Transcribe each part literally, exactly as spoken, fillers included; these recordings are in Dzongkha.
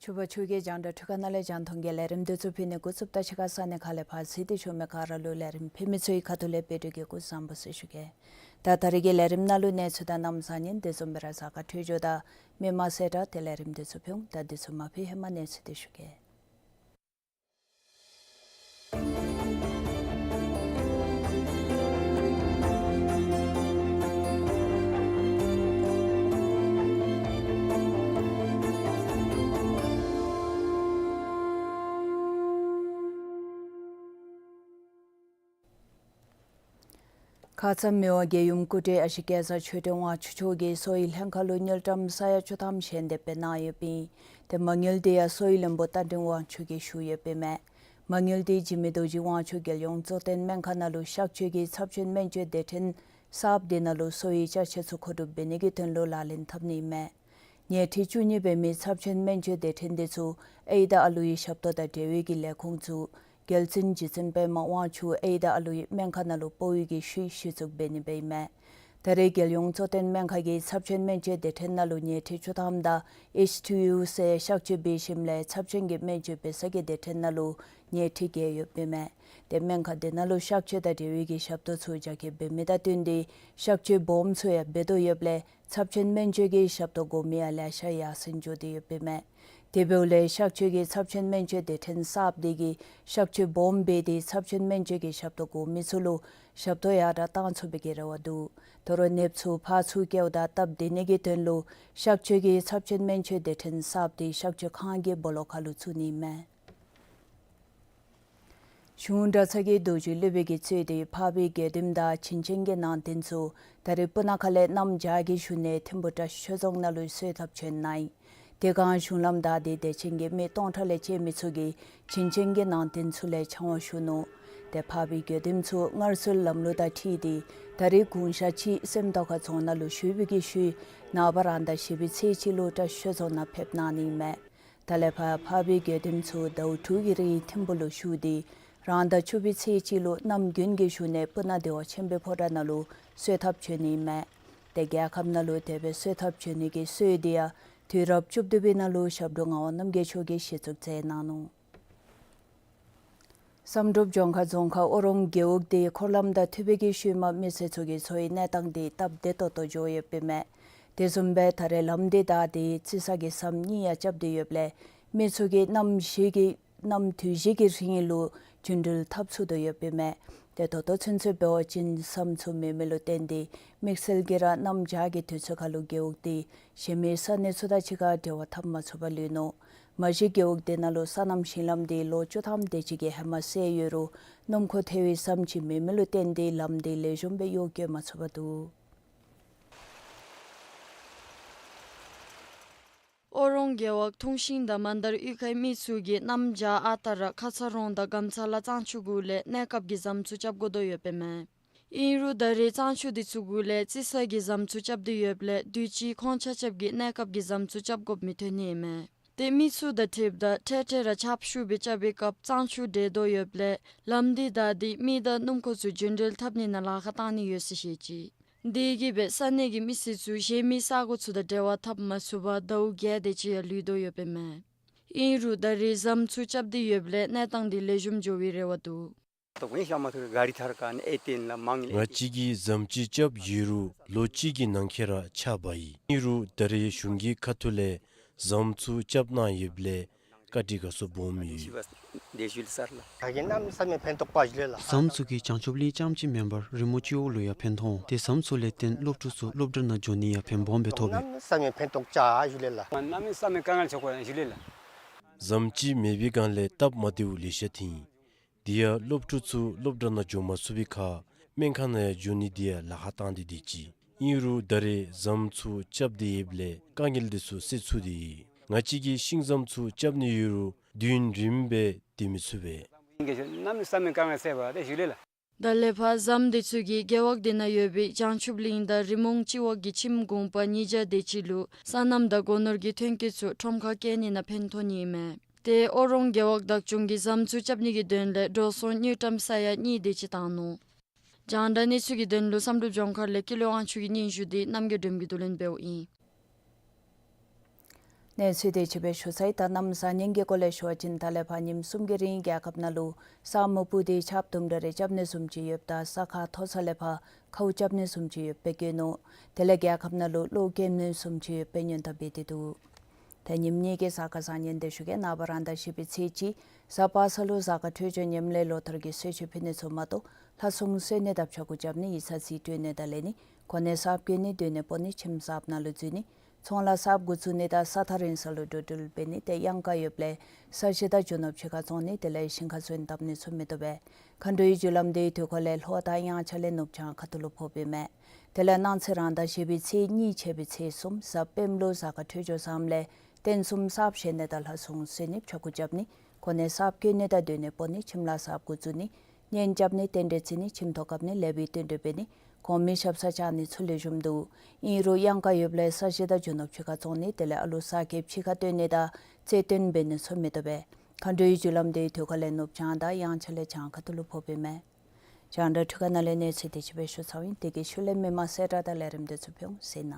ཕྱུ་པ་ཆོས་རྒྱལ་རྒྱང་བསྒྲགས་འཕྲུལ་ཁང་ནང་ལས་རྒྱང་མཐོང་གི་ལས་རིམ་འདི་ཚུ་ཕུལ་ནི་འགོ་བཙུགསཔ་ད་ཕྱི་ཁ་ས་གནས་ཁག་ལས་ཕར་གཟིགས་ཏེ་བཞུགས་མི་ག་ར་ལུ་ལས་རིམ་ཕུལ་མི་ཚུ་གི་ཁ་ཐུག་ལས་བཀྲིན་དགའ་སྐྱིད་བཟང་པོ་ཟེར་ཞུ་གེ། ད་ད་རེས་ཀྱི་ལས་རིམ་ནང་ལུ་གནས་ཚུལ་དང་གནམ་གཤིས་ཉིནམ་དེ་བཟུམ་སྦེ་ར་གཟའ་སྐར་འཕྲོད་སྦྱོར་དང་མི་མང་གསལ་བསྒྲགས་ཏེ་ལས་རིམ་འདི་ཚུ་ཕུལ་འོང་། ད་འདི་ཚུ་མ་ཕུལ་ཧེ་མ་གནས་ཚུལ་འདི་ཞུ་གེ། ཁ་ཙ་མི་དབང་རྒྱལ་ཡུམ་སྐུ་བགྲེས་ཨ་ཞེ་སྐལ་བཟང་ཆོས་སྒྲོན་དབང་ཕྱུག་མཆོག་གིས་གསོ་བའི་ལྷན་ཁག་ལུ་དངུལ་ཀྲམ་ས་ཡ་བཅུ་ཐམ་ཞལ་འདེབས་སྦེ་གནང་ཡོདཔ་ཨིན། ཏེ་མ་དངུལ་འདི་ཡང་གསོ་བའི་བློན་པོ་རྟ་མགྲིན་དབང་ཕྱུག་གིས་ཞུ་ཡོདཔ་ཨིན་མས། མ་དངུལ་འདི་འཇིགས་མེད་རྡོ་རྗེ་དབང་ཕྱུག་རྒྱལ་ཡོངས་གཙོ་བསྟེན་སྨན་ཁང་ནང་ལུ་གཤག་བཅོས་ཀྱི་ཚབས་ཆེན་སྨན་བཅོས་སྡེ་ཕྲན་གསརཔ་འདི་ནང་ལུ་གསོ་བའི་ཅ་ཆས་ཚུ་མཁོ་སྒྲུབ་འབད་ནི་གི་དོན་ལུ་ལག་ལེན་འཐབ་ནི་ཨིན་མས། ཉལ་ཁྲི་བཅུ་གཉིས་འབད་མི་ཚབས་ཆེན་སྨན་བཅོས་སྡེ་ཕྲན་འདི་ཚུ་ཨའི་དང་ཨ་ལུའི་ཞབས་ཏོག་དང་འབྲེལ་བའི་གི་ལས་ཁུངས་ཚུ་རྒྱལ་བཙུན་རྗེ་བཙུན་པདྨ་དབང་ཕྱུག་ཨའི་དང་ཨ་ལུའི་སྨན་ཁང་ནང་ལུ་སྤོ་བའི་གི་ཤུལ་གཞི་བཙུགས་འབད་ནི་སྦེ་ཨིན་མས། ད་རེས་རྒྱལ་ཡོངས་གཙོ་བསྟེན་སྨན་ཁང་གི་ཚབས་ཆེན་སྨན་བཅོས་སྡེ་ཕྲན་ནང་ལུ་ཉལ་ཁྲི་བཅུ་ཐམ་དང་ཨེཆ་ཊི་ཡུ་ཟེར་གཤག་བཅོས་འབད་ཞིནམ་ལས་ཚབས་ཆེན་གྱི་སྨན་བཅོས་འབད་ས་གི་སྡེ་ཕྲན་ནང་ལུ་ཉལ་ཁྲི་བརྒྱད་ཡོདཔ་ཨིན་མས། ཏེ་སྨན་ཁང་འདི་ནང་ལུ་གཤག་བཅོས་དང་འབྲེལ་བའི་གི་ཞབས་ཏོག་ཚུ་རྒྱ་སྐྱེད་འབད་མི་དང་བསྟུན་ཏེ་གཤག་བཅོས་སྦོམ་ཚུ་ཡང་འབད་དོ་ཡོདཔ་ལས་ཚབས་ཆེན་སྨན་བཅོས་ཀྱི་ཞབས་ཏོག་དགོ་མི་ཡང་ལེ་ཤ་ཡར་སེང་འགྱོ་སྟེ་ཡོདཔ་ཨིན་མས། དེ་འབདཝ་ལས་གཤག་བཅོས་ཀྱི་ཚབས་ཆེན་སྨན་བཅོས་སྡེ་ཕྲན་གསརཔ་འདི་གིས་གཤག་བཅོས་སྦོམ་འབད་དེ་ཚབས་ཆེན་སྨན་བཅོས་ཀྱི་ཞབས་ཏོག་དགོ་མི་ཚུ་ལུ་ཞབས་ཏོག་ཡར་དྲག་གཏང་ཚུགས་པའི་གི་རེ་བ་འདུག། དོ་རུང་ནདཔ་ཚུ་ཕར་ཚུར་བསྐྱལཝ་ད་སྟབས་བདེ་ནི་གི་དོན་ལུ་གཤག་བཅོས་ཀྱི་ཚབས་ཆེན་སྨན་བཅོས་སྡེ་ཕྲན་གསརཔ་འདི་གཤག་བཅོས་ཁང་གི་སྦོ་ལོགས་ཁར་ལུ་བཙུགས་ནི་ཨིན་མས། གཞུང་གྲྭ་ཚང་གི་རྡོ་རྗེ་སློབ་དཔོན་གྱིས་གཙོས་ཏེ་འཕགས་པའི་དགེ་འདུན་དང་བྱིན་ཅན་གྱི་ནང་རྟེན་ཚུ་ད་རེས་སྤུ་ན་ཁ་ལས་གནམ་བྱཱར་གྱི་ཞུ་ནི་ཐིམ་ཕུ་བཀྲ་ཤིས་ཆོས་རྫོང་ནང་ལུ་གསོལ་ཐབ་བྱོན་གནང་ཡི། དེ་སྒང་གཞུང་ལམ་བདའ་སྟེ་དད་ཅན་གྱི་མི་སྟོང་ཕྲག་ལས་བཅད་མི་ཚུ་གིས་བྱིན་ཅན་གྱི་ནང་རྟེན་ཚུ་ལས་ཕྱག་དབང་ཞུ་ནུག། ཏེ་འཕགས་པའི་དགེ་འདུན་ཚུ་སྔར་སྲོལ་ལམ་ལུགས་དང་འཁྲིལ་ཏེ་ད་རེས་དགུང་ཞག་གཅིག་སེམས་རྟོགས་ཁ་རྫོང་ནང་ལུ་བཞུགས་པའི་གི་ཤུལ་ནངས་པ་རང་ཟླ་བཞི་པའི་ཚེས་གཅིག་ལུ་བཀྲ་ཤིས་ཆོས་རྫོང་ནང་ཕེབས་གནང་ནི་ཨིན་མས། ད་ལས་ཕར་འཕགས་པའི་དགེ་འདུན་ཚུ་ཟླཝ་དྲུག་གི་རིང་ཐིམ་ཕུ་ལུ་བཞུགས་ཏེ་རང་ཟླ་བཅུ་པའི་ཚེས་གཅིག་ལུ་གནམ་དགུན་གྱི་ཞུ་ནི་སྤུ་ན་བདེ་བ་ཆེན་པོའི་ཕོ་བྲང་ནང་ལུ་གསོལ་ཐབ་བྱོན་ནི་ཨིན་མས། ཏེ་རྒྱལ་ཁབ་ནང་ལུ་དེ་སྦེ་གསོལ་ཐབ་བྱོན་ནི་གི་སྲོལ་འདི་ཡང་དུས་རབས་བཅུ་བདུན་པའི་ནང་ལུ་ཞབས་དྲུང་ངག་དབང་རྣམ་རྒྱལ་མཆོག་གིས་གཞི་བཙུགས་མཛད་གནང་ནུག། བསམ་གྲུབ་ལྗོངས་མཁར་རྫོང་ཁག་ཨོ་རོང་རྒེད་འོག་འདི་འཁོར་ལམ་དང་མཐུད་པའི་གི་ཤུལ་མ་མི་སེར་ཚུ་གི་འཚོ་བའི་གནས་སྟངས་འདི་སྟབས་བདེ་ཏོག་ཏོ་འགྱོ་ཡོདཔ་ཨིན་མས། དེ་བཟུམ་སྦེ་ད་རེས་ལམ་འདི་བདའ་སྟེ་རྩི་ས་གི་ཟམ་གཉིས་ཡང་རྐྱབ་སྟེ་ཡོདཔ་ལས་མི་ཚུ་གིས་གནམ་བཞི་གི་གནམ་དུས་བཞི་གི་རིང་ལུ་རྒྱུ་འགྲུལ་འཐབ་ཚུགས་དོ་ཡོདཔ་ཨིན་མས། ཏེ་ད་ལྟོ་ཚུན་ཚོད་འབད་བ་ཅིན་ཟམ་ཚུ་མེད་མི་ལུ་བརྟེན་ཏེ་དམིགས་བསལ་གྱིས་ར་གནམ་བྱཱར་གྱི་དུས་ཚོད་ཁར་ལུ་རྒེད་འོག་འདི་གཞན་མི་ས་གནས་ཚུ་དང་གཅིག་ཁར་འབྲེལ་བ་འཐབ་མ་ཚུགས་པར་ལུས་ནུག། མ་གཞི་རྒེད་འོག་འདི་ནང་ལུ་སོ་ནམ་ཞིང་ལམ་འདི་ལོ་བཅུ་ཐམ་དེ་ཅིག་གི་ཧེ་མ་བསལ་ཡོད་རུང་སྣུམ་འཁོར་ཐལ་བའི་ཟམ་ཅིག་མེད་མི་ལུ་བརྟེན་ཏེ་ལམ་འདི་ལེགས་ཤོམ་སྦེ་གཡོག་བཀོལ་མ་ཚུགས་པར་འདུག། ཨོ་རོང་རྒེད་འོག་ཐུང་ཤིང་དང་མན་དར་གཡུས་ཁའི་མི་ཚུ་གིས་གནམ་བྱཱར་ཨ་རྟག་ར་ཁ་ཚ་རོང་དང་སྒམ་ཚ་ལ་གཙང་ཆུ་གུ་ལས་གནས་སྐབས་ཀྱི་ཟམ་ཚུ་རྐྱབ་དགོ་དོ་ཡོདཔ་ཨིན་མས། ཨིན་རུང་ད་རེས་གཙང་ཆུ་འདི་ཚུ་གུ་ལས་རྩི་ས་གི་ཟམ་ཚུ་རྐྱབ་སྟེ་ཡོདཔ་ལས་དུས་ཅི་ཁོང་ཆ་ཁྱབ་ཀྱིས་གནས་སྐབས་ཀྱི་ཟམ་ཚུ་རྐྱབ་དགོཔ་མི་ཐོན་ནི་ཨིན་མས། ཏེ་མི་ཚུ་དང་འཁྲིལཝ་ད་འཕྲལ་འཕྲལ་ར་ཆརཔ་ཤུགས་སྦེ་རྐྱབ་པའི་སྐབས་གཙང་ཆུ་འདྲེས་དོ་ཡོདཔ་ལས་ལམ་འདི་བདའ་སྟེ་མི་དང་སྣུམ་འཁོར་ཚུ་རྒྱུན་འགྲུལ་འཐབ་ནི་ནང་ལཱ་ཁག་བཏང་ནི་ཡོད་ཟེར་བཤད་ཅི། དེ་གིས་སྦེ་ས་གནས་ཀྱི་མི་སེར་ཚུ་གཞན་མི་ས་གོ་ཚུ་དང་འབྲེལ་བ་འཐབ་མ་ཚུགས་པར་ཟླཝ་བརྒྱད་དེ་ཅིག་ཡང་ལུས་དོ་ཡོདཔ་ཨིན་མས། ཨིན་རུང་ད་རེས་ཟམ་ཚུ་རྐྱབ་སྟེ་ཡོདཔ་ལས་གནས་སྟངས་འདི་ལེགས་ཤོམ་འགྱོ་བའི་རེ་བ་འདུག། तो वहीं शाम को गाड़ी थार का ने एटेन ला मांगले ང་བཅས་ཀྱིས་ཟམ་ཅིག་རྐྱབ་ཡོད་རུང་ལོ་གཅིག་གི་ནང་འཁོད་ར་ཆག་འབག་ཡི། ཨིན་རུང་ད་རེས་གཞུང་གི་ཁ་ཐུག་ལས་ཟམ་ཚུ་རྐྱབ་གནང་ཡོདཔ་ལས་བཀའ་དྲིན་དགའ་ཚོར་སྦོམ་ཡོད། ཟམ་ཚུ་གིས་བྱང་ཆུབ་གླིང་རྐྱངམ་ཅིག་མེན་པར་རི་མོ་སྤྱི་འོག་ལུ་ཡང་ཕན་ཐོགས་འོང་། ཏེ་ཟམ་ཚུ་ལས་བརྟེན་སློབ་ཕྲུག་ཚུ་སློབ་གྲྭ་ནང་འགྱོ་ནི་ཡང་ཕན་སྦོམ་སྦེ་ཐོགས་པས། ཟམ་ཅིག་མེད་པའི་སྒང་ལས་སྟབས་མ་བདེཝ་ལེ་ཤ་ཐོན་ཡི། དེ་ཡང་སློབ་ཕྲུག་ཚུ་སློབ་གྲྭ་ནང་འགྱོ་མ་ཚུགས་པའི་ཁར་སྨན་ཁང་ནང་ཡང་འགྱོ་ནི་དེ་ཡང་ལཱ་ཁག་བཏང་སྟེ་སྡོད་ཅི། ཨིན་རུང་ད་རེས་ཟམ་ཚུ་རྐྱབ་སྟེ་ཡོདཔ་ལས་དཀའ་ངལ་དེ་ཚུ་སེལ་ཚུགས་ཏེ་ཡོད། ང་བཅས་ཀྱིས་ཤིང་ཟམ་ཚུ་རྐྱབ་ནི་ཡོད་རུང་དུས་ཡུན་རིངམོ་སྦེ་སྡོད་མི་ཚུགས་པས། ད་ལས་ཕར་ཟམ་དེ་ཚུ་གིས་རྒེད་འོག་དེ་ནང་ཡོད་པའི་བྱང་ཆུབ་གླིང་དང་རི་མོ་སྤྱི་འོག་གི་ཁྱིམ་གུང་པ་ཉིས་བརྒྱ་དེ་ཅིག་ལུ་སོ་ནམ་དང་སྒོ་ནོར་གྱི་ཐོན་སྐྱེད་ཚུ་ཁྲོམ་ཁར་བསྐྱལ་ནི་ནང་ཕན་ཐོགས་ནི་ཨིན་མས། ཏེ་ཨོ་རོང་རྒེད་འོག་བདག་སྐྱོང་གིས་ཟམ་ཚུ་རྐྱབ་ནི་གི་དོན་ལས་འགྲོ་སོང་དངུལ་ཀྲམ་ས་ཡ་གཉིས་དེ་ཅིག་བཏང་ནུག། རྒྱང་བསྒྲགས་གནས་ཚུལ་གྱི་དོན་ལུ་བསམ་གྲུབ་ལྗོངས་མཁར་ལས་ཀུན་ལེགས་དབང་ཕྱུག་གི་སྙན་ཞུ་དེ་རྣམ་རྒྱལ་སྒྲོལམ་གྱིས་བསྡུ་ལེན་འབདཝ་ཨིན། གནས་ཚུལ་དེ་ཅིག་སྦེ་ཞུ་ཚར་ཡི། ད་གནམ་གཤིས་ཉེན་ཁའི་སྐོར་ལས་ཞུ་བ་ཅིན་ད་ལས་ཕར་ཉིནམ་གསུམ་གྱི་རིང་རྒྱལ་ཁབ་ནང་ལུ་ས་སྨུག་སྤུབས་ཏེ་ཆརཔ་དུམ་གྲ་རེ་རྐྱབ་ནི་བཟུམ་ཅིག་ཡོདཔ་ད་ས་ཁ་མཐོ་ས་ལས་ཕར་ཁཝ་རྐྱབ་ནི་བཟུམ་ཅིག་ཡོདཔ་སྦེ་བཀོད་ནུག། དེ་ལས་རྒྱལ་ཁབ་ནང་ལུ་གློག་འཁྱུག་ནི་བཟུམ་ཅིག་ཡོདཔ་སྦེ་སྔོན་བརྡ་འབད་དེ་འདུག། ཏེ་ཉིནམ་གཉིས་ཀྱི་གཟའ་སྐར་བཟང་ཉིན་དེ་ཞུ་གེ། ནངས་པ་རང་ཟླ་བཞི་པའི་ཚེས་གཅིག་གཟའ་པ་སངས་ལུ་གཟའ་སྐར་འཕྲོད་སྦྱོར་ཉམས་ལེན་ལོ་ལྟར་གྱི་གསོལ་མཆོད་ཕུལ་ནི་ཚུ་མ་གཏོགས་ལྷ་སྲུང་གསོལ་ནི་དང་ཕྱྭ་འགུགས་རྐྱབ་ནི་ཡིག་ཚང་རྩིས་སྤྲོད་ནི་དང་ལེན་ནི་གོ་གནས་གསརཔ་བསྐོ་ནི་སྡོད་གནས་སྤོ་ནི་ཁྱིམ་གསརཔ་ནང་ལུ་འཛུལ་ནི་ཚོང་ལཱ་གསརཔ་འགོ་བཙུགས་ནི་དང་ས་ཐག་རིང་ས་ལུ་འགྲོ་འགྲུལ་འབད་ནི་ཏེ་གཡང་དཀར་ཡོདཔ་ལས་ས་གཞི་དང་རྒྱུ་ནོར་ཕྱི་ཁར་བཙོང་ནི་དེ་ལས་ཞིང་ཁར་སོན་བཏབ་ནི་ཚུ་མི་བཏུབ་པས། མཁའ་འགྲོའི་རྒྱུ་ལམ་དེའི་དུས་འཁོར་ལས་ལྷོ་དང་དབྱངས་འཆར་ལས་ནུབ་བྱང་ཁ་ཐུག་ལུ་ཕོགཔ་ཨིན་མས། དེ་ལས་གནངས་ཚེ་རང་ཟླ་བཞི་པའི་ཚེས་གཉིས་ཆད་པའི་ཚེས་གསུམ་གཟའ་སྤེནམ་ལུ་གཟའ་སྐར་འཕྲོད་སྦྱོར་བཟངམ་ལས་རྟེན་གསུམ་གསརཔ་བཞེངས་ནི་དང་ལྷ་སྲུང་གསོལ་ནི་ཕྱྭ་འགུགས་རྐྱབ་ནི་གོ་གནས་གསརཔ་བསྐོ་ནི་དང་སྡོད་གནས་སྤོ་ནི་ཁྱིམ་ལཱ་གསརཔ་འགོ་བཙུགས་ནི་གཉེན་རྐྱབ་ནི་རྟེན་འབྲེལ་བརྩི་ནི་ཁྱིམ་ཐོག་བཀབ་ནི་ལེགས་པའི་རྟེན་འབྲེལ་འབད་ནི་གོང་མའི་ཞབས་སར་བཅར་ནི་ཚུ་ལེགས་ཤོམ་འདུག། ཨིན་རུང་གཡང་དཀར་ཡོདཔ་ལས་ས་གཞི་དང་རྒྱུ་ནོར་ཕྱི་ཁར་བཙོང་ནི་དེ་ལས་ཨ་ལུ་གསར་སྐྱེས་ཕྱི་ཁར་བཏོན་ནི་དང་རྩེད་འགྲན་འབད་ནི་ཚུ་མི་བཏུབ་པས། མཁའ་འགྲོའི་རྒྱུ་ལམ་དེའི་དུས་འཁོར་ལས་ནུབ་བྱང་དང་དབྱངས་འཆར་ལས་བྱང་ཁ་ཐུག་ལུ་ཕོགཔ་ཨིན་མས། རྒྱང་བསྒྲགས་འཕྲུལ་ཁང་ནང་ལས་གནས་ཚུལ་དེ་ཅིག་སྦེ་ཞུ་ཚརཝ་ཨིན། དེ་གི་ཤུལ་ལས་མི་མང་གསལ་བསྒྲགས་དང་ལས་རིམ་དེ་ཚུ་ཕུལ་འོང་ཟེར་ན།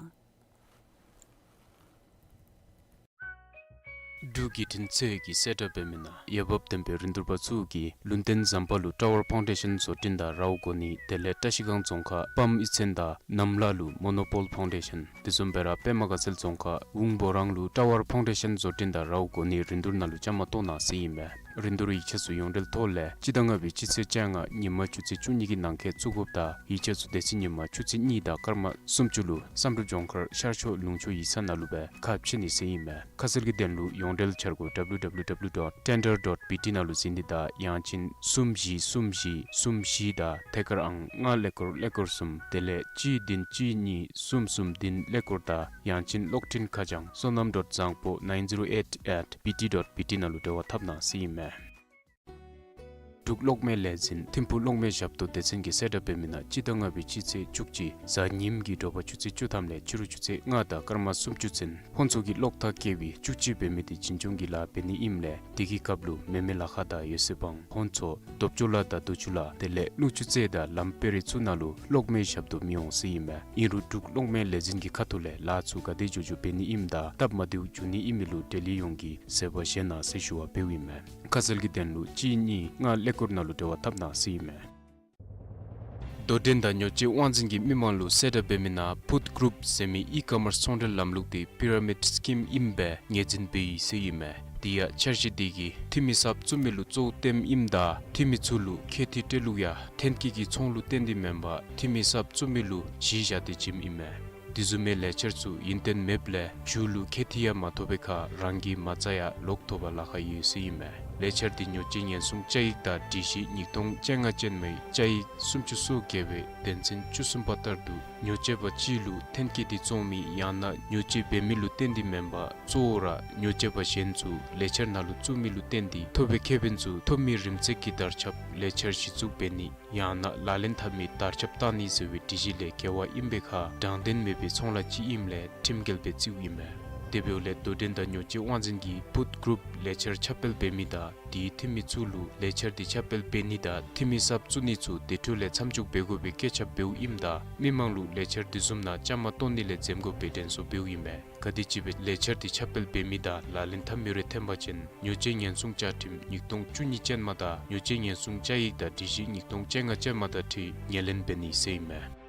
འབྲུག་བརྒྱུད་འཕྲིན་ཚད་ཀྱི་གསལ་བསྒྲགས་འབད་མི་ནང་འོས་འབབ་ལྡན་པའི་རིན་བསྡུར་པ་ཚུ་གིས་ལུང་བསྟན་ཟམ་པ་ལུ་ཊ་ཝར་ཕའུན་ཌེ་ཤཱན་བཟོ་སྐྲུན་དང་རཝ་བསྐོ་ནི་དེ་ལས་བཀྲ་ཤིས་སྒང་རྫོང་ཁག་སྤམ་གཡུས་ཚན་དང་གནམ་ལ་ལུ་མོ་ནོ་པོལ་ཕའུན་ཌེ་ཤཱན། དེ་བཟུམ་སྦེ་ར་པདྨ་དགའ་ཚལ་རྫོང་ཁག་ཝུང་སྦོ་རང་ལུ་ཊ་ཝར་ཕའུན་ཌེ་ཤཱན་བཟོ་སྐྲུན་དང་རཝ་བསྐོ་ནི་རིན་བསྡུར་ནང་ལུ་བཅའ་མར་གཏོགས་གནང་ཟེར་ཨིན་མས། རིན་བསྡུར་ཡིག་ཆ་ཚུ་ཡོངས་འབྲེལ་ཐོག་ལས་སྤྱི་ཟླ་ལྔ་པའི་སྤྱི་ཚེས་བཅོ་ལྔ་ཉིན་མ་ཆུ་ཚོད་བཅུ་གཉིས་ཀྱི་ནང་འཁོད་བཙུགས་དགོཔ་དང་ཡིག་ཆ་ཚུ་དེ་ཚེ་ཉིན་མ་ཆུ་ཚོད་གཉིས་དང་སྐར་མ་སུམ་ཅུ་ལུ་བསམ་གྲུབ་ལྗོངས་མཁར་ཤར་ཕྱོགས་ལུང་ཕྱོགས་ཡིག་ཚང་ནང་ལུ་སྦེ་ཁ་ཕྱེ་ནི་ཟེར་ཨིན་མས། ཁ་གསལ་གྱི་དོན་ལུ་ཡོངས་འབྲེལ་འཆར་སྒོ་W W W dot tender dot B T ནང་ལུ་གཟིགས་ནི་དང་ཡང་ཅིན་གསུམ་བཞི་གསུམ་བཞི་གསུམ་བཞི་དང་ཐད་ཀར་ཨང་ལྔ་ཀླད་ཀོར་ཀླད་ཀོར་གསུམ་དེ་ལས་གཅིག་བདུན་གཅིག་གཉིས་གསུམ་གསུམ་བདུན་ཀླད་ཀོར་དང་ཡང་ཅིན་གློག་འཕྲིན་ཁ་བྱང་བསོད་ནམས་dot བཟང་པོ་nine zero eight at B T dot B T ནང་ལུ་འབྲེལ་བ་འཐབ་གནང་ཟེར་ཨིན་མས། འབྲུག་གློག་མེ་ལས་འཛིན་ཐིམ་ཕུག་གློག་མེ་ཞབས་ཏོག་སྡེ་ཚན་གྱིས་གསལ་བསྒྲགས་འབད་མི་ནང་སྤྱི་ཟླ་ལྔ་པའི་སྤྱི་ཚེས་བཅུ་གཅིག་གཟའ་ཉིམ་གྱི་དྲོ་པ་ཆུ་ཚོད་བཅུ་ཐམ་ལས་ཕྱི་རུ་ཆུ་ཚོད་ལྔ་དང་སྐར་མ་སུམ་ཅུ་ཚུན་ཧོན་ཚོ་གི་གློག་ཐག་བཀལ་བའི་བཅུ་གཅིག་འབད་མི་དེ་འཛིན་སྐྱོང་གི་ལཱ་འབད་ནི་ཨིནམ་ལས་དེ་གི་སྐབས་ལུ་མེ་མེ་ལ་ཁ་དང་ཡོད་ཚད་བང་ཧོན་ཚོ་རྡོབ་ཅོ་ལ་དང་རྡོ་ཆུ་ལ་དེ་ལས་ཀླུ་ཆུ་རྩེ་དང་ལམ་དཔེ་རི་ཚུ་ནང་ལུ་གློག་མེ་ཞབས་ཏོག་མི་འོང་ཟེར་ཨིན་མས། ཨིན་རུང་འབྲུག་གློག་མེ་ལས་འཛིན་གྱི་ཁ་ཐུག་ལས་ལཱ་ཚུ་ག་དེ་མགྱོགས་མགྱོགས་འབད་ནི་ཨིནམ་དང་སྟབས་མ་བདེཝ་འབྱུང་ནི་ཨིན་མི་ལུ་འབྲེལ་ཡོད་ཡོངས་ཀྱིས་གཟིགས་པ་བཞེས་གནང་ཟེར་ཞུ་བ་འབདཝ་ཨིན་མས། ཁ་གསལ་གྱི་དོན་ལུ་གཅིག་གཉིས་ལྔ་ཀླད་ཀོར་ནང་ལུ་འབྲེལ་བ་འཐབ་གནང་ཟེར་ཨིན་མས། དོ་འགྲན་དང་ཉོ་སྤྱོད་དབང་འཛིན་གྱིས་མི་མང་ལུ་གསལ་བསྒྲགས་འབད་མི་ནང་ཕུཌ་གུ་རུབ་ཟེར་མི་ཨི་ཀོ་མརས་ཚོང་འབྲེལ་ལམ་ལུགས་དེ་པི་ར་མིཌ་སི་ཀིམ་ཨིནམ་སྦེ་ངོས་འཛིན་འབད་ཡི་ཟེར་ཨིན་མས། དེ་ཡང་འཆར་གཞི་དེ་གིས་འཐུས་མི་གསརཔ་བཙུགས་མི་ལུ་གཙོ་བོ་སྟོནམ་ཨིནམ་ད་འཐུས་མི་ཚུ་ལུ་ཁེ་ཐི་སྤྲོད་ལུགས་ཡང་ཐོན་སྐྱེད་ཀྱི་ཚོང་ལུ་བརྟེན་ཏེ་མེན་པར་འཐུས་མི་གསརཔ་བཙུགས་མི་ལུ་གཞི་བཞག་སྟེ་བྱིནམ་ཨིན་མས། དེ་བཟུམ་མའི་ལས་འཆར་ཚུ་ཡུན་བརྟན་མེདཔ་ལས་མཇུག་ལུ་ཁེ་ཐི་ཡང་མ་ཐོབ་པའི་ཁར་རང་གི་མ་རྩ་ཡང་ལོག་ཐོབ་པར་ལཱ་ཁག་ཡོད་ཟེར་ཨིན་མས། ལས་འཆར་འདི་མྱོ་ཆས་ཉེན་སྲུང་བཅའ་ཡིག་དང་སྒྲིག་གཞི་ཉིས་སྟོང་བཅོ་ལྔ་ཅན་མའི་བཅའ་ཡིག་སུམ་ཅུ་སོ་བརྒྱད་པའི་དོན་ཚན་བཅུ་གསུམ་པ་ལྟར་དུ་མྱོ་ཆས་པ་ཅིག་ལུ་ཐོན་སྐྱེད་འདི་བཙོང་མི་ཡང་ན་མྱོ་ཆས་འབད་མི་ལུ་བརྟེན་ཏེ་མེན་པར་གཙོ་བོ་ར་མྱོ་ཆས་པ་གཞན་ཚུ་ལས་འཆར་ནང་ལུ་བཙུགས་མི་ལུ་བརྟེན་ཏེ་ཐོབ་པའི་ཁེ་ཕན་ཚུ་ཐོབ་མི་རིམ་ཚད་ཀྱི་དར་ཁྱབ་ལས་འཆར་གཞི་བཙུགས་འབད་ནི་ཡང་ན་ལག་ལེན་འཐབ་མི་དར་ཁྱབ་བཏང་ནི་ཟེར་བའི་སྒྲིག་གཞི་ལས་འགལ་བ་ཨིན་པའི་ཁར་དྲང་བདེན་མེད་པའི་ཚོང་ལཱ་ཅིག་ཨིནམ་ལས་ཁྲིམས་འགལ་སྦེ་བརྩིཝ་ཨིན་མས། དེ་འབདཝ་ལས་དོ་འགྲན་དང་མྱོ་ཆས་དབང་འཛིན་གྱིས་བུཌ་གུ་རུབ་ལས་འཆར་ཁྱབ་སྤེལ་འབད་མི་དང་དེའི་འཐུས་མི་ཚུ་ལུ་ལས་འཆར་འདི་ཁྱབ་སྤེལ་འབད་ནི་དང་འཐུས་མི་གསརཔ་བཙུགས་ནི་ཚུ་དེ་འཕྲོ་ལས་མཚམས་འཇོག་འབད་དགོ་པའི་བཀོད་ཁྱབ་འབདཝ་ཨིནམ་ད་མི་མང་ལུ་ལས་འཆར་འདི་བཟུམ་ནང་བཅའ་མར་གཏོགས་ནི་ལས་འཛེམ་དགོ་པའི་དྲན་གསོ་འབདཝ་ཨིན་མས། ག་དེམ་ཅིག་སྦེ་ལས་འཆར་འདི་ཁྱབ་སྤེལ་འབད་མི་དང་ལག་ལེན་འཐབ་མི་རེ་ཐོན་པ་ཅིན་མྱོ་ཆས་ཉེན་སྲུང་བཅའ་ཁྲིམས་ཉིས་སྟོང་བཅུ་གཉིས་ཅན་མ་དང་མྱོ་ཆས་ཉེན་སྲུང་བཅའ་ཡིག་དང་སྒྲིག་གཞི་ཉིས་སྟོང་བཅོ་ལྔ་ཅན་མ་དང་འཁྲིལ་ངོས་ལེན་འབད་ནི་ཟེར་ཨིན་མས།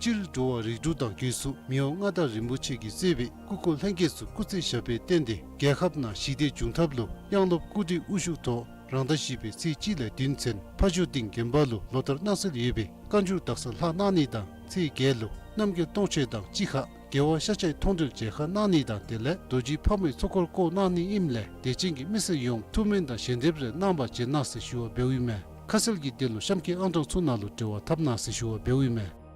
སྤྱིར་འགྲོ་བ་རིགས་དྲུག་དང་སྒོས་སུ་མི་དབང་མངའ་བདག་རིན་པོ་ཆེ་གིས་གཙོས་པའི་སྐུ་འཁོར་ལྷན་རྒྱས་ཚུ་སྐུ་ཚེ་ཞབས་པད་བརྟན་ཏེ་རྒྱལ་ཁབ་ནང་ཞི་བདེ་འབྱུང་ཐབས་ལུ་དབྱངས་སློབ་སྐུ་བགྲེས་དབུ་བཞུགས་ཐོག་རང་ཟླ་བཞི་པའི་ཚེས་གཅིག་ལས་བདུན་ཚུན་ཕ་ཇོ་སྡིངས་དགོན་པ་ལུ་ལོ་ལྟར་གནང་སྲོལ་ཡོད་པའི་བཀའ་འགྱུར་དག་ས་ལྷག་གནང་ནི་དང་ཚེས་བརྒྱད་ལུ་རྣམ་རྒྱལ་སྟོང་མཆོད་དང་གཅིག་ཁར་རྒྱལ་བ་ཤཱཀྱའི་མཐོང་གྲོལ་མཇལ་ཁ་གནང་ནི་དང་དེ་ལས་རྡོ་རྗེ་ཕག་མོའི་ཚོགས་འཁོར་བསྐོར་གནང་ནི་ཨིནམ་ལས་དད་ཅན་གྱི་མི་སེར་ཡོངས་ཐུགས་སྨོན་དང་ཞལ་འདེབས་རེ་གནང་བར་བྱོན་གནང་ཟེར་ཞུ་བ་འབདཝ་ཨིན་མས། ཁ་གསལ་གྱི་དོན་ལུ་གཤམ་གྱི་ཨང་གྲངས་ཚུ་ནང་ལུ་འབྲེལ་བ་འཐབ་གནང་ཟེར་ཞུ་བ་འབདཝ་ཨིན་མས།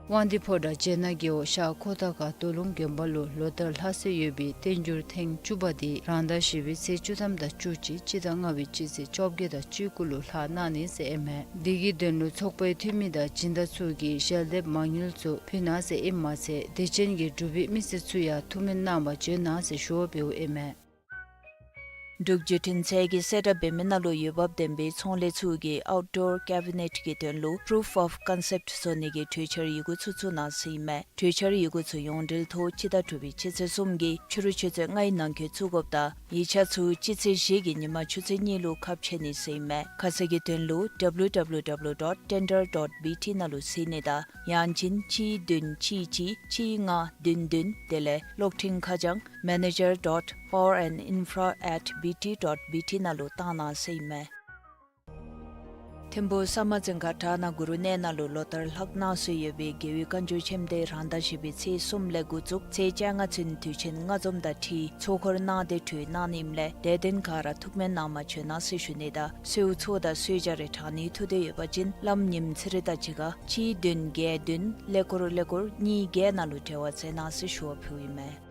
དབང་འདུས་ཕོ་བྲང་རྗེ་ན་རྒྱལ་པོ་ཤར་ཁོ་ཐང་ཁ་རྡོ་ལུང་དགོན་པ་ལུ་ལོ་ལྟར་ལྷག་སྲོལ་ཡོད་པའི་བསྟན་འགྱུར་ཐེངས་བཅུ་པ་འདི་རང་ཟླ་བཞི་པའི་ཚེས་བཅུ་ཐམ་དང་བཅུ་གཅིག་སྤྱི་ཟླ་ལྔ་པའི་སྤྱི་ཚེས་བཅོ་བརྒྱད་དང་བཅུ་དགུ་ལུ་ལྷག་གནང་ནི་ཟེར་ཨིན་མས། འདི་གི་དོན་ལུ་ཚོགས་པའི་འཐུས་མི་དང་སྦྱིན་བདག་ཚུ་གིས་ཞལ་འདེབས་མང་ཉུང་ཚུ་ཕུལ་གནང་ཟེར་ཨིནམ་མ་ཚད་དད་ཅན་གྱི་འབྲུག་པའི་མི་སེར་ཚུ་ཡང་ཐུགས་སྨོན་གནང་བར་བྱོན་གནང་ཟེར་ཞུ་བ་འབདཝ་ཨིན་མས། འབྲུག་བརྒྱུད་འཕྲིན་ཚད་ཀྱིས་གསལ་བསྒྲགས་འབད་མི་ནང་ལུ་འོས་འབབ་ལྡན་པའི་ཚོང་ལས་ཚུ་གིས་ཨའུཊ་ཌོར་ཀེ་བི་ནེཊ་གི་དོན་ལུ་པུ་རུཕ་ཨོཕ་ཀོན་སེཔཊ་བཟོ་ནི་གི་གྲོས་འཆར་ཡི་གུ་ཚུ་བཙུགས་གནང་ཟེར་ཨིན་མས། གྲོས་འཆར་ཡི་གུ་ཚུ་ཡོངས་འབྲེལ་ཐོག་སྤྱི་ཟླ་དྲུག་པའི་སྤྱི་ཚེས་གསུམ་གྱི་ཕྱི་རུ་ཆུ་ཚོད་ལྔའི་ནང་འཁོད་བཙུགས་དགོཔ་དང་ཡིག་ཆ་ཚུ་སྤྱི་ཚེས་བཞི་གི་ཉིན་མ་ཆུ་ཚོད་གཉིས་ལུ་ཁ་ཕྱེ་ནི་ཟེར་ཨིན་མས། ཁ་གསལ་གྱི་དོན་ལུ་ཌབ་ལུ་ཌབ་ལུ་ཌབ་ལུ་ཌོཊ་ཊེན་ཌར་ཌོཊ་བི་ཊི་ནང་ལུ་གཟིགས་ནི་དང་ཡང་ཅིན་གཅིག་བདུན་གཅིག་གཅིག་གཅིག་ལྔ་བདུན་བདུན་དེ་ལས་གློག་འཕྲིན་ཁ་བྱང་manager dot power and infra at B T dot B T ནང་ལུ་བཏང་གནང་ཟེར་ཨིན་མས། ཐིམ་ཕུག་ས་མ་བཙན་ཁ་བྲག་ནག་གུ་རུ་གནས་ནང་ལུ་ལོ་ལྟར་ལྷག་གནང་སྲོལ་ཡོད་པའི་རྒྱལ་བའི་བཀའ་འགྱུར་ཆེན་མོ་དེ་རང་ཟླ་བཞི་པའི་ཚེས་གསུམ་ལས་འགོ་བཙུགས་ཚེས་བཅོ་ལྔ་ཚུན་དུས་ཆེན་ལྔ་འཛོམས་དང་འཁྲིལ་ཚོགས་འཁོར་གནང་སྟེ་གྲོལ་གནང་ནི་ཨིནམ་ལས་དད་ལྡན་ག་ར་ཐུགས་སྨོན་གནང་བར་བྱོན་གནང་ཟེར་ཞུ་ནི་དང་གསོལཝ་ཚོགས་དང་གསོལ་ཇ་རེ་དྲང་ནི་ཐུགས་འདོད་ཡོད་པ་ཅིན་བླམ་ཉིནམ་ཚེ་རིང་དང་གཅིག་ཁར་གཅིག་བདུན་བརྒྱད་བདུན་ཀླད་ཀོར་ཀླད་ཀོར་གཉིས་བརྒྱད་ནང་ལུ་འབྲེལ་བ་མཛད་གནང་ཟེར་ཞུ་བ་ཕུལཝ་ཨིན་མས།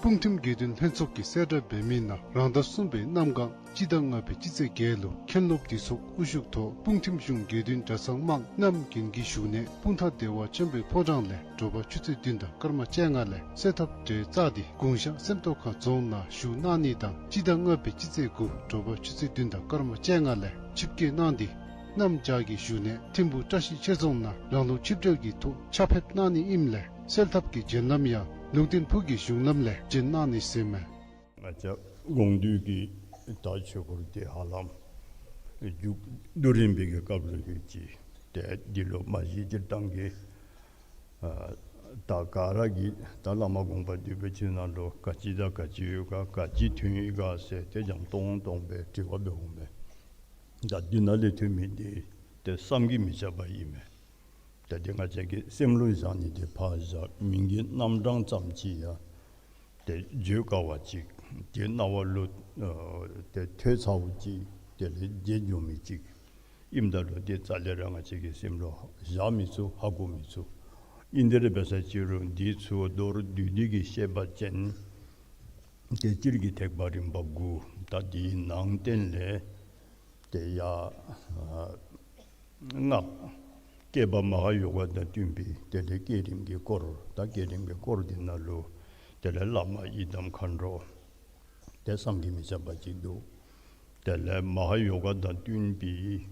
སྤུངས་ཐིམ་དགེ་འདུན་ལྷན་ཚོགས་ཀྱིས་གསལ་བསྒྲགས་འབད་མི་ནང་རང་ཟླ་གསུམ་པའི་གནམ་གང་སྤྱི་ཟླ་ལྔ་པའི་སྤྱི་ཚེས་བརྒྱད་ལུ་མཁན་སློབ་འདུས་ཚོགས་དབུ་བཞུགས་ཐོག་སྤུངས་ཐིམ་གཞུང་དགེ་འདུན་གྲྭ་ཚང་དམངས་རྣམས་རྒྱུན་གྱི་བཞུགས་གནས་སྤུངས་ཐང་བདེ་བ་ཆེན་པོའི་ཕོ་བྲང་ལས་དྲོ་པ་ཆུ་ཚོད་བདུན་དང་སྐར་མ་བཅོ་ལྔ་ལས་གསོལ་ཐབ་གྲལ་བཙུགས་ཏེ་དགུང་ཞག་སེམས་རྟོགས་ཁ་རྫོང་ནང་བཞུགས་གནང་ནི་དང་སྤྱི་ཟླ་ལྔ་པའི་སྤྱི་ཚེས་དགུ་དྲོ་པ་ཆུ་ཚོད་བདུན་དང་སྐར་མ་བཅོ་ལྔ་ལས་ཆིབས་བསྐྱོད་གནང་སྟེ་གནམ་བྱཱར་གྱི་བཞུགས་གནས་ཐིམ་ཕུག་བཀྲ་ཤིས་ཆོས་རྫོང་ནང་རང་ལུགས་ཆིབས་གྲལ་གྱི་ཐོག་ཕྱག་ཕེབས་གནང་ནི་ཨིནམ་ལས་གསོལ་ཐབ་ཀྱི་བྱོན་ལམ་ཡང་ལུང་བསྟན་ཕུག་གི་གཞུང་ལམ་ལས་བྱོན་གནང་ནི་ཟེར་མས། ང་བཅས་དགོངས་འདུས་ཀྱི་ད་ཆོས་སྐོར་དེ་ཧ་ལམ་མཇུག་བསྡུ་རན་པའི་གི་སྐབས་ལུ་ཡོད་ཅི། ཏེ་འདི་ལུ་མ་གཞི་སྤྱིར་བཏང་གི་ཨ་ད་ག་ར་གིས་ད་བླ་མ་དགོངས་པ་འདུས་པའི་ཆོས་ནང་ལུ་ག་ཅི་དང་ག་ཅི་ཡོད་ག་ག་ཅི་ཐོན་ཡི་ག་ཟེར་ཏེ་འཇམ་ཏོང་ཏོ་སྦེ་དྲི་བ་འབད་འོང་མས། ད་འདི་ནང་ལས་ཐོན་མི་འདི་ཏེ་བསམ་གྱིས་མི་ཁྱབ་པ་ཨིན་མས། ད་འདི་ང་བཅས་ཀྱི་སེམས་ལུ་བཞག་ནི་དེ་ཕར་བཞག་མིང་གི་རྣམ་གྲངས་ཙམ་ཅིག་ཡང་ཏེ་བརྗོད་དཀའ་བ་ཅིག་ཏེ་རྣ་བ་ལུ་ཨ་ཏེ་ཐོས་ཚརཝ་ཅིག་དེ་ལས་བརྗེད་འགྱོ་མི་ཅིག་ཨིནམ་ད་ལུ་ཏེ་རྩ་ལས་ར་ང་བཅས་ཀྱི་སེམས་ལུ་བཞག་མི་ཚུགས་ཧ་གོ་མི་ཚུགས། ཨིན་དེ་ར་འབད་ས་ཅིག་རུང་འདི་ཚུ་མདོར་བསྡུས་ཏེ་གི་བཤད་པ་ཅིན་ཏེ་སྤྱིར་གྱི་ཐེག་པ་རིམ་པ་དགུ་ད་འདིའི་ནང་བསྟན་ལས་ཏེ་ཡ་ཨ་སྔགས་བསྐྱེད་པ་མ་ཧཱ་ཡོ་ག་དང་བསྟུན་པའི་དེ་ལས་བསྐྱེད་རིམ་གྱི་སྐོར་ད་བསྐྱེད་རིམ་གྱི་སྐོར་དེ་ནང་ལུ་དེ་ལས་བླ་མ་ཡི་དམ་མཁའ་འགྲོ་དེ་བསམ་གྱིས་མི་ཁྱབ་པ་ཅིག་འདུག། དེ་ལས་མ་ཧཱ་ཡོ་ག་དང་བསྟུན་པའི་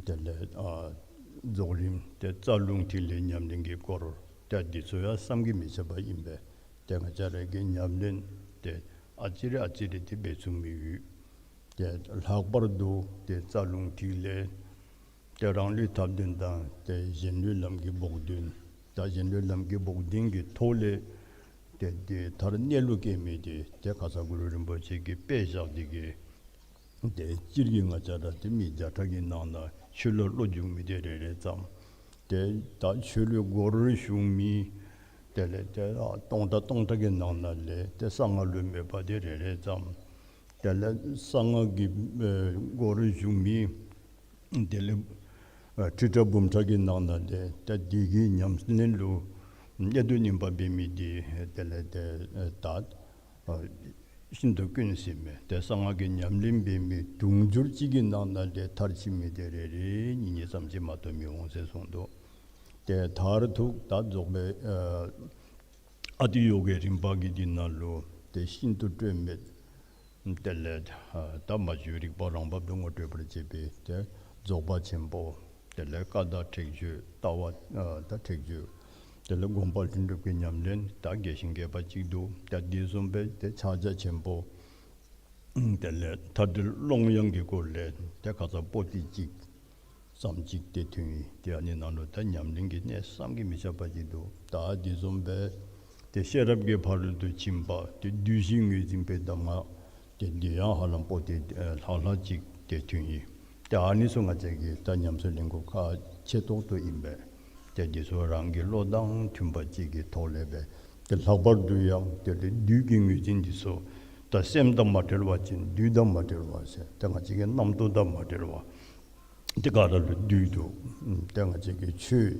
དེ་ལས་ཨ་རྫོགས་རིམ་དེ་རྩ་རླུང་ཐིག་ལེ་ཉམས་ལེན་གྱི་སྐོར་དེ་འདི་ཚུ་ཡང་བསམ་གྱིས་མི་ཁྱབ་པ་ཨིན་པས། དེ་ང་བཅས་ར་གི་ཉམས་ལེན་དེ་ཨ་ཙི་རེ་ཨ་ཙི་རེ་དེ་འབད་ཚུགས་མི་ཡོད། ཏེ་ལྷག་པར་དུ་ཏེ་རྩ་རླུང་ཐིག་ལེ་ཏེ་རང་ལུས་ཐབས་ལྡན་དང་ཏེ་གཞན་ལུས་ལམ་གྱི་བོགས་འདོན། ད་གཞན་ལུས་ལམ་གྱི་བོགས་འདོན་གྱི་ཐོག་ལས་ཏེ་ཏེ་མཐར་གནས་ལུགས་སྐྱེ་མི་དེ་ཏེ་ཁ་ཙ་གུ་རུ་རིན་པོ་ཆེ་གིས་དཔེ་བཞག་སྟེ་གི་ཏེ་སྤྱིར་གྱིས་ང་བཅས་ར་ཏེ་མི་བརྒྱ་ཕྲག་གི་ནང་ན་ཆོས་ལུ་བློ་འཇུག་མི་དེ་རེ་རེ་ཙམ། ཏེ་ད་ཆོས་ལུ་སྒོ་རུ་ཞུགས་མི་ དེ་ལས་ཏེ་ཨ་སྟོང་ཕྲག་སྟོང་ཕྲག་གི་ནང་ན་ལས་ཏེ་གསང་སྔགས་ལུ་མོས་པ་དེ་རེ་རེ་ཙམ། དེ་ལས་གསང་སྔགས་ཀྱི་ཨེ་སྒོ་རུ་ཞུགས་མི་དེ་ལས་ཨ་ཁྲི་ཕྲག་འབུམ་ཕྲག་གི་ནང་ན་ལས་ཏེ་དེ་གི་ཉམས་ལེན་ལུ་གནད་དུ་སྨིན་པ་འབད་མི་དེ་དེ་ལས་ཏེ་ཨེ་ད་ཨ་ཤིན་ཏུ་དཀོན་ཟེར་མས། ཏེ་གསང་སྔགས་ཀྱི་ཉམས་ལེན་འབད་མི་དུང་ཕྱུར་གཅིག་གི་ནང་ན་ལས་མཐར་ཕྱིན་མི་དེ་རེ་རེ་གཉིས་གཉིས་ཙམ་ཅིག་མ་གཏོགས་མི་འོང་ཟེར་གསུངས་འདུག། ཏེ་མཐར་ཐུག་ད་རྫོགས་པའི་ཨ་ཨ་ཏི་ཡོ་གའི་རིམ་པ་གི་འདི་ནང་ལུ་ཏེ་ཤིན་ཏུ་སྤྲོས་མེད། དེ་ལས་ཨ་ད་མ་བཅོས་རིག་པ་རང་བབས་སུ་ངོ་སྤྲོད་པར་བྱེད་པའི་ཏེ་རྫོགས་པ་ཆེན་པོ། དེ་ལས་ཀ་དག་ཁྲེགས་ཆོད་ལྟ་བ་ཨ་ད་ཁྲེགས་ཆོད། དེ་ལས་སྒོམ་པ་ལྷུན་གྲུབ་ཀྱི་ཉམས་ལེན་ད་རྒྱས་ཤིང་རྒྱས་པ་ཅིག་འདུག། ད་འདི་བཟུམ་སྦེ་ཏེ་ཕྱག་རྒྱ་ཆེན་པོ། དེ་ལས་མཐའ་བྲལ་ཀློང་ཡངས་ཀྱི་སྐོར་ལས་ཏེ་ཁ་ཙ་པོ་ཏི་གཅིག་ཙམ་ཅིག་ཏེ་ཐོན་ཡི། ཏེ་ཨ་ནི་ནང་ལུ་ད་ཉམས་ལེན་གྱི་གནད་བསམ་གྱིས་མི་ཁྱབ་པ་ཅིག་འདུག། ད་འདི་བཟུམ་སྦེ་ཏེ་ཤེས་རབ་ཀྱི་ཕ་རོལ་ཏུ་ཕྱིན་པ་ཏེ་བདུད་བཞི་ངོས་འཛིན་པའི་གདམས་ངག་ཏེ་འདི་ཡང་ཧ་ལམ་པོ་ཏི་ཨེ་ལྷག་ལྷག་ཅིག་ཏེ་ཐོན་ཡི། ཏེ་ཨ་ནི་ཚུ་ང་བཅས་ཀྱིས་ད་ཉམས་སུ་ལེན་དགོཔ་ཁག་ཆེ་ཏོག་ཏོ་ཨིན་པས། ཏེ་འདི་ཚུ་རང་གི་བློ་དང་མཐུན་པ་ཅིག་གི་ཐོག་ལས་སྦེ་ཏེ་ལྷག་པར་དུ་ཡང་ཏེ་བདུད་ཀྱི་ངོས་འཛིན་འདི་ཚུ་ད་སེམས་དང་མ་བྲལ་བ་ཅིན་བདུད་དང་མ་བྲལ་བ་ཟེར་ཏེ་ང་བཅས་ཀྱི་རྣམ་རྟོག་དང་མ་བྲལ་བ། ཏེ་ག་ར་ལུ་བདུད་འདུག། ཏེ་ང་བཅས་ཀྱིས་ཆོས་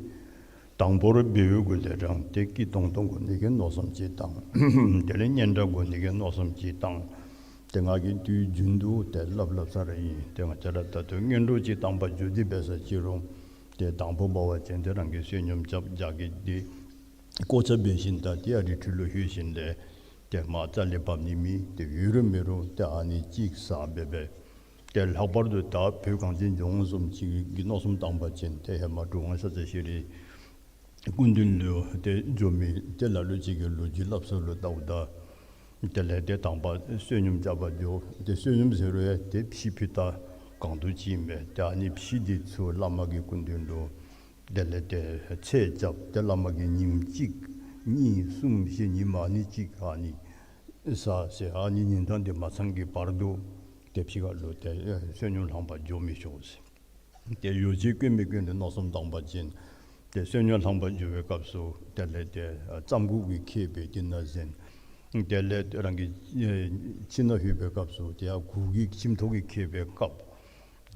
དང་པོར་འབད་བའི་གུ་ལས་རང་ཏེ་སྐྱིད་ཏོང་ཏོ་དགོ་ནི་གི་མནོ་བསམ་ཅིག་བཏང་། དེ་ལས་སྙན་གྲགས་དགོ་ནི་གི་མནོ་བསམ་ཅིག་བཏང་། ཏེ་ང་གིས་དུས་རྒྱུན་དུ་ཏེ་སླབ་སླབ་ས་ར་ཨིན། ཏེ་ང་བཅས་ར་ད་ལྟོ་སྔོན་འགྲོ་ཅིག་བཏང་པར་འགྱོ་སྟེ་འབད་ས་ཅི་རུང་ཏེ་དང་པོ་འབད་བ་ཅིན་ཏེ་རང་གིས་བསོད་སྙོམས་རྐྱབ་རྒྱགས་ཀྱི་འདི་གོ་ཆ་འབད་ཞིནམ་ད་ཏེ་ཡར་རི་ཁྲོད་ལུ་ལྷོད་ཞིནམ་ལས་ཏེ་མར་རྩ་ལས་བབས་ནི་མེད། ཏེ་ཡོད་རུང་མེད་རུང་ཏེ་ཨ་ནི་ཅིག་ཟ་འབད་འབད། ཏེ་ལྷག་པར་དུ་ད་བོད་གངས་ཅན་ལྗོངས་བཟུམ་ཅིག་གི་མནོ་བསམ་བཏང་པ་ཅིན་ཏེ་ཧེ་མ་གྲུབ་དབང་ཤཱཀྱ་ཤྲཱི་སྐུ་མདུན་ལུ་ཏེ་འགྱོ་མི་ཏེ་ལ་ལུ་ཅིག་གིས་ལོ་རྒྱུས་སླབ་ས་ལུ་བལྟཝ་ད་དེ་ལས་ཏེ་དང་པ་བསོད་སྙོམས་རྐྱབ་པར་འགྱོ། ཏེ་བསོད་སྙོམས་ཟེར་རུང་ཡང་ཏེ་ཕྱེ་ཕུད་ད་གང་དུ་ཅིག་མས། ཏེ་ཨ་ནི་ཕྱེ་འདི་ཚུ་བླ་མ་གི་སྐུ་མདུན་ལུ་དེ་ལས་ཏེ་ཚད་རྐྱབ། ཏེ་བླ་མ་གིས་ཉིནམ་གཅིག་གཉིས་གསུམ་བཞི་ཉིནམ་ཨ་ནི་གཅིག་ཨ་ནི་ཟ་ཟེར། ཨ་ནི་ཉིན་གྲངས་འདི་མ་ཚང་གི་བར་དུ་ཏེ་ཕྱི་ཁ་ལུ་ཏེ་ཨེ་བསོད་སྙོམས་ལྷང་པར་འགྱོ་མི་ཆོག་ཟེར། ཏེ་ཡོ་བྱད་བཀོན་མི་བཀོན་ལུ་མནོ་བསམ་བཏང་པ་ཅིན་ཏེ་བསོད་སྙོམས་ལྷང་པར་འགྱོ་བའི་སྐབས་སུ་དེ་ལས་ཏེ་ཨ་རྩམ་ཁུག་གིས་ཁེབས་པའི་འདི་ནང་གཟན། དེ་ལས་རང་གི་ཨེ་ཁྱིམ་ནང་ལྷོད་པའི་སྐབས་སུ་ཏེ་ཡར་གུར་གྱིས་ཁྱིམ་ཐོག་གིས་ཁེབས་པའི་ཁབ།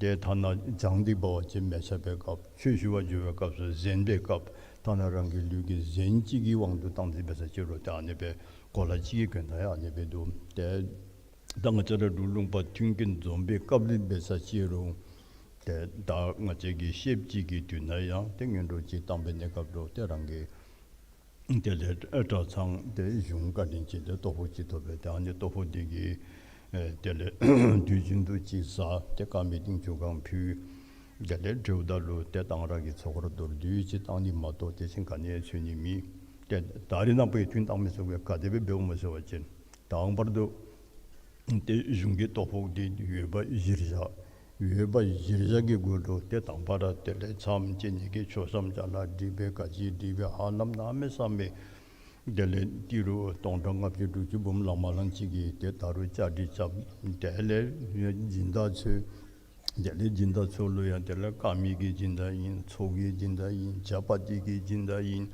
ཏེ་ཐ་ན་ལྗང་འདི་འབད་བ་ཅིན་མལ་ཆ་འབད་བའི་ཁབ། ཆོས་ཞུ་བར་འགྱོ་བའི་སྐབས་སུ་གཟན་འབད་བའི་ཁབ། ཐ་ན་རང་གི་ལུས་ཀྱི་གཟན་ཅིག་གི་དབང་དུ་བཏང་སྟེ་འབད་ས་ཅི་རུང་ཏེ་ཨ་ནི་སྦེ་གོ་ལ་གཅིག་གི་གྱོན་ད་ཡང་ཨ་ནི་སྦེ་འདུག། ཏེ་ད་ང་བཅས་ར་འབྲུག་ལུང་པ་མཐུན་རྐྱེན་འཛོམས་པའི་སྐབས་ལུ་འབད་ས་ཅི་རུང་ཏེ་ད་ང་བཅས་ཀྱི་ཤེསཔ་ཅིག་གི་དུས་ན་ཡང་ཏེ་སྔོན་འགྲོ་ཅིག་བཏང་པའི་གནས་སྐབས་ལུ་ཏེ་རང་གི་དེ་ལས་གྲྭ་ཚང་དེ་གཞུང་བཀའ་དྲིན་ཅན་དེ་ལྟོ་ཕོགས་ཅིག་ཐོབ་པས། ཏེ་ཨ་ནི་ལྟོ་ཕོགས་དེ་གིས་ཨེ་དེ་ལས་དུས་རྒྱུན་དུ་ཅིག་ཟ། ཏེ་དཀར་མེ་ཏིང་ཆུ་གང་ཕུལ། དེ་ལས་དེ་འབདཝ་ད་ལུ་ཏེ་གཏང་རག་གི་ཚོགས་འཁོར་མདོར་བསྡུས་ཅིག་བཏང་ནི་མ་གཏོགས་དེ་བཞིན་ག་ནི་ཡང་འཚོལ་ནི་མེད། ཏེ་ད་རེས་ནངས་པ་ཡང་ཐུན་བཏང་མི་ཚུ་གིས་ག་དེ་སྦེ་འབདཝ་སྨོ་ཟེར་བ་ཅིན་དང་པར་དུ་ཏེ་གཞུང་གི་ལྟོ་ཕོགས་དེ་ཡོད་པ་གཞིར་བཞག། ཡོད་པ་གཞིར་བཞག་གི་གུ་ལུ་ཏེ་དང་པ་ར་དེ་ལས་མཚམས་བཅད་ནི་གི་ཆོས་སམ་ཅ་ལ་སྒྲིག་པའི་ག་ཅི་སྒྲིག་པའི་ཧ་ལམ་གནམ་མེད་ས་མེད། དེ་ལས་ཏི་རུ་སྟོང་ཕྲག་ལྔ་བཅུ་དྲུག་ཅུ་འབུམ་ལང་མ་ལང་ཅིག་གིས་ཏེ་ད་རུང་བཅའ་སྒྲིག་རྐྱབ། དེ་ལས་སྦྱིན་བདག་འཚོལ། དེ་ལས་སྦྱིན་བདག་འཚོལ་ལུ་ཡང་དེ་ལས་དཀར་མེ་གི་སྦྱིན་བདག་ཨིན། ཚོགས་ཀྱི་སྦྱིན་བདག་ཨིན། ཇ་པ་ཏི་གི་སྦྱིན་བདག་ཨིན།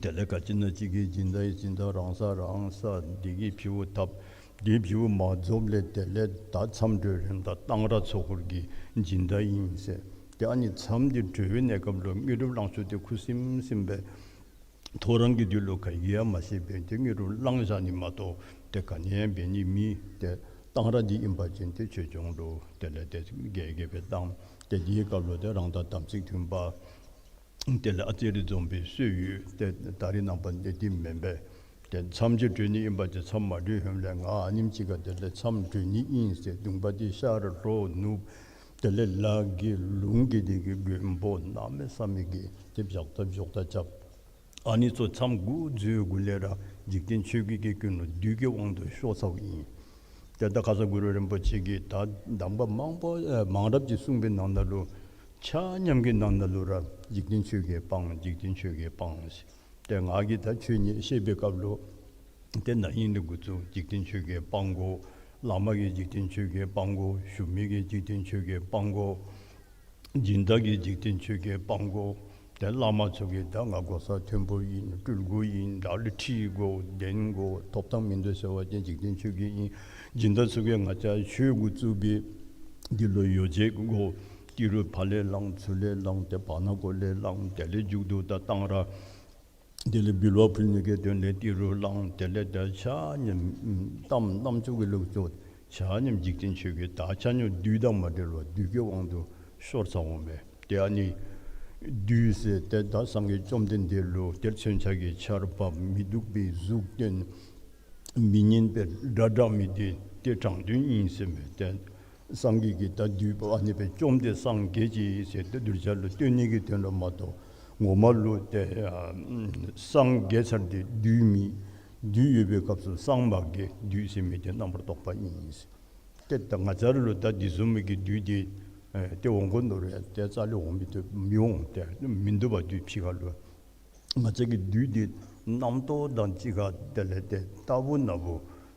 དེ་ལས་ག་ཅི་ན་ཅིག་གི་སྦྱིན་བདག་ཨིན། སྦྱིན་བདག་རང་ས་རང་ས་དེ་གིས་ཕྱི་བོ་བཏབ། དེ་ཕྱི་བོ་མ་རྫོགསཔ་ལས་དེ་ལས་ད་མཚམས་གྲོལ་རན་ད་གཏང་རག་ཚོགས་འཁོར་གྱི་སྦྱིན་བདག་ཨིན་ཟེར། ཏེ་ཨ་ནི་མཚམས་འདི་གྲོལ་བའི་གནས་སྐབས་ལུ་དངོས་གྲུབ་བླང་ཆོག་དེ་ཁུ་སིམ་སིམ་སྦེ་ཐོ་རངས་ཀྱི་དུས་ལུ་ག་གིས་ཡང་མ་ཤེས་པར་ཏེ་དངོས་གྲུབ་བླང་བཞག་ནི་མ་གཏོགས་ཏེ་ག་ནི་ཡང་འབད་ནི་མེད། ཏེ་གཏང་རག་འདི་ཨིན་པ་ཅིན་ཏེ་ཆོས་སྐྱོང་ལུ་དེ་ལས་ཏེ་རྒྱས་རྒྱས་སྦེ་བཏང་། ཏེ་དེའི་སྐབས་ལུ་ཏེ་རང་དང་དམ་ཚིག་མཐུན་པ། དེ་ལས་ཨ་ཙི་རེ་འཛོམས་པའི་སྲོལ་ཡོད། ཏེ་ད་རེས་ནངས་པ་འདི་འདི་མེན་པས། ཏེ་མཚམས་ཅིག་གྲོལ་ནི་ཨིན་པ་ཅིན་མཚམས་མ་གྲོལ་ཧེ་མ་ལས་ང་ཨ་ནེམ་ཅིག་ཁར་དེ་ལས་མཚམས་གྲོལ་ནི་ཨིན་ཟེར་གདུང་པ་འདི་ཤར་ལྷོ་ནུབ་དེ་ལས་ལ་གི་ལུང་གི་དེ་གི་མགོན་པོ་གནམ་མེད་ས་མེད་ཀྱི་ཏེ་བཞག་ད་བཞོག་ད་རྐྱབ། ཨ་ནི་ཚུ་མཚམས་འགོ་འཛུལ་གུ་ལས་ར་འཇིག་རྟེན་ཆོས་བརྒྱད་ཀྱི་ཀུན་སློང་བདུད་ཀྱི་དབང་དུ་ཤོར་ཚརཝ་ཨིན། ཏེ་ད་ཁ་ཙ་གུ་རུ་རིན་པོ་ཆེ་གིས་ད་གདམས་པ་མང་པོ་ཨེ་མང་རབས་ཅིག་གསུངས་པའི་ནང་ན་ལུ་ཆ་མཉམ་གྱི་ནང་ན་ལུ་ར་འཇིག་རྟེན་ཆོས་བརྒྱད་སྤང་། འཇིག་རྟེན་ཆོས་བརྒྱད་སྤང་ཟེར། ཏེ་ང་གིས་ད་ཆོས་ཉིད་བཤད་པའི་སྐབས་ལུ་ཏེ་ན་ཧིང་ལས་འགོ་བཙུགས་འཇིག་རྟེན་ཆོས་བརྒྱད་སྤང་དགོ། བླ་མ་གིས་འཇིག་རྟེན་ཆོས་བརྒྱད་སྤང་དགོ། ཞུ་མི་གིས་འཇིག་རྟེན་ཆོས་བརྒྱད་སྤང་དགོ། སྦྱིན་བདག་གིས་འཇིག་རྟེན་ཆོས་བརྒྱད་སྤང་དགོ། ཏེ་བླ་མ་ཚུ་གིས་ད་ང་གོ་ས་མཐོན་པོ་ཨིན། སྤྲུལ་སྐུ་ཨིན། ད་ལུ་ཁྲི་དགོ་གདན་དགོ་ཐོབ་ཐང་མིན་འདུག་ཟེར་བ་ཅིན་འཇིག་རྟེན་ཆོས་ཀྱི་ཨིན། སྦྱིན་བདག་ཚུ་གིས་ང་བཅས་ཆོས་འགོ་བཙུགས་པའི་འདི་ལུ་ཡོ་བྱད་དགོ། ཏི་རུ་ཕར་ལས་བླངས་ཚུར་ལས་བླངས་ཏེ་བར་ན་གོ་ལས་བླངས། དེ་ལས་མཇུག་ཏུ་ད་གཏང་རག་དེ་ལས་འབུལ་བ་ཕུལ་ནི་གི་དོན་ལས་ཏི་རུ་བླངས། དེ་ལས་ད་ཆ་མཉམ་གཏམ་རྣམ་ཅོ་གི་ལུགས་ཚུ་ཆ་མཉམ་འཇིག་རྟེན་ཆོས་ཀྱི་ད་ཆ་མཉམ་བདུད་དང་མ་འབྲེལ་བར་བདུད་ཀྱི་དབང་དུ་ཤོར་ཚར་འོང་མས། ཏེ་ཨ་ནི་བདུད་ཟེར་ཏེ་ད་སངས་རྒྱས་བཅོམ་ལྡན་འདས་ལུ་ཏེ་མཚོན་ཆ་གི་ཆརཔ་མི་སྡུག་པའི་གཟུགས་སྟོན། མི་སྙན་པའི་སྒྲ་བསྒྲགས་མི་འདི་ཏེ་དྲང་དོན་ཨིན་ཟེར་མས། ཏེ་སངས་རྒྱས་ཀྱིས་ད་བདུད་པོ་ཨ་ནི་སྦེ་བཅོམ་སྟེ་སངས་རྒྱས་ཅི་ཟེར་ཏེ་གདུལ་བྱ་ལུ་སྟོན་ནི་གི་དོན་ལུ་མ་གཏོགས་ངོ་མ་ལུ་ཏེ་ཨ་སངས་རྒྱས་ཚར་ཏེ་བདུད་མི་བདུད་ཡོད་པའི་སྐབས་སུ་སངས་མ་རྒྱས། བདུད་ཟེར་མི་འདི་རྣམ་པར་རྟོག་པ་ཨིན་ཟེར། ཏེ་ད་ང་བཅས་ར་ལུ་ད་འདི་བཟུམ་མའི་གི་བདུད་འདི་ཨེ་ཏེ་འོང་དགོ་མནོ་རུང་ཏེ་རྩ་ལས་འོང་མི་ཐུབ་མི་འོང་། ཏེ་མིན་འདུག་པ་བདུད་ཕྱི་ཁ་ལུ། ང་བཅས་ཀྱི་བདུད་འདི་རྣམ་རྟོག་དང་གཅིག་ཁར་དེ་ལས་ཏེ་རྟག་བུ་ན་བུ་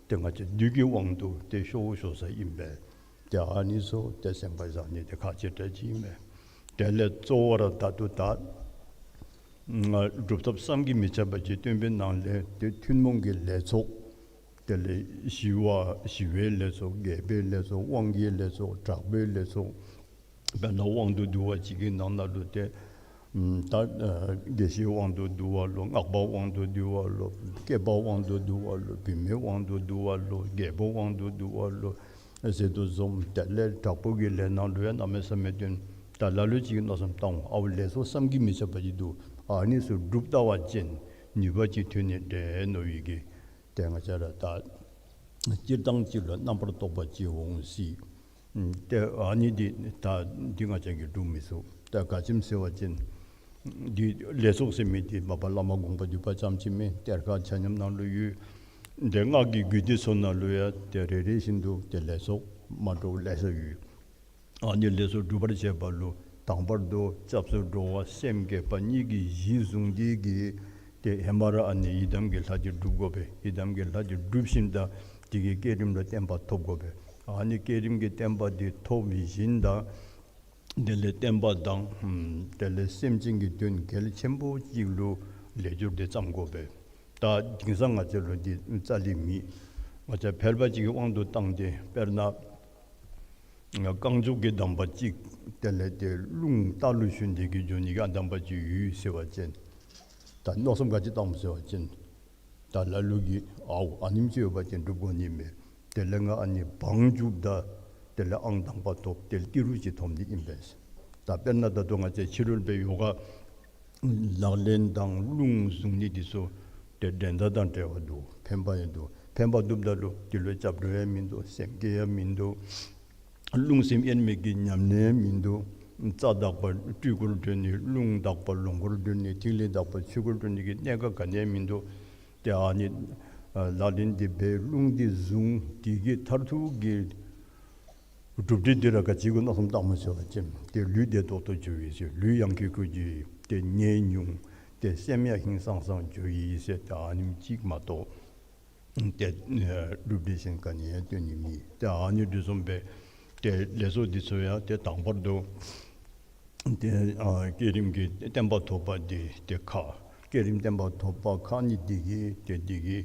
ཏེ་ང་བཅས་བདུད་ཀྱི་དབང་དུ་ཏེ་ཤོར་ཤོར་ས་ཨིན་པས། ཏེ་ཨ་ནི་ཚུ་ཏེ་སེམས་ཁར་བཞག་ནི་འདི་ཁག་ཆེ་དྲགས་ཅིག་ཨིན་པས། དེ་ལས་གཙོ་བོ་ར་ད་ལྟོ་ད་ང་སྒྲུབ་ཐབས་བསམ་གྱིས་མི་ཁྱབ་པ་ཅིག་སྟོན་པའི་ནང་ལས་ཏེ་ཐུན་མོང་གི་ལས་ཚོགས། དེ་ལས་ཞི་བ་ཞི་བའི་ལས་ཚོགས། རྒྱས་པའི་ལས་ཚོགས། དབང་གི་ལས་ཚོགས། དྲག་པོའི་ལས་ཚོགས། དཔེར་ན་དབང་དུ་བསྡུ་བ་ཅིག་གི་ནང་ན་ལུ་ཏེ་ཨམ་ད་ཨ་དགེ་བཤེས་དབང་དུ་བསྡུ་བ་ལོ། སྔགས་པ་དབང་དུ་བསྡུ་བ་ལོ། སྐྱེས་པ་དབང་དུ་བསྡུ་བ་ལོ། བུད་མེད་དབང་དུ་བསྡུ་བ་ལོ། རྒྱལ་པོ་དབང་དུ་བསྡུ་བ་ལོ་ཟེར་དོ་བཟུམ། དེ་ལས་དྲག་པོ་གི་ལས་ནང་ལུ་ཡང་གནམ་མེད་ས་མེད་སྟོན། ད་ལ་ལུ་ཅིག་མནོ་བསམ་བཏང་འོང་། ཨའུ་ལས་ཚོགས་བསམ་གྱིས་མི་ཁྱབ་པ་ཅིག་འདུག། ཨ་ནི་ཚུ་སྒྲུབ་ལྟ་བ་ཅིན་ནུས་པ་ཅིག་ཐོན་ནི་འདྲས་མནོ་བའི་གི་ཏེ་ང་བཅས་ར་ད་སྤྱིར་བཏང་ཅིག་ལུ་རྣམ་པར་རྟོག་པ་ཅིག་འོང་སྲིད། ཨམ་ཏེ་ཨ་ནི་འདི་ད་འདི་ང་བཅས་ཀྱིས་སྒྲུབ་མི་ཚུགས། ད་ག་ཅི་སྨོ་ཟེར་བ་ཅིན་འདི་ལས་ཚོགས་ཟེར་མི་འདི་མ་པ་བླ་མ་དགོངས་པ་འདུས་པ་ཙམ་ཅིག་མེན། གཏེར་ཁ་ཆ་མཉམ་ནང་ལུ་ཡོད། ཏེ་སྔགས་ཀྱི་རྒྱུད་སྡེ་ཚུ་ནང་ལུ་ཡང་ཏེ་རེ་རེ་བཞིན་དུ་ཏེ་ལས་ཚོགས་མ་འདྲཝ་ལེ་ཤ་ཡོད། ཨ་ནི་ལས་ཚོགས་སྒྲུབ་པར་བྱེད་པ་ལུ་དང་པར་དུ་སྐྱབས་སུ་འགྲོ་བ་སེམས་བསྐྱེད་པ་གཉིས་ཀྱི་གཞི་བཟུང་སྟེ་གིས་ཏེ་ཧེ་མ་ར་ཨ་ནི་ཡི་དམ་གྱི་ལྷ་འདི་སྒྲུབ་དགོ་པས། ཡི་དམ་གྱི་ལྷ་འདི་སྒྲུབ་ཞིནམ་ད་དེ་གི་བསྐྱེད་རིམ་ལུ་བརྟན་པ་ཐོབ་དགོ་པས། ཨ་ནི་བསྐྱེད་རིམ་གྱི་བརྟན་པ་འདི་ཐོབ་ཞིནམ་ད་དེ་ལས་བསྟན་པ་དང་ཨམ་དེ་ལས་སེམས་ཅན་གྱི་དོན་གལ་ཆེན་པོ་ཅིག་ལུ་ལས་སྦྱོར་འདི་བརྩམ་དགོ་པས། ད་དེང་སང་ང་བཅས་ལུ་འདི་རྩ་ལས་མེད། ང་བཅས་ཕལ་པ་ཅིག་གི་དབང་དུ་བཏང་སྟེ་དཔེར་ན་རྐང་མགྱོགས་ཀྱི་གདམས་པ་ཅིག་དེ་ལས་ཏེ་རླུང་རྟ་ལུ་ཞོན་ཏེ་གིས་འགྱོ་ནི་གི་ཨ་གདམས་པ་ཅིག་ཡོད་ཟེར་བ་ཅིན་ད་མནོ་བསམ་ག་ཅི་བཏངམ་ཟེར་བ་ཅིན་ད་ལ་ལུ་གིས་ཨའུ་ཨ་ནེམ་ཅིག་ཡོད་པ་ཅིན་སྒྲུབ་དགོ་ནི་མས། དེ་ལས་ང་ཨ་ནི་བང་རྒྱུགཔ་ད་དེ་ལས་ཨང་དང་པ་ཐོབ། དེ་ལས་ཏི་རུ་ཅིག་ཐོབ་ནི་ཨིན་པས། ད་དཔེར་ན་ད་ལྟོ་ང་བཅས་ཕྱི་རོལ་པའི་ཡོ་ག་ལག་ལེན་དང་རླུང་བཟུང་ནི་འདི་ཚུ་ཏེ་འགྲན་ཟླ་དང་བྲལ་བ་འདུག། ཕན་པ་ཡང་འདུག། ཕན་པ་འདུགཔ་ད་ལུ་འདི་ལུ་སྐྱབས་འགྲོ་ཡང་མིན་འདུག། སེམས་བསྐྱེད་ཡང་མིན་འདུག། རླུང་སེམས་དབྱེར་མེད་ཀྱི་ཉམས་ལེན་ཡང་མིན་འདུག། རྩ་དག་པ་སྤྲུལ་སྐུར་གྲོལ་ནི། རླུང་དག་པ་ལོངས་སྐུར་གྲོལ་ནི། ཐིག་ལེ་དག་པ་ཆོས་སྐུར་གྲོལ་ནི་གི་གནད་འགག་ག་ནི་ཡང་མིན་འདུག། ཏེ་ཨ་ནི་ཨ་ལག་ལེན་འདི་འབད། རླུང་འདི་བཟུང་། དེ་གི་མཐར་ཐུག་གི་གྲུབ་འབྲས་འདི་ར་ག་ཅི་གུ་མནོ་བསམ་བཏངམ་ཟེར་བ་ཅིན་ཏེ་ལུས་བདེ་ཏོག་ཏོ་འགྱོ་ཡི་ཟེར། ལུས་ཡང་ཁེ་ཁེ་འགྱོ་ཡི། ཏེ་ནད་ཉུང་། ཏེ་སེམས་ཡང་ཧིང་སངས་སངས་འགྱོ་ཡི་ཟེར། ཏེ་ཨ་ནེམ་ཅིག་མ་གཏོགས་ཏེ་ཨེ་གྲུབ་འབྲས་གཞན་ག་ནི་ཡང་སྟོན་ནི་མེད། ཏེ་ཨ་ནི་འདི་བཟུམ་སྦེ་ཏེ་ལས་ཚོགས་འདི་ཚུ་ཡང་ཏེ་དང་པར་དུ་ཏེ་ཨ་བསྐྱེད་རིམ་གྱི་བརྟན་པ་ཐོབ་པ་འདི་ཏེ་ཁག། བསྐྱེད་རིམ་བརྟན་པ་ཐོབ་པ་ཁག་ནི་འདི་གིས་ཏེ་འདི་གིས་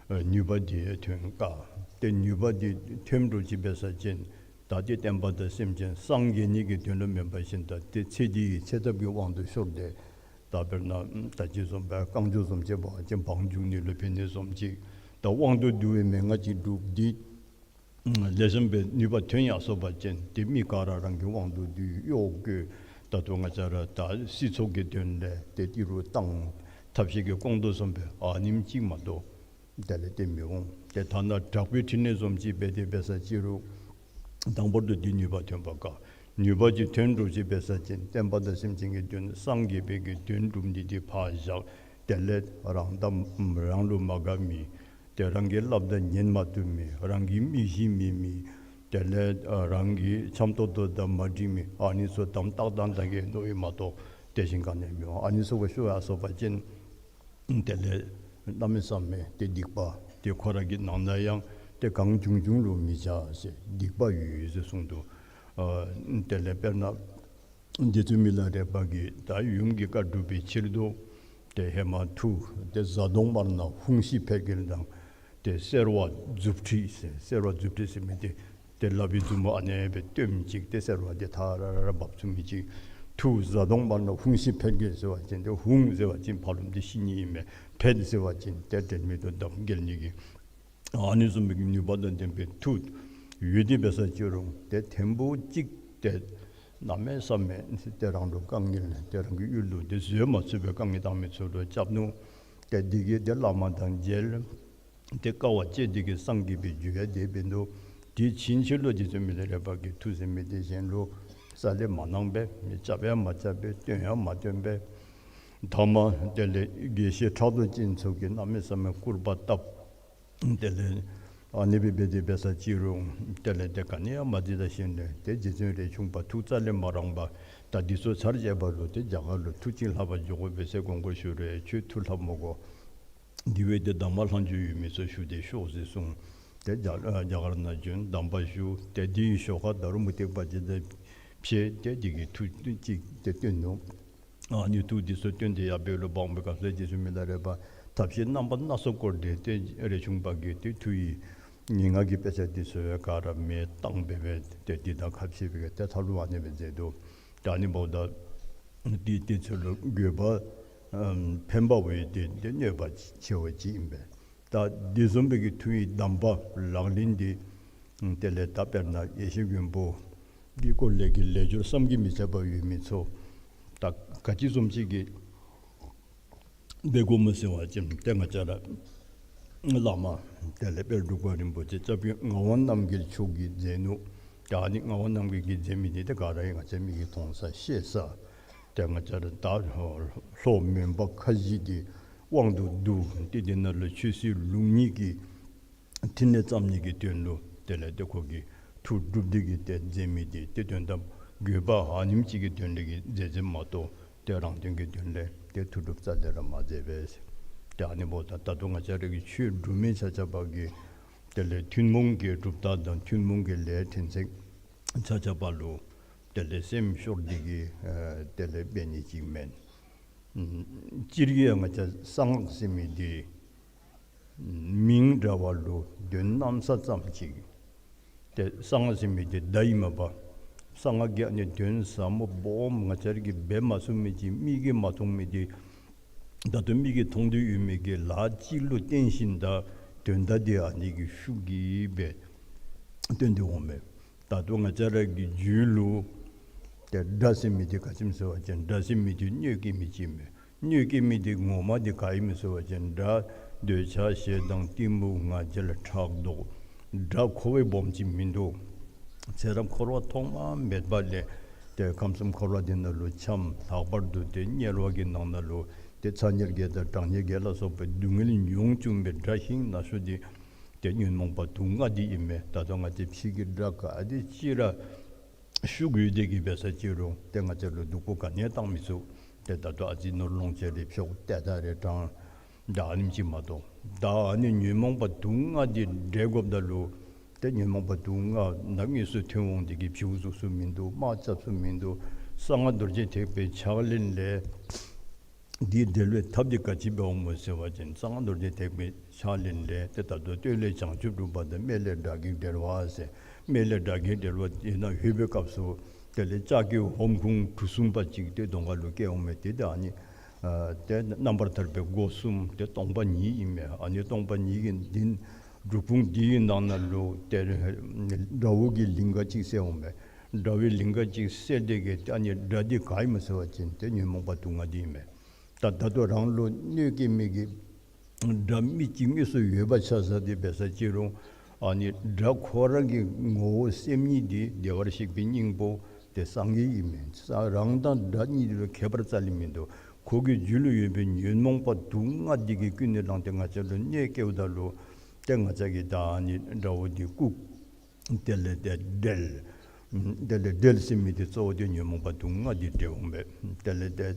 ཨ་ནུས་པ་འདི་ཐོན་དཀའ། ཏེ་ནུས་པ་འདི་ཐོན་འགྲོ་ཅི་འབད་ས་ཅིན་ད་ཏེ་བསྟན་པ་དང་སེམས་ཅན་སངས་རྒྱས་ནི་གི་དོན་ལུ་མེན་པ་ཅིན་ད་ཏེ་ཚེ་འདི་གི་ཚེ་ཐབས་ཀྱི་དབང་དུ་ཤོར་ཏེ་ད་དཔེར་ན་ད་ཅི་བཟུམ་སྦེ་རྐང་མགྱོགས་བཟུམ་ཅིག་འབད་བ་ཅིན་བང་རྒྱུག་ནི་ལུ་ཕན་ནི་བཟུམ་ཅིག། ད་དབང་དུ་བསྡུ་བའི་མན་ངག་ཅིག་སྒྲུབ་སྟེ་ལེགས་ཤོམ་སྦེ་ནུས་པ་ཐོན་ཡར་སོ་བ་ཅིན་ཏེ་མི་ག་ར་རང་གི་དབང་དུ་བསྡུ་གཡོག་བཀོལ། ད་ལྟོ་ང་བཅས་ར་ད་སྲིད་ཚོགས་ཀྱི་དོན་ལས་ཏེ་ཏི་རུ་བཏང་། ཐབས་ཤེས་ཀྱིས་སྐོང་དོ་བཟུམ་སྦེ་ཨ་ནེམ་ཅིག་མ་གཏོགས་དེ་ལས་ཏེ་མི་འོང་། ཏེ་ཐ་ན་དྲག་པོའི་ཕྲིན་ལས་བཟུམ་ཅིག་འབད་དེ་འབད་ས་ཅི་རུང་དང་པོར་དུ་འདི་ནུས་པ་ཐོན་པ་དཀའ། ནུས་པ་ཅིག་ཐོན་འགྲོ་ཅི་འབད་ས་ཅིན་བསྟན་པ་དང་སེམས་ཅན་གྱི་དོན་སངས་རྒྱས་པའི་གི་དོན་སྒྲུབ་ནི་འདི་ཕར་བཞག། དེ་ལས་རང་དང་རང་ལུ་མ་དགའ་མི་ཏེ་རང་གི་སླབ་ད་ཉན་མ་བཏུབ་མི། རང་གི་མི་གཞི་མེད་མི། དེ་ལས་ཨ་རང་གི་འཆམ་ཏོག་ཏོ་དང་མ་འགྲིག་མི། ཨ་ནི་ཚུ་དམ་ཏག་ཏག་ཏག་གི་མནོ་ཡི་མ་གཏོགས་དེ་བཞིན་ག་ནི་ཡང་མི་འོང་། ཨ་ནི་ཚུ་གུ་ཤོར་ཡར་སོ་བ་ཅིན་དེ་ལས་གནམ་མེད་ས་མེད་ཏེ་སྡིག་པ་ཏེ་ཁོ་ར་གི་ནང་ན་ཡང་ཏེ་གང་བྱུང་བྱུང་ལུ་མི་བྱ་ཟེར་སྡིག་པ་ཡོད་ཟེར་གསུངས་འདུག། ཨ་དེ་ལས་དཔེར་ན་ རྗེ་བཙུན་མི་ལ་རས་པ་གིས་ད་ཡུམ་གྱི་བཀའ་སྒྲུབ་པའི་ཕྱིར་དུ་ཏེ་ཧེ་མ་མཐུ་ཏེ་གཟའ་གདོང་དམར་ནག་ཧཱུྃ་ཤི་ཕཊ་འགྱེལ་དང་ཏེ་སེར་བ་མཛུབ་ཁྲིད་ཟེར། སེར་བ་མཛུབ་ཁྲིད་ཟེར་མི་འདི་ཏེ་ལག་པའི་མཛུབ་མོ་ཨ་ནེ་སྦེ་སྟོནམ་ཅིག་ཏེ་སེར་བ་འདི་ཐ་ར་ར་འབབ་ཚུགས་མི་ཅིག། མཐུ་གཟའ་གདོང་དམར་ནག་ཧཱུྃ་ཤི་ཕཊ་འགྱེལ་ཟེར་བ་ཅིན་ཏེ་ཧཱུྃ་ཟེར་བ་ཅིན་ཕ་རོལ་ཏེ་ཤི་ནི་ཨིན་མས། ཕཊ་ཟེར་བ་ཅིན་ཏེ་དྲན་མེད་དུ་འདམ་འགྱེལ་ནི་གི་ཨ་ནི་བཟུམ་མའི་ནུས་པ་དང་ལྡན་པའི་མཐུ་ཡོད་དེ་འབད་ས་ཅི་རུང་ཏེ་ཐེངས་པོ་གཅིག་ཏེ་གནམ་མེད་ས་མེད་ཏེ་རང་ལུ་དཀའ་ངལ་ཏེ་རང་གི་ཡུལ་ལུ་ཏེ་བཟོད་མ་ཚུགས་པའི་དཀའ་ངལ་བཏང་མི་ཚུ་ལུ་རྐྱབ་ནུག། ཏེ་འདི་གིས་ཏེ་བླ་མ་དང་མཇལ། ཏེ་དཀའ་བ་སྤྱད་དེ་གིས་སངས་རྒྱས་པའི་རྒྱུ་ཡང་དེ་འབད་ནུག། དེ་ཕྱིན་ཆད་ལུ་རྗེ་བཙུན་མི་ལ་རས་པ་གིས་མཐུ་ཟེར་མི་དེ་གཞན་ལུ་རྩ་ལས་མ་གནང་པས། རྐྱབ་ཡང་མ་རྐྱབ་པས། སྟོན་ཡང་མ་སྟོན་པས། ཐ་མ་དེ་ལས་དགེ་བཤེས་ཕྲག་དོག་ཅན་ཚུ་གིས་གནམ་མེད་ས་མེད་སྐུར་པ་བཏབ། དེ་ལས་ཨ་ནི་སྦེ་འབད་དེ་འབད་ས་ཅི་རུང་དེ་ལས་ཏེ་ག་ནི་ཡང་མ་བྱིན་ད་ཞིནམ་ལས་ཏེ་རྗེ་བཙུན་རས་ཆུང་པ་ཐུགས་རྩ་ལས་མ་རངས་པར་ད་འདི་ཚུ་ཚར་བཅད་པ་ལུ་ཏེ་རྒྱ་གར་ལུ་མཐུ་ཅིག་ལྷབ་པར་འགྱོ་དགོ་པས་ཟེར་དགོངས་སྐོར་ཞུ་རུང་ཁྱོད་མཐུ་ལྷབ་མི་དགོ། འདི་བ་ཏེ་གདམས་པ་ལྷག་མཇུག་ཡོད་མི་ཚུ་ཞུ་སྟེ་ཤོག་ཟེར་གསུངས། ཏེ་རྒྱ་རྒྱ་གར་ནང་བྱོན། གདམས་པ་ཞུ། ཏེ་དེའི་ཞོར་ཁར་ད་རུང་མུ་སྟེགས་པ་ཅིག་དང་ཕྱད་དེ་དེ་གིས་མཐུ་ཅིག་ཏེ་སྟོན་ནུག། ཨ་ནི་མཐུ་འདི་ཚུ་སྟོན་ཏེ་ཡར་འབད་ལུ་འབག་པའི་སྐབས་སུ་རྗེ་བཙུན་མི་ལ་རས་པ་ཐབས་ཤེས་རྣམ་པ་སྣ་ཚོགས་བསྐོར་ཏེ་ཏེ་རས་ཆུང་པ་གིས་ཏེ་མཐུ་ཡི་ངན་སྔགས་ཀྱི་དཔེ་ཆ་འདི་ཚུ་ག་ར་མེ་བཏང་སྦེ་སྦེ་ཏེ་འདི་དང་ཁ་ཕྱེ་སྦེ་ཏེ་ཐལ་བ་ཨ་ནི་སྦེ་མཛད་དོ། ད་ཨ་ནི་འབདཝ་ད་འདི་དེ་ཚུ་ལུ་དགོས་པ་ཨམ་ཕན་པ་བ་ཡོད་དེ་ཏེ་གནོད་པ་ཆེ་བ་ཅིག་ཨིན་པས། ད་འདི་བཟུམ་སྦེ་གི་མཐུ་ཡི་གདམས་པ་ལག་ལེན་འདི་དེ་ལས་ད་དཔེར་ན་ཡེ་ཤེས་མགོན་པོ་གི་སྐོར་ལས་ཀྱི་ལས་སྦྱོར་བསམ་གྱིས་མི་ཁྱབ་པ་ཡོད་མི་ཚུ་ད་ག་ཅི་བཟུམ་ཅིག་གི་འབད་དགོ་མོ་ཟེར་བ་ཅིན་ཏེ་ང་བཅས་ར་བླ་མ་དེ་ལས་དཔལ་འབྲུག་པ་རིན་པོ་ཆེ་སྐྱབས་རྗེ་ངག་དབང་རྣམ་རྒྱལ་མཆོག་གིས་མཛད་ནུག། ད་ཨ་ནི་ངག་དབང་རྣམ་རྒྱལ་གྱིས་མཛད་མི་འདི་ཏེ་ག་ར་ཡང་ང་བཅས་མིག་གིས་མཐོང་ས་ཤེས་ས། ཏེ་ང་བཅས་ར་ད་ལྷོ་མོན་པ་ཁ་བཞི་འདི་དབང་དུ་བསྡུ་སྟེ་འདི་ནང་ལུ་ཆོས་སྲིད་ལུགས་གཉིས་ཀྱི་ཕྲིན་ལས་བརྩམ་ནི་གི་དོན་ལུ་དེ་ལས་ཏེ་ཁོ་གིས་མཐུ་སྒྲུབ་སྟེ་གིས་ཏེ་མཛད་མི་འདི་ཏེ་དོན་དམ་དགོས་པ་ཨ་ནེམ་ཅིག་གི་དོན་ལས་ཀྱི་མཛད་མཛདཔ་མ་གཏོགས་ཏེ་རང་དོན་གྱི་དོན་ལས་ཏེ་མཐུ་སྒྲུབ་རྩ་ལས་ར་མ་མཛད་པས། ཏེ་ཨ་ནི་འབདཝ་ད་ད་ལྟོ་ང་བཅས་ར་གི་ཆོས་སྒྲུབ་མི་ཆ་ཁྱབ་གིས་དེ་ལས་ཐུན་མོང་གི་གྲུབ་རྟགས་དང་ཐུན་མོང་གི་ལས་ཕྲན་ཚེགས་ཆ་ཁྱབ་ལུ་དེ་ལས་སེམས་ཤོར་ཏེ་གིས་ཨ་དེ་ལས་འབད་ནི་ཅིག་མེན། ཨམ་སྤྱིར་གྱིས་ཡང་ང་བཅས་གསང་སྔགས་ཟེར་མི་འདི་མིང་འདྲ་བ་ལུ་དོན་གནམ་ས་ཙམ་ཅིག། ཏེ་གསང་སྔགས་ཟེར་མི་འདི་བརྡ་ཨིན་མས་པ། གསང་སྔགས་ཀྱི་ཨ་ནི་དོན་ཟབ་མོ་སྦོམ་ང་བཅས་ར་གིས་འབད་མ་ཚུགས་མི་ཅིག་མིག་གིས་མ་མཐོང་མི་འདི་ད་ལྟོ་མིག་གིས་མཐོང་སྟེ་ཡོད་མི་གི་ལཱ་ཅིག་ལུ་བརྟེན་ཞིནམ་ད་དོན་དག་འདི་ཨ་ནི་གི་ཤུགས་ཀྱིས་སྦེ་སྟོན་ཏེ་འོང་མས། ད་ལྟོ་ང་བཅས་ར་གི་རྒྱུད་ལུ་ཏེ་དགྲ་ཟེར་མི་འདི་ག་ཅི་སྨོ་ཟེར་བ་ཅིན་དགྲ་ཟེར་མི་འདི་གནོད་སྐྱེལ་མི་ཅིག་མས། གནོད་སྐྱེལ་མི་འདི་ངོ་མ་འདི་ག་ཨིན་མས་ཟེར་བ་ཅིན་དགྲ་འདོད་ཆགས་ཞེ་སྡང་གཏི་མུག་ང་རྒྱལ་ཕྲག་དོག། དགྲ་ཁོ་བ་སྦོམ་ཅིག་མིན་འདུག། ཚེ་རབས་འཁོར་བ་ཐོག་མ་མེད་པ་ལས་ཏེ་ཁམས་གསུམ་འཁོར་བ་འདི་ནང་ལུ་འཁྱམས། ལྷག་པར་དུ་ཏེ་དམྱལ་བ་གི་ནང་ན་ལུ་ཏེ་ཚ་དམྱལ་བརྒྱད་དང་གྲང་དམྱལ་བརྒྱད་ལ་སོགས་པའི་སྡུག་བསྔལ་མྱོང་བཅུག་པའི་དགྲ་ཤིང་ན་ཤོས་འདི་ཏེ་ཉོན་མོངས་པ་དུག་ལྔ་འདི་ཨིན་མས། ད་ལྟོ་ང་བཅས་ཕྱི་གི་དགྲ་ག་དེ་ཅིག་ར་ཤུགས་ཡོད་དེ་གིས་འབད་ས་ཅི་རུང་ཏེ་ང་བཅས་ལུ་སྡུག་པོ་ག་ནི་ཡང་བཏང་མི་ཚུགས། ཏེ་ད་ལྟོ་ཨ་ཙི་ནོར་ལོངས་སྤྱོད་རེ་འཕྱོག་ཏེ་ད་རེ་དྲང་ད་ཨ་ནེམ་ཅིག་མ་གཏོགས། ད་ཨ་ནི་ཉོན་མོངས་པ་དུག་ལྔ་འདི་བསྒྲལ་དགོཔ་ད་ལུ་ཏེ་ཉོན་མོངས་པ་དུག་ལྔ་ནམ་དངོས་སུ་ཐོན་འོང་དེ་གིས་བྱིའུ་གཟུགས་སུ་མིན་འདུག། དམག་རྐྱབ་སུ་མིན་འདུག། གསང་སྔགས་རྡོ་རྗེ་ཐེག་པའི་ཕྱག་ལེན་ལས་འདི་བསྒྲལ་བའི་ཐབས་འདི་ག་ཅི་འབད་འོང་མོ་ཟེར་བ་ཅིན་གསང་སྔགས་རྡོ་རྗེ་ཐེག་པའི་ཕྱག་ལེན་ལས་ཏེ་ད་ལྟོ་སྟོད་ལས་བྱང་ཆུབ་སྒྲུབ་པ་དང་སྨད་ལས་དགྲ་བགེགས་བསྒྲལ་བ་ཟེར། སྨད་ལས་དགྲ་བགེགས་བསྒྲལ་བ་དེ་ནང་ལྷོད་པའི་སྐབས་སུ་དེ་ལས་ལྕགས་ཀྱི་ཧོམ་ཁུང་གྲུ་གསུམ་པ་ཅིག་ཏེ་གདོང་ཁ་ལུ་བཀལ་འོང་མས། ཏེ་ད་ཨ་ནི་ཨ་ཏེ་རྣམ་པར་ཐར་པའི་སྒོ་གསུམ་ཏེ་སྟོང་པ་ཉིད་ཨིན་མས། ཨ་ནི་སྟོང་པ་ཉིད་ཀྱི་འདི་སྒྲུབ་ཁུང་འདི་གི་ནང་ན་ལུ་ཏེ་དགྲ་བོ་གི་ལིང་ག་ཅིག་གསལ་འོང་མས། དགྲ་བོའི་ལིང་ག་ཅིག་གསལ་དེ་གིས་ཨ་ནི་དགྲ་འདི་ག་ཨིན་མོ་ཟེར་བ་ཅིན་ཏེ་ཉོན་མོངས་པ་དུག་ལྔ་འདི་ཨིན་མས། ད་ད་ལྟོ་རང་ལུ་གནོད་སྐྱེལ་མི་གི་དགྲ་མི་ཅིག་དངོས་སུ་ཡོད་པ་ཆ་བཞག་སྟེ་འབད་ས་ཅི་རུང་ཨ་ནི་དགྲ་ཁོ་རང་གི་ངོ་བོ་སེམས་ཉིད་འདི་བདེ་བར་གཤེགས་པའི་སྙིང་པོ་ཏེ་སངས་རྒྱས་ཨིན་མས། ས་རང་དང་དགྲ་གཉིས་ལུ་ཁྱད་པར་རྩ་ལས་མིན་འདུག། ཁོ་གི་རྒྱུད་ལུ་ཡོད་པའི་ཉོན་མོངས་པ་དུག་ལྔ་འདི་གིས་ཀུན་ནས་བསླངས་ཏེ་ང་བཅས་ལུ་གནོད་སྐྱེལཝ་ད་ལུ་ཏེ་ང་བཅས་ཀྱིས་ད་ཨ་ནི་དགྲ་བོ་འདི་བཀུག། དེ་ལས་ཏེ་བསྒྲལ། དེ་ལས་བསྒྲལ་ཟེར་མི་འདི་གཙོ་བོ་འདི་ཉོན་མོངས་པ་དུག་ལྔ་འདི་བསྒྲལ་འོང་པས། དེ་ལས་ཏེ་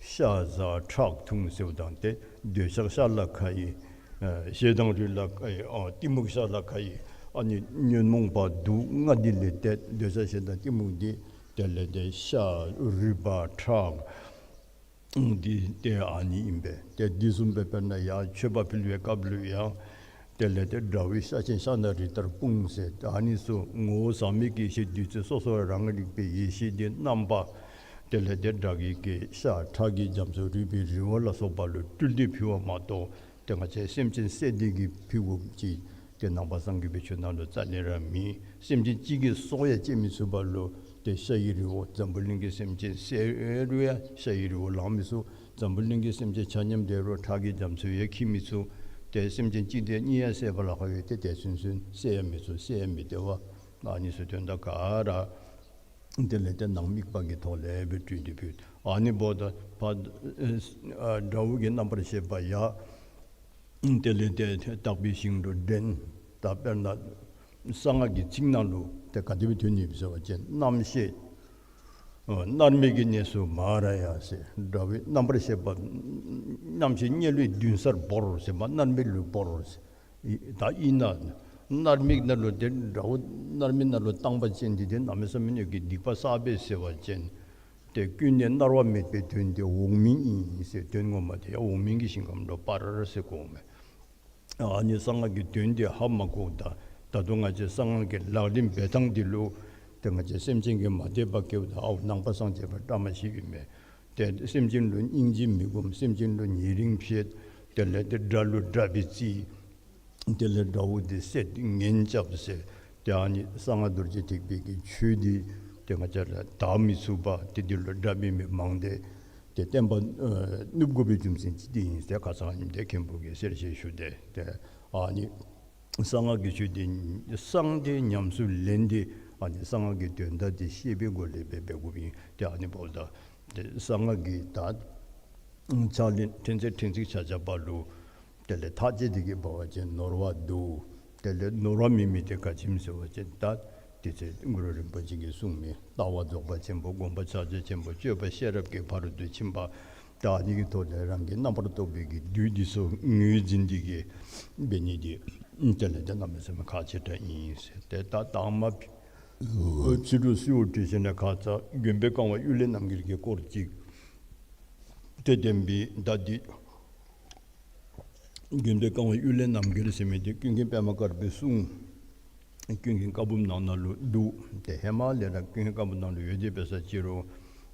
ཤ་ཟ་ཁྲག་འཐུང་ཟེརཝ་དང་ཏེ་འདོད་ཆགས་ཤ་ལ་ཁ་ཡི། ཨ་ཞེ་སྡང་རུས་ལ་ཁ་ཡི། ཨ་གཏི་མུག་ཤ་ལ་ཁ་ཡི། ཨ་ནི་ཉོན་མོངས་པ་དུག་ལྔ་འདི་ལས་ཏེ་འདོད་ཆགས་ཞེ་སྡང་གཏི་མུག་འདི་ དེ་ལས་ཏེ་ཤ་རུས་པ་ཁྲག་འདི་ཏེ་ཨ་ནི་ཨིན་པས། ཏེ་འདི་བཟུམ་སྦེ་དཔེར་ན་ཡང་མཆོད་པ་ཕུལ་བའི་སྐབས་ལུ་ཡང་དེ་ལས་ཏེ་དགྲ་བོའི་ཤ་ཆེན་ཤ་སྣ་རི་ལྟར་སྤུངས་ཟེར། ཨ་ནི་ཚུ་ངོ་བོ་ཟག་མེད་ཀྱི་ཡེ་ཤེས་བདུད་རྩི་སོ་སོ་རང་རིག་པའི་ཡེ་ཤེས་འདི་རྣམ་པ་དེ་ལས་ཏེ་དགྲ་བགེགས་ཀྱི་ཤ་ཁྲག་གི་རྒྱ་མཚོ་རུས་པའི་རི་བོ་ལ་སོགས་པ་ལུ་སྤྲུལ་ཏེ་ཕུལ་བ་མ་གཏོགས་ཏེ་ང་བཅས་སེམས་ཅན་བསད་དེ་གིས་ཕུལ་དགོཔ་ཅིག་ཏེ་ནང་པ་སངས་རྒྱས་པའི་ཆོས་ནང་ལུ་རྩ་ལས་ར་མེད། སེམས་ཅན་གཅིག་གི་སྲོག་ཡང་བཅད་མི་ཚུགས་པ་ལུ་ཏེ་ཤ་ཡི་རི་བོ་འཛམ་བུ་གླིང་གི་སེམས་ཅན་བསད་རུང་ཡང་ཤ་ཡི་རི་བོ་ལང་མི་ཚུགས། འཛམ་བུ་གླིང་གི་སེམས་ཅན་ཆ་མཉམ་བསད་རུང་ཁྲག་གི་རྒྱ་མཚོ་ཡང་འཁྱིལ་མི་ཚུགས། ཏེ་སེམས་ཅན་གཅིག་དང་གཉིས་ཡང་བསད་པ་ལཱ་ཁག་ཡོད། ཏེ་དེ་ཚུན་ཚོད་བསད་ཡང་མི་ཚུགས། བསད་ཡང་མི་བདེ་བ། ཨ་ནི་ཚུ་དོན་དག་ག་ར་དེ་ལས་ཏེ་ནང་དམིགས་པ་གི་ཐོག་ལས་སྦེ་སྤྲུལ་ཏེ་ཕུལ། ཨ་ནི་འབདཝ་ད་ཕར་ཨ་དགྲ་བོ་གི་རྣམ་པར་ཤེས་པ་ཡང་དེ་ལས་ཏེ་དག་པའི་ཞིང་དུ་འདྲེན། ད་དཔེར་ན་གསང་སྔགས་ཀྱི་ཚིག་ནང་ལུ་ཏེ་ག་དེ་སྦེ་ཐོན་ནི་ཡོད་ཟེར་བ་ཅིན་རྣམ་ཤེས་ཨ་མནར་མེད་ཀྱི་གནས་སུ་མ་ར་ཡ་ཟེར། དགྲ་བོའི་རྣམ་པར་ཤེས་པ་རྣམ་ཤེས་དམྱལ་བའི་མདུན་སར་བོར་ཟེར་མ་མནར་མེད་ལུ་བོར་ཟེར། ཨི་ད་ཨིན་ན་མནར་མེད་ནང་ལུ་ཏེ་དགྲ་བོ་མནར་མེད་ནང་ལུ་བཏང་པ་ཅིན་འདི་ཏེ་གནམ་མེད་ས་མེད་ཀྱི་སྡིག་པ་བསགས་པས་ཟེར་བ་ཅིན་ཏེ་ཀུན་ནས་མནར་བ་མེད་པའི་དོན་དེ་འོག་མིན་ཨིན་ཟེར། དོན་ངོ་མ་དེ་ཡང་འོག་མིན་གྱི་ཞིང་ཁམས་ལུ་སྤར་ཟེར་གོ་མས། ཨ་ནི་གསང་སྔགས་ཀྱི་དོན་དེ་ཧ་མ་གོཝ་ད་ད་དུང་ང་བཅས་གསང་སྔགས་ཀྱི་ལག་ལེན་འབད་ཐངས་འདི་ལུ་ཏེ་ང་བཅས་སེམས་ཅན་གྱིས་མ་དད་པ་སྐྱེཝ་ད་ཨའུ་ནང་པ་སངས་རྒྱས་པ་བཀྲ་མ་ཤིས་ཨིན་མས། ཏེ་སེམས་ཅན་ལུ་སྙིང་རྗེ་མི་སྒོམ། སེམས་ཅན་ལུ་ཉེ་རིང་བྱེད། དེ་ལས་ཏེ་དགྲ་ལུ་དགྲ་སྦེ་བརྩི། དེ་ལས་དགྲ་བོ་དེ་བསད་ངན་རྐྱབ་ཟེར། ཏེ་ཨ་ནི་གསང་སྔགས་རྡོ་རྗེ་ཐེག་པའི་གི་ཆོས་འདི་ཏེ་ང་བཅས་ར་དར་མི་ཚུགས་པ་ཏེ་འདི་ལུ་དགྲ་འབད་མི་མང་སྟེ་ཏེ་བསྟན་པ་ཨ་ནུབ་དགོ་པའི་རྒྱུ་མཚན་ཅིག་འདི་ཨིན་ཟེར་ཁ་ཙ་ཨ་ནི་འདི་མཁན་པོ་གིས་གསལ་བཤད་ཞུ་སྟེ། ཏེ་ཨ་ནི་གསང་སྔགས་ཀྱི་ཆོས་འདི་གསང་སྟེ་ཉམས་སུ་ལེན་ཏེ་ཨ་ནི་གསང་སྔགས་ཀྱི་དོན་དག་འདི་ཤེས་པའི་སྒོ་ལས་འབད་འབད་དགོཔ་ཨིན། ཏེ་ཨ་ནི་འབདཝ་ད་ཏེ་གསང་སྔགས་ཀྱི་ད་ཕྱག་ལེན་ཕྲན་ཚེགས་ཕྲན་ཚེགས་ཆ་ཁྱབ་པ་ལུ་དེ་ལས་ཐག་བཅད་དེ་གི་འབད་བ་ཅིན་ནོར་བ་འདུག། དེ་ལས་ནོར་བ་མེད་མི་དེ་ག་ཅི་སྨོ་ཟེར་བ་ཅིན་ད་དེ་ཚེ་གུ་རུ་རིན་པོ་ཆེ་གིས་གསུངས་མི་ལྟ་བ་རྫོགས་པ་ཆེན་པོ། སྒོམ་པ་ཕྱག་རྒྱ་ཆེན་པོ། སྤྱོད་པ་ཤེས་རབ་ཀྱི་ཕ་རོལ་ཏུ་ཕྱིན་པ། ད་ཨ་ནི་གི་ཐོག་ལས་རང་གི་རྣམ་པར་རྟོག་པའི་གི་བདུད་འདི་ཚུ་ངོས་འཛིན་ཏེ་གི་འབད་ནི་འདི་དེ་ལས་ཏེ་གནམ་མེད་ས་མེད་ཁག་ཆེ་དྲགས་ཨིན་ཟེར། ཏེ་ད་དང་མ་ཕྱི་རུ་གསོལཝ་བཏབ་ཞིནམ་ལས་ཁ་ཙ་མགོན་པོའི་བཀའ་དབང་གཡུལ་ལས་རྣམ་རྒྱལ་གྱི་སྐོར་ཅིག་ཏེ་བསྟན་པའི་ད་འདི་མགོན་པོའི་བཀའ་དབང་གཡུལ་ལས་རྣམ་རྒྱལ་ཟེར་མི་འདི་ཀུན་མཁྱེན་པདྨ་དཀར་པོའི་གསུང་ཀུན་མཁྱེན་བཀའ་འབུམ་ནང་ན་ལུ་འདུག། ཏེ་ཧེ་མ་ལས་ར་ཀུན་མཁྱེན་བཀའ་འབུམ་ནང་ལུ་ཡོད་དེ་འབད་ས་ཅི་རུང་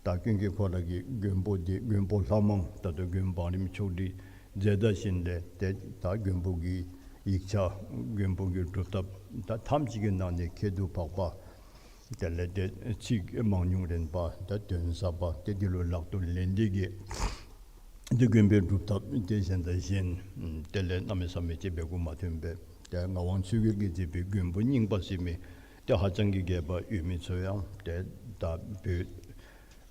ད་ཀུན་མཁྱེན་ཁོ་ར་གི་མགོན་པོ་འདི་མགོན་པོ་ལྷ་མང་ད་ལྟོ་མགོན་བང་རིམ་ཆོག་སྒྲིག་མཛད་ད་ཞིནམ་ལས་ཏེ་ད་མགོན་པོ་གི་ཡིག་ཆ་མགོན་པོ་གི་སྒྲུབ་ཐབས་ད་ཐམས་ཅད་ཀྱི་ནང་ནས་ཁྱད་དུ་འཕགས་པ་དེ་ལས་ཏེ་ཚིག་མང་ཉུང་རན་པ་ད་དོན་ཟབ་པ་ཏེ་འདི་ལུ་ལག་ཏུ་ལེན་ཏེ་གི་ཏེ་མགོན་པོའི་སྒྲུབ་ཐབས་ཏེ་གཞན་དང་གཞན་དེ་ལས་གནམ་མེད་ས་མེད་ཅིག་འབད་དགོཔ་མ་ཐོན་པས། ཏེ་ངག་དབང་ཆོས་རྒྱལ་གྱིས་མཛད་པའི་མགོན་པོ་རྙིང་པ་ཟེར་མི་ཏེ་ཧ་ཅང་གི་རྒྱས་པ་ཡོད་མི་ཚུ་ཡང་ཏེ་ད་བོད་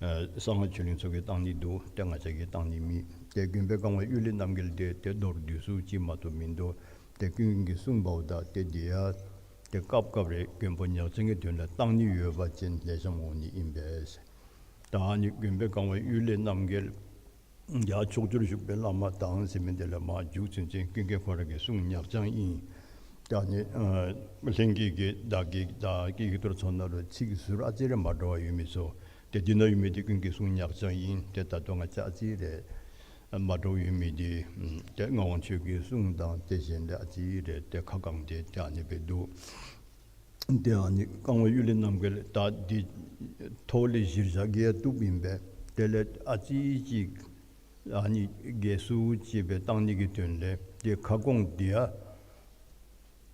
ཨ་གསང་སྔགས་ཆོས་གླིང་ཚུ་གིས་བཏང་ནི་འདུག། ཏེ་ང་བཅས་ཀྱིས་བཏང་ནི་མེད། ཏེ་མགོན་པོའི་བཀའ་དབང་གཡུལ་ལས་རྣམ་རྒྱལ་འདི་ཏེ་མདོར་བསྡུས་སུ་ཅིག་མ་གཏོགས་མིན་འདུག། ཏེ་ཀུན་མཁྱེན་གྱིས་གསུངས་པ་འོ་ད་ཏེ་འདི་ཡང་ཏེ་སྐབས་སྐབས་རེ་མགོན་པོ་ཉག་རྐྱང་གི་དོན་ལུ་བཏང་ནི་ཡོད་པ་ཅིན་ལེགས་ཤོམ་འོང་ནི་ཨིན་པས། ད་ཨ་ནི་མགོན་པོའི་བཀའ་དབང་གཡུལ་ལས་རྣམ་རྒྱལ་ཡང་ཕྱོགས་བཅུར་བཞུགས་པའི་བླ་མ་དང་ཟེར་མི་འདི་ལས་མར་མཇུག་ཚུན་ཚོད་ཀུན་མཁྱེན་ཁོ་ར་གི་གསུང་ཉག་རྐྱང་ཨིན། ད་ཨ་ནི་ཨ་ལྷན་རྒྱས་ཀྱི་བདག་གི་བདག་གི་ཡིག་ཐོར་ཚུ་ནང་ལུ་ཚིག་ཟུར་ཨ་ཙི་རེ་མ་འདྲཝ་ཡོད་མི་ཚུ་ཏེ་འདི་ནང་ཡོད་མི་འདི་ཀུན་མཁྱེན་གསུང་ཉག་རྐྱང་ཨིན། ཏེ་ད་ལྟོ་ང་བཅས་ཨ་ཙི་རེ་མ་འདྲཝ་ཡོད་མི་འདི་ཏེ་ངག་དབང་ཆོས་ཀྱི་གསུང་དང་ཏེ་གཞན་ལས་ཨ་ཙི་རེ་ཏེ་ཁ་བསྐངས་ཏེ་ཏེ་ཨ་ནི་སྦེ་འདུག། ཏེ་ཨ་ནི་བཀའ་དབང་གཡུལ་ལས་རྣམ་རྒྱལ་ད་འདི་ཐོག་ལས་གཞིར་བཞག་གི་ཡང་བཏུབ་ཨིན་པས། དེ་ལས་ཨ་ཙི་ཅིག་ཨ་ནི་རྒྱས་སུ་ཅིག་སྦེ་བཏང་ནི་གི་དོན་ལས་ཏེ་ཁ་སྐོང་འདི་ཡང་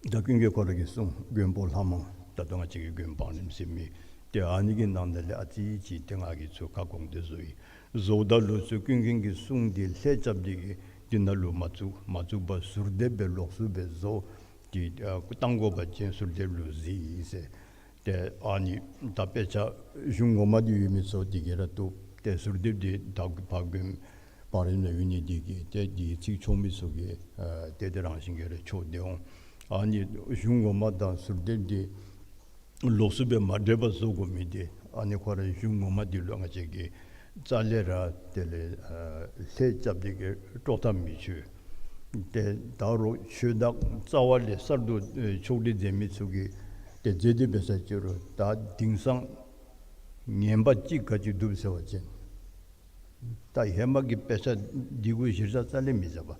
ད་ཀུན་མཁྱེན་ཁོ་ར་གི་གསུང་མགོན་པོ་ལྷ་མང་ད་ལྟོ་ང་བཅས་ཀྱི་མགོན་བང་རིམ་ཟེར་མི་ཏེ་ཨ་ནི་གི་ནང་ན་ལས་ཨ་ཙི་ཅིག་ཏེ་ང་གིས་ཚུར་ཁ་སྐོང་སྟེ་བཟོ་ཡི། བཟོཝ་ད་ལུ་ཚུར་ཀུན་མཁྱེན་གྱི་གསུང་འདི་ལྷད་རྐྱབ་སྟེ་གི་འདི་ནང་ལུ་མ་བཙུགས། མ་བཙུགས་པར་ཟུར་འདེབས་སྦེ་ལོགས་སུ་སྦེ་བཟོ། ཏེ་ཨ་བཏང་དགོ་པ་ཅིན་ཟུར་འདེབས་ལུ་གཟིགས་ཟེར། ཏེ་ཨ་ནི་ད་དཔེ་ཆ་གཞུང་ངོ་མ་འདི་ཡོད་མི་ཚུ་འདི་གིས་ར་བཏུབ། ཏེ་ཟུར་འདེབས་འདི་ད་ཕར་མགོན་བང་རིམ་ནང་ཡོད་ནི་འདི་གིས་ཏེ་འདི་ཚིག་ཆོག་མི་ཚུ་གིས་ཨ་ཏེ་དེ་རང་བཞིན་གྱིས་ར་ཆོག་སྟེ་འོང་། ཨ་ནི་གཞུང་ངོ་མ་དང་ཟུར་འདེབས་འདི་ལོགས་སུ་སྦེ་མ་འདྲེས་པར་བཟོ་དགོ་མི་འདི་ཨ་ནི་ཁོ་ར་གཞུང་ངོ་མ་འདི་ལུ་ང་བཅས་ཀྱིས་རྩ་ལས་ར་དེ་ལས་ཨ་ལྷད་རྐྱབ་སྟེ་གི་དཀྲོག་ཐག་མི་ཆོད། ཏེ་ད་རུང་ཆོས་བདག་རྩ་བ་ལས་གསར་དུ་ཨེ་ཕྱོགས་སྒྲིག་མཛད་མི་ཚུ་གིས་ཏེ་མཛད་དེ་འབད་ས་ཅི་རུང་ད་དེང་སང་ ངན་པ་ཅིག་ག་ཅི་འདུག་ཟེར་བ་ཅིན། ད་ཧེ་མ་གི་དཔེ་ཆ་འདི་གུ་གཞིར་བཞག་རྩ་ལས་མི་བཞག་པ།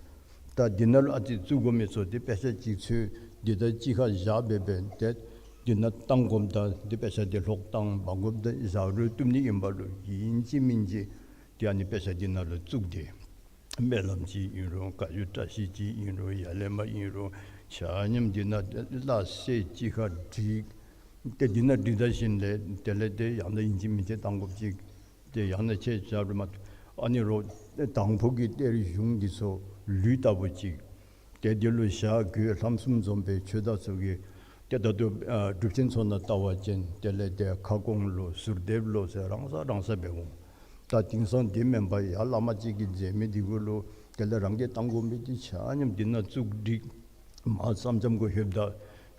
ད་འདི་ནང་ལུ་ཨ་ཙི་བཙུགས་དགོ་མི་ཚུ་འདི་དཔེ་ཆ་ཅིག་འཚོལ། འདི་ད་གཅིག་ཁར་བཞག་སྦེ་སྦེ་ཏེ་འདི་ནང་གཏང་དགོཔ་དང་འདི་དཔེ་ཆ་འདི་ལྷོག་གཏང་འབག་དགོཔ་དང་བཞག་རུང་བཏུབ་ནི་ཨིན་པ་ལུ་ཨིན་ཅི་མིན་ཅི་ཏེ་ཨ་ནི་དཔེ་ཆ་འདི་ནང་ལུ་བཙུགས་ཏེ་སྨོན་ལམ་ཅིག་ཨིན་རུང་བཀའ་བརྒྱུད་བཀྲ་ཤིས་ཅིག་ཨིན་རུང་ཡར་ལས་མར་ཨིན་རུང་ཆ་མཉམ་འདི་ནང་ལྟ་ས་གཅིག་ཁར་བསྒྲིགས། ཏེ་འདི་ནང་བསྒྲིགས་ད་ཞིནམ་ལས་དེ་ལས་ཏེ་ཡང་ན་ཨིན་ཅི་མིན་ཅི་གཏང་དགོཔ་ཅིག་ཏེ་ཡང་ན་ཁྱེད་ཅག་རུ་མ་ཨ་ནི་རོགས་དང་ཕུ་གི་གཏེར་གཞུང་འདི་ཚུ་ལུད་ལྟ་བུ་ཅིག་ཏེ་འདི་ལུ་བཞག་དགོ། ལྷམ་གསུམ་འཛོམས་པའི་ཆོས་བདག་ཚུ་གིས་ཏེ་ད་ལྟོ་ཨ་སྒྲུབ་ཆེན་ཚུ་ནང་ལྟ་བ་ཅིན་དེ་ལས་ཏེ་ཁ་སྐོང་ལོ་ཟུར་འདེབས་ལོ་ཟེར་རང་ས་རང་ས་སྦེ་འོང་། ད་དེང་སང་འདི་མེན་པར་ཡར་བླ་མ་ཅིག་གིས་མཛད་མི་འདི་གུ་ལུ་དེ་ལས་རང་གིས་གཏང་དགོ་མི་འདི་ཆ་མཉམ་འདི་ནང་བཙུགས་བསྒྲིགས། མར་ཙམ་ཙམ་གུ་ལྷོདཔ་ད་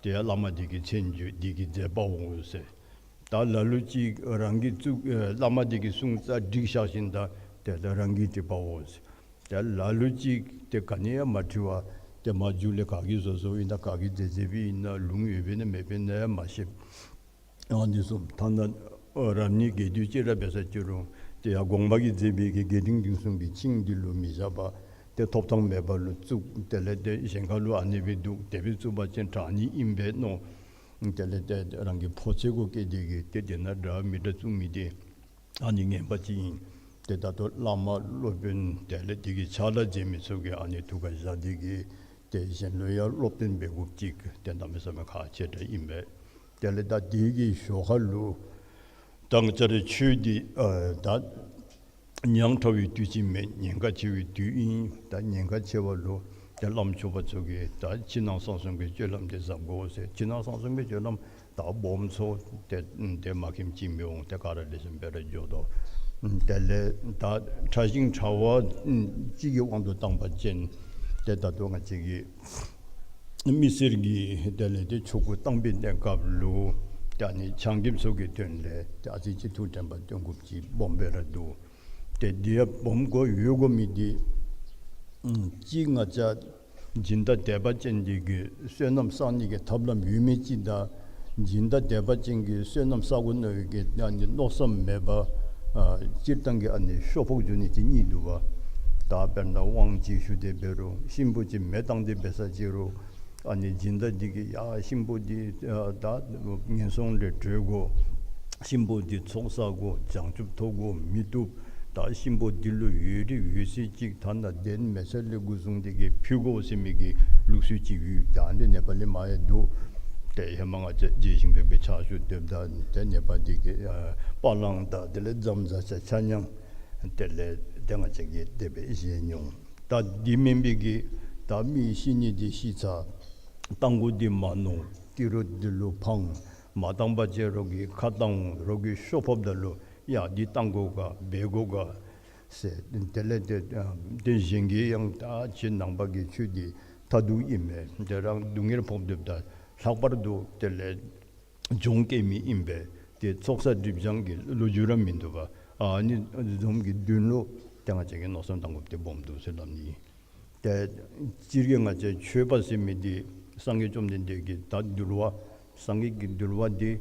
ཏེ་ཡར་བླ་མ་འདི་གི་མཚན་བརྗོད་འདི་གིས་མཛད་པའོ་ཟེར། ད་ལ་ལུ་ཅིག་རང་གིས་བཙུགས་ཨེ་བླ་མ་འདི་གིས་གསུངས་ཙང་བསྒྲིགས་བཞག་ཞིནམ་ད་དེ་ལས་རང་གིས་བྲིས་པའོ་ཟེར། ད་ལ་ལུ་ཅིག་ཏེ་ག་ནི་ཡང་མ་བྲི་བར་ཏེ་མར་མཇུག་ལས་ག་གིས་བཟོ་བཟོཝ་ཨིན་ན་ག་གིས་མཛད་མཛདཔ་ཨིན་ན་ལུང་ཡོདཔ་ཨིན་ན་མེདཔ་ཨིན་ན་ཡང་མ་ཤེས། ཨ་ནི་བཟུམ་ཐ་ན་ཨ་རབ་གནས་རྒྱས་བསྡུས་ཅིག་ར་འབད་ས་ཅིག་རུང་ཏེ་ཡར་དགོངས་པ་གིས་མཛད་པའི་གི་རྒྱས་འབྲིང་བསྡུས་གསུམ་གྱི་ཆིངས་འདི་ལུ་མི་བཞག་པར་ཏེ་ཐོབ་ཐང་མེད་པ་ལུ་བཙུགས། དེ་ལས་ཏེ་གཞན་ཁ་ལུ་ཨ་ནི་སྦེ་འདུག་དེ་སྦེ་བཙུགས་པ་ཅིན་དྲག་ནི་ཨིན་པས་མནོ། དེ་ལས་ཏེ་རང་གི་ཕོ་ཚོད་གུ་བཀལ་ཏེ་གིས་ཏེ་དེ་ནང་འདྲ་མི་འདྲ་བཙུགས་མི་འདི་ཨ་ནི་ངན་པ་ཅིག་ཨིན། ཏེ་ད་ལྟོ་བླ་མ་སློབ་དཔོན་དེ་ལས་དེ་གི་ཕྱག་ལཱ་མཛད་མི་ཚུ་གིས་ཨ་ནི་ཐུགས་ཁར་བཞག་སྟེ་གིས་ཏེ་གཞན་ལུ་ཡང་སློབ་སྟོན་འབད་དགོཔ་ཅིག་ཏེ་གནམ་མེད་ས་མེད་ཁག་ཆེ་དྲགས་ཨིན་པས། དེ་ལས་ད་དེ་གི་ཞོར་ཁ་ལུ་ད་ང་བཅས་རའི་ཆོས་འདི་ཨ་ད་ཉག་ཕྲ་བའི་དུས་ཅིག་མེན། ཉེན་ཁ་ཆེ་བའི་དུས་ཨིན། ད་ཉེན་ཁ་ཆེ་བ་ལུ་ཏེ་བླམ་ཆོསཔ་ཚུ་གིས་ད་ཕྱི་ནང་གསང་གསུམ་གྱི་སྤྱོད་ལམ་འདི་གཟབ་དགོ་ཟེར། ཕྱི་ནང་གསང་གསུམ་གྱི་སྤྱོད་ལམ་ད་སྦོམ་ཚུ་ཏེ་ཏེ་མ་མཁྱེནམ་ཅིག་མི་འོང་། ཏེ་ག་ར་ལེགས་ཤོམ་སྦེ་ར་འགྱོ་དོ། དེ་ལས་ད་ཕྲ་ཞིང་ཕྲ་བ་ཅིག་གི་དབང་དུ་བཏང་བ་ཅིན་ཏེ་ད་ལྟོ་ང་བཅས་ཀྱི་མི་སེར་གྱིས་དེ་ལས་ཏེ་ཆོ་ག་བཏང་པའི་གནས་སྐབས་ལུ་ཏེ་ཨ་ནི་ཕྱག་མདེབ་ཚུ་གི་དོན་ལས་ཏེ་ཨ་ཙི་ཅིག་ཐུགས་དྲན་པ་བཏོན་དགོཔ་ཅིག་སྦོམ་སྦེ་ར་འདུག། ཏེ་འདི་ཡང་སྦོམ་དགོ་ཡོད་དགོ་མི་འདི་ཨམ་གཅིག་ང་བཅས་སྦྱིན་བདག་དད་པ་ཅན་འདི་གིས་བསོད་ནམས་བསག་ནི་གི་ཐབས་ལམ་ཡོད་མི་ཅིག་དང་སྦྱིན་བདག་དད་པ་ཅན་གྱིས་བསོད་ནམས་བསག་དགོ་མནོ་བའི་གི་ཨ་ནི་མནོ་བསམ་མེད་པར་ཨ་སྤྱིར་བཏང་གི་ཨ་ནི་ཤོ་ཕོག་འགྱོ་ནི་ཅིག་གཉིས་འདུག་པ། ད་དཔེར་ན་དབང་ཅིག་ཞུ་སྟེ་འབད་རུང་གཤིན་པོ་ཅིག་མེ་བཏང་སྟེ་འབད་ས་ཅིག་རུང་ཨ་ནི་སྦྱིན་བདག་འདི་གིས་ཡ་གཤིན་པོ་འདི་ཨ་ད་ངན་སོང་ལས་གྲོལ་དགོ། གཤིན་པོ་འདི་ཚོགས་བསགས་དགོ། བྱང་ཆུབ་ཐོབ་དགོ། མི་བཏུབ། ད་གཤིན་པོ་འདི་ལུ་ཡོད་རིགས་ཡོད་ཚད་ཅིག་ཐ་ན་གདན་མེད་ཚད་ལས་འགོ་བཟུང་སྟེ་གིས་ཕུལ་དགོ་ཟེར་མི་གི་ལུགས་སྲོལ་ཅིག་ཡོད། ད་འདི་ནེ་པ་ལི་མ་ཡང་འདུག། ཏེ་ཧེ་མ་ང་བཅས་རྗེ་ཞིང་ཕེབས་ཀྱི་ཕྱག་ཞུ་སྡོདཔ་ད་ཏེ་ནེ་པ་འདི་གི་ཨ་པ་ལང་དང་དེ་ལས་རྫམ་ཟ་ཆ་ཆ་མཉམ་དེ་ལས་ཏེ་ང་བཅས་ཀྱིས་དེ་སྦེ་བཞེས་མྱོང་། ད་འདི་མེན་པའི་གི་ད་མི་ཤི་ནི་འདི་ཤི་ཚར། རྟ་མགོ་འདི་མ་ནོར། ཏི་རུ་འདི་ལུ་འཕང་། མ་བཏང་པ་ཅིན་རོགས་ཀྱིས་ཁ་བཏང་འོང་། རོགས་ཀྱིས་ཤོ་ཕོགཔ་ད་ལུ་ཡ་འདི་བཏང་དགོ་ག་འབད་དགོ་ག་ཟེར། དེ་ལས་ཏེ་ཏེ་གཞན་གྱིས་ཡང་ད་ཁྱེད་ནང་པ་གི་ཆོས་འདི་མཐར་ཐུག་ཨིན་མས། ཏེ་རང་སྡུག་བསྔལ་ཕོག་སྡོདཔ་ད་ལྷག་པར་དུ་དེ་ལས་གྱོང་བཀལ་མི་ཨིན་པས། ཏེ་ཚོགས་བསགས་སྒྲིབ་སྦྱང་གི་ལོ་རྒྱུས་ར་མིན་འདུག་པ། ཨ་ནི་བཟུམ་གྱི་དོན་ལུ་ཏེ་ང་བཅས་ཀྱིས་མནོ་བསམ་བཏང་དགོཔ་འདི་སྦོམ་འདུག་ཟེར་སླབ་ནི། ཏེ་སྤྱིར་གྱིས་ང་བཅས་ཆོས་པ་ཟེར་མི་འདི་སངས་རྒྱས་བཅོམ་ལྡན་འདས་ཀྱི་ད་འདུལ་བ་སངས་རྒྱས་ཀྱི་འདུལ་བ་འདི་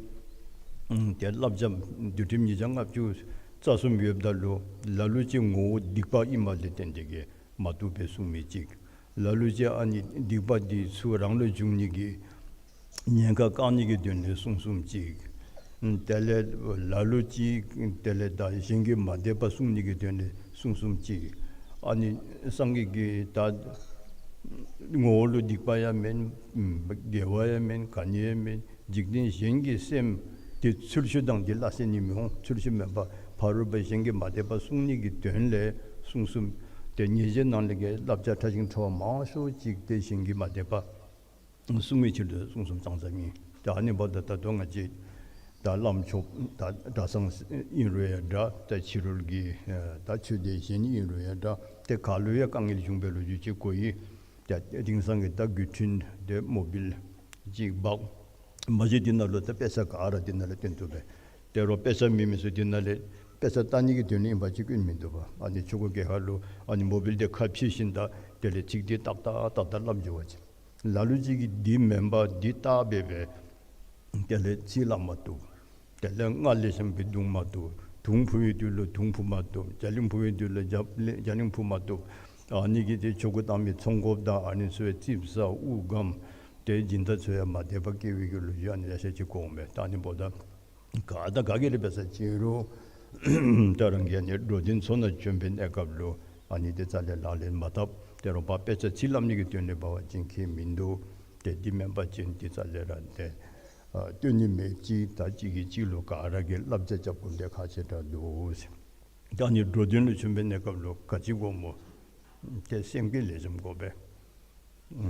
ཨམ་ཏེ་བསླབ་བྱ་འདུལ་ཁྲིམས་ཉིས་བརྒྱ་ལྔ་བཅུ་རྩ་གསུམ་ཡོདཔ་ད་ལུ་ལ་ལུ་ཅིག་ངོ་བོ་སྡིག་པ་ཨིནམ་ལས་བརྟེན་ཏེ་གིས་མ་བཏུབ་པའི་གསུང་མི་ཅིག། ལ་ལུ་ཅིག་ཨ་ནི་སྡིག་པ་འདི་ཚུ་རང་ལུ་འབྱུང་ནི་གི་ཉེན་ཁ་བཀག་ནི་གི་དོན་ལས་གསུང་གསུངམ་ཅིག། དེ་ལས་ལ་ལུ་ཅིག་དེ་ལས་ད་གཞན་གྱི་མ་དད་པ་བསྲུང་ནི་གི་དོན་ལས་གསུང་གསུངམ་ཅིག། ཨ་ནི་སངས་རྒྱས་ཀྱིས་ད་ངོ་བོ་ལུ་སྡིག་པ་ཡང་མེན། དགེ་བ་ཡང་མེན། ག་ནི་ཡང་མེན། འཇིག་རྟེན་གཞན་གྱི་སེམས་འདི་ཚུལ་འཆོས་དང་འདི་སླ་བསྲེ་ནི་མི་འོང་། ཚུལ་འཆོས་མེན་པར་ཕ་རོལ་པོ་གཞན་གྱི་མ་དད་པ་བསྲུང་ནི་གི་དོན་ལས་གསུང་གསུངམ། ཏེ་ཉེས་བྱས་ནང་ལས་ཀྱི་བསླབ་བྱ་ཕྲ་ཞིང་ཕྲ་བ་མང་ཤོས་ཅིག་ཏེ་གཞན་གྱི་མ་དད་པ་བསྲུང་བའི་ཕྱིར་དུ་གསུང་གསུངམ་ཙང་ཙང་ཨིན། ཏེ་ཨ་ནི་འབདཝ་ད་ད་ལྟོ་ང་བཅས་ད་བླམ་ཆོསཔ་ད་གྲྭ་ཚང་ཨིན་རུང་ཡང་འདྲ། ད་ཕྱི་རོལ་གྱི་ད་ཆོས་སྡེ་གཞན་ཨིན་རུང་ཡང་འདྲ། ཏེ་ག་ལུ་ཡང་དཀའ་ངལ་བྱུང་བའི་ལོ་རྒྱུས་ཅིག་གོ་ཡི། ད་དེང་སང་གི་ད་བརྒྱུད་འཕྲིན་དེ་མོ་བཱའིལ་ཅིག་འབག། མ་གཞི་འདི་ནང་ལུ་ད་དཔེ་ཆ་ག་ར་འདི་ནང་ལུ་སྟོན་ཐུབ་པས། ཏེ་རོགས་དཔེ་ཆ་མེད་མི་ཚུ་འདི་ནང་ལས་དཔེ་ཆ་ལྟ་ནི་གི་དོན་ལས་ཨིན་པ་ཅིན་སྐྱོན་མིན་འདུག་པ། ཨ་ནི་ཆོ་ག་གི་ཁ་ལུ་ཨ་ནི་མོ་བཱའིལ་དེ་ཁ་ཕྱེ་ཞིནམ་ད་དེ་ལས་ཚིག་དེ་ཏག་ཏག་ཏག་ཏག་སླབ་འགྱོ་བ་ཅིན། ལ་ལུ་ཅིག་གིས་འདི་མེན་པར་འདི་བལྟ་སྦེ་སྦེ་དེ་ལས་ཚིག་སླབ་མ་བཏུབ། དེ་ལས་སྔར་ལས་གཞན་པའི་དུང་མ་བཏུབ། དུང་འཕུ་བའི་དུས་ལུ་དུང་འཕུ་མ་བཏུབ། རྒྱ་གླིང་འཕུ་བའི་དུས་ལུ་རྒྱ་གླིང་རྒྱ་གླིང་འཕུ་མ་བཏུབ། ཨ་ནི་གི་དེ་ཆོ་ག་བཏང་མི་ཚོང་དགོཔ་དང་ཨ་ནི་ཚུ་ཡང་རྩིགཔ་ཟ་དབུགས་སྒམ་དེ་སྦྱིན་བདག་ཚུ་ཡང་མ་དད་པ་སྐྱེ་བའི་གི་ལོ་རྒྱུས་ཨ་ནི་ཡང་ཤེས་ཅི་གོ་འོང་པས། ད་ཨ་ནི་འབདཝ་ད་ག་དང་ག་གིས་ར་འབད་ས་ཅི་རུང་ད་རང་གིས་ཨ་ནི་འགྲོ་དོན་ཚོགས་ནང་བྱོན་པའི་གནས་སྐབས་ལུ་ཨ་ནི་དེ་རྩ་ལས་ལག་ལེན་མ་འཐབ། དེ་རུང་ཕར་དཔེ་ཆ་ཚིག་ལྷབ་ནི་གི་དོན་ལས་འབད་བ་ཅིན་ཁྱད་མིན་འདུག། དེ་འདི་མེན་པ་ཅིན་དེ་རྩ་ལས་ར་དེ་ཨ་སྟོན་ནི་མེད། གཅིག་དང་གཅིག་གིས་གཅིག་ལུ་ག་ར་གིས་བསླབ་བྱ་རྐྱབ་དགོཔ་དེ་ཁག་ཆེ་དྲགས་འདུག་ཟེར། ད་ཨ་ནི་འགྲོ་དོན་ལུ་བྱོན་པའི་གནས་སྐབས་ལུ་ག་ཅི་དགོ་སྨོ། དེ་སེམས་བསྐྱེད་ལེགས་ཤོམ་དགོ་པས།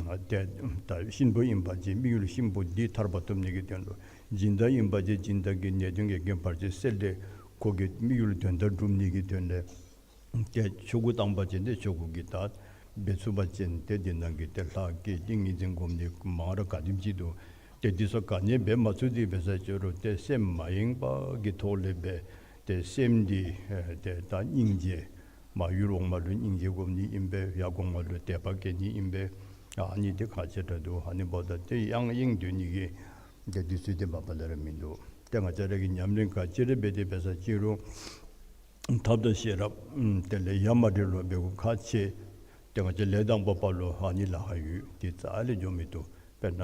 ཨ་དེ་ད་གཤིན་པོ་ཨིན་པ་ཅིན་དམིགས་ཡུལ་གཤིན་པོ་འདི་ཐར་པ་ཐོབ་ནི་གི་དོན་ལུ། སྦྱིན་བདག་ཨིན་པ་ཅིན་སྦྱིན་བདག་གི་ནད་གདོན་གྱི་རྐྱེན་བར་ཆད་སེལ་ཏེ་ཁོ་གི་དམིགས་ཡུལ་དོན་དག་སྒྲུབ་ནི་གི་དོན་ལས། ཏེ་ཆོ་ག་བཏང་པ་ཅིན་ཏེ་ཆོ་ག་གི་ད་འབད་ཚུགས་པ་ཅིན་ཏེ་འདི་ནང་གི་ཏེ་ལྷ་བསྐྱེད་ཏིང་ངེ་འཛིན་སྒོམ་ནི་མང་རབས་ག་དེམ་ཅིག་འདུག། ཏེ་འདི་ཚུ་ག་ནི་འབད་མ་ཚུགས་ཏེ་འབད་ས་ཅི་རུང་ཏེ་སེམས་མ་ཡེངས་པ་གི་ཐོག་ལས་འབད། ཏེ་སེམས་འདི་ཨེ་ཏེ་ད་སྙིང་རྗེ་མ་ཡུལ་འོག་མ་ལུ་སྙིང་རྗེ་སྒོམ་ནི་ཨིན་པས། ཡར་གོང་མ་ལུ་དད་པ་བསྐྱེད་ནི་ཨིན་པས། ཨ་ནི་འདི་ཁག་ཆེ་དྲགས་འདུག། ཨ་ནི་འབདཝ་ད་ཏེ་ཡང་ཡེངས་སྡོད་ནི་གི་ཏེ་དུས་ཚོད་འདི་མ་པ་ལས་ར་མིན་འདུག། ཏེ་ང་བཅས་ར་གིས་ཉམས་ལེན་ག་ཅི་ར་འབད་དེ་འབད་ས་ཅི་རུང་ཐབས་དང་ཤེས་རབ་ཨམ་དེ་ལས་ཡ་མ་བྲལ་ལུ་འབད་དགོཔ་ཁག་ཆེ། ཏེ་ང་བཅས་ལས་དང་པོ་པ་ལུ་ཨ་ནི་ལཱ་ཁག་ཡོད། དེ་རྩ་ལས་འགྱོ་མི་བཏུབ། དཔེར་ན་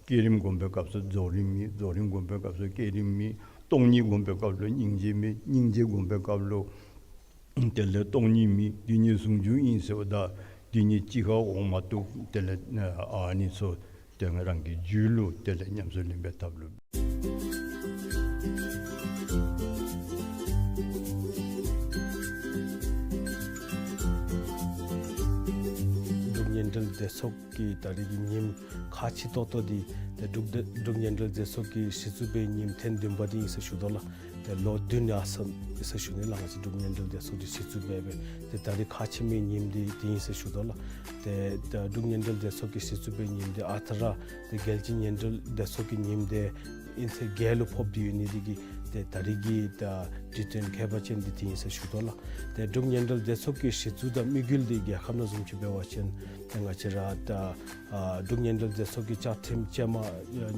བསྐྱེད་རིམ་སྒོམ་པའི་སྐབས་སུ་རྫོགས་རིམ་མེད། རྫོགས་རིམ་སྒོམ་པའི་སྐབས་སུ་བསྐྱེད་རིམ་མེད། སྟོང་ཉིད་སྒོམ་པའི་སྐབས་ལུ་སྙིང་རྗེ་མེད། སྙིང་རྗེ་སྒོམ་པའི་སྐབས་ལུ་དེ་ལས་སྟོང་ཉིད་མེད། འདི་ཉིད་ཟུང་འཇུག་ཨིན་ཟེརཝ་ད་འདི་ཉིད་གཅིག་ཁར་འོང་མ་བཏུབ། དེ་ལས་ཨ་ནི་ཚུ་ཏེ་ང་རང་གི་རྒྱུད་ལུ་དེ་ལས་ཉམས་སུ་ལེན་པའི་ཐབས་ལུ། འབྲུག་གཉན་འབྲེལ་སྡེ་ཚོགས་ཀྱི་ད་རེས་ཀྱི་ཉིནམ་ཁག་ཆེ་ཏོག་ཏོ་འདི་ཏེ་འབྲུག་འབྲུག་གཉན་འབྲེལ་སྡེ་ཚོགས་ཀྱི་སྲིད་ཚོགས་པའི་ཉིནམ་ཐེངས་བདུན་པ་འདི་ཨིན་ཟེར་ཞུ་དོ་ལགས། ཏེ་ལོ་བདུན་ཡར་སོང་ཡི་ཟེར་ཞུ་ནི་ལགས། ང་བཅས་འབྲུག་གཉན་འབྲེལ་སྡེ་ཚོགས་ཀྱི་སྲིད་ཚོགས་པའི་སྦེ་ཏེ་ད་རེས་ཁག་ཆེ་མི་ཉིནམ་འདི་འདི་ཨིན་ཟེར་ཞུ་དོ་ལགས། ཏེ་ད་འབྲུག་གཉན་འབྲེལ་སྡེ་ཚོགས་ཀྱི་སྲིད་ཚོགས་པའི་ཉིནམ་འདི་ཨ་རྟག་ར་ཏེ་རྒྱལ་སྤྱིའི་གཉན་འབྲེལ་སྡེ་ཚོགས་ཀྱི་ཉིནམ་འདི་ཨིན་ཟེར་རྒྱལ་ལུ་ཕོགཔ་འདི་ཡོད་ནི་འདི་གིས་ཏེ་ད་རེས་ཀྱི་ད་འདི་དོན་ཁྱད་པར་ཅན་འདི་འདི་ཨིན་ཟེར་ཞུ་དོ་ལགས། ཏེ་འབྲུག་གཉན་འབྲེལ་སྡེ་ཚོགས་ཀྱི་སྲིད་ཚོགས་དང་དམིགས་ཡུལ་འདི་རྒྱལ་ཁབ་ནང་བཟུམ་ཅིག་འབད་བ་ཅིན་ཏེ་ང་བཅས་ར་ད་ཨ་འབྲུག་གཉན་འབྲེལ་སྡེ་ཚོགས་ཀྱི་བཅའ་ཁྲིམས་ཅན་མ་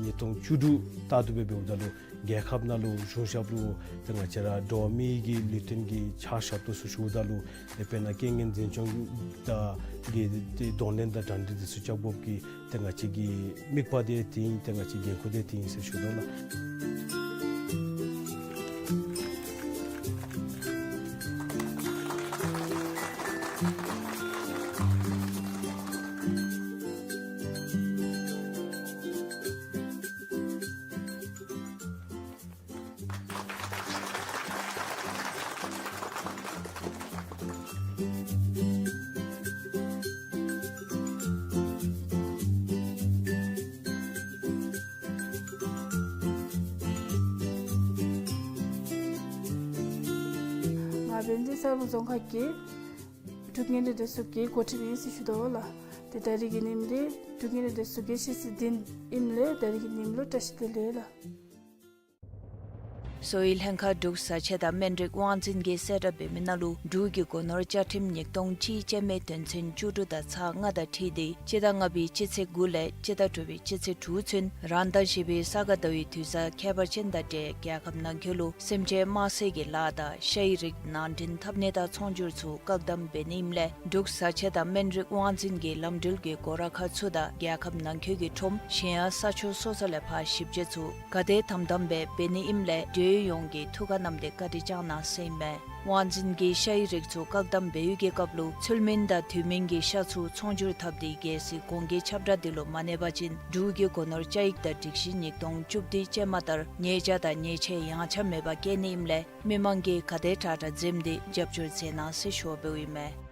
ཉིས་སྟོང་བཅུ་དྲུག་ལྟར་དུ་སྦེ་འབདཝ་ད་ལུ་རྒྱལ་ཁབ་ནང་ལུ་གཞུང་ཞབས་ལུ་ཏེ་ང་བཅས་ར་འགྲོ་བ་མིའི་གི་ལུས་རྟེན་གྱི་ཕྱག་ཞབས་ཏོག་ཚུ་ཞུཝ་ད་ལུ་ཏེ་དཔེར་ན་རྐྱེན་ངན་འཛིན་སྐྱོང་དང་གི་ཏེ་གདོང་ལེན་དང་གྲ་སྒྲིག་འདི་ཚུ་རྐྱབ་དགོཔ་གི་ཏེ་ང་བཅས་ཀྱི་དམིགས་པ་འདི་འདི་ཨིན། ཏེ་ང་བཅས་འགན་ཁུར་འདི་འདི་ཨིན་ཟེར་ཞུ་དོ་ལགས། ང་བན་དེ་ས་རུ་རྫོང་ཁག་གི་འབྲུག་གཉན་འབྲེལ་སྡེ་ཚོགས་ཀྱི་འགོ་ཁྲིདཔ་ཨིན་ཟེར་ཞུ་དོ་ལགས། ཏེ་ད་རེས་ཀྱི་ཉིནམ་འདི་འབྲུག་གཉན་འབྲེལ་སྡེ་ཚོགས་ཀྱི་ཤེས་ཚད་འདི་ཨིནམ་ལས་ད་རེས་ཀྱི་ཉིནམ་ལུ་བཀྲ་ཤིས་བདེ་ལེགས་ལགས། གསོ་བའི་ལྷན་ཁག་འབྲུག་བཟའ་ཆས་དང་སྨན་རིགས་དབང་འཛིན་གྱིས་གསལ་བསྒྲགས་འབད་མི་ནང་ལུ་འབྲུག་གི་སྒོ་ནོར་བཅའ་ཁྲིམས་ཉིས་སྟོང་གཅིག་ཅན་མའི་དོན་ཚན་བཅུ་དྲུག་དང་ཚག་ལྔ་དང་འཁྲིལ་ཏེ་སྤྱི་ཟླ་ལྔ་པའི་སྤྱི་ཚེས་དགུ་ལས་སྤྱི་ཟླ་དྲུག་པའི་སྤྱི་ཚེས་དྲུག་ཚུན་རང་ཟླ་བཞི་པའི་ས་ག་ཟླ་བའི་དུས་བཟང་ཁྱད་པར་ཅན་དང་འབྲེལ་རྒྱལ་ཁབ་ནང་འཁོད་ལུ་སེམས་ཅན་དམར་བསད་ཀྱི་ལཱ་དང་ཤ་ཡི་རིགས་ནང་འདྲེན་འཐབ་ནི་དང་ཚོང་སྒྱུར་ཚུ་བཀག་དམ་འབད་ནི་ཨིནམ་ལས་འབྲུག་བཟའ་ཆས་དང་སྨན་རིགས་དབང་འཛིན་གྱི་ལམ་འགྲུལ་གྱི་སྒོ་ར་ཁག་ཚུ་དང་རྒྱལ་ཁབ་ནང་འཁོད་ཀྱི་ཁྲོམ་གཞན་ཡང་ས་ཕྱོགས་སོ་སོ་ལས་ཕར་ཞིབ་དཔྱད་ཚུ་ག་དེ་དམ་དམ་སྦེ་འབད་ནི་ཨིནམ་ལས་འབྲེལ་ཡོད་ཡོངས་ཀྱིས་ཐུགས་ཁར་བསྣམས་ཏེ་བཀའ་དྲིན་བསྐྱང་གནང་ཟེར་ཨིན་མས། དབང་འཛིན་གྱིས་ཤ་ཡི་རིགས་ཚུ་བཀག་དམ་འབད་བའི་གི་སྐབས་ལུ་ཚུལ་མིན་དང་དུས་མིན་གྱི་ཤ་ཚུ་ཚོང་སྒྱུར་འཐབ་སྟེ་གལ་སྲིད་གོང་གི་ཁྱབ་བསྒྲགས་འདི་ལུ་མ་གནས་པ་ཅིན་འབྲུག་གི་སྒོ་ནོར་བཅའ་ཡིག་དང་སྒྲིག་གཞི་ཉིས་སྟོང་བཅུ་བདུན་ཅན་མ་ལྟར་ཉེས་བྱ་དང་ཉེས་ཆད་ཡངས་ཆག་མེད་པར་བཀལ་ནི་ཨིནམ་ལས་མི་མང་གིས་ག་དེ་དྲག་དྲག་འཛེམས་ཏེ་རྒྱབ་སྐྱོར་མཛད་གནང་ཟེར་ཞུ་བ་འབདཝ་ཨིན་མས།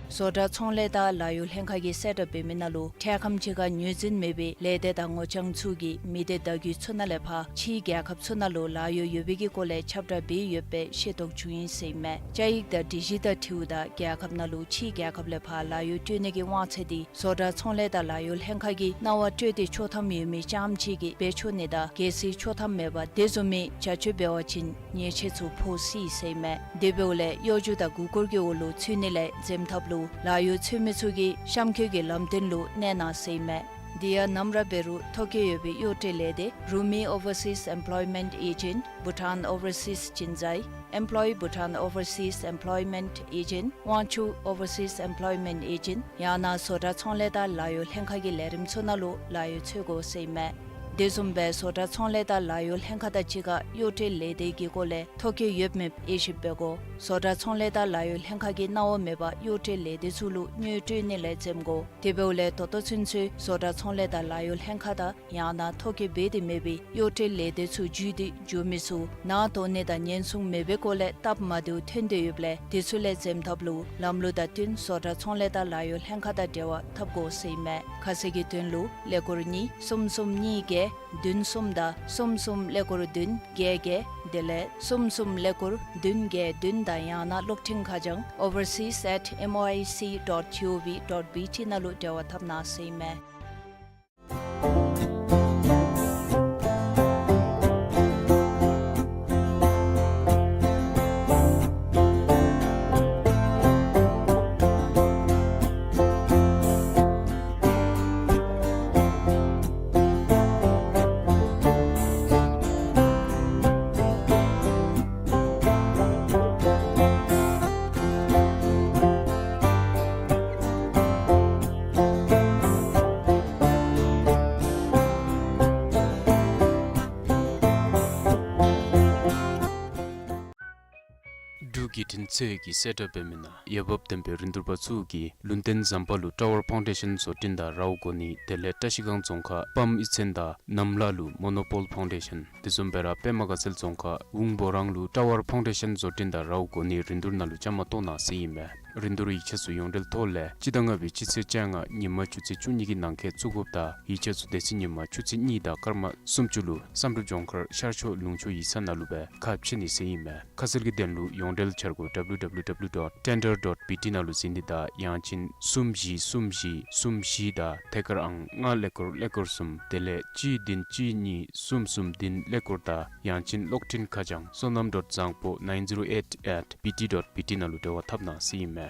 བཟོ་གྲྭ་ཚོང་ལས་དང་ལཱ་གཡོག་ལྷན་ཁག་གིས་གསལ་བསྒྲགས་འབད་མི་ནང་ལུ་འཕྲལ་ཁམས་ཅིག་ཁར་ངོས་འཛིན་མེད་པའི་ལས་སྡེ་དང་ངོ་རྐྱང་ཚུ་གིས་མི་སྡེ་བརྡ་བརྒྱུད་ཚུ་ནང་ལས་ཕར་ཕྱིའི་རྒྱལ་ཁབ་ཚུ་ནང་ལུ་ལཱ་གཡོག་ཡོད་པའི་གི་སྐོར་ལས་ཁྱབ་བསྒྲགས་འབད་ཡོད་པའི་ཤེས་རྟོགས་བྱུང་ཡི་ཟེར་ཨིན་མས། བཅའ་ཡིག་དང་སྒྲིག་གཞི་དང་འཁྲིལཝ་ད་རྒྱལ་ཁབ་ནང་ལུ་ཕྱིའི་རྒྱལ་ཁབ་ལས་ཕར་ལཱ་གཡོག་སྤྲོད་ནི་གི་དབང་ཚད་འདི་བཟོ་གྲྭ་ཚོང་ལས་དང་ལཱ་གཡོག་ལྷན་ཁག་གིས་གནང་བ་སྤྲོད་དེ་ཆོག་ཐམ་ཡོད་མི་རྐྱངམ་ཅིག་གིས་འབད་ཆོག་ནི་དང་གལ་སྲིད་ཆོག་ཐམ་མེད་པར་དེ་བཟུམ་མའི་བྱ་སྤྱོད་འབད་བ་ཅིན་ཉེས་ཆད་ཚུ་ཕོག་སྲིད་ཟེར་ཨིན་མས། དེ་འབདཝ་ལས་གཡོ་སྒྱུ་དང་མགུ་སྐོར་གྱི་འོག་ལུ་ཚུད་ནི་ལས་འཛེམ་ཐབས་ལུ་ལཱ་གཡོག་འཚོལ་མི་ཚུ་གིས་གཤམ་འཁོད་ཀྱི་ལམ་སྟོན་ལུ་གནས་གནང་ཟེར་ཨིན་མས། དེ་ཡང་ནམ་ར་འབད་རུང་ཐོ་བཀོད་ཡོད་པའི་གཡོག་འབྲེལ་ལས་སྡེ་Rumi Overseas Employment Agent, Bhutan Overseas Jinzai, Employ Bhutan Overseas Employment Agent, Wangchuck Overseas Employment Agent ཡང་ན་བཟོ་གྲྭ་ཚོང་ལས་དང་ལཱ་གཡོག་ལྷན་ཁག་གི་ལས་རིམ་ཚུ་ནང་ལུ་ལཱ་གཡོག་འཚོལ་དགོ་ཟེར་ཨིན་མས། དེ་བཟུམ་སྦེ་བཟོ་གྲྭ་ཚོང་ལས་དང་ལཱ་གཡོག་ལྷན་ཁག་དང་གཅིག་ཁར་གཡོག་འབྲེལ་ལས་སྡེ་གི་སྐོར་ལས་ཐོ་བཀོད་ཡོད་མེད་དབྱེ་ཞིབ་འབད་དགོ། བཟོ་གྲྭ་ཚོང་ལས་དང་ལཱ་གཡོག་ལྷན་ཁག་གིས་གནང་བ་མེད་པར་གཡོག་འབྲེལ་ལས་སྡེ་ཚུ་ལུ་དངུལ་སྤྲོད་ནི་ལས་འཛེམ་དགོ། དེ་འབདཝ་ལས་ད་ལྟོ་ཚུན་ཚོད་བཟོ་གྲྭ་ཚོང་ལས་དང་ལཱ་གཡོག་ལྷན་ཁག་དང་ཡང་ན་ཐོ་བཀོད་འབད་དེ་མེད་པའི་གཡོག་འབྲེལ་ལས་སྡེ་ཚུ་བརྒྱུད་དེ་འགྱོ་མི་ཚུ་ནང་དོགས་ནི་དང་ཉེན་སྲུང་མེད་པའི་སྐོར་ལས་སྟབས་མ་བདེཝ་ཐོན་ཏེ་ཡོདཔ་ལས་དེ་ཚུ་ལས་འཛེམ་ཐབས་ལུ་ལམ་ལུགས་དང་བསྟུན་བཟོ་གྲྭ་ཚོང་ལས་དང་ལཱ་གཡོག་ལྷན་ཁག་དང་འབྲེལ་བ་འཐབ་དགོ་ཟེར་ཨིན་མས། ཁ་གསལ་གྱི་དོན་ལུ་ཀླད་ཀོར་གཉིས་གསུམ་གསུམ་གཉིས་བརྒྱད་བདུན་གསུམ་དང་གསུམ་གསུམ་ཀླད་ཀོར་བདུན་བརྒྱད་བརྒྱད་དེ་ལས་གསུམ་གསུམ་ཀླད་ཀོར་བདུན་བརྒྱད་བདུན་དང་ཡང་ན་གློག་འཕྲིན་ཁ་བྱང་overseas at M O I C dot G O V dot B T ནང་ལུ་འབྲེལ་བ་འཐབ་གནང་ཟེར་ཨིན་མས། འབྲུག་བརྒྱུད་འཕྲིན་ཚད་ཀྱིས་གསལ་བསྒྲགས་འབད་མི་ནང་འོས་འབབ་ལྡན་པའི་རིན་བསྡུར་པ་ཚུ་གིས་ལུང་བསྟན་ཟམ་པ་ལུ་ཊ་ཝར་ཕའུན་ཌེ་ཤཱན་བཟོ་སྐྲུན་དང་རཝ་གོ་ནི་དེ་ལས་བཀྲ་ཤིས་སྒང་རྫོང་ཁག་པམ་གཡུས་ཚན་དང་གནམ་ལ་ལུ་མོ་ནོ་པོལ་ཕའུན་ཌེ་ཤཱན། དེ་བཟུམ་སྦེ་ར་པདྨ་དགའ་ཚལ་རྫོང་ཁག་ཝུང་བོ་རང་ལུ་ཊ་ཝར་ཕའུན་ཌེ་ཤཱན་བཟོ་སྐྲུན་དང་རཝ་གོ་ནི་རིན་བསྡུར་ནང་ལུ་བཅའ་མར་གཏོགས་གནང་ཟེར་ཨིན་མས། རིན་བསྡུར་ཡིག་ཆ་ཚུ་ཡོངས་འབྲེལ་ཐོག་ལས་སྤྱི་ཟླ་ལྔ་པའི་སྤྱི་ཚེས་བཅོ་ལྔ་ཉིན་མ་ཆུ་ཚོད་བཅུ་གཉིས་ཀྱི་ནང་འཁོད་བཙུགས་དགོཔ་དང་ཡིག་ཆ་ཚུ་དེ་ཚེ་ཉིན་མ་ཆུ་ཚོད་གཉིས་དང་སྐར་མ་སུམ་ཅུ་ལུ་བསམ་གྲུབ་ལྗོངས་མཁར་ཤར་ཕྱོགས་ལུང་ཕྱོགས་ཡིག་ཚང་ནང་ལུ་སྦེ་ཁ་ཕྱེ་ནི་ཟེར་ཨིན་མས། ཁ་གསལ་གྱི་དོན་ལུ་ཡོངས་འབྲེལ་འཆར་སྒོ་W W W dot tender dot B T ནང་ལུ་གཟིགས་ནི་དང་ཡང་ཅིན་གསུམ་བཞི་གསུམ་བཞི་གསུམ་བཞི་དང་ཐད་ཀར་ཨང་ལྔ་ཀླད་ཀོར་ཀླད་ཀོར་གསུམ་དེ་ལས་གཅིག་བདུན་གཅིག་གཉིས་གསུམ་གསུམ་བདུན་ཀླད་ཀོར་དང་ཡང་ཅིན་གློག་འཕྲིན་ཁ་བྱང་བསོད་ནམས་dot བཟང་པོ་nine zero eight at B T dot B T ནང་ལུ་འབྲེལ་བ་འཐབ་གནང་ཟེར་ཨིན་མས།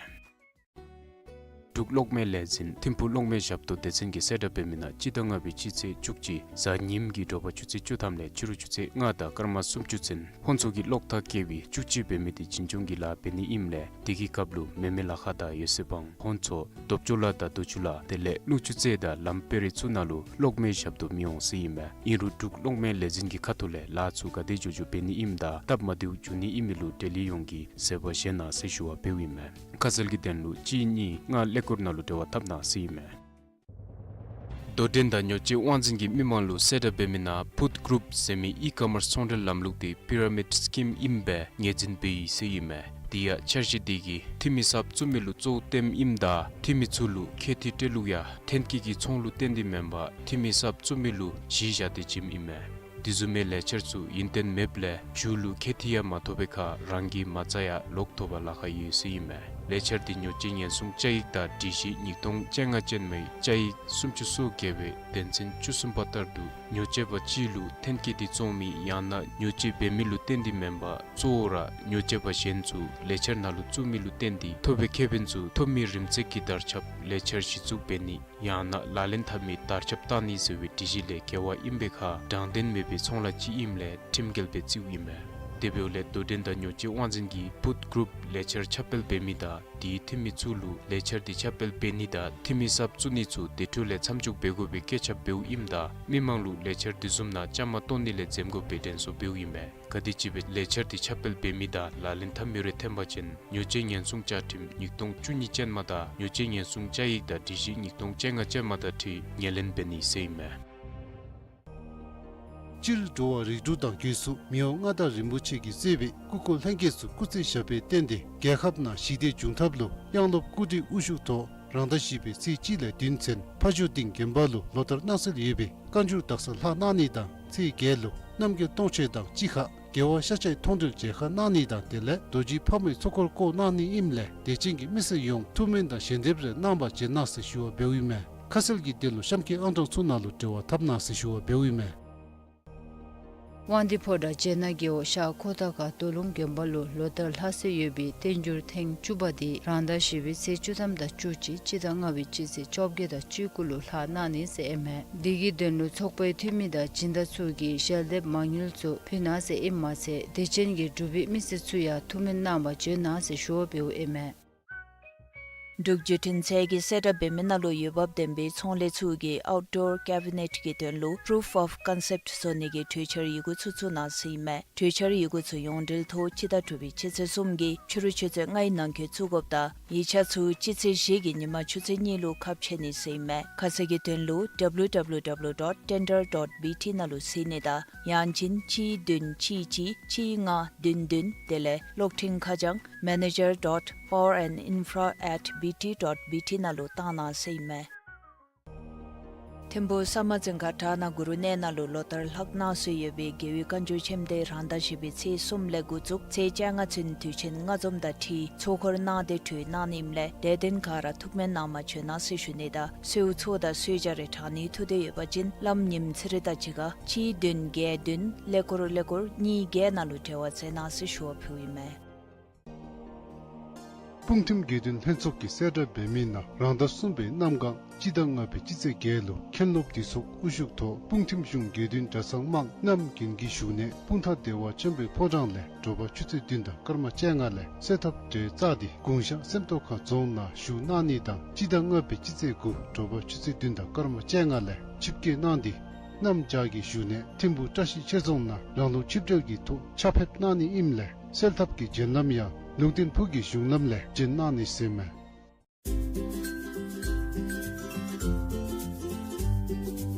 འབྲུག་གློག་མེ་ལས་འཛིན་ཐིམ་ཕུག་གློག་མེ་ཞབས་ཏོག་སྡེ་ཚན་གྱིས་གསལ་བསྒྲགས་འབད་མི་ནང་སྤྱི་ཟླ་ལྔ་པའི་སྤྱི་ཚེས་བཅུ་གཅིག་གཟའ་ཉིམ་གྱི་དྲོ་པ་ཆུ་ཚོད་བཅུ་ཐམ་ལས་ཕྱི་རུ་ཆུ་ཚོད་ལྔ་དང་སྐར་མ་སུམ་ཅུ་ཚུན་ཧོན་ཚོ་གི་གློག་ཐག་བཀལ་བའི་བཅུ་གཅིག་འབད་མི་དེ་བྱིན་ཆུང་གི་ལཱ་འབད་ནི་ཨིནམ་ལས་དེ་གི་སྐབས་ལུ་མེ་མེ་ལ་ཁ་དང་ཡོད་ཚད་བང་ཧོན་ཚོ་རྡོབ་ཅོ་ལ་དང་རྡོ་ཆུ་ལ་དེ་ལས་ཀླུང་ཆུ་རྩེ་དང་ལམ་དཔེ་རིས་ཚུ་ནང་ལུ་གློག་མེ་ཞབས་ཏོག་མི་འོང་ཟེར་ཨིན་མས། ཨིན་རུང་འབྲུག་གློག་མེ་ལས་འཛིན་གྱི་ཁ་ཐུག་ལས་ལཱ་ཚུ་ག་དེ་མགྱོགས་མགྱོགས་འབད་ནི་ཨིནམ་དང་སྟབས་མ་བདེཝ་འབྱུང་ནི་ཨིན་མི་ལུ་འབྲེལ་ཡོད་ཡོངས་ཀྱིས་གཟིགས་པ་བཞེས་གནང་ཟེར་ཞུ་བ་འབདཝ་ཨིན་མས། ཁ་གསལ་གྱི་དོན་ལུ་གཅིག་གཉིས་ལྔ་ཀླད་ཀོར་ནང་ལུ་འབྲེལ་བ་འཐབ་གནང་ཟེར་ཨིན་མས། དོ་འགྲན་དང་ཉོ་སྤྱོད་དབང་འཛིན་གྱིས་མི་མང་ལུ་གསལ་བསྒྲགས་འབད་མི་ནང་ཕུཌ་གུ་རུཔ་ཟེར་མི་ཨི་ཀོ་མརསི་ཚོང་འབྲེལ་ལམ་ལུགས་དེ་པི་ར་མིཌ་སི་ཀིམ་ཨིནམ་སྦེ་ངོས་འཛིན་འབད་ཡི་ཟེར་ཨིན་མས། དེ་ཡང་འཆར་གཞི་དེ་གིས་འཐུས་མི་གསརཔ་བཙུགས་མི་ལུ་གཙོ་བོ་སྟོནམ་ཨིནམ་ད་འཐུས་མི་ཚུ་ལུ་ཁེ་ཐི་སྤྲོད་ལུགས་ཡང་ཐོན་སྐྱེད་ཀྱི་ཚོང་ལུ་བརྟེན་ཏེ་མེན་པར་འཐུས་མི་གསརཔ་བཙུགས་མི་ལུ་གཞི་བཞག་སྟེ་བྱིནམ་ཨིན་མས། དེ་བཟུམ་མའི་ལས་འཆར་ཚུ་ཡུན་བརྟན་མེདཔ་ལས་མཇུག་ལུ་ཁེ་ཐི་ཡང་མ་ཐོབ་པའི་ཁར་རང་གི་མ་རྩ་ཡང་ལོག་ཐོབ་པར་ལཱ་ཁག་ཡོད་ཟེར་ཨིན་མས། ལས་འཆར་དེ་ཉོ་སྤྱོད་ཉེན་སྲུང་བཅའ་ཡིག་དང་སྒྲིག་གཞི་ཉིས་སྟོང་བཅོ་ལྔ་ཅན་མའི་བཅའ་ཡིག་སུམ་ཅུ་སོ་བརྒྱད་པའི་དོན་ཚན་བཅུ་གསུམ་པ་ལྟར་དུ་ཉོ་སྤྱོད་པ་གཅིག་ལུ་ཐོན་སྐྱེད་དེ་བཙོང་མི་ཡང་ན་ཉོ་སྤྱོད་འབད་མི་ལུ་བརྟེན་ཏེ་མེན་པར་གཙོ་བོ་ར་ཉོ་སྤྱོད་པ་གཞན་ཚུ་ལས་འཆར་ནང་ལུ་བཙུགས་མི་ལུ་བརྟེན་ཏེ་ཐོབ་པའི་ཁེ་ཕན་ཚུ་ཐོབ་མི་རིམ་ཚད་ཀྱི་དར་ཁྱབ་ལས་འཆར་གཞི་བཙུགས་འབད་ནི་ཡང་ན་ལག་ལེན་འཐབ་མི་དར་ཁྱབ་བཏང་ནི་ཟེར་བའི་སྒྲིག་གཞི་ལས་འགལ་བ་ཨིན་པའི་ཁར་དྲང་བདེན་མེད་པའི་ཚོང་ལཱ་ཅིག་ཨིནམ་ལས་ཁྲིམས་འགལ་སྦེ་བརྩིཝ་ཨིན་མས། དེ་འབདཝ་ལས་དོ་འགྲན་དང་ཉོ་སྤྱོད་དབང་འཛིན་གྱིས་ཕུཌ་གུ་རུཔ་ལས་འཆར་ཁྱབ་སྤེལ་འབད་མི་དང་དེའི་འཐུས་མི་ཚུ་ལུ་ལས་འཆར་དེ་ཁྱབ་སྤེལ་འབད་ནི་དང་འཐུས་མི་གསརཔ་བཙུགས་ནི་ཚུ་དེ་འཕྲོ་ལས་མཚམས་འཇོག་འབད་དགོ་པའི་བཀོད་ཁྱབ་འབདཝ་ཨིནམ་ད་མི་མང་ལུ་ལས་འཆར་དེ་བཟུམ་ནང་བཅའ་མར་གཏོགས་ནི་ལས་འཛེམ་དགོ་པའི་དྲན་གསོ་འབདཝ་ཨིན་མས། ག་དེམ་ཅིག་སྦེ་ལས་འཆར་དེ་ཁྱབ་སྤེལ་འབད་མི་དང་ལག་ལེན་འཐབ་མི་རེ་ཐོན་པ་ཅིན་ཉོ་སྤྱོད་ཉེན་སྲུང་བཅའ་ཁྲིམས་ཉིས་སྟོང་བཅུ་གཉིས་ཅན་མ་དང་ཉོ་སྤྱོད་ཉེན་སྲུང་བཅའ་ཡིག་དང་སྒྲིག་གཞི་ཉིས་སྟོང་བཅོ་ལྔ་ཅན་མ་དང་འཁྲིལ་ངོས་ལེན་འབད་ནི་ཟེར་ཨིན་མས། སྤྱིར་འགྲོ་བ་རིགས་དྲུག་དང་སྒོས་སུ་མི་དབང་མངའ་བདག་རིན་པོ་ཆེ་གིས་གཙོས་པའི་སྐུ་འཁོར་ལྷན་རྒྱས་ཚུ་སྐུ་ཚེ་ཞབས་པད་བརྟན་ཏེ་རྒྱལ་ཁབ་ནང་ཞི་བདེ་འབྱུང་ཐབས་ལུ་དབྱངས་སློབ་སྐུ་བགྲེས་དབུ་བཞུགས་ཐོག་རང་ཟླ་བཞི་པའི་ཚེས་གཅིག་ལས་བདུན་ཚུན་ཕ་ཇོ་སྡིངས་དགོན་པ་ལུ་ལོ་ལྟར་གནང་སྲོལ་ཡོད་པའི་བཀའ་འགྱུར་དག་ས་ལྷག་གནང་ནི་དང་ཚེས་བརྒྱད་ལུ་རྣམ་རྒྱལ་སྟོང་མཆོད་དང་གཅིག་ཁར་རྒྱལ་བ་ཤཱཀྱའི་མཐོང་གྲོལ་མཇལ་ཁ་གནང་ནི་དང་དེ་ལས་རྡོ་རྗེ་ཕག་མོའི་ཚོགས་འཁོར་བསྐོར་གནང་ནི་ཨིནམ་ལས་དད་ཅན་གྱི་མི་སེར་ཡོངས་ཐུགས་སྨོན་དང་ཞལ་འདེབས་རེ་གནང་བར་བྱོན་གནང་ཟེར་ཞུ་བ་འབདཝ་ཨིན་མས། ཁ་གསལ་གྱི་དོན་ལུ་གཤམ་འཁོད་ཨང་གྲངས་ཚུ་ནང་ལུ་འབྲེལ་བ་འཐབ་གནང་ཟེར་ཞུ་བ་འབདཝ་ཨིན་མས། དབང་འདུས་ཕོ་བྲང་སྤྱན་སྔ་རྒེད་འོག་ཤར་ཁོ་ཐང་ཁ་རྡོ་ལུང་དགོན་པ་ལུ་ལོ་ལྟར་ལྷག་སྲོལ་ཡོད་པའི་བསྟན་འགྱུར་ཐེངས་བཅུ་པ་འདི་རང་ཟླ་བཞི་པའི་ཚེས་བཅུ་ཐམ་དང་བཅུ་གཅིག་སྤྱི་ཟླ་ལྔ་པའི་སྤྱི་ཚེས་བཅོ་བརྒྱད་དང་བཅུ་དགུ་ལུ་ལྷག་གནང་ནི་ཟེར་ཨིན་མས། འདི་གི་དོན་ལུ་ཚོགས་པའི་འཐུས་མི་དང་སྦྱིན་བདག་ཚུ་གིས་ཞལ་འདེབས་མ་དངུལ་ཚུ་ཕུལ་གནང་ཟེར་ཨིནམ་མ་ཚད་དད་ཅན་གྱི་འབྲུག་པའི་མི་སེར་ཚུ་ཡང་ཐུགས་སྨོན་གནང་བར་བྱོན་གནང་ཟེར་ཞུ་བ་འབདཝ་ཨིན་མས། འབྲུག་བརྒྱུད་འཕྲིན་ཚད་ཀྱི་གསལ་བསྒྲགས་འབད་མི་ནང་ལུ་འོས་འབབ་ལྡན་པའི་ཚོང་ལས་ཚུ་གིས་ཨའུཊ་ཌོར་ཀེ་བི་ནེཊ་ཀྱི་དོན་ལུ་པུ་རུཕ་ཨོཕ་ཀོན་སེཔཊ་བཟོ་ནི་གི་གྲོས་འཆར་ཡི་གུ་ཚུ་བཙུགས་གནང་ཟེར་ཨིན་མས། གྲོས་འཆར་ཡི་གུ་ཚུ་ཡོངས་འབྲེལ་ཐོག་སྤྱི་ཟླ་དྲུག་པའི་སྤྱི་ཚེས་གསུམ་གྱི་ཕྱི་རུ་ཆུ་ཚོད་ལྔའི་ནང་འཁོད་བཙུགས་དགོཔ་དང་ཡིག་ཆ་ཚུ་སྤྱི་ཚེས་བཞི་གི་ཉིན་མ་ཆུ་ཚོད་གཉིས་ལུ་ཁ་ཕྱེ་ནི་ཟེར་ཨིན་མས། ཁ་གསལ་གྱི་དོན་ལུ་ཌབ་ལུ་ཌབ་ལུ་ཌབ་ལུ་ཌོཊ་ཊེན་ཌར་ཌོཊ་བི་ཊི་ནང་ལུ་གཟིགས་ནི་དང་ཡང་ཅིན་གཅིག་བདུན་གཅིག་གཅིག་གཅིག་ལྔ་བདུན་བདུན། དེ་ལས་གློག་འཕྲིན་ཁ་བྱང་མེ་ནེ་ཇར་ཌོཊ་པ་ཝར་ཨེནཌ་ཨིན་ཕ་ར་ཨེཊ་བི་ཊི་ཌོཊ་བི་ཊི་ནང་ལུ་བཏང་གནང་ཟེར་ཨིན་མས། ཐིམ་ཕུག་ས་དམར་རྫོང་ཁག་བྲག་ནག་གུ་རུ་གནས་ནང་ལུ་ལོ་ལྟར་ལྷག་གནང་སྲོལ་ཡོད་པའི་རྒྱལ་བའི་བཀའ་འགྱུར་ཆེན་མོ་འདི་རང་ཟླ་བཞི་པའི་ཚེས་གསུམ་ལས་འགོ་བཙུགས་ཚེས་བཅོ་ལྔ་ཚུན་དུས་ཆེན་ལྔ་འཛོམས་དང་འཁྲིལ་ཚོགས་འཁོར་གནང་སྟེ་གྲོལ་གནང་ནི་ཨིནམ་ལས་དད་ལྡན་ག་ར་ཐུགས་སྨོན་གནང་བར་བྱོན་གནང་ཟེར་ཞུ་ནི་དང་གསོལཝ་ཚོགས་དང་གསོལ་ཇ་རེ་དྲང་ནི་ཐུགས་འདོད་ཡོད་པ་ཅིན་བླམ་ཉིམ་ཚེ་རིང་དང་གཅིག་ཁར་གཅིག་བདུན་བརྒྱད་བདུན་ཀླད་ཀོར་ཀླད་ཀོར་གཉིས་བརྒྱད་ནང་ལུ་འབྲེལ་བ་མཛད་གནང་ཟེར་ཞུ་བ་ཕུལཝ་ཨིན་མས། སྤུངས་ཐིམ་དགེ་འདུན་ལྷན་ཚོགས་ཀྱི་གསལ་བསྒྲགས་འབད་མི་ནང་རང་ཟླ་གསུམ་པའི་གནམ་གང་སྤྱི་ཟླ་ལྔ་པའི་སྤྱི་ཚེས་བརྒྱད་ལུ་མཁན་སློབ་འདུས་ཚོགས་དབུ་བཞུགས་ཐོག་སྤུངས་ཐིམ་གཞུང་དགེ་འདུན་གྲྭ་ཚང་དམངས་རྣམས་རྒྱུན་གྱི་བཞུགས་གནས་སྤུངས་ཐང་བདེ་བ་ཆེན་པོའི་ཕོ་བྲང་ལས་དྲོ་པ་ཆུ་ཚོད་བདུན་དང་སྐར་མ་བཅོ་ལྔ་ལས་གསོལ་ཐབ་གྲལ་བཙུགས་ཏེ་གུང་ཤང་སེམས་རྟོགས་ཁ་རྫོང་ནང་བཞུགས་གནང་ནི་དང་སྤྱི་ཟླ་ལྔ་པའི་སྤྱི་ཚེས་དགུ་དྲོ་པ་ཆུ་ཚོད་བདུན་དང་སྐར་མ་བཅོ་ལྔ་ལས་ཆིབས་བསྐྱོད་གནང་སྟེ་གནམ་བྱཱར་གྱི་བཞུགས་གནས་ཐིམ་ཕུག་བཀྲ་ཤིས་ཆོས་རྫོང་ནང་རང་ལུགས་ཆིབས་གྲལ་གྱི་ཐོག་ཕྱག་ཕེབས་གནང་ནི་ཨིནམ་ལས་གསོལ་ཐབ་ཀྱི་བྱོན་ལམ་ཡང་ལུང་བསྟན་ཕུག་གི་གཞུང་ལམ་ལས་བྱོན་གནང་ནི་ཟེར་ཨིན་མས།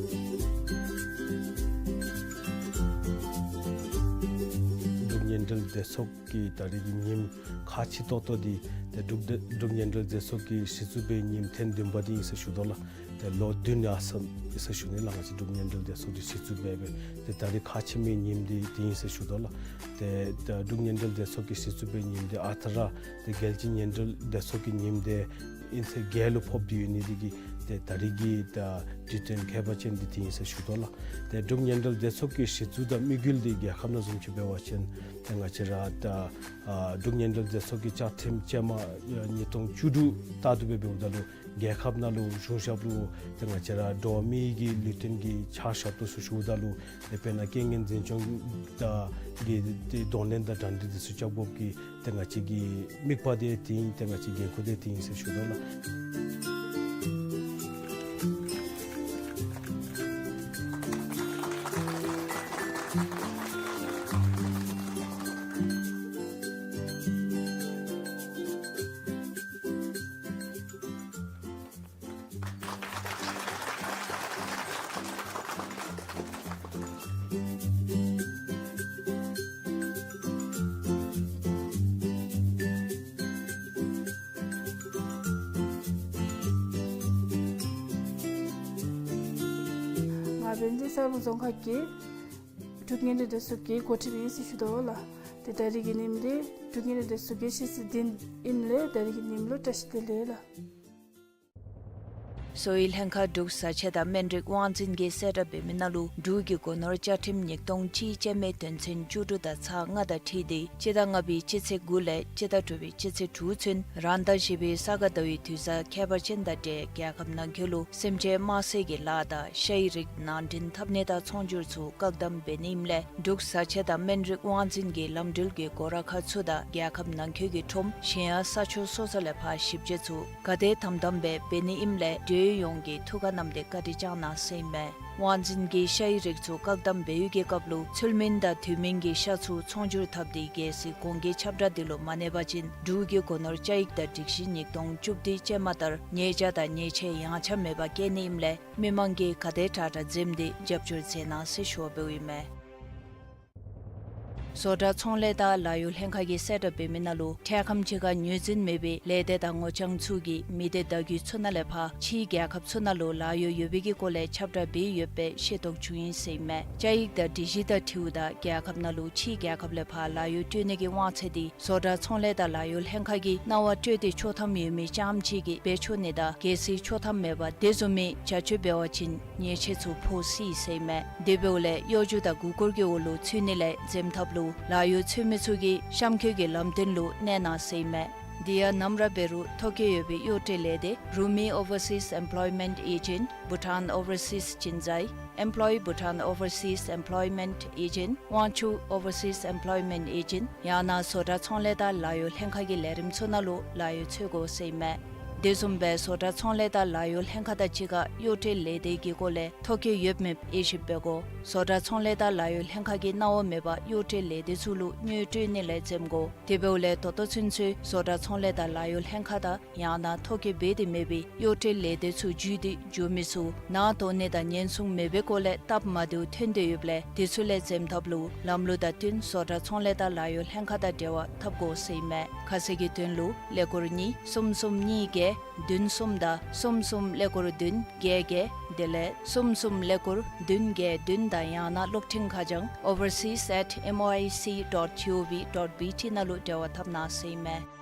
འབྲུག་ཉེ་འབྲེལ་སྡེ་ཚོགས་ཀྱི་ད་རིས་ཀྱི་ཉིནམ་ཁག་ཆེ་ཏོག་ཏོ་འདི་ཏེ་འབྲུག་སྡེ་འབྲུག་ཉེ་འབྲེལ་སྡེ་ཚོགས་ཀྱི་གཞི་བཙུགས་པའི་ཉིནམ་ཐེངས་བདུན་པ་འདི་ཨིན་ཟེར་ཞུ་དོ་ལགས། ཏེ་ལོ་བདུན་ཡར་སོང་ཡི་ཟེར་ཞུ་ནི་ལགས། ང་བཅས་འབྲུག་ཉེ་འབྲེལ་སྡེ་ཚོགས་འདི་གཞི་བཙུགས་འབད་བའི་ཏེ་ད་རིས་ཁག་ཆེ་མི་ཉིནམ་འདི་འདི་ཨིན་ཟེར་ཞུ་དོ་ལགས། ཏེ་ད་འབྲུག་ཉེ་འབྲེལ་སྡེ་ཚོགས་ཀྱི་གཞི་བཙུགས་པའི་ཉིནམ་འདི་ཨ་རྟག་ར་ཏེ་རྒྱལ་སྤྱི་ཉེ་འབྲེལ་སྡེ་ཚོགས་ཀྱི་ཉིནམ་འདི་ཨིན་ཚེས་བརྒྱད་ལུ་ཕོགཔ་འདི་ཡོད་ནི་འདི་གིས་ཏེ་ད་རིས་ཀྱི་ད་དུས་སྟོན་ཁྱད་པར་ཅན་འདི་འདི་ཨིན་ཟེར་ཞུ་དོ་ལགས། ཏེ་འབྲུག་ཉེ་འབྲེལ་སྡེ་ཚོགས་ཀྱི་གཞི་བཙུགས་དང་དམིགས་ཡུལ་འདི་རྒྱལ་ཁབ་ནང་བཟུམ་ཅིག་འབད་བ་ཅིན་ཏེ་ང་བཅས་ར་ད་ཨ་འབྲུག་ཉེ་འབྲེལ་སྡེ་ཚོགས་ཀྱི་བཅའ་ཁྲིམས་ཅན་མ་ཉིས་སྟོང་བཅུ་དྲུག་ལྟར་དུ་འབད་འབདཝ་ད་ལུ་རྒྱལ་ཁབ་ནང་ལུ་གཞུང་ཞབས་ལུ་ཏེ་ང་བཅས་ར་འགྲོ་བ་མི་གི་ལུས་རྟེན་གྱི་ཕྱག་ཞབས་ཏོག་ཚུ་ཞུཝ་ད་ལུ་ཏེ་དཔེར་ན་རྐྱེན་ངན་འཛིན་སྐྱོང་དང་གི་ཏེ་གདོང་ལེན་དང་གྲ་སྒྲིག་འདི་ཚུ་རྐྱབ་དགོཔ་གི་ཏེ་ང་བཅས་ཀྱི་དམིགས་པ་འདི་འདི་ཨིན། ཏེ་ང་བཅས་འགན་ཁུར་འདི་འདི་ཨིན་ཟེར་ཞུ་དོ་ལགས། ང་བན་དྷེ་སརྦ་རྫོང་ཁག་གི་འབྲུག་ཉེ་འབྲེལ་སྡེ་ཚོགས་ཀྱི་འགོ་ཁྲིདཔ་ཨིན་ཟེར་ཞུ་དོ་ལགས། ཏེ་ད་རིས་ཀྱི་ཉིནམ་འདི་འབྲུག་ཉེ་འབྲེལ་སྡེ་ཚོགས་ཀྱི་ཤེས་ཚད་འདི་ཨིནམ་ལས་ད་རིས་ཀྱི་ཉིནམ་ལུ་བཀྲ་ཤིས་བདེ་ལེགས་ལགས། གསོ་བའི་ལྷན་ཁག་འབྲུག་བཟའ་ཆས་དང་སྨན་རིགས་དབང་འཛིན་གྱིས་གསལ་བསྒྲགས་འབད་མི་ནང་ལུ་འབྲུག་གི་སྒོ་ནོར་བཅའ་ཁྲིམས་ཉིས་སྟོང་གཅིག་ཅན་མའི་དོན་ཚན་བཅུ་དྲུག་དང་ཚག་ལྔ་དང་འཁྲིལ་ཏེ་སྤྱི་ཟླ་ལྔ་པའི་སྤྱི་ཚེས་དགུ་ལས་སྤྱི་ཟླ་དྲུག་པའི་སྤྱི་ཚེས་དྲུག་ཚུན་རང་ཟླ་བཞི་པའི་ས་ག་ཟླ་བའི་དུས་བཟང་ཁྱད་པར་ཅན་དང་འབྲེལ་རྒྱལ་ཁབ་ནང་འཁོད་ལུ་སེམས་ཅན་དམར་བསད་ཀྱི་ལཱ་དང་ཤ་ཡི་རིགས་ནང་འདྲེན་འཐབ་ནི་དང་ཚོང་སྒྱུར་ཚུ་བཀག་དམ་འབད་ནི་ཨིནམ་ལས་འབྲུག་བཟའ་ཆས་དང་སྨན་རིགས་དབང་འཛིན་གྱི་ལམ་འགྲུལ་གྱི་སྒོ་ར་ཁག་ཚུ་དང་རྒྱལ་ཁབ་ནང་འཁོད་ཀྱི་ཁྲོམ་གཞན་ཡང་ས་ཕྱོགས་སོ་སོ་ལས་ཕར་ཞིབ་དཔྱད་ཚུ་ག་དེ་དམ་དམ་སྦེ་འབད་ནི་ཨིནམ་ལས་འབྲེལ་ཡོད་ཡོངས་ཀྱིས་ཐུགས་ཁར་བསྣམས་ཏེ་བཀའ་དྲིན་བསྐྱང་གནང་ཟེར་ཨིན་མས། དབང་འཛིན་གྱིས་ཤ་ཡི་རིགས་ཚུ་བཀག་དམ་འབད་བའི་གི་སྐབས་ལུ་ཚུལ་མིན་དང་དུས་མིན་གྱི་ཤ་ཚུ་ཚོང་སྒྱུར་འཐབ་སྟེ་གལ་སྲིད་གོང་གི་ཁྱབ་བསྒྲགས་འདི་ལུ་མ་གནས་པ་ཅིན་འབྲུག་གི་སྒོ་ནོར་བཅའ་ཡིག་དང་སྒྲིག་གཞི་ཉིས་སྟོང་བཅུ་བདུན་ཅན་མ་ལྟར་ཉེས་བྱ་དང་ཉེས་ཆད་ཡངས་ཆག་མེད་པར་བཀལ་ནི་ཨིནམ་ལས་མི་མང་གིས་ག་དེ་དྲག་དྲག་འཛེམས་ཏེ་རྒྱབ་སྐྱོར་མཛད་གནང་ཟེར་ཞུ་བ་འབདཝ་ཨིན་མས། བཟོ་གྲྭ་ཚོང་ལས་དང་ལཱ་གཡོག་ལྷན་ཁག་གིས་གསལ་བསྒྲགས་འབད་མི་ནང་ལུ་འཕྲལ་ཁམས་ཅིག་ཁར་ངོས་འཛིན་མེད་པའི་ལས་སྡེ་དང་ངོ་རྐྱང་ཚུ་གིས་མི་སྡེ་བརྡ་བརྒྱུད་ཚུ་ནང་ལས་ཕར་ཕྱིའི་རྒྱལ་ཁབ་ཚུ་ནང་ལུ་ལཱ་གཡོག་ཡོད་པའི་གི་སྐོར་ལས་ཁྱབ་བསྒྲགས་འབད་ཡོད་པའི་ཤེས་རྟོགས་བྱུང་ཡི་ཟེར་ཨིན་མས། བཅའ་ཡིག་དང་སྒྲིག་གཞི་དང་འཁྲིལཝ་ད་རྒྱལ་ཁབ་ནང་ལུ་ཕྱིའི་རྒྱལ་ཁབ་ལས་ཕར་ལཱ་གཡོག་སྤྲོད་ནི་གི་དབང་ཚད་འདི་བཟོ་གྲྭ་ཚོང་ལས་དང་ལཱ་གཡོག་ལྷན་ཁག་གིས་གནང་བ་སྤྲོད་དེ་ཆོག་ཐམ་ཡོད་མི་རྐྱངམ་ཅིག་གིས་འབད་ཆོག་ནི་དང་གལ་སྲིད་ཆོག་ཐམ་མེད་པར་དེ་བཟུམ་མའི་བྱ་སྤྱོད་འབད་བ་ཅིན་ཉེས་ཆད་ཚུ་ཕོག་སྲིད་ཟེར་ཨིན་མས། དེ་འབདཝ་ལས་གཡོ་སྒྱུ་དང་མགུ་སྐོར་གྱི་འོག་ལུ་ཚུད་ནི་ལས་འཛེམ་ཐབས་ལུ་ལཱ་གཡོག་འཚོལ་མི་ཚུ་གིས་གཤམ་འཁོད་ཀྱི་ལམ་སྟོན་ལུ་གནས་གནང་ཟེར་ཨིན་མས། དེ་ཡང་ནམ་ར་འབད་རུང་ཐོ་བཀོད་ཡོད་པའི་གཡོག་བཀྲོལ་ལས་སྡེ་Rumi Overseas Employment Agent, Bhutan Overseas Chinzai, Employ Bhutan Overseas Employment Agent, དབང་ཕྱུག་Overseas Employment Agent ཡང་ན་བཟོ་གྲྭ་ཚོང་ལས་དང་ལཱ་གཡོག་ལྷན་ཁག་གི་ལས་རིམ་ཚུ་ནང་ལུ་ལཱ་གཡོག་འཚོལ་དགོ་ཟེར་ཨིན་མས། དེ་བཟུམ་སྦེ་བཟོ་གྲྭ་ཚོང་ལས་དང་ལཱ་གཡོག་ལྷན་ཁག་དང་གཅིག་ཁར་གཡོག་བཀྲོལ་ལས་སྡེ་གི་སྐོར་ལས་ཐོ་བཀོད་ཡོད་མེད་དབྱེ་ཞིབ་འབད་དགོ། བཟོ་གྲྭ་ཚོང་ལས་དང་ལཱ་གཡོག་ལྷན་ཁག་གིས་གནང་བ་མེད་པར་གཡོག་བཀྲོལ་ལས་སྡེ་ཚུ་ལུ་དངུལ་སྤྲོད་ནི་ལས་འཛེམ་དགོ། དེ་འབདཝ་ལས་ད་ལྟོ་ཚུན་ཚོད་བཟོ་གྲྭ་ཚོང་ལས་དང་ལཱ་གཡོག་ལྷན་ཁག་དང་ཡང་ན་ཐོ་བཀོད་འབད་དེ་མེད་པའི་གཡོག་བཀྲོལ་ལས་སྡེ་ཚུ་བརྒྱུད་དེ་འགྱོ་མི་ཚུ་ནང་དོགས་ནི་དང་ཉེན་སྲུང་མེད་པའི་སྐོར་ལས་སྟབས་མ་བདེཝ་ཐོན་ཏེ་ཡོདཔ་ལས་དེ་ཚུ་ལས་འཛེམ་ཐབས་ལུ་ལམ་ལུགས་དང་བསྟུན་བཟོ་གྲྭ་ཚོང་ལས་དང་ལཱ་གཡོག་ལྷན་ཁག་དང་འབྲེལ་བ་འཐབ་དགོ་ཟེར་ཨིན་མས། ཁ་གསལ་གྱི་དོན་ལུ་ཀླད་ཀོར་གཉིས་གསུམ་གསུམ་གཉིས་བརྒྱད་བདུན་གསུམ་དང་གསུམ་གསུམ་ཀླད་ཀོར་བདུན་བརྒྱད་བརྒྱད་དེ་ལས་གསུམ་གསུམ་ཀླད་ཀོར་བདུན་བརྒྱད་བདུན་དང་ཡང་ན་གློག་འཕྲིན་ཁ་བྱང་overseas at M O I C dot G O V dot B T ནང་ལུ་འབྲེལ་བ་འཐབ་གནང་ཟེར་ཨིན་མས།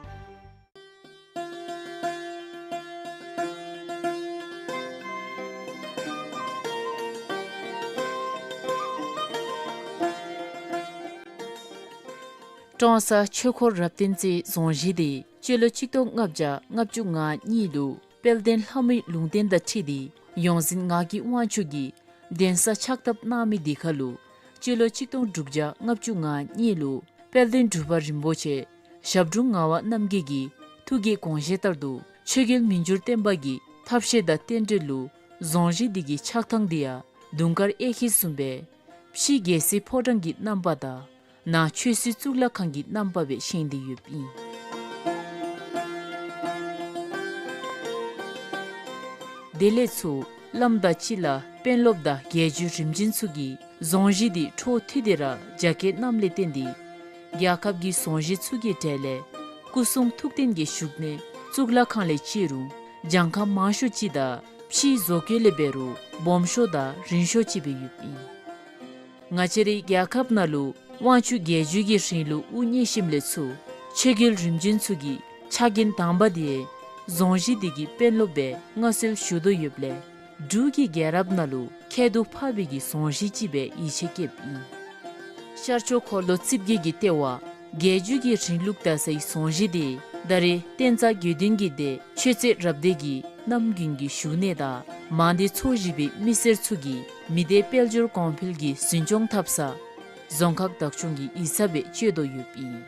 ཀྲོང་གསར་ཆོས་འཁོར་རབ་བརྟན་རྩེའི་རྫོང་གཞི་དེ་སྤྱི་ལོ་གཅིག་སྟོང་ལྔ་བརྒྱ་ལྔ་བཅུ་ང་གཉིས་ལུ་དཔལ་ལྡན་ལྷ་མོའི་ལུང་བསྟན་དང་འཁྲིལ་ཏེ་ཡོངས་འཛིན་ངག་གི་དབང་ཕྱུག་གིས་གདན་ས་ཕྱག་བཏབ་གནང་མི་དེ་ཁར་ལུ་སྤྱི་ལོ་གཅིག་སྟོང་དྲུག་བརྒྱ་ལྔ་བཅུ་ང་གཉིས་ལུ་དཔལ་ལྡན་འབྲུག་པ་རིན་པོ་ཆེ་ཞབས་དྲུང་ངག་དབང་རྣམ་རྒྱལ་གྱི་ཐུགས་ཀྱི་དགོངས་བཞེད་ལྟར་དུ་ཆོས་རྒྱལ་མི་འགྱུར་བརྟན་པ་གི་ཐབས་ཤེས་དང་རྟེན་འབྲེལ་ལུ་རྫོང་གཞི་འདི་གི་ཆགས་ཐངས་འདི་ཡང་དུང་དཀར་གཡས་འཁྱིལ་བཟུམ་སྦེ་ཕྱི་རྒྱལ་སྲིད་ཕོ་བྲང་གི་རྣམ་པ་དང་ནང་ཆོས་སྲིད་གཙུག་ལག་ཁང་གི་རྣམ་པ་སྦེ་བཞེངས་ཏེ་ཡོདཔ་ཨིན། དེ་ལས་ཚུར་བླམ་དང་སྤྱི་བླ་དཔོན་སློབ་དང་རྒྱལ་བརྒྱུད་རིམ་བྱོན་ཚུ་གིས་རྫོང་གཞི་འདི་འཕྲོ་མཐུད་དེ་ར་རྒྱ་བསྐྱེད་གནངམ་ལས་བརྟེན་ཏེ་རྒྱལ་ཁབ་ཀྱི་རྫོང་གཞི་ཚུ་གི་གྲས་ལས་སྐུ་གསུང་ཐུགས་རྟེན་གྱི་བཞུགས་གནས་གཙུག་ལག་ཁང་ལས་བརྩི་རུང་གྱངས་ཁ་མང་ཤོས་ཅིག་དང་ཕྱིའི་བཟོ་བཀོད་ལས་འབད་རུང་སྦོམ་ཤོས་དང་རིང་ཤོས་ཅིག་སྦེ་ཡོདཔ་ཨིན། ང་བཅས་རའི་རྒྱལ་ཁབ་ནང་ལུ་དབང་ཕྱུག་རྒྱལ་བརྒྱུད་ཀྱི་རིང་ལུགས་དབུ་བརྙེས་ཞིནམ་ལས་ཚུར་ཆོས་རྒྱལ་རིམ་བྱོན་ཚུ་གི་ཕྱག་འགན་དང་པ་དེ་རྫོང་གཞི་འདི་གི་དཔོན་སློབ་སྦེ་མངའ་གསོལ་ཞུ་དོ་ཡོདཔ་ལས་འབྲུག་གི་རྒྱལ་རབས་ནང་ལུ་ཁྱད་དུ་འཕགས་པའི་གི་རྫོང་གཞི་ཅིག་སྦེ་ཡིད་ཆེས་བསྐྱེདཔ་ཨིན། ཤར་ཕྱོགས་འཁོར་ལོ་རྩིབས་བརྒྱད་ཀྱི་ལྟེ་བ་རྒྱལ་བརྒྱུད་ཀྱི་རིང་ལུགས་དར་སའི་རྫོང་གཞི་དེ་ད་རེས་བསྟན་རྩ་དགེ་འདུན་གྱི་སྡེ་ཆོས་རྩེ་རབ་སྡེ་གི་གནམ་དགུན་གྱི་བཞུགས་གནས་དང་མང་སྡེ་ཚོ་བཞི་པའི་མི་སེར་ཚུ་གིས་མི་སྡེ་དཔལ་འབྱོར་གོང་འཕེལ་གྱི་འཛིན་སྐྱོང་འཐབ་ས་རྫོང་ཁག་བདག་སྐྱོང་གི་ཡིག་ཚང་སྦེ་སྤྱོད་དོ་ཡོདཔ་ཨིན།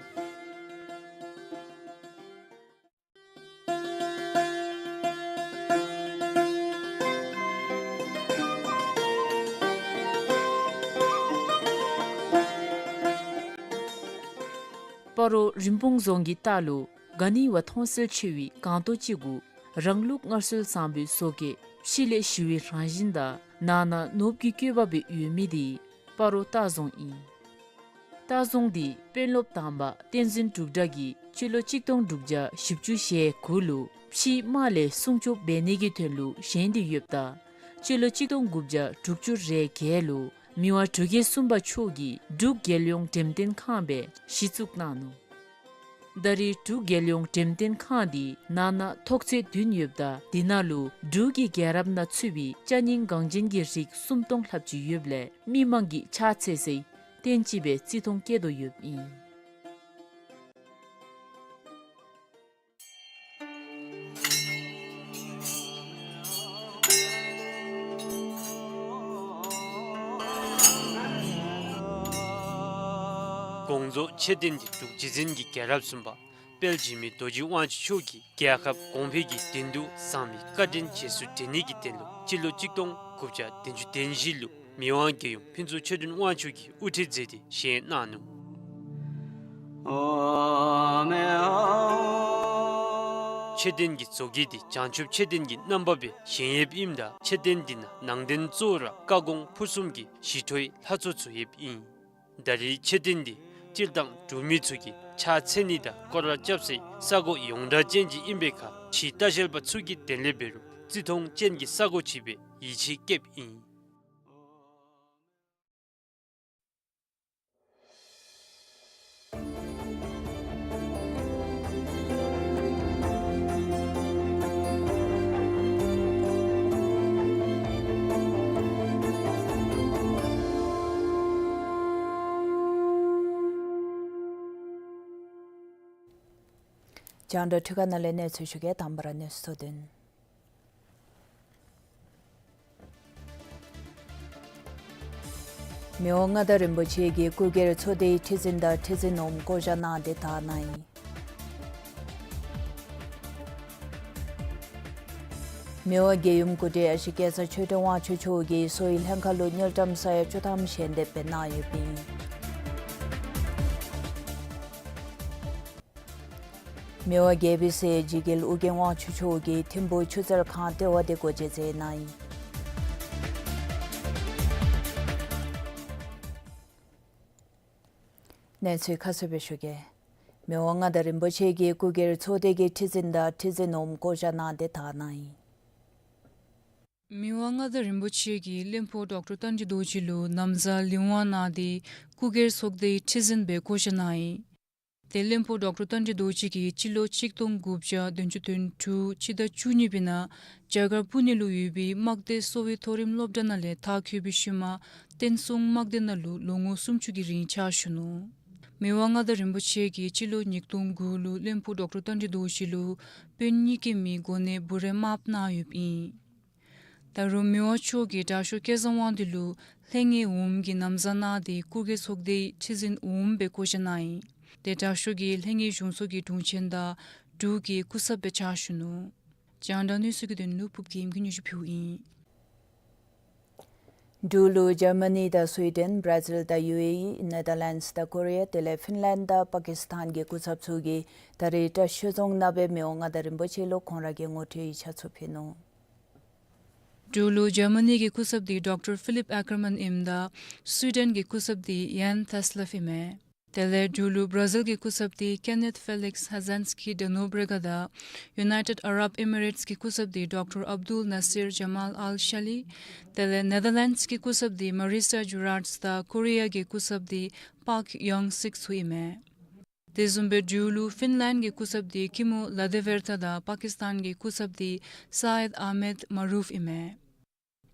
སྤ་རོ་རིན་སྤུངས་རྫོང་གི་ལྟག་ལུ་ག་ནི་བ་མཐོང་གསལ་ཆེ་བའི་སྒང་ཏོག་ཅིག་གུ་རང་ལུགས་སྔར་སྲོལ་བཟང་པོའི་བཟོ་བཀོད་ཕྱི་ལས་ཞི་བའི་རང་བཞིན་དང་ནང་ན་ནོར་བུ་གི་བཀོད་པ་སྦེ་ཡོད་མི་དེ་སྤ་རོ་ལྟ་རྫོང་ཨིན། ལྟ་རྫོང་འདི་དཔོན་སློབ་དང་པ་བསྟན་འཛིན་འབྲུག་གྲགས་ཀྱིས་སྤྱི་ལོ་གཅིག་སྟོང་དྲུག་བརྒྱ་བཞི་བཅུ་ཞེ་དགུ་ལུ་ཕྱིའི་དམག་ལས་སྲུང་སྐྱོབ་འབད་ནི་གི་དོན་ལུ་བཞེངས་ཏེ་ཡོདཔ་ད་སྤྱི་ལོ་གཅིག་སྟོང་དགུ་བརྒྱ་དྲུག་ཅུ་རེ་བརྒྱད་ལུ་མི་དབང་འབྲུག་རྒྱལ་གསུམ་པ་མཆོག་གིས་འབྲུག་རྒྱལ་ཡོངས་འགྲེམས་སྟོན་ཁང་སྦེ་གཞི་བཙུགས་གནང་ནུག། ད་རེས་འབྲུག་རྒྱལ་ཡོངས་འགྲེམས་སྟོན་ཁང་འདི་ནང་ན་ཐོག་ཚད་བདུན་ཡོདཔ་ད་དེ་ནང་ལུ་འབྲུག་གི་རྒྱལ་རབས་ནང་ཚུད་པའི་ཅ་རྙིང་འགངས་ཅན་གྱི་རིགས་སུམ་སྟོང་ལྷགཔ་ཅིག་ཡོདཔ་ལས་མི་མང་གིས་ཕྱག་འཚལ་སའི་རྟེན་ཅིག་སྦེ་བརྩི་མཐོང་བསྐྱེད་དོ་ཡོདཔ་ཨིན། དགོངས་རྫོགས་མཆོད་རྟེན་འདི་འབྲུག་རྗེ་བཙུན་གྱི་རྒྱལ་རབས་གསུམ་པ་དཔལ་འཇིགས་མེད་རྡོ་རྗེ་དབང་ཕྱུག་མཆོག་གིས་རྒྱལ་ཁབ་གོང་འཕེལ་གྱི་དོན་དུ་བསམ་པའི་བཀའ་དྲིན་རྗེས་སུ་དྲན་ནི་གི་དོན་ལུ་སྤྱི་ལོ་གཅིག་སྟོང་དགུ་བརྒྱ་བདུན་ཅུ་དོན་བཞི་ལུ་མི་དབང་རྒྱལ་ཡུམ་ཕུན་ཚོགས་ཆོས་སྒྲོན་དབང་ཕྱུག་གིས་དབུ་ཁྲིད་མཛད་དེ་བཞེངས་གནང་ནུག། མཆོད་རྟེན་གྱི་བཟོ་བཀོད་འདི་བྱང་ཆུབ་མཆོད་རྟེན་གྱི་རྣམ་པ་སྦེ་བཞེངས་ཡོདཔ་ཨིནམ་ད་མཆོད་རྟེན་འདི་ནང་ནང་རྟེན་གཙོ་བོ་ར་བཀའ་དགོངས་ཕུར་གསུམ་གྱི་ཞི་ཁྲོའི་ལྷ་ཚོགས་ཚུ་ཡོདཔ་ཨིན། ད་རེས་མཆོད་རྟེན་འདི་ སྤྱིར་བཏང་འབྲུག་མི་ཚུ་གིས་ཕྱག་འཚལ་ནི་དང་སྐོར་ར་རྐྱབ་སའི་ས་གོ་ཡོངས་གྲགས་ཅན་ཅིག་ཨིན་པའི་ཁར་ཕྱིའི་ལྟ་བཤལ་པ་ཚུ་གིས་དེ་ལས་འབད་རུང་བརྩི་མཐོང་ཅན་གྱི་ས་གོ་ཅིག་སྦེ་ཡིད་ཆེས་བསྐྱེདཔ་ཨིན། རྒྱང་བསྒྲགས་འཕྲུལ་ཁང་ནང་ལས་གནས་ཚུལ་ཞུ་གེ། དང་པ་ར་གནས་ཚུལ་གཙོ་དོན། མི་དབང་མངའ་བདག་རིན་པོ་ཆེ་གིས་སྐུ་སྒེར་ཚོགས་སྡེའི་ཁྲི་འཛིན་དང་ཁྲི་འཛིན་འོགམ་བསྐོ་བཞག་གནང་སྟེ་དར་གནང་ཡི། མི་དབང་རྒྱལ་ཡུམ་སྐུ་བགྲེས་ཨ་ཞེ་སྐལ་བཟང་ཆོས་སྒྲོན་དབང་ཕྱུག་མཆོག་གིས་གསོ་བའི་ལྷན་ཁག་ལུ་དངུལ་ཀྲམ་ས་ཡ་བཅུ་ཐམ་ཞལ་འདེབས་སྦེ་གནང་ཡོདཔ་ཨིན། མི་དབང་རྒྱལ་པོའི་སྲས་ཇི་དཀྱིལ་ཨོ་རྒྱན་དབང་ཕྱུག་མཆོག་གིས་ཐིམ་ཕུག་ཆུ་རྩེར་ཁང་ལྟེ་བ་དེ་སྒོ་འབྱེད་མཛད་གནང་ཡི། གནས་ཚུལ་ཁ་གསལ་སྦེ་ཞུ་གེ། མི་དབང་མངའ་བདག་རིན་པོ་ཆེ་གིས་སྐུ་སྒེར་ཚོགས་སྡེ་གི་ཁྲི་འཛིན་དང་ཁྲི་འཛིན་འོགམ་བསྐོ་བཞག་གནང་སྟེ་དར་གནང་ཡི། མི་དབང་མངའ་བདག་རིན་པོ་ཆེ་གིས་བློན་པོ་ཌོག་ཊར་བསྟན་འཛིན་རྡོ་རྗེ་ལུ་ན་བཟའ་ལི་ཝང་གནང་སྟེ་སྐུ་སྒེར་ཚོགས་སྡེའི་ཁྲི་འཛིན་སྦེ་བསྐོ་བཞག་གནང་ཡི། ཏེ་བློན་པོ་ཌོག་ཊར་བསྟན་འཛིན་རྡོ་རྗེ་གིས་སྤྱི་ལོ་ཆིག་སྟོང་དགུ་བརྒྱ་བདུན་ཅུ་དོན་དྲུག་སྤྱི་ཟླ་བཅུ་གཉིས་པའི་ནང་རྒྱ་གར་པུ་ནེ་ལུ་ཡོད་པའི་དམག་སྡེ་གསོ་བའི་མཐོ་རིམ་སློབ་གྲྭ་ནང་ལས་མཐར་འཁྱོལ་བའི་ཤུལ་མ་བསྟན་སྲུང་དམག་སྡེ་ནང་ལུ་ལོ་ངོ་སུམ་ཅུ་གི་རིང་ཕྱག་ཞུ་ནུག། མི་དབང་མངའ་བདག་རིན་པོ་ཆེ་གིས་སྤྱི་ལོ་ཉིས་སྟོང་དགུ་ལུ་བློན་པོ་ཌོག་ཊར་བསྟན་འཛིན་རྡོ་རྗེ་ལུ་དཔོན་གཉིས་ཀྱི་མིང་གོ་གནས་འབུལ་རེས་མ་གནང་ཡོདཔ་ཨིན། ད་རུང་མི་དབང་མཆོག་གིས་དྲག་ཤོས་སྐལ་བཟང་དབང་འདུས་ལུ་ལྷན་རྒྱས་འོགམ་གྱི་ན་བཟའ་གནང་སྟེ་སྐུ་སྒེར་ཚོགས་སྡེའི་ཁྲི་འཛིན་འོགམ་སྦེ་བསྐོ་བཞག་གནང་ཡི། ཏེ་དྲག་ཤོས་ཀྱིས་ལྷན་རྒྱས་གཞུང་ཚོགས་ཀྱི་དྲུང་ཆེན་དང་འབྲུག་གི་སྐུ་ཚབ་སྦེ་ཕྱག་ཞུ་ནུག། རྒྱང་བསྒྲགས་གནས་ཚུལ་གྱི་དོན་ལུ་ཕུརབ་རྒྱལམོ་གིས་སྙན་ཞུ་ཕུལཝ་ཨིན། འབྲུག་ལུ་འཇར་མ་ནི་དང་སུའི་ཌེན་བར་ཛིལ་དང་ཡུ་ཨེ་ཨི་ནེ་དར་ལེནཌསི་དང་ཀོ་རི་ཡ་དེ་ལས་ཕིན་ལེནཌ་དང་པ་ཀིསི་ཐན་གྱི་སྐུ་ཚབ་ཚུ་གིས་ད་རེས་བཀྲིས་ཆོས་རྫོང་ནང་སྦེ་མི་དབང་མངའ་བདག་རིན་པོ་ཆེ་ལུ་ཁོང་ར་གི་ངོ་སྤྲོད་ཡིག་ཆ་ཚུ་ཕུལ་ནུག། འབྲུག་ལུ་འཇར་མ་ནི་གི་སྐུ་ཚབ་འདི་ཌོག་ཊར་ཕི་ལིབ་ཨེ་ཀར་མཱན་ཨིནམ་ད་སུའི་ཌེན་གྱི་སྐུ་ཚབ་འདི་ཡཱན་ཐེསི་ལེབ་ཨིན་མས། དེ་ལས་འབྲུག་ལུ་བར་ཛིལ་གྱི་སྐུ་ཚབ་འདི་ཀེ་ནེཐ་ཕེ་ལིགས་ཧ་ཛེན་སི་ཀི་དེ་ནོ་བྲེ་གྷ་དང་ཡུ་ནའི་ཊེཌ་ཨ་རབ་ཨི་མི་རེཊསི་གི་སྐུ་ཚབ་འདི་ཌོག་ཊར་ཨབ་དུལ་ནཱ་སིར་ཇ་མཱལ་ཨལ་ཤཱ་ལི། དེ་ལས་ནེ་དར་ལེནཌསི་གི་སྐུ་ཚབ་འདི་མ་རི་ས་ཇུ་རཱཌས་དང་ཀོ་རི་ཡ་གི་སྐུ་ཚབ་འདི་པཱག་ཡོང་སིག་ཚུ་ཨིན་མས། དེ་བཟུམ་སྦེ་འབྲུག་ལུ་ཕིན་ལེནཌ་གི་སྐུ་ཚབ་འདི་ཀི་མོ་ལ་དི་ཝེར་ཐ་དང་པ་ཀིསི་ཐན་གྱི་སྐུ་ཚབ་འདི་ས་ཨེད་ཨ་མེད་མ་རུབ་ཨིན་མས།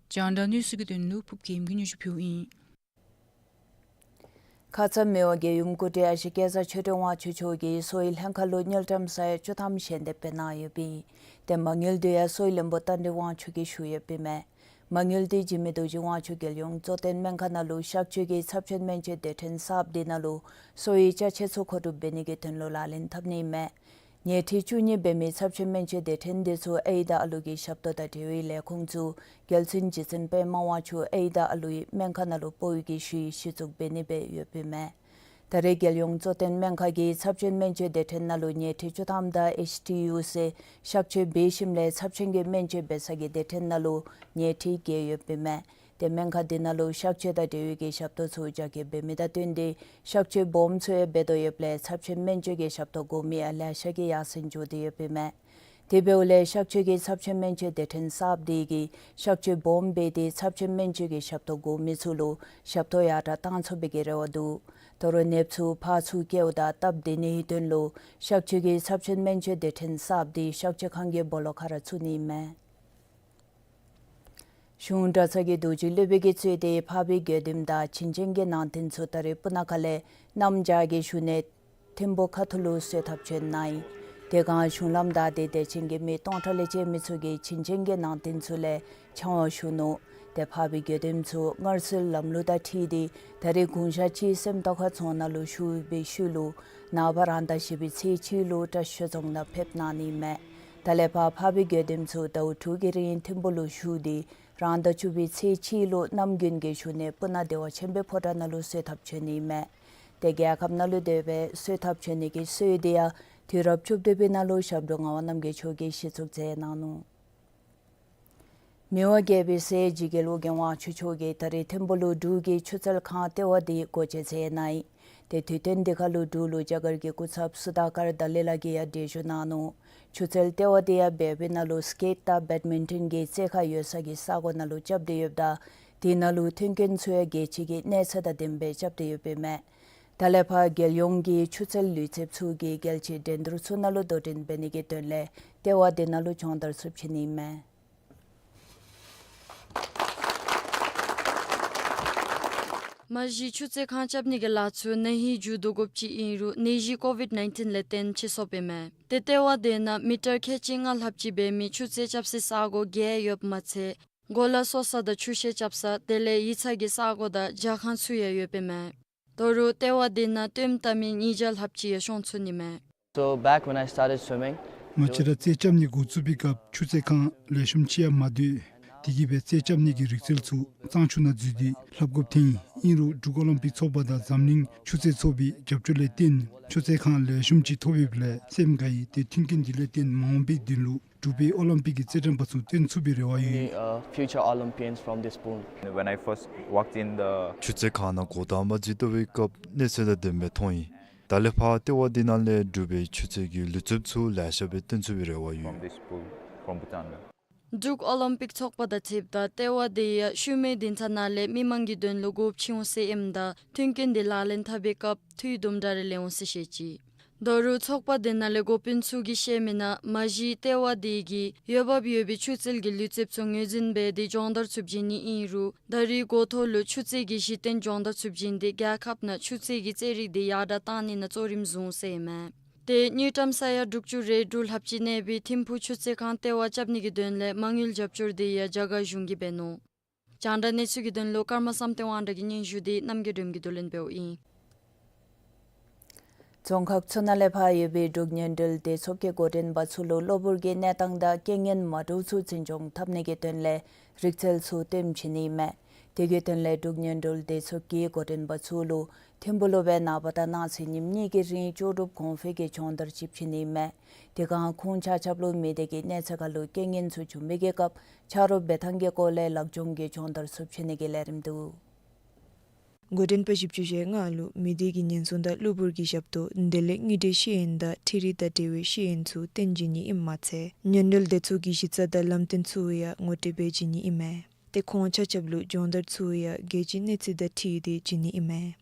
རྒྱང་བསྒྲགས་གནས་ཚུལ་གྱི་དོན་ལུ་ཕུརབ་རྒྱལམོ་གིས་སྙན་ཞུ་ཕུལཝ་ཨིན། ཁ་ཙ་མི་དབང་རྒྱལ་ཡུམ་སྐུ་བགྲེས་ཨ་ཞེ་སྐལ་བཟང་ཆོས་སྒྲོན་དབང་ཕྱུག་མཆོག་གིས་གསོ་བའི་ལྷན་ཁག་ལུ་དངུལ་ཀྲམ་ས་ཡ་བཅུ་ཐམ་ཞལ་འདེབས་སྦེ་གནང་ཡོདཔ་ཨིན། ཏེ་མ་དངུལ་འདི་ཡང་གསོ་བའི་བློན་པོ་རྟ་མགྲིན་དབང་ཕྱུག་གིས་ཞུ་ཡོདཔ་ཨིན་མས། མ་དངུལ་འདི་འཇིགས་མེད་རྡོ་རྗེ་དབང་ཕྱུག་རྒྱལ་ཡོངས་གཙོ་བསྟེན་སྨན་ཁང་ནང་ལུ་གཤག་བཅོས་ཀྱི་ཚབས་ཆེན་སྨན་བཅོས་སྡེ་ཕྲན་གསརཔ་འདི་ནང་ལུ་གསོ་བའི་ཅ་ཆས་ཚུ་མཁོ་སྒྲུབ་འབད་ནི་གི་དོན་ལུ་ལག་ལེན་འཐབ་ནི་ཨིན་མས། ཉལ་ཁྲི་བཅུ་གཉིས་འབད་མི་ཚབས་ཆེན་སྨན་བཅོས་སྡེ་ཕྲན་འདི་ཚུ་ཨའི་དང་ཨ་ལུ་གི་ཞབས་ཏོག་དང་འབྲེལ་བའི་ལས་ཁུངས་ཚུ་རྒྱལ་བཙུན་རྗེ་བཙུན་པདྨ་དབང་ཕྱུག་ཨའི་དང་ཨ་ལུའི་སྨན་ཁང་ནང་ལུ་སྤོ་བའི་གི་ཤུལ་གཞི་བཙུགས་འབད་ནི་སྦེ་ཡོདཔ་ཨིན་མས། ད་རེས་རྒྱལ་ཡོངས་གཙོ་བསྟེན་སྨན་ཁང་གི་ཚབས་ཆེན་སྨན་བཅོས་སྡེ་ཕྲན་ནང་ལུ་ཉལ་ཁྲི་བཅུ་ཐམ་དང་ཨེཆ་ཊི་ཡུ་ཟེར་གཤག་བཅོས་འབད་ཞིནམ་ལས་ཚབས་ཆེན་གྱི་སྨན་བཅོས་འབད་ས་གི་སྡེ་ཕྲན་ནང་ལུ་ཉལ་ཁྲི་བརྒྱད་ཡོདཔ་ཨིན་མས། ཏེ་སྨན་ཁང་འདི་ནང་ལུ་གཤག་བཅོས་དང་འབྲེལ་བའི་གི་ཞབས་ཏོག་ཚུ་རྒྱ་སྐྱེད་འབད་མི་དང་བསྟུན་ཏེ་གཤག་བཅོས་སྦོམ་ཚུ་ཡང་འབད་དོ་ཡོདཔ་ལས་ཚབས་ཆེན་སྨན་བཅོས་ཀྱི་ཞབས་ཏོག་དགོ་མི་ཡང་ལེ་ཤ་གིས་ཡར་སེང་འགྱོ་སྟེ་ཡོདཔ་ཨིན་མས། དེ་འབདཝ་ལས་གཤག་བཅོས་ཀྱི་ཚབས་ཆེན་སྨན་བཅོས་སྡེ་ཕྲན་གསརཔ་འདི་གིས་གཤག་བཅོས་སྦོམ་འབད་དེ་ཚབས་ཆེན་སྨན་བཅོས་ཀྱི་ཞབས་ཏོག་དགོ་མི་ཚུ་ལུ་ཞབས་ཏོག་ཡར་དྲག་བཏང་ཚུགས་པའི་གི་རེ་བ་འདུག། ད་རུང་ནདཔ་ཚུ་ཕར་ཚུར་བསྐྱལཝ་ད་སྟབས་བདེ་ནིའི་དོན་ལུ་གཤག་བཅོས་ཀྱི་ཚབས་ཆེན་སྨན་བཅོས་སྡེ་ཕྲན་གསརཔ་འདི་གཤག་བཅོས་ཁང་གི་སྦོ་ལོགས་ཁར་ར་བཙུགས་ནི་ཨིན་མས། གཞུང་གྲྭ་ཚང་གི་རྡོ་རྗེ་སློབ་དཔོན་གྱིས་གཙོས་ཏེ་འཕགས་པའི་དགེ་འདུནམ་དང་བྱིན་ཅན་གྱི་ནང་རྟེན་ཚུ་ད་རེས་སྤུ་ན་ཁ་ལས་གནམ་བྱཱར་གྱི་གཞུང་ནས་ཐིམ་ཕུག་ཁ་ཐུག་ལུ་གསོལ་ཐབ་བྱོན་གནང་ཡི། དེ་སྒང་གཞུང་ལམ་བདའ་སྟེ་དད་ཅན་གྱི་མི་སྟོང་ཕྲག་ལས་བཅད་མི་ཚུ་གིས་བྱིན་ཅན་གྱི་ནང་རྟེན་ཚུ་ལས་ཆང་བ་བཤུ་ནུག། ཏེ་འཕགས་པའི་དགེ་འདུནམ་ཚུ་སྔར་སྲོལ་ལམ་ལུགས་དང་འཁྲིལ་ཏེ་ད་རེས་དགུང་ཞག་གཅིག་སེམས་རྟོགས་ཁ་རྫོང་ནང་ལུ་བཞུགས་པའི་ཤུལ་ལུ་ནངས་པ་རང་ཟླ་བཞི་པའི་ཚེས་གཅིག་ལུ་བཀྲིས་ཆོས་རྫོང་ནང་ཕེབས་གནང་ནི་ཨིན་མས། ད་ལས་ཕར་འཕགས་པའི་དགེ་འདུནམ་ཚུ་ཟླཝ་དྲུག་གི་རིང་ཐིམ་ཕུག་ལུ་བཞུགས་ཏེ་རང་ཟླ་བཅུ་པའི་ཚེས་གཅིག་ལུ་གནམ་དགུན་གྱི་གཞུང་ནས་སྤུ་ན་བདེ་བ་ཆེན་པོའི་ཕོ་བྲང་ནང་ལུ་གསོལ་ཐབ་བྱོན་ནི་ཨིན་མས། ཏེ་རྒྱལ་ཁབ་ནང་ལུ་སྡོད་པའི་གསོལ་ཐབ་བྱོན་ནི་གི་སྲོལ་འདི་ཡང་དུས་རབས་བཅུ་བདུན་པའི་ནང་ལུ་ཞབས་དྲུང་ངག་དབང་རྣམ་རྒྱལ་མཆོག་གིས་གཞི་བཙུགས་མཛད་གནང་ནུག། མི་དབང་རྒྱལ་པོའི་སྲས་འཇིགས་རྒྱལ་ཨོ་རྒྱན་དབང་ཕྱུག་མཆོག་གིས་ད་རིས་ཐིམ་ཕུག་ལུ་འབྲུག་གི་ཆུ་རྩལ་ཁང་ལྟེ་བ་དེ་སྒོ་འབྱེད་མཛད་གནང་ཡི། ཏེ་དུས་སྟོན་དེ་ཁར་ལུ་འབྲུག་ལུ་རྒྱ་གར་གྱི་སྐུ་ཚབ་སུ་དཱ་ཀར་དཱ་ལའི་ལ་གིས་ཡང་གྲལ་བཞུགས་གནང་ནུག། ཆུ་རྩལ་ལྟེ་བ་དེ་ཡང་སྦེ་བའི་ནང་ལུ་སི་ཀེཊ་དང་བེཌ་མིན་ཊོན་གྱི་རྩེད་ཁང་ཡོད་ས་གི་ས་གོ་ནང་ལུ་རྐྱབ་སྟེ་ཡོདཔ་ད་དེ་ནང་ལུ་མཐུན་རྐྱེན་ཚུ་ཡང་རྒྱལ་སྤྱི་གི་གནས་ཚད་དང་ལྡནམ་སྦེ་རྐྱབ་སྟེ་ཡོདཔ་ཨིན་མས། ད་ལས་ཕར་རྒྱལ་ཡོངས་ཀྱི་ཆུ་རྩལ་ལུས་རྩལཔ་ཚུ་གིས་རྒྱལ་སྤྱིའི་འགྲན་བསྡུར་ཚུ་ནང་ལུ་དོ་འགྲན་འབད་ནི་གི་དོན་ལས་ལྟེ་བ་དེ་ནང་ལུ་སྦྱོང་བརྡར་ཚུ་བྱིན་ནི་ཨིན་མས། མ་གཞི་ཆུ་རྩལ་ཁང་རྐྱབ་ནི་གི་ལཱ་ཚུ་ན་ཧིང་མཇུག་བསྡུ་དགོཔ་ཅིག་ཨིན་རུང་ནད་གཞི་ཀོ་ཝིཌ་ནའིན་ཊིན་ལས་བརྟེན་ཕྱིས་སོཔ་ཨིན་མས། ཏེ་ལྟེ་བ་དེ་ནང་མི་ཊར་ཁལ་གཅིག་ལྔ་ལྷགཔ་ཅིག་འབད་མི་ཆུ་རྩལ་རྐྱབ་སའི་ས་གོ་བརྒྱད་ཡོདཔ་མ་ཚད་གོ་ལ་གསོ་ས་དང་ཆུ་བཤལ་རྐྱབ་ས་དེ་ལས་ཡིག་ཚང་གི་ས་གོ་དང་ཇ་ཁང་ཚུ་ཡང་ཡོདཔ་ཨིན་མས། དོ་རུང་ལྟེ་བ་དེ་ནང་སྟོནམ་བཏབ་མི་ཉིས་བརྒྱ་ལྷགཔ་ཅིག་ཡང་ཤོང་ཚུགས་ནི་མས། So back when I started swimming, ང་བཅས་ར་རྩེད་རྐྱབ་ནི་འགོ་བཙུགས་པའི་སྐབས་ཆུ་རྩལ་ཁང་ལེགས་ཤོམ་ཅིག་ཡང་མ་འདུག། དེ་གིས་སྦེ་རྩལ་རྐྱབ་ནི་གི་རིག་རྩལ་ཚུ་གཙང་ཆུ་ནང་འཛུལ་ཏེ་ལྷབ་དགོཔ་ཐོན་ཡི། ཨིན་རུང་འབྲུག་ཨོ་ལིམ་པིག་ཚོགས་པ་དང་འཛམ་གླིང་ཆུ་རྩལ་ཚོགས་པའི་རྒྱབ་སྐྱོར་ལས་བརྟེན་ཆུ་རྩལ་ཁང་ལེགས་ཤོམ་ཅིག་ཐོབ་ཡོདཔ་ལས་སེམས་དགའ་ཡི། ཏེ་མཐུན་རྐྱེན་འདི་ལས་བརྟེན་མ་འོངས་པའི་དུས་ལུ་འབྲུག་པའི་ཨོ་ལིམ་པིག་གི་རྩེད་འགྲན་པ་ཚུ་སྟོན་ཚུགས་པའི་རེ་བ་ཡོད། Be, uh, future Olympians from this pool. When I first walked in the ཆུ་རྩལ་ཁང་ནང་འགོ་དང་པ་འཛུལ་བཏུབ་པའི་སྐབས་གནས་ཚད་དང་ལྡནམ་སྦེ་མཐོང་ཡི། ད་ལས་ཕར་ལྟེ་བ་འདི་ནང་ལས་འབྲུག་པའི་ཆུ་རྩལ་གྱི་ལུས་རྩལཔ་ཚུ་ལེ་ཤ་སྦེ་སྟོན་ཚུགས་པའི་རེ་བ་ཡོད། From this pool, from Bhutan. འབྲུག་ཨོ་ལིམ་པིག་ཚོགས་པ་དང་འཁྲིལཝ་ད་ལྟེ་བ་དེ་ཡང་ཤུལ་མའི་སྡིངས་ཆ་ནང་ལས་མི་མང་གི་དོན་ལུ་སྒོ་ཕྱེ་འོང་ཟེར་ཨིནམ་ད་མཐུན་རྐྱེན་དེ་ལག་ལེན་འཐབ་པའི་སྐབས་འཐུས་དུམ་གྲ་རེ་ལེན་འོང་ཟེར་བཤད་ཅི། དོ་རུང་ཚོགས་པ་དེ་ནང་ལས་འགོ་དཔོན་ཚུ་གིས་བཤད་མི་ནང་མ་གཞི་ལྟེ་བ་དེ་གིས་འོས་འབབ་ཡོད་པའི་ཆུ་རྩལ་གྱི་ལུས་རྩལཔ་ཚུ་ངོས་འཛིན་འབད་དེ་སྦྱོང་བརྡར་ཚུ་བྱིན་ནི་ཨིན་རུང་ད་རེས་འགོ་ཐོག་ལུ་ཆུ་རྩལ་གྱི་གཞི་རྟེན་སྦྱོང་བརྡར་ཚུ་བྱིན་ཏེ་རྒྱལ་ཁབ་ནང་ཆུ་རྩལ་གྱི་རྩེད་རིགས་དེ་ཡར་དྲག་གཏང་ནི་ནང་གཙོ་རིམ་བཟུང་ཟེར་ཨིན་མས། ཏེ་དངུལ་ཀྲམ་ས་ཡ་དྲུག་ཅུ་རེ་དྲུག་ལྷགཔ་ཅིག་གནས་པའི་ཐིམ་ཕུག་ཆུ་རྩལ་ཁང་ལྟེ་བ་རྐྱབ་ནི་གི་དོན་ལས་མ་དངུལ་རྒྱབ་སྐྱོར་དེ་ཡང་རྒྱ་གར་གཞུང་གིས་འབད་ནུག། རྒྱང་བསྒྲགས་གནས་ཚུལ་གྱི་དོན་ལུ་ཀརྨ་བསམ་གཏན་དབང་གྲགས་ཀྱི་སྙན་ཞུ་དེ་རྣམ་རྒྱལ་སྒྲོལམ་གྱིས་བསྡུ་ལེན་འབདཝ་ཨིན། རྫོང་ཁག་ཚུ་ནང་ལས་ཕར་ཡོད་པའི་འབྲུག་མཉམ་འབྲེལ་སྡེ་ཚོགས་ཀྱིས་འགོ་འདྲེན་པ་ཚུ་ལུ་གློ་བུར་གྱི་གནས་སྟངས་དང་རྐྱེན་ངན་མ་འདྲཝ་ཚུ་འཛིན་སྐྱོང་འཐབ་ནི་གི་དོན་ལས་རིག་རྩལ་ཚུ་སྟོན་བྱིན་ནི་ཨིན་མས། དེ་གི་དོན་ལས་འབྲུག་མཉམ་འབྲེལ་སྡེ་ཚོགས་ཀྱིས་འགོ་འདྲེན་པ་ཚུ་ལུ་ཐིམ་ཕུག་ལུ་སྦེ་ནངས་པ་དང་གནངས་ཚེ་ཉིནམ་གཉིས་ཀྱི་རིང་ལྕོགས་གྲུབ་གོང་འཕེལ་གྱི་སྦྱོང་བརྡར་ཅིག་བྱིན་ནི་ཨིན་མས། དེ་སྒང་ཁོང་ཆ་ཁྱབ་ལུ་མི་སྡེ་གི་གནས་ཚད་ཁར་ལུ་རྐྱེན་ངན་ཚུ་བྱུང་བའི་གི་སྐབས་ཆ་རོགས་འབད་ཐངས་ཀྱི་སྐོར་ལས་ལེགས་སྦྱོང་གི་སྦྱོང་བརྡར་ཚུ་བྱིན་ནི་གི་ལས་རིམ་འདུག། འགོ་འདྲེན་པ་བཞི་བཅུ་ཞེ་ལྔ་ལུ་མི་སྡེ་གི་ཉེན་སྲུང་དང་གློ་བུར་གྱི་ཞབས་ཏོག་དེ་ལས་དངུལ་འབྲེལ་ཤེས་ཡོན་དང་འཕྲུལ་རིག་དང་འབྲེལ་བའི་ཤེས་ཡོན་ཚུ་སྟོན་བྱིན་ནི་ཨིནམ་མ་ཚད་མཉམ་འབྲེལ་སྡེ་ཚོགས་ཀྱི་གཞི་རྩ་དང་ལམ་སྟོན་ཚུ་ཡང་ངོ་སྤྲོད་འབད་བྱིན་ནི་ཨིན་མས། ཏེ་ཁོང་ཆ་ཁྱབ་ལུ་སྦྱོང་བརྡར་ཚུ་ཡང་རྒྱལ་སྤྱིའི་གནས་ཚད་དང་འཁྲིལ་ཏེ་བྱིན་ནི་ཨིན་མས།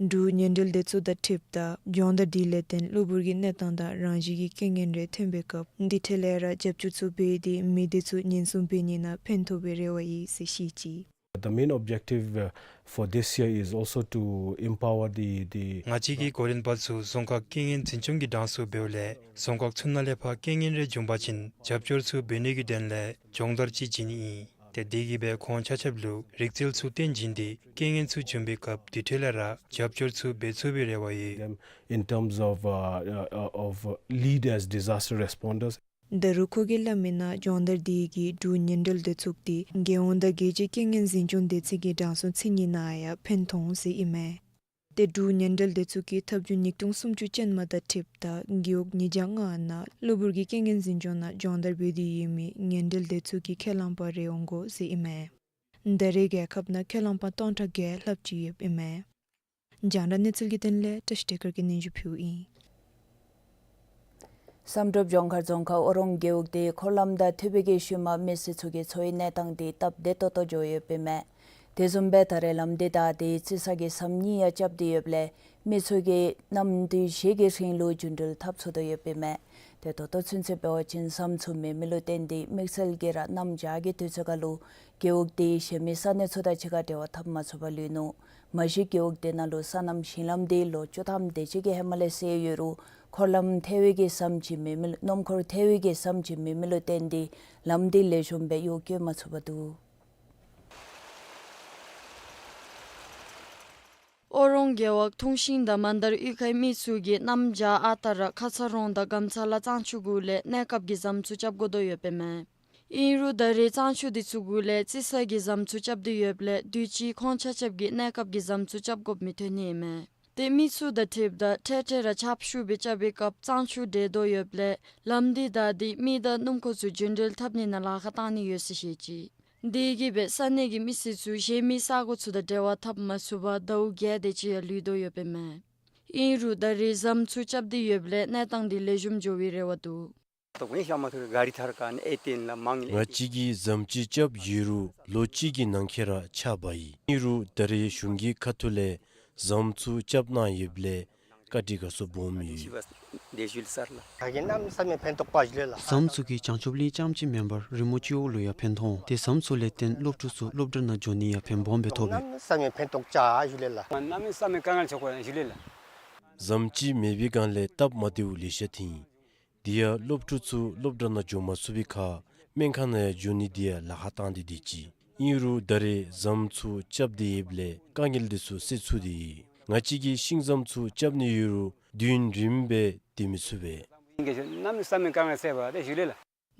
འབྲུག་མཉམ་འབྲེལ་སྡེ་ཚོགས་དང་འཁྲིལཝ་ད་སྦྱོང་བརྡར་དེ་ལས་བརྟེན་གློ་བུར་གྱི་གནས་སྟངས་དང་རང་བཞིན་གྱི་རྐྱེན་ངན་རེ་ཐོན་པའི་སྐབས་དེ་འཕྲལ་ལས་ར་རྒྱབ་སྐྱོར་ཚུ་འབད་དེ་མི་སྡེ་ཚུ་ཉེན་སྲུང་འབད་ནི་ནང་ཕན་ཐོགས་པའི་རེ་བ་ཡོད་ཟེར་བཤད་ཅི། The main objective, uh, for this year is also to empower the, the ང་བཅས་ཀྱིས་འགོ་འདྲེན་པ་ཚུ་རྫོང་ཁག་རྐྱེན་ངན་འཛིན་སྐྱོང་གི་གྲངས་སུ་འབདཝ་ལས་རྫོང་ཁག་ཚུ་ནང་ལས་ཕར་རྐྱེན་ངན་རེ་བྱུང་པ་ཅིན་རྒྱབ་སྐྱོར་ཚུ་འབད་ནི་གི་དོན་ལས་སྦྱོང་བརྡར་ཅིག་བྱིན་ནི་ཨིན། ཏེ་དེ་གིས་སྦེ་ཁོང་ཆ་ཁྱབ་ལུ་རིག་རྩལ་ཚུ་སྟོན་བྱིན་ཏེ་རྐྱེན་ངན་ཚུ་བྱུང་པའི་སྐབས་དེ་འཕྲལ་ལས་ར་རྒྱབ་སྐྱོར་ཚུ་འབད་ཚུགས་པའི་རེ་བ་ཡོད། Them in terms of, uh, uh, of lead as disaster responders. ད་རུང་ཁོ་གིས་སླབ་མི་ནང་སྦྱོང་བརྡར་དེ་གིས་འབྲུག་མཉམ་འབྲེལ་སྡེ་ཚོགས་དེ་རྒྱལ་ཡོངས་དང་རྒྱལ་སྤྱིའི་རྐྱེན་ངན་འཛིན་སྐྱོང་སྡེ་ཚན་གྱི་གྲངས་སུ་ཚུད་ནི་ནང་ཡང་ཕན་ཐོགས་འོང་ཟེར་ཨིན་མས། ཏེ་འབྲུག་མཉམ་འབྲེལ་སྡེ་ཚོགས་ཀྱི་ཐབས་བྱུས་ཉིས་སྟོང་སུམ་ཅུ་ཅན་མ་དང་འཁྲིལཝ་ད་རྒེད་འོག་ཉིས་བརྒྱ་ལྔ་ནང་གློ་བུར་གྱི་རྐྱེན་ངན་འཛིན་སྐྱོང་ནང་སྦྱོང་བརྡར་འབད་དེ་ཡོད་མི་མཉམ་འབྲེལ་སྡེ་ཚོགས་ཀྱི་ཁས་བླངས་པ་རེ་འོང་དགོ་ཟེར་ཨིན་མས། ད་རེས་རྒྱལ་ཁབ་ནང་ཁས་བླངས་པ་སྟོང་ཕྲག་བརྒྱད་ལྷགཔ་ཅིག་ཡོདཔ་ཨིན་མས། རྒྱང་བསྒྲགས་གནས་ཚུལ་གྱི་དོན་ལས་བཀྲ་ཤིས་བདེ་སྐར་གྱིས་སྙན་ཞུ་ཕུལཝ་ཨིན། བསམ་གྲུབ་ལྗོངས་མཁར་རྫོང་ཁག་ཨོ་རོང་རྒེད་འོག་དེ་འཁོར་ལམ་དང་ཐུག་པའི་གི་ཤུལ་མ་མི་སེར་ཚུ་གི་འཚོ་བའི་གནས་སྟངས་དེ་སྟབས་བདེ་ཏོག་ཏོ་འགྱོ་ཡོདཔ་ཨིན་མས། དེ་བཟུམ་སྦེ་ད་རེས་ལམ་འདི་བདའ་སྟེ་རྩི་ས་གི་ཟམ་གཉིས་ཡང་རྐྱབ་སྟེ་ཡོདཔ་ལས་མི་ཚུ་གིས་གནམ་དུས་བཞི་གི་རིང་ལུ་རྒྱུན་འགྲུལ་འཐབ་ཚུགས་དོ་ཡོདཔ་ཨིན་མས། ཏེ་ད་ལྟོ་ཚུན་ཚོད་འབད་བ་ཅིན་ཟམ་ཚུ་མེད་མི་ལུ་བརྟེན་ཏེ་དམིགས་བསལ་གྱིས་ར་གནམ་བྱཱར་གྱི་དུས་ཚོད་ཁར་ལུ་རྒེད་འོག་དེའི་གཞན་མི་ས་གནས་ཚུ་དང་གཅིག་ཁར་འབྲེལ་བ་འཐབ་མ་ཚུགས་པར་ལུས་ནུག། མ་གཞི་རྒེད་འོག་དེ་ནང་ལུ་སོ་ནམ་ཞིང་ལམ་དེ་ལོ་བཅུ་ཐམ་དེ་ཅིག་གི་ཧེ་མ་ལས་བསལ་ཡོད་རུང་འཁོར་ལམ་ཐལ་བའི་གི་ཟམ་ཅིག་མེད་མི་ལུ་སྣུམ་འཁོར་ཐལ་བའི་གི་ཟམ་ཅིག་མེད་མི་ལུ་བརྟེན་ཏེ་ལམ་དེ་ལེགས་ཤོམ་སྦེ་གཡོག་བཀོལ་མ་ཚུགས་པར་འདུག། ཨོ་རོང་རྒེད་འོག་ཐུང་ཤིང་དང་མན་དར་གཡུས་ཁའི་མི་ཚུ་གིས་གནམ་བྱཱར་ཨ་རྟག་ར་ཁ་ཚ་རོང་དང་སྒམ་ཚ་ལ་གཙང་ཆུ་གུ་ལས་གནས་སྐབས་ཀྱི་ཟམ་ཚུ་རྐྱབ་དགོ་དོ་ཡོདཔ་ཨིན་མས། ཨིན་རུང་ད་རེས་གཙང་ཆུ་དེ་ཚུ་གུ་ལས་རྩི་ས་གི་ཟམ་ཚུ་རྐྱབ་སྟེ་ཡོདཔ་ལས་དུས་ཅི་ཁོང་ཆ་ཁྱབ་ཀྱིས་གནས་སྐབས་ཀྱི་ཟམ་ཚུ་རྐྱབ་དགོཔ་མི་ཐོན་ནི་ཨིན་མས། ཏེ་མི་ཚུ་དང་འཁྲིལཝ་ད་འཕྲལ་འཕྲལ་ར་ཆརཔ་ཤུགས་སྦེ་རྐྱབ་པའི་སྐབས་གཙང་ཆུ་འདྲེས་དོ་ཡོདཔ་ལས་ལམ་དེ་བདའ་སྟེ་མི་དང་སྣུམ་འཁོར་ཚུ་རྒྱུན་འགྲུལ་འཐབ་ནི་ནང་ལཱ་ཁག་བཏང་ནི་ཡོད་ཟེར་བཤད་ཅི། དེ་གིས་སྦེ་ས་གནས་ཀྱི་མི་སེར་ཚུ་གཞན་མི་ས་གོ་ཚུ་དང་འབྲེལ་བ་འཐབ་མ་ཚུགས་པར་ཟླཝ་བརྒྱད་དེ་ཅིག་ཡང་ལུས་དོ་ཡོདཔ་ཨིན་མས། ཨིན་རུང་ད་རེས་ཟམ་ཚུ་རྐྱབ་སྟེ་ཡོདཔ་ལས་གནས་སྟངས་འདི་ལེགས་ཤོམ་འགྱོ་བའི་རེ་བ་འདུག། ང་བཅས་ཀྱིས་ཟམ་ཅིག་རྐྱབ་ཡོད་རུང་ལོ་གཅིག་གི་ནང་འཁོད་ར་ཆག་འབག་ཡི། ཨིན་རུང་ད་རེས་གཞུང་གི་ཁ་ཐུག་ལས་ཟམ་ཚུ་རྐྱབ་གནང་ཡོདཔ་ལས་བཀའ་དྲིན་དགའ་ཚོར་སྦོམ་ཡོད། ཟམ་ཚུ་གིས་བྱང་ཆུབ་གླིང་རྐྱངམ་ཅིག་མེན་པར་རི་མོ་སྤྱི་འོག་ལུ་ཡང་ཕན་ཐོགས། དེ་ཟམ་ཚུ་ལས་བརྟེན་སློབ་ཕྲུག་ཚུ་སློབ་གྲྭ་ནང་འགྱོ་ནི་ཡང་ཕན་སྦོམ་སྦེ་ཐོགས་པས། ཟམ་ཅིག་མེད་པའི་སྒང་ལས་སྟབས་མ་བདེཝ་ལེ་ཤ་ཐོན་ཡི། དེ་ཡང་སློབ་ཕྲུག་ཚུ་སློབ་གྲྭ་ནང་འགྱོ་མ་ཚུགས་པའི་ཁར་སྨན་ཁང་ནང་ཡང་འགྱོ་ནི་དེ་ཡང་ལཱ་ཁག་བཏང་སྟེ་སྡོད་ཅི། ཨིན་རུང་ད་རེས་ཟམ་ཚུ་རྐྱབ་སྟེ་ཡོདཔ་ལས་དཀའ་ངལ་དེ་ཚུ་སེལ་ཚུགས་ཏེ་ཡོད། ང་བཅས་ཀྱིས་ཤིང་ཟམ་ཚུ་རྐྱབ་ནི་ཡོད་རུང་དུས་ཡུན་རིངམོ་སྦེ་སྡོད་མི་ཚུགས་པས།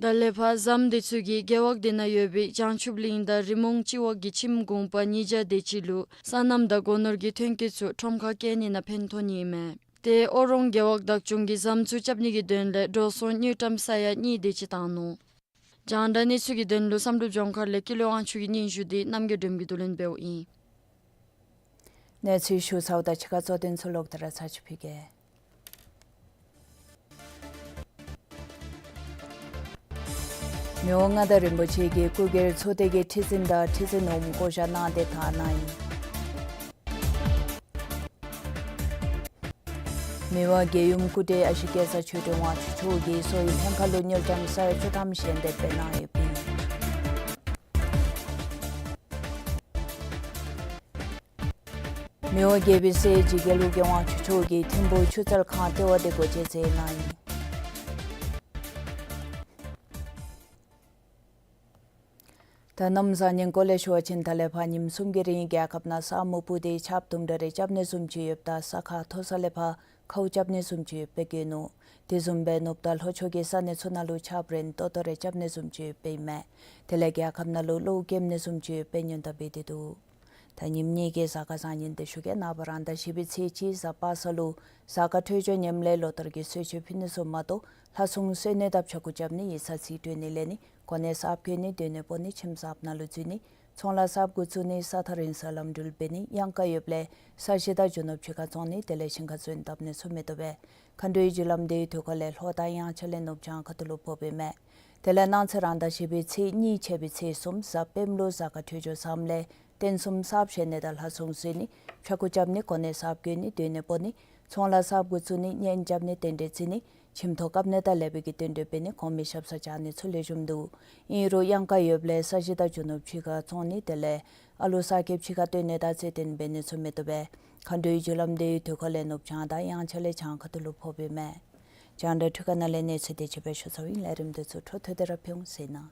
ད་ལས་ཕར་ཟམ་དེ་ཚུ་གིས་རྒེད་འོག་དེ་ནང་ཡོད་པའི་བྱང་ཆུབ་གླིང་དང་རི་མོ་སྤྱི་འོག་གི་ཁྱིམ་གུང་པ་ཉིས་བརྒྱ་དེ་ཅིག་ལུ་སོ་ནམ་དང་སྒོ་ནོར་གྱི་ཐོན་སྐྱེད་ཚུ་ཁྲོམ་ཁར་བསྐྱལ་ནི་ནང་ཕན་ཐོགས་ནི་ཨིན་མས། ཏེ་ཨོ་རོང་རྒེད་འོག་བདག་སྐྱོང་གིས་ཟམ་ཚུ་རྐྱབ་ནི་གི་དོན་ལས་འགྲོ་སོང་དངུལ་ཀྲམ་ས་ཡ་གཉིས་དེ་ཅིག་བཏང་ནུག། རྒྱང་བསྒྲགས་གནས་ཚུལ་གྱི་དོན་ལུ་བསམ་གྲུབ་ལྗོངས་མཁར་ལས་ཀུན་ལེགས་དབང་ཕྱུག་གི་སྙན་ཞུ་འདི་རྣམ་རྒྱལ་སྒྲོལམ་གྱིས་བསྡུ་ལེན་འབདཝ་ཨིན། གནས་ཚུལ་ཞུ་ཚརཝ་ད་ཕྱི་ཁ་གཙོ་དོན་ཚུ་ལོག་སྟེ་ར་ཚར་ཅིག་ཕུལ་གེ། མི་དབང་མངའ་བདག་རིན་པོ་ཆེ་གིས་སྐུ་སྒེར་ཚོགས་སྡེ་གི་ཁྲི་འཛིན་དང་ཁྲི་འཛིན་འོགམ་བསྐོ་བཞག་གནང་སྟེ་ཐག་གནང་ཡི། མི་དབང་རྒྱལ་ཡུམ་སྐུ་བགྲེས་ཨ་ཞེ་སྐལ་བཟང་ཆོས་སྒྲོན་དབང་ཕྱུག་མཆོག་གིས་གསོ་བའི་ལྷན་ཁག་ལུ་དངུལ་ཀྲམ་ས་ཡ་བཅུ་ཐམ་ཞལ་འདེབས་འབད་གནང་ཡོདཔ་ཨིན། མི་དབང་རྒྱལ་པོའི་སྲས་འཇིགས་བརྒྱད་ཀླུ་རྒྱལ་དབང་ཕྱུག་མཆོག་གིས་ཐིམ་ཕུག་ཆུ་རྩལ་ཁང་ལྟེ་བ་དེ་སྒོ་འབྱེད་མཛད་གནང་ཡི། ད་གནམ་བཟང་ངན་སྐོར་ལས་ཞུ་བ་ཅིན་ད་ལས་ཕར་ཉིནམ་གསུམ་གྱི་རིང་རྒྱལ་ཁབ་ནང་ས་སྨུག་སྤུབས་ཏེ་ཆརཔ་དུམ་གྲ་རེ་རྐྱབ་ནི་བཟུམ་ཅིག་ཡོདཔ་ད་ས་ཁ་མཐོ་ས་ལས་ཕར་ཁཝ་རྐྱབ་ནི་བཟུམ་ཅིག་ཡོདཔ་སྦེ་བཀོད་ནུག། དེ་བཟུམ་སྦེ་ནུབ་ད་ལྷོ་ཕྱོགས་ཀྱི་ས་གནས་ཚུ་ནང་ལུ་ཆརཔ་རན་ཏོག་ཏོ་རེ་རྐྱབ་ནི་བཟུམ་ཅིག་ཡོདཔ་ཨིན་མས། དེ་ལས་རྒྱལ་ཁབ་ནང་ལུ་གློཝ་སྐྱེབ་ནི་བཟུམ་ཅིག་ཡོདཔ་སྦེ་སྔོན་བརྡ་འབད་དེ་འདུག། ད་ཉིནམ་གཉིས་ཀྱི་གཟའ་སྐར་བཟང་ངན་འདི་ཞུ་གེ། ནངས་པ་རང་ཟླ་བཞི་པའི་ཚེས་གཅིག་གཟའ་པ་སངས་ལུ་གཟའ་སྐར་འཕྲོད་སྦྱོར་ཉམས་ལེན་ལོ་ལྟར་གྱི་གསོལ་མཆོད་ཕུལ་ནི་ཚུ་མ་གཏོགས་ལྷ་སྲུང་གསོལ་ནི་དང་ཕྱྭ་འགུགས་རྐྱབ་ནི་ཡིག་ཚང་རྩིས་སྤྲོད་ནི་ལེན་ནི་གོ་གནས་གསརཔ་བསྐོ་ནི་སྡོད་གནས་སྤོ་ནི་ཁྱིམ་གསརཔ་ནང་ལུ་འཛུལ་ནི་ཚོང་ལཱ་གསརཔ་འགོ་བཙུགས་ནི་ས་ཐག་རིང་སར་ལམ་འགྲུལ་འབད་ནི་གཡང་ཁ་ཡོདཔ་ལས་ས་གཞི་དང་རྒྱུ་ནོར་ཕྱི་ཁར་བཙོང་ནི་དེ་ལས་ཞིང་ཁར་ཚོད་བཏབ་ནི་ཚུ་མི་བཏུབ་པས། མཁའ་འགྲོའི་རྒྱུ་ལམ་དེའི་དུས་འཁོར་ལས་ལྷོ་དང་གཡང་ཆ་ལས་ནུབ་བྱང་ཁ་ཐུག་ལུ་ཕོགཔ་ཨིན་མས། དེ་ལས་གནངས་ཚེ་རང་ཟླ་བཞི་པའི་ཚེས་གཉིས་ཆད་པའི་ཚེས་གསུམ་གཟའ་སྤེནམ་ལུ་གཟའ་སྐར་འཕྲོད་སྦྱོར་བཟངམ་ལས་རྟེན་གསུམ་གསརཔ་བཞེངས་ནི་དང་ལྷ་སྲུང་གསོལ་ནི་ཕྱྭ་འགུགས་རྐྱབ་ནི་གོ་གནས་གསརཔ་བསྐོ་ནི་སྡོད་གནས་སྤོ་ནི་ཚོང་ལཱ་གསརཔ་འགོ་བཙུགས་ནི་གཉེན་རྐྱབ་ནི་རྟེན་འབྲེལ་བརྩི་ནི་ཁྱིམ་ཐོག་བཀབ་ནི་དང་ལེགས་པའི་གི་རྟེན་འབྲེལ་འབད་ནི་གོང་མའི་ཞབས་སར་བཅར་ནི་ཚུ་ལེགས་ཤོམ་འདུག། ཨིན་རུང་གཡང་ཁ་ཡོདཔ་ལས་ས་གཞི་དང་རྒྱུ་ནོར་ཕྱི་ཁར་བཙོང་ནི་དེ་ལས་ཨ་ལུ་གསར་སྐྱེས་ཕྱི་ཁར་བཏོན་ནི་དང་རྩེད་འགྲན་འབད་ནི་ཚུ་མི་བཏུབ་པས། མཁའ་འགྲོའི་རྒྱུ་ལམ་དེའི་དུས་འཁོར་ལས་ནུབ་བྱང་དང་གཡང་ཆ་ལས་བྱང་ཁ་ཐུག་ལུ་ཕོགཔ་ཨིན་མས། རྒྱང་བསྒྲགས་འཕྲུལ་ཁང་ནང་ལས་གནས་ཚུལ་དེ་ཅིག་སྦེ་ཞུ་ཚརཝ་ཨིན། ལས་རིམ་དེ་ཚུ་འཕྲོ་མཐུད་དེ་ར་ཕུལ་འོང་ཟེར་ནི།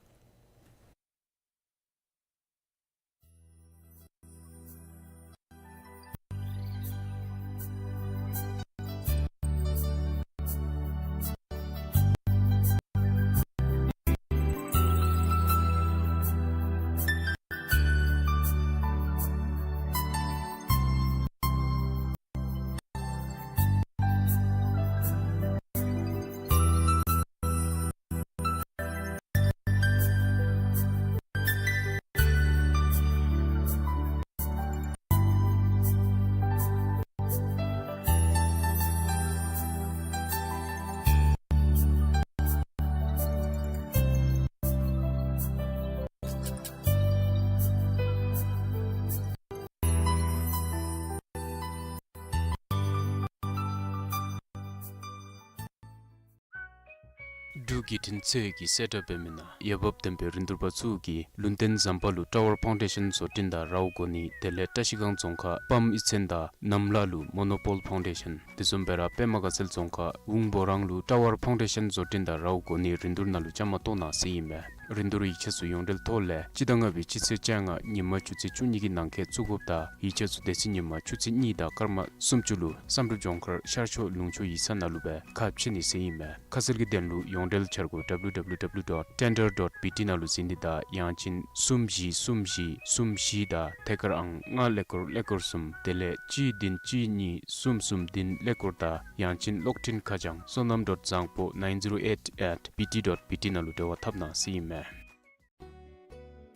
འབྲུག་བརྒྱུད་འཕྲིན་ཚད་ཀྱི་གསལ་བསྒྲགས་འབད་མི་ནང་འོས་འབབ་ལྡན་པའི་རིན་བསྡུར་པ་ཚུ་གིས་ལུང་བསྟན་ཟམ་པ་ལུ་ཊ་ཝར་ཕའུན་ཌེ་ཤཱན་བཟོ་སྐྲུན་དང་རཝ་བསྐོ་ནི་དེ་ལས་བཀྲ་ཤིས་སྒང་རྫོང་ཁག་སྤམ་གཡུས་ཚན་དང་ནམ་ལ་ལུ་མོ་ནོ་པོལ་ཕའུན་ཌེ་ཤཱན་དེ་བཟུམ་སྦེ་ར་པདྨ་དགའ་ཚལ་རྫོང་ཁག་ཝུང་སྦོ་རང་ལུ་ཊ་ཝར་ཕའུན་ཌེ་ཤཱན་བཟོ་སྐྲུན་དང་རཝ་བསྐོ་ནི་རིན་བསྡུར་ནང་ལུ་བཅའ་མར་གཏོགས་གནང་ཟེར་ཨིན་མས། རིན་བསྡུར་ཡིག་ཆ་ཚུ་ཡོངས་འབྲེལ་ཐོག་ལས་སྤྱི་ཟླ་ལྔ་པའི་སྤྱི་ཚེས་བཅོ་ལྔ་ཉིན་མ་ཆུ་ཚོད་བཅུ་གཉིས་ཀྱི་ནང་འཁོད་བཙུགས་དགོཔ་དང་ཡིག་ཆ་ཚུ་དེ་ཚེ་ཉིན་མ་ཆུ་ཚོད་གཉིས་དང་སྐར་མ་སུམ་ཅུ་ལུ་བསམ་གྲུབ་ལྗོངས་མཁར་ཤར་ཕྱོགས་ལུང་ཕྱོགས་ཡིག་ཚང་ནང་ལུ་སྦེ་ཁ་ཕྱེ་ནི་ཟེར་ཨིན་མས། ཁ་གསལ་གྱི་དོན་ལུ་ཡོངས་འབྲེལ་འཆར་སྒོ་W W W dot tender dot B T ནང་ལུ་གཟིགས་ནི་དང་ཡང་ཅིན་གསུམ་བཞི་གསུམ་བཞི་གསུམ་བཞི་དང་ཐད་ཀར་ཨང་ལྔ་ཀླད་ཀོར་ཀླད་ཀོར་གསུམ་དེ་ལས་གཅིག་བདུན་གཅིག་གཉིས་གསུམ་གསུམ་བདུན་ཀླད་ཀོར་དང་ཡང་ཅིན་གློག་འཕྲིན་ཁ་བྱང་བསོད་ནམས་dot zangpo nine zero eight at B T dot B T ནང་ལུ་འབྲེལ་བ་འཐབ་གནང་ཟེར་ཨིན་མས།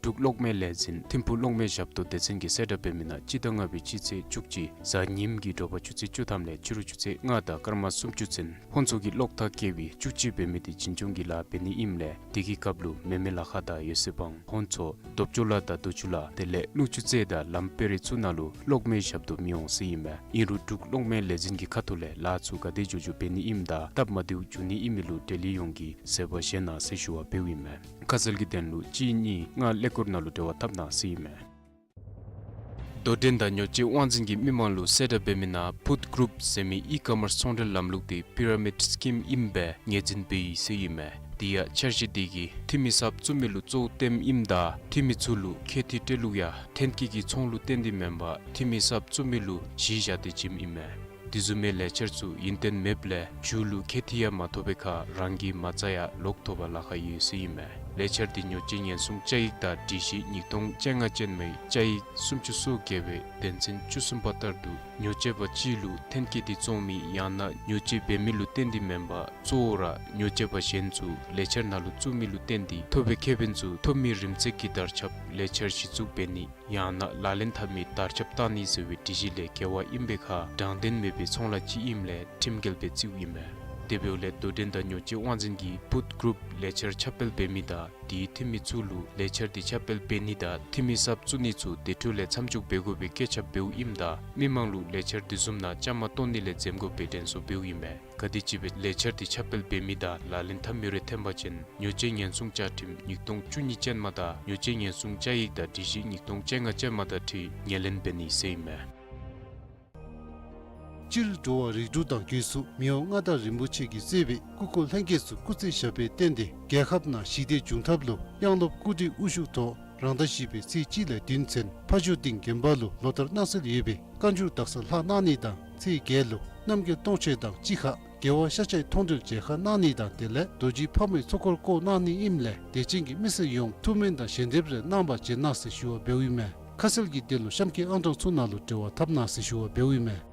འབྲུག་གློག་མེ་ལས་འཛིན་ཐིམ་ཕུ་གློག་མེ་ཞབས་ཏོག་སྡེ་ཚན་གྱིས་གསལ་བསྒྲགས་འབད་མི་ནང་སྤྱི་ཟླ་ལྔ་པའི་སྤྱི་ཚེས་བཅུ་གཅིག་གཟའ་ཉིམ་གྱི་དྲོ་པ་ཆུ་ཚོད་བཅུ་ཐམ་ལས་ཕྱི་རུ་ཆུ་ཚོད་ལྔ་དང་སྐར་མ་སུམ་ཅུ་ཚུན་ཧོན་ཚོ་གི་གློག་ཐག་བཀལ་བའི་བཅུ་གཅིག་འབད་མི་དེ་བྱིན་སྐྱོང་གི་ལཱ་འབད་ནི་ཨིནམ་ལས་དེ་གི་སྐབས་ལུ་མེ་མེ་ལ་ཁ་དང་ཡོ་སེ་བང་ཧོན་ཚོ་རྡོབ་ཅོ་ལ་དང་རྡོ་ཆུ་ལ་དེ་ལས་ཀླུང་ཆུ་རྩེ་དང་ལམ་དཔལ་རི་ཚུ་ནང་ལུ་གློག་མེ་ཞབས་ཏོག་མི་འོང་ཟེར་ཨིན་མས། ཨིན་རུང་འབྲུག་གློག་མེ་ལས་འཛིན་གྱི་ཁ་ཐུག་ལས་ལཱ་ཚུ་ག་དེ་མགྱོགས་མགྱོགས་འབད་ནི་ཨིནམ་དང་སྟབས་མ་བདེཝ་འབྱུང་ནི་ཨིན་མི་ལུ་འབྲེལ་ཡོད་ཡོངས་ཀྱིས་གཟིགས་པ་བཞེས་གནང་ཟེར་ཞུ་བ་འབདཝ་ཨིན་མས། ཁ་གསལ་གྱི་དོན་ལུ་གཅིག་གཉིས་ལྔ་ཀླད་ཀོར་ནང་ལུ་འབྲེལ་བ་འཐབ་གནང་ཟེར་ཨིན་མས། དོ་འགྲན་དང་ཉོ་སྤྱོད་དབང་འཛིན་གྱིས་མི་མང་ལུ་གསལ་བསྒྲགས་འབད་མི་ནང་ཕུཌ་གུ་རུཔ་ཟེར་མི་ཨི་ཀོ་མརསི་ཚོང་འབྲེལ་ལམ་ལུགས་དེ་པི་ར་མིཌ་སི་ཀིམ་ཨིནམ་སྦེ་ངོས་འཛིན་འབད་ཡི་ཟེར་ཨིན་མས། དེ་ཡང་འཆར་གཞི་དེ་གིས་འཐུས་མི་གསརཔ་བཙུགས་མི་ལུ་གཙོ་བོ་སྟོནམ་ཨིནམ་ད་འཐུས་མི་ཚུ་ལུ་ཁེ་ཐིག་སྤྲོད་ལུགས་ཡང་ཐོན་སྐྱེད་ཀྱི་ཚོང་ལུ་བརྟེན་ཏེ་མེན་པར་འཐུས་མི་གསརཔ་བཙུགས་མི་ལུ་གཞི་བཞག་སྟེ་བྱིནམ་ཨིན་མས། དེ་བཟུམ་མའི་ལས་འཆར་ཚུ་ཡུན་བརྟན་མེདཔ་ལས་མཇུག་ལུ་ཁེ་ཐིག་ཡང་མ་ཐོབ་པའི་ཁར་རང་གི་མ་རྩ་ཡང་ལོག་ཐོབ་པར་ལཱ་ཁག་ཡོད་ཟེར་ཨིན་མས། ལས་འཆར་དེ་ཉོ་སྤྱོད་ཉེན་སྲུང་བཅའ་ཡིག་དང་སྒྲིག་གཞི་ཉིས་སྟོང་བཅོ་ལྔ་ཅན་མའི་བཅའ་ཡིག་སུམ་ཅུ་སོ་བརྒྱད་པའི་དོན་ཚན་བཅུ་གསུམ་པ་ལྟར་དུ་ཉོ་སྤྱོད་པ་ཅིག་ལུ་ཐོན་སྐྱེད་དེ་བཙོང་མི་ཡང་ན་ཉོ་སྤྱོད་འབད་མི་ལུ་བརྟེན་ཏེ་མེན་པར་གཙོ་བོ་ར་ཉོ་སྤྱོད་པ་གཞན་ཚུ་ལས་འཆར་ནང་ལུ་བཙུགས་མི་ལུ་བརྟེན་ཏེ་ཐོབ་པའི་ཁེ་ཕན་ཚུ་ཐོབ་མི་རིམ་འཛེགས་ཀྱི་དར་ཁྱབ་ལས་འཆར་གཞི་བཙུགས་འབད་ནི་ཡང་ན་ལག་ལེན་འཐབ་མི་དར་ཁྱབ་བཏང་ནི་ཟེར་བའི་སྒྲིག་གཞི་ལས་འགལ་བ་ཨིན་པའི་ཁར་དྲང་བདེན་མེད་པའི་ཚོང་ལཱ་ཅིག་ཨིནམ་ལས་ཁྲིམས་འགལ་སྦེ་བརྩིཝ་ཨིན་མས། དེ་འབདཝ་ལས་དོ་འགྲན་དང་ཉོ་སྤྱོད་དབང་འཛིན་གྱིས་ཕུཌ་གུ་རུཔ་ལས་འཆར་ཁྱབ་སྤེལ་འབད་མི་དང་དེའི་འཐུས་མི་ཚུ་ལུ་ལས་འཆར་དེ་ཁྱབ་སྤེལ་འབད་ནི་དང་འཐུས་མི་གསརཔ་བཙུགས་ནི་ཚུ་དེ་འཕྲོ་ལས་མཚམས་འཇོག་འབད་དགོ་པའི་བཀོད་ཁྱབ་འབདཝ་ཨིནམ་ད་མི་མང་ལུ་ལས་འཆར་དེ་བཟུམ་ནང་བཅའ་མར་གཏོགས་ནི་ལས་འཛེམ་དགོ་པའི་དྲན་གསོ་འབདཝ་ཨིན་མས། ག་དེམ་ཅིག་སྦེ་ལས་འཆར་དེ་ཁྱབ་སྤེལ་འབད་མི་དང་ལག་ལེན་འཐབ་མི་རེ་ཐོན་པ་ཅིན་ཉོ་སྤྱོད་ཉེན་སྲུང་བཅའ་ཁྲིམས་ཉིས་སྟོང་བཅུ་གཉིས་ཅན་མ་དང་ཉོ་སྤྱོད་ཉེན་སྲུང་བཅའ་ཡིག་དང་སྒྲིག་གཞི་ཉིས་སྟོང་བཅོ་ལྔ་ཅན་མ་དང་འཁྲིལ་ངོས་ལེན་འབད་ནི་ཟེར་ཨིན་མས། སྤྱིར་འགྲོ་བ་རིགས་དྲུག་དང་སྒོས་སུ་མི་དབང་མངའ་བདག་རིན་པོ་ཆེ་གིས་གཙོས་པའི་སྐུ་འཁོར་ལྷན་རྒྱས་ཚུ་སྐུ་ཚེ་ཞབས་པད་བརྟན་ཏེ་རྒྱལ་ཁབ་ནང་ཞི་བདེ་འབྱུང་ཐབས་ལུ་དབྱངས་སློབ་སྐུ་བགྲེས་དབུ་བཞུགས་ཐོག་རང་ཟླ་བཞི་པའི་ཚེས་གཅིག་ལས་བདུན་ཚུན་ཕ་ཇོ་སྡིངས་དགོན་པ་ལུ་ལོ་ལྟར་གནང་སྲོལ་ཡོད་པའི་བཀའ་འགྱུར་དག་ས་ལྷག་གནང་ནི་དང་ཚེས་བརྒྱད་ལུ་རྣམ་རྒྱལ་སྟོང་མཆོད་དང་གཅིག་ཁར་རྒྱལ་བ་ཤཱཀྱའི་མཐོང་གྲོལ་མཇལ་ཁ་གནང་ནི་དང་དེ་ལས་རྡོ་རྗེ་ཕག་མོའི་ཚོགས་འཁོར་བསྐོར་གནང་ནི་ཨིནམ་ལས་དད་ཅན་གྱི་མི་སེར་ཡོངས་ཐུགས་སྨོན་དང་ཞལ་འདེབས་རེ་གནང་བར་བྱོན་གནང་ཟེར་ཞུ་བ་འབདཝ་ཨིན་མས། ཁ་གསལ་གྱི་དོན་ལུ་གཤམ་གྱི་ཨང་གྲངས་ཚུ་ནང་ལུ་འབྲེལ་བ་འཐབ་གནང་ཟེར་ཞུ་བ་འབདཝ་ཨིན་མས།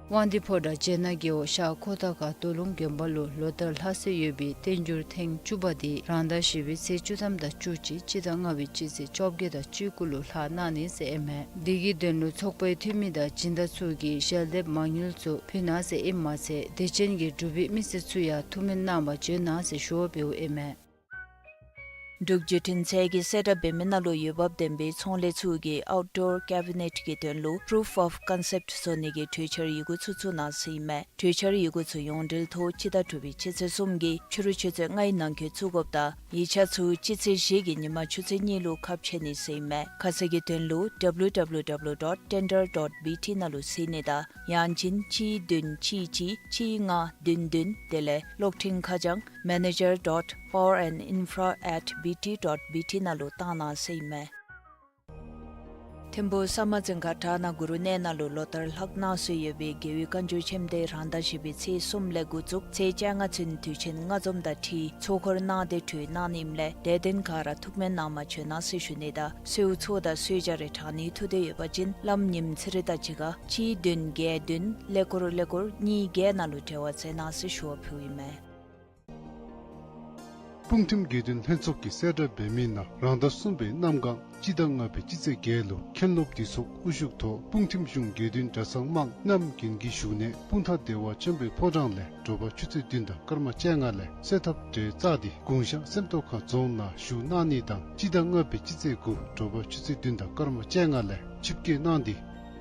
དབང་འདུས་ཕོ་བྲང་སྤྱན་སྔ་རྒེད་འོག་ཤར་ཁོ་ཐང་ཁ་རྡོ་ལུང་དགོན་པ་ལུ་ལོ་ལྟར་ལྷག་སྲོལ་ཡོད་པའི་བསྟན་འགྱུར་ཐེངས་བཅུ་པ་དེ་རང་ཟླ་བཞི་པའི་ཚེས་བཅུ་ཐམ་དང་བཅུ་གཅིག་སྤྱི་ཟླ་ལྔ་པའི་སྤྱི་ཚེས་བཅོ་བརྒྱད་དང་བཅུ་དགུ་ལུ་ལྷག་གནང་ནི་ཟེར་ཨིན་མས། དེ་གི་དོན་ལུ་ཚོགས་པའི་འཐུས་མི་དང་སྦྱིན་བདག་ཚུ་གིས་ཞལ་འདེབས་མ་དངུལ་ཚུ་ཕུལ་གནང་ཟེར་ཨིནམ་མ་ཚད་དད་ཅན་གྱི་འབྲུག་པའི་མི་སེར་ཚུ་ཡང་ཐུགས་སྨོན་གནང་བར་བྱོན་གནང་ཟེར་ཞུ་བ་འབདཝ་ཨིན་མས། འབྲུག་བརྒྱུད་འཕྲིན་ཚད་ཀྱིས་གསལ་བསྒྲགས་འབད་མི་ནང་ལུ་འོས་འབབ་ལྡན་པའི་ཚོང་ལས་ཚུ་གིས་ཨའུཊ་ཌོར་ཀེ་བི་ནེཊ་ཀྱི་དོན་ལུ་པུ་རུཕ་ཨོཕ་ཀོན་སེཔཊ་བཟོ་ནི་གི་གྲོས་འཆར་ཡི་གུ་ཚུ་བཙུགས་གནང་ཟེར་ཨིན་མས། གྲོས་འཆར་ཡི་གུ་ཚུ་ཡོངས་འབྲེལ་ཐོག་སྤྱི་ཟླ་དྲུག་པའི་སྤྱི་ཚེས་གསུམ་གྱི་ཕྱི་རུ་ཆུ་ཚོད་ལྔའི་ནང་འཁོད་བཙུགས་དགོཔ་དང་ཡིག་ཆ་ཚུ་སྤྱི་ཚེས་བཞི་གི་ཉིན་མ་ཆུ་ཚོད་གཉིས་ལུ་ཁ་ཕྱེ་ནི་ཟེར་ཨིན་མས། ཁ་གསལ་གྱི་དོན་ལུ་ཌབ་ལུ་ཌབ་ལུ་ཌབ་ལུ་ཌོཊ་ཊེན་ཌར་ཌོཊ་བི་ཊི་ནང་ལུ་གཟིགས་ནི་དང་ཡང་ཅིན་གཅིག་བདུན་གཅིག་གཅིག་གཅིག་ལྔ་བདུན་བདུན་དེ་ལས་གློག་འཕྲིན་ཁ་བྱང་མེ་ནེ་ཇར་ཌོཊ་པ་ཝར་ཨེནཌ་ཨིན་ཕ་ར་ཨེཊ་བི་ཊི་ཌོཊ་བི་ཊི་ནང་ལུ་བཏང་གནང་ཟེར་ཨིན་མས། ཐིམ་ཕུ་ས་དམར་རྫོང་ཁག་བྲག་ནག་གུ་རུ་གནས་ནང་ལུ་ལོ་ལྟར་ལྷག་གནང་སྲོལ་ཡོད་པའི་རྒྱལ་བའི་བཀའ་འགྱུར་ཆེན་མོ་དེ་རང་ཟླ་བཞི་པའི་ཚེས་གསུམ་ལས་འགོ་བཙུགས་ཚེས་བཅོ་ལྔ་ཚུན་དུས་ཆེན་ལྔ་འཛོམས་དང་འཁྲིལ་ཚོགས་འཁོར་གནང་སྟེ་གྲོལ་གནང་ནི་ཨིནམ་ལས་དད་ལྡན་ག་ར་ཐུགས་སྨོན་གནང་བར་བྱོན་གནང་ཟེར་ཞུ་ནི་དང་གསོལཝ་ཚོགས་དང་གསོལ་ཇ་རེ་དྲང་ནིའི་ཐུགས་འདོད་ཡོད་པ་ཅིན་བླམ་ཉིམ་ཚེ་རིང་དང་གཅིག་ཁར་གཅིག་བདུན་བརྒྱད་བདུན་ཀླད་ཀོར་ཀླད་ཀོར་གཉིས་བརྒྱད་ནང་ལུ་འབྲེལ་བ་མཛད་གནང་ཟེར་ཞུ་བ་ཕུལཝ་ཨིན་མས། སྤུངས་ཐིམ་དགེ་འདུན་ལྷན་ཚོགས་ཀྱིས་གསལ་བསྒྲགས་འབད་མི་ནང་རང་ཟླ་གསུམ་པའི་གནམ་གང་སྤྱི་ཟླ་ལྔ་པའི་སྤྱི་ཚེས་བརྒྱད་ལུ་མཁན་སློབ་འདུས་ཚོགས་དབུ་བཞུགས་ཐོག་སྤུངས་ཐིམ་གཞུང་དགེ་འདུན་གྲྭ་ཚང་དམངས་རྣམས་རྒྱུན་གྱི་བཞུགས་གནས་སྤུངས་ཐང་བདེ་བ་ཆེན་པོའི་ཕོ་བྲང་ལས་དྲོ་པ་ཆུ་ཚོད་བདུན་དང་སྐར་མ་བཅོ་ལྔ་ལས་གསོལ་ཐབ་གྲལ་བཙུགས་ཏེ་གུང་ཤང་སེམས་རྟོགས་ཁ་རྫོང་ནང་བཞུགས་གནང་ནི་དང་སྤྱི་ཟླ་ལྔ་པའི་སྤྱི་ཚེས་དགུ་དྲོ་པ་ཆུ་ཚོད་བདུན་དང་སྐར་མ་བཅོ་ལྔ་ལས་ཆིབས་བསྐྱོད་གནང་སྟེ་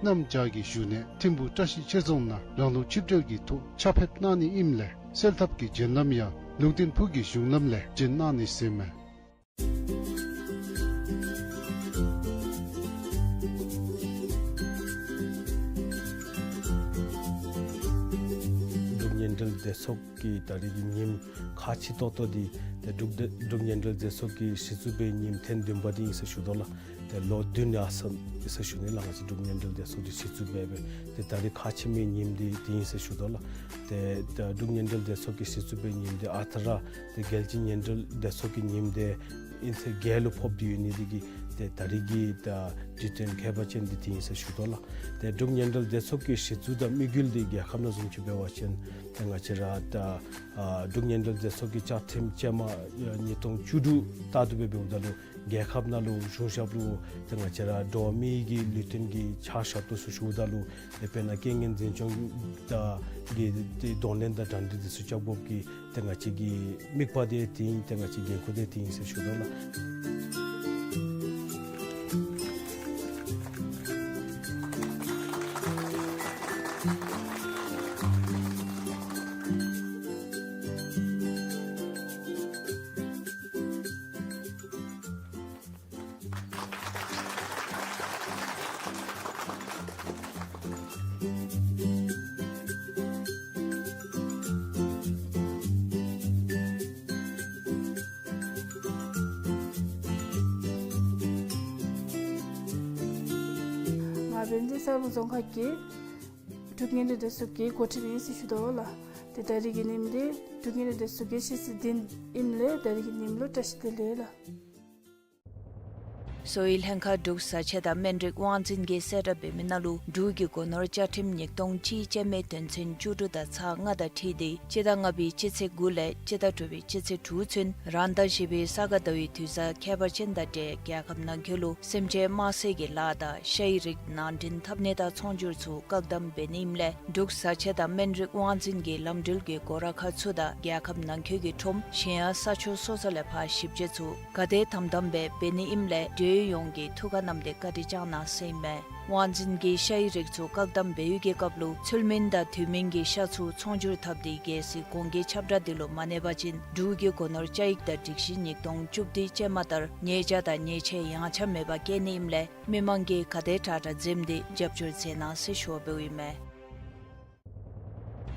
གནམ་བྱཱར་གྱི་བཞུགས་གནས་ཐིམ་ཕུ་བཀྲ་ཤིས་ཆོས་རྫོང་ནང་རང་ལུགས་ཆིབས་གྲལ་གྱི་ཐོག་ཕྱག་ཕེབས་གནང་ནི་ཨིནམ་ལས་གསོལ་ཐབ་ཀྱི་བྱོན་ལམ་ཡང་ལུང་བསྟན་ཕུག་གི་གཞུང་ལམ་ལས་བྱོན་གནང་ནི་ཟེར་ཨིན་མས། འབྲུག་བརྙན་འཕྲིན་སྡེ་ཚོགས་ཀྱི་ད་རེས་ཀྱི་ཉིནམ་ཁག་ཆེ་ཏོག་ཏོ་འདི་ཏེ་འབྲུག་འབྲུག་བརྙན་འཕྲིན་སྡེ་ཚོགས་ཀྱི་གཞི་བཙུགས་པའི་ཉིནམ་ཐེངས་བདུན་པ་འདི་ཨིན་ཟེར་ཞུ་དོ་ལགས། ཏེ་ལོ་བདུན་ཡར་སོང་ཡི་ཟེར་ཞུ་ནི་ལགས། ང་བཅས་འབྲུག་བརྙན་འཕྲིན་སྡེ་ཚོགས་འདི་གཞི་བཙུགས་འབད་འབད་ཏེ་ད་རེས་ཁག་ཆེ་མི་ཉིནམ་འདི་འདི་ཨིན་ཟེར་ཞུ་དོ་ལགས། ཏེ་ད་འབྲུག་བརྙན་འཕྲིན་སྡེ་ཚོགས་ཀྱི་གཞི་བཙུགས་པའི་ཉིནམ་འདི་ཨ་རྟག་ར་ཏེ་རྒྱལ་སྤྱིའི་བརྙན་འཕྲིན་སྡེ་ཚོགས་ཀྱི་ཉིནམ་འདི་ཨིན་ཟེར་རྒྱལ་ལུ་ཕོག་སྟེ་ཡོད་ནི་འདི་གིས་ཏེ་ད་རེས་ཀྱི་ད་དུས་སྟོན་ཁྱད་པར་ཅན་འདི་འདི་ཨིན་ཟེར་ཞུ་དོ་ལགས། ཏེ་འབྲུག་བརྙན་འཕྲིན་སྡེ་ཚོགས་ཀྱི་གཞི་བཙུགས་དང་དམིགས་ཡུལ་འདི་རྒྱལ་ཁབ་ནང་བཟུམ་ཅིག་འབད་བ་ཅིན་ཏེ་ང་བཅས་ར་ད་ཨ་འབྲུག་བརྙན་འཕྲིན་སྡེ་ཚོགས་ཀྱི་བཅའ་ཁྲིམས་ཅན་མ་ཉིས་སྟོང་བཅུ་དྲུག་ལྟར་དུ་སྦེ་འབདཝ་ད་ལུ་ རྒྱལ་ཁབ་ནང་ལུ་གཞུང་ཞབས་ལུ་ཏེ་ང་བཅས་ར་འགྲོ་བ་མི་གི་ལུས་རྟེན་གྱི་ཆ་བཞག་ཏོག་ཏོ་ཚུ་ཞུཝ་ད་ལུ་ཨེ་དཔེར་ན་རྐྱེན་ངན་འཛིན་སྐྱོང་དང་གི་ཏེ་གདོང་ལེན་དང་གྲ་སྒྲིག་དེ་ཚུ་རྐྱབ་དགོཔ་གི་ཏེ་ང་བཅས་ཀྱི་དམིགས་པ་དེ་དེ་ཨིན། ཏེ་ང་བཅས་འགན་ཁུར་དེ་དེ་ཨིན་ཟེར་ཞུ་དོ་ལགས། ང་བན་ཇི་ས་རུ་རྫོང་ཁག་གི་འབྲུག་རྒན་རབས་འདེམས་ཚོགས་ཀྱི་འགོ་ཁྲིདཔ་ཨིན་ཟེར་ཞུ་དོ་ལགས། ཏེ་ད་རིས་ཀྱི་ཉིནམ་འདི་འབྲུག་རྒན་རབས་འདེམས་ཚོགས་ཀྱི་ཤེས་ཚད་བདུན་ཨིནམ་ལས་ད་རིས་ཀྱི་ཉིནམ་ལུ་བཀྲ་ཤིས་བདེ་ལེགས་ལགས། གསོ་བའི་ལྷན་ཁག་འབྲུག་བཟའ་ཆས་དང་སྨན་རིགས་དབང་འཛིན་གྱིས་གསལ་བསྒྲགས་འབད་མི་ནང་ལུ་འབྲུག་གི་སྒོ་ནོར་བཅའ་ཁྲིམས་ཉིས་སྟོང་གཅིག་ཅན་མའི་དོན་ཚན་བཅུ་དྲུག་དང་ཚག་ལྔ་དང་འཁྲིལ་ཏེ་སྤྱི་ཟླ་ལྔ་པའི་སྤྱི་ཚེས་དགུ་ལས་སྤྱི་ཟླ་དྲུག་པའི་སྤྱི་ཚེས་དྲུག་ཚུན་རང་ཟླ་བཞི་པའི་ས་ག་ཟླ་བའི་དུས་བཟང་ཁྱད་པར་ཅན་དང་འབྲེལ་རྒྱལ་ཁབ་ནང་འཁོད་ལུ་སེམས་ཅན་དམར་བསད་ཀྱི་ལཱ་དང་ཤ་ཡི་རིགས་ནང་འདྲེན་འཐབ་ནི་དང་ཚོང་སྒྱུར་ཚུ་བཀག་དམ་འབད་ནི་ཨིནམ་ལས་འབྲུག་བཟའ་ཆས་དང་སྨན་རིགས་དབང་འཛིན་གྱི་ལམ་འགྲུལ་གྱི་སྒོ་ར་ཁག་ཚུ་དང་རྒྱལ་ཁབ་ནང་འཁོད་ཀྱི་ཁྲོམ་གཞན་ཡང་ས་ཕྱོགས་སོ་སོ་ལས་ཕར་ཞིབ་དཔྱད་ཚུ་ག་དེ་དམ་དམ་སྦེ་འབད་ནི་ཨིནམ་ལས་འབྲེལ་ཡོད་ཡོངས་ཀྱིས་ཐུགས་ཁར་བསྣམས་ཏེ་བཀའ་དྲིན་བསྐྱང་གནང་ཟེར་ཨིན་མས། དབང་འཛིན་གྱིས་ཤ་ཡི་རིགས་ཚུ་བཀག་དམ་འབད་བའི་གི་སྐབས་ལུ་ཚུལ་མིན་དང་དུས་མིན་གྱི་ཤ་ཚུ་ཚོང་སྒྱུར་འཐབ་སྟེ་རྒྱལ་སྲིད་གོང་འགལ་ཁྱབ་བསྒྲགས་འདི་ལུ་མ་གནས་པ་ཅིན་འབྲུག་གི་སྒོ་ནོར་བཅའ་ཡིག་དང་སྒྲིག་གཞི་ཉིས་སྟོང་བཅུ་བདུན་ཅན་མ་ལྟར་ཉེས་བྱ་དང་ཉེས་ཆད་ཡངས་ཆག་མེད་པར་བཀལ་ནི་ཨིནམ་ལས་མི་མང་གིས་ག་དེ་དྲག་དྲག་འཛེམས་ཏེ་རྒྱབ་སྐྱོར་མཛད་གནང་ཟེར་ཞུ་བ་འབདཝ་ཨིན་མས།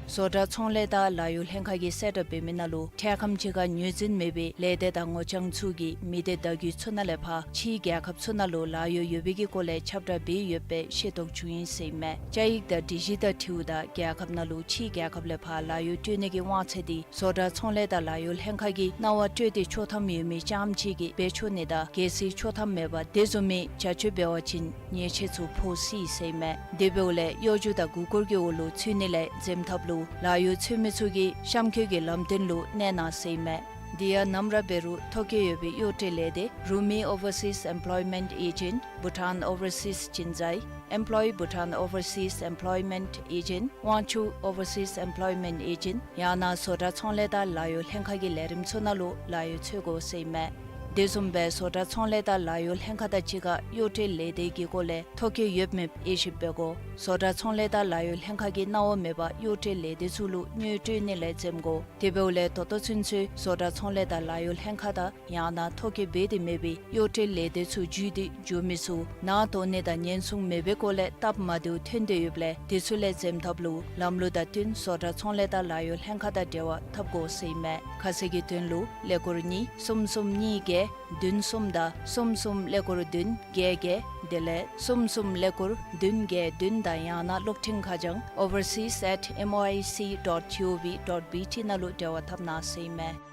བཟོ་གྲྭ་ཚོང་ལས་དང་ལཱ་གཡོག་ལྷན་ཁག་གིས་གསལ་བསྒྲགས་འབད་མི་ནང་ལུ་འཕྲལ་ཁམས་ཅིག་ཁར་ངོས་འཛིན་མེད་པའི་ལས་སྡེ་དང་ངོ་རྐྱང་ཚུ་གིས་མི་སྡེ་བརྡ་བརྒྱུད་ཚུ་ནང་ལས་ཕར་ཕྱིའི་རྒྱལ་ཁབ་ཚུ་ནང་ལུ་ལཱ་གཡོག་ཡོད་པའི་གི་སྐོར་ལས་ཁྱབ་བསྒྲགས་འབད་ཡོདཔ་སྦེ་ཤེས་རྟོགས་བྱུང་ཡི་ཟེར་ཨིན་མས། བཅའ་ཡིག་དང་སྒྲིག་གཞི་དང་འཁྲིལཝ་ད་རྒྱལ་ཁབ་ནང་ལུ་ཕྱིའི་རྒྱལ་ཁབ་ལས་ཕར་ལཱ་གཡོག་སྤྲོད་ནི་གི་དབང་ཚད་འདི་བཟོ་གྲྭ་ཚོང་ལས་དང་ལཱ་གཡོག་ལྷན་ཁག་གིས་གནང་བ་སྤྲོད་དེ་ཆོག་ཐམ་ཡོད་མི་རྐྱངམ་ཅིག་གིས་འབད་ཆོག་ནི་དང་གལ་སྲིད་ཆོག་ཐམ་མེད་པར་དེ་བཟུམ་མའི་བྱ་སྤྱོད་འབད་བ་ཅིན་ཉེས་ཆད་ཚུ་ཕོག་སྲིད་ཟེར་ཨིན་མས། དེ་འབདཝ་ལས་གཡོ་སྒྱུ་དང་མགུ་སྐོར་གྱི་འོག་ལུ་ཚུད་ནི་ལས་འཛེམ་ཐབས་ལུ་ལཱ་གཡོག་འཚོལ་མི་ཚུ་གིས་གཤམ་འཁོད་ཀྱི་ལམ་སྟོན་ལུ་གནས་གནང་ཟེར་ཨིན་མས། དེ་ཡང་ནམ་ར་འབད་རུང་ཐོ་བཀོད་ཡོད་པའི་གཡོག་བཀྲོལ་ལས་སྡེ་Rumi Overseas Employment Agent, Bhutan Overseas Jinzai, Employ Bhutan Overseas Employment Agent, Wangchuck Overseas Employment Agent ཡང་ན་བཟོ་གྲྭ་ཚོང་ལས་དང་ལཱ་གཡོག་ལྷན་ཁག་གི་ལས་རིམ་ཚུ་ནང་ལུ་ལཱ་གཡོག་འཚོལ་དགོ་ཟེར་ཨིན་མས། དེ་བཟུམ་སྦེ་བཟོ་གྲྭ་ཚོང་ལས་དང་ལཱ་གཡོག་ལྷན་ཁག་དང་གཅིག་ཁར་གཡོག་བཀྲོལ་ལས་སྡེ་གི་སྐོར་ལས་ཐོ་བཀོད་ཡོདཔ་མེདཔ་དབྱེ་ཞིབ་འབད་དགོ། བཟོ་གྲྭ་ཚོང་ལས་དང་ལཱ་གཡོག་ལྷན་ཁག་གིས་གནང་བ་མེད་པར་གཡོག་བཀྲོལ་ལས་སྡེ་ཚུ་ལུ་དངུལ་སྤྲོད་ནི་ལས་འཛེམ་དགོ། དེ་འབདཝ་ལས་ད་ལྟོ་ཚུན་ཚོད་བཟོ་གྲྭ་ཚོང་ལས་དང་ལཱ་གཡོག་ལྷན་ཁག་དང་ཡང་ན་ཐོ་བཀོད་འབད་དེ་མེད་པའི་གཡོག་བཀྲོལ་ལས་སྡེ་ཚུ་བརྒྱུད་དེ་འགྱོ་མི་ཚུ་ནང་དོགས་ནི་དང་ཉེན་སྲུང་མེད་པའི་སྐོར་ལས་སྟབས་མ་བདེཝ་ཐོན་ཏེ་ཡོདཔ་ལས་དེ་ཚུ་ལས་འཛེམ་ཐབས་ལུ་ལམ་ལུགས་དང་བསྟུན་བཟོ་གྲྭ་ཚོང་ལས་དང་ལཱ་གཡོག་ལྷན་ཁག་དང་འབྲེལ་བ་འཐབ་དགོ་ཟེར་ཨིན་མས། ཁ་གསལ་གྱི་དོན་ལུ་ཀླད་ཀོར་གཉིས་གསུམ་གསུམ་གཉིས་བརྒྱད་བདུན་གསུམ་དང་གསུམ་གསུམ་ཀླད་ཀོར་བདུན་བརྒྱད་བརྒྱད་དེ་ལས་གསུམ་གསུམ་ཀླད་ཀོར་བདུན་བརྒྱད་བདུན་དང་ཡང་ན་གློག་འཕྲིན་ཁ་བྱང་overseas at M O I C dot G O V dot B T ནང་ལུ་འབྲེལ་བ་འཐབ་གནང་ཟེར་ཨིན་མས།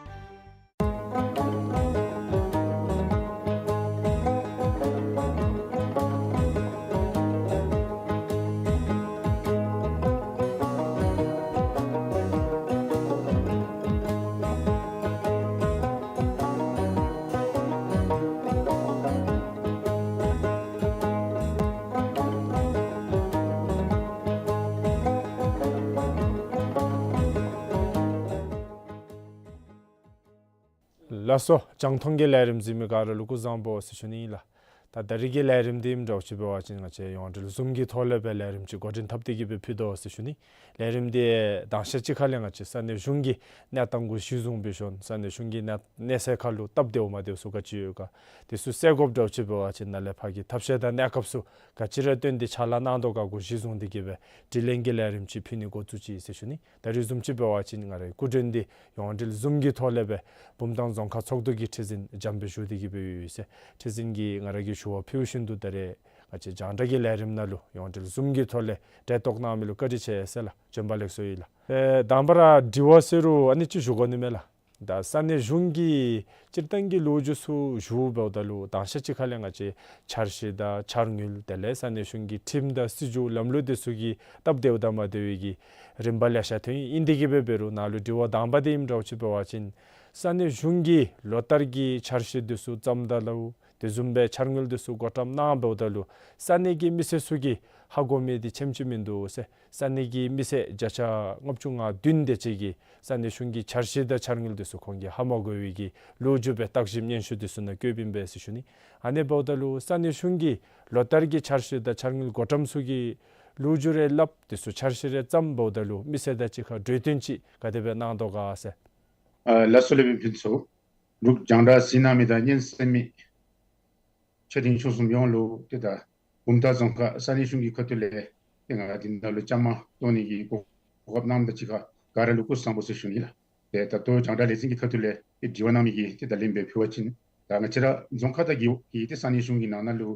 ལགས་སོ། རྒྱང་མཐོང་གི་ལས་རིམ་གཟིགས་མི་ག་ར་ལུ་སྐུ་གཟུགས་བཟང་པོ་ཟེར་ཞུ་ནི་ཨིན་ལགས། ད་ད་རིས་ཀྱི་ལས་རིམ་འདི་ཨིནམ་འདྲཝ་ཅིག་འབད་བ་ཅིན་ང་བཅས་ཡོངས་འབྲེལ་ཟུམ་གྱི་ཐོག་ལས་སྦེ་ལས་རིམ་ཅིག་འགོ་འདྲེན་འཐབ་སྟེ་གི་སྦེ་ཕུལ་དོ་ཟེར་ཞུ་ནི། ལས་རིམ་འདི་དང་ཤ་ཅིག་ཁ་ལས་ང་བཅས་ས་གནས་གཞུང་གི་གནས་སྟངས་གུ་གཞི་བཟུང་འབད་ཞིནམ་ས་གནས་གཞུང་གི་གནས་གནས་ཚད་ཁར་ལུ་སྟབས་བདེཝ་མ་བདེཝ་ཚུ་ག་ཅི་ཡོད་ག་དེ་ཚུ་སེལ་དགོཔ་འདྲཝ་ཅིག་འབད་བ་ཅིན་ནཱ་ལས་ཕར་གྱི་ཐབས་ཤེས་དང་གནས་སྐབས་ཚུ་ག་ཅི་ར་བཏོན་ཏེ་ཕྱག་ལཱ་གནང་དོ་ག་གུ་གཞི་བཟུང་སྟེ་གི་སྦེ་དྲི་ལན་གྱི་ལས་རིམ་ཅིག་ཕུལ་ནི་འགོ་བཙུགས་ཅི་ཟེར་ཞུ་ནི། ད་རིས་བཟུམ་ཅིག་འབད་བ་ཅིན་ང་རའི་སྐུ་མགྲོན་འདི་ཡོངས་འབྲེལ་ཟུམ་གྱི་ཐོག་ལས་སྦེ་བུམ་ཐང་རྫོང་ཁག་ཚོགས་འདུ་གི་ཁྲི་འཛིན་འཇམ་དཔལ་བཞུགས་ཏེ་གི་སྦེ་ཡོད་ཟེར། ཁྲི་འཛིན་གྱིས་ང་ར་གིས་ཞུ་བ་ཕུལ་བཞིན་དུ་ད་རེས་ང་བཅས་རྒྱང་བསྒྲགས་ཀྱི་ལས་རིམ་ནང་ལུ་ཡོངས་འབྲེལ་ཟུམ་གྱི་ཐོག་ལས་གྲལ་གཏོགས་གནང་མི་ལུ་བཀའ་དྲིན་ཆེ་ཟེར་ལགས། བྱོན་པ་ལེགས་སོ་ཡི་ལགས། ཨེ་དང་པ་ར་དྲི་བ་ཟེར་རུང་ཨ་ནི་ཅིག་ཞུ་དགོ་ནི་མས་ལགས། ད་ས་གནས་གཞུང་གི་སྤྱིར་བཏང་གི་ལོ་རྒྱུས་ཚུ་ཞུ་འབདཝ་ད་ལུ་དང་ཤ་ཅིག་ཁ་ལས་ང་བཅས་འཆར་གཞི་དང་འཆར་དངུལ་དེ་ལས་ས་གནས་གཞུང་གི་ཁྲིམས་དང་སྲིད་བྱུས་ལམ་ལུགས་དེ་ཚུ་གི་སྟབས་བདེཝ་དང་མ་བདེཝ་གི་རིམ་པ་ལེ་ཤ་ཐོན་ཡི། ཨིན་དེ་གི་སྦེ་འབད་རུང་ནཱ་ལུ་དྲི་བ་དང་པ་དེ་ཨིནམ་འདྲཝ་ཅིག་འབད་བ་ཅིན་ས་གནས་གཞུང་གི་ལོ་ལྟར་གྱི་འཆར་གཞི་དེ་ཚུ་བརྩམ་ད་ལུ་ དེ་བཟུམ་སྦེ་འཆར་དངུལ་འདི་ཚུ་བགོ་བཀྲམ་གནང་འབདཝ་ད་ལུ་ས་གནས་ཀྱི་མི་སེར་ཚུ་གིས་ཧ་གོ་མི་འདི་ཆེམ་ཅིག་མིན་འདུག་ཟེར། ས་གནས་ཀྱི་མི་སེར་བརྒྱ་ཆ་ལྔ་བཅུ་ང་བདུན་དེ་ཅིག་གིས་ས་གནས་གཞུང་གི་འཆར་གཞི་དང་འཆར་དངུལ་འདི་ཚུ་ཁོང་གིས་ཧ་མ་གོ་བའི་གི་ལོ་རྒྱུས་སྦེ་བརྟག་ཞིབ་སྙན་ཞུ་འདི་ཚུ་ནང་བཀོད་ཡོདཔ་ཨིན་པས་ཟེར་ཞུ་ནི། ཨ་ནི་འབདཝ་ད་ལུ་ས་གནས་གཞུང་གི་ལོ་ལྟར་གྱི་འཆར་གཞི་དང་འཆར་དངུལ་བགོ་བཀྲམ་ཚུ་གི་ལོ་རྒྱུས་རེ་སླབ་འདི་ཚུ་འཆར་གཞི་རེ་བརྩམ་འབདཝ་ད་ལུ་མི་སེར་དང་གཅིག་ཁར་གྲོས་བསྟུན་ཅིག་ག་དེ་སྦེ་གནང་དོ་ག་ཟེར། ཨ་ལགས་སོ་ལེགས་སྦེ་ཕུན་ཚོགས། འབྲུག་རྒྱང་བསྒྲགས་གཟིགས་གནང་མི་དང་སྙན་གསན་མི་ཆེ་འབྲིང་ཆུང་གསུམ་ཡོངས་ལུ་ཏེ་ད་བུམ་ཐང་རྫོང་ཁག་ས་གནས་གཞུང་གི་ཁ་ཐུག་ལས་ཏེ་ང་འདི་ནང་ལུ་བཅའ་མར་གཏོགས་ནི་གི་གོ་སྐབས་གནངམ་དང་གཅིག་ཁར་ག་ར་ལུ་སྐུ་གཟུགས་བཟང་པོ་ཟེར་ཞུ་ནི་ལགས། ཏེ་ད་ལྟོ་རྒྱང་བསྒྲགས་ལས་འཛིན་གྱི་ཁ་ཐུག་ལས་ཏེ་དྲི་བ་གནང་མི་གི་ཏེ་ད་ལན་སྦེ་ཕུལ་བ་ཅིན་ད་ང་བཅས་ར་རྫོང་ཁག་དང་རྒེད་འོག་གི་ཏེ་ས་གནས་གཞུང་གི་ནང་ན་ལུ་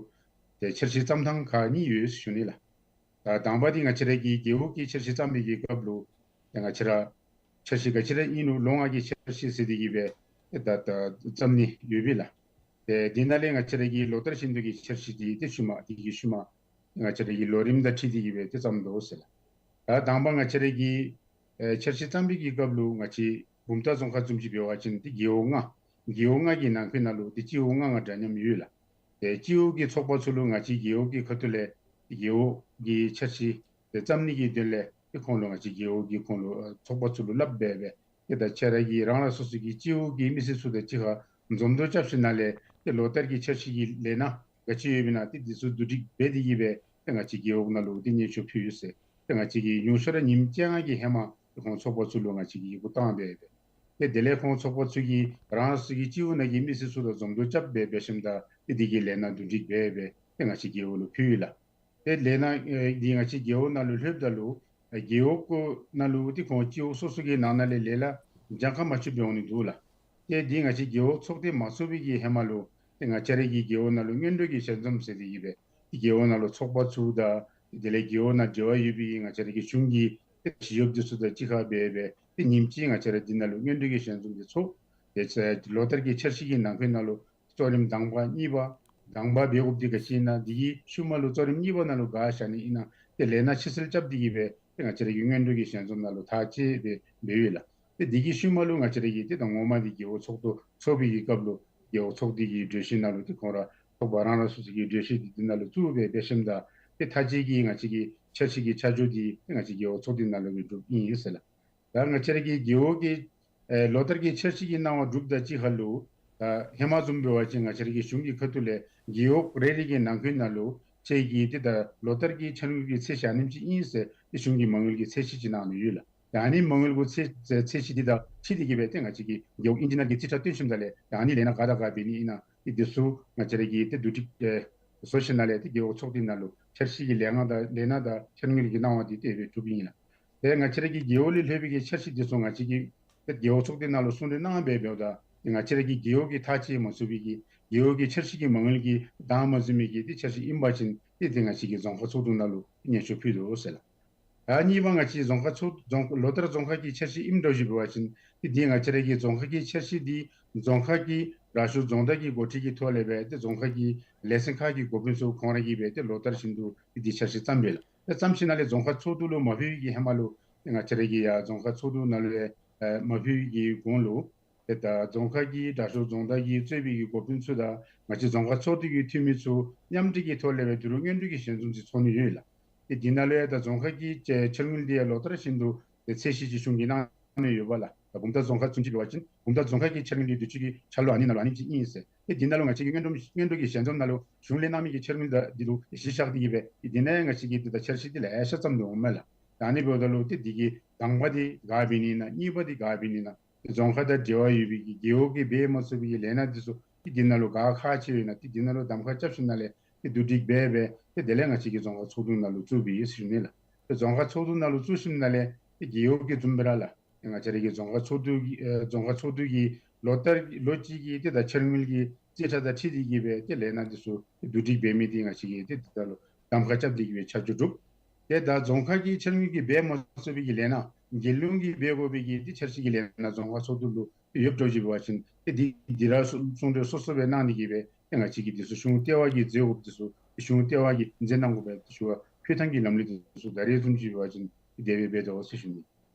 ཏེ་འཆར་གཞི་བརྩམ་ཐངས་ཁག་གཉིས་ཡོད་ཟེར་ཞུ་ནི་ལགས། ད་དང་པ་འདི་ང་བཅས་ར་གི་རྒེད་འོག་གི་འཆར་གཞི་བརྩམ་པའི་གི་སྐབས་ལུ་ཏེ་ང་བཅས་ར་འཆར་གཞི་ག་ཅི་ར་ཨིན་རུང་ལོ་ལྔ་གི་འཆར་གཞི་ཟེར་ཏེ་གི་སྦེ་ཏེ་ད་ད་བརྩམ་ནི་ཡོད་པས་ལགས། ཏེ་འདི་ནང་ལས་ང་བཅས་ར་གི་ལོ་ལྟར་བཞིན་དུ་གི་འཆར་གཞི་འདི་ཏེ་ཤུལ་མ་འདི་གི་ཤུལ་མ་ང་བཅས་ར་གི་ལོ་རིམ་དང་འཁྲིལ་ཏེ་གི་སྦེ་ཏེ་བརྩམ་དོ་ཟེར་ལགས། ད་དང་པ་ང་བཅས་ར་གི་ཨེ་འཆར་གཞི་བརྩམ་པའི་གི་སྐབས་ལུ་ང་བཅས་བུམ་ཐང་རྫོང་ཁག་བཟུམ་ཅིག་འབད་བ་ཅིན་ཏེ་རྒེད་འོག་ལྔ་རྒེད་འོག་ལྔ་གི་ནང་འཁོད་ནང་ལུ་ཏེ་སྤྱི་འོག་ལྔ་ལྔ་འདྲ་མཉམ་ཡོད་ལགས། ཏེ་སྤྱི་འོག་གི་ཚོགས་པ་ཚུ་ལུ་ང་བཅས་རྒེད་འོག་གི་ཁ་ཐུག་ལས་རྒེད་འོག་གི་འཆར་གཞི་ཏེ་བརྩམ་ནི་གི་དོན་ལས་ཏེ་ཁོང་ལུ་ང་བཅས་རྒེད་འོག་གི་ཁོང་ལུ་ཨ་ཚོགས་པ་ཚུ་ལུ་སླབ་སྦེ་སྦེ་ཏེ་ད་ཁྱེད་ར་གི་རང་རང་སོ་སོ་གི་སྤྱི་འོག་གི་མི་སེར་ཚུ་དང་གཅིག་ཁར་འཛོམས་འདུ་རྐྱབ་ཞིནམ་ལས་ཏེ་ལོ་ལྟར་གྱི་འཆར་གཞི་གི་ལས་སྣ་ག་ཅི་ཡོདཔ་ཨིན་ན་ཏེ་འདི་ཚུ་བསྡུ་སྒྲིག་འབད་དེ་གི་སྦེ་ཏེ་ང་བཅས་རྒེད་འོག་ནང་ལུ་ཏེ་སྙན་ཞུ་ཕུལ་ཡི་ཟེར། ཏེ་ང་བཅས་ཀྱིས་ཉུང་ཤོས་ར་ཉིནམ་བཅོ་ལྔ་གི་ཧེ་མ་ཏེ་ཁོང་ཚོགས་པ་ཚུ་ལུ་ང་བཅས་ཀྱིས་ཡི་གུ་བཏང་སྦེ་སྦེ། ཏེ་དེ་ལས་ཁོང་ཚོགས་པ་ཚུ་གིས་རང་སོ་སོ་གི་སྤྱི་འོག་ནང་གི་མི་སེར་ཚུ་དང་འཛོམས་འདུ་རྐྱབ་སྦེ་འབད་ཞིནམ་ད་ཏེ་འདི་གི་ལས་སྣ་བསྡུ་སྒྲིག་འབད་སྦེ་ཏེ་ང་བཅས་རྒེད་འོག་ལུ་ཕུལ་ཡི་ལགས། ཏེ་ལས་སྣ་ཨེ་འདི་ང་བཅས་རྒེད་འོག་ནང་ལུ་ལྷོདཔ་ད་ལུ་ཨེ་རྒེད་འོག་ནང་ལུ་ཏེ་ཁོང་སྤྱི་འོག་སོ་སོ་གི་ནང་ན་ལས་ལས་སླ་གྱངས་ཁ་མ་ཆོདཔ་འོང་ནི་འདུག་ལགས། ཏེ་འདི་ང་བཅས་རྒེད་འོག་ཚོགས་སྡེ་མ་ཚོགས་པའི་གི་ཧེ་མ་ལུ་ཏེ་ང་བཅས་ར་གི་རྒེད་འོག་ནང་ལུ་སྔོན་འགྲོ་གི་ཞལ་འཛོམས་ཟེར་ཏེ་གི་སྦེ་ཏེ་རྒེད་འོག་ནང་ལུ་ཚོགས་པ་ཚུ་དང་དེ་ལས་རྒེད་འོག་ནང་འབྲེལ་བ་ཡོད་པའི་ང་བཅས་ར་གི་གཞུང་གི་ཏེ་ཞི་གཡོགཔ་འདི་ཚུ་དང་གཅིག་ཁར་འབད་སྦེ་ཏེ་ཉིནམ་གཅིག་ང་བཅས་ར་འདི་ནང་ལུ་སྔོན་འགྲོ་གི་ཞལ་འཛོམས་འདི་ཚོགས། ཏེ་ལོ་ལྟར་གྱི་འཆར་གཞི་གི་ནང་འཁོད་ནང་ལུ་གཙོ་རིམ་དང་པ་གཉིས་པ་དང་པ་འབད་དགོཔ་འདི་ག་ཅི་ཨིན་ན་འདི་གི་ཤུལ་མ་ལུ་གཙོ་རིམ་གཉིས་པ་ནང་ལུ་ག་བཞག་ནི་ཨིན་ན་ཏེ་ལས་སྣ་ཕྱི་སེལ་རྐྱབ་སྟེ་གི་སྦེ་ཏེ་ང་བཅས་ར་གི་སྔོན་འགྲོ་གི་ཞལ་འཛོམས་ནང་ལུ་ཐག་བཅད་སྦེ་འབདཝ་ཨིན་ལགས། ཏེ་འདི་གི་ཤུལ་མ་ལུ་ང་བཅས་ར་གི་ཏེ་ད་ངོ་མ་འདི་རྒེད་འོག་ཚོགས་འདུ་ཚོགས་པའི་གི་སྐབས་ལུ་རྒེད་འོག་ཚོགས་སྡེ་གི་གྲོས་གཞི་ནང་ལུ་ཏེ་ཁོང་ར་ཚོགས་པ་རང་རང་སོ་སོ་གི་གྲོས་གཞི་འདི་འདི་ནང་ལུ་བཙུགས་སྦེ་འབད་ཞིནམ་ད་ཏེ་མཐའ་དཔྱད་ཀྱི་ང་བཅས་ཀྱི་འཆར་གཞི་གི་ཆ་འཇོག་འདི་ཏེ་ང་བཅས་རྒེད་འོག་ཚོགས་སྡེ་ནང་ལུ་གི་གྲུབ་ཨིན་ཟེར་ལགས། ད་ང་བཅས་ར་གི་རྒེད་འོག་གི་ཨེ་ལོ་ལྟར་གྱི་འཆར་གཞི་གི་གནང་བ་གྲུབ་དང་གཅིག་ཁར་ལུ་ད་ཧེ་མ་བཟུམ་འབད་བ་ཅིན་ང་བཅས་ར་གི་གཞུང་གི་ཁ་ཐུག་ལས་རྒེད་འོག་རེ་རེ་གི་ནང་འཁོད་ནང་ལུ་ཁྱེད་ཀྱིས་ཏེ་ད་ལོ་ལྟར་གྱི་འཆར་དངུལ་གྱི་ཚད་གཞི་ཨ་ནེམ་ཅིག་ཨིན་ཟེར་ཏེ་གཞུང་གི་མ་དངུལ་གྱི་ཚད་གཞི་ཅིག་གནང་ནི་ཡོད་ལགས། ད་ཨ་ནི་མ་དངུལ་གྱི་ཚད་ཚད་གཞི་འདི་དང་འཁྲིལ་ཏེ་གི་སྦེ་ཏེ་ང་བཅས་ཀྱི་རྒེད་འོག་ཨིན་ཇི་ནིར་གྱིས་རྩིས་ཁྲ་བཏོན་ཞིནམ་ད་ལས་ད་ཨ་ནི་ལས་སྣ་ག་དང་ག་འབད་ནི་ཨིན་ན་ཏེ་འདི་ཚུ་ང་བཅས་ར་གིས་ཏེ་བསྡུ་སྒྲིག་ཨེ་བཟོ་ཞིནམ་ལས་ཏེ་རྒེད་འོག་ཚོགས་སྡེ་ནང་ལུ་འཆར་གཞི་གི་ལས་སྣ་དང་ལས་སྣ་དང་འཆར་དངུལ་གྱི་གནང་བ་འདི་དེ་སྦེ་གྲུབ་ཨིན་ལགས། ཏེ་ང་བཅས་ར་གི་རྒེད་འོག་ལས་ལྷོད་པའི་གི་འཆར་གཞི་འདི་ཚུ་ང་བཅས་ཀྱིས་ཏེ་རྒེད་འོག་ཚོགས་སྡེ་ནང་ལུ་གསུང་གྲོས་གནང་སྦེ་འབདཝ་ད་ཏེ་ང་བཅས་ར་གི་རྒེད་འོག་གི་ཐག་བཅད་མ་ཚུགས་པའི་གི་རྒེད་འོག་གི་འཆར་གཞི་གི་མ་དངུལ་གྱི་བདའ་མ་ཟུན་མི་གི་ཏེ་འཆར་གཞི་ཨིན་པ་ཅིན་ཏེ་ཏེ་ང་བཅས་ཀྱིས་རྫོང་ཁག་ཚོགས་འདུ་ནང་ལུ་སྙན་ཞུ་ཕུལ་དོ་ཟེར་ལགས། ད་གཉིས་པ་ང་བཅས་རྫོང་ཁག་ཚོགས་རྫོང་ལོ་ལྟར་རྫོང་ཁག་གི་འཆར་གཞི་ཨིནམ་འདྲཝ་ཅིག་འབད་བ་ཅིན་ཏེ་འདི་ང་བཅས་ར་གི་རྫོང་ཁག་གི་འཆར་གཞི་འདི་རྫོང་ཁག་གི་དྲག་ཤོས་རྫོང་བདག་གི་འགོ་ཁྲིད་ཀྱི་ཐོག་ལས་སྦེ་ཏེ་རྫོང་ཁག་གི་ལས་ཚན་ཁག་གི་འགོ་དཔོན་ཚུ་ཁོང་ར་གིས་སྦེ་ཏེ་ལོ་ལྟར་བཞིན་དུ་ཏེ་འདི་འཆར་གཞི་བརྩམ་པས་ལགས། ཏེ་བརྩམ་ཞིནམ་ལས་རྫོང་ཁག་ཚོགས་འདུ་ལུ་མ་ཕུལ་བའི་གི་ཧེ་མ་ལུ་ཏེ་ང་བཅས་ར་གིས་ཡང་རྫོང་ཁག་ཚོགས་འདུ་ནང་ལུ་ཨེ་མ་ཕུལ་བའི་གི་གོང་ལུ་ཏེ་ད་རྫོང་ཁག་གི་དྲག་ཤོས་རྫོང་བདག་གིས་གཙོས་པའི་གི་འགོ་དཔོན་ཚུ་དང་ང་བཅས་རྫོང་ཁག་ཚོགས་འདུ་གི་འཐུས་མི་ཚུ་མཉམ་འབྲེལ་གྱི་ཐོག་ལས་སྦེ་འདི་ལུ་སྔོན་འགྲོ་གི་ཞལ་འཛོམས་ཅིག་ཚོགས་ནི་ཡོད་ལགས། ཏེ་འདི་ནང་ལུ་ཡང་ད་རྫོང་ཁག་གི་འཆར་དངུལ་འདི་ཡང་ལོ་ལྟར་བཞིན་དུ་ཏེ་ཚད་གཞི་ཅིག་གཞུང་གིས་གནང་ནི་ཡོདཔ་ལགས། ད་བུམ་ཐང་རྫོང་ཁག་བཟུམ་ཅིག་འབད་བ་ཅིན་བུམ་ཐང་རྫོང་ཁག་གི་འཆར་དངུལ་འདི་དུས་ཅི་གི་འཆར་ལོ་ཨ་ནི་ནང་ལུ་ཨ་ནེམ་ཅིག་ཨིན་ཟེར། ཏེ་འདི་ནང་ལུ་ང་བཅས་ཀྱིས་སྔོན་འགྲོ་སྔོན་འགྲོ་གི་ཞལ་འཛོམས་ནང་ལུ་གཞུང་ལས་གནང་མི་གི་འཆར་དངུལ་དང་འདི་ལུ་གཞི་བཞག་སྟེ་གི་སྦེ་ཏེ་འདི་ནང་ཡང་ང་བཅས་ཀྱིས་ཏེ་ད་འཆར་གཞི་འདི་ལེ་ཤ་བརྩམས་ཏེ་འོངམ་མས་ལགས། ད་ཨ་ནི་འབདཝ་ད་ལུ་ཏེ་འདི་གི་དང་པ་འདི་ག་འབད་ནི་ཨིན་ན་གཉིས་པ་འདི་ག་འབད་ནི་ཨིན་ན་རྫོང་ཁག་དང་འབྲེལ་བ་ཡོད་པའི་གི་རྒེད་འོག་གིས་འབད་མ་ཚུགས་པའི་གི་ལས་སྣ་འདི་ཚུ་ཏེ་འདི་ནང་ལུ་ག་ཁག་ཆེ་ཡོད་ན་ཏེ་འདི་ནང་ལུ་གདམ་ཁ་རྐྱབ་ཞིནམ་ལས་ཏེ་བསྡུ་སྒྲིག་འབད་སྦེ་ཏེ་དེ་ལས་ང་བཅས་ཀྱིས་རྫོང་ཁག་ཚོགས་འདུ་ནང་ལུ་བཙུགས་པའི་ཨིན་ཟེར་ཞུ་ནི་ལགས། ཏེ་རྫོང་ཁག་ཚོགས་འདུ་ནང་ལུ་བཙུགས་ཞིནམ་ལས་ཏེ་རྒེད་འོག་གི་བཟུམ་སྦེ་ར་ལགས། ཏེ་ང་བཅས་ར་གི་རྫོང་ཁག་ཚོགས་འདུ་གི་ཨེ་རྫོང་ཁག་ཚོགས་འདུ་གི་ལོ་ལྟར་ལོ་གཅིག་གི་ཏེ་ད་འཆར་དངུལ་གྱི་རྩིས་ཁྲ་དང་འཁྲིལ་ཏེ་གི་སྦེ་ཏེ་ལས་སྣ་འདི་ཚུ་བསྡུ་སྒྲིག་འབད་མི་འདི་ང་བཅས་ཀྱིས་ཏེ་ད་ལྟོ་གདམ་ཁ་རྐྱབ་སྟེ་གི་སྦེ་ཆ་འཇོག་གྲུབ། ཏེ་ད་རྫོང་ཁག་གི་འཆར་དངུལ་གྱིས་འབད་མ་ཚུགས་པའི་གི་ལས་སྣ་རྒྱལ་ཡོངས་ཀྱིས་འབད་དགོ་པའི་གི་ཏེ་འཆར་གཞི་གི་ལས་སྣ་རྫོང་ཁག་ཚོགས་འདུ་ལུ་ཡོདཔ་འདྲཝ་ཅིག་འབད་བ་ཅིན་ཏེ་འདི་འདི་ར་གསུང་གསུང་གྲོས་སོ་སོ་སྦེ་གནང་ནི་གི་སྦེ་ཏེ་ང་བཅས་ཀྱིས་འདི་ཚུ་གཞུང་ལྟེ་བ་གིས་མཛད་དགོཔ་འདི་ཚུ་གཞུང་ལྟེ་བ་གིས་མཛད་གནང་དགོ་པའི་འདི་ཚུ་ཕུལ་ཐངས་ཀྱི་ལམ་ལུགས་འདི་ཚུ་ད་རེས་བཟུམ་ཅིག་འབད་བ་ཅིན་དེ་སྦེ་འབད་དོ་ཟེར་ཞུ་ནི།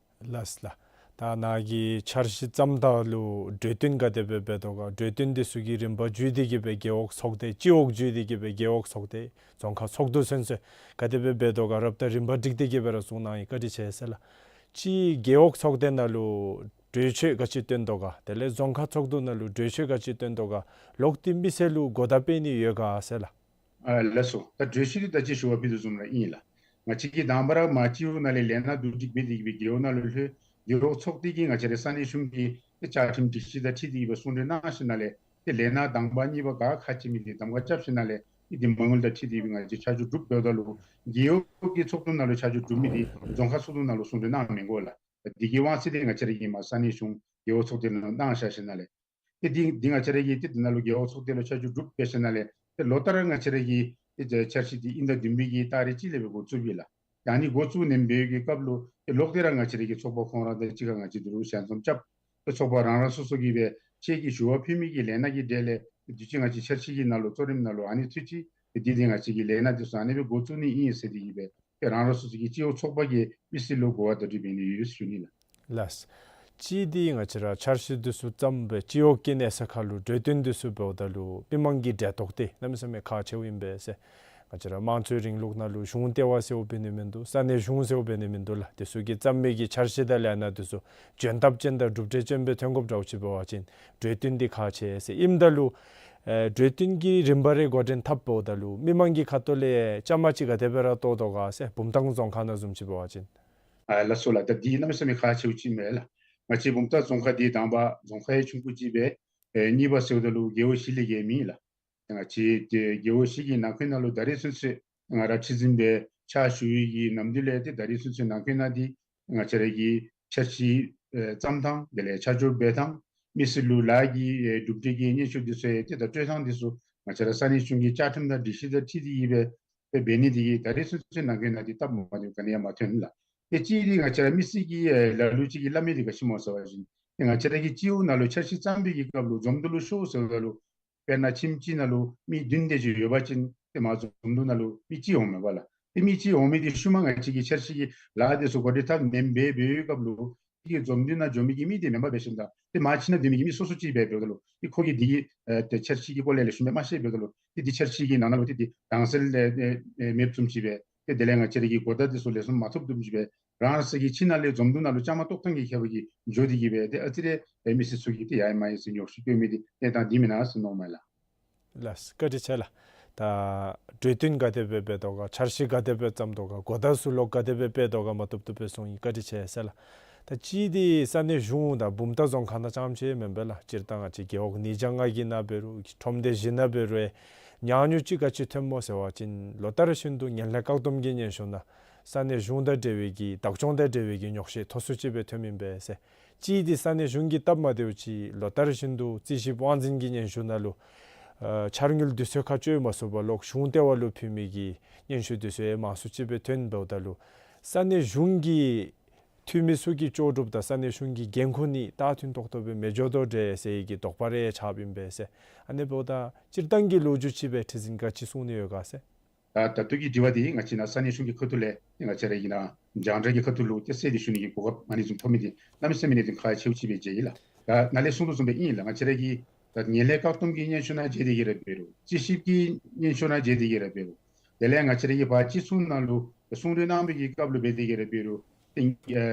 ལགས་ལགས། ད་ནཱ་གི་འཆར་གཞི་བརྩམ་ད་ལུ་གྲོས་བསྟུན་ག་དེ་སྦེ་འབད་དོ་ག། གྲོས་བསྟུན་འདི་ཚུ་གི་རིམ་པ་བརྒྱུད་དེ་གི་སྦེ་རྒེད་འོག་ཚོགས་སྡེ་སྤྱི་འོག་བརྒྱུད་དེ་གི་སྦེ་རྒེད་འོག་ཚོགས་སྡེ་རྫོང་ཁག་ཚོགས་འདུ་ཚུན་ཚོད་ག་དེ་སྦེ་འབད་དོ་ག། རབ་དང་རིམ་པ་བསྒྲིགས་ཏེ་གི་སྦེ་ར་གསུང་གནང་ཡི། བཀའ་དྲིན་ཆེ་ཟེར་ལགས། ཅིག་རྒེད་འོག་ཚོགས་སྡེ་ནང་ལུ་གྲོས་ཆོད་ག་ཅི་བཏོན་དོ་ག། དེ་ལས་རྫོང་ཁག་ཚོགས་འདུ་ནང་ལུ་གྲོས་ཆོད་ག་ཅི་བཏོན་དོ་ག། ལོག་སྟེ་མི་སེར་ལུ་གོ་བརྡ་སྤེལ་ནི་ཡོད་ག་ཟེར་ལགས། ཨ་ལགས་སོ། ད་གྲོས་གཞི་འདི་ད་ཅི་ཞུ་བ་ཕུལ་དོ་བཟུམ་ར་ཨིན་ལགས། ང་བཅས་ཀྱིས་དང་པ་ར་མར་སྤྱི་འོག་ནང་ལས་ལས་སྣ་བསྡུ་སྒྲིག་འབད་དེ་གི་སྦེ་རྒེད་འོག་ནང་ལུ་ལྷོད། རྒེད་འོག་ཚོགས་སྡེ་གིས་ང་བཅས་རའི་ས་གནས་གཞུང་གི་ཏེ་བཅའ་ཁྲིམས་སྒྲིག་གཞི་དང་འཁྲིལ་ཏེ་གི་སྦེ་གསུང་གྲོས་གནང་ཞིནམ་ལས་ཏེ་ལས་སྣ་དང་པ་གཉིས་པ་ག་ཁག་ཆེ་མི་འདི་གདམ་ཁ་རྐྱབ་ཞིནམ་ལས་ཏེ་འདི་མ་དངུལ་དང་འཁྲིལ་ཏེ་གི་སྦེ་ང་བཅས་ཆ་འཇོག་གྲུབ་འབདཝ་ད་ལུ་རྒེད་འོག་གི་ཚོགས་འདུ་ནང་ལུ་ཆ་འཇོག་གྲུབ་མི་འདི་རྫོང་ཁག་ཚོགས་འདུ་ནང་ལུ་གསུང་གྲོས་གནང་མི་དགོ་ལགས། འདི་གི་དབང་ཚད་འདི་ང་བཅས་ར་གིས་མར་ས་གནས་གཞུང་རྒེད་འོག་ཚོགས་སྡེ་ནང་གནང་བཞག་ཞིནམ་ལས་ཏེ་འདི་འདི་ང་བཅས་ར་གིས་ཏེ་འདི་ནང་ལུ་རྒེད་འོག་ཚོགས་སྡེ་ལུ་ཆ་འཇོག་གྲུབ་འབད་ཞིནམ་ལས་ཏེ་ལོ་ལྟར་ང་བཅས་ར་གིས་ཏེ་འཆར་གཞི་འདི་དབྱིན་ཟླ་བདུན་པའི་གི་ཏ་རིག་གཅིག་ལས་སྦེ་འགོ་བཙུགས་ཡི་ལགས། ཨ་ནི་འགོ་བཙུགས་ནི་འབད་བའི་གི་སྐབས་ལུ་ཏེ་ལོག་སྟེ་ར་ང་བཅས་ར་གི་ཚོགས་པ་ཁོང་ར་དང་གཅིག་ཁར་ང་བཅས་འདི་རུ་ཞལ་འཛོམས་རྐྱབ། ཏེ་ཚོགས་པ་རང་རང་སོ་སོ་གིས་སྦེ་ཁྱེད་ཀྱིས་ཞུ་བ་ཕུལ་མི་གི་ལས་སྣ་གི་གྲས་ལས་དུས་ཅི་ང་བཅས་འཆར་གཞི་གི་ནང་ལུ་གཙོ་རིམ་ནང་ལུ་ཨ་ནི་ཚུད་ཅི། ཏེ་འདི་འདི་ང་བཅས་ཀྱི་ལས་སྣ་འདི་ཚུ་ཨ་ནི་སྦེ་འགོ་བཙུགས་ནི་ཨིན་ཟེར་ཏེ་གི་སྦེ་ཏེ་རང་རང་སོ་སོ་གི་སྤྱི་འོག་ཚོགས་པ་གིས་མི་སེར་ལུ་གོ་བ་བརྡ་སྤྲོད་འབད་ནི་ཡོད་ཟེར་ཞུ་ནི་ལགས། ལགས། གཅིག་འདི་ང་བཅས་ར་འཆར་གཞི་འདི་ཚུ་བརྩམས་སྦེ་སྤྱི་འོག་གི་གནས་ས་ཁར་ལུ་གྲོས་བསྟུན་འདི་ཚུ་འབདཝ་ད་ལུ་མི་མང་གི་འབྲེལ་གཏོགས་འདི་གནམ་མེད་ས་མེད་ཁག་ཆེཝ་ཨིན་པས་ཟེར། ང་བཅས་ར་དམངས་གཙོའི་རིང་ལུགས་ནང་ལུ་གཞུང་ལྟེ་བ་ཟེརཝ་འབད་ནི་མིན་འདུག། ས་གནས་གཞུང་ཟེརཝ་འབད་ནི་མིན་འདུག་ལགས། འདི་ཚུ་གིས་བརྩམས་མི་གི་འཆར་གཞི་དང་ལས་སྣ་འདི་ཚུ་འཇོན་ཐང་ཅན་དང་གྲུབ་འབྲས་ཅན་སྦེ་ཐོན་དགོཔ་འདྲཝ་ཅིག་འབད་བ་ཅིན་གྲོས་བསྟུན་འདི་ཁག་ཆེ་ཟེར་ཨིནམ་ད་ལུ་ཨེ་གྲོས་བསྟུན་གྱི་རིམ་པ་རེ་འགོ་འདྲེན་འཐབ་འབདཝ་ད་ལུ་མི་མང་གི་ཁ་ཐུག་ལས་བཅའ་མར་ཅིག་ག་དེ་སྦེ་ར་གཏོགས་དོ་ག་ཟེར། བུམ་ཐང་རྫོང་ཁག་ནང་བཟུམ་ཅིག་འབད་བ་ཅིན། ཨ་ལགས་སོ་ལགས། ད་འདི་གནམ་མེད་ས་མེད་ཁག་ཆེཝ་ཅིག་མས་ལགས། ང་བཅས་བུམ་ཐང་རྫོང་ཁག་འདི་དང་པ་རྫོང་ཁག་ཡང་ཆུང་ཀུ་ཅིག་སྦེ་ཨེ་གཉིས་པ་ཟེརཝ་ད་ལུ་རྒེད་འོག་བཞི་ལས་བརྒལ་མེད་ལགས། ང་བཅས་ཏེ་རྒེད་འོག་བཞི་གི་ནང་འཁོད་ནང་ལུ་ད་རིས་ཚུན་ཚོད་ང་ར་ཁྲི་འཛིན་སྦེ་ཕྱག་ཞུ་བའི་གི་ནམ་དུས་ལས་ཏེ་ད་རིས་ཚུན་ཚོད་ནང་འཁོད་ནང་འདི་ང་བཅས་ར་གི་འཆར་གཞི་ཨེ་བརྩམ་ཐངས་དེ་ལས་ཆ་འཇོག་འབད་ཐངས་མི་སེར་ལུ་ལཱ་གི་ཨེ་གྲུབ་འབྲས་ཀྱི་སྙན་ཞུ་འདི་ཚུ་ཡང་ཏེ་ད་སྤྲོད་ཐངས་འདི་ཚུ་ང་བཅས་ར་ས་གནས་གཞུང་གི་བཅའ་ཁྲིམས་དང་སྒྲིག་གཞི་དང་འཁྲིལ་ཏེ་གི་སྦེ་ཏེ་འབད་ནི་འདི་གིས་ད་རིས་ཚུན་ཚོད་ནང་འཁོད་ནང་འདི་སྟབས་མ་བདེཝ་ག་ནི་ཡང་མ་ཐོན་ལགས། ཏེ་གཅིག་འདི་ང་བཅས་ར་མི་སེར་གྱིས་ཨེ་ལ་ལུ་ཅིག་གིས་སླབ་མི་འདི་ག་ཅི་སྨོ་ཟེར་བ་ཅིན་ཏེ་ང་བཅས་ར་གི་སྤྱི་འོག་ནང་ལུ་འཆར་གཞི་བརྩམ་པའི་གི་སྐབས་ལུ་འཛོམས་འདུ་ལུ་ཤོག་ཟེརཝ་ད་ལུ་དཔེར་ན་ཁྱིམ་གཅིག་ནང་ལུ་མི་བདུན་དེ་ཅིག་ཡོད་པ་ཅིན་ཏེ་མར་འཛོམས་འདུ་ནང་ལུ་མི་གཅིག་འོང་མས་པ་ལགས། ཏེ་མི་གཅིག་འོང་མི་འདི་ཤུལ་མ་ང་བཅས་ཀྱིས་འཆར་གཞི་གི་ལཱ་འདི་ཚུ་འགོ་འདྲེན་འཐབ་ནི་འབད་འབད་བའི་སྐབས་ལུ་ཏེ་འཛོམས་འདུ་ནང་འཛོམས་མི་གི་མི་འདི་མེན་པར་འབད་ཞིནམ་ད་ཏེ་མར་ཕྱི་ནང་སྡོད་མི་གི་མི་སོ་སོ་ཅིག་སྦེ་འབདཝ་ད་ལུ་ཏེ་ཁོ་གིས་འདི་གི་ཨེ་ཏེ་འཆར་གཞི་གི་སྐོར་ལས་ལེགས་ཤོམ་སྦེ་མ་ཤེས་འབདཝ་ད་ལུ་ཏེ་འདི་འཆར་གཞི་གི་ནང་ན་ལུ་ཏེ་འདི་དྭངས་གསལ་ཨེ་ཨེ་མེདཔ་བཟུམ་ཅིག་སྦེ་ཏེ་དེ་ལས་ང་བཅས་ར་གི་གོ་བརྡ་འདི་ཚུ་ལེགས་ཤོམ་མ་ཐོབ་བཟུམ་ཅིག་སྦེ་རང་སོ་གི་ཕྱི་ནང་ལས་འཛོམས་འདུ་ནང་ལུ་བཅའ་མར་གཏོགས་ཐངས་ཀྱི་ཁྱད་པར་གྱིས་འགྱོ་སྟེ་གི་སྦེ་ཏེ་ཨ་ཙི་རེ་ཨེ་མི་སེར་ཚུ་གིས་ཏེ་ཡ་ཡི་མ་ཡི་ཟེར་ཉོགས་བཤད་བཀོད་མི་འདི་གནས་སྟངས་འདི་མེན་ན་ཟེར་མནོཝ་མས་ལགས། ལགས་བཀའ་དྲིན་ཆེ་ལགས། ད་གྲོས་བསྟུན་ག་དེ་སྦེ་འབད་དོ་ག། འཆར་གཞི་ག་དེ་སྦེ་བརྩམ་དོ་ག། གོ་བརྡ་ཚུ་ལོག་ག་དེ་སྦེ་སྤེལ་དོ་ག་མ་བཏུབ་བཏུབ་སྦེ་གསུངས་ཡི། བཀའ་དྲིན་ཆེ་ཟེར་ལགས། ད་གཅིག་འདི་ས་གནས་གཞུང་དང་བུམ་ཐང་རྫོང་ཁག་ནང་རྐྱངམ་ཅིག་མེན་པས་ལགས། སྤྱིར་བཏང་ང་བཅས་རྒེད་འོག་ཉིས་བརྒྱ་ལྔ་གི་ནང་འབད་རུང་ཁྲོམ་སྡེ་བཞི་ནང་འབད་རུང་ཉམས་མྱོང་ཅིག་ག་ཅི་ཐོནམ་སྨོ་ཟེར་བ་ཅིན་ལོ་ལྟར་བཞིན་དུ་ངན་ལྷད་བཀག་སྡོམ་གྱི་སྙན་ཞུ་ནང་ས་གནས་གཞུང་དང་འབྲེལ་བའི་གི་བདག་སྐྱོང་དང་འབྲེལ་བའི་གི་ཉོགས་བཤད་མཐོ་སུ་ཅིག་སྦེ་ཐོནམ་ཨིན་པས་ཟེར། གཅིག་འདི་ས་གནས་གཞུང་གི་སྟབས་མ་བདེཝ་ཅིག་ལོ་ལྟར་བཞིན་དུ་རྩིས་ཞིབ་དབང་འཛིན་གྱི་སྙན་ཞུ་ནང་ལུ་ཨ་འཆར་དངུལ་དུས་ཚོད་ཁར་སྤྱོད་མ་ཚུགས་པར་ལོག་གཞུང་ལྟེ་བ་ལུ་ཕུལ་མི་གི་སྙན་ཞུ་དུས་ཚོད་མང་སུ་ཅིག་སྦེ་ཐོན་འབདཝ་ད་ལུ་ས་གནས་གཞུང་གི་འཐུས་མི་ཚུ་གིས་ལྕོགས་གྲུབ་དང་ས་གནས་གཞུང་གི་འགན་ཁུར་གཉིས་ད་མཐུན་ཏོག་ཏོ་སྦེ་མི་འགྱོ་དོ་འདྲས་ཟེར་བའི་གི་དོགས་པ་རེ་ཆགསཔ་ཨིན་པས་ཟེར། ཨ་ནི་འབདཝ་ད་སྤྱིར་བཏང་གི་ལོ་རྒྱུས་ཅིག་སྦེ་ཁྲི་འཛིན་ག་ཅི་གསུང་ནི་ཡོད་ག་ཟེར། ད་ད་ལྟོ་གི་དྲི་བ་འདི་ང་བཅས་ནཱ་ས་གནས་གཞུང་གི་ཁ་ཐུག་ལས་ང་བཅས་ར་གི་ནཱ་རྒྱང་བསྒྲགས་ཀྱི་ཁ་ཐུག་ལུ་ཏེ་གསལ་ཏེ་ཞུ་ནི་གི་གོ་སྐབས་ཨ་ནི་བཟུམ་ཐོབ་མི་འདི་གནམ་མེད་ས་མེད་ནི་འདི་ཁག་ཆེཝ་ཅིག་སྦེ་མཇལ་ཡི་ལགས། ད་ནཱ་ལས་གསུངས་དོ་བཟུམ་སྦེ་ཨིན་ལགས། ང་བཅས་ར་གི་ད་ངན་ལྷད་བཀག་སྡོམ་གྱི་སྙན་ཞུ་ནང་མཇལ་ཏེ་གི་ར་འབད་རུང་རྩིས་ཞིབ་ཀྱི་སྙན་ཞུ་ནང་མཇལ་ཏེ་གི་ར་འབད་རུང་དེ་ལས་ང་བཅས་ར་གི་ཕར་སྤྱི་ཚོགས་ནང་ལུ་གསུང་གྲོས་གནང་བའི་གི་སྐབས་ལུ་འབད་དེ་གི་ར་འབད་རུང་ཏེ་ཨ་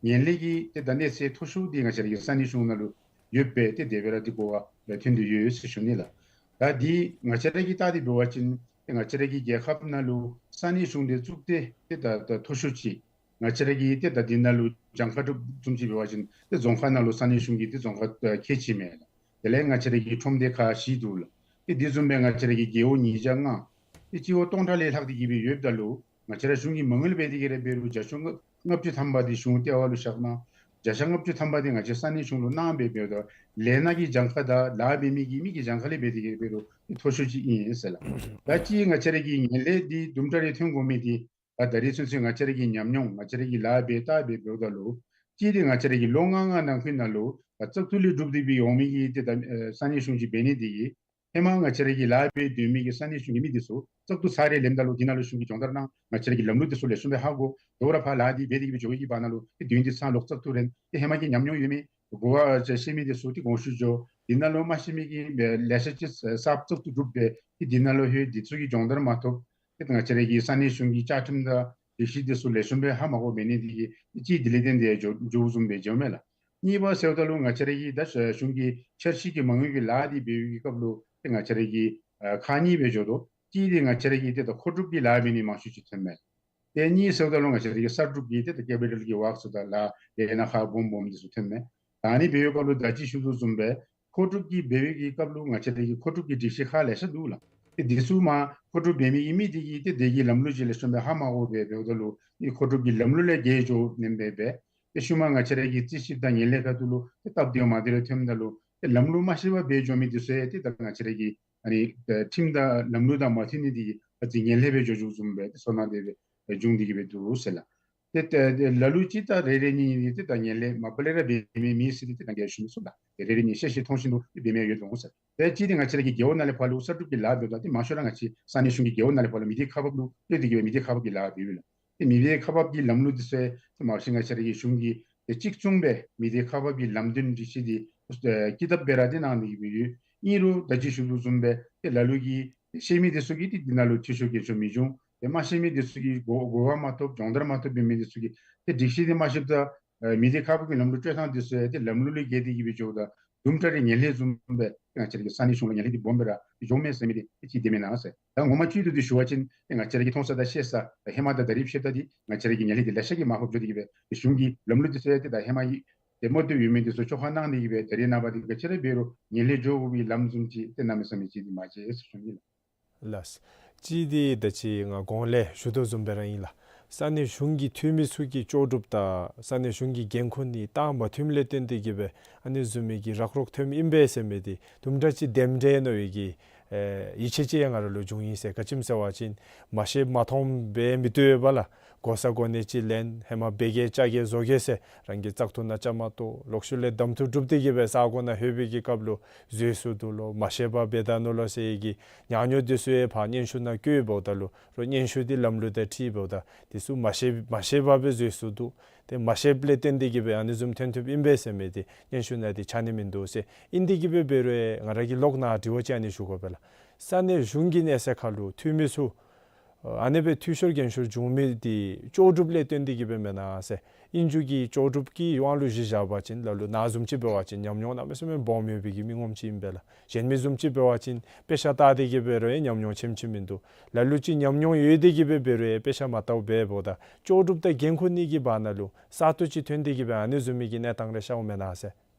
ངན་ལྷད་ཀྱི་ཏེ་ད་གནས་ཚད་མཐོ་ཤོས་འདི་ང་བཅས་ར་གི་ས་གནས་གཞུང་ནང་ལུ་ཡོདཔ་སྦེ་ཏེ་དེ་སྦེ་ར་འདི་གོ་བ་ཐོན་ཏེ་ཡོད་ཟེར་ཞུ་ནི་ལགས། ད་འདི་ང་བཅས་ར་གིས་བལྟ་སྟེ་འབད་བ་ཅིན་ཏེ་ང་བཅས་ར་གི་རྒྱལ་ཁབ་ནང་ལུ་ས་གནས་གཞུང་འདི་བཙུགས་ཏེ་ཏེ་ད་ད་མཐོ་ཤོས་ཅིག་ང་བཅས་ར་གི་ཏེ་ད་འདི་ནང་ལུ་གྱངས་ཁ་བསྒྲུབ་བཟུམ་ཅིག་འབད་བ་ཅིན་ཏེ་རྫོང་ཁག་ནང་ལུ་ས་གནས་གཞུང་གི་ཏེ་རྫོང་ཁག་ཁལ་གཅིག་མས་ལགས། དེ་ལས་ང་བཅས་ར་གི་ཁྲོམ་སྡེ་ཁག་བཞི་འདུག་ལགས། ཏེ་འདི་བཟུམ་སྦེ་ང་བཅས་ར་གི་རྒེད་འོག་ཉིས་བརྒྱ་ལྔ་ཏེ་སྤྱི་འོག་སྟོང་ཕྲག་ལས་ལྷག་སྟེ་གི་སྦེ་ཡོདཔ་ད་ལུ་ང་བཅས་ར་གཞུང་གིས་མ་དངུལ་འབད་དེ་གི་ར་འབད་རུང་བརྒྱ་ཆ་ལྔ་བཅུ་ཐམ་པ་འདི་གཞུང་ལྟེ་བ་ལུ་བཞག་གནང་། བརྒྱ་ཆ་ལྔ་བཅུ་ཐམ་པ་འདི་ང་བཅས་ས་གནས་གཞུང་ལུ་གནང་སྦེ་འབདཝ་ད་ལས་སྣ་གི་གྱངས་ཁ་དང་ལཱ་འབད་མི་གི་མི་གི་གྱངས་ཁ་ལས་འབད་དེ་གི་ར་འབད་རུང་མཐོ་ཤོས་ཅིག་ཨིན་ཟེར་ལགས། ད་ཅི་ང་བཅས་ར་གི་ངན་ལྷད་འདི་དུམ་གྲ་རེ་ཐོན་དགོ་མི་འདི་ད་ད་རིས་ཚུན་ཚོད་ང་བཅས་ར་གི་ཉམས་མྱོང་ང་བཅས་ར་གི་ལཱ་འབད་བལྟ་སྦེ་འབདཝ་ད་ལུ་ཅི་འདི་ང་བཅས་ར་གི་ལོ་ལྔ་ལྔ་ནང་འཁོད་ནང་ལུ་ད་བཙག་འཐུ་ལས་གྲུབ་སྟེ་སྦེ་འོང་མི་གི་ཏེ་ད་ཨེ་ས་གནས་གཞུང་ཅིག་འབད་ནི་འདི་གིས་ ཧེ་མ་ང་བཅས་ར་གི་ལཱ་འབད་སྡོད་མི་གི་ས་གནས་གཞུང་གི་མི་འདི་ཚུ་བཙག་འཐུ་ཚར་རེ་ལེནམ་ད་ལུ་འདི་ནང་ལུ་གཞུང་གིས་སྦྱོང་བརྡར་གནང་། ང་བཅས་ར་གི་ལམ་ལུགས་འདི་ཚུ་ལེགས་ཤོམ་སྦེ་ཧ་གོ། དོ་རུང་ཕར་ལཱ་འདི་འབད་དེ་གི་སྦེ་འགྱོ་བའི་གི་བར་ན་ལུ་ཏེ་དུས་ཡུན་འདི་ཚང་ལོག་བཙག་འཐུ་རན། ཏེ་ཧེ་མ་གི་ཉམས་མྱོང་ཡོད་མི་གོ་བ་ཅིག་ཤེས་མི་འདི་ཚུ་ཏེ་དགོངས་ཞུ་འགྱོ། འདི་ནང་ལུ་མ་ཤེས་མི་གི་ལེ་ཤ་ཅིག་གསརཔ་བཙག་འཐུ་གྲུབ་སྦེ་ཏེ་འདི་ནང་ལུ་ལྷོད། འདི་ཚུ་གི་སྦྱོང་བརྡར་མ་ཐོབ། ཏེ་ང་བཅས་ར་གི་ས་གནས་གཞུང་གི་བཅའ་ཁྲིམས་དང་སྒྲིག་གཞི་འདི་ཚུ་ལེགས་ཤོམ་སྦེ་ཧ་མ་གོ་འབད་ནི་འདི་གིས་ཏེ་གཅིག་འདི་ལས་བརྟེན་ཏེ་འགྱོ་འགྱོཝ་བཟུམ་སྦེ་འགྱོཝ་མས་ལགས། གཉིས་པ་ཟེརཝ་ད་ལུ་ང་བཅས་ར་གི་ད་གཞུང་གི་འཆར་གཞི་གི་མ་དངུལ་གྱི་ལཱ་འདི་འབད་བའི་གི་སྐབས་ལུ་ཏེ་ང་བཅས་ར་གི་ཨ་ཁག་གཉིས་སྦེ་འགྱོ་དོ། གཅིག་འདི་ང་བཅས་ར་གི་ཏེ་ད་མཁོ་སྒྲུབ་ཀྱི་ལཱ་འབད་ནི་མང་ཤོས་ཅིག་ཐོནམ་མས། ཏེ་གཉིས་ཟེརཝ་ད་ལུ་ང་བཅས་ར་གི་གསར་སྒྲུབ་ཀྱི་ཏེ་ད་ཀེ་པི་ཊལ་གྱི་ཝརཀ་ཚུ་དང་ལཱ་ལས་སྣ་ཁག་སྦོམ་སྦོམ་འདི་ཚུ་ཐོནམ་མས། ད་ཨ་ནི་འབད་བའི་སྐབས་ལུ་ད་ཅི་ཞུ་དོ་བཟུམ་སྦེ་མཁོ་སྒྲུབ་ཀྱི་འབད་བའི་གི་སྐབས་ལུ་ང་བཅས་ར་གི་མཁོ་སྒྲུབ་ཀྱི་སྒྲིག་གཞི་ཁག་ལེ་ཤ་འདུག་ལགས། ཏེ་འདི་ཚུ་མ་མཁོ་སྒྲུབ་འབད་མི་གི་མི་འདི་གིས་ཏེ་དེ་གི་ལམ་ལུགས་ཅིག་ལེགས་ཤོམ་སྦེ་ཧ་མ་གོ་སྦེ་འབདཝ་ད་ལུ་ཏེ་མཁོ་སྒྲུབ་ཀྱི་ལམ་ལུགས་ལས་བརྒལ་འགྱོ་ནི་སྦེ་འབད། ཏེ་ཤུལ་མ་ང་བཅས་ར་གི་རྩིས་ཞིབ་དང་ངན་ལྷད་ཁ་ཐུག་ལུ་ཏེ་སྟབས་བདེཝ་མ་བདེཝ་རེ་ཐོནམ་ད་ལུ་ཏེ་ལམ་ལུགས་མ་ཤེས་པར་འབད་འགྱོ་མི་འདི་ཚུ་ཡང་ཏེ་ད་ང་བཅས་ར་གི་ཨ་ནི་ཁྲིམས་དང་ལམ་ལུགས་དང་མ་མཐུན་ནི་འདི་གིས་ཨ་ཙི་ངན་ལྷད་སྦེ་འགྱོ་འགྱོཝ་བཟུམ་སྦེ་ཏེ་ཚོར་སྣང་དེ་སྦེ་བྱུང་སྟེ་གི་སྦེ་འདུག་ཟེར་ལགས། ཏེ་ཏེ་ཏེ་ལ་ལུ་ཅིག་ད་རེ་རེ་གཉིས་གཉིས་ཏེ་ད་ངན་ལྷད་མ་པ་ལས་ར་འབད་མི་མེད་ཟེར་ཏེ་ཏེ་ད་ངས་ཞུ་མི་ཚུགས་ལགས། ཏེ་རེ་རེ་གཉིས་གཉིས་ཤེས་ཤེས་མཐོང་བཞིན་དུ་ཏེ་འབད་མི་ཡོད་འོང་ཟེར། ཏེ་གཅིག་འདི་ང་བཅས་ར་གི་རྒེད་འོག་ནང་ལས་ཕར་ལུ་གསར་སྒྲུབ་ཀྱི་ལཱ་འབདཝ་ད་ཏེ་མང་ཤོས་ར་ང་བཅས་ས་གནས་གཞུང་གི་རྒེད་འོག་ནང་ལས་ཕར་ལུ་མི་སྡེ་ཁག་འབག་ལུ་ལྷོད་དེ་གི་སྦེ་མི་སྡེ་ཁག་འབག་གི་ལཱ་འབདཝ་ལགས། ཏེ་མི་སྡེ་ཁག་འབག་གི་ལམ་ལུགས་འདི་ཚུ་ཏེ་མང་ཤོས་ང་བཅས་ར་གི་གཞུང་གིས་ཏེ་གཅིག་མཚུངས་སྦེ་མི་སྡེ་ཁག་འབག་གི་ལམ་སྟོན་སྒྲིག་གཞི་འདི་ཨེ་ཀི་དེབ་སྦེ་ར་ཏེ་གནང་ནི་གི་སྦེ་ཡོད། ཨིན་རུང་ད་ཅི་ཞུ་དོ་བཟུམ་སྦེ་ཏེ་ལ་ལུ་གིས་ཤེས་མི་འདི་ཚུ་གིས་ཏེ་འདི་ནང་ལུ་འཐུས་ཤོར་རྐྱེན་ཤོར་མི་འབྱུང་། ཏེ་མ་ཤེས་མི་འདི་ཚུ་གིས་གོ་གོ་བ་མ་ཐོབ་སྦྱོང་བརྡར་མ་ཐོབ་པའི་མི་འདི་ཚུ་གིས་ཏེ་སྒྲིག་གཞི་འདི་མ་ཤེསཔ་ད་ཨེ་མི་སྡེ་ཁག་འབག་གི་ལམ་ལུགས་སྤྲོད་ཐངས་འདི་ཚུ་ཡང་ཏེ་ལམ་ལུགས་ལས་བརྒལ་ཏེ་གི་སྦེ་འགྱོཝ་ད་དུམ་གྲ་རེ་ངན་ལྷད་བཟུམ་སྦེ་ང་བཅས་ར་གི་ས་གནས་གཞུང་ལུ་ངན་ལྷད་འདི་སྦོམ་སྦེ་ར་འགྱོཝ་མས་ཟེར་མི་འདི་ཏེ་ཅིག་འདི་མེན་ན་ཟེར། ད་ངོ་མ་སྤྱི་འཐུས་འདི་ཞུ་བ་ཅིན་ཏེ་ང་བཅས་ར་གིས་མཐོང་ས་དང་ཤེས་ས་ཧེ་མ་དང་ད་རིས་ཕྱདཔ་ད་འདི་ང་བཅས་ར་གི་ངན་ལྷད་འདི་ལེ་ཤ་གིས་མར་ཕབ་འགྱོ་སྟེ་གི་སྦེ་ཏེ་གཞུང་གི་ལམ་ལུགས་འདི་ཚུ་ཡང་ཏེ་ད་ཧེ་མ་གི་ཏེ་མ་བཏུབ་ཡོད་མི་འདི་ཚུ་བཅོ་ཁ་གནང་སྟེ་གི་སྦེ་ད་རིས་ནངས་པ་འདི་ག་ཅི་ར་འབད་རུང་ངན་ལྷད་འགྱོ་དགོ་པའི་ལམ་བཟུམ་ཅིག་ཏེ་གནམ་མེད་ས་མེད་ཅིག་འདི་མ་མཇལ་ཟེར་ཞུ་ནི་ལགས། ལགས། གཅིག་འདི་ད་ཅི་ང་གོང་ལས་ཞུ་དོ་བཟུམ་སྦེ་ར་ཨིན་ལགས། ས་གནས་གཞུང་གི་འཐུས་མི་ཚུ་གིས་ལྕོགས་གྲུབ་དང་ས་གནས་གཞུང་གི་འགན་ཁུར་ནི་བཏང་མ་ཚུགསཔ་ལས་བརྟེན་ཏེ་གི་སྦེ་ཨ་ནི་བཟུམ་མའི་གི་རག་རོག་ཐོནམ་ཨིན་པས་ཟེར་མི་འདི་དུམ་གྲ་ཅིག་བདེན་འདྲས་མནོ་བའི་གི་ཨེ་ཡིད་ཆེས་ཅིག་ཡང་ང་ར་ལུ་བྱུང་ཡི་ཟེར། ག་ཅི་སྨོ་ཟེར་བ་ཅིན་མ་ཤེསཔ་མ་མཐོངམ་སྦེ་མི་བཏུབ་པས་ལགས། གོ་ས་གོ་གནས་ཅིག་ལེན། ཧེ་མ་འབད་གེ་བཅའ་གེ་བཟོ་གེ་ཟེར་རང་གི་བཙག་འཐུ་ནང་བཅའ་མར་གཏོགས་ལོག་ཤུལ་ལས་གདམ་འཐུ་གྲུབ་སྟེ་གི་སྦེ་ས་གོ་ནང་ལྷོད་པའི་གི་སྐབས་ལུ་འཛོལ་སོང་འདུག་ལོ། མ་ཤེསཔ་འབད་ད་ནུག་ལོ་ཟེར་གྱི་ཉག་ཉོག་འདི་ཚུ་ཡང་ཕར་སྙན་ཞུ་ནང་བཀོད་འབདཝ་ད་ལུ་རོགས་སྙན་ཞུ་འདི་ལམ་ལུགས་དང་འཁྲིལ་འབདཝ་ད་འདི་ཚུ་མ་ཤེས་མ་ཤེསཔ་སྦེ་འཛོལ་སོང་འདུག། ཏེ་མ་ཤེསཔ་ལས་བརྟེན་ཏེ་གི་སྦེ་ཨ་ནི་བཟུམ་ཐོན་ཐོནམ་ཨིན་པས་ཟེར་མི་འདི་སྙན་ཞུ་ནང་འདི་ཆགས་ནི་མིན་འདུག་ཟེར། ཨིན་ཏེ་གི་སྦེ་འབད་རུང་ང་ར་གིས་ལོག་ནཱ་དྲི་བ་ཅིག་ཨ་ནི་ཞུ་དགོ་པས་ལགས། ས་གནས་གཞུང་གི་གནས་ཚད་ཁར་ལུ་འཐུས་མི་ཚུ་ཨ་ནི་སྦེ་འཐུས་ཤོར་འགན་ཤོར་བྱུང་མི་འདི་ལྕོགས་གྲུབ་ལས་བརྟེན་ཏེ་གི་སྦེ་མེན་ན་ཟེར། ཨིན་རུང་གི་ལྕོགས་གྲུབ་ཀྱི་དབང་ལུ་གཞི་བཞག་པ་ཅིན་ལ་ལུ་ནཱ་བཟུམ་ཅིག་འབད་བ་ཅིན་ཉམས་མྱོང་གནམ་མེད་ས་མེད་སྦོམ་ཡོད་པའི་གི་མི་ངོམ་ཅིག་ཨིན་པས་ལགས། གཞན་མི་བཟུམ་ཅིག་འབད་བ་ཅིན་དཔེ་ཆ་ལྟ་སྟེ་གི་འབད་རུང་ཡང་ཉམས་མྱོང་ཆེམ་ཆེམ་མིན་འདུག། ལ་ལུ་ཅིག་ཉམས་མྱོང་ཡོད་དེ་གི་སྦེ་འབད་རུང་ཡང་དཔེ་ཆ་མ་ལྟཝ་འབདཝ་ད་ལྕོགས་གྲུབ་དང་འགན་ཁུར་ནི་གི་བར་ན་ལུ་ས་སྟོང་ཅིག་ཐོན་ཏེ་གི་སྦེ་ཨ་ནི་བཟུམ་མའི་གི་གནས་སྟངས་རེ་ཤརཝ་མེན་ན་ཟེར།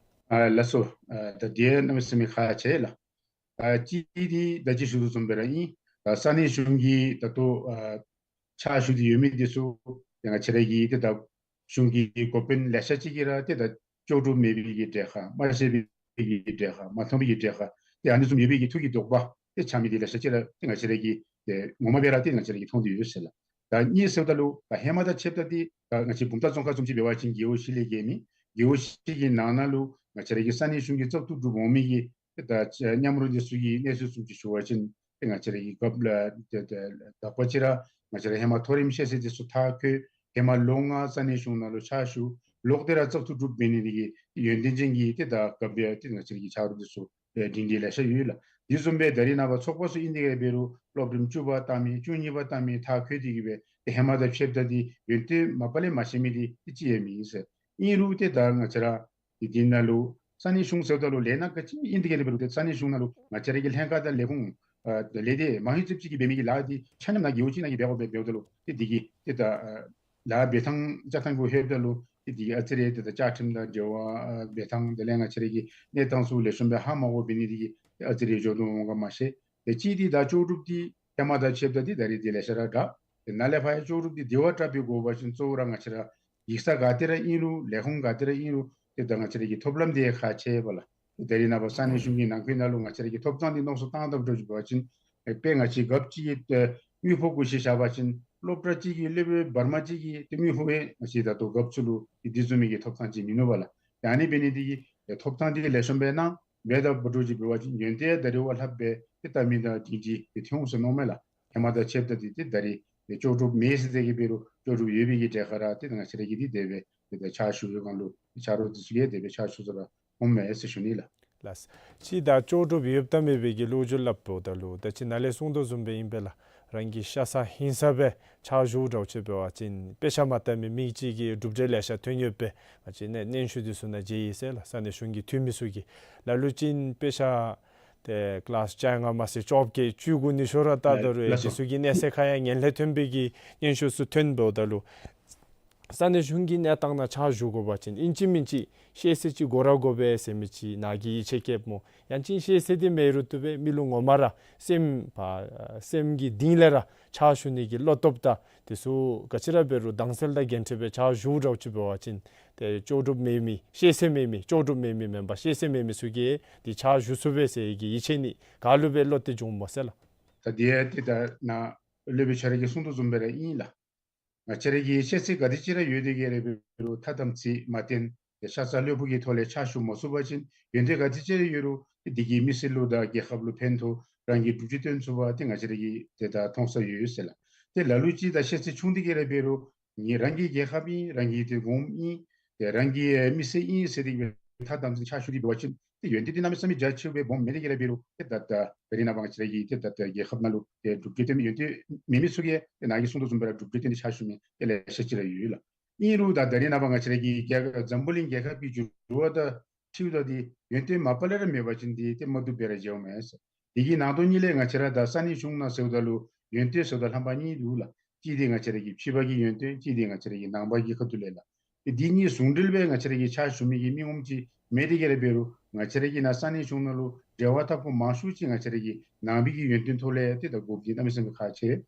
ཨ་ལགས་སོ། ཨ་ད་འདི་གནམ་མེད་ས་མེད་ཁག་ཆེ་ལགས། ཨ་གཅིག་འདི་ད་ཅི་ཞུ་དོ་བཟུམ་སྦེ་ར་ཨིན། ཨ་ས་གནས་གཞུང་གི་ད་ལྟོ་ཨ་ཕྱག་ཞུ་སྟེ་ཡོད་མི་འདི་ཚུ་ཏེ་ང་བཅས་ར་གི་ཏེ་ད་གཞུང་གི་འགོ་དཔོན་ལེ་ཤ་ཅིག་གིས་ར་ཏེ་ད་ལྕོགས་གྲུབ་མེད་པའི་གི་གྲལ་ཁར་མ་ཤེས་པའི་གི་གྲལ་ཁར་མ་མཐོང་པའི་གི་གྲལ་ཁར་ཏེ་ཨ་ནི་བཟུམ་ཡོད་པའི་གི་ཐུགས་ཀྱི་དོགས་པ་ཏེ་ཆགས་མི་འདི་ལེ་ཤ་ཅིག་ར་ཏེ་ང་བཅས་ར་གིས་ཏེ་ངོ་མ་སྦེ་ར་ཏེ་ང་བཅས་ར་གིས་མཐོང་སྟེ་ཡོད་ཟེར་ལགས། ད་གཉིས་ཟེརཝ་ད་ལུ་ད་ཧེ་མ་དང་ཕྱདཔ་ད་འདི་ད་ང་བཅས་བུམ་ཐང་རྫོང་ཁག་བཟུམ་ཅིག་འབད་བ་ཅིན་རྒེད་འོག་བཞི་ལས་བརྒལ་མེད། རྒེད་འོག་བཞི་གི་ནང་ན་ལུ་ང་བཅས་ར་གི་ས་གནས་གཞུང་གི་བཙག་འཐུ་གྲུབ་འོང་མི་གི་ད་མཉམ་རོགས་འདི་ཚུ་གི་གནས་ཚུལ་བཟུམ་ཅིག་ཞུ་བ་ཅིན་ཏེ་ང་བཅས་ར་གི་རྒཔོ་ལགས་ཏེ་ཏེ་དག་པ་ཅིག་ར་ང་བཅས་ར་ཧེ་མ་མཐོ་རིམ་ཤེས་ཚད་འདི་ཚུ་མཐར་འཁྱོལ། ཧེ་མ་ལོ་ལྔ་ས་གནས་གཞུང་ནང་ལུ་ཕྱག་ཞུ། ལོག་སྟེ་ར་བཙག་འཐུ་གྲུབ་འབད་ནི་འདི་གིས་ཏེ་ཡོན་ཏན་ཅན་གྱི་ཏེ་ད་རྒཔོ་ཡང་ཏེ་ང་བཅས་ར་གི་ཆ་རོགས་འདི་ཚུ་ཨེ་སྒྲིང་སྒྲི་ལེ་ཤ་ཡོད་ལགས། དེ་བཟུམ་སྦེ་ད་རེས་ནངས་པ་ཚོགས་པ་ཚུ་ཨིན་དེ་ག་འབད་རུང་སློབ་རིམ་བཅུ་པ་བཏང་མི་བཅུ་གཉིས་པ་བཏང་མི་མཐར་འཁྱོལ་ཏེ་གི་སྦེ་ཏེ་ཧེ་མ་དང་ཕྱདཔ་ད་འདི་ཡོན་ཏན་མ་པ་ལས་མ་ཤེས་མི་འདི་ཏེ་ཅིག་ཡང་མེད་ཟེར། ཨིན་རུང་ཏེ་ད་ང་བཅས་ར་འདི་འདི་ནང་ལུ་ས་གནས་གཞུང་ཟེརཝ་ད་ལུ་ལས་སྣ་ག་ཅི་ཨིན་དེ་ག་འབད་རུང་ཏེ་ས་གནས་གཞུང་ནང་ལུ་ང་བཅས་ར་གི་ལྷན་ཁག་དང་ལས་ཁུངས་ཨ་ལས་སྡེ་མང་ཧེང་ཙིགཔ་ཅིག་གིས་འབད་མི་གི་ལཱ་འདི་ཆ་མཉམ་ནཱ་རྒེད་འོག་ཅིག་ནང་གི་འབད་དགོ་པས། འབདཝ་ད་ལུ་ཏེ་འདི་གིས་ཏེ་ད་ཨ་ལཱ་འབད་ཐངས་བཅའ་ཐངས་གུ་ལྷོདཔ་ད་ལུ་ཏེ་འདི་གིས་ཨ་ཙི་རེ་ཏེ་ད་བཅའ་ཁྲིམས་དང་འབྲེལ་བ་ཨ་འབད་ཐངས་དེ་ལས་ང་བཅས་ར་གི་གནས་སྟངས་ཚུ་ལེགས་ཤོམ་སྦེ་ཧ་མ་གོ་འབད་ནི་འདི་གིས་ཨ་ཙི་རེ་འགྱོ་དོ་འོང་ག་མ་ཤེས། ཏེ་གཅིག་འདི་ད་ལྕོགས་གྲུབ་འདི་ཧེ་མ་དང་ཕྱདཔ་ད་འདི་ད་རེས་འདི་ལེ་ཤ་ར་དྲག། ཏེ་ནཱ་ལས་ཕར་ཡང་ལྕོགས་གྲུབ་འདི་དེ་བ་དྲག་པའི་དགོ་པ་ཅིན་གཙོ་བོ་ར་ང་བཅས་ར་ཡིག་ཚང་ག་ཏེ་ར་ཨིན་རུང་ལས་ཁུངས་ག་ཏེ་ར་ཨིན་རུང་ཏེ་ད་ང་བཅས་ར་གི་ཐོབ་ལམ་འདི་ཁག་ཆེ་བས་ལགས། ད་རེས་ནངས་པ་ས་གནས་གཞུང་གི་ནང་འཁོད་ནང་ལུ་ང་བཅས་ར་གི་ཐོབ་ཐང་འདི་མནོ་བསམ་བཏང་བཏངམ་འདྲཝ་ཅིག་འབད་བ་ཅིན་ཨེ་དཔེ་ང་བཅས་རྒཔོ་ཅིག་གི་ཨེ་དངུལ་ཕོགས་གུ་གཞི་བཞག་པ་ཅིན་སློབ་གྲྭ་ཅིག་གི་སློབ་དཔོན་བར་མ་ཅིག་གི་ཏེ་དངུལ་ཕོགས་ཡང་ང་བཅས་ད་ལྟོ་རྒཔོ་ཚུ་ལུ་ཏེ་འདི་བཟུམ་མའི་གི་ཐོབ་ཐང་ཅིག་མིན་ནུག་པ་ལགས། ཏེ་ཨ་ནི་འབད་ནི་འདི་གིས་ཨེ་ཐོབ་ཐང་འདི་ལེགས་ཤོམ་སྦེ་གནང་། མེད་ད་འབད་འགྱོ་ཅི་འབད་བ་ཅིན་ཡོན་ཏན་ཡང་ད་རེས་བ་ལྷགཔ་སྦེ་ཏེ་ལྟ་མི་དང་སྒྲིང་སྒྲི་ཏེ་ཐོན་འོང་ཟེར་མནོཝ་མས་ལགས། ཧེ་མ་དང་ཕྱདཔ་ད་ཏེ་ཏེ་ད་རེས་ཏེ་ལྕོགས་གྲུབ་མེད་ཟེར་དེ་གིས་འབད་རུང་ལྕོགས་གྲུབ་ཡོད་པའི་གི་གྲས་ཁར་ར་ཏེ་ང་བཅས་ར་གིས་ཏེ་དེ་སྦེ་ཏེ་ད་ཕྱག་ཞུ་བའི་སྒང་ལུ་ཆ་རོགས་འདི་ཚུ་གིས་དེ་སྦེ་ཕྱག་ཞུ་ས་ར་འོངམ་མས་ཟེར་ཞུ་ནི་ལགས། ལགས། ཅིག་ད་ལྕོགས་གྲུབ་ཡོདཔ་དང་མེད་པའི་གི་ལོ་རྒྱུས་སླབ་འབདཝ་ད་ལུ་ད་ཅི་ནཱ་ལས་གསུངས་དོ་བཟུམ་སྦེ་ཨིན་པས་ལགས། རང་གི་ཤ་ཚ་ཧིང་ཚ་སྦེ་ཕྱག་ཞུ་འདྲཝ་ཅིག་འབད་བ་ཅིན་དཔེ་ཆ་མ་བལྟ་མི་མི་ཅིག་གིས་གྲུབ་འབྲས་ལེ་ཤ་ཐོན་ཡོདཔ་སྦེ་ང་བཅས་ནཱ་སྙན་ཞུ་འདི་ཚུ་ནང་མཇལ་ཡི་ཟེར་ལགས། ས་གནས་གཞུང་གི་འཐུས་མི་ཚུ་གིས་ལ་ལུ་ཅིག་དཔེ་ཆ་ཏེ་ཀི་ལཱསི་བཅོ་ལྔ་མ་ཚད་བཅོ་བརྒྱད་བཅུ་དགུ་ནི་ཤོར་ར་ལྟ་ད་རུང་ལགས་སོ། འདི་ཚུ་གི་གནས་ཚད་ཁར་ཡང་ངན་ལྷད་ཐོན་པའི་གི་སྙན་ཞུ་ཚུ་ཐོན་འབདཝ་ད་ལུ་ས་གནས་གཞུང་གི་གནས་སྟངས་ནང་ཕྱག་ཞུ་དགོ་པ་ཅིན་ཨིན་ཅི་མིན་ཅི་ཤེས་ཚད་ཅིག་དགོ་ར་དགོ་པས་ཟེར་མི་ཅིག་ནཱ་གིས་ཡིད་ཆེས་བསྐྱེདཔ་སྨོ། ཡང་ཅིན་ཤེས་ཚད་འདི་མེད་རུང་བཏུབ་པས། མི་ལུ་ངོ་མ་ར་སེམས་པ་སེམས་ཀྱི་གཏིང་ལས་ར་ཕྱག་ཞུ་ནི་གི་བློ་སྟོབས་དང་འདི་ཚུ་ག་ཅི་ར་འབད་རུང་དྭངས་གསལ་དང་རྒྱན་སྤྲས་སྦེ་ཕྱག་ཞུ་འདྲཝ་ཅིག་འབད་བ་ཅིན་ཏེ་ལྕོགས་གྲུབ་མེད་མི་ཤེས་ཚད་མེད་མི་ལྕོགས་གྲུབ་མེད་མི་མེན་པར་ཤེས་ཚད་མེད་མི་ཚུ་གིས་འདི་ཕྱག་ཞུ་ཚུགས་པས་ཟེར་གྱི་ཡིད་ཆེས་ནི་ག་ལུ་སྦེ་བློ་གཏད་འབྱུངམ་སྨོ་ཟེར་ལགས། ད་འདི་ཡང་ཏེ་ད་ནཱ་སློབ་དཔོན་ཁྱོད་ར་གིས་གསུངས་དོ་བཟུམ་སྦེ་ར་ཨིན་ལགས། ང་བཅས་ར་གི་ཤེས་ཚད་ག་དེ་ཅིག་ར་ཡོད་དེ་གིས་ར་འབད་རུང་ཐ་དམ་ཚིག་མ་བརྟན་ཏེ་ཤ་ཚ་བློ་ཕུགས་ཀྱི་ཐོག་ལས་ཕྱག་ཞུ་མ་ཚུགས་པ་ཅིན་ཡོན་ཏན་ག་དེ་ཅིག་ར་ཡོད་རུང་ཏེ་འདི་གིས་མི་སེར་ལུ་དང་རྒྱལ་ཁབ་ལུ་ཕན་ཐོགས་རང་གི་སྒྲུབ་བྱེད་བཏོན་ཚུགས་པ་ཏེ་ང་བཅས་ར་གིས་ཏེ་ད་མཐོང་ས་ཡོད་ཟེར་ལགས། ཏེ་ལ་ལུ་ཅིག་ད་ཤེས་ཚད་ཆུང་དེ་གིས་ར་འབད་རུང་ངེའི་རང་གི་རྒྱལ་ཁབ་ཨིན་རང་གི་ཏེ་གོངམ་ཨིན་ཏེ་རང་གི་མི་སེར་ཨིན་ཟེར་དེ་གིས་ཐ་དམ་ཚིག་ཕྱག་ཞུ་སྟེ་འབད་བ་ཅིན་ཏེ་ཡོན་ཏན་འདི་གནམ་མེད་ས་མེད་རྒྱ་ཆེཝ་སྦེ་སྦོམ་མེད་དེ་གིས་ར་འབད་རུང་ཏེ་ད་ད་ད་རེས་ནངས་པ་ང་བཅས་ར་གི་ཏེ་ད་ད་རྒྱལ་ཁབ་ནང་ལུ་ཏེ་སྒྲུབ་བྱེད་བཏོན་མི་ཡོན་ཏན་མེད་མི་ཚུ་གིས་ཏེ་ནཱ་གིས་གསུངས་དོ་བཟུམ་སྦེ་ར་སྒྲུབ་བྱེད་བཏོན་ཏེ་ཕྱག་ཞུ་མི་ཏེ་ལེ་ཤ་ཅིག་ར་ཡོད་ལགས། ཨིན་རུང་ད་ད་རེས་ནངས་པ་ང་བཅས་ར་གི་རྒྱལ་ཁབ་འཛམ་བུ་གླིང་རྒྱལ་ཁབ་ཀྱི་འགྱུར་བ་དང་འཁྲིལཝ་ད་འདི་ཡོན་ཏན་མ་པ་ལས་ར་མེད་པ་ཅིན་འདི་ཏེ་མ་བཏུབ་སྦེ་ར་མཇལཝ་མས་ཟེར། དེ་གི་ནང་དོན་ཉིད་ལས་ང་བཅས་ར་ད་ས་གནས་གཞུང་ནང་ཟེརཝ་ད་ལུ་ཡོན་ཏན་ཟེརཝ་ད་རྣམ་པ་གཉིས་འདུག་ལགས། གཅིག་འདི་ང་བཅས་ར་གི་ཕྱི་པ་གི་ཡོན་ཏན་གཅིག་འདི་ང་བཅས་ར་གི་ནང་པ་གི་ཁ་ཐུག་ལས་ལགས། ཏེ་འདི་གཉིས་ཟུང་འབྲེལ་སྦེ་ང་བཅས་ར་གིས་ཕྱག་ཞུ་མི་གི་མི་ངོམ་ཅིག་མེད་དེ་གིས་ར་འབད་རུང་ང་བཅས་ར་གི་ནཱ་ས་གནས་གཞུང་ནང་ལུ་འབྲེལ་བ་འཐབ་མཁན་མང་ཤོས་ཅིག་ང་བཅས་ར་གི་ནང་པའི་གི་ཡོན་ཏན་ཐོག་ལས་ཏེ་ད་དགོཔ་འདི་གནམ་མེད་ས་མེད་ཁག་ཆེ།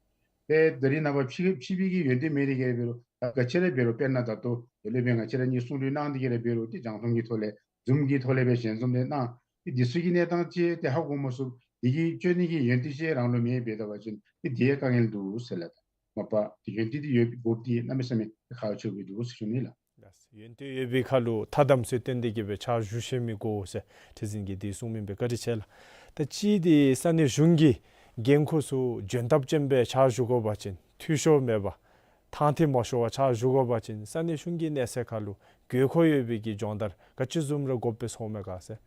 ཏེ་ད་རེས་ནངས་པ་ཕྱི་ཕྱི་པའི་གི་ཡོན་ཏན་མེད་དེ་གིས་ར་འབད་རུང་ད་ག་ཅི་ར་འབད་རུང་དཔེར་ན་ད་ལྟོ་སློབ་དཔོན་ང་བཅས་ར་གཉིས་གསུང་གྲོས་གནང་སྟེ་གིས་ར་འབད་རུང་ཏེ་རྒྱང་མཐོང་གི་ཐོག་ལས་ཛུམ་གྱི་ཐོག་ལས་སྦེ་ཞལ་འཛོམས་འདི་གནང་། ཏེ་འདི་ཚུ་གི་གནས་སྟངས་ཅིག་ཏེ་ཧ་གོ་མ་ཚུགས། འདི་གི་སྤྱོད་ནི་གི་ཡོན་ཏན་ཅིག་རང་ལུ་མེད་འབད་ད་པ་ཅིན་ཏེ་འདི་ཡང་དཀའ་ངལ་འདུག་ཟེར་ལགས། མ་པ་ཏེ་ཡོན་ཏན་འདི་ཡོད་དགོཔ་འདི་གནམ་མེད་ས་མེད་ཁག་ཆེཝ་སྦེ་འདུག་ཟེར་ཞུ་ནི་ལགས། ཡོན་ཏན་ཡོད་པའི་ཁར་ལུ་ཐ་དམ་ཚིག་བསྟེན་ཏེ་གིས་སྦེ་ཕྱག་ཞུ་ཤེས་མི་དགོ་ཟེར་ཁྲི་འཛིན་གྱིས་འདི་གསུངམ་ཨིན་པས། བཀའ་དྲིན་ཆེ་ལགས། ད་ཅི་འདི་ས་གནས་གཞུང་གི་འགན་ཁུར་ཚུ་འཇོན་ཐབས་ཅན་སྦེ་ཕྱག་ཞུ་དགོ་པ་ཅིན་འཐུས་ཤོར་མེད་པར་ཐང་ཐིག་མ་ཤོར་བར་ཕྱག་ཞུ་དགོ་པ་ཅིན་ས་གནས་གཞུང་གི་གནས་ཚད་ཁར་ལུ་དགོས་མཁོ་ཡོད་པའི་གི་སྦྱོང་བརྡར་ག་ཅི་བཟུམ་ར་དགོཔ་སྦེ་ཚོརཝ་མས་ག་ཟེར།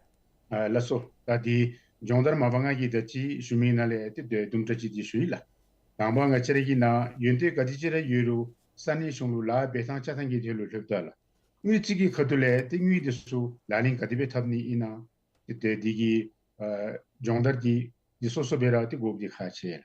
ཨ་ལགས་སོ། ད་འདི་སྦྱོང་བརྡར་མ་པ་ང་གིས་ད་ཅི་ཞུ་མི་ནང་ལས་ཏེ་དེ་དུམ་གྲ་ཅིག་འདི་ཞུ་ཡི་ལགས། དང་པ་ང་བཅས་ར་གི་ནཱ་ཡོན་ཏན་ག་དེ་ཅིག་ར་ཡོད་རུང་ས་གནས་གཞུང་ལུ་ལཱ་འབད་ཐངས་རྐྱབ་ཐངས་ཀྱི་ཐད་ལུ་ལྷོདཔ་ད་ལགས། དངུལ་རྩིས་ཀྱི་ཁ་ཐུག་ལས་ཏེ་དངུལ་འདི་ཚུ་ལག་ལེན་ག་དེ་སྦེ་འཐབ་ནི་ཨིན་ན། ཏེ་ཏེ་འདི་གི་ཨ་སྦྱོང་བརྡར་འདི་འདི་སོ་སོ་སྦེ་ར་ཏེ་དགོཔ་འདི་ཁག་ཆེ།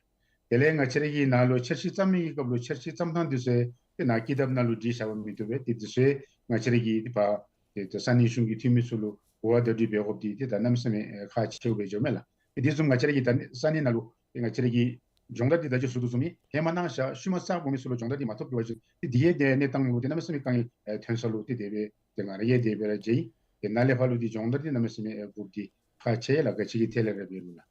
དེ་ལས་ང་བཅས་ར་གི་ནཱ་ལུ་འཆར་གཞི་བརྩམ་མི་གི་སྐབས་ལུ་འཆར་གཞི་བརྩམ་ཐངས་འདི་ཚུ་ཏེ་ནཱ་ཀི་དེབ་ནང་ལུ་བྲིས་བཞག་པ་མི་བཏུབ་པས། ཏེ་འདི་ཚུ་ང་བཅས་ར་གིས་ཏེ་ཕར་ཏེ་ཏེ་ས་གནས་གཞུང་གི་འཐུས་མི་ཚུ་ལུ་གོ་བ་བརྡ་སྤྲོད་འབད་དགོཔ་འདི་ཏེ་ད་གནམ་མེད་ས་མེད་ཨེ་ཁག་ཆེཝ་སྦེ་འགྱོཝ་མས་ལགས། ཏེ་དེ་བཟུམ་ང་བཅས་ར་གི་ད་ས་གནས་ནང་ལུ་ཏེ་ང་བཅས་ར་གི་སྦྱོང་བརྡར་འདི་ད་ཅི་ཞུ་དོ་བཟུམ་ཨིན། ཧེ་མ་གནང་བཞག་ཤུལ་མ་གསརཔ་འོང་མི་ཚུ་ལུ་སྦྱོང་བརྡར་འདི་མ་ཐོབ་འགྱོ་བ་ཅིན་ཏེ་འདི་ཡང་ཏེ་གནས་སྟངས་ལུ་ཏེ་གནམ་མེད་ས་མེད་དཀའ་ངལ་ཨེ་ཐོན་ས་ལུ་ཏེ་དེ་སྦེ་ཏེ་ང་ར་གིས་དེ་སྦེ་ར་མཇལ་ཡི། ཏེ་ནཱ་ལས་ཕར་ལུ་ཏེ་སྦྱོང་བརྡར་འདི་གནམ་མེད་ས་མེད་ཨེ་དགོཔ་འདི་ཁག་ཆེ་ལགས། ག་ཅི་གི་ཐད་ལས་ར་འབད་རུང་ལགས།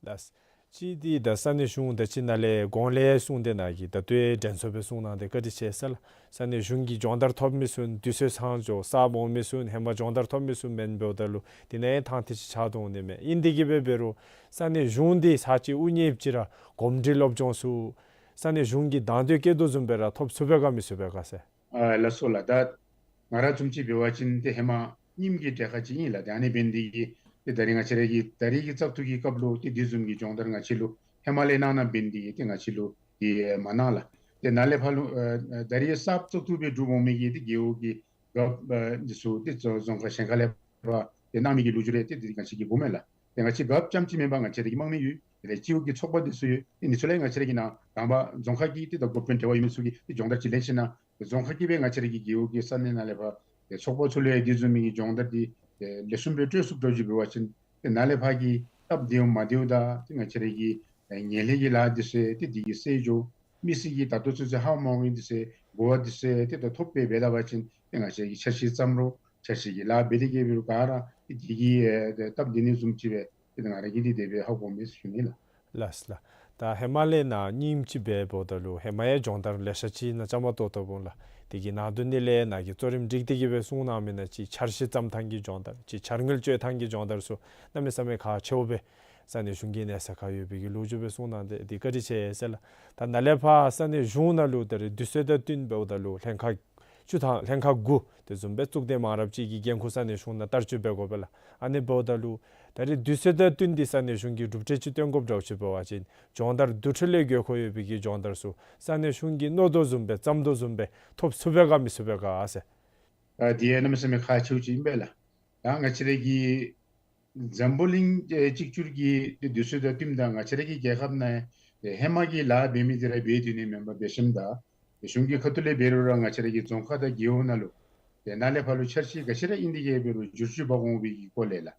ལགས། ཅིག་འདི་ད་ས་གནས་གཞུང་ད་ཅི་ནཱ་ལས་གོང་ལས་གསུངས་ཏེ་ནཱ་གིས་ད་ལྟོ་ཡང་དྲན་གསོ་སྦེ་གསུངས་གནང་སྟེ་བཀའ་དྲིན་ཆེ་ཟེར་ལགས། ས་གནས་གཞུང་གི་སྦྱོང་བརྡར་ཐོབ་མི་ཚུ་དུས་ཚོད་ཚང་འགྱོ། གསརཔ་འོང་མི་ཚུ་ཧེ་མ་སྦྱོང་བརྡར་ཐོབ་མི་ཚུ་མེན་འབདཝ་ད་ལུ་དེ་ནང་ཡང་ཐང་ཐིག་ཅིག་ཆགས་དོ་འོང་ནི་མས། ཨིན་དེ་གིས་སྦེ་འབད་རུང་ས་གནས་གཞུང་འདི་ཚར་གཅིག་དབུ་བརྙེསཔ་ཅིག་ར་གོམས་འདྲིས་སློབ་སྦྱོང་ཚུ་ས་གནས་གཞུང་གིས་དང་འདོད་བསྐྱེད་དོ་བཟུམ་སྦེ་ར་ཐོབ་ཚུགས་པས་ག་མི་ཚུགས་པས་ག་ཟེར། ཨ་ལགས་སོ་ལགས། ད་ང་ར་བཟུམ་ཅིག་འབད་བ་ཅིན་ཏེ་ཧེ་མ་རྙིངམ་གི་གྲལ་ཁར་ཅིག་ཨིན་ལགས། ཏེ་ཨ་ནི་འབད་ནི་དེ་གིས་ཏེ་ད་རེས་ང་བཅས་ར་གི་ད་རེས་ཀྱི་བཙག་འཐུ་གི་སྐབས་ལུ་ཏེ་དེ་བཟུམ་གྱི་སྦྱོང་བརྡར་ང་བཅས་ལུ་ཧེ་མ་ལས་གནང་གནངམ་འབད་ནི་དེ་གིས་ཏེ་ང་བཅས་ལུ་ཏེ་མ་གནང་ལགས། ཏེ་ནཱ་ལས་ཕར་ལུ་ཨ་ཨ་ད་རེས་གསརཔ་བཙག་འཐུ་སྦེ་གྲུབ་འོང་མི་གི་ཏེ་རྒེད་འོག་གི་རྒཔོ་ཨ་འདི་ཚུ་ཏེ་རྫོང་རྫོང་ཁག་གཞན་ཁ་ལས་ཕར་ཏེ་གནང་མི་གི་ལོ་རྒྱུས་རེ་ཏེ་འདི་ང་བཅས་ཀྱིས་གོཝ་མས་ལགས། ཏེ་ང་བཅས་རྒཔོ་རྐྱངམ་ཅིག་མེན་པར་ང་བཅས་ར་གི་དམངས་མི་ཡོད། དེ་ལས་སྤྱི་འོག་གི་ཚོགས་པ་འདི་ཚུ་ཡོད། ཏེ་འདི་ཚུ་ལས་ང་བཅས་ར་གི་ནཱ་དང་པ་རྫོང་ཁག་གི་ཏེ་ད་འགོ་དཔོན་འབྲེལ་བ་ཡོད་མི་ཚུ་གིས་ཏེ་སྦྱོང་བརྡར་ཅིག་ལེན་ཞིན་ན་རྫོང་ཁག་གི་སྦེ་ང་བཅས་ར་གི་རྒེད་འོག་གི་ས་གནས་ནང་ལས་ཕར་ཏེ་ཚོགས་པ་ཚུ་ལུ་ཡང་དེ་བཟུམ་མའི་གི་སྦྱོང་བརྡར་འདི་ཏེ་ལེགས་ཤོམ་སྦེ་སྤྲོད་ཚུགསཔ་འདྲཝ་ཅིག་འབད་བ་ཅིན་ཏེ་ནཱ་ལས་ཕར་གྱི་སྟབས་བདེཝ་མ་བདེཝ་དང་ཏེ་ང་བཅས་ར་གི་ཨེ་ངན་ལྷད་ཀྱི་ལཱ་འདི་ཚུ་ཏེ་འདི་གིས་སེལ་འགྱོ། མི་སེར་གྱིས་ད་ལྟོ་ཚུན་ཚོད་ཧ་མ་གོ་མི་འདི་ཚུ་གོ་བ་འདི་ཚུ་ཏེ་ད་ཐོབ་སྦེ་འབད་ད་པ་ཅིན་ཏེ་ང་བཅས་ཀྱིས་འཆར་གཞི་བརྩམ་རུང་འཆར་གཞི་གི་ལཱ་འབད་དེ་གིས་འབད་རུང་ག་ར་ཏེ་འདི་གིས་ཨེ་ཏེ་སྟབས་བདེ་ནི་བཟུམ་ཅིག་སྦེ་ཏེ་ང་ར་གིས་འདི་དེ་སྦེ་ཧ་གོཝ་མས་ཟེར་ཞུ་ནི་ལགས། ལགས་ལགས། ད་ ད་ཧེ་མ་ལས་ནཱ་རྙིངམ་ཅིག་འབདཝ་ད་ལུ་ཧེ་མ་ཡང་སྦྱོང་བརྡར་ལེ་ཤ་ཅིག་ནཱ་བཅའ་མར་གཏོགས་གཏོགསཔ་འོང་ལགས། དེ་གི་ནང་དོན་འདི་ལས་ནཱ་གིས་གཙོ་རིམ་བསྒྲིགས་ཏེ་གི་སྦེ་གསུངས་གནང་མི་ནང་ཅིག་འཆར་གཞི་བརྩམ་ཐངས་ཀྱི་སྦྱོང་བརྡར་ཅིག་འཆར་དངུལ་སྤྱོད་ཐངས་ཀྱི་སྦྱོང་བརྡར་ཚུ་གནམ་མེད་ས་མེད་ཁག་ཆེཝ་སྦེ་ས་གནས་གཞུང་གི་གནས་ཚད་ཁར་ཡོད་པའི་གི་ལོ་རྒྱུས་སྦེ་གསུངས་གནང་སྟེ་འདི་བཀའ་དྲིན་ཆེ་ཟེར་ལགས། ད་ནཱ་ལས་ཕར་ས་གནས་གཞུང་ནང་ལུ་ད་རེས་དུས་ཚོད་དང་བསྟུན་འབདཝ་ད་ལུ་ལྷན་ཁག་བཅུ་དང་ལྷན་ཁག་དགུ་དེ་བཟུམ་སྦེ་གཙུག་སྡེ་མང་རབས་ཅིག་གི་འགན་ཁུར་ས་གནས་གཞུང་ནང་བསྟར་སྤྱོད་འབད་དགོ་པས་ལགས། ཨ་ནི་འབདཝ་ད་ལུ་ད་རེས་དུས་ཚོད་དང་བསྟུན་ཏེ་ས་གནས་གཞུང་གིས་གྲུབ་འབྲས་ཅིག་སྟོན་དགོཔ་འདྲཝ་ཅིག་འབད་བ་ཅིན་སྦྱོང་བརྡར་དུས་ཚོད་ལས་དགོས་མཁོ་ཡོད་པའི་གི་སྦྱོང་བརྡར་ཚུ་ས་གནས་གཞུང་གིས་མནོ་དོ་བཟུམ་སྦེ་བརྩམ་དོ་བཟུམ་སྦེ་ཐོབ་ཚུགས་པས་ག་མི་ཚུགས་པས་ག་ཟེར། ཨ་དེ་ཡང་གནམ་མེད་ས་མེད་ཁག་ཆེཝ་ཅིག་ཨིན་པས་ལགས། ད་ང་བཅས་ར་གི་འཛམ་བུ་གླིང་ཨེ་གཅིག་གྱུར་གྱི་དུས་ཚོད་དང་བསྟུནམ་ད་ང་བཅས་ར་གི་རྒྱལ་ཁབ་ནང་ཨེ་ཧེ་མ་གི་ལཱ་འབད་མི་དེ་ར་འབད་སྡོད་ནི་མེན་པར་འབད་ཞིནམ་ད་གཞུང་གི་ཁ་ཐུག་ལས་འབད་རུང་ར་ང་བཅས་ར་གི་རྫོང་ཁག་དང་རྒེད་འོག་ནང་ལུ་ཏེ་ནཱ་ལས་ཕར་ལུ་འཆར་གཞི་ག་ཅི་ར་ཨིན་དེ་གིས་འབད་རུང་བསྒྱུར་བཅོས་འབག་འོང་བའི་གི་སྐོར་ལས་ལགས།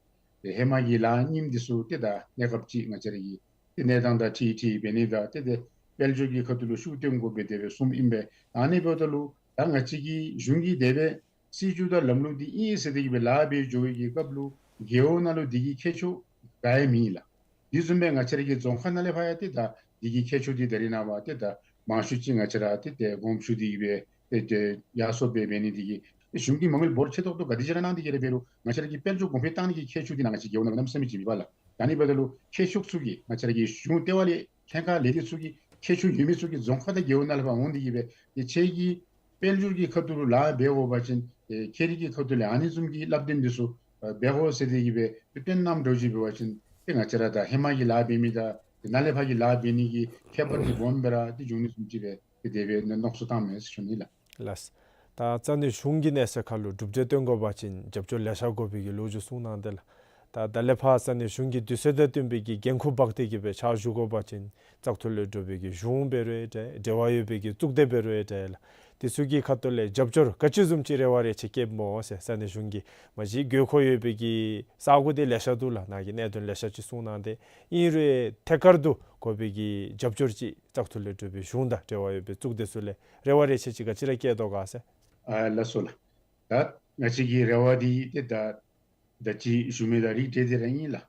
ཏེ་ཧེ་མ་གི་ལཱ་རྙིངམ་འདི་ཚུ་ཏེ་ད་གནས་སྐབས་ཅིག་ང་བཅས་ར་གི་ཏེ་གནས་སྟངས་དང་འཁྲིལ་འཁྲིལ་འབད་ནི་དང་ཏེ་ཏེ་དཔལ་འབྱོར་གྱི་ཁ་ཐུག་ལུ་ཤུགས་བཏོན་དགོ་པའི་དེ་སྦེ་གསུངམ་ཨིན་པས། ཨ་ནི་འབདཝ་ད་ལུ་ད་ང་བཅས་ཀྱི་གཞུང་གི་དེ་སྦེ་སྲིད་བྱུས་དང་ལམ་ལུགས་འདི་ཨིན་ཟེར་ཏེ་གི་སྦེ་ལཱ་འབད་འགྱོ་བའི་གི་སྐབས་ལུ་རྒེད་འོག་ནང་ལུ་འདི་གི་ཁྱད་ཆོས་ག་ཡང་མེད་ལགས། དེ་བཟུམ་སྦེ་ང་བཅས་ར་གི་རྫོང་ཁག་ནང་ལས་ཕར་ཡང་ཏེ་ད་འདི་གི་ཁྱད་ཆོས་འདི་ད་རེས་ནངས་པ་ཏེ་ད་མང་ཤོས་ཅིག་ང་བཅས་ར་ཏེ་ཏེ་དགོངསམ་ཞུ་སྟེ་གི་སྦེ་ཏེ་ཏེ་ཡར་སོང་སྦེ་འབད་ནི་འདི་གིས་ཏེ་གཞུང་གིས་མ་དངུལ་འབོར་ཆེ་ཏོག་ཏོ་ག་དེ་ཅིག་ར་གནང་སྟེ་གི་ར་འབད་རུང་ང་བཅས་ར་གི་དཔལ་འབྱོར་གོང་འཕེལ་བཏང་ནི་གི་ཁྱད་ཆོས་འདི་ནང་ང་བཅས་རྒེད་འོག་ནང་གནམ་མེད་ས་མེད་ཅིག་མེད་པས་ལགས། ད་ཨ་ནི་འབདཝ་ད་ལུ་མཁས་མཆོག་ཚུ་གིས་ང་བཅས་ར་གི་གཞུང་ལྟེ་བ་ལས་ལྷན་ཁག་ལས་སྡེ་ཚུ་གི་ཁྱད་ཆོས་ཡོད་མི་ཚུ་གིས་རྫོང་ཁག་དང་རྒེད་འོག་ནང་ལས་ཕར་འོང་སྟེ་གི་སྦེ་ཏེ་ཁྱེད་ཀྱིས་དཔལ་འབྱོར་གྱི་ཁ་ཐུག་ལུ་ལཱ་འབད་དགོ་པ་ཅིན་ཨེ་ཁྱེད་རའི་གི་ཁ་ཐུག་ལས་ཨ་ནི་བཟུམ་གྱི་བསླབ་སྟོན་འདི་ཚུ་ཨེ་འབད་དགོ་ཟེར་ཏེ་གི་སྦེ་ཏེ་བཏོན་གནངམ་འདྲཝ་ཅིག་འབད་བ་ཅིན་ཏེ་ང་བཅས་ར་ད་ཧེ་མ་གི་ལཱ་འབད་མི་དང་ཏེ་ནཱ་ལས་ཕར་གྱི་ལཱ་འབད་ནི་གི་ཁྱད་པར་འདི་སྦོམ་སྦེ་ར་ཏེ་འབྱུང་ནི་བཟུམ་ཅིག་སྦེ་ཏེ་དེ་སྦེ་མནོ་མནོ་བསམ་བཏངམ་མས་ཟེར་ཞུ་ནི་ལགས། ལགས། ད་ས་གནས་གཞུང་གི་གནས་ཚད་ཁར་ལུ་གྲུབ་འབྲས་སྟོན་དགོ་པ་ཅིན་རྒྱབ་སྐྱོར་ལེ་ཤ་དགོ་པའི་གི་ལོ་རྒྱུས་གསུངས་གནང་སྟེ་ལགས། ད་ད་ལས་ཕར་ས་གནས་གཞུང་གིས་དུས་ཚོད་དང་བསྟུན་པའི་གི་འགན་ཁུར་འབག་སྟེ་གི་སྦེ་ཕྱག་ཞུ་དགོ་པ་ཅིན་བཙག་འཐུ་ལས་གྲུབ་པའི་གི་གཞུང་འབད་རུང་ཡང་འདྲ་འབྲེལ་བ་ཡོད་པའི་གི་གཙུག་སྡེ་འབད་རུང་ཡང་འདྲ་ལགས། དེ་ཚུ་གི་ཁ་ཐུག་ལས་རྒྱབ་སྐྱོར་ག་ཅི་བཟུམ་ཅིག་རེ་བ་རེ་ཆེ་བསྐྱེདཔ་སྨོ་ཟེར། ས་གནས་གཞུང་གིས་མ་གཞི་དགོས་མཁོ་ཡོད་པའི་གི་ས་གོ་འདི་ལེ་ཤ་འདུག་ལགས། ནཱ་གིས་གནད་དོན་ལེ་ཤ་ཅིག་གསུངས་གནང་སྟེ་ཨིན་རུང་ཐད་ཀར་དུ་དགོ་པའི་གི་རྒྱབ་སྐྱོར་ཅིག་བཙག་འཐུ་ལས་གྲུབ་པའི་གཞུང་དང་འབྲེལ་བ་ཡོད་པའི་གཙུག་སྡེ་ཚུ་ལས་རེ་བ་རེ་ཆེ་ཅིག་ག་ཅི་ར་བསྐྱེད་དོ་ག་ཟེར། ཨ་ལགས་སོ་ལགས། ད་ང་བཅས་ཀྱི་རེ་བ་འདི་ཏེ་ད་ད་ཅི་ཞུ་མི་དང་རིགས་འདྲ་དེ་ར་ཨིན་ལགས།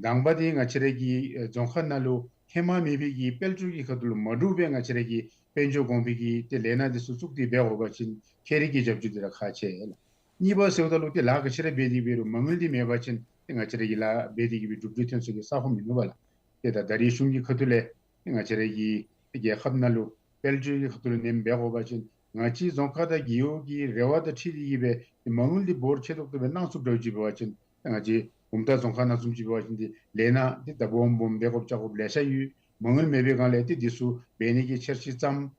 དང་པ་འདི་ང་བཅས་ར་གི་ཨེ་རྫོང་ཁག་ནང་ལུ་ཧེ་མ་མེད་པའི་གི་དཔལ་འབྱོར་གྱི་ཁ་ཐུག་ལུ་མ་འདྲཝ་སྦེ་ང་བཅས་ར་གི་དཔལ་འབྱོར་གོང་འཕེལ་གྱི་ཏེ་ལས་སྣ་འདི་ཚུ་བཙུགས་ཏེ་འབད་དགོ་པ་ཅིན་ཁྱེད་རའི་གི་རྒྱབ་སྐྱོར་འདི་ར་ཁག་ཆེ་ལགས། གཉིས་པ་ཟེརཝ་ད་ལུ་ཏེ་ལཱ་ག་ཅི་ར་འབད་དེ་འབད་རུང་མ་དངུལ་འདི་མེད་པ་ཅིན་ཏེ་ང་བཅས་ར་གི་ལཱ་འབད་དེ་གི་སྦེ་གྲུབ་འབྲས་ཐོན་ས་གི་ས་ཁོངས་མིན་ནུག་པ་ལགས། ཏེ་ད་ད་རེས་གཞུང་གི་ཁ་ཐུག་ལས་ཏེ་ང་བཅས་ར་གི་རྒྱལ་ཁབ་ནང་ལུ་དཔལ་འབྱོར་གྱི་ཁ་ཐུག་ལུ་ནེམ་འབད་དགོ་པ་ཅིན་ང་བཅས་རྫོང་ཁག་དང་རྒེད་འོག་གི་རེ་བ་དང་འཁྲིལ་ཏེ་གི་སྦེ་ཏེ་མ་དངུལ་འདི་འབོར་ཆེ་ཏོག་ཏོ་སྦེ་གནང་ཚུགསཔ་འདྲཝ་ཅིག་འབད་བ་ཅིན་ཏེ་ང་བཅས་བུམ་ཐང་རྫོང་ཁག་ནང་བཟུམ་ཅིག་འབད་བ་ཅིན་ཏེ་ལས་སྣ་འདི་ད་སྦོམ་སྦོམ་འབད་དགོཔ་བཅའ་དགོཔ་ལེ་ཤ་ཡོད། མ་དངུལ་མེད་པའི་སྒང་ལས་ཏེ་འདི་ཚུ་འབད་ནི་གི་འཆར་གཞི་བརྩམས།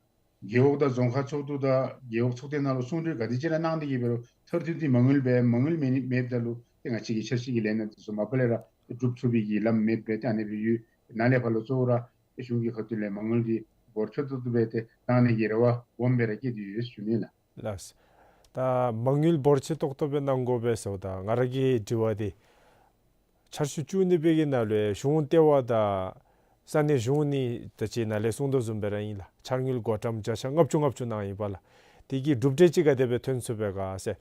རྒེད་འོག་དང་རྫོང་ཁག་ཚོགས་འདུ་དང་རྒེད་འོག་ཚོགས་སྡེ་ནང་ལུ་གསུང་གྲོས་ག་དེ་ཅིག་ར་གནང་སྟེ་གི་འབད་རུང་མཐར་ཐུག་འདི་མ་དངུལ་སྦེ་མ་དངུལ་མེད་ནི་མེདཔ་ད་ལུ་ཏེ་ང་བཅས་ཀྱི་འཆར་གཞི་གི་ལས་སྣ་འདི་ཚུ་མ་པ་ལས་ར་སྒྲུབ་ཚུགས་པའི་གི་ལམ་མེདཔ་སྦེ་ཏེ་ཨ་ནི་སྦེ་ཡོད། ནཱ་ལས་ཕར་ལུ་གཙོ་བོ་ར་ཏེ་གཞུང་གི་ཁ་ཐུག་ལས་མ་དངུལ་འདི་འབོར་ཆེ་ཏོག་ཏོ་སྦེ་ཏེ་གནང་ནི་གི་རེ་བ་སྦོམ་སྦེ་ར་བསྐྱེད་དེ་ཡོད་ཟེར་ཞུ་ནི་ལགས། ལགས། ད་མ་དངུལ་འབོར་ཆེ་ཏོག་ཏོ་སྦེ་གནང་དགོ་པས་ཟེརཝ་ད་ང་ར་གི་དྲི་བ་འདི་འཆར་གཞི་བཅུ་གཉིས་པའི་གི་ནང་ལུ་གཞུང་ལྟེ་བ་དང་ས་གནས་གཞུང་གཉིས་ད་ཅི་ནཱ་ལས་གསུངས་དོ་བཟུམ་སྦེ་ར་ཨིན་ལགས། འཆར་དངུལ་བགོ་བཀྲམ་བརྒྱ་ཆ་ལྔ་བཅུ་ལྔ་བཅུ་གནང་ཡི་པ་ལགས། དེ་གི་གྲུབ་འབྲས་ཅིག་ག་དེ་སྦེ་ཐོན་ཚུགས་པས་ག་ཟེར།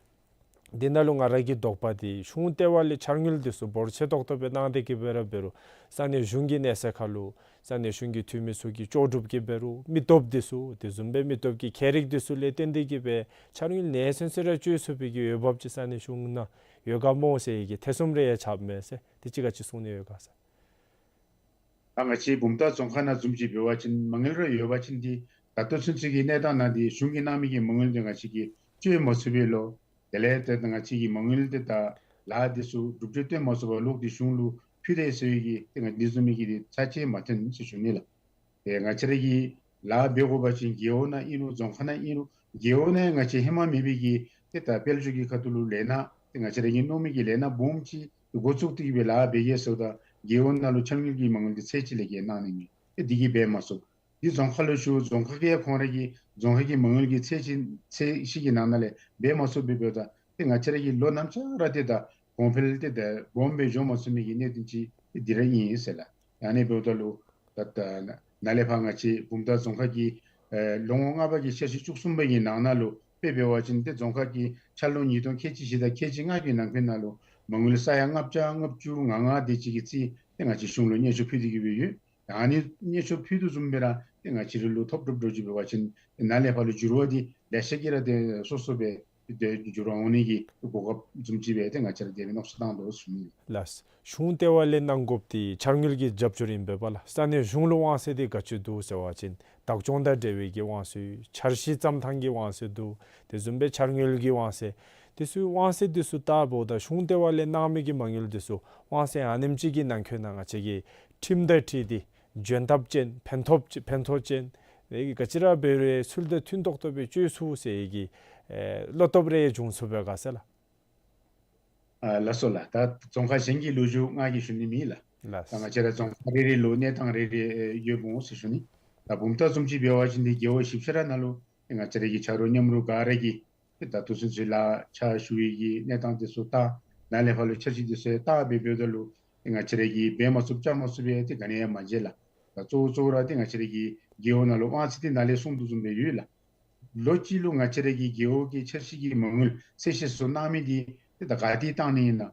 དེ་ནང་ལུ་ང་ར་གི་དོགས་པ་འདི་གཞུང་ལྟེ་བ་ལས་འཆར་དངུལ་འདི་ཚུ་འབོར་ཆེ་ཏོག་ཏོ་སྦེ་གནང་སྟེ་གི་འབད་རུང་འབད་རུང་ས་གནས་གཞུང་གི་གནས་ཚད་ཁར་ལུ་ས་གནས་གཞུང་གི་འཐུས་མི་ཚུ་གི་ལྕོགས་གྲུབ་ཀྱིས་འབད་རུང་མི་སྟོབས་འདི་ཚུ་དེ་བཟུམ་སྦེ་མི་སྟོབས་ཀྱི་ཁྱད་རིག་འདི་ཚུ་ལས་བརྟེན་ཏེ་གི་སྦེ་འཆར་དངུལ་ནེ་སོན་སོ་ར་སྤྱོད་ཚུགས་པའི་གི་འོས་འབབ་ཅིག་ས་གནས་གཞུང་ནང་ཡོད་ག་སྨོ་ཟེར་བའི་གི་ཐེ་ཚོམ་རེ་ཡང་ཆགསཔ་མས་ཟེར། དེ་ཅིག་ག་ཅི་གསུང་ནི་ཡོད་ག་ཟེར། ད་ང་བཅས་བུམ་ཐང་རྫོང་ཁག་ནང་བཟུམ་ཅིག་འབད་བ་ཅིན་མ་དངུལ་ར་ཡོད་པ་ཅིན་ཏེ་ད་ལྟོ་ཚུན་ཚོད་ཀྱི་གནས་སྟངས་ནང་འདི་གཞུང་གིས་གནང་མི་གི་མ་དངུལ་འདི་ང་བཅས་ཀྱིས་སྤྱོད་མ་ཚུགས་པས་ལོ། དེ་ལས་ཏེ་ང་བཅས་ཀྱི་མ་དངུལ་འདི་ད་ལཱ་འདི་ཚུ་གྲུབ་འབྲས་སྟོན་མ་ཚུགས་པར་ལོག་སྟེ་གཞུང་ལུ་ཕུལ་ཏེ་ཟེར་བའི་གི་ཏེ་ང་འདི་བཟུམ་མའི་གི་འདི་ཚར་གཅིག་མ་ཐོན་ཟེར་ཞུ་ནི་ལགས། ཏེ་ང་བཅས་ར་གིས་ལཱ་འབད་དགོ་པ་ཅིན་རྒེད་འོག་ནང་ཨིན་རུང་རྫོང་ཁག་ནང་ཨིན་རུང་རྒེད་འོག་ནང་ང་བཅས་ཧེ་མ་མེད་པའི་གི་ཏེ་ད་དཔལ་འབྱོར་གྱི་ཁ་ཐུག་ལུ་ལས་སྣ་ཏེ་ང་བཅས་ར་གིས་མནོ་མི་གི་ལས་སྣ་སྦོམ་ཅིག་འགོ་བཙུགས་ཏེ་གི་སྦེ་ལཱ་འབད་གེ་ཟེརཝ་ད་རྒེད་འོག་ནང་ལུ་འཆར་དངུལ་གྱི་མ་དངུལ་འདི་ཚད་ཅིག་ལས་བརྒལ་གནང་ནི་མེད། ཏེ་འདི་གིས་འབད་མ་ཚུགས། འདི་རྫོང་ཁག་ལུ་ཞུ་རྫོང་ཁག་གིས་ཁོང་ར་གི་རྫོང་ཁག་གི་མ་དངུལ་གྱི་ཚད་ཅིག་ཚད་གཞི་གི་ནང་ན་ལས་འབད་མ་ཚུགས་པའི་འབདཝ་ད་ཏེ་ང་བཅས་ར་གིས་ལོ་ནམ་ཅིག་ར་ཏེ་ད་གོང་འཕེལ་ཏེ་ད་སྦོམ་སྦེ་འགྱོ་མ་ཚུགས་མི་གི་གནད་དོན་ཅིག་འདི་ར་ཨིན་ཟེར་ལགས། ཨ་ནི་འབདཝ་ད་ལུ་ད་ད་ནཱ་ལས་ཕར་ང་བཅས་བུམ་ཐང་རྫོང་ཁག་གི་ཨེ་ལོ་ངོ་ལྔ་པ་གི་འཆར་གཞི་བཅུ་གསུམ་པ་གི་ནང་ན་ལུ་དཔེ་འབད་བ་ཅིན་ཏེ་རྫོང་ཁག་གི་འཆར་ལོ་ཉིས་སྟོང་ཁལ་གཅིག་བཞི་དང་ཁལ་གཅིག་ལྔ་གི་ནང་འཁོད་ནང་ལུ་མ་དངུལ་ས་ཡ་ལྔ་བརྒྱ་ལྔ་བཅུ་ང་ལྔ་དེ་ཅིག་གི་རྩིས་ཏེ་ང་བཅས་གཞུང་ལུ་སྙན་ཞུ་ཕུལ་ཏེ་གི་སྦེ་ཡོད། ད་ཨ་ནི་གནས་མཆོག་ཕུལ་དོ་བཟུམ་སྦེ་ར་ཏེ་ང་བཅས་ར་ལུ་ཐོབ་གྲུབ་འགྱོ་ཅི་འབད་བ་ཅིན་ནཱ་ལས་ཕར་ལུ་འགྱུར་བ་འདི་ལེ་ཤ་གིས་ར་ཏེ་སོ་སོ་སྦེ་ཏེ་འགྱུར་བ་འོང་ནི་གི་གོ་སྐབས་བཟུམ་ཅིག་སྦེ་ཏེ་ང་བཅས་ར་དེ་སྦེ་མནོ་བསམ་བཏང་དོ་ཟེར་ཞུ་ནི། ལགས། གཞུང་ལྟེ་བ་ལས་གནང་དགོཔ་འདི་འཆར་དངུལ་གྱི་རྒྱབ་སྐྱོར་ཨིན་པས་ལགས། ས་གནས་གཞུང་ལུ་དབང་ཚད་འདི་ག་ཅི་འདུག་ཟེར་བ་ཅིན་བདག་སྐྱོང་དང་འབྲེལ་བའི་གི་དབང་ཚད་ཡོད། འཆར་གཞི་བརྩམ་ཐངས་ཀྱི་དབང་ཚད་འདུག། དེ་བཟུམ་སྦེ་འཆར་དངུལ་གྱི་དབང་ཚད། དེ་ཚུ་དབང་ཚད་དེ་ཚུ་བལྟཝ་ད་གཞུང་ལྟེ་བ་ལས་གནང་མི་གི་མ་དངུལ་དེ་ཚུ་དབང་ཚད་ཨ་ནེམ་ཅིག་གི་ནང་འཁོད་ནང་ང་བཅས་ཀྱི་ཁྲིམས་དང་འཁྲིལ་ཏེ་འཇོན་ཐབས་ཅན་ཕན་ཐོགས་ཕན་ཐོགས་ཅན་དེ་གི་ག་ཅི་ར་འབད་རུང་ཚུལ་དང་མཐུན་ཏོག་ཏོ་སྦེ་སྤྱོད་ཚུགས་ཟེར་གྱི་ཨེ་བློ་སྟོབས་རེ་བྱུང་ཚུགས་པས་ག་ཟེར་ལགས། ཨ་ལགས་སོ་ལགས། ད་རྫོང་ཁག་གཞན་གྱི་ལོ་རྒྱུས་ང་གིས་ཞུ་ནི་མེད་ལགས། ལགས། ད་ང་བཅས་ར་རྫོང་ཁག་རེ་རེ་ལུ་གནས་སྟངས་རེ་རེ་ཡོདཔ་འོང་ཟེར་ཞུ་ནི། ད་བུམ་ཐང་བཟུམ་ཅིག་འབད་བ་ཅིན་འདི་རྒེད་འོག་བཞི་ཆ་ར་ནང་ལུ་ང་བཅས་ར་གི་ཆ་རོགས་མཉམ་རོགས་ག་ར་གིས་ད་དུས་ཚོད་ཚུ་ལུ་ཕྱག་ཞུ་བའི་གི་གནས་སྟངས་དེ་ཚུ་ད་ནཱ་ལས་ཕར་ལུ་འཆར་གཞི་དེ་ཚུ་ད་འབད་འབདཝ་ད་ལུ་ང་བཅས་ར་གིས་འབད་མ་ཚུགསཔ་བཅའ་མ་ཚུགསཔ་སྦེ་ཏེ་ག་ནི་ཡང་མ་མཇལ་ལགས། ད་གཙོ་བོ་གཙོ་བོ་ར་ཏེ་ང་བཅས་ར་གི་རྒེད་འོག་ནང་ལུ་དབང་ཚད་འདི་ནཱ་ལས་གསུངས་དོ་བཟུམ་སྦེ་ཡོད་ལགས། ལོ་གཅིག་ལུ་ང་བཅས་ར་གི་རྒེད་འོག་གི་འཆར་གཞི་གི་མ་དངུལ་ཚད་གཞི་ཚུ་གནང་མི་འདི་ཏེ་ད་ག་ཏེ་བཏང་ནི་ཨིན་ན།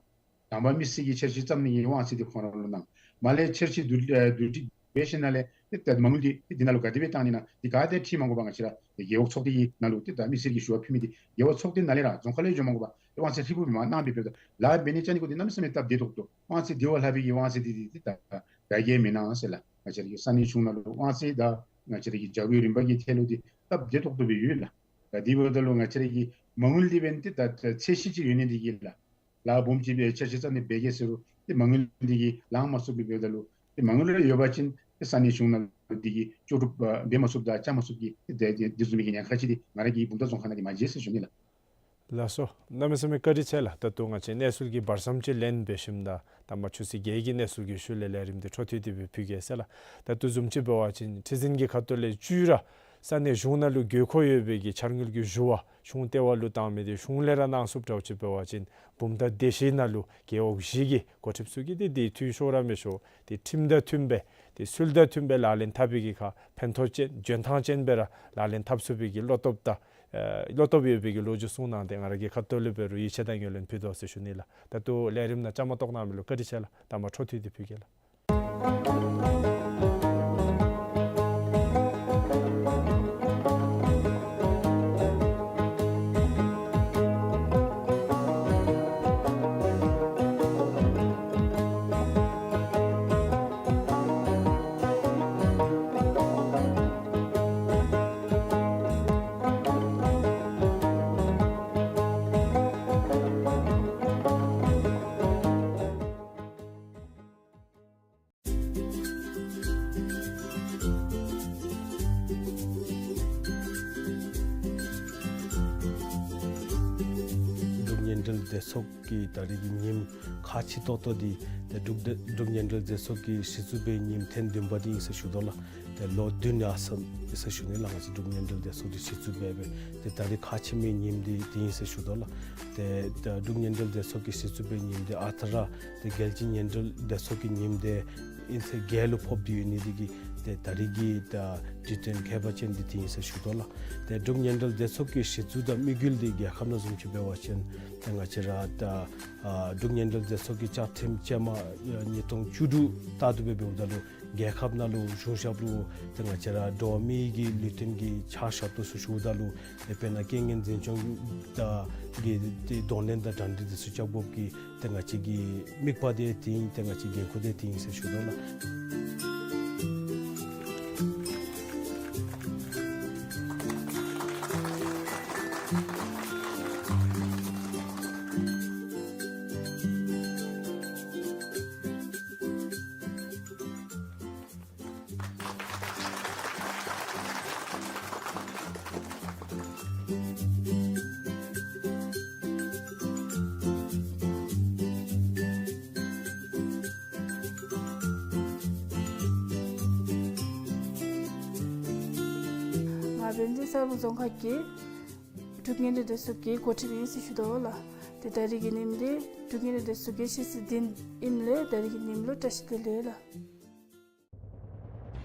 དང་པ་མི་སེར་གྱི་འཆར་གཞི་བརྩམ་ནི་གི་དབང་ཚད་འདི་ཁོང་ར་ལུ་གནང་། མར་ལས་འཆར་གཞི་བསྡུ་ཨ་བསྡུ་སྒྲིག་འབད་ཞིནམ་ལས་ཏེ་ད་མ་དངུལ་འདི་ཏེ་འདི་ནང་ལུ་ག་དེ་སྦེ་བཏང་ནི་ཨིན་ན་འདི་ག་ཏེ་འཁྲིལ་མ་དགོ་པར་ང་བཅས་ར་ཏེ་རྒེད་འོག་ཚོགས་སྡེ་གི་ནང་ལུ་ཏེ་ད་མི་སེར་གྱི་ཞུ་བ་ཕུལ་མི་འདི་རྒེད་འོག་ཚོགས་སྡེ་ནང་ལས་ར་རྫོང་ཁག་ལས་འགྱོ་མ་དགོ་པར་ཏེ་དབང་ཚད་ཧྲིལ་བུ་སྦེ་མར་གནང་སྦེ་འབདཝ་ད་ལཱ་འབད་ནི་རྐྱབ་ནི་གུ་འདི་གནམ་མེད་ས་མེད་སྟབས་བདེ་ཏོག་ཏོ། དབང་ཚད་འདི་བ་ལྷག་པའི་གི་དབང་ཚད་འདི་འདི་ཏེ་ད་ད་གིས་མི་གནང་ཟེར་ལགས། ང་བཅས་ར་གི་ས་གནས་གཞུང་ནང་ལུ་དབང་ཚད་དང་ང་བཅས་ར་གི་བྱ་བའི་རིམ་པ་གི་ཐད་ལུ་འདི་སྟབས་བདེ་ཏོག་ཏོ་སྦེ་ཡོད་ལགས། ད་དེ་འབདཝ་ད་ལུ་ང་བཅས་ར་གི་མ་དངུལ་འདི་འབདན་ཏེ་ད་ཚད་གཞི་ཅིག་ཡོད་ནི་འདི་གིས་ལགས། ལཱ་སྦོམ་ཅིག་སྦེ་འཆར་གཞི་བརྩམ་ནི་འབད་གེ་ཟེར་རུང་ཏེ་མ་དངུལ་འདི་གིས་ལང་མ་ཚུགསཔ་སྦེ་འབདཝ་ད་ལུ་ཏེ་མ་དངུལ་རེ་ཡོད་པ་ཅིན་ཏེ་ས་གནས་གཞུང་ནང་ལུ་འདི་གིས་ལྕོགས་གྲུབ་ཨ་འབད་མ་ཚུགསཔ་དང་བཅའ་མ་ཚུགསཔ་གི་ཏེ་དེ་དེ་བཟུམ་མའི་གི་ཉེན་ཁ་ཅིག་འདི་ང་ར་གི་བུམ་ཐང་རྫོང་ཁག་ནང་འདི་མ་མཇལ་ཟེར་ཞུ་ནི་ལགས། ལགས་སོ། གནམ་མེད་ས་མེད་བཀའ་དྲིན་ཆེ་ལགས། ད་ལྟོ་ང་བཅས་གནས་ཚུལ་གྱི་བར་མཚམས་ཅིག་ལེན་འབད་ཞིནམ་ད་ད་མ་ཆུ་ཚོད་བརྒྱད་ཀྱི་གནས་ཚུལ་གྱི་ཤུལ་ལས་ལས་རིམ་འདི་འཕྲོ་མཐུད་དེ་སྦེ་ཕུལ་གེ་ཟེར་ལགས། ད་ལྟོ་བཟུམ་ཅིག་འབད་བ་ཅིན་ཁྲི་འཛིན་གྱི་ཁ་ཐུག་ལས་བཅུད་ར་ས་གནས་གཞུང་ནང་ལུ་དགོས་མཁོ་ཡོད་པའི་གི་འཆར་དངུལ་གྱི་ཞུ་བ་གཞུང་ལྟེ་བ་ལུ་བཏང་མི་འདི་གཞུང་ལས་ར་གནང་ཚུགསཔ་འདྲཝ་ཅིག་འབད་བ་ཅིན་བུམ་ཐང་སྡེ་བཞི་ནང་ལུ་རྒེད་འོག་བཞི་གི་འགོ་ཁྲིདཔ་ཚུ་གིས་འདི་འདི་འཐུས་ཤོར་ར་མི་ཤོར་འདི་ཁྲིམས་དང་མཐུན་སྦེ་འདི་ཚུལ་དང་མཐུན་སྦེ་ལག་ལེན་འཐབ་པའི་གི་ཁར་ཕན་ཐོགས་ཅན་འཇོན་ཐང་ཅན་སྦེ་ར་ལག་ལེན་འཐབ་ཚུགས་པའི་གི་བློ་སྟོབས་དང་ཨེ་བློ་སྟོབས་ཡོད་པའི་གི་ལོ་རྒྱུས་གསུང་གནང་སྟེ་ང་ར་གི་ཁ་ཐུག་ལས་འབད་རུང་ཡིད་ཆེས་དང་ངོས་ལེན་ཕུལ་དོ་ཟེར་ཞུ་ནི་ལགས། ད་ལྟོ་ལས་རིམ་ནང་བཅའ་མར་གཏོགས་གནང་མི་ལུ་བཀའ་དྲིན་ཆེ་ལགས། ད་མ་འཕྲོ་མཐུད་དེ་ཕུལ་གེ་ལགས། འབྲུག་བརྙན་འཕྲིན་སྡེ་ཚོགས་ཀྱི་ད་རེས་ཀྱི་ཉིནམ་ཁག་ཆེ་ཏོག་ཏོ་འདི་ཏེ་འབྲུག་འབྲུག་བརྙན་འཕྲིན་སྡེ་ཚོགས་ཀྱི་གཞི་བཙུགས་པའི་ཉིནམ་ཐེངས་བདུན་པ་འདི་ཨིན་ཟེར་ཞུ་དོ་ལགས། ཏེ་ལོ་བདུན་ཡར་སོང་ཡི་ཟེར་ཞུ་ནི་ལགས། ང་བཅས་འབྲུག་བརྙན་འཕྲིན་སྡེ་ཚོགས་འདི་གཞི་བཙུགས་འབད་འབད་ཏེ་ད་རེས་ཁག་ཆེ་མི་ཉིནམ་འདི་འདི་ཨིན་ཟེར་ཞུ་དོ་ལགས། ཏེ་ད་འབྲུག་བརྙན་འཕྲིན་སྡེ་ཚོགས་ཀྱི་གཞི་བཙུགས་པའི་ཉིནམ་འདི་ཨ་རྟག་ར་ཏེ་རྒྱལ་སྤྱིའི་བརྙན་འཕྲིན་སྡེ་ཚོགས་ཀྱི་ཉིནམ་འདི་ཨིན་ཟེར་རྒྱལ་ལུ་ཕོགཔ་འདི་ཡོད་ནི་འདི་གིས་ཏེ་ད་རེས་ཀྱི་ད་དུས་སྟོན་ཁྱད་པར་ཅན་འདི་འདི་ཨིན་ཟེར་ཞུ་དོ་ལགས། ཏེ་འབྲུག་བརྙན་འཕྲིན་སྡེ་ཚོགས་ཀྱི་གཞི་བཙུགས་དང་དམིགས་ཡུལ་འདི་རྒྱལ་ཁབ་ནང་བཟུམ་ཅིག་འབད་བ་ཅིན་ཏེ་ང་བཅས་ར་ད་ཨ་འབྲུག་བརྙན་འཕྲིན་སྡེ་ཚོགས་ཀྱི་བཅའ་ཁྲིམས་ཅན་མ་ཉིས་སྟོང་བཅུ་དྲུག་ལྟར་དུ་སྦེ་འབདཝ་ད་ལུ་རྒྱལ་ཁབ་ནང་ལུ་གཞུང་ཞབས་ལུ་ཏེ་ང་བཅས་ར་འགྲོ་བ་མིའི་གི་ལུས་རྟེན་གྱི་ཕྱག་ཞབས་ཏོག་ཚུ་ཞུཝ་ད་ལུ་ཏེ་དཔེར་ན་རྐྱེན་ངན་འཛིན་སྐྱོང་དང་གི་ཏེ་གདོང་ལེན་དང་གྲ་སྒྲིག་འདི་ཚུ་རྐྱབ་དགོཔ་གི་ཏེ་ང་བཅས་ཀྱི་དམིགས་པ་འདི་འདི་ཨིན། ཏེ་ང་བཅས་འགན་ཁུར་འདི་འདི་ཨིན་ཟེར་ཞུ་དོ་ལགས། ང་བན་དྷེ་ས་རཱ་མུ་རྫོང་ཁག་གི་འབྲུག་བརྙན་འཕྲིན་སྡེ་ཚོགས་ཀྱི་འགོ་ཁྲིདཔ་ཨིན་ཟེར་ཞུ་དོ་ལགས། ཏེ་ད་རེས་ཀྱི་ཉིནམ་འདི་འབྲུག་བརྙན་འཕྲིན་སྡེ་ཚོགས་ཀྱི་ཤེས་ཚད་བདུན་ཨིནམ་ལས་ད་རེས་ཀྱི་ཉིནམ་ལུ་བཀྲ་ཤིས་བདེ་ལེགས་ལགས།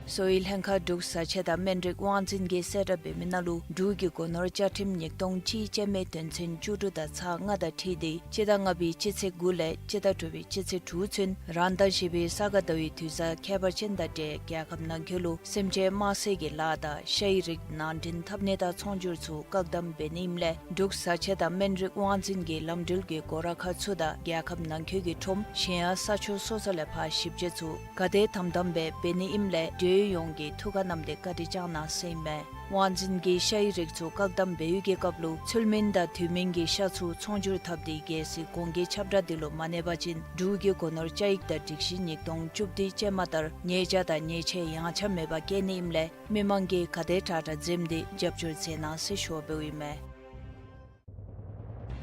གསོ་བའི་ལྷན་ཁག་འབྲུག་བཟའ་ཆས་དང་སྨན་རིགས་དབང་འཛིན་གྱིས་གསལ་བསྒྲགས་འབད་མི་ནང་ལུ་འབྲུག་གི་སྒོ་ནོར་བཅའ་ཁྲིམས་ཉིས་སྟོང་གཅིག་ཅན་མའི་དོན་ཚན་བཅུ་དྲུག་དང་ཚག་ལྔ་དང་འཁྲིལ་ཏེ་སྤྱི་ཟླ་ལྔ་པའི་སྤྱི་ཚེས་དགུ་ལས་སྤྱི་ཟླ་དྲུག་པའི་སྤྱི་ཚེས་དྲུག་ཚུན་རང་ཟླ་བཞི་པའི་ས་ག་ཟླ་བའི་དུས་བཟང་ཁྱད་པར་ཅན་དང་འབྲེལ་རྒྱལ་ཁབ་ནང་འཁོད་ལུ་སེམས་ཅན་དམར་བསད་ཀྱི་ལཱ་དང་ཤ་ཡི་རིགས་ནང་འདྲེན་འཐབ་ནི་དང་ཚོང་སྒྱུར་ཚུ་བཀག་དམ་འབད་ནི་ཨིནམ་ལས་འབྲུག་བཟའ་ཆས་དང་སྨན་རིགས་དབང་འཛིན་གྱི་ལམ་འགྲུལ་གྱི་སྒོ་ར་ཁག་ཚུ་དང་རྒྱལ་ཁབ་ནང་འཁོད་ཀྱི་ཁྲོམ་གཞན་ཡང་ས་ཕྱོགས་སོ་སོ་ལས་ཕར་ཞིབ་དཔྱད་ཚུ་ག་དེ་དམ་དམ་སྦེ་འབད་ནི་ཨིནམ་ལས་འབྲེལ་ཡོད་ཡོངས་ཀྱིས་ཐུགས་ཁར་བསྣམས་ཏེ་བཀའ་དྲིན་བསྐྱང་གནང་ཟེར་ཨིན་མས། དབང་འཛིན་གྱིས་ཤ་ཡི་རིགས་ཚུ་བཀག་དམ་འབད་བའི་གི་སྐབས་ལུ་ཚུལ་མིན་དང་དུས་མིན་གྱི་ཤ་ཚུ་ཚོང་སྒྱུར་འཐབ་སྟེ་རྒྱལ་སྲིད་གོང་གི་ཁྱབ་བསྒྲགས་འདི་ལུ་མ་གནས་པ་ཅིན་འབྲུག་གི་སྒོ་ནོར་བཅའ་ཡིག་དང་སྒྲིག་གཞི་ཉིས་སྟོང་བཅུ་བདུན་ཅན་མ་ལྟར་ཉེས་བྱ་དང་ཉེས་ཆད་ཡངས་ཆག་མེད་པར་བཀལ་ནི་ཨིནམ་ལས་མི་མང་གིས་ག་དེ་དྲག་དྲག་འཛེམས་ཏེ་རྒྱབ་སྐྱོར་མཛད་གནང་ཟེར་ཞུ་བ་འབདཝ་ཨིན་མས།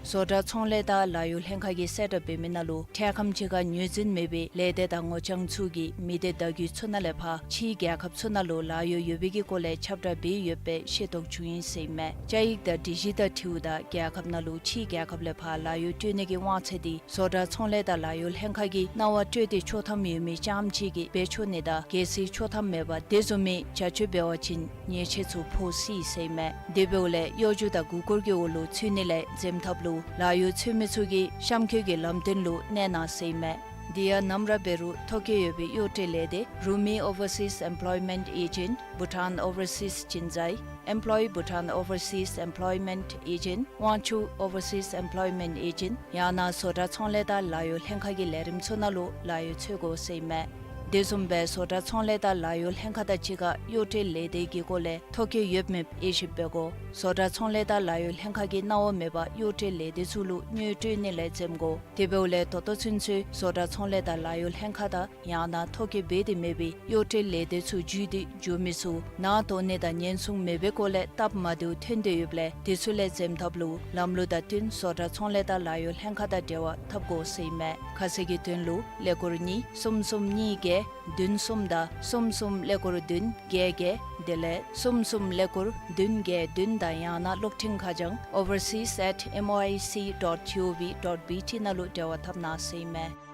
བཟོ་གྲྭ་ཚོང་ལས་དང་ལཱ་གཡོག་ལྷན་ཁག་གིས་གསལ་བསྒྲགས་འབད་མི་ནང་ལུ་འཕྲལ་ཁམས་ཅིག་ཁར་ངོས་འཛིན་མེད་པའི་ལས་སྡེ་དང་ངོ་རྐྱང་ཚུ་གིས་མི་སྡེ་བརྡ་བརྒྱུད་ཚུ་ནང་ལས་ཕར་ཕྱིའི་རྒྱལ་ཁབ་ཚུ་ནང་ལུ་ལཱ་གཡོག་ཡོད་པའི་གི་སྐོར་ལས་ཁྱབ་བསྒྲགས་འབད་ཡོད་པའི་ཤེས་རྟོགས་བྱུང་ཡི་ཟེར་ཨིན་མས། བཅའ་ཡིག་དང་སྒྲིག་གཞི་དང་འཁྲིལཝ་ད་རྒྱལ་ཁབ་ནང་ལུ་ཕྱིའི་རྒྱལ་ཁབ་ལས་ཕར་ལཱ་གཡོག་སྤྲོད་ནི་གི་དབང་ཚད་འདི་བཟོ་གྲྭ་ཚོང་ལས་དང་ལཱ་གཡོག་ལྷན་ཁག་གིས་གནང་བ་སྤྲོད་དེ་ཆོག་ཐམ་ཡོད་མི་རྐྱངམ་ཅིག་གིས་འབད་ཆོག་ནི་དང་གལ་སྲིད་ཆོག་ཐམ་མེད་པར་དེ་བཟུམ་མའི་བྱ་སྤྱོད་འབད་བ་ཅིན་ཉེས་ཆད་ཚུ་ཕོག་སྲིད་ཟེར་ཨིན་མས། དེ་འབདཝ་ལས་གཡོ་སྒྱུ་དང་མགུ་སྐོར་གྱི་འོག་ལུ་ཚུད་ནི་ལས་འཛེམ་ཐབས་ལུ་ལཱ་གཡོག་འཚོལ་མི་ཚུ་གིས་གཤམ་འཁོད་ཀྱི་ལམ་སྟོན་ལུ་གནས་གནང་ཟེར་ཨིན་མས། དེ་ཡང་ནམ་ར་འབད་རུང་ཐོ་བཀོད་ཡོད་པའི་གཡོག་བཀྲལ་ལས་སྡེ་Rumi Overseas Employment Agent, Bhutan Overseas Jinzai, Employ Bhutan Overseas Employment Agent, Wangchuck Overseas Employment Agent ཡང་ན་བཟོ་གྲྭ་ཚོང་ལས་དང་ལཱ་གཡོག་ལྷན་ཁག་གི་ལས་རིམ་ཚུ་ནང་ལུ་ལཱ་གཡོག་འཚོལ་དགོ་ཟེར་ཨིན་མས། དེ་བཟུམ་སྦེ་བཟོ་གྲྭ་ཚོང་ལས་དང་ལཱ་གཡོག་ལྷན་ཁག་དང་གཅིག་ཁར་གཡོག་བཀྲལ་ལས་སྡེ་གི་སྐོར་ལས་ཐོ་བཀོད་ཡོད་མེད་དབྱེ་ཞིབ་འབད་དགོ། བཟོ་གྲྭ་ཚོང་ལས་དང་ལཱ་གཡོག་ལྷན་ཁག་གིས་གནང་བ་མེད་པར་གཡོག་བཀྲལ་ལས་སྡེ་ཚུ་ལུ་དངུལ་སྤྲོད་ནི་ལས་འཛེམ་དགོ། དེ་འབདཝ་ལས་ད་ལྟོ་ཚུན་ཚོད་བཟོ་གྲྭ་ཚོང་ལས་དང་ལཱ་གཡོག་ལྷན་ཁག་དང་ཡང་ན་ཐོ་བཀོད་འབད་དེ་མེད་པའི་གཡོག་བཀྲལ་ལས་སྡེ་ཚུ་བརྒྱུད་དེ་འགྱོ་མི་ཚུ་ནང་དོགས་ནི་དང་ཉེན་སྲུང་མེད་པའི་སྐོར་ལས་སྟབས་མ་བདེཝ་ཐོན་དོ་ཡོདཔ་ལས་དེ་ཚུ་ལས་འཛེམ་ཐབས་ལུ་ལམ་ལུགས་དང་བསྟུན་བཟོ་གྲྭ་ཚོང་ལས་དང་ལཱ་གཡོག་ལྷན་ཁག་དང་འབྲེལ་བ་འཐབ་དགོ་ཟེར་ཨིན་མས། ཁ་གསལ་གྱི་དོན་ལུ་ཀླད་ཀོར་གཉིས་གསུམ་གསུམ་གཉིས་བརྒྱད་བདུན་གསུམ་དང་གསུམ་གསུམ་ཀླད་ཀོར་བདུན་བརྒྱད་བརྒྱད་དེ་ལས་གསུམ་གསུམ་ཀླད་ཀོར་བདུན་བརྒྱད་བདུན་དང་ཡང་ན་གློག་འཕྲིན་ཁ་བྱང་overseas at M O I C dot G O V dot B T ནང་ལུ་འབྲེལ་བ་འཐབ་གནང་ཟེར་ཨིན་མས།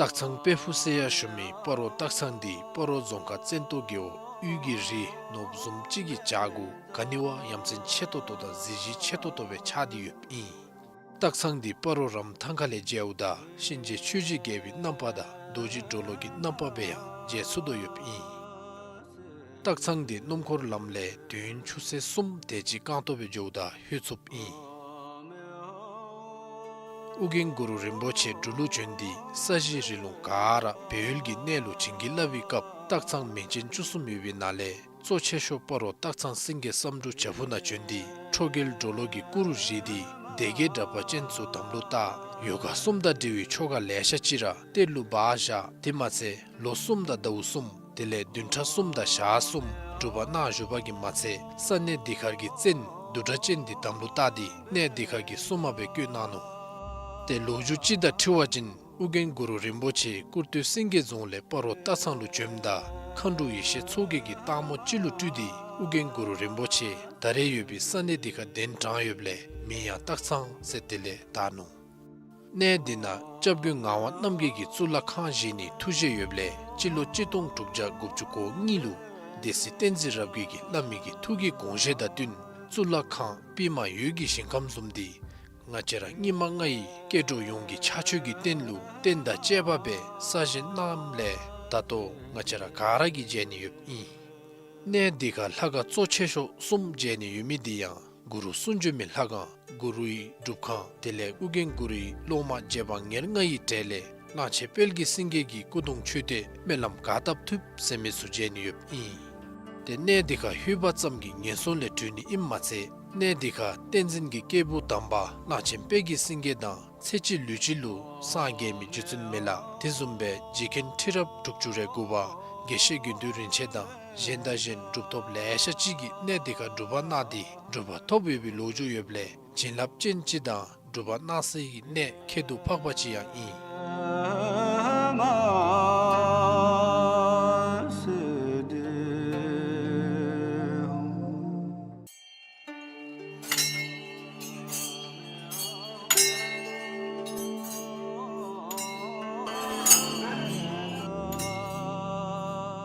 སྟག་ཚང་དཔལ་ཕུག་ཟེར་ཡང་ཞུ་མི་སྤ་རོ་སྟག་ཚང་འདི་སྤ་རོ་རྫོང་ཁག་བཙན་ཏོ་རྒེད་འོག་དབུས་ཀྱི་རི་ནོར་བུ་བཟུམ་ཅིག་གི་བྱག་གུ་ག་ནི་བ་ཡ་མཚན་ཆེ་ཏོག་ཏོ་དང་གཟི་བརྗིད་ཆེ་ཏོག་ཏོ་སྦེ་ཆགས་ཏེ་ཡོདཔ་ཨིན། སྟག་ཚང་འདི་སྤ་རོ་རམ་ཐང་ཁ་ལས་མཇལཝ་ད་གཤིན་རྗེ་ཆོས་ཀྱི་རྒྱལ་པོའི་རྣམ་པ་དང་རྡོ་རྗེ་གྲོ་ལོད་ཀྱི་རྣམ་པ་སྦེ་ཡང་མཇལ་ཚུགས་དོ་ཡོདཔ་ཨིན། སྟག་ཚང་འདི་སྣུམ་འཁོར་ལམ་ལས་དུས་ཡུན་ཆུ་ཚོད་གསུམ་དེ་ཅིག་རྐང་སྟོང་སྦེ་འགྱོཝ་ད་ལྷོད་ཚུགསཔ་ཨིན། ཨོ་རྒྱན་གུ་རུ་རིན་པོ་ཆེ་འབྲུག་ལུ་བྱོན་ཏེ་ས་གཞི་རི་ལུང་ག་ར་སྦས་ཡུལ་གྱི་གནས་ལུ་བྱིན་གྱིས་བརླབས་པའི་སྐབས་སྟག་ཚང་མིང་ཅན་བཅུ་གསུམ་ཡོད་པའི་ནང་ལས་གཙོ་ཆེ་ཤོས་སྤ་རོ་སྟག་ཚང་སེང་གེ་བསམ་འགྲུབ་བྱག་ཕུག་ནང་བྱོན་ཏེ་ཁྲོ་རྒྱལ་གྲོ་ལོད་ཀྱི་སྐུ་རུ་བཞེངས་ཏེ་སྡེ་བརྒྱད་དྲེགས་པ་ཅན་ཚུ་དམ་ལུ་བཏགས། ཡོ་ག་གསུམ་དང་འབྲེལ་བའི་ཆོ་ག་ལེ་ཤ་ཅིག་ར་གཏེར་ལུ་སྦ་བཞག། དེ་མ་ཚད་ལོ་གསུམ་དང་ཟླཝ་གསུམ་དེ་ལས་བདུན་ཕྲག་གསུམ་དང་ཞག་གསུམ་སྒྲུབ་པ་གནང་བཞུགས་པ་གིས་མ་ཚད་ས་གནས་འདི་ཁར་གྱི་བཙན་བདུད་དྲེགས་ཅན་འདི་དམ་ལུ་བཏགས་ཏེ་གནས་འདི་ཁར་གྱི་སྲུང་མ་སྦེ་བསྐོས་གནང་ནུག། ཏེ་ལོ་རྒྱུས་ཅིག་དང་འཁྲིལ་བ་ཅིན་ཨོ་རྒྱན་གུ་རུ་རིན་པོ་ཆེ་ཀུར་སྟོད་སེང་གེ་རྫོང་ལས་སྤ་རོ་སྟག་ཚང་ལུ་བྱོནམ་ད་མཁའ་འགྲོ་ཡེ་ཤེས་མཚོ་རྒྱལ་གྱིས་སྟག་མོ་ཅིག་ལུ་སྤྲུལ་ཏེ་ཨོ་རྒྱན་གུ་རུ་རིན་པོ་ཆེ་ད་རེས་ཡོད་པའི་ས་གནས་འདི་ཁར་གདན་དྲངས་ཡོདཔ་ལས་མིང་ཡང་སྟག་ཚང་ཟེར་དེ་ལས་བཏགས་ནུག། གནས་འདི་ནང་སྐྱབས་མགོན་ངག་དབང་རྣམ་རྒྱལ་གྱིས་གཙུག་ལག་ཁང་བཞེངས་ནིའི་ཐུགས་བཞེད་ཡོདཔ་ལས་སྤྱི་ལོ་གཅིག་སྟོང་དྲུག་བརྒྱ་དགུ་བཅུ་གོ་གཉིས་ལུ་སྡེ་སྲིད་བསྟན་འཛིན་རབ་རྒྱས་ཀྱིས་བླ་མའི་གི་ཐུགས་ཀྱི་དགོངས་བཞེད་དང་བསྟུན་གཙུག་ལག་ཁང་པདྨ་འོད་ཀྱི་ཞིང་ཁམས་བཟུམ་འདི་ང་བཅས་ར་སྙིགས་མ་ལྔ་ཡི་སྐྱེ་འགྲོ་ཡོངས་ཀྱི་ཕྱག་མཆོད་ཀྱི་རྟེན་ལུ་རྟེན་དང་བཅས་པ་སྦེ་གསར་བཞེངས་གནངམ་ལས་ད་ལྟོ་ང་བཅས་ར་ག་ར་གིས་མཇལ་ནི་ཡོདཔ་ཨིན། གནས་འདི་ཁར་ལྷ་ཁང་གཙོ་ཆེ་ཤོས་གསུམ་མཇལ་ནི་ཡོད་མི་འདི་ཡང་གུ་རུ་གསུང་བྱོན་མའི་ལྷ་ཁང་། གུ་རུའི་སྒྲུབ་ཁང་དེ་ལས་ཨོ་རྒྱན་གུ་རུའི་སློབ་མ་རྗེ་འབངས་ཉེར་ལྔ་ཡི་གྲས་ལས་གླང་ཆེན་དཔལ་གྱི་སེང་གེ་གི་སྐུ་གདུང་མཆོད་རྟེན་སྨོན་ལམ་ག་བཏབ་ཐུབ་ཟེར་མི་ཚུ་མཇལ་ནི་ཡོདཔ་ཨིན། ཏེ་གནས་འདི་ཁར་ལྷོད་པ་ཙམ་གྱིས་ངན་སོང་ལས་གྲོལ་ནི་ཨིནམ་མ་ཚད་གནས་འདི་ཁར་བསྟན་འཛིན་གྱི་སྐྱེས་བུ་དམ་པ་གླང་ཆེན་དཔལ་གྱི་སེང་གེ་དང་ཚེ་གཅིག་ལུས་གཅིག་ལུ་སངས་རྒྱས་མི་རྗེ་བཙུན་མི་ལ་དེ་བཟུམ་སྦེ་རྗེ་མཁན་ཁྲི་རབས་དྲུག་ཅུ་རེ་དགུ་པ་དགེ་བཤེས་དགེ་འདུན་རིན་ཆེན་དང་ གཞན་དང་གཞན་གྲུབ་ཐོབ་ལེ་ཤ་ཅིག་གིས་གནས་དེ་ཁར་སྒྲུབ་པ་གནང་སྟེ་གྲུབ་པ་ཐོབ་ཡོད་པའི་ལོ་རྒྱུས་ཡོདཔ་ལས་བྱིན་རླབས་ཅན་ཅིག་དང་སྒྲུབ་པ་གནང་སའི་གནས་ཁྱད་དུ་འཕགས་པ་ཅིག་ཡང་ཨིན།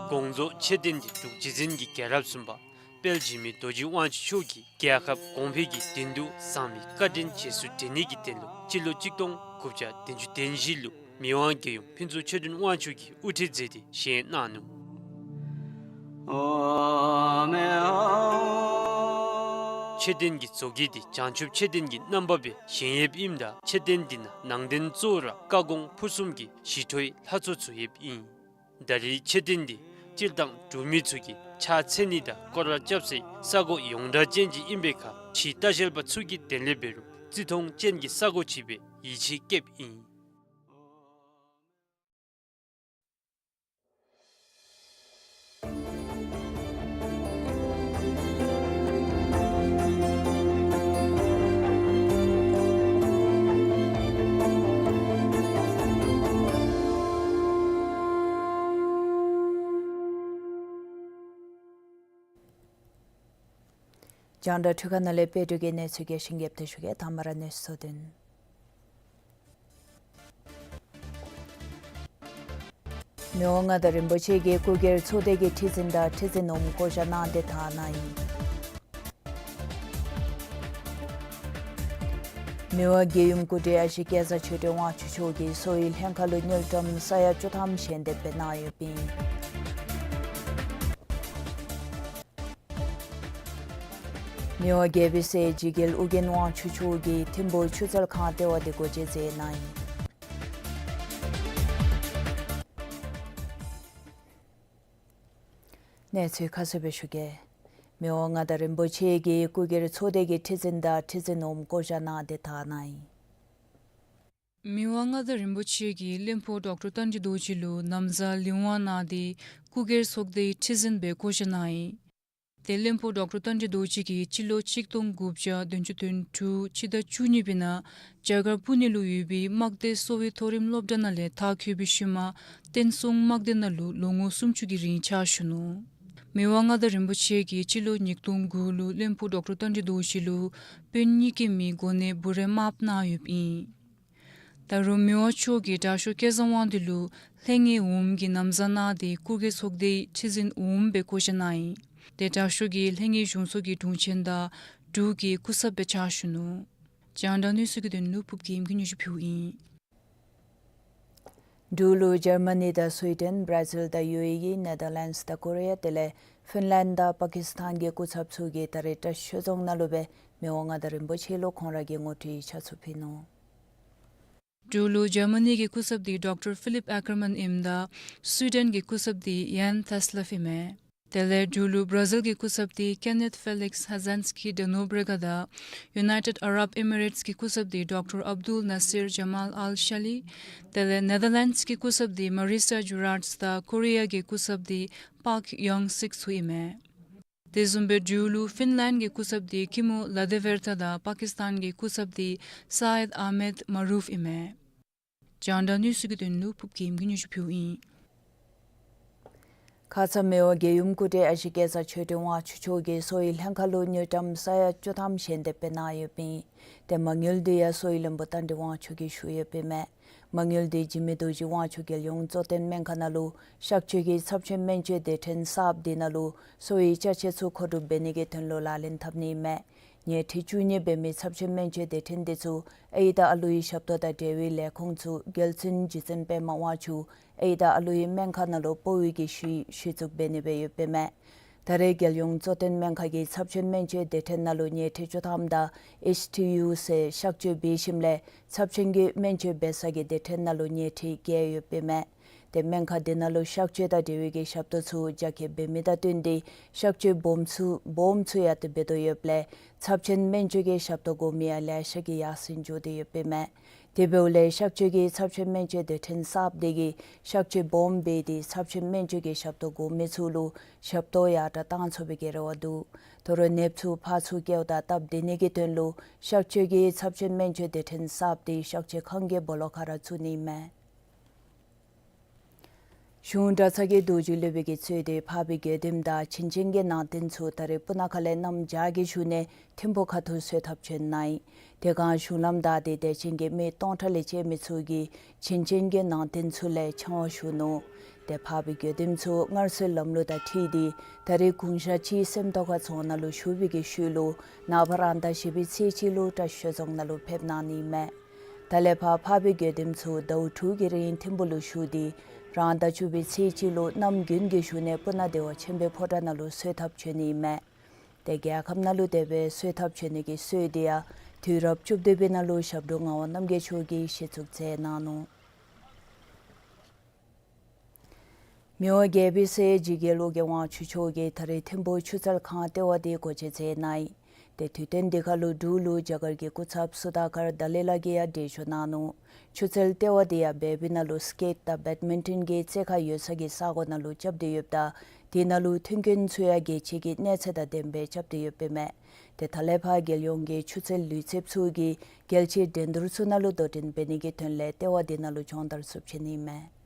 དགོངས་རྫོགས་མཆོད་རྟེན་འདི་འབྲུག་རྗེ་བཙུན་གྱི་རྒྱལ་རབས་གསུམ་པ་དཔལ་འཇིགས་མེད་རྡོ་རྗེ་དབང་ཕྱུག་མཆོག་གིས་རྒྱལ་ཁབ་གོང་འཕེལ་གྱི་དོན་དུ་བཟང་མི་བཀའ་དྲིན་རྗེས་སུ་དྲན་ནི་གི་དོན་ལུ་སྤྱི་ལོ་གཅིག་སྟོང་དགུ་བརྒྱ་བདུན་ཅུ་དོན་བཞི་ལུ་མི་དབང་རྒྱལ་ཡུམ་ཕུན་ཚོགས་ཆོས་སྒྲོན་དབང་ཕྱུག་གིས་དབུ་ཁྲིད་མཛད་དེ་བཞེངས་གནང་ནུག། མཆོད་རྟེན་གྱི་བཟོ་བཀོད་འདི་བྱང་ཆུབ་མཆོད་རྟེན་གྱི་རྣམ་པ་སྦེ་བཞེངས་ཡོདཔ་ཨིནམ་ད་མཆོད་རྟེན་འདི་ནང་ནང་རྟེན་གཙོ་བོ་ར་བཀའ་དགོངས་ཕུར་གསུམ་གྱི་ཞི་ཁྲོའི་ལྷ་ཚོགས་ཚུ་ཡོདཔ་ཨིན། ད་རེས་མཆོད་རྟེན་འདི་སྤྱིར་བཏང་འབྲུག་མི་ཚུ་གིས་ཕྱག་འཚལ་ནི་དང་སྐོར་ར་རྐྱབ་སའི་ས་གོ་ཡོངས་གྲགས་ཅན་ཅིག་ཨིན་པའི་ཁར་ཕྱིའི་ལྟ་བཤལ་པ་ཚུ་གིས་དེ་ལས་འབད་རུང་བརྩི་མཐོང་ཅན་གྱི་ས་གོ་ཅིག་སྦེ་ཡིད་ཆེས་བསྐྱེདཔ་ཨིན། རྒྱང་བསྒྲགས་འཕྲུལ་ཁང་ནང་ལས་དཔལ་སྒྲོན་གྱིས་གནས་ཚུལ་རྒྱས་ཤིང་རྒྱས་པ་དེ་ཞུ་གེ། དང་པ་ར་གནས་ཚུལ་དོན། མི་དབང་མངའ་བདག་རིན་པོ་ཆེ་གིས་སྐུ་སྒེར་ཚོགས་སྡེ་གི་ཁྲི་འཛིན་དང་ཁྲི་འཛིན་འོགམ་བསྐོ་བཞག་གནང་སྟེ་དར་གནང་ཡི། མི་དབང་རྒྱལ་ཡུམ་སྐུ་བགྲེས་ཨ་ཞེ་སྐལ་བཟང་ཆོས་སྒྲོན་དབང་ཕྱུག་མཆོག་གིས་གསོ་བའི་ལྷན་ཁག་ལུ་དངུལ་ཀྲམ་ས་ཡ་བཅུ་ཐམ་ཞལ་འདེབས་སྦེ་གནང་ཡོདཔ་ཨིན། མི་དབང་རྒྱལ་པོའི་སྲས་འཇིགས་རྒྱལ་ཨོ་རྒྱན་དབང་ཕྱུག་མཆོག་གིས་ཐིམ་ཕུག་ཆུ་རྩལ་ཁང་ལྟེ་བ་འདི་སྒོ་འབྱེད་མཛད་གནང་ཡི། གནས་ཚུལ་ཁ་གསལ་སྦེ་ཞུ་གེ། མི་དབང་མངའ་བདག་རིན་པོ་ཆེ་གིས་སྐུ་སྒེར་ཚོགས་སྡེ་གི་ཁྲི་འཛིན་དང་ཁྲི་འཛིན་འོགམ་བསྐོ་བཞག་གནང་སྟེ་དར་གནང་ཡི། མི་དབང་མངའ་བདག་རིན་པོ་ཆེ་གིས་བློན་པོ་ཌོག་ཊར་བསྟན་འཛིན་རྡོ་རྗེ་ལུ་ན་བཟའ་ལི་ཝང་གནང་སྟེ་སྐུ་སྒེར་ཚོགས་སྡེའི་ཁྲི་འཛིན་སྦེ་བསྐོ་བཞག་གནང་ཡི། དེ་བློན་པོ་ཌོག་ཊར་བསྟན་འཛིན་རྡོ་རྗེ་གིས་སྤྱི་ལོ་གཅིག་སྟོང་དགུ་བརྒྱ་བདུན་ཅུ་དོན་དྲུག་སྤྱི་ཟླ་བཅུ་གཉིས་པའི་ནང་རྒྱ་གར་པུ་ནེ་ལུ་ཡོད་པའི་དམག་སྡེ་གསོ་བའི་མཐོ་རིམ་སློབ་གྲྭ་ནང་ལས་མཐར་འཁྱོལ་བའི་ཤུལ་མ་བསྟན་སྲུང་དམག་སྡེ་ནང་ལུ་ལོ་ངོ་སུམ་ཅུ་གི་རིང་ཕྱག་ཞུ་ནུག། མི་དབང་མངའ་བདག་རིན་པོ་ཆེ་གིས་སྤྱི་ལོ་ཉིས་སྟོང་དགུ་ལུ་བློན་པོ་ཌོག་ཊར་བསྟན་འཛིན་རྡོ་རྗེ་ལུ་དཔོན་གཉིས་ཀྱི་མིང་གོ་གནས་འབུལ་རེས་མ་གནང་ཡོདཔ་ཨིན། ད་རུང་མི་དབང་མཆོག་གིས་དྲག་ཤོས་སྐལ་བཟང་དབང་འདུས་ལུ་ལྷན་རྒྱས་འོགམ་གྱི་ན་བཟའ་གནང་སྟེ་སྐུ་སྒེར་ཚོགས་སྡེའི་ཁྲི་འཛིན་འོགམ་སྦེ་བསྐོ་བཞག་གནང་ཡི། དེ་དྲག་ཤོས་ཀྱིས་ལྷན་རྒྱས་གཞུང་ཚོགས་ཀྱི་དྲུང་ཆེན་དང་འབྲུག་གི་སྐུ་ཚབ་སྦེ་ཕྱག་ཞུ་ནུག། རྒྱང་བསྒྲགས་གནས་ཚུལ་གྱི་དོན་ལུ་ཕུབ་རྒྱལམོ་གིས་སྙན་ཞུ་ཕུལཝ་ཨིན། འབྲུག་ལུ་འཇར་མ་ནི་དང་སུའི་ཌེན་བར་ཛིལ་དང་ཡུ་ཨེ་ཨི་ནེ་དར་ལེནཌསི་དང་ཀོ་རི་ཡ་དེ་ལས་ཕིན་ལེནཌ་དང་པ་ཀིསི་ཐན་གྱི་སྐུ་ཚབ་ཚུ་གིས་ད་རེས་བཀྲིས་ཆོས་རྫོང་ནང་ལུ་སྦེ་མི་དབང་མངའ་བདག་རིན་པོ་ཆེ་ལུ་ཁོང་ར་གི་ངོ་སྤྲོད་ཕྱག་ཚུ་ཕུལ་ནུག། འབྲུག་ལུ་འཇར་མ་ནི་གི་སྐུ་ཚབ་འདི་ཌོག་ཊར་ཕི་ལིབ་ཨེ་ཀར་མཱན་ཨིནམ་ད་སུའི་ཌེན་གྱི་སྐུ་ཚབ་འདི་ཡཱན་ཐེསི་ལཱབ་ཨིན་མས། དེ་ལས་འབྲུག་ལུ་བར་ཛིལ་གྱི་སྐུ་ཚབ་འདི་ཀེ་ནེཐ་ཕེ་ལིགས་ཧ་ཛཱན་སི་ཀི་དེ་ནོ་བྲེ་གྷ་དང་ཡུ་ནའི་ཊེཌ་ཨ་རབ་ཨི་མི་རེཊསི་གི་སྐུ་ཚབ་འདི་ཌོག་ཊར་ཨབ་དུལ་ནཱ་སིར་ཇ་མཱལ་ཨལ་ཤཱ་ལི། དེ་ལས་ནེ་དར་ལེནཌསི་གི་སྐུ་ཚབ་འདི་མ་རི་ས་ཇུ་རཱཌསི་དང་ཀོ་རི་ཡ་གི་སྐུ་ཚབ་འདི་པཱག་ཡོང་སིག་ཚུ་ཨིན་མས། དེ་བཟུམ་སྦེ་འབྲུག་ལུ་ཕིན་ལེནཌ་གི་སྐུ་ཚབ་འདི་ཀི་མོ་ལ་དེ་ཝེར་ཐ་དང་པ་ཀིསི་ཐན་གྱི་སྐུ་ཚབ་འདི་སཱ་ཨེད་ཨ་མེད་མ་རུཕ་ཨིན་མས། རྒྱང་བསྒྲགས་གནས་ཚུལ་གྱི་དོན་ལུ་ཕུབ་རྒྱལམོ་གིས་སྙན་ཞུ་ཕུལཝ་ཨིན། ཁ་ཙ་མི་དབང་རྒྱལ་ཡུམ་སྐུ་བགྲེས་ཨ་ཞེ་སྐལ་བཟང་ཆོས་སྒྲོན་དབང་ཕྱུག་མཆོག་གིས་གསོ་བའི་ལྷན་ཁག་ལུ་དངུལ་ཀྲམ་ས་ཡ་བཅུ་ཐམ་ཞལ་འདེབས་སྦེ་གནང་ཡོདཔ་ཨིན། དེ་མ་དངུལ་འདི་ཡང་གསོ་བའི་བློན་པོ་རྟ་མགྲིན་དབང་ཕྱུག་གིས་ཞུ་ཡོདཔ་ཨིན་མས། མ་དངུལ་འདི་འཇིགས་མེད་རྡོ་རྗེ་དབང་ཕྱུག་རྒྱལ་ཡོངས་གཙོ་བསྟེན་སྨན་ཁང་ནང་ལུ་གཤག་བཅོས་ཀྱི་ཚབས་ཆེན་སྨན་བཅོས་སྡེ་ཕྲན་གསརཔ་འདི་ནང་ལུ་གསོ་བའི་ཅ་ཆས་ཚུ་མཁོ་སྒྲུབ་འབད་ནི་གི་དོན་ལུ་ལག་ལེན་འཐབ་ནི་ཨིན་མས། ཉལ་ཁྲི་བཅུ་གཉིས་འབད་མི་ཚབས་ཆེན་སྨན་བཅོས་སྡེ་ཕྲན་འདི་ཚུ་ཨའི་དང་ཨ་ལུའི་ཞབས་ཏོག་དང་འབྲེལ་བའི་ལས་ཁུངས་ཚུ་རྒྱལ་བཙུན་རྗེ་བཙུན་པདྨ་དབང་ཕྱུག་ཨའི་དང་ཨ་ལུའི་སྨན་ཁང་ནང་ལུ་སྤོ་བོའི་གི་ཤུལ་གཞི་བཙུགས་འབད་ནི་སྦེ་ཡོདཔ་ཨིན་མས། ད་རེས་རྒྱལ་ཡོངས་གཙོ་བསྟེན་སྨན་ཁང་གི་ཚབས་ཆེན་སྨན་བཅོས་སྡེ་ཕྲན་ནང་ལུ་ཉལ་ཁྲི་བཅུ་ཐམ་དང་ཨེཆ་ཊི་ཡུ་ཟེར་གཤག་བཅོས་འབད་ཞིནམ་ལས་ཚབས་ཆེན་གྱི་སྨན་བཅོས་འབད་ས་གི་སྡེ་ཕྲན་ནང་ལུ་ཉལ་ཁྲི་བརྒྱད་ཡོདཔ་ཨིན་མས། དེ་སྨན་ཁང་འདི་ནང་ལུ་གཤག་བཅོས་དང་འབྲེལ་བའི་གི་ཞབས་ཏོག་ཚུ་རྒྱ་སྐྱེད་འབད་མི་དང་བསྟུན་ཏེ་གཤག་བཅོས་སྦོམ་ཚུ་སྦོམ་ཚུ་ཡང་ཏེ་འབད་དོ་ཡོདཔ་ལས་ཚབས་ཆེན་སྨན་བཅོས་ཀྱི་ཞབས་ཏོག་དགོ་མི་ཡང་ལེ་ཤ་གིས་ཡར་སེང་འགྱོ་སྟེ་ཡོདཔ་ཨིན་མས། དེ་འབདཝ་ལས་གཤག་བཅོས་ཀྱི་ཚབས་ཆེན་སྨན་བཅོས་སྡེ་ཕྲན་གསརཔ་དེ་གིས་གཤག་བཅོས་སྦོམ་འབད་དེ་ཚབས་ཆེན་སྨན་བཅོས་ཀྱི་ཞབས་ཏོག་དགོ་མི་ཚུ་ལུ་ཞབས་ཏོག་ཡར་དྲག་བཏང་ཚུགས་པའི་གི་རེ་བ་འདུག། དོ་རུང་ནདཔ་ཚུ་ཕར་ཚུར་བསྐྱལཝ་ད་སྟབས་བདེ་ནི་གི་དོན་ལུ་གཤག་བཅོས་ཀྱི་ཚབས་ཆེན་སྨན་བཅོས་སྡེ་ཕྲན་གསརཔ་དེ་གཤག་བཅོས་ཁང་གི་སྦོ་ལོགས་ཁར་ར་བཙུགས་ནི་མས། གཞུང་གྲྭ་ཚང་གི་རྡོ་རྗེ་སློབ་དཔོན་གྱིས་གཙོས་ཏེ་འཕགས་པའི་དགེ་འདུནམ་དང་བྱིན་ཅན་གྱི་ནང་རྟེན་ཚུ་ད་རེས་སྤུ་ན་ཁ་ལས་གནམ་བྱཱར་གྱི་ཤུལ་ནས་ཐིམ་ཕུ་ཁ་ཐུག་གསོལ་ཐབ་བྱོན་གནང་ཡི། དེ་སྒང་གཞུང་ལམ་བདའ་སྟེ་དད་ཅན་གྱི་མི་སྟོང་ཕྲག་ལས་བཅད་མི་ཚུ་གིས་བྱིན་ཅན་གྱི་ནང་རྟེན་ཚུ་ལས་ཆང་བ་ཞུ་ནུག། ཏེ་འཕགས་པའི་དགེ་འདུནམ་ཚུ་སྔར་སྲོལ་ལམ་ལུགས་དང་འཁྲིལ་ཏེ་ད་རེས་གུང་ཞག་གཅིག་སེམས་རྟོགས་ཁ་རྫོང་ནང་ལུ་བཞུགས་པའི་གི་ཤུལ་ལུ་ནངས་པ་རང་ཟླ་བཞི་པའི་ཚེས་གཅིག་ལུ་བཀྲ་ཤིས་ཆོས་རྫོང་ནང་ལུ་ཕེབས་གནང་ནི་མས། ད་ལས་ཕར་འཕགས་པའི་དགེ་འདུནམ་ཚུ་ཟླཝ་དྲུག་གི་རིང་ཐིམ་ཕུ་ལུ་བཞུགས་ཏེ་རང་ཟླ་བཅུ་པའི་ཚེས་གཅིག་ལུ་གནམ་དགུན་གྱི་ཤུལ་ནས་སྤུ་ན་བདེ་བ་ཆེན་པོའི་ཕོ་བྲང་ནང་ལུ་གསོལ་ཐབ་བྱོན་ནི་མས། ཏེ་རྒྱལ་ཁབ་ནང་ལུ་དེ་སྦེ་གསོལ་ཐབ་བྱོན་ནི་གི་སྲོལ་དེ་ཡང་དུས་རབས་བཅུ་བདུན་པའི་ནང་ལུ་ཞབས་དྲུང་ངག་དབང་རྣམ་རྒྱལ་མཆོག་གིས་གཞི་བཙུགས་མཛད་གནང་ནུག། མི་དབང་རྒྱལ་པོའི་སྲས་འཇིགས་རྒྱལ་ཨོ་རྒྱན་དབང་ཕྱུག་མཆོག་གིས་ད་རེས་ཐིམ་ཕུ་ཆུ་རྩལ་ཁང་ལྟེ་བ་དེ་སྒོ་འབྱེད་མཛད་གནང་ཡི། ཏེ་དུས་སྟོན་དེ་ཁར་ལུ་འབྲུག་ལུ་རྒྱ་གར་གྱི་སྐུ་ཚབ་སུ་དཱ་ཀར་དཱ་ལའི་ལ་གིས་ཡང་གྲལ་བཞུགས་གནང་ནུག། ཆུ་རྩལ་ལྟེ་བ་དེ་ཡང་བལ་པོའི་ནང་ལུ་སི་ཀེཊ་དང་བེཌ་མིན་ཊོན་གྱི་རྩེད་ཁང་ཡོད་ས་གི་ས་གོ་ནང་ལུ་རྐྱབ་སྟེ་ཡོདཔ་ད་དེ་ནང་ལུ་མཐུན་རྐྱེན་ཚུ་ཡང་རྒྱལ་སྤྱི་གི་གནས་ཚད་དང་ལྡནམ་སྦེ་རྐྱབ་སྟེ་ཡོདཔ་ཨིན་མས། ཏེ་ད་ལས་ཕར་རྒྱལ་ཡོངས་ཀྱི་ཆུ་རྩལ་ལུས་རྩལཔ་ཚུ་གིས་རྒྱལ་སྤྱིའི་འགྲན་བསྡུར་ཚུ་ནང་ལུ་དོ་འགྲན་འབད་ནི་གི་དོན་ལས་ལྟེ་བ་དེ་ནང་ལུ་སྦྱོང་བརྡར་ཚུ་བྱིན་ནི་མས།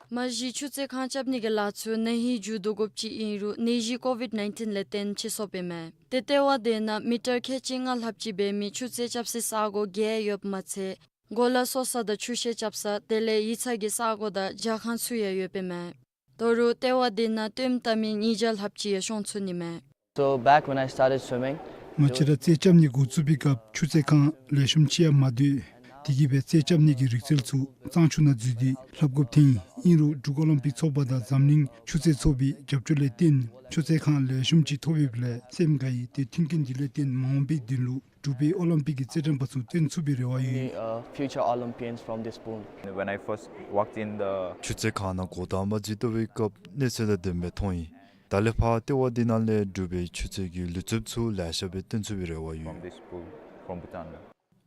མ་གཞི་ཆུ་རྩལ་ཁང་རྐྱབ་ནི་གི་ལཱ་ཚུ་ན་ཧིང་མཇུག་བསྡུ་དགོཔ་ཅིག་ཨིན་རུང་ནད་གཞི་ཀོ་བིཌ་ནའིན་ཊིན་ལས་བརྟེན་ཕྱིས་སོཔ་ཨིན་མས། ཏེ་ལྟེ་བ་དེ་ནང་མི་ཊར་ཁལ་གཅིག་ལྔ་ལྷགཔ་ཅིག་འབད་མི་ཆུ་རྩལ་རྐྱབ་སའི་ས་གོ་བརྒྱད་ཡོདཔ་མ་ཚད་གོ་ལ་སོ་ས་དང་ཆུ་ཤེལ་རྐྱབ་ས་དེ་ལས་ཡིག་ཚང་གི་ས་གོ་དང་ཇ་ཁང་ཚུ་ཡང་ཡོདཔ་ཨིན་མས། དོ་རུང་ལྟེ་བ་དེ་ནང་སྟོནམ་བཏབ་མི་ཉིས་བརྒྱ་ལྷགཔ་ཅིག་ཡང་ཤོང་ཚུགས་ནི་མས། So back when I started swimming, མ་གཞི་ར་རྩེད་རྐྱབ་ནི་འགོ་བཙུགས་པའི་སྐབས་ཆུ་རྩལ་ཁང་ལེགས་ཤོམ་ཅིག་ཡང་མ་འདུག། དེ་གིས་སྦེ་རྩེད་རྐྱབ་ནི་གི་རིག་རྩལ་ཚུ་གཙང་ཆུ་ནང་འཛུལ་ཏེ་ལྷབ་དགོཔ་ཐོན་ཡི། ཨིན་རུང་འབྲུག་ཨོ་ལིམ་པིག་ཚོགས་པ་དང་འཛམ་གླིང་ཆུ་རྩལ་ཚོགས་པའི་རྒྱབ་སྐྱོར་ལས་བརྟེན་ཆུ་རྩལ་ཁང་ལེགས་ཤོམ་ཅིག་ཐོབ་ཡོདཔ་ལས་སེམས་དགའ་ཡི། ཏེ་མཐུན་རྐྱེན་འདི་ལས་བརྟེན་མ་འོངས་པའི་དུས་ལུ་འབྲུག་པའི་ཨོ་ལིམ་པིག་གི་རྩེད་འགྲན་པ་ཚུ་སྟོན་ཚུགས་པའི་རེ་བ་ཡོད། Be a future Olympians from this pool. When I first walked in the ཆུ་རྩལ་ཁང་ནང་འགོ་དང་པ་འཛུལ་བཏུབ་པའི་སྐབས་གནས་ཚད་དང་ལྡནམ་སྦེ་མཐོང་ཡི། ད་ལས་ཕར་ལྟེ་བ་འདི་ནང་ལས་འབྲུག་པའི་ཆུ་རྩལ་གྱི་ལུས་རྩལཔ་ཚུ་ལེ་ཤ་སྦེ་སྟོན་ཚུགས་པའི་རེ་བ་ཡོད། From this pool, from Bhutan.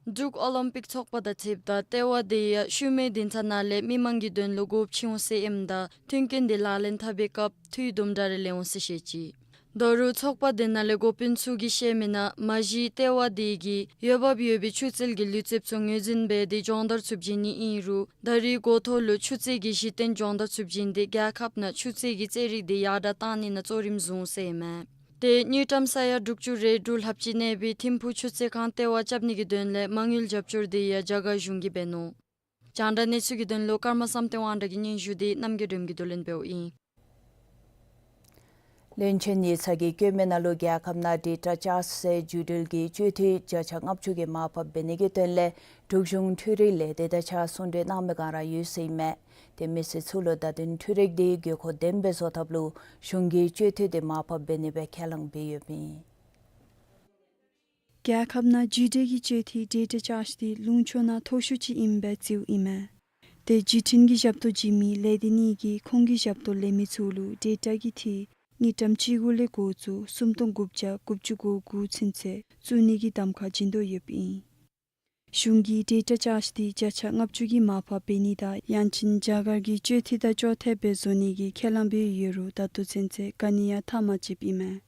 འབྲུག་ཨོ་ལིམ་པིག་ཚོགས་པ་དང་འཁྲིལཝ་ད་ལྟེ་བ་དེ་ཡང་ཤུལ་མའི་སྡིངས་ཆ་ནང་ལས་མི་མང་གི་དོན་ལུ་དགོཔ་ཆེ་འོང་ཟེར་ཨིནམ་ད་མཐུན་རྐྱེན་དེ་ལག་ལེན་འཐབ་པའི་སྐབས་འཐུས་དུམ་གྲ་རེ་ལེན་འོང་ཟེར་བཤད་ཅི། དོ་རུང་ཚོགས་པ་དེ་ནང་ལས་འགོ་དཔོན་ཚུ་གིས་བཤད་མི་ནང་མ་གཞི་ལྟེ་བ་དེ་གིས་འོས་འབབ་ཡོད་པའི་ཆུ་རྩལ་གྱི་ལུས་རྩལཔ་ཚུ་ངོས་འཛིན་འབད་དེ་སྦྱོང་བརྡར་ཚུ་བྱིན་ནི་ཨིན་རུང་ད་རེས་འགོ་ཐོག་ལུ་ཆུ་རྩལ་གྱི་གཞི་རྟེན་སྦྱོང་བརྡར་ཚུ་བྱིན་ཏེ་རྒྱལ་ཁབ་ནང་ཆུ་རྩལ་གྱི་རྩེད་རིགས་དེ་ཡར་དྲག་བཏང་ནི་ནང་གཙོ་རིམ་བཟུང་ཟེར་ཨིན་མས། ཏེ་དངུལ་ཀྲམ་ས་ཡ་དྲུག་ཅུ་རེ་དྲུག་ལྷགཔ་ཅིག་གནས་པའི་ཐིམ་ཕུ་ཆུ་རྩལ་ཁང་ལྟེ་བ་རྐྱབ་ནི་གི་དོན་ལས་མ་དངུལ་རྒྱབ་སྐྱོར་དེ་ཡང་རྒྱ་གར་གཞུང་གིས་འབད་ནུག། རྒྱང་བསྒྲགས་གནས་ཚུལ་གྱི་དོན་ལུ་ཀརྨ་བསམ་གཏན་དབང་གྲགས་ཀྱི་སྙན་ཞུ་དེ་རྣམ་རྒྱལ་སྒྲོལམ་གྱིས་བསྡུ་ལེན་འབདཝ་ཨིན། བློན་ཆེན་ཡིག་ཚང་གིས་བཀོད་མི་ནང་ལུ་རྒྱལ་ཁབ་ནང་ཌེ་ཊ་ཅཱརཇ་ཟེར་བརྒྱུད་འབྲེལ་གྱི་སྤྱོད་འཐུས་བརྒྱ་ཆ་ལྔ་བཅུ་གི་མར་ཕབ་འབད་ནི་གི་དོན་ལས་འབྲུག་གཞུང་འཕྲུལ་རིག་ལས་སྡེ་དང་གཅིག་ཁར་གསུང་གྲོས་གནང་མི་སྒང་ར་ཡོད་ཟེར་ཨིན་མས། ཏེ་མི་སེར་ཚུ་ལུ་བརྡ་དོན་འཕྲུལ་རིག་དེ་དགོས་མཁོ་ལྡནམ་སྦེ་བཟོ་ཐབས་ལུ་གཞུང་གིས་སྤྱོད་འཐུས་དེ་མར་ཕབ་འབད་ནི་སྦེ་ཁས་བླངས་འབད་ཡོདཔ་ཨིན། རྒྱལ་ཁབ་ནང་བརྒྱུད་འབྲེལ་གྱི་སྤྱོད་འཐུས་ཌེ་ཊ་ཅཱརཇ་དེ་ལུང་ཕྱོགས་ནང་མཐོ་ཤོས་ཅིག་ཨིནམ་སྦེ་བརྩིཝ་ཨིན་མས། ཏེ་བརྒྱུད་འཕྲིན་གྱི་ཞབས་ཏོག་བྱིན་མི་ལས་སྡེ་གཉིས་ཀྱིས་ཁོང་གི་ཞབས་ཏོག་ལེན་མི་ཚུ་ལུ་ཌེ་ཊ་གི་འཐུས་དངུལ་ཀྲམ་གཅིག་དགུ་ལས་འགོ་བཙུགས་སུམ་སྟོང་དགུ་བརྒྱ་དགུ་བཅུ་གོ་དགུ་ཚུན་ཚོད་བཙུགས་ནི་གི་གདམ་ཁ་བྱིན་དོ་ཡོདཔ་ཨིན། གཞུང་གིས་ཌེ་ཊ་ཅཱརཇ་དེ་བརྒྱ་ཆ་ལྔ་བཅུ་གི་མར་ཕབ་འབད་ནི་དང་ཡང་ཅིན་རྒྱ་གར་གྱི་སྤྱོད་འཐུས་དང་ཅོག་འཐདཔ་སྦེ་བཟོ་ནི་གི་ཁས་བླངས་འབད་ཡོད་རུང་ད་ལྟོ་ཚུན་ཚོད་ག་ནི་ཡང་ཐག་མ་བཅདཔ་ཨིན་མས།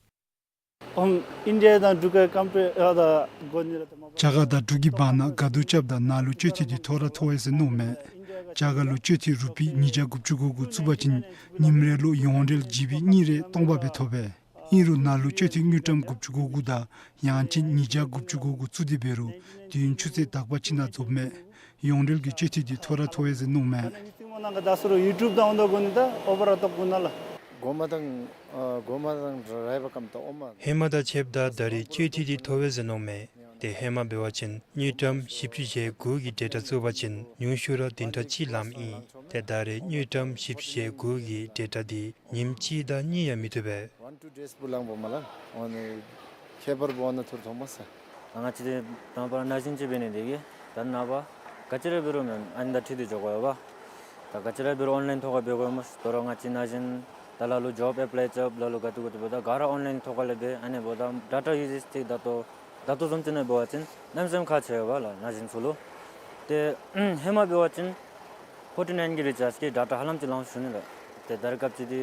ཨོམ་ཨིན་ཌི་ཡ་དང་འབྲུག་གི་ཀམ་པེར་ཡ་དང་གོ་ནི་ར་ད་མ་རྒྱ་གར་དང་འབྲུག་གི་བར་ན་དགའ་སྡུག་རྐྱབ་ད་ནཱ་ལུ་སྤྱོད་འཐུས་དེ་མཐོ་ར་མཐོ་བས་ཟེར་མནོཝ་མས། རྒྱ་གར་ལུ་སྤྱོད་འཐུས་རུ་པི་ཉིས་བརྒྱ་དགུ་བཅུ་གོ་དགུ་བཙུགས་པ་ཅིན་ཉིནམ་རེ་ལུ་ཡོངས་འབྲེལ་ཇི་བི་གཉིས་རེ་སྟོང་པ་སྦེ་ཐོབ་པས། ཨིན་རུང་ནཱ་ལུ་སྤྱོད་འཐུས་དངུལ་ཀྲམ་དགུ་བཅུ་གོ་དགུ་དང་ཡང་ཅིན་ཉིས་བརྒྱ་དགུ་བཅུ་གོ་དགུ་བཙུགས་ཏེ་འབད་རུང་དུས་ཡུན་ཆུ་ཚོད་དག་པ་ཅིག་ནང་རྫོགསཔ་མས། ཡོངས་འབྲེལ་གྱི་སྤྱོད་འཐུས་དེ་མཐོ་ར་མཐོ་བས་ཟེར་མནོཝ་མས། ད་རེས་ཡུ་ཊུབ་དང་འོང་དོ་གོ་ནི་ད་ཨོ་བར་ཨོལ་ཐོབ་གོ་ནི་ལགས། གོ་མ་དང་ཨ་གོ་མ་དང་ར་རའི་བ་ཀམ་ད་ཨོ་མ། ཧེ་མ་དང་ཕྱདཔ་ད་ད་རེས་སྤྱོད་འཐུས་དེ་མཐོ་བས་ཟེར་མནོཝ་མས། ཏེ་ཧེ་མ་འབད་བ་ཅིན་དངུལ་ཀྲམ་བཞི་བཅུ་ཞེ་དགུ་གི་ཌེ་ཊ་བཙུགས་པ་ཅིན་ཉུང་ཤོས་ར་བདུན་ཕྲག་གཅིག་ལངམ་ཨིན། ཏེ་ད་རེས་དངུལ་ཀྲམ་བཞི་བཅུ་ཞེ་དགུ་གི་ཌེ་ཊ་དེ་ཉིནམ་གཅིག་དང་གཉིས་ཡང་མི་བཏུབ་པས། One two days བུ་ལངམ་མས་ལགས། ཨོ་ནི་ཁྱད་པར་བོ་ནི་ཐུར་ཐོང་མས་ཟེར། ང་བཅས་དང་པ་ར་ན་གཞོན་ཅིག་འབད་ནི་དེ་གིས་ད་ནངས་པ་ག་ཅི་ར་འབད་རུང་མེན་ཨ་ནི་དང་འཁྲིལ་ཏེ་འགྱོ་དགོ་པས། ད་ག་ཅི་ར་འབད་རུང་ཨོན་ལའིན་ཐོག་ཁར་འབད་དགོ་མས། དོ་རུང་ང་བཅས་ན་གཞོན་ ད་ལ་ལུ་ཇོབ་ཨེཔ་ལའི་རྐྱབ་ལ་ལུ་ག་ཏེ་ག་ཏེ་འབདཝ་ད་ག་ར་ཨོན་ལའིན་ཐོག་ཁ་ལས་འབད། ཨ་ནི་འབདཝ་ད་ཌེ་ཊ་ཡུ་ཟེཇ་འདི་ད་ལྟོ་ད་ལྟོ་བཟུམ་ཅིག་ནང་འབད་བ་ཅིན་གནམ་མེད་ས་མེད་ཁག་ཆེ་བས་ལགས་ན་གཞོན་ཚུ་ལུ། ཏེ་ཧེ་མ་འབད་བ་ཅིན་ཕོར་ཊི་ནའིན་གྱི་རི་ཅཱཇ་གིས་ཌེ་ཊ་ཧ་ལམ་ཅིག་ལང་ཞུ་ནི་ལགས། ཏེ་ད་རེས་སྐབས་ཅིག་འདི་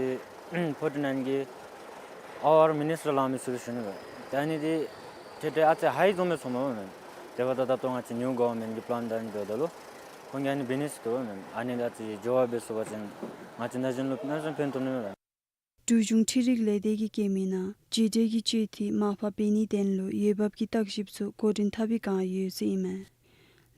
ཕོར་ཊི་ནའིན་གྱིས་ཨ་ཝར་མི་ནིཊསི་ར་ལང་མི་ཚུགས་ཞུ་ནི་ལགས། ཏེ་ཨ་ནི་འདི་ཏེ་ཏེ་ཨ་ཙི་ཧའི་བཟུམ་སྦེ་སོངམ་མས་མེན། དེ་འབདཝ་ད་ད་ལྟོ་ང་བཅས་ནིའུ་གོ་ཝར་མེནཊ་གི་པི་ལཱན་དང་འབདཝ་ད་ལུ་ཁོང་གིས་ཨ་ནི་བེ་ནིཊསི་བཏོན་མས། ཨ་ནི་ཨ་ཙི་འགྱོ་བ་འབད་ཚུགས་པ་ཅིན་ང་བཅས་ན་གཞོན་ལུ་གནམ་མེད་ས་མེད་ཕན་ཐོགས་ནི་མས་ལགས། འབྲུག་གཞུང་འཕྲུལ་རིག་ལས་སྡེ་གིས་བཀོད་མི་ནང་བརྒྱུད་འབྲེལ་གྱི་སྤྱོད་འཐུས་མར་ཕབ་འབད་ནིའི་དོན་ལུ་འོས་འབབ་ཀྱི་བརྟག་ཞིབ་ཚུ་འགོ་འདྲེན་འཐབ་པའི་བསྒང་ཡོད་ཟེར་ཨིན་མས།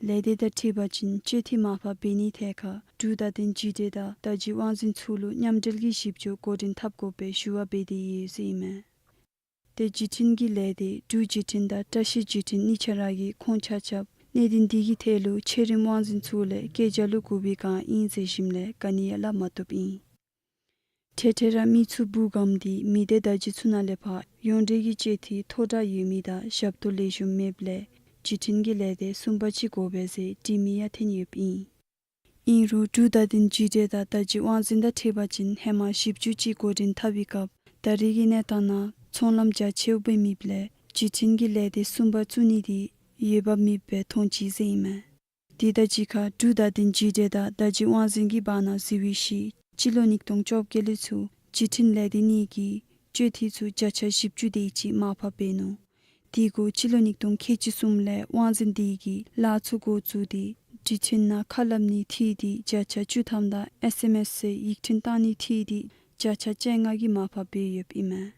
ལས་སྡེ་དང་འཁྲིལ་བ་ཅིན་སྤྱོད་འཐུས་མར་ཕབ་འབད་ནིའི་ཐད་ཁར་འབྲུག་བརྡ་དོན་བརྒྱུད་འབྲེལ་དང་བརྡ་བརྒྱུད་དབང་འཛིན་ཚུ་ལུ་མཉམ་འབྲེལ་གྱི་ཞིབ་འཇུག་འགོ་འདྲེན་འཐབ་དགོ་པའི་ཞུ་བ་འབད་དེ་ཡོད་ཟེར་ཨིན་མས། ཏེ་བརྒྱུད་འཕྲིན་གྱི་ལས་སྡེ་འབྲུག་བརྒྱུད་འཕྲིན་དང་བཀྲ་ཤིས་བརྒྱུད་འཕྲིན་གཉིས་ཆ་ར་གིས་ཁོང་ཆ་ཁྱབ་གནད་དོན་འདི་གི་ཐད་ལུ་ཆེ་རིམ་དབང་འཛིན་ཚུ་ལས་བཀོད་རྒྱ་ལུ་བསྒུག་པའི་བསྒང་ཨིན་ཟེར་ཞུཝ་ལས་ག་ནི་ཡང་སླབ་མ་བཏུབ་ཨིན། འཕྲལ་འཕྲལ་ར་མི་ཚུ་སྦུག་སྒམ་འདི་མི་སྡེ་བརྡ་བརྒྱུད་ཚུ་ནང་ལས་ཕར་ཡོངས་འབྲེལ་གྱི་སྤྱོད་འཐུས་མཐོ་དྲགས་ཡོད་མི་དང་ཞབས་ཏོག་ལེགས་ཤོམ་མེདཔ་ལས་བརྒྱུད་འཕྲིན་གྱི་ལས་སྡེ་གསུམ་པ་ཅིག་དགོ་པས་ཟེར་འདྲི་མི་ཡང་ཐོན་ཡོདཔ་ཨིན། ཨིན་རུང་འབྲུག་བརྡ་དོན་བརྒྱུད་འབྲེལ་དང་བརྡ་བརྒྱུད་དབང་འཛིན་དང་འཁྲིལ་བ་ཅིན་ཧེ་མ་ཞིབ་འཇུག་ཅིག་འགོ་འདྲེན་འཐབ་པའི་སྐབས་ད་རེས་ཀྱི་གནས་སྟངས་ནང་ཚོང་ལམ་རྒྱ་ཆེཝ་འབད་མེདཔ་ལས་བརྒྱུད་འཕྲིན་གྱི་ལས་སྡེ་གསུམ་པ་བཙུགས་ནི་འདི་འོས་འབབ་མེདཔ་སྦེ་མཐོང་ཅི་ཟེར་ཨིན་མས། དེ་དང་གཅིག་ཁར་འབྲུག་བརྡ་དོན་བརྒྱུད་འབྲེལ་དང་བརྡ་བརྒྱུད་དབང་འཛིན་གྱི་བར་ན་གཟིགས་ཞིབ་སྤྱི་ལོ་ཉིས་སྟོང་བཅོ་བརྒྱད་ལས་ཚུར་བརྒྱུད་འཕྲིན་ལས་སྡེ་གཉིས་ཀྱི་སྤྱོད་འཐུས་ཚུ་བརྒྱ་ཆ་བཞི་བཅུ་དེ་ཅིག་མར་ཕབ་འབད་ནུག། དེ་གུ་སྤྱི་ལོ་ཉིས་སྟོང་ཁལ་གཅིག་གསུམ་ལས་དབང་འཛིན་དེ་གིས་ལཱ་ཚུ་འགོ་བཙུགས་ཏེ་བརྒྱུད་འཕྲིན་ནང་ཁ་སླབ་ནི་འཐུས་འདི་བརྒྱ་ཆ་བཅུ་ཐམ་དང་ཨེས་ཨེམ་ཨེས་ཟེར་ཡིག་འཕྲིན་བཏང་ནི་འཐུས་འདི་བརྒྱ་ཆ་བཅོ་ལྔ་གིས་མར་ཕབ་འབད་ཡོདཔ་ཨིན་མས།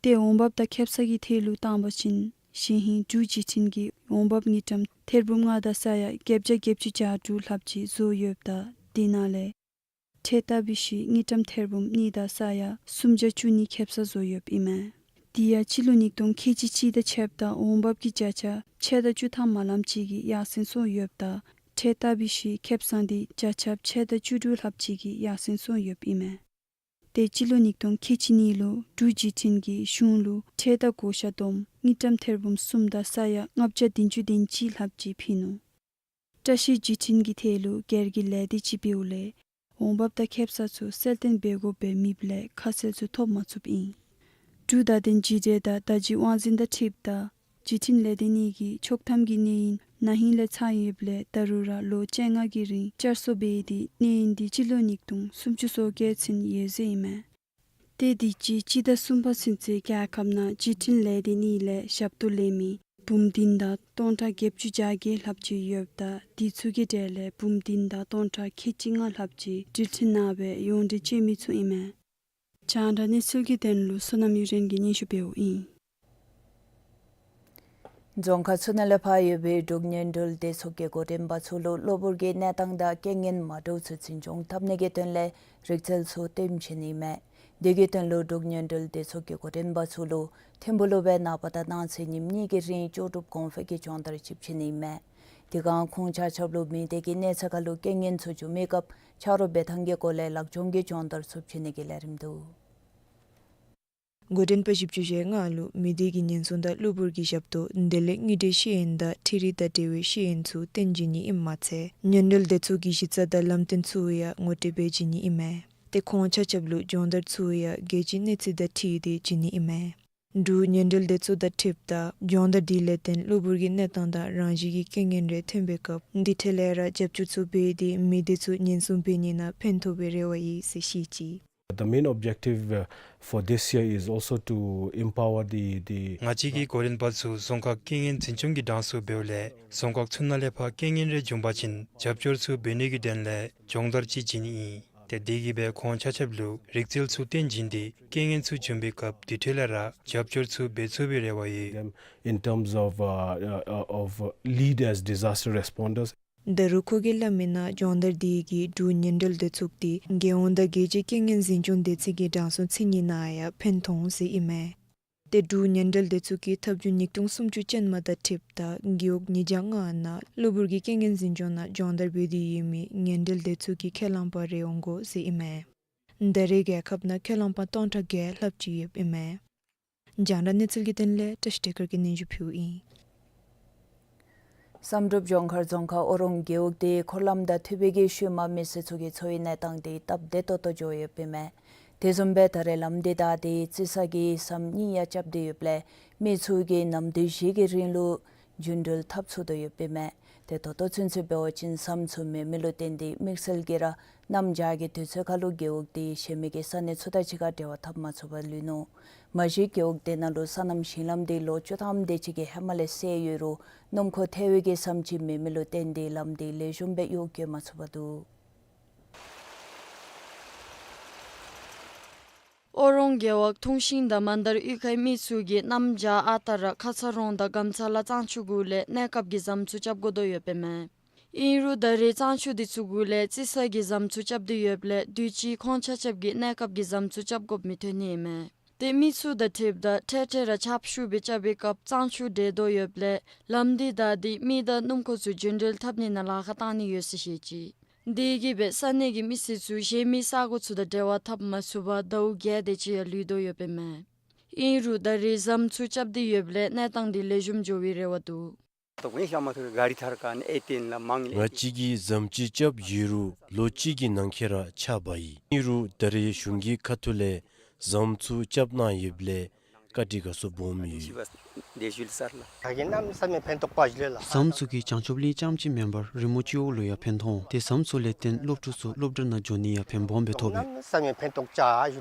ཏེ་འོང་འབབ་དང་ཁེབ་སང་གི་ཐད་ལུ་བཏང་པ་ཅིན་གཞེས་ཧིང་འབྲུག་བརྒྱུད་འཕྲིན་གྱིས་འོང་འབབ་དངུལ་ཀྲམ་ཐེར་འབུམ་ལྔ་དང་ས་ཡ་བརྒྱད་བརྒྱ་བརྒྱད་ཅུ་གྱ་དྲུག་ལྷགཔ་ཅིག་བཟོ་ཡོདཔ་ད་དེ་ནང་ལས་ཁྲལ་བཏབ་པའི་ཤུལ་དངུལ་ཀྲམ་ཐེར་འབུམ་གཉིས་དང་ས་ཡ་སུམ་བརྒྱ་བཅུ་གཉིས་ཁེབ་སང་བཟོ་ཡོདཔ་ཨིན་མས། དེ་ཡང་སྤྱི་ལོ་ཉིས་སྟོང་ཁལ་གཅིག་གཅིག་དང་ཕྱདཔ་ད་འོང་འབབ་ཀྱི་བརྒྱ་ཆ་ཕྱེད་དང་བཅུ་ཐམ་མ་ལངམ་ཅིག་གིས་ཡར་སེང་སོང་ཡོདཔ་ད་ཁྲལ་བཏབ་པའི་ཤུལ་ཁེབ་སང་འདི་བརྒྱ་ཆ་ཕྱེད་དང་བཅུ་དྲུག་ལྷགཔ་ཅིག་གིས་ཡར་སེང་སོང་ཡོདཔ་ཨིན་མས། ཏེ་སྤྱི་ལོ་ཉིས་སྟོང་ཁལ་གཅིག་གཉིས་ལུ་འབྲུག་བརྒྱུད་འཕྲིན་གྱིས་གཞུང་ལུ་ཁྲལ་དང་བགོ་བཤའ་བསྡོམས་དངུལ་ཀྲམ་ཐེར་འབུམ་གསུམ་དང་ས་ཡ་ལྔ་བརྒྱ་བདུན་ཅུ་དོན་གཅིག་ལྷགཔ་ཅིག་ཕུལ་ནུག། བཀྲ་ཤིས་བརྒྱུད་འཕྲིན་གྱི་ཐད་ལུ་སྒེར་གྱི་ལས་སྡེ་ཅིག་འབདཝ་ལས་འོང་འབབ་དང་ཁེབ་སང་ཚུ་གསལ་སྟོན་འབད་དགོཔ་འབད་མེདཔ་ལས་ཁ་གསལ་ཚུ་ཐོབ་མ་ཚུགསཔ་ཨིན། འབྲུག་བརྡ་དོན་བརྒྱུད་འབྲེལ་དང་བརྡ་བརྒྱུད་དབང་འཛིན་དང་འཁྲིལཝ་ད་བརྒྱུད་འཕྲིན་ལས་སྡེ་གཉིས་ཀྱི་ཆོག་ཐམ་གྱི་གནས་ཡུན་ན་ཧིང་ལས་ཚར་ཡོདཔ་ལས་ད་རུང་ར་ལོ་བཅོ་ལྔ་གི་རིང་བསྐྱར་གསོ་འབད་དེ་གནས་ཡུན་འདི་སྤྱི་ལོ་ཉིས་སྟོང་སུམ་ཅུ་སོ་བརྒྱད་ཚུན་ཡོད་ཟེར་ཨིན་མས། ཏེ་དུས་ཅི་སྤྱི་ཟླ་གསུམ་པ་ཚུན་ཚོད་རྒྱལ་ཁབ་ནང་བརྒྱུད་འཕྲིན་ལས་སྡེ་གཉིས་ལས་ཞབས་ཏོག་ལེན་མི་འབུམ་བདུན་དང་སྟོང་ཕྲག་བརྒྱད་ཅུ་གྱ་བརྒྱད་ལྷགཔ་ཅིག་ཡོདཔ་ད་དེ་ཚུ་གི་གྲས་ལས་འབུམ་བདུན་དང་སྟོང་ཕྲག་ཁལ་གཅིག་ལྔ་ལྷགཔ་ཅིག་འགྲུལ་འཕྲིན་ནང་སྦེ་ཡོངས་འབྲེལ་སྤྱོད་མི་ཚུ་ཨིན་མས། རྒྱང་བསྒྲགས་གནས་ཚུལ་གྱི་དོན་ལུ་བསོད་ནམས་གཡུ་སྒྲོན་གྱིས་སྙན་ཞུ་འབདཝ་ཨིན། རྫོང་ཁག་ཚུ་ནང་ལས་ཕར་ཡོད་པའི་འབྲུག་སྔོན་འགྲུལ་སྡེ་ཚོགས་ཀྱི་འགོ་འདྲེན་པ་ཚུ་ལུ་གློ་བུར་གྱི་གནས་སྟངས་དང་རྐྱེན་ངན་མ་འདྲཝ་ཚུ་འཛིན་སྐྱོང་འཐབ་ནི་གི་དོན་ལས་རིག་རྩལ་ཚུ་སྟོན་བྱིན་ནི་མས། དེ་གི་དོན་ལུ་འབྲུག་སྔོན་འགྲུལ་སྡེ་ཚོགས་ཀྱི་འགོ་འདྲེན་པ་ཚུ་ལུ་ཐིམ་ཕུག་ལུ་སྦེ་ནངས་པ་དང་གནངས་ཚེ་ཉིནམ་གཉིས་ཀྱི་རིང་ལྕོགས་གྲུབ་གོང་འཕེལ་གྱི་སྦྱོང་བརྡར་ཅིག་བྱིན་ནི་མས། དེ་སྒང་ཁོང་ཆ་ཁྱབ་ལུ་མི་སྡེ་གི་གནས་ཚད་ཁར་ལུ་རྐྱེན་ངན་ཚུ་བྱུང་མི་སྐབས་ཆ་རོགས་འབད་ཐངས་ཀྱི་སྐོར་ལས་ལག་སྦྱོང་གི་སྦྱོང་བརྡར་ཚུ་བྱིན་ནི་གི་ལས་རིམ་འདུག། འགོ་འདྲེན་པ་བཞི་བཅུ་ཞེ་ལྔ་ལུ་མི་སྡེ་གི་ཉེན་སྲུང་དང་གློ་བུར་གྱི་ཞབས་ཏོག་དེ་ལས་དངུལ་འབྲེལ་ཤེས་ཡོན་དང་འཕྲུལ་རིག་དང་འབྲེལ་བའི་ཤེས་ཡོན་ཚུ་སྟོན་བྱིན་ནི་ཨིནམ་མ་ཚད་སྔོན་འགྲུལ་སྡེ་ཚོགས་ཀྱི་གཞི་རྩ་དང་ལམ་སྟོན་ཚུ་ཡང་ངོ་སྤྲོད་འབད་བྱིན་ནི་ཨིན་མས། ཏེ་ཁོང་ཆ་ཁྱབ་ལུ་སྦྱོང་བརྡར་ཚུ་ཡང་རྒྱལ་སྤྱིའི་གནས་ཚད་དང་འཁྲིལ་ཏེ་བྱིན་ནི་ཨིན་མས། འབྲུག་སྔོན་འགྲུལ་སྡེ་ཚོགས་དང་འཁྲིལཝ་ད་སྦྱོང་བརྡར་འདི་ལས་བརྟེན་གློ་བུར་གྱི་གནས་སྟངས་དང་རང་བཞིན་གྱི་རྐྱེན་ངན་རེ་ཐོན་པའི་སྐབས་འདི་འཕྲལ་ལས་ར་རྒྱབ་སྐྱོར་ཚུ་འབད་དེ་མི་སྡེ་ཚུ་ཉེན་སྲུང་འབད་ནི་ནང་ཕན་ཐོགས་པའི་རེ་བ་ཡོད་ཟེར་བཤད་ཅི། The main objective, uh, for this year is also to empower the, the ང་བཅས་ཀྱི་འགོ་འདྲེན་པ་ཚུ་རྫོང་ཁག་རྐྱེན་ངན་འཛིན་སྐྱོང་གི་གྲངས་སུ་འབདཝ་ལས་རྫོང་ཁག་ཚུ་ནང་ལས་ཕར་རྐྱེན་ངན་རེ་བྱུང་པ་ཅིན་རྒྱབ་སྐྱོར་ཚུ་འབད་ནི་གི་དོན་ལས་སྦྱོང་བརྡར་ཅིག་བྱིན་ནི་ཨིན། ཏེ་དེ་གིས་སྦེ་ཁོང་ཆ་ཁྱབ་ལུ་རིག་རྩལ་ཚུ་སྟོན་བྱིན་ཏེ་རྐྱེན་ངན་ཚུ་བྱུང་པའི་སྐབས་དེ་འཕྲལ་ལས་ར་རྒྱབ་སྐྱོར་ཚུ་འབད་ཚུགས་པའི་རེ་བ་ཡོད། Them in terms of, uh, uh, uh, of lead as disaster responders. ད་རུང་ཁོ་གིས་སླབ་མི་ནང་སྦྱོང་བརྡར་འདི་གིས་འབྲུག་སྔོན་འགྲུལ་སྡེ་ཚོགས་འདི་རྒྱལ་ཡོངས་དང་རྒྱལ་སྤྱིའི་རྐྱེན་ངན་འཛིན་སྐྱོང་སྡེ་ཚན་གྱི་གྲངས་སུ་ཚུད་ནི་ནང་ཡང་ཕན་ཐོགས་ཟེར་ཨིན་མས། ཏེ་འབྲུག་སྔོན་འགྲུལ་སྡེ་ཚོགས་ཀྱིས་ཐབས་བྱུང་ཉིས་སྟོང་སུམ་ཅུ་ཅན་མ་དང་འཁྲིལཝ་ད་རྒེད་འོག་ཉིས་བརྒྱ་ལྔ་ནང་གློ་བུར་གྱི་རྐྱེན་ངན་འཛིན་སྐྱོང་ནང་སྦྱོང་བརྡར་འབད་དེ་ཡོད་མི་སྔོན་འགྲུལ་སྡེ་ཚོགས་ཀྱི་ཁས་བླངས་པ་རེ་འོང་དགོ་ཟེར་ཨིན་མས། ད་རེས་རྒྱལ་ཁབ་ནང་ཁས་བླངས་པ་སྟོང་ཕྲག་བརྒྱད་ལྷགཔ་ཅིག་ཡོདཔ་ཨིན་མས། རྒྱང་བསྒྲགས་གནས་ཚུལ་གྱི་དོན་ལས་བཀྲ་ཤིས་བདེ་སྐྱིད་ཀྱིས་སྙན་ཞུ་ཕུལཝ་ཨིན། བསམ་གྲུབ་ལྗོངས་མཁར་རྫོང་ཁག་ཨོ་རོང་རྒེད་འོག་དེ་འཁོར་ལམ་དང་མཐུད་པའི་གི་ཤུལ་མ་མི་སེར་ཚུ་གི་འཚོ་བའི་གནས་སྟངས་དེ་སྟབས་བདེ་ཏོག་ཏོ་འགྱོ་ཡོདཔ་ཨིན་མས། དེ་བཟུམ་སྦེ་ད་རེས་ལམ་འདི་བདའ་སྟེ་རྩི་ས་གི་ཟམ་གཉིས་ཡང་རྐྱབ་སྟེ་ཡོདཔ་ལས་མི་ཚུ་གིས་གནམ་དུས་བཞི་གི་རིང་ལུ་རྒྱུན་འགྲུལ་འཐབ་ཚུགས་དོ་ཡོདཔ་ཨིན་མས། ཏེ་ད་ལྟོ་ཚུན་ཚོད་འབད་བ་ཅིན་ཟམ་ཚུ་མེད་མི་ལུ་བརྟེན་ཏེ་དམིགས་བསལ་གྱིས་ར་གནམ་བྱཱར་གྱི་དུས་ཚོད་ཁར་ལུ་རྒེད་འོག་དེ་གཞན་མི་གི་ས་གནས་ཚུ་དང་གཅིག་ཁར་འབྲེལ་བ་འཐབ་མ་ཚུགས་པར་ལུས་ནུག། མ་གཞི་རྒེད་འོག་དེ་ནང་ལུ་སོ་ནམ་ཞིང་ལམ་དེ་ལོ་བཅུ་ཐམ་དེ་ཅིག་གི་ཧེ་མ་ལས་བསལ་ཡོད་རུང་སྣུམ་འཁོར་ཐལ་བའི་གི་ཟམ་ཅིག་མེད་མི་ལུ་བརྟེན་ཏེ་ལམ་དེ་ལེགས་ཤོམ་སྦེ་གཡོག་བཀོལ་མ་ཚུགས་པར་འདུག། ཨོ་རོང་རྒེད་འོག་ཐུང་ཤིང་དང་མན་དར་གཡུས་ཁའི་མི་ཚུ་གིས་གནམ་བྱཱར་ཨ་རྟག་ར་ཁ་ཚ་རོང་དང་སྒམ་ཚ་ལ་གཙང་ཆུ་གུ་ལས་གནས་སྐབས་ཀྱི་ཟམ་ཚུ་རྐྱབ་དགོ་དོ་ཡོདཔ་ཨིན་མས། ཨིན་རུང་ད་རེས་གཙང་ཆུ་དེ་ཚུ་གུ་ལས་རྩི་ས་གི་ཟམ་ཚུ་རྐྱབ་སྟེ་ཡོདཔ་ལས་དུས་ཅི་ཁོང་ཆ་ཁྱབ་ཀྱིས་གནས་སྐབས་ཀྱི་ཟམ་ཚུ་རྐྱབ་དགོཔ་མི་ཐོན་ནི་ཨིན་མས། ཏེ་མི་ཚུ་དང་འཁྲིལཝ་ད་འཕྲལ་འཕྲལ་ར་ཆརཔ་ཤུགས་སྦེ་རྐྱབ་པའི་སྐབས་གཙང་ཆུ་འདྲེས་དོ་ཡོདཔ་ལས་ལམ་འདི་བདའ་སྟེ་མི་དང་སྣུམ་འཁོར་ཚུ་རྒྱུན་འགྲུལ་འཐབ་ནི་ནང་ལཱ་ཁག་བཏང་ནི་ཡོད་ཟེར་བཤད་ཅི། དེ་གིས་སྦེ་ས་གནས་ཀྱི་མི་སེར་ཚུ་གཞན་མི་ས་གོ་ཚུ་དང་འབྲེལ་བ་འཐབ་མ་ཚུགས་པར་ཟླཝ་བརྒྱད་དེ་ཅིག་ཡང་ལུས་དོ་ཡོདཔ་ཨིན་མས། ཨིན་རུང་ད་རེས་ཟམ་ཚུ་རྐྱབ་སྟེ་ཡོདཔ་ལས་གནས་སྟངས་དེ་ལེགས་ཤོམ་འགྱོ་བའི་རེ་བ་འདུག། ང་བཅས་ཀྱིས་ཟམ་ཅིག་རྐྱབ་ཡོད་རུང་ལོ་གཅིག་གི་ནང་འཁོད་ར་ཆརཔ་འབབ་ཡི། ཨིན་རུང་ད་རེས་གཞུང་གི་ཁ་ཐུག་ལས་ཟམ་ཚུ་རྐྱབ་གནང་ཡོདཔ་ལས་བཀའ་དྲིན་དགའ་ཚོར་སྦོམ་ཡོད། ཟམ་ཚུ་གིས་བྱང་ཆུབ་གླིང་རྐྱངམ་ཅིག་མེན་པར་རི་མོ་སྤྱི་འོག་ལུ་ཡང་ཕན་ཐོགས། ཏེ་ཟམ་ཚུ་ལས་བརྟེན་སློབ་ཕྲུག་ཚུ་སློབ་གྲྭ་ནང་འགྱོ་ནི་ཡང་ཕན་སྦོམ་སྦེ་ཐོགས་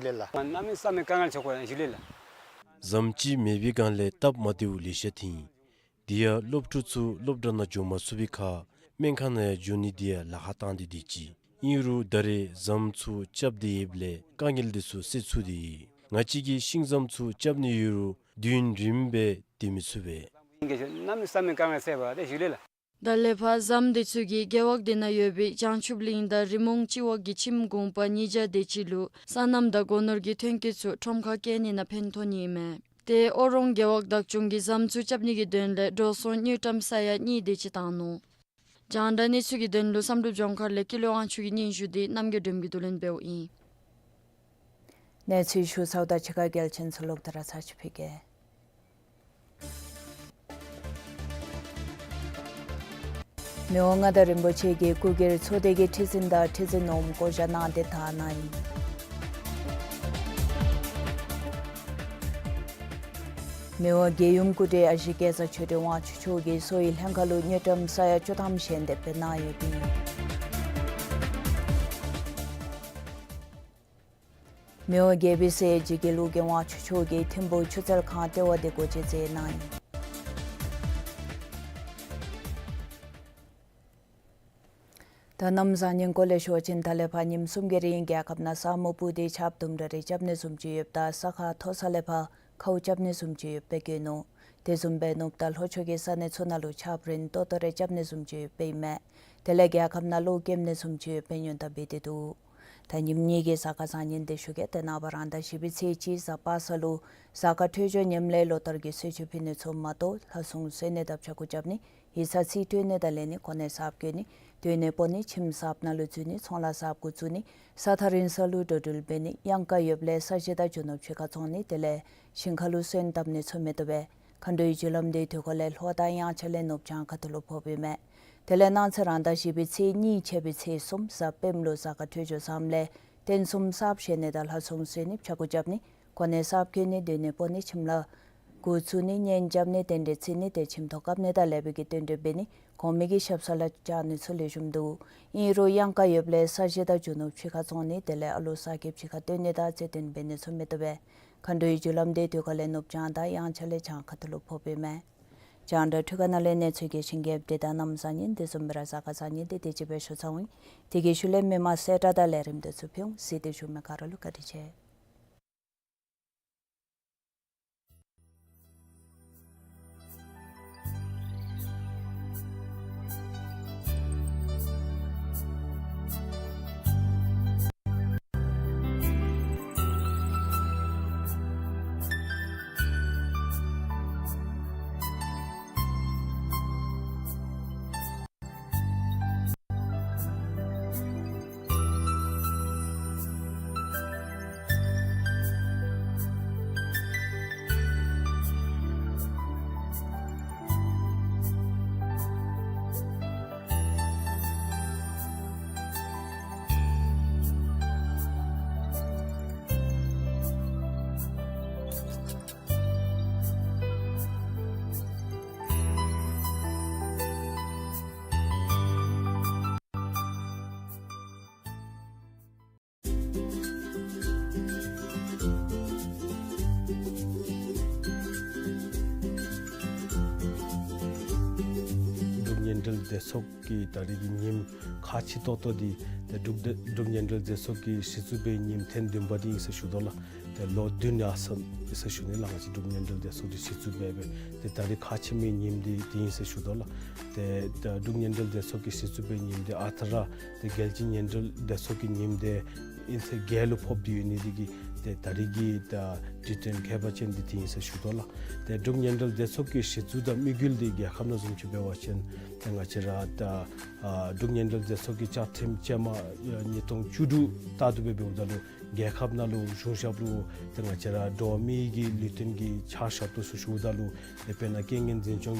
པས། ཟམ་ཅིག་མེད་པའི་སྒང་ལས་སྟབས་མ་བདེཝ་ལེ་ཤ་ཐོན་ཡི། དེ་ཡང་སློབ་ཕྲུག་ཚུ་སློབ་གྲྭ་ནང་འགྱོ་མ་ཚུགས་པའི་ཁར་སྨན་ཁང་ནང་ཡང་འགྱོ་ནི་དེ་ཡང་ལཱ་ཁག་བཏང་སྟེ་སྡོད་ཅི། ཨིན་རུང་ད་རེས་ཟམ་ཚུ་རྐྱབ་སྟེ་ཡོདཔ་ལས་དཀའ་ངལ་དེ་ཚུ་སེལ་ཚུགས་ཏེ་ཡོད། ང་བཅས་ཀྱིས་ཤིང་ཟམ་ཚུ་རྐྱབ་ནི་ཡོད་རུང་དུས་ཡུན་རིངམོ་སྦེ་སྡོད་མི་ཚུགས་པས། ད་ལས་ཕར་ཟམ་དེ་ཚུ་གིས་རྒེད་འོག་དེ་ནང་ཡོད་པའི་བྱང་ཆུབ་གླིང་དང་རི་མོ་སྤྱི་འོག་གི་ཁྱིམ་གུང་པ་ཉིས་བརྒྱ་དེ་ཅིག་ལུ་སོ་ནམ་དང་སྒོ་ནོར་གྱི་ཐོན་སྐྱེད་ཚུ་ཁྲོམ་ཁར་བསྐྱལ་ནི་ནང་ཕན་ཐོགས་ནི་ཨིན་མས། ཏེ་ཨོ་རོང་རྒེད་འོག་བདག་སྐྱོང་གིས་ཟམ་ཚུ་རྐྱབ་ནི་གི་དོན་ལས་འགྲོ་སོང་དངུལ་ཀྲམ་ས་ཡ་གཉིས་དེ་ཅིག་བཏང་ནུག། རྒྱང་བསྒྲགས་གནས་ཚུལ་གྱི་དོན་ལུ་བསམ་གྲུབ་ལྗོངས་མཁར་ལས་ཀུན་ལེགས་དབང་ཕྱུག་གི་སྙན་ཞུ་དེ་རྣམ་རྒྱལ་སྒྲོལམ་གྱིས་བསྡུ་ལེན་འབདཝ་ཨིན། གནས་ཚུལ་ཞུ་ཚརཝ་དང་གཅིག་ཁར་གལ་ཆེན་ཚུ་ལོག་སྟེ་ར་ཚར་ཅིག་ཕུལ་གེ། མི་དབང་མངའ་བདག་རིན་པོ་ཆེ་གིས་སྐུ་སྒེར་ཚོགས་སྡེ་གི་ཁྲི་འཛིན་དང་ཁྲི་འཛིན་འོགམ་བསྐོ་བཞག་གནང་སྟེ་དར་གནང་ཡི། མི་དབང་རྒྱལ་ཡུམ་སྐུ་བགྲེས་ཨ་ཞེ་སྐལ་བཟང་ཆོས་སྒྲོན་དབང་ཕྱུག་མཆོག་གིས་གསོ་བའི་ལྷན་ཁག་ལུ་དངུལ་ཀྲམ་ས་ཡ་བཅུ་ཐམ་ཞལ་འདེབས་འབད་གནང་ཡོདཔ་ཨིན། མི་དབང་རྒྱལ་པོའི་སྲས་ཇི་དགེ་ལུགས་ཀྱི་དབང་ཕྱུག་མཆོག་གིས་ཐིམ་ཕུག་ཆུ་རྩལ་ཁང་ལྟེ་བ་དེ་སྒོ་འབྱེད་མཛད་གནང་ཡི། ད་གནམ་བཟང་ངན་སྐོར་ལས་ཞུ་བ་ཅིན་ད་ལས་ཕར་ཉིནམ་གསུམ་གྱི་རིང་རྒྱལ་ཁབ་ནང་ས་སྨུག་སྤུབས་ཏེ་ཆརཔ་དུམ་གྲ་རེ་རྐྱབ་ནི་བཟུམ་ཅིག་ཡོདཔ་ད་ས་ཁ་མཐོ་ས་ལས་ཕར་ཁཝ་རྐྱབ་ནི་བཟུམ་ཅིག་ཡོདཔ་སྦེ་བཀོད་ནུག། དེ་བཟུམ་སྦེ་ནུབ་དང་ལྷོ་ཕྱོགས་ཀྱི་ས་གནས་ཚུ་ནང་ལུ་ཆརཔ་རན་ཏོག་ཏོ་རེ་རྐྱབ་ནི་བཟུམ་ཅིག་ཡོདཔ་ཨིན་མས། དེ་ལས་རྒྱལ་ཁབ་ནང་གློག་སྐྱེམ་ནི་བཟུམ་ཅིག་ཡོདཔ་སྦེ་སྔོན་བརྡ་འབད་དེ་འདུག། ད་ཉིནམ་གཉིས་ཀྱི་གཟའ་སྐར་བཟང་ངན་དེ་ཞུ་གེ། ཏེ་ནངས་པ་རང་ཟླ་བཞི་པའི་ཚེས་གཅིག་གཟའ་པ་སངས་ལུ་གཟའ་སྐར་འཕྲོད་སྦྱོར་ངནམ་ལས་ལོ་ལྟར་གྱི་གསོལ་མཆོད་ཕུལ་ནི་ཚུ་མ་གཏོགས་ལྷ་སྲུང་གསོལ་ནི་དང་ཕྱྭ་འགུགས་རྐྱབ་ནི་ཡིག་ཚང་རྩིས་སྤྲོད་ནི་དང་ལེན་ནི་གོ་གནས་གསརཔ་བསྐོ་ནི་སྡོད་གནས་སྤོ་ནི་ཁྱིམ་གསརཔ་ནང་ལུ་འཛུལ་ནི་ཚོང་ལཱ་གསརཔ་འགོ་བཙུགས་ནི་ས་ཐག་རིང་ས་ལུ་འགྲོ་འགྲུལ་འབད་ནི་གཡང་ཁ་ཡོདཔ་ལས་ས་གཞི་དང་རྒྱུ་ནོར་ཕྱི་ཁར་བཙོང་ནི་དེ་ལས་ཞིང་ཁ་ལུ་སོན་བཏབ་ནི་ཚུ་མི་བཏུབ་པས། མཁའ་འགྲོའི་རྒྱུ་ལམ་དེ་དུས་འཁོར་ལས་ལྷོ་དང་དབྱངས་འཆར་ལས་ནུབ་བྱང་ཁ་ཐུག་ལུ་ཕོགཔ་ཨིན་མས། དེ་ལས་གནངས་ཚེ་རང་ཟླ་བཞི་པའི་ཚེས་གཉིས་ཆད་པའི་ཚེས་གསུམ་གཟའ་སྤེནམ་ལུ་གཟའ་སྐར་འཕྲོད་སྦྱོར་བཟངམ་ལས་རྟེན་གསུམ་གསརཔ་བཞེངས་ནི་དང་ལྷ་སྲུང་གསོལ་ནི་ཕྱྭ་འགུགས་རྐྱབ་ནི་གོ་གནས་གསརཔ་བསྐོ་ནི་སྡོད་གནས་སྤོ་ནི་ཁྱིམ་ལཱ་འགོ་བཙུགས་ནི་གཉེན་རྐྱབ་ནི་རྟེན་འབྲེལ་བརྩི་ནི་ཏེ་ཁྱིམ་ཐོག་བཀབ་ནི་དང་ལེགས་པའི་གི་རྟེན་འབྲེལ་འབད་ནི་གོང་མའི་གི་ཞབས་ས་ལུ་བཅར་ནི་ཚུ་ལེགས་ཤོམ་འདུག། ཨིན་རུང་གཡང་ཁ་ཡོདཔ་ལས་ས་གཞི་དང་རྒྱུ་ནོར་ཕྱི་ཁར་བཙོང་ནི་དེ་ལས་ཨ་ལོ་གསར་སྐྱེས་ཕྱི་ཁར་བཏོན་ནི་དང་རྩེད་འགྲན་འབད་ནི་ཚུ་མི་བཏུབ་པས། མཁའ་འགྲོའི་རྒྱུ་ལམ་དེ་དུས་འཁོར་ལས་ནུབ་བྱང་དང་དབྱངས་འཆར་ལས་བྱང་ཁ་ཐུག་ལུ་ཕོགཔ་ཨིན་མས། རྒྱང་བསྒྲགས་འཕྲུལ་ཁང་ནང་ལས་གནས་ཚུལ་གྱི་ཞིང་ཁྱབ་དེ་དང་གནམ་བཟང་ངན་དེ་བཟུམ་སྦེ་ར་གཟའ་སྐར་བཟང་ངན་དེ་དེ་ཅིག་སྦེ་ཞུ་ཚར་འོང་། དེ་གི་ཤུལ་ལས་མི་མང་གསལ་བསྒྲགས་དང་ལས་རིམ་དེ་ཚུ་ཕུལ་འོང་། གཟིགས་ཏེ་བཞུགས་མི་ག་ར་ལུ་བཀའ་དྲིན་ཆེ། ཉེ་འབྲེལ་སྡེ་ཚོགས་ཀྱི་ད་རིས་ཀྱི་ཉིནམ་ཁག་ཆེ་ཏོག་ཏོ་འདི་ཏེ་འབྲུག་སྡེ་འབྲུག་ཉེ་འབྲེལ་སྡེ་ཚོགས་ཀྱི་སྲིད་ཚོགས་པའི་ཉིནམ་ཐེངས་བདུན་པ་འདི་ཨིན་ཟེར་ཞུ་དོ་ལགས། ཏེ་ལོ་བདུན་ཡར་སོང་ཡི་ཟེར་ཞུ་ནི་ལགས། ང་བཅས་འབྲུག་ཉེ་འབྲེལ་སྡེ་ཚོགས་ཀྱི་སྲིད་ཚོགས་པའི་སྦེ་ཏེ་ད་རིས་ཁག་ཆེ་མི་ཉིནམ་འདི་འདི་ཨིན་ཟེར་ཞུ་དོ་ལགས། ཏེ་ད་འབྲུག་ཉེ་འབྲེལ་སྡེ་ཚོགས་ཀྱི་སྲིད་ཚོགས་པའི་ཉིནམ་འདི་ཨ་རྟག་ར་ཏེ་རྒྱལ་སྤྱི་ཉེ་འབྲེལ་སྡེ་ཚོགས་ཀྱི་ཉིནམ་འདི་ཨིན་ཟེར་རྒྱལ་ལུ་ཕོགཔ་འདི་ཡོད་ནི་འདི་གིས་ཏེ་ད་རིས་ཀྱི་ད་དུས་སྟོན་ཁྱད་པར་ཅན་འདི་འདི་ཨིན་ཟེར་ཞུ་དོ་ལགས། ཏེ་འབྲུག་ཉེ་འབྲེལ་སྡེ་ཚོགས་ཀྱི་སྲིད་ཚོགས་དང་དམིགས་ཡུལ་འདི་རྒྱལ་ཁབ་ནང་བཟུམ་ཅིག་འབད་བ་ཅིན་ཏེ་ང་བཅས་ར་ད་ཨ་འབྲུག་ཉེ་འབྲེལ་སྡེ་ཚོགས་ཀྱི་བཅའ་ཁྲིམས་ཅན་མ་ཨ་ཉིས་སྟོང་བཅུ་དྲུག་ལྟར་དུ་སྦེ་འབདཝ་ད་ལུ་རྒྱལ་ཁབ་ནང་ལུ་གཞུང་ཞབས་ལུ་ཏེ་ང་བཅས་ར་འགྲོ་བ་མི་གི་ལུས་རྟེན་གྱི་ཕྱག་ཞབས་ཏོག་ཚུ་ཞུཝ་ད་ལུ་ཏེ་དཔེར་ན་རྐྱེན་ངན་འཛིན་སྐྱོང་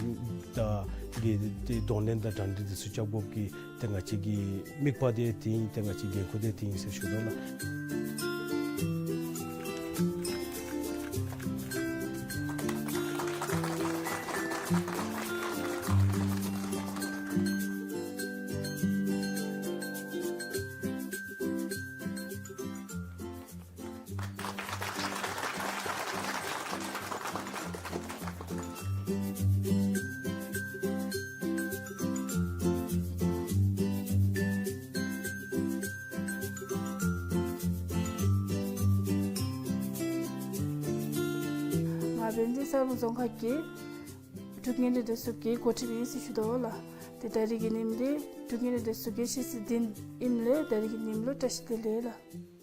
དང་གི་ཏེ་གདོང་ལེན་དང་གྲ་སྒྲིག་འདི་ཚུ་རྐྱབ་དགོཔ་གི་ཏེ་ང་བཅས་ཀྱི་དམིགས་པ་འདི་འདི་ཨིན། ཏེ་ང་བཅས་འགན་ཁུར་འདི་འདི་ཨིན་ཟེར་ཞུ་དོ་ལགས། ང་བན་དྷེ་ས་རཱ་རྫོང་ཁག་གི་འབྲུག་ཉེ་འབྲེལ་སྡེ་ཚོགས་ཀྱི་འགོ་ཁྲིདཔ་ཨིན་ཟེར་ཞུ་དོ་ལགས། ཏེ་ད་རིས་ཀྱི་ཉིནམ་འདི་འབྲུག་ཉེ་འབྲེལ་སྡེ་ཚོགས་ཀྱི་ཆེ་སྲིད་འདི་ཨིནམ་ལས་ད་རིས་ཀྱི་ཉིནམ་ལུ་བཀྲ་ཤིས་བདེ་ལེགས་ལགས།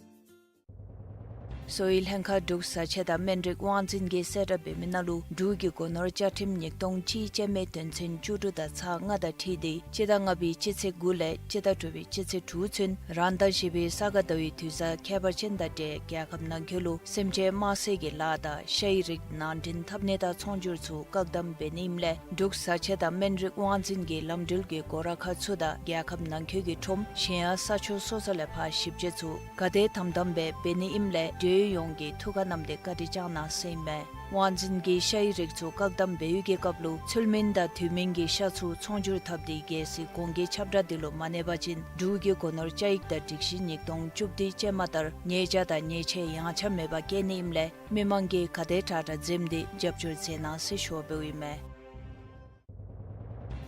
གསོ་བའི་ལྷན་ཁག་འབྲུག་བཟའ་ཆས་དང་སྨན་རིགས་དབང་འཛིན་གྱིས་གསལ་བསྒྲགས་འབད་མི་ནང་ལུ་འབྲུག་གི་སྒོ་ནོར་བཅའ་ཁྲིམས་ཉིས་སྟོང་གཅིག་ཅན་མའི་དོན་ཚན་བཅུ་དྲུག་དང་ཚག་ལྔ་དང་འཁྲིལ་ཏེ་སྤྱི་ཟླ་ལྔ་པའི་སྤྱི་ཚེས་དགུ་ལས་སྤྱི་ཟླ་དྲུག་པའི་སྤྱི་ཚེས་དྲུག་ཚུན་རང་ཟླ་བཞི་པའི་ས་ག་ཟླ་བའི་དུས་བཟང་ཁྱད་པར་ཅན་དང་འབྲེལ་རྒྱལ་ཁབ་ནང་འཁོད་ལུ་སེམས་ཅན་དམར་གསོད་ཀྱི་ལཱ་དང་ཤ་ཡི་རིགས་ནང་འདྲེན་འཐབ་ནི་དང་ཚོང་སྒྱུར་ཚུ་བཀག་དམ་འབད་ནི་ཨིནམ་ལས་འབྲུག་བཟའ་ཆས་དང་སྨན་རིགས་དབང་འཛིན་གྱི་ལམ་འགྲུལ་གྱི་སྒོ་ར་ཁག་ཚུ་དང་རྒྱལ་ཁབ་ནང་འཁོད་ཀྱི་ཁྲོམ་གཞན་ཡང་ས་ཕྱོགས་སོ་སོ་ལས་ཕར་ཞིབ་དཔྱད་ཚུ་ག་དེ་དམ་དམ་སྦེ་འབད་ནི་ཨིནམ་ལས་འབྲེལ་ཡོད་ཡོངས་ཀྱིས་ཐུགས་ཁར་བསྣམས་ཏེ་བཀའ་དྲིན་བསྐྱང་གནང་ཟེར་ཨིན་མས། དབང་འཛིན་གྱིས་ཤ་ཡི་རིགས་ཚུ་བཀག་དམ་འབད་བའི་གི་སྐབས་ལུ་ཚུལ་མིན་དང་དུས་མིན་གྱི་ཤ་ཚུ་ཚོང་སྒྱུར་འཐབ་སྟེ་རྒྱལ་སྲིད་གོང་འགན་ཁྱབ་བསྒྲགས་འདི་ལུ་མ་གནས་པ་ཅིན་འབྲུག་གི་སྒོ་ནོར་བཅའ་ཡིག་དང་སྒྲིག་གཞི་ཉིས་སྟོང་བཅུ་བདུན་ཅན་མ་ལྟར་ཉེས་བྱ་དང་ཉེས་ཆད་ཡངས་ཆག་མེད་པར་བཀལ་ནི་ཨིནམ་ལས་མི་མང་གིས་ག་དེ་དྲག་དྲག་འཛེམས་ཏེ་རྒྱབ་སྐྱོར་མཛད་གནང་ཟེར་ཞུ་བ་འབདཝ་ཨིན་མས།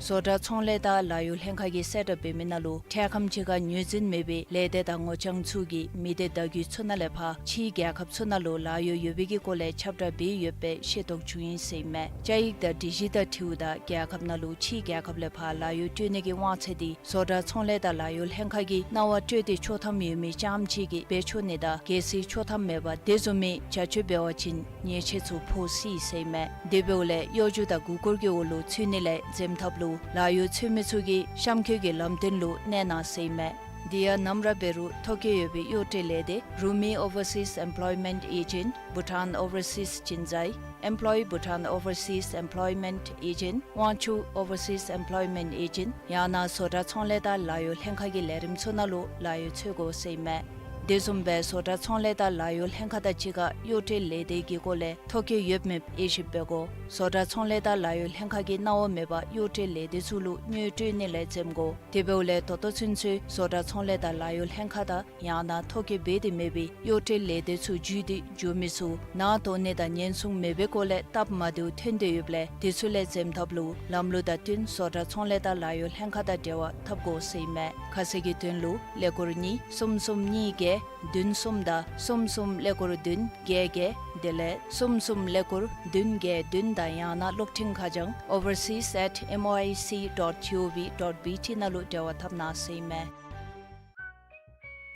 བཟོ་གྲྭ་ཚོང་ལས་དང་ལཱ་གཡོག་ལྷན་ཁག་གིས་གསལ་བསྒྲགས་འབད་མི་ནང་ལུ་འཕྲལ་ཁམས་ཅིག་ཁར་ངོས་འཛིན་མེད་པའི་ལས་སྡེ་དང་ངོ་རྐྱང་ཚུ་གིས་མི་སྡེ་བརྡ་བརྒྱུད་ཚུ་ནང་ལས་ཕར་ཕྱིའི་རྒྱལ་ཁབ་ཚུ་ནང་ལུ་ལཱ་གཡོག་ཡོད་པའི་གི་སྐོར་ལས་ཁྱབ་བསྒྲགས་འབད་ཡོདཔ་སྦེ་ཤེས་རྟོགས་བྱུང་ཡི་ཟེར་ཨིན་མས། བཅའ་ཡིག་དང་སྒྲིག་གཞི་དང་འཁྲིལཝ་ད་རྒྱལ་ཁབ་ནང་ལུ་ཕྱིའི་རྒྱལ་ཁབ་ལས་ཕར་ལཱ་གཡོག་སྤྲོད་ནི་གི་དབང་ཚད་འདི་བཟོ་གྲྭ་ཚོང་ལས་དང་ལཱ་གཡོག་ལྷན་ཁག་གིས་གནང་བ་སྤྲོད་དེ་ཆོག་ཐམ་ཡོད་མི་རྐྱངམ་ཅིག་གིས་འབད་ཆོག་ནི་དང་གལ་སྲིད་ཆོག་ཐམ་མེད་པར་དེ་བཟུམ་མའི་བྱ་སྤྱོད་འབད་བ་ཅིན་ཉེས་ཆད་ཚུ་ཕོག་སྲིད་ཟེར་ཨིན་མས། དེ་འབདཝ་ལས་གཡོ་སྒྱུ་དང་མགུ་སྐོར་གྱི་འོག་ལུ་ཚུད་ནི་ལས་འཛེམ་ཐབས་ལུ་ལཱ་གཡོག་འཚོལ་མི་ཚུ་གིས་གཤམ་འཁོད་ཀྱི་ལམ་སྟོན་ལུ་གནས་གནང་ཟེར་ཨིན་མས། དེ་ཡང་ནམ་ར་འབད་རུང་ཐོ་བཀོད་ཡོད་པའི་གཡོག་སྤྲོད་ལས་སྡེ་Rumi Overseas Employment Agent, Bhutan Overseas Chinzai, Employ Bhutan Overseas Employment Agent, Wangchuck Overseas Employment Agent ཡང་ན་བཟོ་གྲྭ་ཚོང་ལས་དང་ལཱ་གཡོག་ལྷན་ཁག་གི་ལས་རིམ་ཚུ་ནང་ལུ་ལཱ་གཡོག་འཚོལ་དགོ་ཟེར་ཨིན་མས། དེ་བཟུམ་སྦེ་བཟོ་གྲྭ་ཚོང་ལས་དང་ལཱ་གཡོག་ལྷན་ཁག་དང་གཅིག་ཁར་གཡོག་སྤྲོད་ལས་སྡེ་གི་སྐོར་ལས་ཐོ་བཀོད་ཡོད་མེད་དབྱེ་ཞིབ་འབད་དགོ། བཟོ་གྲྭ་ཚོང་ལས་དང་ལཱ་གཡོག་ལྷན་ཁག་གིས་གནང་བ་མེད་པར་གཡོག་སྤྲོད་ལས་སྡེ་ཚུ་ལུ་དངུལ་སྤྲོད་ནི་ལས་འཛེམ་དགོ། དེ་འབདཝ་ལས་ད་ལྟོ་ཚུན་ཚོད་བཟོ་གྲྭ་ཚོང་ལས་དང་ལཱ་གཡོག་ལྷན་ཁག་དང་ཡང་ན་ཐོ་བཀོད་འབད་དེ་མེད་པའི་གཡོག་སྤྲོད་ལས་སྡེ་ཚུ་བརྒྱུད་དེ་འགྱོ་མི་ཚུ་ནང་དོགས་ནི་དང་ཉེན་སྲུང་མེད་པའི་སྐོར་ལས་སྟབས་མ་བདེཝ་ཐོན་ཏེ་ཡོདཔ་ལས་དེ་ཚུ་ལས་འཛེམ་ཐབས་ལུ་ལམ་ལུགས་དང་བསྟུན་བཟོ་གྲྭ་ཚོང་ལས་དང་ལཱ་གཡོག་ལྷན་ཁག་དང་འབྲེལ་བ་འཐབ་དགོ་ཟེར་ཨིན་མས། ཁ་གསལ་གྱི་དོན་ལུ་ཀླད་ཀོར་གཉིས་གསུམ་གསུམ་གཉིས་བརྒྱད་བདུན་གསུམ་དང་གསུམ་གསུམ་ཀླད་ཀོར་བདུན་བརྒྱད་བརྒྱད་དེ་ལས་གསུམ་གསུམ་ཀླད་ཀོར་བདུན་བརྒྱད་བདུན་དང་ཡང་ན་གློག་འཕྲིན་ཁ་བྱང་overseas at M O I C dot G O V dot B T ནང་ལུ་འབྲེལ་བ་འཐབ་གནང་ཟེར་ཨིན་མས།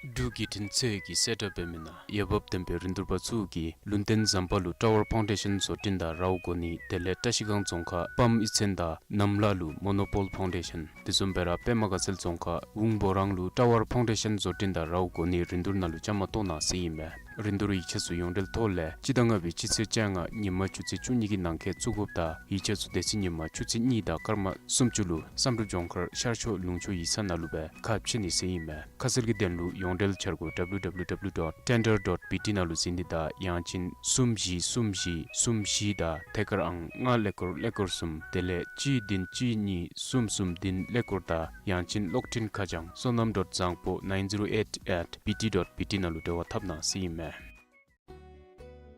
འབྲུག་བརྒྱུད་འཕྲིན་ཚད་ཀྱིས་གསལ་བསྒྲགས་འབད་མི་ནང་འོས་འབབ་ལྡན་པའི་རིན་བསྡུར་པ་ཚུ་གིས་ལུང་བསྟན་ཟམ་པ་ལུ་Tower Foundation བཟོ་སྐྲུན་དང་རཝ་བསྐོ་ནི་དེ་ལས་བཀྲ་ཤིས་སྒང་རྫོང་ཁག་སྤམ་གཡུས་ཚན་དང་གནམ་ལ་ལུ་Monopole Foundation དེ་བཟུམ་སྦེ་ར་པདྨ་དགའ་ཚལ་རྫོང་ཁག་ཝུང་བོ་རང་ལུ་Tower Foundation བཟོ་སྐྲུན་དང་རཝ་བསྐོ་ནི་རིན་བསྡུར་ནང་ལུ་བཅའ་མར་གཏོགས་གནང་ཟེར་ཨིན་མས། རིན་བསྡུར་ཡིག་ཆ་ཚུ་ཡོངས་འབྲེལ་ཐོག་ལས་སྤྱི་ཟླ་ལྔ་པའི་སྤྱི་ཚེས་བཅོ་ལྔ་ཉིན་མ་ཆུ་ཚོད་བཅུ་གཉིས་ཀྱི་ནང་འཁོད་བཙུགས་དགོཔ་དང་ཡིག་ཆ་ཚུ་དེ་ཚེ་ཉིན་མ་ཆུ་ཚོད་གཉིས་དང་སྐར་མ་སུམ་ཅུ་ལུ་བསམ་གྲུབ་ལྗོངས་མཁར་ཤར་ཕྱོགས་ལུང་ཕྱོགས་ཡིག་ཚང་ནང་ལུ་སྦེ་ཁ་ཕྱེ་ནི་ཟེར་ཨིན་མས། ཁ་གསལ་གྱི་དོན་ལུ་ཡོངས་འབྲེལ་འཆར་སྒོ་W W W dot tender dot B T ནང་ལུ་གཟིགས་ནི་དང་ཡང་ཅིན་གསུམ་བཞི་གསུམ་བཞི་གསུམ་བཞི་དང་ཐད་ཀར་ཨང་ལྔ་ཀླད་ཀོར་ཀླད་ཀོར་གསུམ་དེ་ལས་གཅིག་བདུན་གཅིག་གཉིས་གསུམ་གསུམ་བདུན་ཀླད་ཀོར་དང་ཡང་ཅིན་གློག་འཕྲིན་ཁ་བྱང་བསོད་ནམས་dot བཟང་པོ་nine zero eight at B T dot B T ནང་ལུ་འབྲེལ་བ་འཐབ་གནང་ཟེར་ཨིན་མས།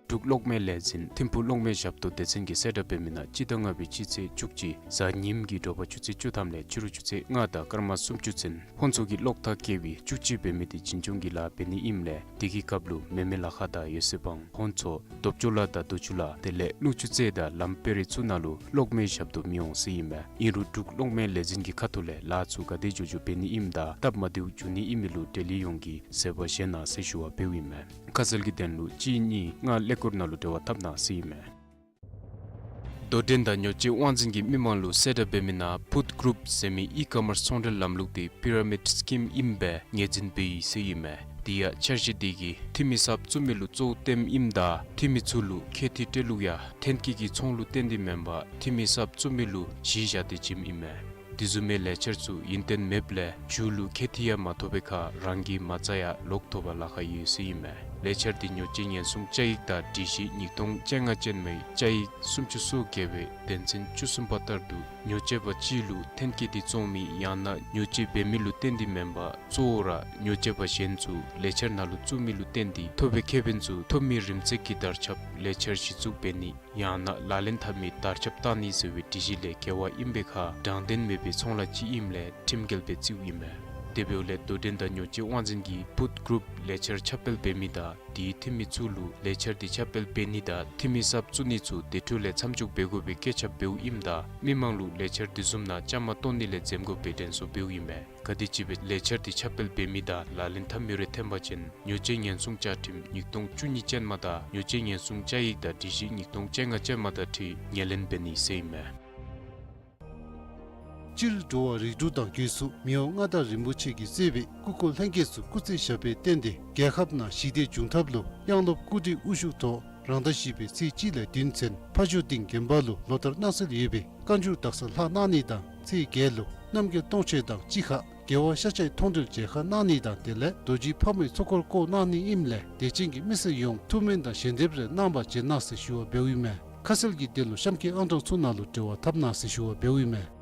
འབྲུག་གློག་མེ་ལས་འཛིན་ཐིམ་ཕུ་གློག་མེ་ཞབས་ཏོག་སྡེ་ཚན་གྱིས་གསལ་བསྒྲགས་འབད་མི་ནང་སྤྱི་ཟླ་ལྔ་པའི་སྤྱི་ཚེས་བཅུ་གཅིག་གཟའ་ཉིམ་གྱི་དྲོ་པ་ཆུ་ཚོད་བཅུ་ཐམ་ལས་ཕྱི་རུ་ཆུ་ཚོད་ལྔ་དང་སྐར་མ་སུམ་ཅུ་ཚུན་ཧོན་ཚོ་གི་གློག་ཐག་བཀལ་བའི་བཅུ་གཅིག་འབད་མི་དེ་བྱིན་སྐྱོང་གི་ལཱ་འབད་ནི་ཨིནམ་ལས་དེ་གི་སྐབས་ལུ་མེ་མེ་ལ་ཁ་དང་ཡོ་སེ་བང་ཧོན་ཚོ་རྡོབ་ཅོ་ལ་དང་རྡོ་ཆུ་ལ་དེ་ལས་ཀླུང་ཆུ་རྩེ་དང་ལམ་དཔལ་རི་ཚུ་ནང་ལུ་གློག་མེ་ཞབས་ཏོག་མི་འོང་ཟེར་ཨིན་མས། ཨིན་རུང་འབྲུག་གློག་མེ་ལས་འཛིན་གྱི་ཁ་ཐུག་ལས་ལཱ་ཚུ་ག་དེ་མགྱོགས་མགྱོགས་འབད་ནི་ཨིནམ་དང་སྟབས་མ་བདེཝ་འབྱུང་ནི་ཨིན་མི་ལུ་འབྲེལ་ཡོད་ཡོངས་ཀྱིས་གཟབ་པ་བཞེས་གནང་ཟེར་ཞུ་བ་འབདཝ་ཨིན་མས། ཁ་གསལ་གྱི་དོན་ལུ་གཅིག་གཉིས་ལྔ་ཀླད་ཀོར་ནང་ལུ་འབྲེལ་བ་འཐབ་གནང་ཟེར་ཨིན་མས། དོ་འགྲན་དང་ཉོ་སྤྱོད་དབང་འཛིན་གྱིས་མི་མང་ལུ་གསལ་བསྒྲགས་འབད་མི་ནང་ཕུཌ་གུ་རུཔ་ཟེར་མི་ཨི་ཀོ་མརསི་ཚོང་འབྲེལ་ལམ་ལུགས་དེ་པི་ར་མིཌ་སི་ཀིམ་ཨིནམ་སྦེ་ངོས་འཛིན་འབད་ཡི་ཟེར་ཨིན་མས། དེ་ཡང་འཆར་གཞི་དེ་གིས་འཐུས་མི་གསརཔ་བཙུགས་མི་ལུ་གཙོ་བོ་སྟོནམ་ཨིནམ་ད་འཐུས་མི་ཚུ་ལུ་ཁེ་ཐི་སྤྲོད་ལུགས་ཡང་ཐོན་སྐྱེད་ཀྱི་ཚོང་ལུ་བརྟེན་ཏེ་མེན་པར་འཐུས་མི་གསརཔ་བཙུགས་མི་ལུ་གཞི་བཞག་སྟེ་བྱིནམ་ཨིན་མས། དེ་བཟུམ་མའི་ལས་འཆར་ཚུ་ཡུན་བརྟན་མེདཔ་ལས་མཇུག་ལུ་ཁེ་ཐི་ཡང་མ་ཐོབ་པའི་ཁར་རང་གི་མ་རྩ་ཡང་ལོག་ཐོབ་པར་ལཱ་ཁག་ཡོད་ཟེར་ཨིན་མས། ལས་འཆར་དེ་ཉོ་སྤྱོད་ཉེན་སྲུང་བཅའ་ཡིག་དང་སྒྲིག་གཞི་ཉིས་སྟོང་བཅོ་ལྔ་ཅན་མའི་བཅའ་ཡིག་སུམ་ཅུ་སོ་བརྒྱད་པའི་དོན་ཚན་བཅུ་གསུམ་པ་ལྟར་དུ་ཉོ་སྤྱོད་པ་ཅིག་ལུ་ཐོན་སྐྱེད་དེ་བཙོང་མི་ཡང་ན་ཉོ་སྤྱོད་འབད་མི་ལུ་བརྟེན་ཏེ་མེན་པར་གཙོ་བོ་ར་ཉོ་སྤྱོད་པ་གཞན་ཚུ་ལས་འཆར་ནང་ལུ་བཙུགས་མི་ལུ་བརྟེན་ཏེ་ཐོབ་པའི་ཁེ་ཕན་ཚུ་ཐོབ་མི་རིམ་འཛེགས་ཀྱི་དར་ཁྱབ་ལས་འཆར་གཞི་བཙུགས་འབད་ནི་ཡང་ན་ལག་ལེན་འཐབ་མི་དར་ཁྱབ་བཏང་ནི་ཟེར་བའི་སྒྲིག་གཞི་ལས་འགལ་བ་ཨིན་པའི་ཁར་དྲང་བདེན་མེད་པའི་ཚོང་ལཱ་ཅིག་ཨིནམ་ལས་ཁྲིམས་འགལ་སྦེ་བརྩིཝ་ཨིན་མས། དེ་འབདཝ་ལས་དོ་འགྲན་དང་ཉོ་སྤྱོད་དབང་འཛིན་གྱིས་ཕུཌ་གུ་རུཔ་ལས་འཆར་ཁྱབ་སྤེལ་འབད་མི་དང་དེའི་འཐུས་མི་ཚུ་ལུ་ལས་འཆར་དེ་ཁྱབ་སྤེལ་འབད་ནི་དང་འཐུས་མི་གསརཔ་བཙུགས་ནི་ཚུ་དེ་འཕྲོ་ལས་མཚམས་འཇོག་འབད་དགོ་པའི་བཀོད་ཁྱབ་འབདཝ་ཨིནམ་ད་མི་མང་ལུ་ལས་འཆར་དེ་བཟུམ་ནང་བཅའ་མར་གཏོགས་ནི་ལས་འཛེམ་དགོ་པའི་དྲན་གསོ་འབདཝ་ཨིན་མས། ག་དེམ་ཅིག་སྦེ་ལས་འཆར་དེ་ཁྱབ་སྤེལ་འབད་མི་དང་ལག་ལེན་འཐབ་མི་རེ་ཐོན་པ་ཅིན་ཉོ་སྤྱོད་ཉེན་སྲུང་བཅའ་ཁྲིམས་ཉིས་སྟོང་བཅུ་གཉིས་ཅན་མ་དང་ཉོ་སྤྱོད་ཉེན་སྲུང་བཅའ་ཡིག་དང་སྒྲིག་གཞི་ཉིས་སྟོང་བཅོ་ལྔ་ཅན་མ་དང་འཁྲིལ་ངོས་ལེན་འབད་ནི་ཟེར་ཨིན་མས། སྤྱིར་འགྲོ་བ་རིགས་དྲུག་དང་སྒོས་སུ་མི་དབང་མངའ་བདག་རིན་པོ་ཆེ་གིས་གཙོས་པའི་སྐུ་འཁོར་ལྷན་རྒྱས་ཚུ་སྐུ་ཚེ་ཞབས་པད་བརྟན་ཏེ་རྒྱལ་ཁབ་ནང་ཞི་བདེ་འབྱུང་ཐབས་ལུ་དབྱངས་སློབ་སྐུ་བགྲེས་དབུ་བཞུགས་ཐོག་རང་ཟླ་བཞི་པའི་ཚེས་གཅིག་ལས་བདུན་ཚུན་ཕ་ཇོ་སྡིངས་དགོན་པ་ལུ་ལོ་ལྟར་གནང་སྲོལ་ཡོད་པའི་བཀའ་འགྱུར་དག་ས་ལྷག་གནང་ནི་དང་ཚེས་བརྒྱད་ལུ་རྣམ་རྒྱལ་སྟོང་མཆོད་དང་གཅིག་ཁར་རྒྱལ་བ་ཤཱཀྱའི་མཐོང་གྲོལ་མཇལ་ཁ་གནང་ནི་དང་དེ་ལས་རྡོ་རྗེ་ཕག་མོའི་ཚོགས་འཁོར་བསྐོར་གནང་ནི་ཨིནམ་ལས་དད་ཅན་གྱི་མི་སེར་ཡོངས་ཐུགས་སྨོན་དང་ཞལ་འདེབས་རེ་གནང་བར་བྱོན་གནང་ཟེར་ཞུ་བ་འབདཝ་ཨིན་མས། ཁ་གསལ་གྱི་དོན་ལུ་གཤམ་གྱི་ཨང་གྲངས་ཚུ་ནང་ལུ་འབྲེལ་བ་འཐབ་གནང་ཟེར་ཞུ་བ་འབདཝ་ཨིན་མས།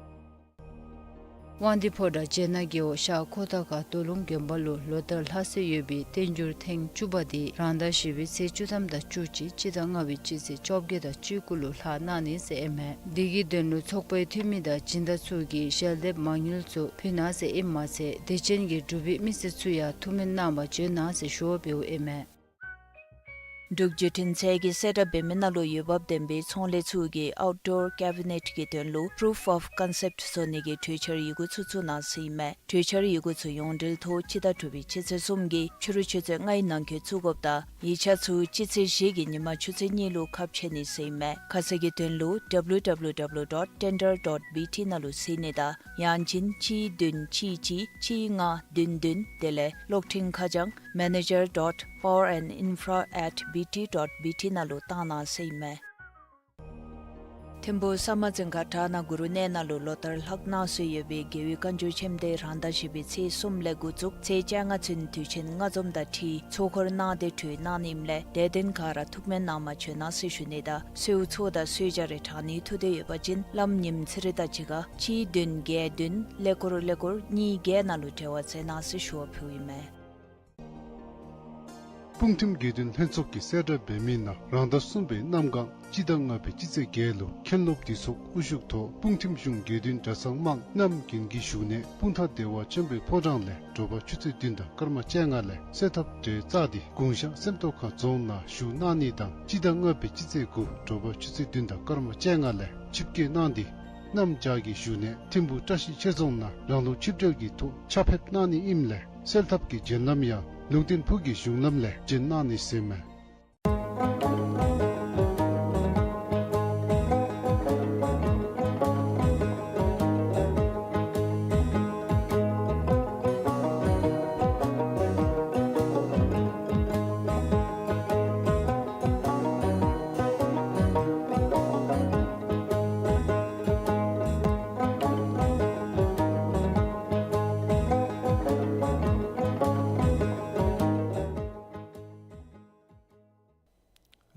དབང་འདུས་ཕོ་བྲང་སྤྱན་སྔ་རྒེད་འོག་ཤར་ཁོ་ཐང་ཁ་རྡོ་ལུང་དགོན་པ་ལུ་ལོ་ལྟར་ལྷག་སྲོལ་ཡོད་པའི་བསྟན་འགྱུར་ཐེངས་བཅུ་པ་དེ་རང་ཟླ་བཞི་པའི་ཚེས་བཅུ་ཐམ་དང་བཅུ་གཅིག་སྤྱི་ཟླ་ལྔ་པའི་སྤྱི་ཚེས་བཅོ་བརྒྱད་དང་བཅུ་དགུ་ལུ་ལྷག་གནང་ནི་ཟེར་ཨིན་མས། དེ་གི་དོན་ལུ་ཚོགས་པའི་འཐུས་མི་དང་སྦྱིན་བདག་ཚུ་གིས་ཞལ་འདེབས་མ་དངུལ་ཚུ་ཕུལ་གནང་ཟེར་ཨིནམ་མ་ཚད་དད་ཅན་གྱི་འབྲུག་པའི་མི་སེར་ཚུ་ཡང་ཐུགས་སྨོན་གནང་བར་བྱོན་གནང་ཟེར་ཞུ་བ་འབདཝ་ཨིན་མས། འབྲུག་བརྒྱུད་འཕྲིན་ཚད་ཀྱིས་གསལ་བསྒྲགས་འབད་མི་ནང་ལུ་འོས་འབབ་ལྡན་པའི་ཚོང་ལས་ཚུ་གིས་ཨའུཊ་ཌོར་ཀེ་བི་ནེཊ་ཀྱི་དོན་ལུ་པུ་རུཕ་ཨོཕ་ཀོན་སེཔཊ་བཟོ་ནི་གི་གྲོས་འཆར་ཡི་གུ་ཚུ་བཙུགས་གནང་ཟེར་ཨིན་མས། གྲོས་འཆར་ཡི་གུ་ཚུ་ཡོངས་འབྲེལ་ཐོག་སྤྱི་ཟླ་དྲུག་པའི་སྤྱི་ཚེས་གསུམ་གྱི་ཕྱི་རུ་ཆུ་ཚོད་ལྔའི་ནང་འཁོད་བཙུགས་དགོཔ་དང་ཡིག་ཆ་ཚུ་སྤྱི་ཚེས་བཞི་གི་ཉིན་མ་ཆུ་ཚོད་གཉིས་ལུ་ཁ་ཕྱེ་ནི་ཟེར་ཨིན་མས། ཁ་གསལ་གྱི་དོན་ལུ་ཌབ་ལུ་ཌབ་ལུ་ཌབ་ལུ་ཌོཊ་ཊེན་ཌར་ཌོཊ་བི་ཊི་ནང་ལུ་གཟིགས་ནི་དང་ཡང་ཅིན་གཅིག་བདུན་གཅིག་གཅིག་གཅིག་ལྔ་བདུན་བདུན་དེ་ལས་གློག་འཕྲིན་ཁ་བྱང་མེ་ནེ་ཇར་ཌོཊ་པ་ཝར་ཨེནཌ་ཨིན་ཕ་ར་ཨེཊ་བི་ཊི་ཌོཊ་བི་ཊི་ནང་ལུ་བཏང་གནང་ཟེར་ཨིན་མས། ཐིམ་ཕུ་ས་དམར་རྫོང་ཁག་བྲག་ནག་གུ་རུ་གནས་ནང་ལུ་ལོ་ལྟར་ལྷག་གནང་སྲོལ་ཡོད་པའི་རྒྱལ་བའི་བཀའ་འགྱུར་ཆེན་མོ་དེ་རང་ཟླ་བཞི་པའི་ཚེས་གསུམ་ལས་འགོ་བཙུགས་ཚེས་བཅོ་ལྔ་ཚུན་དུས་ཆེན་ལྔ་འཛོམས་དང་འཁྲིལ་ཚོགས་འཁོར་གནང་སྟེ་གྲོལ་གནང་ནི་ཨིནམ་ལས་དད་ལྡན་ག་ར་ཐུགས་སྨོན་གནང་བར་བྱོན་གནང་ཟེར་ཞུ་ནི་དང་གསོལཝ་ཚོགས་དང་གསོལ་ཇ་རེ་དྲང་ནི་ཐུགས་འདོད་ཡོད་པ་ཅིན་ལམ་ཉིནམ་ཚེས་རེ་དང་གཅིག་ཁར་གཅིག་བདུན་བརྒྱད་བདུན་ཀླད་ཀོར་ཀླད་ཀོར་གཉིས་བརྒྱད་ནང་ལུ་འབྲེལ་བ་མཛད་གནང་ཟེར་ཞུ་བ་ཕུལཝ་ཨིན་མས། སྤུངས་ཐིམ་དགེ་འདུན་ལྷན་ཚོགས་ཀྱིས་གསལ་བསྒྲགས་འབད་མི་ནང་རང་ཟླ་གསུམ་པའི་གནམ་གང་སྤྱི་ཟླ་ལྔ་པའི་སྤྱི་ཚེས་བརྒྱད་ལུ་མཁན་སློབ་འདུས་ཚོགས་དབུ་བཞུགས་ཐོག་སྤུངས་ཐིམ་གཞུང་དགེ་འདུན་གྲྭ་ཚང་དམངས་རྣམས་རྒྱུན་གྱི་བཞུགས་གནས་སྤུངས་ཐང་བདེ་བ་ཆེན་པོའི་ཕོ་བྲང་ལས་དྲོ་པ་ཆུ་ཚོད་བདུན་དང་སྐར་མ་བཅོ་ལྔ་ལས་གསོལ་ཐབ་གྲལ་བཙུགས་ཏེ་གུང་ཤང་སེམས་རྟོགས་ཁ་རྫོང་ནང་བཞུགས་གནང་ནི་དང་སྤྱི་ཟླ་ལྔ་པའི་སྤྱི་ཚེས་དགུ་དྲོ་པ་ཆུ་ཚོད་བདུན་དང་སྐར་མ་བཅོ་ལྔ་ལས་ཆིབས་བསྐྱོད་གནང་སྟེ་གནམ་བྱཱར་གྱི་བཞུགས་གནས་ཐིམ་ཕུ་བཀྲ་ཤིས་ཆོས་རྫོང་ནང་རང་ལུགས་ཆིབས་གྲལ་གྱི་ཐོག་ཕྱག་ཕེབས་གནང་ནི་ཨིནམ་ལས་གསོལ་ཐབ་ཀྱི་བྱོན་ལམ་ཡང་ལུང་བསྟན་ཕུག་གི་གཞུང་ལམ་ལས་བྱོན་གནང་ནི་ཟེར་ཨིན་མས།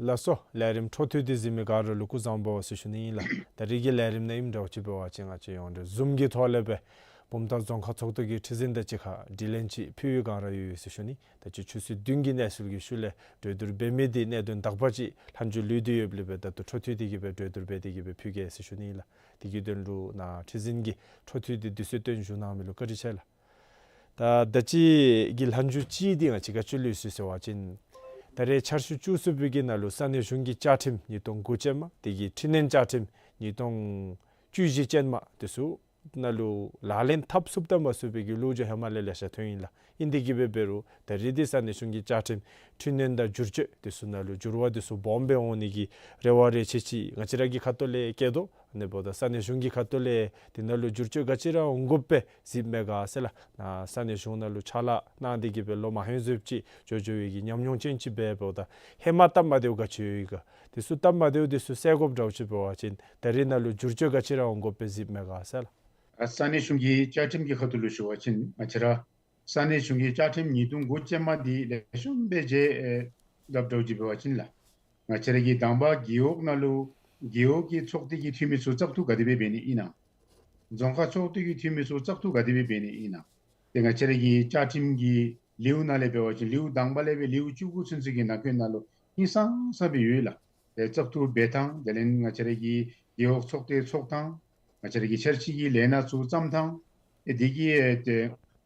ལགས་སོ། ལས་རིམ་འཕྲོ་མཐུད་དེ་གཟིགས་མི་ག་ར་ལུ་སྐུ་གཟུགས་བཟང་པོ་ཟེར་ཞུ་ནི་ཨིན་ལགས། ད་རིས་ཀྱི་ལས་རིམ་ནང་ཨིནམ་འདྲཝ་ཅིག་འབད་བ་ཅིན་ང་བཅས་ཡོངས་འབྲེལ་ཟུམ་གྱི་ཐོག་ལས་སྦེ་ བུམ་ཐང་རྫོང་ཁག་ཚོགས་འདུ་གི་ཁྲི་འཛིན་དང་གཅིག་ཁར་དྲི་ལན་ཅིག་ཕུལ་བའི་སྒང་ར་ཡོད་ཡོད་ཟེར་ཞུ་ནི། ད་ཅི་ཆུ་ཚོད་བདུན་གྱི་གནས་ཚུལ་གྱི་ཤུལ་ལས་གྲོས་བསྡུར་འབད་མི་འདི་གནད་དོན་དག་པ་ཅིག་ལྷག་འཕྲོ་ལུས་ཏེ་ཡོདཔ་ལས་འབད་ད་ལྟོ་འཕྲོ་མཐུད་དེ་གི་སྦེ་གྲོས་བསྡུར་འབད་དེ་གི་སྦེ་ཕུལ་གེ་ཟེར་ཞུ་ནི་ལགས། དེ་གི་དོན་ལུ་ནཱ་ཁྲི་འཛིན་གྱིས་འཕྲོ་མཐུད་དེ་དུས་ཚོད་བཏོན་བཞུགས་གནང་མི་ལུ་བཀའ་དྲིན་ཆེ་ལགས། ད་ད་ཅི་གི་ལྷག་འཕྲོ་ཅིག་འདི་ང་བཅས་ག་ཅི་ལུས་སོང་ཟེར་བ་ཅིན་ད་རེས་ཆར་ཆུ་བཅུ་གསུམ་པའི་གི་ནང་ལུ་ས་གནས་གཞུང་གི་བཅའ་ཁྲིམས་ཉིས་སྟོང་དགུ་ཅན་མ་དེ་གི་འཕྲི་སྣོན་བཅའ་ཁྲིམས་ཉིས་སྟོང་བཅུ་བཞི་ཅན་མ་དེ་ཚུ་ནང་ལུ་ལག་ལེན་འཐབ་ཚུགསཔ་དང་མ་ཚུགས་པའི་གི་ལོ་རྒྱུས་ཧེ་མ་ལས་ལེ་ཤ་ཐོན་ཡི་ལགས། ཨིན་དེ་གི་སྦེ་འབད་རུང་ད་རེས་འདི་ས་གནས་གཞུང་གི་བཅའ་ཁྲིམས་འཕྲི་སྣོན་དང་བསྒྱུར་བཅོས་དེ་ཚུ་ནང་ལུ་འགྱུར་བ་དེ་ཚུ་སྦོམ་སྦེ་འོང་ནི་གི་རེ་བ་རེ་ཆེ་ཅིག་ང་བཅས་ར་གི་ཁ་ཐུག་ལས་བསྐྱེད་དོ། ཨ་ནི་འབདཝ་ད་ས་གནས་གཞུང་གི་ཁ་ཐུག་ལས་དེ་ནང་ལུ་བསྒྱུར་བཅོས་ག་ཅི་ར་འོང་དགོཔ་སྦེ་གཟིགསཔ་མས་ག་ཟེར་ལགས། ནཱ་ས་གནས་གཞུང་ནང་ལུ་ཕྱག་ལཱ་གནང་སྟེ་གི་སྦེ་ལོ་མ་ཧོན་ཟེརཝ་ཅིག་འགྱོ་འགྱོ་བའི་གི་ཉམས་མྱོང་ཅན་ཅིག་སྦེ་འབདཝ་ད་ཧེ་མ་སྟབས་མ་བདེཝ་ག་ཅི་ཡོད་ག་དེ་ཚུ་སྟབས་མ་བདེཝ་དེ་ཚུ་སེལ་དགོཔ་འདྲཝ་ཅིག་འབད་བ་ཅིན་ད་རེས་ནང་ལུ་བསྒྱུར་བཅོས་ག་ཅི་ར་འོང་དགོཔ་སྦེ་གཟིགསཔ་མས་ག་ཟེར་ལགས། ཨ་ས་གནས་གཞུང་གི་བཅའ་ཁྲིམས་ཀྱི་ཁ་ཐུག་ལུ་ཞུ་བ་ཅིན་ང་བཅས་ར་ས་གནས་གཞུང་གི་བཅའ་ཁྲིམས་ཉིས་སྟོང་དགུ་ཅན་མ་འདི་ལེགས་ཤོམ་སྦེ་མཇལ་ཨེ་སླབ་འདྲཝ་ཅིག་འབད་བ་ཅིན་ལགས། ང་བཅས་ར་གི་དང་པ་རྒེད་འོག་ནང་ལུ་རྒེད་འོག་གི་ཚོགས་སྡེ་གི་འཐུས་མི་ཚུ་བཙག་འཐུ་ག་དེ་སྦེ་འབད་ནི་ཨིན་ན། རྫོང་ཁག་ཚོགས་སྡེ་གི་འཐུས་མི་ཚུ་བཙག་འཐུ་ག་དེ་སྦེ་འབད་ནི་ཨིན་ན། ཏེ་ང་བཅས་ར་གི་བཅའ་ཁྲིམས་ཀྱི་ལེའུ་ནང་ལས་འབད་བ་ཅིན་ལེའུ་དང་པ་ལས་སྦེ་ལེའུ་བཅུ་དགུ་ཚུན་ཚོད་ཀྱི་ནང་འཁོད་ནང་ལུ་ཧིང་སངས་ས་སྦེ་ཡོད་ལགས། ཏེ་བཙག་འཐུ་འབད་ཐངས་དེ་ལས་ང་བཅས་ར་གི་རྒེད་འོག་ཚོགས་སྡེ་ཚོགས་ཐངས་ང་བཅས་ར་གི་འཆར་གཞི་གི་ལས་སྣ་ཚུ་བརྩམ་ཐངས་ཨེ་དེ་གི་ཨེ་ཏེ་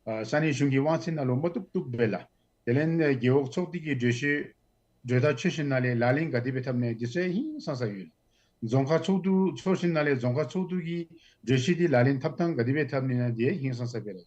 ཨ་ས་གནས་གཞུང་གི་དབང་ཚད་ནང་ལུ་མ་བཏུབ་བཏུབ་སྦེ་ལགས། དེ་ལས་ཨེ་རྒེད་འོག་ཚོགས་སྡེ་གི་གྲོས་ཆོད་གྲོས་ཐག་ཆོད་ཞིནམ་ལས་ལག་ལེན་ག་དེ་སྦེ་འཐབ་ནི་འདི་ཚུ་ཧིང་སངས་ས་ཡོད། རྫོང་ཁག་ཚོགས་འདུ་ཚོགས་ཞིནམ་ལས་རྫོང་ཁག་ཚོགས་འདུ་གི་གྲོས་གཞི་འདི་ལག་ལེན་འཐབ་ཐངས་ག་དེ་སྦེ་འཐབ་ནི་ན་འདི་ཧིང་སངས་ས་སྦེ་ར།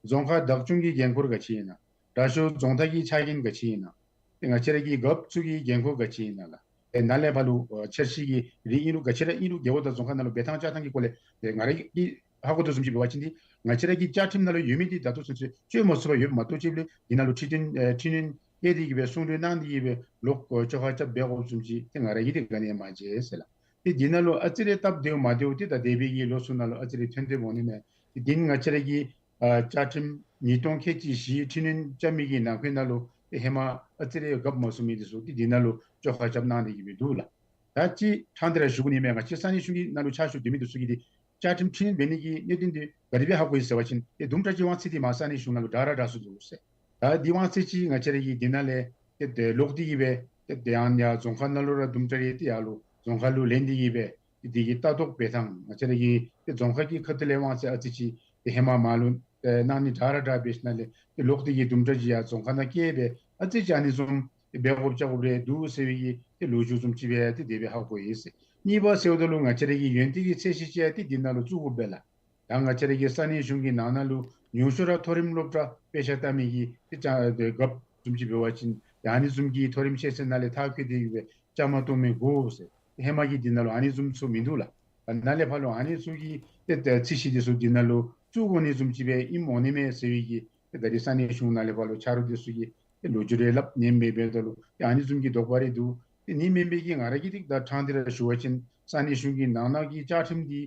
རྫོང་ཁག་བདག་སྐྱོང་གི་འགན་ཁུར་ག་ཅི་ཨིན་ན། དྲག་ཤོས་རྫོང་བདག་གི་ཆ་རྐྱེན་ག་ཅི་ཨིན་ན། ཏེ་ང་བཅས་ར་གི་རྒཔོ་ཚུ་གི་འགན་ཁུར་ག་ཅི་ཨིན་ན་ལགས། ཏེ་ནཱ་ལས་ཕར་ལུ་ཨ་འཆར་གཞི་གི་རིགས་ཨིན་རུང་ག་ཅི་ར་ཨིན་རུང་རྒེད་འོག་དང་རྫོང་ཁག་ནང་ལུ་འབད་ཐངས་བཅའ་ཐངས་ཀྱི་སྐོར་ལས་ཏེ་ང་ར་གིས་ཧ་གོ་དོ་བཟུམ་ཅིག་འབད་བ་ཅིན་འདི་ང་བཅས་ར་གི་བཅའ་ཁྲིམས་ནང་ལུ་ཡོད་མི་འདི་ད་ལྟོ་ཚུན་ཚོད་སྤྱོད་མ་ཚུགས་པར་ཡོདཔ་མ་གཏོགས་ཅིག་ལས་འདི་ནང་ལུ་འཕྲི་སྣོན་ཨེ་འཕྲི་སྣོན་ཡོད་དེ་གི་སྦེ་གསུང་གྲོས་གནང་སྟེ་གི་སྦེ་ལོག་ཨེ་བཅོ་ཁ་རྐྱབ་འབད་དགོཔ་བཟུམ་ཅིག་ཏེ་ང་ར་གིས་འདི་ག་ནི་ཡང་མ་མཇལ་ཟེར་ལགས། ཏེ་འདི་ནང་ལུ་ཨ་ཙི་རེ་སྟབས་བདེཝ་མ་བདེཝ་འདི་ད་འདས་པའི་གི་ལོ་ཚུ་ནང་ལུ་ཨ་ཙི་རེ་ཐོན་ཏེ་འོང་ནི་མས། ཏེ་འདི་ང་བཅས་ར་གི་ཨ་བཅའ་ཁྲིམས་ཉིས་སྟོང་ཁལ་གཅིག་བཞི་འཕྲི་སྣོན་རྐྱབ་མི་གི་ནང་འཁོད་ནང་ལུ་ཏེ་ཧེ་མ་ཨ་ཙི་རེ་རྒཔོ་མ་ཚུགས་མི་འདི་ཚུ་ཏེ་འདི་ནང་ལུ་བཅོ་ཁ་རྐྱབ་གནང་སྟེ་གི་སྦེ་འདུག་ལགས། ད་ཅི་ཕྲང་སྟེ་ར་ཞུ་དགོ་ནི་མས། ང་བཅས་ས་གནས་གཞུང་གི་ནང་ལུ་ཕྱག་ཞུ་སྡོད་མི་འདི་ཚུ་གིས་འདི་བཅའ་ཁྲིམས་འཕྲི་སྣོན་འབད་ནི་གི་གནད་དོན་འདི་ག་དེ་སྦེ་ཧ་གོ་ཡི་ཟེར་བ་ཅིན་ཏེ་དུམ་གྲ་ཅིག་དབང་ཚད་འདི་མར་ས་གནས་གཞུང་ནང་ལུ་དྲག་ར་དྲག་སོང་འདུག་ཟེར། ད་འདི་དབང་ཚད་ཅིག་ང་བཅས་ར་གིས་འདི་ནང་ལས་ཏེ་ཏེ་ལོག་སྟེ་གི་སྦེ་ཏེ་ཏེ་ཡང་ཡང་རྫོང་ཁག་ནང་ལུ་ར་དུམ་གྲ་རེ་ཏེ་ཡར་ལུ་རྫོང་ཁག་ལུ་ལེན་ཏེ་གི་སྦེ་ཏེ་འདི་གི་ལྟ་རྟོག་འབད་ཐངས་ང་བཅས་ར་གི་ཏེ་རྫོང་ཁག་གི་ཁ་ཐུག་ལས་དབང་ཚད་ཨ་ཙི་ཅིག་ཏེ་ཧེ་མ་མར་ལུ་ཨེ་གནང་ནི་དྲག་ར་དྲག་འབད་ཞིནམ་ལས་ཏེ་ལོག་སྟེ་གི་དུམ་གྲ་ཅིག་ཡར་རྫོང་ཁག་ནང་བསྐྱལ་སྦེ་ཨ་ཙི་ཅིག་ཨ་ནི་བཟུམ་འབད་དགོཔ་རྐྱབ་དགོཔ་རེ་འདུག་ཟེར་བའི་གི་ཏེ་ལོ་རྒྱུས་བཟུམ་ཅིག་སྦེ་ཏེ་དེ་སྦེ་ཧ་གོ་ཡི་ཟེར། གཉིས་པ་ཟེརཝ་ད་ལུ་ང་བཅས་ར་གི་ཡོན་ཏན་གྱི་ཚད་གཞི་ཅིག་ཡང་ཏེ་འདི་ནང་ལུ་བཙུགས་དགོ་པས་ལགས། ད་ང་བཅས་ར་གི་ས་གནས་གཞུང་གི་ནང་ན་ལུ་ཉུང་ཤོས་ར་མཐོ་རིམ་སློབ་གྲྭ་དཔེ་ཆ་ལྟ་མི་གི་ཏེ་ཅ་ཏེ་རྒཔོ་བཟུམ་ཅིག་འབད་བ་ཅིན་ཏེ་ཨ་ནི་བཟུམ་གྱི་མཐོ་རིམ་ཤེས་ཚད་ནང་ལས་མཐར་འཁྱོལ་ཏེ་གི་སྦེ་བཅའ་མར་གཏོགས་མི་དགོ་ཟེར། ཧེ་མ་གི་འདི་ནང་ལུ་ཨ་ནི་བཟུམ་ཚུ་མིན་འདུག་ལགས། ད་ནཱ་ལས་ཕར་ལུ་ཨ་ནི་ཚུ་གི་ཏེ་ཏེ་ཚད་གཞི་འདི་ཚུ་འདི་ནང་ལུ་བཙུགས་དགོ་ནི་བཟུམ་ཅིག་སྦེ་ཨིནམ་འོང་ནི་མས་ཟེར་བའི་གི་ཏེ་ད་རེས་ས་གནས་གཞུང་ནང་ལས་ཕར་ལུ་ཆ་རོགས་འདི་ཚུ་གིས་ཏེ་ལོ་རྒྱུས་རེ་སླབ་ནི་མས། འབདཝ་ད་ལུ་ཏེ་ཨ་ནི་བཟུམ་གྱི་དོགས་པ་རེ་འདུག། ཏེ་ཨ་ནི་མེན་པའི་གི་ང་ར་གིས་ཏེ་ད་ཕྲང་སྟེ་ར་ཞུ་བ་ཅིན་ས་གནས་གཞུང་གི་ནང་ན་གི་བཅའ་ཁྲིམས་འདི་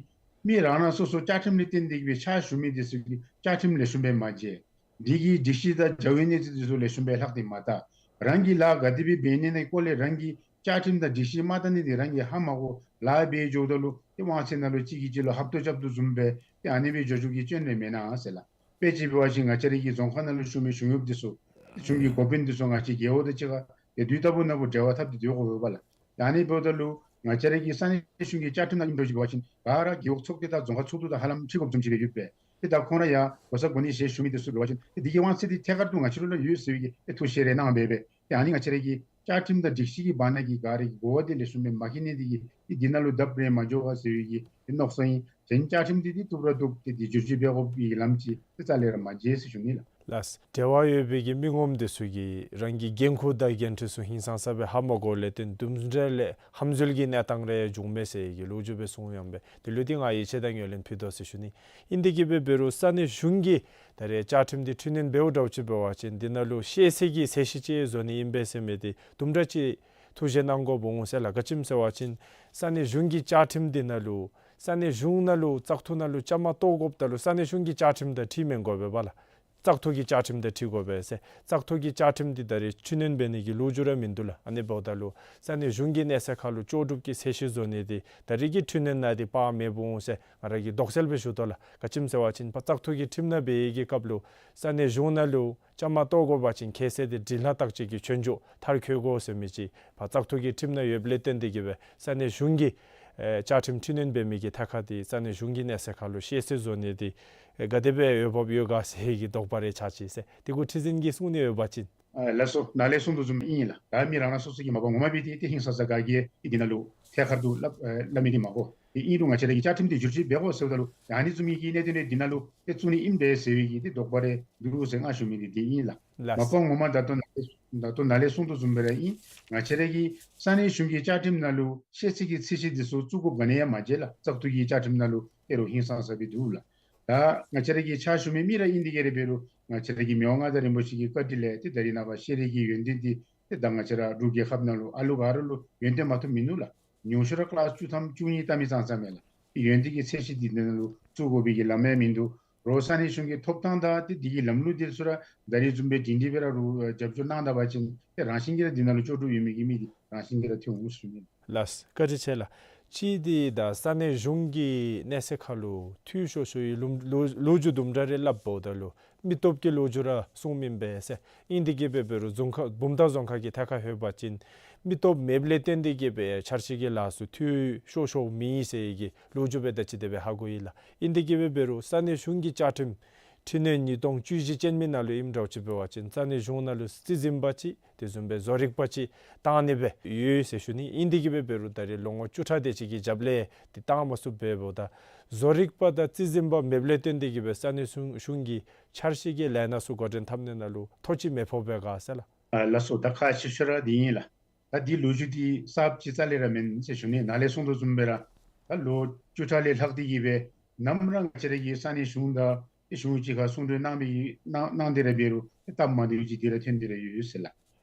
མི་རང་རང་སོ་སོ་བཅའ་ཁྲིམས་ལས་བརྟེན་ཏེ་གི་སྦེ་ཕྱག་ཞུ་མི་འདི་ཚུ་གི་བཅའ་ཁྲིམས་ལེགས་ཤོམ་སྦེ་མ་མཇལ། འདི་གི་སྒྲིག་གཞི་དང་བྱ་བའི་གནས་ཚུལ་འདི་ཚུ་ལེགས་ཤོམ་སྦེ་ལྷག་སྟེ་མ་བལྟ། རང་གིས་ལཱ་ག་དེ་སྦེ་འབད་ནི་ཨིན་ན་གི་སྐོར་ལས་རང་གི་བཅའ་ཁྲིམས་དང་སྒྲིག་གཞི་དམའ་དྲགས་ནི་འདི་རང་གིས་ཧ་མ་གོ་ལཱ་འབད་འགྱོཝ་ད་ལུ་ཏེ་དབང་ཚད་ནང་ལུ་གཅིག་གིས་གཅིག་ལུ་ཧབ་ཏོ་རྐྱབ་དོ་བཟུམ་སྦེ་ཏེ་ཨ་ནི་སྦེ་འགྱོ་འགྱོཝ་གི་སྐྱོན་རེ་མེན་ན་ཟེར་ལགས། དཔེ་ཅིག་འབད་བ་ཅིན་ང་བཅས་ར་གི་རྫོང་ཁག་ནང་ལུ་བཞུགས་མི་གཞུང་གཡོགཔ་འདི་ཚུ་གཞུང་གི་འགོ་དཔོན་འདི་ཚུ་ང་བཅས་རྒེད་འོག་དང་གཅིག་ཁར་ཏེ་དུས་རྟག་བུ་ནང་འབྲེལ་བ་འཐབ་སྟེ་སྡོད་དགོ་པས་ལགས། ད་ཨ་ནི་འབདཝ་ད་ལུ་ང་བཅས་ར་གི་ས་གནས་གཞུང་གི་བཅའ་ཁྲིམས་ནང་ཨིནམ་འདྲཝ་ཅིག་འབད་བ་ཅིན་ག་ར་རྒེད་འོག་ཚོགས་སྡེ་དང་རྫོང་ཁག་ཚོགས་འདུ་དང་ཧ་ལམ་འཁྲིལ་དགོཔ་བཟུམ་ཅིག་སྦེ་ཡོད་པས། ཏེ་ད་ཁོང་ར་ཡང་གོ་ས་གོ་གནས་བཞེས་བཞུགས་མི་འདི་ཚུ་འབད་བ་ཅིན་ཏེ་འདི་གི་དབང་ཚད་འདི་ཐད་ཀར་དུ་ང་བཅས་ལུ་ཡོད་ཟེར་བའི་གི་ཐུགས་བཞེད་རེ་གནང་སྦེ་སྦེ་ཏེ་ཨ་ནི་ང་བཅས་ར་གི་བཅའ་ཁྲིམས་དང་སྒྲིག་གཞི་གི་བར་ན་གི་ག་ར་གི་གོ་བ་འདི་ལེགས་ཤོམ་སྦེ་མ་མཁྱེན་ནི་འདི་གིས་ཏེ་འདི་ནང་ལུ་བརྡབ་རེ་མ་འགྱོ་བ་ཟེར་བའི་གི་ཏེ་མནོ་བསམ་ཨིན། གཞན་བཅའ་ཁྲིམས་འདི་ཏེ་བཏུབ་ར་བཏུབ། ཏེ་འདི་བསྒྱུར་བཅོས་འབད་དགོ་པའི་ལམ་ཅིག་ཏེ་རྩ་ལས་ར་མ་མཇལ་ཟེར་ཞུ་ནི་ལགས། ལགས། འབྲེལ་བ་ཡོད་པའི་གི་མི་ངོམ་འདི་ཚུ་གིས་རང་གི་འགན་ཁུར་དང་འགན་འཁྲི་ཚུ་ཧིང་སངས་ས་སྦེ་ཧ་མ་གོཝ་ལས་བརྟེན་དུམ་གྲ་ལས་ཧམ་འཛུལ་གྱི་གནས་སྟངས་རེ་འབྱུངམ་མས་ཟེར་གྱི་ལོ་རྒྱུས་སྦེ་གསུངས་ཡོདཔ་མས། དེ་ལུ་ཏེ་ང་ཡིད་ཆེས་དང་ངོས་ལེན་ཕུལ་དོ་ཟེར་ཞུ་ནི། ཨིན་དེ་གི་སྦེ་འབད་རུང་ས་གནས་གཞུང་གིས་ད་རེས་བཅའ་ཁྲིམས་འདི་འཕྲི་སྣོན་འབདཝ་འདྲཝ་ཅིག་འབད་བ་ཅིན་འདི་ནང་ལུ་ཤེས་ཚད་ཀྱི་ཚད་གཞི་ཅིག་བཟོ་ནི་ཨིན་པས་ཟེར་མི་འདི་དུམ་གྲ་ཅིག་ཐུགས་བཞེད་གནང་དགོཔ་འོང་ཟེར་ལགས། ག་ཅི་སྨོ་ཟེར་བ་ཅིན་ས་གནས་གཞུང་གི་བཅའ་ཁྲིམས་འདི་ནང་ལུ་ས་གནས་གཞུང་ནང་ལུ་བཙག་འཐུ་ནང་ལུ་བཅའ་མར་གཏོགས་དགོཔ་ད་ལུ་ས་གནས་གཞུང་གི་བཅའ་ཁྲིམས་དང་འཁྲིལ་མི་དགོ་པས་ལགས། བཙག་འཐུ་གི་བཅའ་ཁྲིམས་དེ་འཁྲིལ་དགོ་པས་ཟེར། བཙག་འཐུ་གི་བཅའ་ཁྲིམས་དེ་ད་རེས་འཕྲི་སྣོན་འབད་ནི་གི་ལོ་རྒྱུས་ར་མིན་འདུག་ལགས། ཨ་ནི་འབདཝ་ད་ལུ་ས་གནས་གཞུང་གི་གནས་ཚད་ཁར་ལུ་ལྕོགས་གྲུབ་ཀྱི་ཚད་གཞི་བཟོ་ནི་དེ་ད་རེས་ཀྱི་འཕྲི་སྣོན་ནང་དེ་དཔག་མེད་འོང་ཟེར་ང་ར་གིས་དོགས་སེལ་སྦེ་ཞུ་དོ་ལགས། ག་ཅི་སྨོ་ཟེར་བ་ཅིན་ཕར་བཙག་འཐུ་གི་ཁྲིམས་ནང་འབད་བའི་གི་སྐབས་ལུ་ས་གནས་གཞུང་ནང་ལུ་བཅའ་མར་གཏོགས་དགོ་པ་ཅིན་ཁ་གསལ་དེ་དྲིན་ལྷ་བརྟག་དཔྱད་ཀྱི་ཆོས་རྒྱུགས་མཐར་འཁྱོལ་དགོ་ཟེར་མི་ཅིག་ཕར་བཙག་འཐུ་གི་ཁྲིམས་ནང་ཡོདཔ་ལས་བརྟེན་ཏེ་གིས་སྦེ་ས་གནས་གཞུང་གི་ཨེ་བཅའ་ཁྲིམས་འཕྲི་སྣོན་འབད་མི་གི་ཐད་ཁར་དེ་ས་གནས་གཞུང་གི་གནས་ཚད་ཁར་ལུ་ཤེས་ཚད་བཟོ་ནི་དེ་ཨེ་ག་དེ་སྦེ་འོས་འབབ་ཡོད་ག་ཟེར་བའི་གི་དོགས་པ་རེ་ཆགས་ཅི་ཟེར། དེ་གུ་ཁྲི་འཛིན་གྱིས་གསུང་ནི་ཡོད་པ་ཅིན། ཨ་ལགས་སོ། ནཱ་ལས་གསུང་དོ་བཟུམ་ཨིན་ལགས། ད་མི་རང་རང་སོ་སོ་གི་མ་པ་ངོ་མ་འབད་དེ་ཏེ་ཧིང་སངས་ས་ག་གིས་ཨེ་འདི་ནང་ལུ་ཐད་ཀར་དུ་སླབ་ཨེ་སླབ་མི་འདི་མ་གོ། དེ་ཨིན་རུང་ང་བཅས་ར་གི་བཅའ་ཁྲིམས་དེ་བསྒྱུར་བཅོས་འབད་དགོ་ཟེརཝ་ད་ལུ་ཨ་ནི་བཟུམ་མའི་གི་གནད་དོན་རེ་འདི་ནང་ལུ་ཏེ་བཙུགས་ནི་ཨིནམ་འདྲས་ཟེར་བའི་གི་ཏེ་དོགས་པ་རེ་འདུག་ཟེར་ང་ཞུ་མི་འདི་དེ་ཨིན་ལགས། ལགས། མ་པ་ངོ་མ་ད་ལྟོ་ནཱ་ལས་ད་ལྟོ་ནཱ་ལས་གསུང་དོ་བཟུམ་སྦེ་ར་ཨིན། ང་བཅས་ར་གི་ས་གནས་གཞུང་གི་བཅའ་ཁྲིམས་ནང་ལུ་ཤེས་ཚད་ཀྱི་ཚད་གཞི་འདི་ཚུ་བཙུགས་དགོཔ་ག་ནི་ཡང་མ་མཇལ་ལགས། བཙག་འཐུ་གི་བཅའ་ཁྲིམས་ནང་ལུ་ཨེ་རུང་ཧིང་སངས་ས་སྦེ་འདུག་ལགས། ད་ང་བཅས་ར་གི་ཕྱག་ཞུ་མི་མི་ར་ཨིན་དེ་གིས་ར་འབད་རུང་ང་བཅས་ར་གི་མི་དབང་མངའ་བདག་རིན་པོ་ཆེ་གི་བཀའ་དྲིན་ལས་ཏེ་ད་རིས་ནངས་པ་ཤེས་རིག་གི་ཡོན་ཏན་འདི་ཏེ་ད་ང་བཅས་ར་འབྲུག་རྒྱལ་ཁབ་ནང་ལུ་ཨ་ལུ་ག་ར་ལུ་ཡོན་ཏན་མ་ཐོབ་མིན་འདུག་ལགས། ཉུང་ཤོས་ར་ཀི་ལཱསི་བཅུ་ཐམ་བཅུ་གཉིས་བལྟ་མི་ཙང་ཙ་མས་ལགས། ཡོན་ཏན་གྱི་ཚད་གཞི་འདི་ནང་ལུ་བཙུགས་དགོ་པའི་གི་ལམ་ཡང་མིན་འདུག། རོགས་ས་གནས་གཞུང་གི་ཐོབ་ཐང་དང་ཏེ་འདི་གི་ལམ་ལུགས་འདི་ཚུ་ར་ད་རིས་བཟུམ་སྦེ་སྒྲིང་སྒྲི་སྦེ་ར་རུ་རྒྱབ་སྐྱོར་གནང་ད་པ་ཅིན་ཏེ་རང་བཞིན་གྱིས་ར་འདི་ནང་ལུ་ལྕོགས་གྲུབ་ཡོད་མི་གི་མི་འདི་རང་བཞིན་གྱིས་ར་ཐོན་འོང་ཟེར་ཞུ་ནི། ལགས། བཀའ་དྲིན་ཆེ་ལགས། གཅིག་འདི་ད་ས་གནས་གཞུང་གི་གནས་ཚད་ཁར་ལུ་འཐུས་ཤོར་ཤོར་བའི་ལུམ་ལོ་ལོ་རྒྱུས་དུམ་གྲ་རེ་སླབ་འབདཝ་ད་ལུ་མི་སྟོབས་ཀྱི་ལོ་རྒྱུས་ར་གསུངམ་ཨིན་པས་ཟེར། ཨིན་དེ་གིས་འབད་རུང་རྫོང་ཁག་བུམ་ཐང་རྫོང་ཁག་གི་ཐད་ཁར་ལྷོད་པ་ཅིན་མི་སྟོབས་མེདཔ་ལས་བརྟེན་ཏེ་གིས་འབད་འཆར་གཞི་གི་ལཱ་ཚུ་འཐུས་ཤོར་ཤོརཝ་མེད་ཟེར་གྱི་ལོ་རྒྱུས་འབད་ད་ཅི་དེ་སྦེ་ཧ་གོ་ཡི་ལགས། ཨིན་དེ་གིས་འབད་རུང་ས་གནས་གཞུང་གི་བཅའ་ཁྲིམས་འཕྲི་སྣོན་ཉིས་སྟོང་བཅུ་བཞི་ཅན་མའི་ནང་ལུ་ཨིནམ་འདྲཝ་ཅིག་འབད་བ་ཅིན་ས་གནས་གཞུང་ནང་ལུ་རྩིས་འཛིན་པ་ཅིག་དེ་བཟུམ་སྦེ་བཟོ་རིག་པ་ཅིག་བཏང་ནི་སྦེ་ཡོད་ཟེར་ཞུ་ནི། ཨིན་དེ་གིས་འབད་རུང་ད་རིས་ལོ་ངོ་བཅུ་ཕྲག་དེ་ཅིག་གི་རྒྱབ་ལས་དེ་བཏང་མ་ཚུགསཔ་འབདཝ་ད་བཟོ་རིག་པ་དང་རྩིས་འཛིན་པ་མེདཔ་ལས་བརྟེན་ཏེ་གིས་འབད་ས་གནས་གཞུང་གཞུང་གི་འཆར་གཞི་གི་ལས་སྣ་ཚུ་འགོ་འདྲེན་འཐབ་ནི་ནང་ལུ་ཐོ་ཅིག་མི་ཕོགཔ་འབད་ག་ཟེར་ལགས། ཨ་ལགས་སོ། ད་ཁག་ཆེ་ཤོས་ར་འདི་ཨིན་ལགས། ད་འདི་ལོ་རྒྱུས་འདི་གསརཔ་ཅིག་རྩ་ལས་ར་མེན་ཟེར་ཞུ་ནི། ནཱ་ལས་གསུང་དོ་བཟུམ་སྦེ་ར་ད་ལོ་བཅུ་ཕྲག་ལས་ལྷག་སྟེ་གིས་འབད་ནམ་ར་ང་བཅས་ར་གི་ས་གནས་གཞུང་དང་ཏེ་གཞུང་གཅིག་ཁར་གསུང་གྲོས་གནང་མི་གནང་གནང་སྟེ་ར་འབད་རུང་ཏེ་སྟབས་མ་བདེཝ་ཅིག་འདི་ར་ཐོན་ཏེ་ར་ཡོད་ཟེར་ལགས།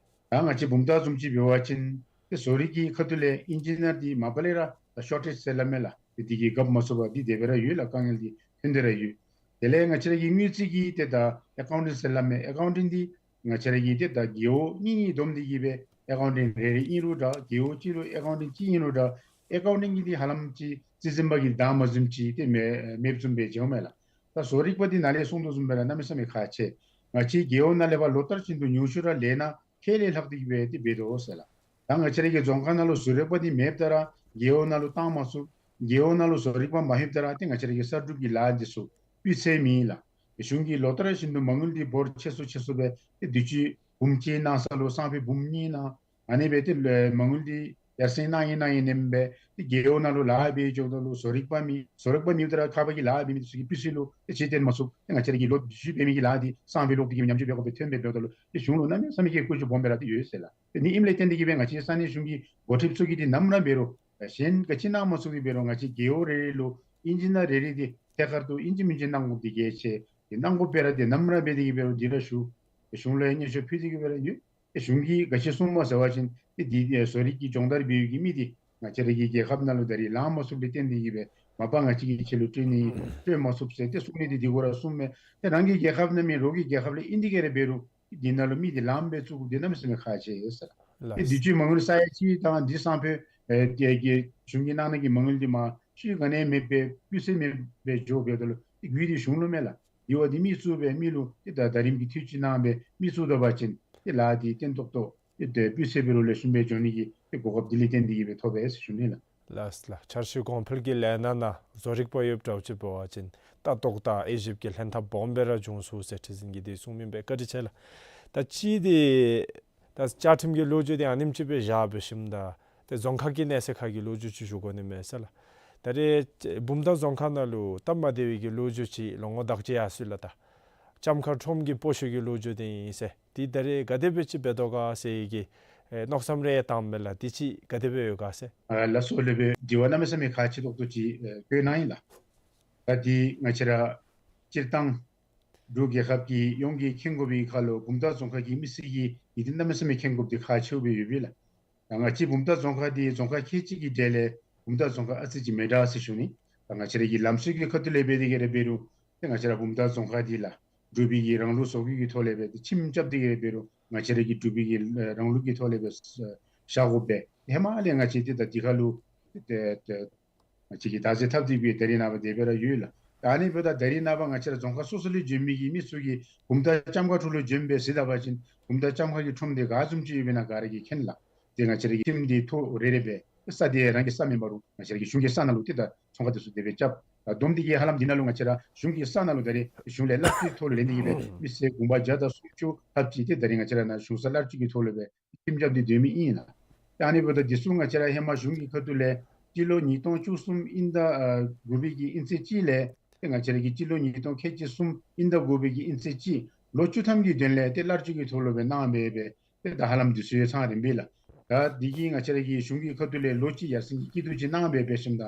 ད་ང་བཅས་བུམ་ཐང་བཟུམ་ཅིག་འབད་བ་ཅིན་ཏེ་བཟོ་རིག་གི་ཁ་ཐུག་ལས་ཨིན་ཇི་ནི་ཡར་འདི་མ་པ་ལས་ར་ད་ཤོར་ཊེཇ་ཟེར་སླབ་མས་ལགས། ཏེ་འདི་གིས་རྒཔོ་མ་ཚུགས་པར་འདི་དེ་སྦེ་ར་ཡོད་ལགས། དཀའ་ངལ་འདི་ཐོན་ཏེ་ར་ཡོད། དེ་ལས་ང་བཅས་ར་གི་དངུལ་རྩིས་ཀྱི་ཏེ་ད་ཨེ་ཀའུན་ཊེནཊ་ཟེར་སླབ་མས། ཨེ་ཀའུན་ཊེནཊ་འདི་ང་བཅས་ར་གི་ཏེ་ད་རྒེད་འོག་གཉིས་གཉིས་བསྡོམས་ཏེ་གིས་འབད་ཨེ་ཀའུན་ཊེནཊ་རེ་རེ་ཨིན་རུང་འདྲ་རྒེད་འོག་གཅིག་ལུ་ཨེ་ཀའུན་ཊེནཊ་གཅིག་ཨིན་རུང་འདྲ་ཨེ་ཀའུན་ཊེནཊ་གི་འདི་ཧ་ལམ་ཅིག་རྩིས་འཛིན་པ་གི་གདངས་མ་བཟུམ་ཅིག་ཏེ་མེདཔ་བཟུམ་སྦེ་མཇལཝ་མས་ལགས། ད་བཟོ་རིག་པ་འདི་ནཱ་ལས་གསུང་དོ་བཟུམ་སྦེ་ར་གནམ་མེད་ས་མེད་ཁག་ཆེ། ང་བཅས་རྒེད་འོག་ནང་ལས་ཕར་ལོ་ལྟར་བཞིན་དུ་ཉུང་ཤོས་ར་ལས་སྣ་ཁལ་ལས་ལྷག་སྟེ་གིས་འབད་ཏེ་འབད་དོ་ཟེར་ལགས། ད་ང་བཅས་ར་གི་རྫོང་ཁག་ནང་ལུ་བཟོ་རིག་པ་འདི་མེདཔ་ད་ར་རྒེད་འོག་ནང་ལུ་བཏང་མ་ཚུགས། རྒེད་འོག་ནང་ལུ་བཟོ་རིག་པ་མ་ལྷོདཔ་ད་ར་ཏེ་ང་བཅས་ར་གི་གསར་སྒྲུབ་ཀྱི་ལཱ་འདི་ཚུ་སྤུས་ཚད་མེད་ལགས། གཞུང་གིས་ལོ་ལྟར་བཞིན་དུ་མ་དངུལ་འདི་འབོར་ཆེ་སུ་ཆེ་སུ་སྦེ་ཏེ་དུས་ཅི་འབུམ་གཅིག་གནང་ས་ལུ་སང་ཕོད་འབུམ་གཉིས་གནང་། ཨ་ནི་སྦེ་ཏེ་ལོ་མ་དངུལ་འདི་ཡར་སེང་གནང་ཡི་གནང་ཡི་ནེམ་སྦེ་ཏེ་རྒེད་འོག་ནང་ལུ་ལཱ་འབད་འགྱོཝ་ད་ལུ་བཟོ་རིག་པ་མེད། བཟོ་རིག་པ་མེདཔ་ད་ར་ཁ་བ་གི་ལཱ་འབད་མི་འདི་ཚུ་གི་སྤུས་ཚད་ལུ་ཏེ་ཇུས་བཏོན་མ་ཚུགས། ཏེ་ང་བཅས་ར་གི་ལོ་དུས་ཅི་འབད་མི་གི་ལཱ་འདི་སང་ཕོད་ལོག་སྟེ་གིས་ཉམས་བཅོས་འབད་དགོཔ་སྦེ་ཐོན་སྦེ་འབདཝ་ད་ལུ་ཏེ་གཞུང་ལུ་གནམ་མེད་ས་མེད་ཀྱི་བཀོད་ཇུས་སྦོམ་སྦེ་ར་ཏེ་ཡོད་ཟེར་ལགས། ཏེ་ཨ་ནི་ཨིནམ་ལས་བརྟེན་ཏེ་གིས་འབད་ང་བཅས་ས་གནས་གཞུང་གི་འགོ་ཁྲིདཔ་ཚུ་གིས་འདི་ནམ་ར་འབད་རུང་གཞན་ག་ཅི་གནང་མ་ཚུགས་པའི་འབད་རུང་ང་བཅས་རྒེད་འོག་རེ་རེ་ལུ་ཨིན་ཇི་ནི་ཡར་རེ་རེ་འདི་ཐད་ཀར་དུ་ཨིན་ཅི་མིན་ཅི་གནང་དགོཔ་འདི་གལ་ཆེ། ཏེ་གནང་དགོཔ་སྦེ་ར་ཏེ་ནམ་ར་འབད་དེ་གིས་འབད་རུང་འདི་ར་ཞུ་གཞུང་ལུ་ཡང་སྙན་ཞུ་ཕུལ་ཏེ་གིས་འབད་ར་ཡོད། ཏེ་གཞུང་གིས་ག་ཅི་གསུངམ་སྨོ་ཟེར་བ་ཅིན་ཏེ་འདི་ཨེ་བཟོ་རིག་གི་སྦྱོང་བརྡར་འབད་བའི་གི་མི་འདི་ང་བཅས་ར་གི་རྒྱལ་ཁབ་ནང་ལུ་ད་རིས་ལང་མ་ཚུགསཔ་ལས་བརྟེན་ཏེ་གིས་འབད་མ་པ་ང་བཅས་ཀྱིས་ཁྱེད་ལུ་སྤྲོད་ནི་སྤྲོད་མ་ཚུགས་ཟེར་ཏེ་གསུང་ནི་འདི་འདི་གུ་ར་གསུངམ་མས། ཏེ་རང་གི་རྒྱལ་ཁབ་ནང་མེན་རོགས་ཀྱི་རྒྱལ་ཁབ་ལས་ཨིན་དེ་གིས་ར་འབད་རུང་འདི་ནང་ལུ་མི་འདི་ལངམ་སྦེ་བཙུགས་དགོཔ་འདི་གནམ་མེད་ས་མེད་ཁག་ཆེ་ཟེར། ལགས། ཏེ་དུས་ཅི་མ་དངུལ་ས་ཡ་གཅིག་དང་འདི་སང་ཕོད་ཨེ་དེ་གི་གཞུང་གིས་གནང་ནི་གི་མ་དངུལ་འདི་མ་ཤུལ་ག་ནི་མེདཔ་སྦེ་སྤུས་ཚད་མེདཔ་སྦེ་འགྱོ་འབདཝ་ད་ལུ་ཏེ་རྒུད་འདི་གཞུང་ལུ་མས་ལགས། འདི་བ་འདི་མི་བཙུགས་སྦེ་མི་ལུ་ཏེ་ད་ད་རིམ་གྱིས་འཐུས་ཅིག་གནང་སྦེ་མི་བཙུགས་ད་པ་ཅིན་ཏེ་ལཱ་འདི་བརྟན་ཏོག་ཏོ་ཏེ་ཏེ་སྤུས་ཚད་འབད་རུང་ལེགས་ཤོམ་སྦེ་འགྱོ་ནི་གི་ཏེ་གོ་སྐབས་འདི་ལས་བརྟེན་ཏེ་གིས་འབད་ཐོབ་པས་ཟེར་ཞུ་ནི་ལགས། ལགས་ལགས། འཆར་གཞི་གོང་འཕེལ་གྱི་ལས་སྣ་ནང་བཟོ་རིག་པ་ཡོདཔ་འདྲཝ་ཅིག་འབད་བ་ཅིན་ལྟ་རྟོག་དང་དབྱེ་ཞིབ་ཀྱི་ལྷན་ཐབས་སྦོམ་སྦེ་ར་འབྱུང་ཚུགས་ཟེར་ཁྲི་འཛིན་གྱིས་འདི་གསུངམ་ཨིན་པས། བཀའ་དྲིན་ཆེ་ལགས། ད་ཅི་འདི་ད་བཅའ་ཁྲིམས་ཀྱི་ལོ་རྒྱུས་འདི་ཨ་ནེམ་ཅིག་སྦེ་བཞག་འབད་ཞིནམ་ད་ཏེ་རྫོང་ཁག་གི་གནས་ཚད་ཁར་གྱི་ལོ་རྒྱུས་ཅིག་ཞུ་དགོ་ནི་མས་ཟེར་ལགས། ད་རེས་བུམ་ཐང་རྫོང་ཁག་ནང་ལུ་སྟབས་མ་བདེ་བའི་གི་ལོ་རྒྱུས་ཅིག་ལོ་ངོ་དག་ཅིག་ཡར་སོང་ཡི་ལགས། ད་ལྕམ་མཁར་ཁྲོམ་གྱི་སྤོ་ཤུལ་གྱི་ལོ་རྒྱུས་འདི་ཨིན་ཟེར། འདི་ད་རེས་ག་དེ་སྦེ་ཅིག་འབད་དོ་ག་ཟེར་བའི་གི་ཨེ་མནོ་བསམ་རེ་བཏངམ་མས་ལགས། འདི་ཅིག་ག་དེ་སྦེ་ཡོད་ག་ཟེར། ཨ་ལགས་སོ་ལགས་སྦེ། དྲི་བ་གནམ་མེད་ས་མེད་ཁག་ཆེ་ཏོག་ཏོ་ཅིག་ཨེ་བཀོད་གནང་ཡི་ལགས། ད་འདི་ང་བཅས་ར་སྤྱིར་བཏང་འབྲུག་རྒྱལ་ཁབ་ཀྱི་ཡོངས་ཀྱིས་མཁྱེན་དགོ་པའི་ཁར་ལུ་བུམ་ཐང་རྫོང་ཁག་གི་མི་སེར་གྱིས་ཡིད་དེ་གནམ་མེད་ས་མེད་མཁྱེན་དགོཔ་འདི་ཁག་ཆེཝ་སྦེ་ཡོད་པས་ལགས། ད་ང་བཅས་བུམ་ཐང་རྫོང་ཁག་འདི་རྫོང་ཁག་ཁལ་གཅིག་གི་གྲས་ལས་བུམ་ཐང་རྫོང་ཁག་ཨ་ཙི་ཅིག་མི་འདྲ་ཟེར་ཞུ་ནི། ད་ང་བཅས་ར་གི་ལམ་སྲོལ་གྱི་ཁ་ཐུག་ལས་འབད་དེ་གིས་ར་འབད་རུང་ཏེ་ང་བཅས་ར་བུམ་ཐང་རྫོང་ཁག་འདི་ལགས་ འབྲུག་པའི་གི་རང་ལུགས་བཟོ་བཀོད་ཀྱི་ཐོག་ལས་སྦེ་ཏེ་ཁྱིམ་རྐྱབ་སྟེ་གི་འབད་རུང་ང་བཅས་ར་གི་འབྲུག་པའི་གི་རང་ལུགས་ཀྱི་ཐོག་ལས་སྦེ་བཞག་དགོ་པས། ཧེ་མ་ལས་ང་བཅས་ཏེ་ད་འདི་ཁ་ལུ་ཏེ་ཏེ་ང་བཅས་ཀྱིས་བདག་འཛིན་འཐབ་སྟེ་སྦེ་ད་རིས་ནངས་པ་དེ་སྦེ་ར་ཡོད་ལགས། ད་ཨ་ནི་འབདཝ་ད་ད་རིས་ནངས་པ་ང་བཅས་ར་རྫོང་ཁག་སོ་སོ་ལས་བྱོན་མི་གི་མི་ཚུ་གིས་བུམ་ཐང་ལྕམ་མཁར་ཁྲོམ་ལུ་བྱོན་སྦེ་གཟིགས་ད་པ་ཅིན་བུམ་ཐང་ལྕམ་མཁར་གྱི་ཁྲོམ་དེ་ག་བཟུམ་ཅིག་ཡོདཔ་ཨིན་ན་ག་ར་གིས་མཁྱེན་ལགས། ཏེ་ང་བཅས་ར་གི་ཁྱིམ་དེ་ཐོག་རེ་རེ་སྦེ་ས་དེ་རང་གི་ས་མེན་པ་རུང་ང་བཅས་ར་གི་གཞུང་གི་ས་ནང་ལུ་ཏེ་ད་ཚོང་ཁང་དེ་ཚུ་དེ་སྦེ་རྐྱབ། ད་བསྡོམས་ཏེ་གིས་ཧ་ལམ་འདི་ནང་ལུ་ང་བཅས་ར་གཞུང་གི་ས་ནང་ལུ་ད་རེས་གཞུང་ལས་གླ་སྤྲོད་ཐོག་ལུ་ལེན་ཏེ་གིས་སྦེ་མི་སེར་གུང་པ་བརྒྱ་དང་སུམ་ཅུ་ལྷགཔ་ཅིག་ཏེ་ད་རེས་ང་བཅས་ར་ནཱ་གཞུང་ས་གླ་སྤྲོད་ཀྱི་ཐོག་ལུ་སྦེ་ཁྱིམ་རྐྱབ་སྟེ་སྡོད་མི་ཨིན་ལགས། ཨ་ནི་འབདཝ་ད་འདི་ཚུ་ང་བཅས་ར་ཧེ་མ་གཞུང་གི་ཁ་ཐུག་ལས་སྤྱི་ལོ་ཉིས་སྟོང་བཅུ་གསུམ་དབྱིན་ཟླ་ཨ་དགུ་པའི་གི་དབྱིན་ཚེས་གཅིག་ལས་ཏེ་ང་བཅས་ར་གི་སྤྱི་ལོ་ཉིས་སྟོང་ཁལ་གཅིག་གསུམ་དབྱིན་ཟླ་དགུ་པའི་གི་དབྱིན་ཚེས་གཅིག་ལོ་བཅུ་ཐམ་གྱི་དོན་ལས་ཏེ་གླ་སྤྲོད་ཀྱི་ཐོག་ལུ་སྦེ་གནང་སྦེ་སྦེ་ཏེ་ད་ཧ་ལམ་འདི་ཚུ་ཡང་ཚང་རནམ་སྦེ་ལགས། ད་འདི་གིས་ང་བཅས་ར་གི་གཞུང་གི་ཁ་ཐུག་ལས་ལོ་གཅིག་ཡར་སེང་གི་སྐྱིད་སྡུག་ཅིག་གནང་སྦེ་འབད་ཞིནམ་ད་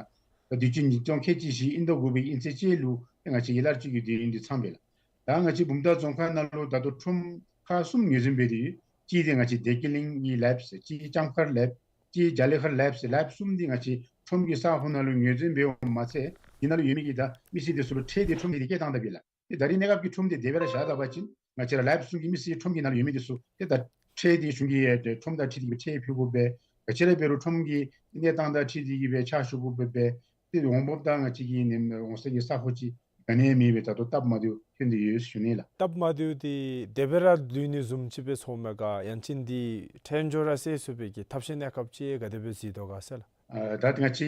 ད་དུས་ཅི་ཉིས་སྟོང་ཁལ་གཅིག་བཞི་དབྱིན་ཟླ་དགུ་པའི་དབྱིན་ཚེས་གཅིག་ལུ་ཏེ་ང་བཅས་ཀྱི་གླ་སྤྲོད་ཀྱི་དུས་ཡུན་འདི་ཚང་པས་ལགས། ད་ང་བཅས་བུམ་ཐང་རྫོང་ཁག་ནང་ལུ་ད་ལྟོ་ཁྲོམ་ཁག་གསུམ་ངོས་འཛིན་འབད་དེ་ཡོད། གཅིག་དེ་ང་བཅས་བདེ་སྐྱིད་གླིང་གི་ལེབ་ཟེར། གཅིག་ལྕམ་མཁར་ལེབ། གཅིག་རྒྱ་ལས་མཁར་ལེབ་ཟེར། ལེབ་གསུམ་འདི་ང་བཅས་ཁྲོམ་གྱི་ས་ཁོངས་ནང་ལུ་ངོས་འཛིན་འབདཝ་མ་ཚད་འདི་ནང་ལུ་ཡོད་མི་གི་ད་མི་སེར་དེ་ཚུ་ལུ་ཁྲལ་འདི་ཁྲོམ་གྱི་འདི་བཀལ་བཏང་ད་པས་ལགས། ཏེ་ད་རེས་གནས་སྐབས་ཀྱི་ཁྲོམ་དེ་དེ་སྦེ་ར་བཞག་ད་པ་ཅིན་ང་བཅས་ར་ལེབ་གསུམ་གྱི་མི་སེར་ཁྲོམ་གྱི་ནང་ལུ་ཡོད་མི་དེ་ཚུ་ཏེ་ད་ཁྲལ་དེ་གཞུང་གི་ཨེ་ཁྲོམ་དང་འཁྲིལ་ཏེ་གི་སྦེ་ཁྲལ་ཕུལ་དགོ་པས། ག་ཅི་ར་འབད་རུང་ཁྲོམ་གྱི་གནས་སྟངས་དང་འཁྲིལ་ཏེ་གི་སྦེ་ཕྱག་ཞུ་དགོ་པས་སྦེ། ཏེ་འོང་འབབ་དང་ང་བཅས་ཀྱི་ནེམ་འོང་ས་གི་ས་ཁོངས་ཅིག་ག་ནི་ཡང་མེད་པའི་ད་ལྟོ་སྟབས་མ་བདེཝ་ཐོན་ཏེ་ཡོད་ཟེར་ཞུ་ནི་ལགས། སྟབས་མ་བདེཝ་དེ་དེ་སྦེ་ར་སྡོད་ནི་བཟུམ་ཅིག་སྦེ་ཚོརཝ་མས་ག། ཡང་ཅིན་འདི་ཁྲལ་འབྱོར་ར་སེལ་ཚུགས་པའི་གི་ཐབས་ཤེས་གནས་སྐབས་ཅིག་ག་དེ་སྦེ་གཟིགས་དོ་ག་ཟེར་ལགས། ཨ་ད་ང་བཅས་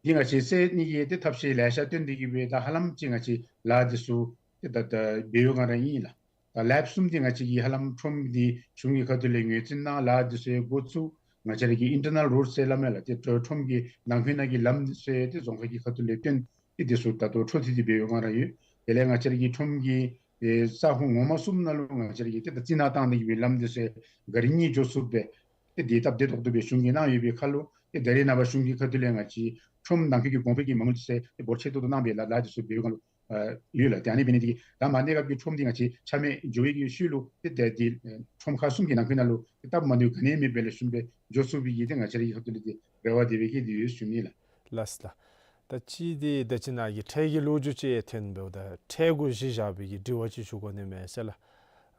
འདི་ང་བཅས་སེལ་ནི་གི་ཏེ་ཐབས་ཤེས་ལེ་ཤ་བཏོན་ཏེ་གི་སྦེ་ད་ཧ་ལམ་ཅིག་ང་བཅས་ལཱ་འདི་ཚུ་ཏེ་ད་ད་འབད་བའི་སྒང་ར་ཨིན་ལགས། ད་ལེབ་གསུམ་འདི་ང་བཅས་ཀྱིས་ཧ་ལམ་ཁྲོམ་འདི་གཞུང་གི་ཁ་ཐུག་ལས་ངོས་འཛིན་གནང་ལཱ་འདི་ཚུ་འགོ་བཙུགས། ང་བཅས་ར་གི་ཨིན་ཊར་ནཱལ་རོཌ་ཟེར་སླབ་མས་ལགས། ཏེ་ཁྲོ་ཁྲོམ་གྱི་ནང་ཁུལ་ནང་གི་ལམ་འདི་ཚུ་ཏེ་རྫོང་ཁག་གི་ཁ་ཐུག་ལས་བཏོན་ཏེ་འདི་ཚུ་ད་ལྟོ་འཕྲོ་མཐུད་དེ་འབད་བའི་སྒང་ར་ཡོད། དེ་ལས་ང་བཅས་ར་གི་ཁྲོམ་གྱི་ཨེ་ས་ཁོངས་ངོ་མ་གསུམ་ནང་ལུ་ང་བཅས་ར་གི་ཏེ་ད་རྩི་ནག་བཏང་ནི་གི་སྦེ་ལམ་འདི་ཚུ་གཱ་རི་གཉིས་འགྱོ་ཚུགསཔ་སྦེ་ཏེ་འདི་སྟབས་བདེ་ཏོག་ཏོ་སྦེ་གཞུང་གིས་གནང་ཡོད་པའི་ཁར་ལུ་ཏེ་ད་རེས་ནངས་པ་གཞུང་གི་ཁ་ཐུག་ལས་ང་བཅས་ཁྲོམ་ནང་འཁོད་ཀྱི་གོང་འཕེལ་གྱི་མ་དངུལ་འདི་ཚུ་ཏེ་འབོར་ཆེ་ཏོག་ཏོ་གནང་སྦེ་ལཱ་ལཱ་འདི་ཚུ་འབད་བའི་སྒང་ལུ་ཨ་ཡོད་ལགས། ཏེ་ཨ་ནི་འབད་ནི་འདི་གིས་ད་མ་གནས་སྐབས་ཀྱི་ཁྲོམ་འདི་ང་བཅས་ཆ་མེད་འགྱོ་བའི་གི་ཤུལ་ལུ་ཏེ་ཏེ་འདི་ཨེ་ཁྲོམ་ཁག་གསུམ་གྱི་ནང་ཁུལ་ནང་ལུ་ཏེ་སྟབས་མ་བདེཝ་ག་ནི་ཡང་མེདཔ་སྦེ་ལེགས་ཤོམ་སྦེ་འགྱོ་ཚུགས་པའི་གི་ཏེ་ང་བཅས་ར་གི་ཁ་ཐུག་ལས་ཏེ་རེ་བ་དེ་སྦེ་བསྐྱེད་དེ་ཡོད་ཟེར་ཞུ་ནི་ལགས། ལགས་སོ་ལགས། ད་ཅི་འདི་ད་ཅི་ནཱ་གི་ཁྲལ་གྱི་ལོ་རྒྱུས་ཅིག་ཐོན་འབདཝ་ད་ཁྲལ་གུ་གཞི་བཞག་པའི་གི་དྲི་བ་ཅིག་ཞུ་དགོ་ནི་མས་ཟེར་ལགས།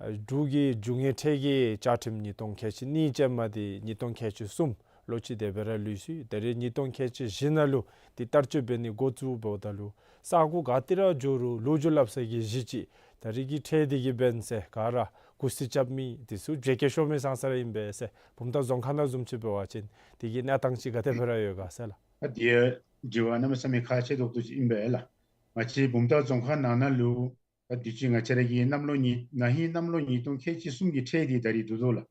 ཨ་འབྲུག་གི་རྒྱུ་དངོས་ཁྲལ་གྱི་བཅའ་ཁྲིམས་ཉིས་སྟོང་ཁལ་གཅིག་གཉིས་ཅན་མ་འདི་ཉིས་སྟོང་ཁལ་གཅིག་གསུམ་ལོ་གཅིག་དེ་སྦེ་ར་ལུས་སོ་ཡི། ད་རེས་ཉིས་སྟོང་ཁལ་གཅིག་བཞི་ནང་ལུ་འདི་བསྟར་སྤྱོད་འབད་ནི་འགོ་བཙུགས་འབདཝ་ད་ལུ་ས་གོ་ག་ཏེ་ར་འགྱོ་རུང་ལོ་རྒྱུས་སླབ་ས་གི་གཞི་ཅིག་ད་རེས་ཀྱི་ཁྲལ་འདི་གིས་འབད་ཟེར་ག་ར་གུས་བརྩི་རྐྱབ་མི་འདི་ཚུ་བརྗེ་བཀལ་ཤོར་མི་ཙང་ཙ་ར་ཨིན་པས་ཟེར་བུམ་ཐང་རྫོང་ཁག་ནང་བཟུམ་ཅིག་འབད་བ་ཅིན་དེ་གི་གནས་སྟངས་ཅིག་ག་དེ་སྦེ་ར་ཡོད་ག་ཟེར་ལགས། ཨ་དེ་ཡང་དྲི་བ་གནམ་མེད་ས་མེད་ཁག་ཆེ་ཏོག་ཏོ་ཅིག་ཨིན་པས་ལགས། ང་བཅས་བུམ་ཐང་རྫོང་ཁག་ནང་ན་ལུ་ད་དུས་ཅི་ང་བཅས་ར་གི་གནམ་ལོ་ཉིས་ན་ཧིང་གནམ་ལོ་ཉིས་སྟོང་ཁལ་གཅིག་གསུམ་གྱི་ཁྲལ་འདི་ད་རེས་བསྡུ་དོ་ལགས།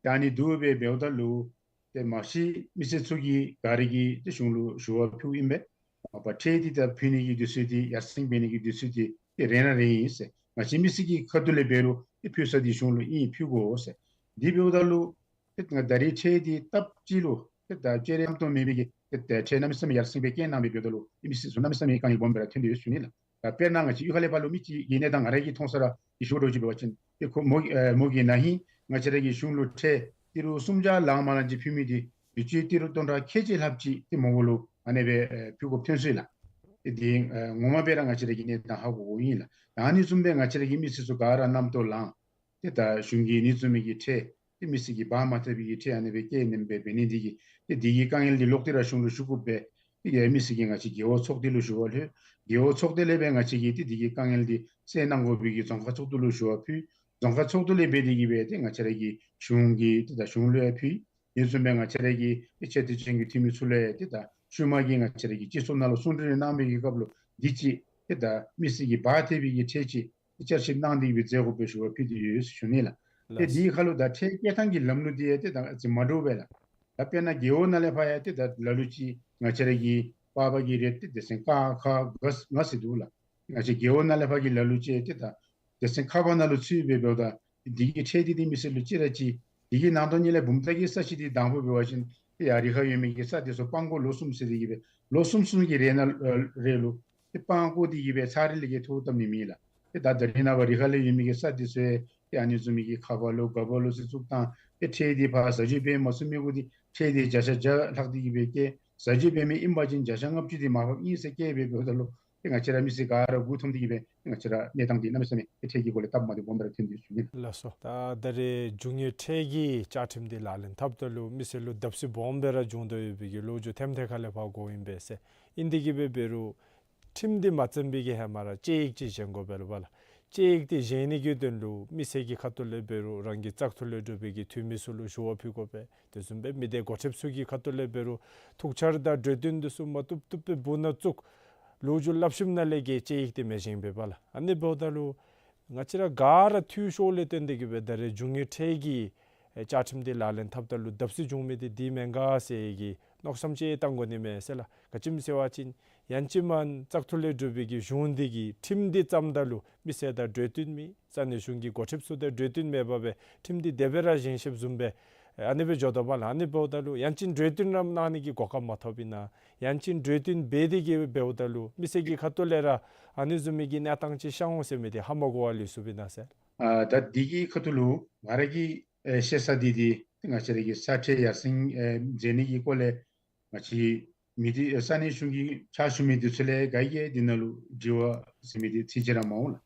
ད་ཨ་ནི་བསྡུ་སྦེ་འབདཝ་ད་ལུ་ཏེ་མ་གཞི་མི་སེར་ཚུ་གིས་ག་ར་གིས་ཏེ་གཞུང་ལུ་ཞུ་བ་ཕུལཝ་ཨིན་པས། མ་པ་ཁྲལ་འདི་ད་ཕུལ་ནི་གི་དུས་ཚོད་འདི་ཡར་སེང་འབད་ནི་གི་དུས་ཚོད་འདི་ཏེ་རན་ར་རན་ཡི་ཟེར། ང་བཅས་མི་སེར་གྱི་ཁ་ཐུག་ལས་འབད་རུང་ཏེ་ཕུལ་ས་འདི་གཞུང་ལུ་ཨིན་ཕུལ་དགོ་ཟེར། དེ་འབདཝ་ད་ལུ་ཏེ་ང་ད་རེས་ཁྲལ་འདི་སྟབས་གཅིག་ལུ་ཏེ་ད་སྤྱིར་རྣམ་རྟོག་མེད་པའི་གི་ཏེ་ད་ཁྲལ་གནམ་མེད་ས་མེད་ཡར་སེང་སྦེ་བཀལ་གནང་སྦེ་འབདཝ་ད་ལུ་ཏེ་མི་སེར་ཚུ་གནམ་མེད་ས་མེད་དཀའ་ངལ་སྦོམ་སྦེ་ར་ཐོན་ཏེ་ཡོད་ཟེར་ཞུ་ནི་ལགས། ད་དཔེར་ན་ང་བཅས་གཡུས་ཁ་ལས་ཕར་ལུ་མི་གཅིག་གི་གནས་སྟངས་ང་ར་གིས་མཐོང་ས་ར་གི་ཞུ་དགོཔ་ཅིག་འབད་བ་ཅིན་ཏེ་ཁོ་མོ་ཨེ་མོ་གིས་ན་ཧིང་ང་བཅས་ར་གི་གཞུང་ལུ་ཁྲལ་ཏི་རུ་སུམ་བརྒྱ་ལང་མ་ལང་ཅིག་ཕུལ་མི་འདི་དུས་ཅི་ཏི་རུ་སྟོང་ཕྲག་ཁལ་གཅིག་ལྷགཔ་ཅིག་ཏེ་མོ་གུ་ལུ་ཨ་ནེ་སྦེ་ཨེ་ཕུལ་དགོཔ་ཐོན་སོ་ཡི་ལགས། ཏེ་འདི་ཨེ་ངོ་མ་སྦེ་ར་ང་བཅས་ར་གིས་གནས་སྟངས་ཧ་གོ་དགོཔ་ཨིན་ལགས། ད་ཨ་ནི་བཟུམ་སྦེ་ང་བཅས་ར་གི་མི་སེར་ཚུ་ག་ར་རྣམ་རྟོག་ལངས། ཏེ་ད་གཞུང་གིས་ཨ་ནི་བཟུམ་མའི་གི་ཁྲལ་ཏེ་མི་སེར་གྱིས་འབག་མ་ཚུགས་པའི་གི་ཁྲལ་ཨ་ནི་སྦེ་བཀལ་ནི་སྦེ་འབད་ནི་འདི་གིས་ཏེ་འདི་གི་དཀའ་ངལ་འདི་ལོག་སྟེ་ར་གཞུང་ལུ་ཞུ་དགོ་པས། ཏེ་གི་མི་སེར་གྱིས་ང་བཅས་རྒེད་འོག་ཚོགས་སྡེ་ལུ་ཞུ་བ་ལྷོད། རྒེད་འོག་ཚོགས་སྡེ་ལས་སྦེ་ང་བཅས་ཀྱིས་ཏེ་འདི་གི་དཀའ་ངལ་འདི་སེལ་གནང་དགོ་པའི་གི་རྫོང་ཁག་ཚོགས་འདུ་ལུ་ཞུ་བ་ཕུལ། རྫོང་ཁག་ཚོགས་འདུ་ལས་འབད་དེ་གི་སྦེ་ཏེ་ང་བཅས་ར་གི་གཞུང་གི་ཏེ་ད་གཞུང་ལུ་ཡང་ཕུལ། ཨ་ནི་བཟུམ་སྦེ་ང་བཅས་ར་གི་ཏེ་ཆེ་བསྟོད་ཅན་གྱི་འཐུས་མི་ཚུ་ལུ་ཡང་ཏེ་ད་ཤུལ་མ་གི་ང་བཅས་ར་གི་སྤྱི་ཚོགས་ནང་ལུ་གསུང་གྲོས་གནང་བའི་གི་སྐབས་ལུ་འདི་ཅིག་ཏེ་ད་མི་སེར་གྱིས་འབག་ཐེག་པའི་གི་ཁྲལ་ཅིག་བསྐྱར་ཞིབ་གནང་སྟེ་སྦེ་མཛད་དགོ་པའི་ཞུ་བ་ཕུལ་ཏེ་ཡོད་ཟེར་ཞུ་ནི་ལགས། ཏེ་ལགས། དེའི་ཁར་ལུ་ད་ཁྲལ་བཀལ་ཐངས་ཀྱི་ལམ་ལུགས་འདི་ཡང་ཏེ་ད་ཨ་ཙི་མ་འདྲཝ་སྦེ་ལགས། ད་དཔེར་ན་རྒེད་འོག་ནང་ལས་ཕར་ཡང་ཏེ་ད་ལ་ལུ་ཅིག་ང་བཅས་ར་གི་པར་པ་གི་རེཊ་ཏེ་སྡེ་ཚན་ཀ་ཁ་ག་ང་ཟེར་འདུག་ལགས། ང་བཅས་རྒེད་འོག་ནང་ལས་ཕར་གྱི་ལ་ལུ་ཅིག་ཏེ་ད་སྡེ་ཚན་ཁ་པ་ནང་ལུ་ཚུད་སྦེ་འབདཝ་ད་འདི་གི་ཁྲལ་འདི་ཏེ་མི་སེར་ལུ་ཅིག་ར་ཅིག་འདི་གི་ནང་དོན་ཉིད་ལས་བུམ་ཐང་གི་ས་གཞི་འདི་དང་པོ་འབད་བ་ཅིན་ཏེ་ཡར་རི་ཁར་ཡོད་མི་གི་ས་འདི་ཚུ་སྤང་སྐོར་ལོ་གསུམ་ཟེར་ཏེ་གི་སྦེ་ལོ་གསུམ་གསུམ་གྱི་རེ་ན་ཨ་རེ་ལུ་ཏེ་སྤང་སྐོར་འདི་གི་སྦེ་ཚར་རེ་ལས་བརྒལ་ཐོག་བཏབ་ནི་མེད་ལགས། ཏེ་ད་ད་རེས་ནངས་པ་རི་ཁ་ལས་ཡོད་མི་གི་ས་འདི་ཚུ་ཡང་ཏེ་ཨ་ནི་བཟུམ་མའི་གི་ཁ་པར་ལུ་ག་པར་ལུ་ཟེར་བཙུགས་བཏང་། ཏེ་ཁྲལ་འདི་ཕར་བཟའ་སྤྱོད་འབད་མ་ཚུགས་མི་གུ་འདི་ཁྲལ་འདི་བརྒྱ་ཆ་བརྒྱ་ལྷག་སྟེ་གི་སྦེ་བཀལ། བཟའ་སྤྱོད་འབད་མི་ཨིན་པ་ཅིན་བརྒྱ་ཆ་ལྔ་བཅུ་འདི་མར་ཕབ་ཨིན་ཟེར་བཀལ་སྦེ་འབདཝ་ད་ལུ་ ཏེ་ང་བཅས་ར་མི་སེར་ག་ར་མགུ་འཐོམས་ཏེ་གི་སྦེ་ང་བཅས་ར་གནས་སྟངས་འདི་གནམ་མེད་ས་མེད་ཏེ་འཕྲལ་གྱི་སྒོ་ལས་སྟབས་མ་བདེཝ་སྦོམ་སྦེ་ར་ཐོན་ཏེ་ཡོད་ཟེར་ཞུ་ནི་ལགས། ལགས་སོ། ད་ད་རེས་རྒྱུ་དངོས་འཕྲལ་གྱི་བཅའ་ཁྲིམས་འདི་ལག་ལེན་འཐབ་ད་ལུ་མི་སེར་ལུ་བརྡབ་གསིག་སྦོམ་སྦེ་ར་འབྱུང་དོ་ཡོད་པའི་གི་ལོ་རྒྱུས་ཐེམ་ཐེ་ཁ་ལས་ཕར་གོཝ་ཨིན་པས་ཟེར། ཨིན་དེ་གི་སྦེ་འབད་རུང་ཁྲིམས་འདི་མ་བརྩམས་པའི་གི་ཧེ་མ་ར་དཔྱད་ཡིག་ཅིག་བཞེངས་དགོ་པས་ལོ་པ་ལགས། དཔྱད་ཡིག་འདི་བཞེངས་ནི་གི་དོན་ལུ་མི་སེར་གྱི་ཁ་ཐུག་ལས་འབད་རུང་རང་གི་བཙག་འཐུ་ལས་གྲུབ་པའི་གི་འཐུས་མི་ཚུ་ལུ་ཞུ་བ་ཕུལ་དགོ་པས། དེ་བཟུམ་སྦེ་མི་སྡེ་འགོ་ཁྲིདཔ་ཚུ་གི་ཁ་ཐུག་ལས་འབད་རུང་ཐུགས་འཆར་དང་གྲོས་བསྟུན་འདི་ཚུ་མ་བཏུབ་བཏུབ་སྦེ་སྦུག་ན་བཙུགས། ལོ་རྒྱུས་བསླབ་ཞིནམ་ལས་ཀྱི་དཔྱད་ཡིག་འདི་མི་བཞེངས་པས་པ་ལགས། ཨ་ནི་འབདཝ་ད་ལུ་ང་བཅས་ར་ག་ར་འཐུས་ཤོར་ལས་བརྟེན་ཏེ་གི་སྦེ་ད་རེས་རྒྱུ་དངོས་འཕྲལ་གྱི་ཨེ་བཅའ་ཁྲིམས་འདི་ལག་ལེན་འཐབ་ད་ལུ་བརྡབ་གསིག་འབྱུང་མི་འདི་འདི་མེན་ག་ཟེར་གྱི་མནོ་བསམ་ཅིག་བཏང་དགོ་ནི་མས་ཟེར་ལགས། ག་ཅི་སྨོ་ཟེར་བ་ཅིན་ཡང་ཅིན་མེན་བཙག་འཐུ་ལས་གྲུབ་པའི་གི་གཞུང་འདི་གིས་ཁྲིམས་འདི་བརྩམ་ད་ལུ་མི་སེར་དང་གྲོས་བསྟུན་མེད། ས་གནས་གཞུང་གི་འགོ་ཁྲིདཔ་ཚུ་དང་གྲོས་བསྟུན་མེད་པར་སྦེ་ཁྲིམས་འདི་དེ་སྦེ་ར་བཞེངས་བཞེངསཔ་བཟུམ་སྦེ་ཨ་ནི་སྦེ་འགྱོ་དོ་པ་ལགས། ཨ་ནི་འབདཝ་ད་ལུ་ཡང་ཅིན་གྲོས་བསྟུན་ར་གནང་ནི་གི་གོ་སྐབས་མ་ཐོབ་ཨིན་ན། ཡང་ཅིན་གྲོས་བསྟུན་འབད་དེ་གི་འབདཝ་ད་ལུ་མི་སེར་གྱི་ཁ་ཐུག་ལས་ར་ཨ་ནི་བཟུམ་མའི་གི་གནས་སྟངས་ཅིག་ཤར་འོང་ཟེར་མི་འདི་ཧ་མ་གོ་བར་ལུས་སོཔ་ཨིན་ན་ཟེར། ཨ་ད་འདི་གི་ཁ་ཐུག་ལུ་ང་ར་གིས་ཨེ་ཤེས་ས་འདི་འདི་ང་བཅས་ར་གི་ས་ཁྲལ་ཡར་སེང་ཨེ་འཛེགས་ནི་གི་སྐོར་ལས་ང་བཅས་མི་སྡེ་ས་གནས་གཞུང་གི་ཕྱག་ཞུ་མི་འདི་ཚུ་ལས་ག་གིས་འདི་ནང་ལུ་དྲི་བ་ཟེར་མི་འདི་ཚིག་ཅིག་ར་མ་འོང་ལགས།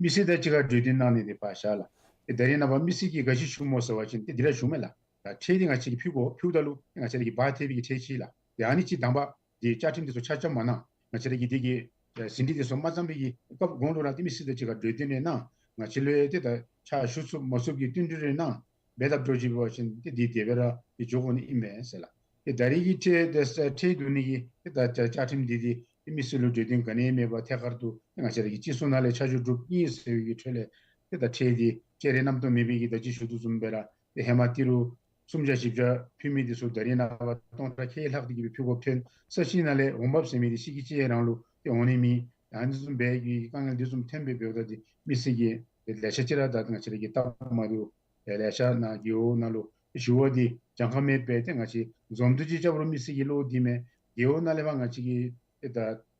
མི་སེར་དང་གཅིག་ཁར་གྲོས་བསྟུན་གནང་ནི་འདི་ཕར་བཞག་ལགས། ཨེ་ད་རེས་ནངས་པ་མི་སེར་གྱིས་ག་ཅི་ཞུཝ་སྨོ་ཟེར་བ་ཅིན་ཏེ་འདི་ར་ཞུཝ་མས་ལགས། ད་ཁྲལ་འདི་ང་བཅས་ཀྱིས་ཕུལ་དགོ། ཕུལཝ་ད་ལུ་ང་བཅས་ར་གིས་འབག་ཐེབས་པའི་གི་ཁྲལ་ཅིག་ལགས། ཏེ་ཨ་ནི་ཅིག་དང་པ་འདི་བཅའ་ཁྲིམས་འདི་ཚུ་ཆ་འཇོག་མ་གནང་། ང་བཅས་ར་གིས་འདི་གི་ཨེ་ཟིན་བྲིས་འདི་ཚུ་མ་བརྩམས་པའི་གི་སྐབས་གོང་ལུ་ར་ཏེ་མི་སེར་དང་གཅིག་ཁར་གྲོས་བསྟུན་རེ་གནང་། ང་བཅས་ལུ་ཡང་ཏེ་ད་ཕྱག་ཞུ་ཚུགས་མ་ཚུགས་ཀྱི་བསྟུན་གྲོས་རེ་གནང་། འབད་འཐབ་འགྱོ་ཅི་འབད་བ་ཅིན་ཏེ་འདི་དེ་སྦེ་ར་ཏེ་འགྱོ་དགོ་ནི་ཨིན་མས་ཟེར་ལགས། ཏེ་ད་རེས་ཀྱི་ཁྲལ་དེ་ཁྲལ་བསྡུ་ནི་གི་ཏེ་ད་བཅའ་བཅའ་ཁྲིམས་འདི་འདི་ཏེ་མི་སེར་ལུ་གྲོས་བསྟུན་ག་ནི་མེད་པར་ཐད་ཀར་དུ་ཏེ་ང་བཅས་ར་གི་སྤྱི་ཚོགས་ནང་ལས་ཆ་འཇོག་གྲུབ་ཨིན་ཟེར་བའི་གི་ཁྲོད་ལས་ཏེ་ད་ཁྲལ་འདི་བཅད་རེ་རྣམ་རྟོག་མེད་པའི་གི་ད་ཅི་ཞུ་དོ་བཟུམ་སྦེ་ར་ཏེ་ཧེ་མ་ཏི་རུ་སུམ་བརྒྱ་བཞི་བརྒྱ་ཕུལ་མི་འདི་ཚུ་ད་རེས་ནངས་པ་སྟོང་ཕྲག་ཁལ་ལྷག་སྟེ་གི་སྦེ་ཕུལ་དགོཔ་ཐོན། ས་གཞི་ནང་ལས་འོང་འབབ་ཟེར་མི་འདི་ཤི་གི་ཅིག་རང་ལུ་ཏེ་འོང་ནི་མེད། ཨ་ནི་བཟུམ་སྦེ་གི་དཀའ་ངལ་འདི་བཟུམ་ཐོན་པའི་འབདཝ་ད་འདི་མི་སེར་གྱིས་ཏེ་ལེ་ཤ་ཅིག་ར་ད་ང་བཅས་ར་གི་སྟབས་མ་བདེཝ་ལེ་ཤ་ནཱ་རྒེད་འོག་ནང་ལུ་ཞུ་བ་འདི་གྱངས་ཁ་མེད་པས། ཏེ་ང་བཅས་འཛོམས་འདུ་ཅིག་རྐྱབ་རུང་མི་སེར་གྱིས་བློ་བདེ་མེད། རྒེད་འོག་ནང་ལས་ཕར་ང་བཅས་ཀྱིས་ཏེ་ད་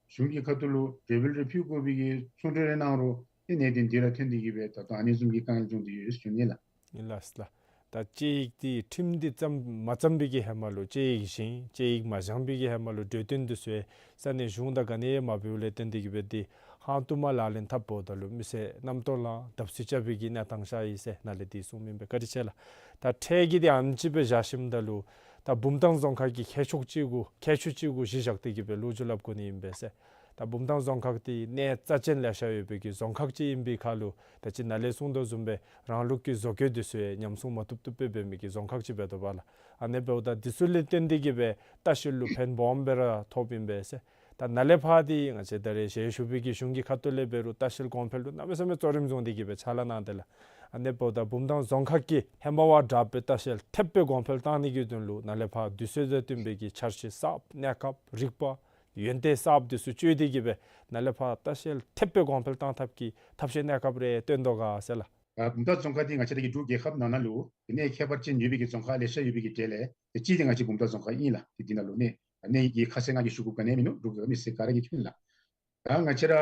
གཞུང་གི་ཁ་ཐུག་ལུ་གྲོས་འབུལ་རེ་ཕུལ་དགོ་པའི་གི་གསུང་གྲོས་རེ་གནང་རུང་ཏེ་གནད་དོན་འདི་ར་ཐོན་ཏེ་གི་སྦེ་ད་ལྟོ་ཨ་ནི་བཟུམ་གྱི་དཀའ་ངལ་བྱུང་སྟེ་ཡོད་ཟེར་ཞུ་ནི་ལགས། ཨིན་ལགས་ལགས། ད་དཔྱད་ཡིག་འདི་ཁྲིམས་འདི་བརྩམ་མ་བརྩམས་པའི་གི་ཧེ་མ་ལུ་དཔྱད་ཡིག་བཞེངས། དཔྱད་ཡིག་མ་བཞེངས་པའི་གི་ཧེ་མ་ལུ་གྲོས་བསྟུན་འདི་ཚུ་ཡང་ས་གནས་གཞུང་དང་ག་ནི་ཡང་མ་འབདཝ་ལས་བརྟེན་ཏེ་གི་སྦེ་འདི་ཧང་སྟོང་མར་ལག་ལེན་འཐབ་འབདཝ་ད་ལུ་མི་སེར་རྣམ་རྟོག་ལངས་བརྡབ་གསིག་རྐྱབ་པའི་གི་གནས་སྟངས་ཤར་ཡི་ཟེར་ནཱ་ལས་འདི་གསུངམ་ཨིན་པས། བཀའ་དྲིན་ཆེ་ལགས། ད་ཁྲལ་གྱི་འདི་ཨ་ནེམ་ཅིག་སྦེ་བཞག་ཞིནམ་ད་ལུ་ད་བུམ་ཐང་རྫོང་ཁག་གི་ཁྱད་ཆོས་ཅིག་གུ་ཁྱད་ཆོས་ཅིག་གུ་གཞི་བཞག་སྟེ་གི་སྦེ་ལོ་རྒྱུས་སླབ་དགོ་ནི་ཨིན་པས་ཟེར། ད་བུམ་ཐང་རྫོང་ཁག་འདི་གནས་རྩ་ཅན་ལེ་ཤ་ཡོད་པའི་གི་རྫོང་ཁག་ཅིག་ཨིན་པའི་ཁར་ལུ་ད་ཅི་ནཱ་ལས་གསུངས་དོ་བཟུམ་སྦེ་རང་ལུགས་ཀྱི་བཟོ་བཀོད་འདི་ཚུ་ཡང་ཉམས་སྲུང་མ་བཏུབ་བཏུབ་སྦེ་འབད་མི་གི་རྫོང་ཁག་ཅིག་འབད་དོ་པ་ལགས། ཨ་ནི་འབདཝ་ད་འདི་ཚུ་ལས་བརྟེན་ཏེ་གི་སྦེ་ལྟ་བཤལ་ལུ་ཕན་སྦོམ་སྦེ་ར་ཐོགསཔ་ཨིན་པས་ཟེར། ད་ནཱ་ལས་ཕར་འདི་ང་བཅས་ད་རེས་ཞལ་བཞུགས་པའི་གི་གཞུང་གི་ཁ་ཐུག་ལས་འབད་རུང་ལྟ་བཤལ་གོང་འཕེལ་ལུ་གནམ་མེད་ས་མེད་གཙོ་རིམ་བཟུང་སྟེ་གི་སྦེ་ཕྱག་ལཱ་གནང་སྟེ་ལགས། ཨ་ནི་འབདཝ་ད་བུམ་ཐང་རྫོང་ཁག་གིས་ཧེ་མ་བ་དྲག་པའི་ལྟ་བཤལ་ཐེབས་སྦེ་གོང་འཕེལ་བཏང་ནི་གི་དོན་ལུ་ནཱ་ལས་ཕར་དུས་ཚོད་དང་བསྟུན་པའི་གི་འཆར་གཞི་གསརཔ་གནས་སྐབས་རིག་པ་ཡོན་ཏན་གསརཔ་འདི་ཚུ་སྤྱོད་དེ་གི་སྦེ་ནཱ་ལས་ཕར་ལྟ་བཤལ་ཐེབས་སྦེ་གོང་འཕེལ་བཏང་ཐབས་ཀྱི་ཐབས་ཤེས་གནས་སྐབས་རེ་སྟོན་དོ་ག་ཟེར་ལགས། ཨ་བུམ་ཐང་རྫོང་ཁག་འདི་ང་བཅས་ར་གི་འབྲུག་རྒྱལ་ཁབ་ནང་ན་ལུ་གནས་ཁྱད་པར་ཅན་ཡོད་པའི་གི་རྫོང་ཁག་ལེ་ཤ་ཡོད་པའི་གི་གྲས་ལས་ཏེ་གཅིག་འདི་ང་བཅས་བུམ་ཐང་རྫོང་ཁག་ཨིན་ལགས། ཏེ་འདི་ནང་ལུ་གནས་གནས་ཀྱི་ཁ་གསལ་ང་གིས་ཞུ་དགོཔ་ག་ནི་ཡང་མིན་ནུག། འབྲུག་རྒྱལ་ཁབ་མི་སེར་ག་ར་གིས་མཁྱེན་ལགས། ད་ང་བཅས་ར་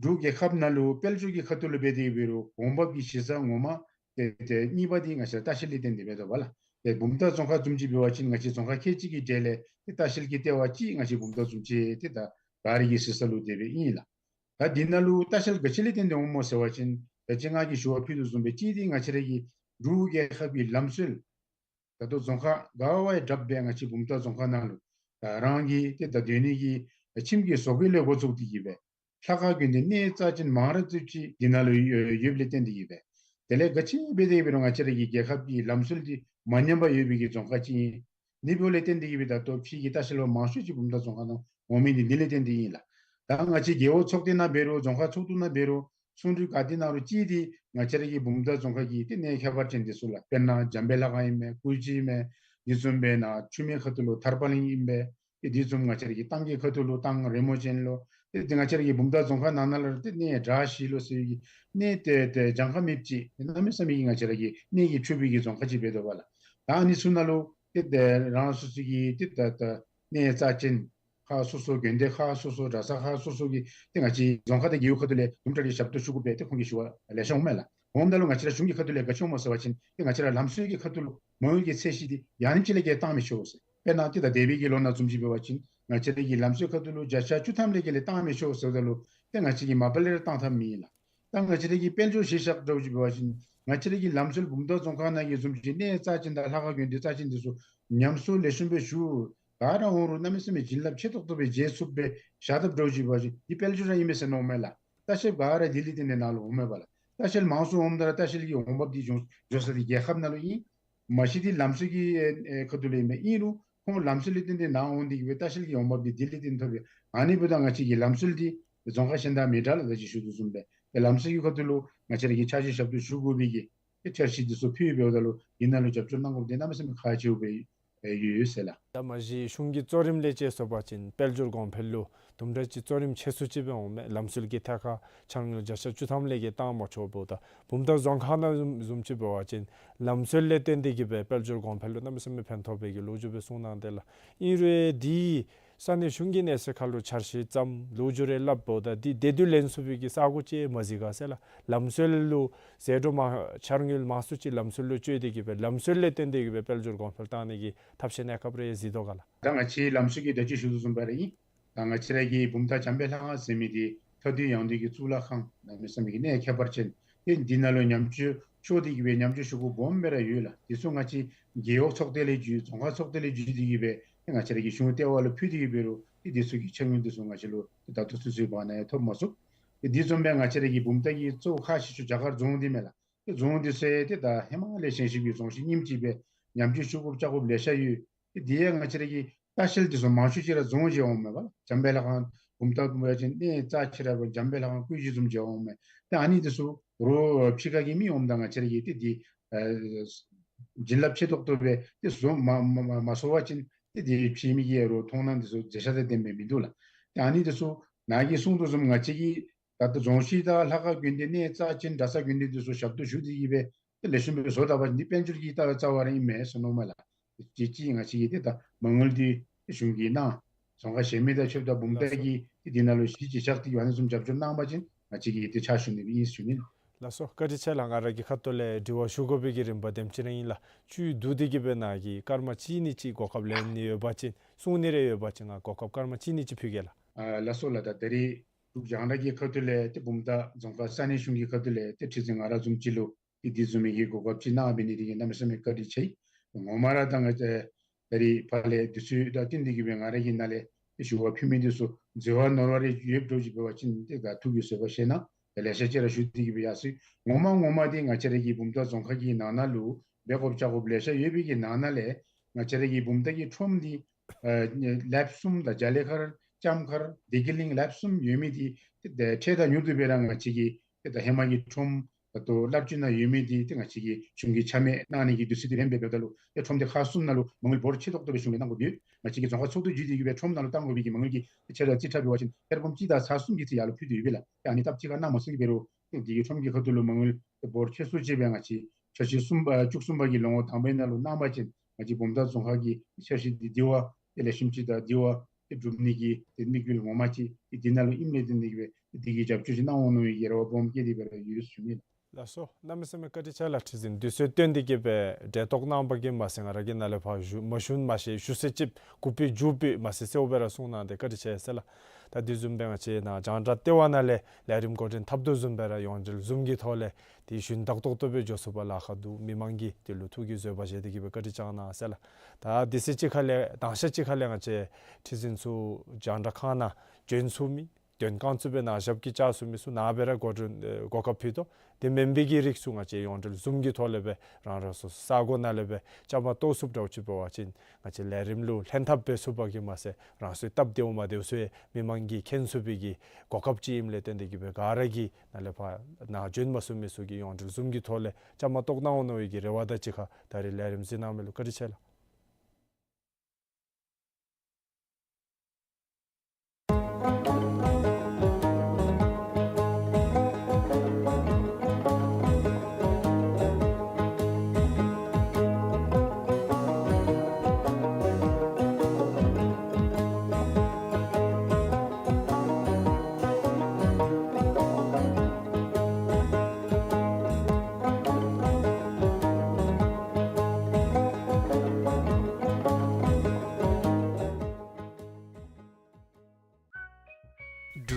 འབྲུག་རྒྱལ་ཁབ་ནང་ལུ་དཔལ་འབྱོར་གྱི་ཁ་ཐུག་ལུ་འབད་དེ་འབད་རུང་གོང་འབབ་ཀྱི་གཞི་རྩ་ངོ་མ་ཏེ་ཏེ་གཉིས་པ་འདི་ང་བཅས་ར་ལྟ་བཤལ་ལས་བརྟེན་ཏེ་འབད་དོ་པ་ལགས། ཏེ་བུམ་ཐང་རྫོང་ཁག་བཟུམ་ཅིག་འབད་བ་ཅིན་ང་བཅས་རྫོང་ཁག་ཁལ་གཅིག་གི་གྲས་ལས་ཏེ་ལྟ་བཤལ་གྱི་ལྟེ་བ་གཅིག་ང་བཅས་བུམ་ཐང་བཟུམ་ཅིག་ཏེ་ད་ག་ར་གི་གཞི་རྩ་ལུ་དེ་སྦེ་ཨིན་ལགས། ད་འདི་ནང་ལུ་ལྟ་བཤལ་ག་ཅི་ལས་བརྟེན་ཏེ་འོངམ་སྨོ་ཟེར་བ་ཅིན་ད་ཅི་ང་གིས་ཞུ་བ་ཕུལ་དོ་བཟུམ་སྦེ་གཅིག་འདི་ང་བཅས་ར་གི་འབྲུག་རྒྱལ་ཁབ་ཀྱི་ལམ་སྲོལ་ད་ལྟོ་རྫོང་ཁག་ག་བ་ཡང་དྲགཔ་སྦེ་ང་བཅས་བུམ་ཐང་རྫོང་ཁག་ནང་ལུ་ད་རང་གི་ཏེ་ད་སྡོད་ནི་གི་ཁྱིམ་གྱི་བཟོ་བཀོད་ལས་འགོ་བཙུགས་ཏེ་གི་སྦེ་ལྷ་ཁང་དགོན་སྡེ་གནས་རྩ་ཅན་མང་རབས་ཅིག་འདི་ནང་ལུ་ཡོད་ཡོདཔ་ལས་བརྟེན་ཏེ་གི་སྦེ་དེ་ལས་ག་ཅི་འབད་དེ་འབད་རུང་ང་བཅས་ར་གི་རྒྱལ་ཁབ་ཀྱི་ལམ་སྲོལ་འདི་མ་ཉམས་པར་ཡོད་པའི་གི་རྫོང་ཁག་ཅིག་ཨིན། འདི་འབདཝ་ལས་བརྟེན་ཏེ་གི་སྦེ་ད་ལྟོ་ཕྱི་གི་ལྟ་བཤལ་པ་མང་ཤོས་ཅིག་བུམ་ཐང་རྫོང་ཁག་ནང་འོང་མི་འདི་འདི་ལས་བརྟེན་ཏེ་ཨིན་ལགས། ད་ང་བཅས་རྒེད་འོག་ཚོགས་སྡེ་ནང་འབད་རུང་རྫོང་ཁག་ཚོགས་འདུ་ནང་འབད་རུང་གསུང་གྲོས་ག་ཏེ་གནང་རུང་གཅིག་འདི་ང་བཅས་ར་གི་བུམ་ཐང་རྫོང་ཁག་གི་ཏེ་གནས་ཁྱད་པར་ཅན་འདི་ཚུ་ལགས། དཔེར་ན་འཇམ་དཔལ་ལྷ་ཁང་ཨིན་མས། ཀུ་ཅི་ཨིན་མས། འདི་བཟུམ་སྦེ་ནཱ་ཆུ་སྨད་ཁ་ཐུག་ལུ་ཐར་པ་གླིང་ཨིན་པས། ཏེ་འདི་བཟུམ་ང་བཅས་ར་གི་ཏང་གི་ཁ་ཐུག་ལུ་ཏང་རི་མོ་ཅན་ལུ་ཏེ་ཏེ་ང་བཅས་ར་གི་བུམ་ཐང་རྫོང་ཁག་ནང་ན་ལུ་ཏེ་གནས་བཀྲ་ཤིས་ལུ་ཟེར་བའི་གི་གནས་ཏེ་ཏེ་གྱངས་ཁ་མེདཔ་ཅིག་གནམ་མེད་ས་མེད་ཀྱི་ང་བཅས་ར་གི་གནས་ཀྱི་མཆོད་པའི་གི་རྫོང་ཁག་ཅིག་འབད་དོ་པ་ལགས། ད་ཨ་ནི་ཚུ་ནང་ལུ་ཏེ་ཏེ་རང་སོ་སོ་གི་ཏེ་ད་ད་གནས་རྩ་ཅན་ཁག་སོ་སོ་དགོན་སྡེ་ཁག་སོ་སོ་གྲྭ་ཚང་ཁག་སོ་སོ་གི་ཏེ་ང་བཅས་རྫོང་ཁག་དང་རྒེད་འོག་ཁ་ཐུག་ལས་དུམ་གྲ་རེ་ཞབས་ཏོག་ཞུ་དགོ་པས་ཏེ་ཁོང་གིས་ཞུ་བ་ལེ་ཤ་འོང་མས་ལགས། འོངམ་ད་ལུ་ང་བཅས་ར་གཞུང་གི་ཁ་ཐུག་ལས་ག་ཅི་འོང་སྨོ་ཟེར་བ་ཅིན་ཏེ་ང་བཅས་ར་ལམ་སྲོལ་གྱི་ཁ་ཐུག་ལུ་མ་འོངས་ཀྱི་ཚད་གཞི་འདི་ཡང་ཨ་ནེམ་ཅིག་ལས་བརྒལ་བཏང་མི་ཆོག་ཟེར། དཔེར་ན་ཏེ་ད་འདས་པའི་གི་ལོ་ནང་བཟུམ་ཅིག་འབད་བ་ཅིན་ ང་བཅས་ར་གི་ལམ་སྲོལ་ཁ་ཐུག་ལུ་བརྒྱ་ཆ་བཅུ་ཐམ་ལས་བརྒལ་ཏེ་བཏང་མི་ཆོག་ཟེརཝ་ད་ལུ་ཏེ་ང་བཅས་ཀྱིས་མ་པ་ལས་ར་བཏང་ཐབས་མེད་ལགས། ད་ང་བཅས་ར་གི་དཔལ་འབྱོར་གཞི་བཞག་འདྲཝ་ཅིག་འབད་བ་ཅིན་ང་བཅས་ར་གི་ལམ་སྲོལ་བུམ་ཐང་རྫོང་ཁག་ནང་གི་བཟུམ་ཅིག་གནས་རྩ་ཅན་དང་ལྷ་ཁང་དགོན་སྡེ་རྩ་ཅན་འདི་ཚུ་ཉམས་གསོ་ལེགས་ཤོམ་སྦེ་ཞུ། ག་ར་འོང་རུང་གནམ་མེད་ས་མེད་བྱིན་རླབས་ཆེ་ཏོག་ཏོ་སྦེ་མཇལ་ཚུགསཔ་སྦེ་བཞག་དཔ་འདྲཝ་ཅིག་འབད་བ་ཅིན་འདི་དཔལ་འབྱོར་ར་ཨིན་མས་ཟེར་མནོཝ་མས་ལགས། ལྟ་བཤལཔ་ག་ར་ལྡི་ལི་སྟེང་ལས་ནཱ་ལུ་འོངམ་མས་པ་ལགས། ལྟ་བཤལ་མང་སུ་འོངམ་ད་ར་ལྟ་བཤལ་གྱི་འོང་འབབ་འདི་འགྱོ་འགྱོ་ས་འདི་རྒྱལ་ཁབ་ནང་ལུ་ཨིན། མ་གཞི་འདི་ལམ་སྲོལ་གྱི་ཨེ་ཨེ་ཁ་ཐུག་ལས་ཨིན་མས། ཨིན་རུང་ཁོང་ལམ་སྲོལ་ལས་བརྟེན་ཏེ་ནཱ་འོང་སྟེ་གི་སྦེ་ལྟ་བཤལ་གྱི་འོང་འབབ་འདི་ལྡི་ལི་སྟེང་ཐོབ་པས། ཨ་ནི་འབདཝ་ད་ང་བཅས་ཀྱི་ལམ་སྲོལ་འདི་རྫོང་ཁག་གཞན་དང་མི་འདྲ་ལགས། ད་ཅི་ཞུ་དོ་བཟུམ་སྦེ་ཏེ་ལམ་སྲོལ་གྱི་ཁ་ཐུག་ལུ་ང་བཅས་ར་གིས་འཆར་གཞི་ཞབས་ཏོག་ཞུ་དགོ་པའི་གི་ཏེ་འཆར་གཞི་འདི་ཚུ་ཕུལ་འབདཝ་ད་ལུ་འདི་ནང་ལུ་རྒྱབ་སྐྱོར་གནང་དགོཔ་འདི་གནམ་མེད་ས་མེད་ཁག་ཆེཝ་སྦེ་ཨེ་ཡོད་ཟེར་ལགས། ད་མ་གཞི་གཞུང་གི་གཙོ་རིམ་ལས་བཅད་སོང་པ་ཅིན་དཔལ་འབྱོར་གོང་འཕེལ་ལུ་དུམ་གྲ་ཅིག་གཙོ་རིམ་ཆེ་སུ་ཅིག་སྦེ་འོངམ་མས། ལམ་སྲོལ་གྱི་ཐད་ཁར་འཆར་དངུལ་བརྒྱ་ཆ་བཅུ་ཐམ་ལས་བརྒལ་བཏང་མ་ཆོགཔ་ད་བུམ་ཐང་རྫོང་ཁག་ནང་བཟུམ་བཟུམ་ཅིག་འབད་བ་ཅིན་ལམ་སྲོལ་ལས་བརྟེན་ཏེ་གི་སྦེ་དཔལ་འབྱོར་གོང་འཕེལ་ལུ་གནམ་མེད་ས་མེད་ཕན་ཐོགས་པའི་གི་ལོ་རྒྱུས་སྦེ་གསུངས་གནང་དེས་ལགས། ཨིན་རུང་འདི་ས་གནས་གཞུང་གི་གནས་ཚད་ཁར་ལུ་འཆར་གཞི་བརྩམས་ལོ་རྒྱུས་རེ་སླབ་འབདཝ་ད་འདི་དེ་དུས་ལེན་ཚུགས་པའི་གི་ས་གོ་ཅིག་མ་གཟིགས་ག་ཟེར་ལགས། ལམ་སྲོལ་ལུ་ཟད་འགྲོ་མ་འཆར་དངུལ་མང་སུ་ཅིག་ལམ་སྲོལ་ལུ་སྤྱོད་དེ་གི་སྦེ་ལམ་སྲོལ་ལས་བརྟེན་ཏེ་གི་སྦེ་དཔལ་འབྱོར་གོང་འཕེལ་བཏང་ནི་གི་ཐབས་ཤེས་གནས་སྐབས་རེ་གཟིགས་དོ་ག་ལགས། ད་ང་བཅས་ལམ་སྲོལ་གྱི་ད་ཅི་ཞུ་དོ་བཟུམ་སྦེ་ར་ཨིན། ད་ང་བཅས་ར་གི་བུམ་ཐང་བྱམས་པའི་ལྷ་ཁང་ཟེར་མི་འདི་མཐའ་འདུལ་ཡང་འདུལ་གྱི་གཙུག་ལག་ཁང་གནམ་མེད་ས་མེད་ཀྱི་གནས་ཁྱད་པར་ཅན། ཏེ་འདི་ནང་ལུ་ཉམས་བཅོས་ཤོར་ཏེ་གི་སྦེ་ཉམས་བཅོས་ཞུ་དགོཔ་སྦོམ་སྦེ་ར་ཡོད་ལགས། དེ་ཚུ་ང་བཅས་རྒེད་འོག་ཚོགས་སྡེ་ལས་བརྒྱུད་རྫོང་ཁག་ཚོགས་སྡེ་ལས་བརྒྱུད་དེ་གི་སྦེ་ང་བཅས་ར་གི་གཞུང་ལྟེ་བ་ལུ་ཕུལ་ཏེ་གི་འབད་རུང་ཏེ་དེ་ཚུ་གི་ཆ་དངུལ་དེ་ཚུ་ང་བཅས་ལུ་ད་ལྟོ་ཚུན་ཚོད་བར་ན་ཡང་ཐོབ་མ་ཚུགས། ཏེ་དེ་བཟུམ་སྦེ་ང་བཅས་ར་གི་བུམ་ཐང་གི་གཙོ་བོ་ཁག་ཆེ་ཤོས་རྒྱ་གར་རྫོང་འདི་མས་ལགས། ཏེ་རྫོང་འདི་ཚུ་ཡང་ཏེ་ད་ཧེ་མ་ལས་བཞེངས་བཞེངས་པའི་རྫོང་གཞི་རྙིངམ་ཅིག་སྦེ་ཉམས་བཅོས་ཞུ་དགོཔ་བཅར་དགོཔ་ལེ་ཤ་ཡོད། ཏེ་དེ་ཡང་ང་བཅས་ར་གི་ལྟ་བཤལ་འདི་ཚུ་མང་ཤོས་ཅིག་ར་རྫོང་མཇལ་འོངམ་མས་པ། བྱམས་པའི་ལྷ་ཁང་བུམ་ཐང་བུམ་ཐང་ཅིག་གནས་རྩ་ཆེ་ར་སྦེ་བྱམས་པའི་ལྷ་ཁང་སྐུ་གཞི་བཟུམ་མཇལ་འོངམ་མས། ཏེ་ཨ་ནི་འདི་ཚུ་རོགས་ཕྱི་ཁ་གི་མི་འོངམ་ད་ང་བཅས་ར་གིས་ཏེ་འདི་ཨེ་བྱིན་རླབས་ཆེ་ཏོག་ཏོ་སྦེ་ཏེ་བཟོ་མ་མ་མ་མ་བཟོ་བ་ཅིན་ཏེ་འདི་ཕྱི་མི་གིས་རོགས་མཐོང་སྣང་འདི་ཚུ་མཇལ་ས་དང་ལྡནམ་སྦེ་མིན་འདུག་ལགས། ཏེ་ཨ་ནི་འདི་ཚུ་ནཱ་གིས་གསུངས་དོ་བཟུམ་ང་བཅས་ཀྱིས་ད་ལྟོ་རྫོང་གཞི་དང་ལྷ་ཁང་དགོན་སྡེ་གནས་རྩ་ཅན་གྲྭ་ས་དགོན་སྡེ་འདི་ཚུ་ཞབས་ཏོག་ཞུ་སྟེ་གི་སྦེ་ཏེ་ལེགས་ཤོམ་སྦེ་བཟོ་ད་པ་ཅིན་འདི་དཔལ་འབྱོར་གྱི་ད་རྩ་བ་ར་ཨིན་མས་ཟེར་མནོཝ་མས་ལགས། ཏེ་ཅིག་ང་བཅས་ཀྱིས་ཏེ་ད་མ་དངུལ་འདི་གཞུང་གིས་གནང་། རྫོང་ཁག་གཞན་མི་དང་ཕྱདཔ་ད་བུམ་ཐང་གི་ཏེ་འདི་ནང་ལུ་གཞི་ཅིག་བཞག་སྟེ་གི་སྦེ་ཨ་ནི་བཟུམ་རྒྱབ་སྐྱོར་གནང་པ་ཅིན་ང་བཅས་ཀྱིས་ཏེ་ཕྱག་ཞུ་ནི་སྦེ་ཨིན་ཟེར་ཞུ་ནི། ལགས་སོ། བཀའ་དྲིན་ཆེ་ལགས། ང་ར་གི་ཁ་ཐུག་ལས་དྲི་བ་ཞུ་དགོ་པའི་གི་རིམ་པ་དེམ་ཅིག་ར་ཨིན་ལགས། བཅུད་བསྡུ་སྟེ་གི་སྦེ་ནཱ་གིས་སྐར་མ་གཅིག་གཉིས་ཅིག་གོ་སྐབས་ལེན་ནི་ཡོད་པ་ཅིན་གསུང་ནི་རེ་ཡོད་པ་ཅིན་ང་གོ་སྐབས་སྐར་མ་གཅིག་གཉིས་ཅིག་ཕུལ་གེ་ལགས། ཨ་ལགས་སོ་ལགས། ད་ད་རིས་འབྲུག་རྒྱང་བསྒྲགས་ཀྱི་ཁ་ཐུག་ལས་ཏེ་བུམ་ཐང་རྫོང་ཁག་ས་གནས་གཞུང་གི་ཁ་ཐུག་ལས་ཏེ་ཁྲི་འཛིན་ང་ར་བཟུམ་ཅིག་ལུ་ཏེ་དེ་བཟུམ་མའི་གི་གོ་སྐབས་ཅིག་གནང་བའི་ནི་དེ་གིས་གནམ་མེད་ས་མེད་བཀའ་དྲིན་ཆེ། ངོ་མ་ར་ད་ང་བཅས་ད་རིས་ཕར་ལས་དུས་ཚོད་དང་བསྟུན་ཏེ་གི་སྦེ་ང་ར་གིས་ནཱ་ལས་ཞུ་བ་ཕུལ་མི་འདི་ཚུ་འཛོལ་བ་ནོར་བ་རེ་ཡོདཔ་འདྲཝ་ཅིག་འབད་བ་ཅིན་ཏེ་ད་ཐུགས་ཀྱིས་བཟོད་པ་བཞེས་གནང་། ད་ལེ་ཤ་ཅིག་ར་ཞུ་སྟེ་གི་སྦེ་ཡར་སོ་ཡི། ངོ་མ་ངོ་མ་འདི་ང་བཅས་ར་གི་བུམ་ཐང་རྫོང་ཁག་གི་ནང་ན་ལུ་འབད་དགོཔ་བཅར་དགོཔ་ལེ་ཤ་ཡོད་པའི་གི་ནང་ན་ལས་ང་བཅས་ར་གི་བུམ་ཐང་གི་ཁྲོམ་འདི་ཨ་ལེབ་གསུམ་དང་རྒྱ་ལི་མཁར་ལྕམ་མཁར་བདེ་སྐྱིད་གླིང་ལེབ་གསུམ་ཡོད་མི་འདི་ཏེ་ད་འཕྲལ་དང་མྱུར་དུ་སྦེ་ར་ང་བཅས་ཀྱིས་ཏེ་ད་ཧེ་མ་གི་ཁྲོམ་ད་ལྟོ་གླར་སྤྱོད་ནང་ཡོད་མི་འདི་ཏེ་ང་བཅས་ཀྱིས་གཞུང་གིས་ཆ་མེད་གནང་ནི་གི་དུས་ཚོད་འདི་རན་པས། འབདཝ་ད་ལུ་ཏེ་ཁྲོམ་འདི་ཁག་གསུམ་ནང་ལུ་མ་དངུལ་འབོར་ཆེ་ཏོག་ཏོ་སྦེ་གཞུང་ལས་གནང་དགོཔ་ཡོད། ང་བཅས་ཀྱིས་རྫོང་ཁག་ཚོགས་འདུ་བརྒྱུད་དེ་གི་སྦེ་ཁྲོམ་ནང་ལུ་གཏང་དགོ་པའི་གི་མ་དངུལ་གྱི་ཏེ་ཆ་ར་རྩིས་ཁྲ་འབད་བ་ཅིན་ཐེར་འབུམ་གཅིག་དང་ཚར་གསུམ་གྱི་ཚད་ཡར་ལུ་ཕུལ་ཏེ་ཡོད་པས་ལགས། ཏེ་ཨ་ནི་སྟབས་གཅིག་ཁར་གནང་མ་ཚུགས་པའི་འབད་རུང་ཏེ་འདི་གི་ཁྲོམ་གྱི་ཁ་ཐུག་ལུ་མ་དངུལ་འབོར་ཆེ་སུ་ཅིག་སྦེ་ང་བཅས་འཆར་གཞི་གསུམ་པ་བཅུ་གསུམ་པ་གི་ལོ་ངོ་དང་པའི་ནང་ལུ་གནང་པ་ཅིན་ང་བཅས་བུམ་ཐང་རྫོང་ཁག་གི་འཆར་གཞི་འདི་འདི་བ་ཏེ་ལེགས་ཤོམ་ཅིག་དང་འདི་བ་ཏེ་འགྲུབ་ནི་གི་ཏེ་དམིགས་ཡུལ་ངོ་མ་ཅིག་ཏེ་འདི་ནང་ལུ་ཨིནམ་ལས་ཏེ་འདི་གི་སྦེ་འདི་གི་རྒྱབ་སྐྱོར་ཅིག་གནང་འོང་མནོ་བའི་རེ་བ་སྦོམ་བསྐྱེད་དེ་སྦེ་ར་ཡོད་ཟེར་ཞུ་ནི། ལགས་སོ། གནམ་མེད་ས་མེད་བཀའ་དྲིན་ཆེ་ལགས། ཁྲི་འཛིན་དུས་ཚོད་བཏོན་ཏེ་གི་སྦེ་གྲལ་གཏོགས་གནང་པ་གིས་མ་ཚད་ང་ར་གིས་ནཱ་ལས་ཕར་ཞུ་མ་ཞུ་མ་ཤེས་ཞུ་ས་ཅིག་གུ་པི་འཇུ་པི་མ་ཚད་གསལཝ་སྦེ་ར་གསུངས་གནང་སྟེ་བཀའ་དྲིན་ཆེ་ཟེར་ལགས། ད་དེ་བཟུམ་སྦེ་ང་བཅས་ནཱ་རྒྱང་བསྒྲགས་ལྟེ་བ་ནང་ལས་ལས་རིམ་འགོ་འདྲེན་འཐབ་དོ་བཟུམ་སྦེ་ར་ཡོངས་འབྲེལ་ཟུམ་གྱི་ཐོག་ལས་ཏེ་ཞུན་དག་ཏོག་ཏོ་སྦེ་འགྱོ་ཚུགས་པར་ལཱ་ཁག་འདུག། མི་མང་གིས་དེ་ལུ་ཐུགས་ཀྱིས་བཟོད་པ་བཞེས་ཏེ་གི་སྦེ་བཀའ་དྲིན་བསྐྱང་གནང་ཟེར་ལགས། ད་དུས་ཚོད་ཅིག་ཁ་ལས་དང་ཤ་ཅིག་ཁ་ལས་ང་བཅས་ཁྲི་འཛིན་ཚུ་རྒྱང་བསྒྲགས་ཁང་ནང་བྱོན་ཚུགས་མི་དོན་ཁང་ཚུ་སྦེ་ནཱ་ཞབས་ཀྱིས་བཅར་ཚུགས་མི་ཚུ་ནཱ་སྦེ་ར་འགོ་འདྲེན་ཨེ་གོ་སྐབས་ཕུལ་དོ། དེ་མེན་པའི་གི་རིགས་ཚུ་ང་བཅས་ཡོངས་འབྲེལ་ཟུམ་གྱི་ཐོག་ལས་སྦེ་རང་རང་སོ་སོ་ས་གོ་ནང་ལས་སྦེ་བཅའ་མར་གཏོགས་ཚུགསཔ་འདྲཝ་ཅིག་འབད་བ་ཅིན་ང་བཅས་ལས་རིམ་ལུ་ལྷན་ཐབས་འབད་ཚུགས་པ་གིས་མ་ཚད་རང་སོའི་སྟབས་བདེཝ་མ་བདེཝ་ཚུ་ཡང་མི་མང་གིས་མཁྱེན་ཚུགས་པའི་གི་གོ་སྐབས་ཅིག་ཨིནམ་ལས་བརྟེན་ཏེ་གི་སྦེ་ག་ར་གིས་ནཱ་ལས་ཕར་ནཱ་བྱོན་མ་ཚུགས་མི་ཚུ་གིས་ཡོངས་འབྲེལ་ཟུམ་གྱི་ཐོག་ལས་བཅའ་མར་གཏོགས་གནང་འོང་མནོ་བའི་གི་རེ་བ་དང་གཅིག་ཁར་ད་རིས་ལས་རིམ་གཟིགས་གནང་མི་ལུ་བཀའ་དྲིན་ཆེ་ལགས།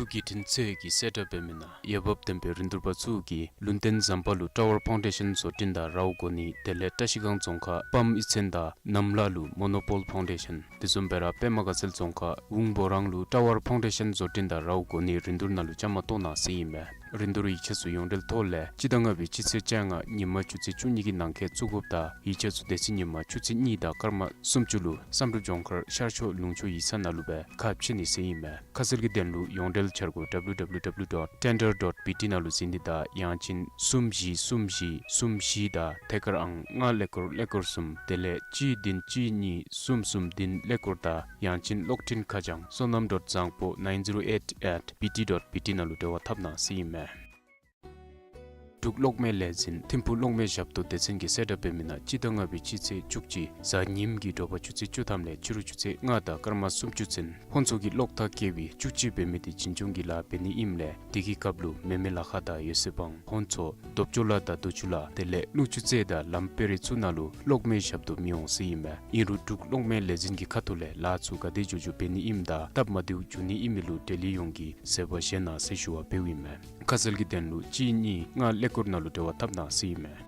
བརྒྱུད་འཕྲིན་ཚད་ཀྱི་གསལ་བསྒྲགས་འབད་མི་ནང་འོས་འབབ་ལྡན་པའི་རིན་བསྡུར་པ་ཚུ་གིས་ལུང་བསྟན་ཟམ་པ་ལུ་ཊ་ཝར་ཕའུན་ཌེ་ཤཱན་བཟོ་སྐྲུན་དང་རཝ་གོ་ནི་དེ་ལས་བཀྲ་ཤིས་སྒང་རྫོང་ཁག་པམ་གཡུས་ཚན་དང་གནམ་ལ་ལུ་མོ་ནོ་པོལ་ཕའུན་ཌེ་ཤཱན། དེ་བཟུམ་སྦེ་ར་པདྨ་དགའ་ཚལ་རྫོང་ཁག་ཝུང་སྦོ་རང་ལུ་ཊ་ཝར་ཕའུན་ཌེ་ཤཱན་བཟོ་སྐྲུན་དང་རཝ་གོ་ནི་རིན་བསྡུར་ནང་ལུ་བཅའ་མར་གཏོགས་གནང་ཟེར་ཨིན་མས། རིན་བསྡུར་ཡིག་ཆ་ཚུ་ཡོངས་འབྲེལ་ཐོག་ལས་སྤྱི་ཟླ་ལྔ་པའི་སྤྱི་ཚེས་བཅོ་ལྔ་ཉིན་མ་ཆུ་ཚོད་བཅུ་གཉིས་ཀྱི་ནང་འཁོད་བཙུགས་དགོཔ་དང་ཡིག་ཆ་ཚུ་དེ་ཚེ་ཉིན་མ་ཆུ་ཚོད་གཉིས་དང་སྐར་མ་སུམ་ཅུ་ལུ་བསམ་གྲུབ་ལྗོངས་མཁར་ཤར་ཕྱོགས་ལུང་ཕྱོགས་ཡིག་ཚང་ནང་ལུ་སྦེ་ཁ་ཕྱེ་ནི་ཟེར་ཨིན་མས། ཁ་གསལ་གྱི་དོན་ལུ་ཡོངས་འབྲེལ་འཆར་སྒོ་W W W dot tender dot B T ནང་ལུ་གཟིགས་ནི་དང་ཡང་ཅིན་གསུམ་བཞི་གསུམ་བཞི་གསུམ་བཞི་དང་ཐད་ཀར་ཨང་ལྔ་ཀླད་ཀོར་ཀླད་ཀོར་གསུམ་དེ་ལས་གཅིག་བདུན་གཅིག་གཉིས་གསུམ་གསུམ་བདུན་ཀླད་ཀོར་དང་ཡང་ཅིན་གློག་འཕྲིན་ཁ་བྱང་བསོད་ནམས་dot zangpo nine zero eight at B T dot B T ནང་ལུ་འབྲེལ་བ་འཐབ་གནང་ཟེར་ཨིན་མས། འབྲུག་གློག་མེ་ལས་འཛིན་ཐིམ་ཕུ་གློག་མེ་ཞབས་ཏོག་སྡེ་ཚན་གྱིས་གསལ་བསྒྲགས་འབད་མི་ནང་སྤྱི་ཟླ་ལྔ་པའི་སྤྱི་ཚེས་བཅུ་གཅིག་གཟའ་ཉིམ་གྱི་དྲོ་པ་ཆུ་ཚོད་བཅུ་ཐམ་ལས་ཕྱི་རུ་ཆུ་ཚོད་ལྔ་དང་སྐར་མ་སུམ་ཅུ་ཚུན་ཕོན་ཚོགས་ཀྱི་གློག་ཐག་བཀལ་བའི་བཅུ་གཅིག་འབད་མི་དེ་རྒྱུན་སྐྱོང་གི་ལཱ་འབད་ནི་ཨིནམ་ལས་དེ་གི་སྐབས་ལུ་མེ་མེ་ལ་ཁ་དང་ཡོད་ཚད་བང་ཕོན་ཚོགས་རྡོབ་ཅོ་ལ་དང་རྡོ་ཆུ་ལ་དེ་ལས་ཀླུང་ཆུ་རྩེ་དང་ལམ་དཔལ་རི་ཚུ་ནང་ལུ་གློག་མེ་ཞབས་ཏོག་མི་འོང་ཟེར་ཨིན་མས། ཨིན་རུང་འབྲུག་གློག་མེ་ལས་འཛིན་གྱི་ཁ་ཐུག་ལས་ལཱ་ཚུ་ག་དེ་མགྱོགས་མགྱོགས་འབད་ནི་ཨིནམ་དང་སྟབས་མ་བདེཝ་འབྱུང་ནི་ཨིན་མི་ལུ་འབྲེལ་ཡོད་ཡོངས་ཀྱིས་གཟབ་པ་བཞེས་གནང་ཟེར་ཞུ་བ་འབདཝ་ཨིན་མས། ཁ་གསལ་གྱི་དོན་ལུ་གཅིག་གཉིས་ལྔ་ཀླད་ཀོར་ནང་ལུ་འབྲེལ་བ་འཐབ་གནང་ཟེར་ཨིན་མས།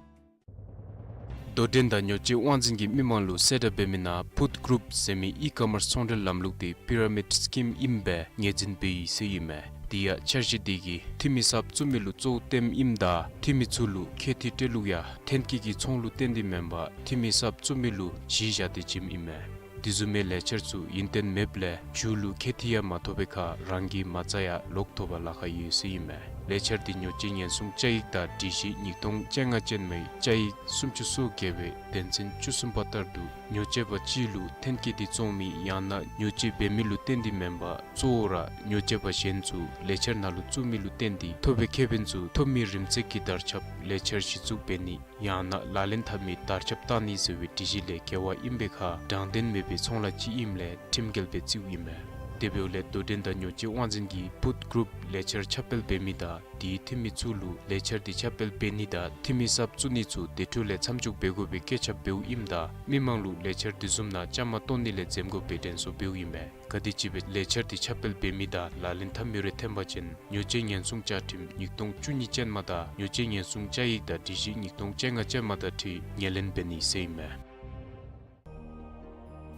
དོ་འགྲན་དང་ཉོ་སྤྱོད་དབང་འཛིན་གྱིས་མི་མང་ལུ་གསལ་བསྒྲགས་འབད་མི་ནང་ཕུཌ་གུ་རུབ་ཟེར་མི་ཨི་ཀོ་མརསི་ཚོང་འབྲེལ་ལམ་ལུགས་དེ་པི་ར་མིཌ་སི་ཀིམ་ཨིནམ་སྦེ་ངོས་འཛིན་འབད་ཡི་ཟེར་ཨིན་མས། དེ་ཡང་འཆར་གཞི་དེ་གིས་འཐུས་མི་གསརཔ་བཙུགས་མི་ལུ་གཙོ་བོ་སྟོནམ་ཨིནམ་ད་འཐུས་མི་ཚུ་ལུ་ཁེ་འཐུས་སྤྲོད་ལུགས་ཡང་ཐོན་སྐྱེད་ཀྱི་ཚོང་ལུ་བརྟེན་ཏེ་མེན་པར་འཐུས་མི་གསརཔ་བཙུགས་མི་ལུ་གཞི་བཞག་སྟེ་བྱིནམ་ཨིན་མས། དེ་བཟུམ་མའི་ལས་འཆར་ཚུ་ཡུན་བརྟན་མེདཔ་ལས་མཇུག་ལུ་ཁེ་འཐུས་ཡང་མ་ཐོབ་པའི་ཁར་རང་གི་མ་རྩ་ཡང་ལོག་ཐོབ་པར་ལཱ་ཁག་ཡོད་ཟེར་ཨིན་མས། ལས་འཆར་དེ་ཉོ་སྤྱོད་ཉེན་སྲུང་བཅའ་ཡིག་དང་སྒྲིག་གཞི་ཉིས་སྟོང་བཅོ་ལྔ་ཅན་མའི་བཅའ་ཡིག་སུམ་ཅུ་སོ་བརྒྱད་པའི་དོན་ཚན་བཅུ་གསུམ་པ་ལྟར་དུ་ཉོ་སྤྱོད་པ་ཅིག་ལུ་ཐོན་སྐྱེད་དེ་བཙོང་མི་ཡང་ན་ཉོ་སྤྱོད་འབད་མི་ལུ་བརྟེན་ཏེ་མེན་པར་གཙོ་བོ་ར་ཉོ་སྤྱོད་པ་གཞན་ཚུ་ལས་འཆར་ནང་ལུ་བཙུགས་མི་ལུ་བརྟེན་ཏེ་ཐོབ་པའི་ཁེ་ཕན་ཚུ་ཐོབ་མི་རིམ་ཚད་ཀྱི་དར་ཁྱབ་ལས་འཆར་གཞི་བཙུགས་འབད་ནི་ཡང་ན་ལག་ལེན་འཐབ་མི་དར་ཁྱབ་བཏང་ནི་ཟེར་བའི་སྒྲིག་གཞི་ལས་འགལ་བ་ཨིན་པའི་ཁར་དྲང་བདེན་མེད་པའི་ཚོང་ལཱ་ཅིག་ཨིནམ་ལས་ཁྲིམས་འགལ་སྦེ་བརྩིཝ་ཨིན་མས། དེ་འབདཝ་ལས་དོ་འགྲན་དང་ཉོ་སྤྱོད་དབང་འཛིན་གྱིས་ཕུཌ་གུ་རུབ་ལས་འཆར་ཁྱབ་སྤེལ་འབད་མི་དང་དེའི་འཐུས་མི་ཚུ་ལུ་ལས་འཆར་དེ་ཁྱབ་སྤེལ་འབད་ནི་དང་འཐུས་མི་གསརཔ་བཙུགས་ནི་ཚུ་དེ་འཕྲོ་ལས་མཚམས་འཇོག་འབད་དགོ་པའི་བཀོད་ཁྱབ་འབདཝ་ཨིནམ་ད་མི་མང་ལུ་ལས་འཆར་དེ་བཟུམ་ནང་བཅའ་མར་གཏོགས་ནི་ལས་འཛེམ་དགོ་པའི་དྲན་གསོ་འབདཝ་ཨིན་མས། ག་དེམ་ཅིག་སྦེ་ལས་འཆར་དེ་ཁྱབ་སྤེལ་འབད་མི་དང་ལག་ལེན་འཐབ་མི་རེ་ཐོན་པ་ཅིན་ཉོ་སྤྱོད་ཉེན་སྲུང་བཅའ་ཁྲིམས་ཉིས་སྟོང་བཅུ་གཉིས་ཅན་མ་དང་ཉོ་སྤྱོད་ཉེན་སྲུང་བཅའ་ཡིག་དང་སྒྲིག་གཞི་ཉིས་སྟོང་བཅོ་ལྔ་ཅན་མ་དང་འཁྲིལ་ངོས་ལེན་འབད་ནི་ཟེར་ཨིན་མས།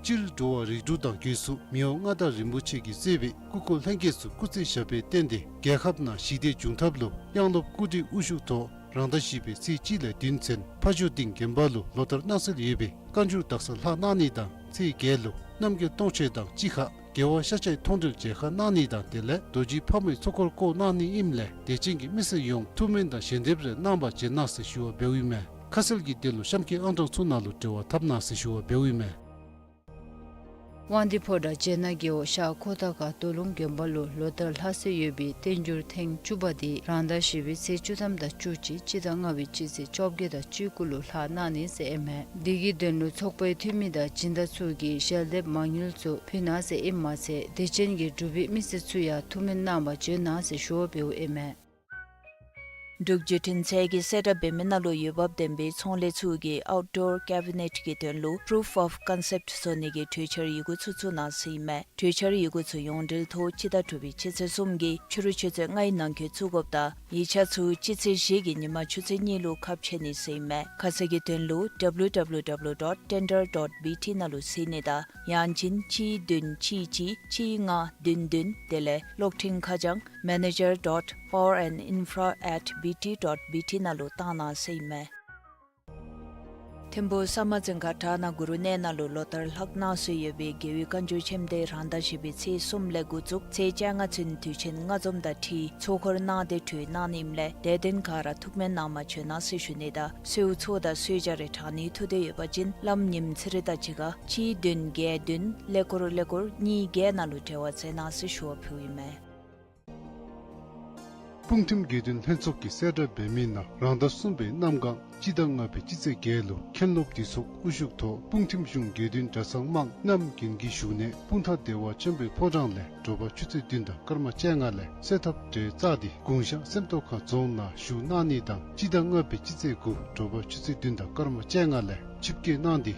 སྤྱིར་འགྲོ་བ་རིགས་དྲུག་དང་སྒོས་སུ་མི་དབང་མངའ་བདག་རིན་པོ་ཆེ་གིས་གཙོས་པའི་སྐུ་འཁོར་ལྷན་རྒྱས་ཚུ་སྐུ་ཚེ་ཞབས་པད་བརྟན་ཏེ་རྒྱལ་ཁབ་ནང་ཞི་བདེ་འབྱུང་ཐབས་ལུ་དབྱངས་སློབ་སྐུ་བགྲེས་དབུ་བཞུགས་ཐོག་རང་ཟླ་བཞི་པའི་ཚེས་གཅིག་ལས་བདུན་ཚུན་ཕ་ཇོ་སྡིངས་དགོན་པ་ལུ་ལོ་ལྟར་གནང་སྲོལ་ཡོད་པའི་བཀའ་འགྱུར་དག་ས་ལྷག་གནང་ནི་དང་ཚེས་བརྒྱད་ལུ་རྣམ་རྒྱལ་སྟོང་མཆོད་དང་གཅིག་ཁར་རྒྱལ་བ་ཤཱཀྱའི་མཐོང་གྲོལ་མཇལ་ཁ་གནང་ནི་དང་དེ་ལས་རྡོ་རྗེ་ཕག་མོའི་ཚོགས་འཁོར་བསྐོར་གནང་ནི་ཨིནམ་ལས་དད་ཅན་གྱི་མི་སེར་ཡོངས་ཐུགས་སྨོན་དང་ཞལ་འདེབས་རེ་གནང་བར་བྱོན་གནང་ཟེར་ཞུ་བ་འབདཝ་ཨིན་མས། ཁ་གསལ་གྱི་དོན་ལུ་གཤམ་གྱི་ཨང་གྲངས་ཚུ་ནང་ལུ་འབྲེལ་བ་འཐབ་གནང་ཟེར་ཞུ་བ་འབདཝ་ཨིན་མས། དབང་འདུས་ཕོ་བྲང་སྤྱན་སྔ་རྒེད་འོག་ཤར་ཁོ་ཐང་ཁ་སྟོད་ལུང་དགོན་པ་ལུ་ལོ་ལྟར་ལྷག་སྲོལ་ཡོད་པའི་བསྟན་འགྱུར་ཐེངས་བཅུ་པ་དེ་རང་ཟླ་བཞི་པའི་ཚེས་བཅུ་ཐམ་དང་བཅུ་གཅིག་སྤྱི་ཟླ་ལྔ་པའི་སྤྱི་ཚེས་བཅོ་བརྒྱད་དང་བཅུ་དགུ་ལུ་ལྷག་གནང་ནི་ཟེར་ཨིན་མས། དེ་གི་དོན་ལུ་ཚོགས་པའི་འཐུས་མི་དང་སྦྱིན་བདག་ཚུ་གིས་ཞལ་འདེབས་མང་ཉུང་ཚུ་ཕུལ་གནང་ཟེར་ཨིནམ་མ་ཚད་དད་ཅན་གྱི་འབྲུག་པའི་མི་སེར་ཚུ་ཡང་ཐུགས་སྨོན་གནང་བར་བྱོན་གནང་ཟེར་ཞུ་བ་འབདཝ་ཨིན་མས། འབྲུག་བརྒྱུད་འཕྲིན་ཚད་ཀྱིས་གསལ་བསྒྲགས་འབད་མི་ནང་ལུ་འོས་འབབ་ལྡན་པའི་ཚོང་ལས་ཚུ་གིས་ཨའུཊ་ཌོར་ཀེ་བི་ནེཊ་ཀྱི་དོན་ལུ་པུ་རུཕ་ཨོཕ་ཀོན་སེཔཊ་བཟོ་ནི་གི་གྲོས་འཆར་ཡི་གུ་ཚུ་བཙུགས་གནང་ཟེར་ཨིན་མས། གྲོས་འཆར་ཡི་གུ་ཚུ་ཡོངས་འབྲེལ་ཐོག་སྤྱི་ཟླ་དྲུག་པའི་སྤྱི་ཚེས་གསུམ་གྱི་ཕྱི་རུ་ཆུ་ཚོད་ལྔའི་ནང་འཁོད་བཙུགས་དགོཔ་དང་ཡིག་ཆ་ཚུ་སྤྱི་ཚེས་བཞི་གི་ཉིན་མ་ཆུ་ཚོད་གཉིས་ལུ་ཁ་ཕྱེ་ནི་ཟེར་ཨིན་མས། ཁ་གསལ་གྱི་དོན་ལུ་W W W dot tender dot B T ནང་ལུ་གཟིགས་ནི་དང་ཡང་ཅིན་གཅིག་བདུན་གཅིག་གཅིག་གཅིག་ལྔ་བདུན་བདུན་དེ་ལས་གློག་འཕྲིན་ཁ་བྱང་manager dot power and infra at B T dot B T ནང་ལུ་བཏང་གནང་ཟེར་ཨིན་མས། ཐིམ་ཕུ་ས་དམར་རྫིང་ཁ་བྲག་ནག་གུ་རུ་གནས་ནང་ལུ་ལོ་ལྟར་ལྷག་གནང་སྲོལ་ཡོད་པའི་རྒྱལ་བའི་བཀའ་འགྱུར་ཆེན་མོ་དེ་རང་ཟླ་བཞི་པའི་ཚེས་གསུམ་ལས་འགོ་བཙུགས་ཚེས་བཅོ་ལྔ་ཚུན་དུས་ཆེན་ལྔ་འཛོམས་དང་འཁྲིལ་ཚོགས་འཁོར་གནང་སྟེ་གྲོལ་གནང་ནི་ཨིནམ་ལས་དད་ལྡན་ག་ར་ཐུགས་སྨོན་གནང་བར་བྱོན་གནང་ཟེར་ཞུ་ནི་དང་གསོལཝ་ཚོགས་དང་གསོལ་ཇ་རེ་དྲང་ནི་ཐུགས་འདོད་ཡོད་པ་ཅིན་བླམ་ཉིནམ་ཚེ་རིང་དང་གཅིག་ཁར་གཅིག་བདུན་བརྒྱད་བདུན་ཀླད་ཀོར་ཀླད་ཀོར་གཉིས་བརྒྱད་ནང་ལུ་འབྲེལ་བ་མཛད་གནང་ཟེར་ཞུ་བ་ཕུལཝ་ཨིན་མས། སྤུངས་ཐིམ་དགེ་འདུན་ལྷན་ཚོགས་ཀྱིས་གསལ་བསྒྲགས་འབད་མི་ནང་རང་ཟླ་གསུམ་པའི་གནམ་གང་སྤྱི་ཟླ་ལྔ་པའི་སྤྱི་ཚེས་བརྒྱད་ལུ་མཁན་སློབ་འདུས་ཚོགས་དབུ་བཞུགས་ཐོག་སྤུངས་ཐིམ་གཞུང་དགེ་འདུན་གྲྭ་ཚང་དམངས་རྣམས་རྒྱུན་གྱི་བཞུགས་གནས་སྤུངས་ཐང་བདེ་བ་ཆེན་པོའི་ཕོ་བྲང་ལས་དྲོ་པ་ཆུ་ཚོད་བདུན་དང་སྐར་མ་བཅོ་ལྔ་ལས་གསོལ་ཐབ་གྲལ་བཙུགས་ཏེ་གུང་ཤང་སེམས་རྟོགས་ཁང་རྫོང་ནང་བཞུགས་གནང་ནི་དང་སྤྱི་ཟླ་ལྔ་པའི་སྤྱི་ཚེས་དགུ་དྲོ་པ་ཆུ་ཚོད་བདུན་དང་སྐར་མ་བཅོ་ལྔ་ལས་ཆིབས་བསྐྱོད་གནང་སྟེ་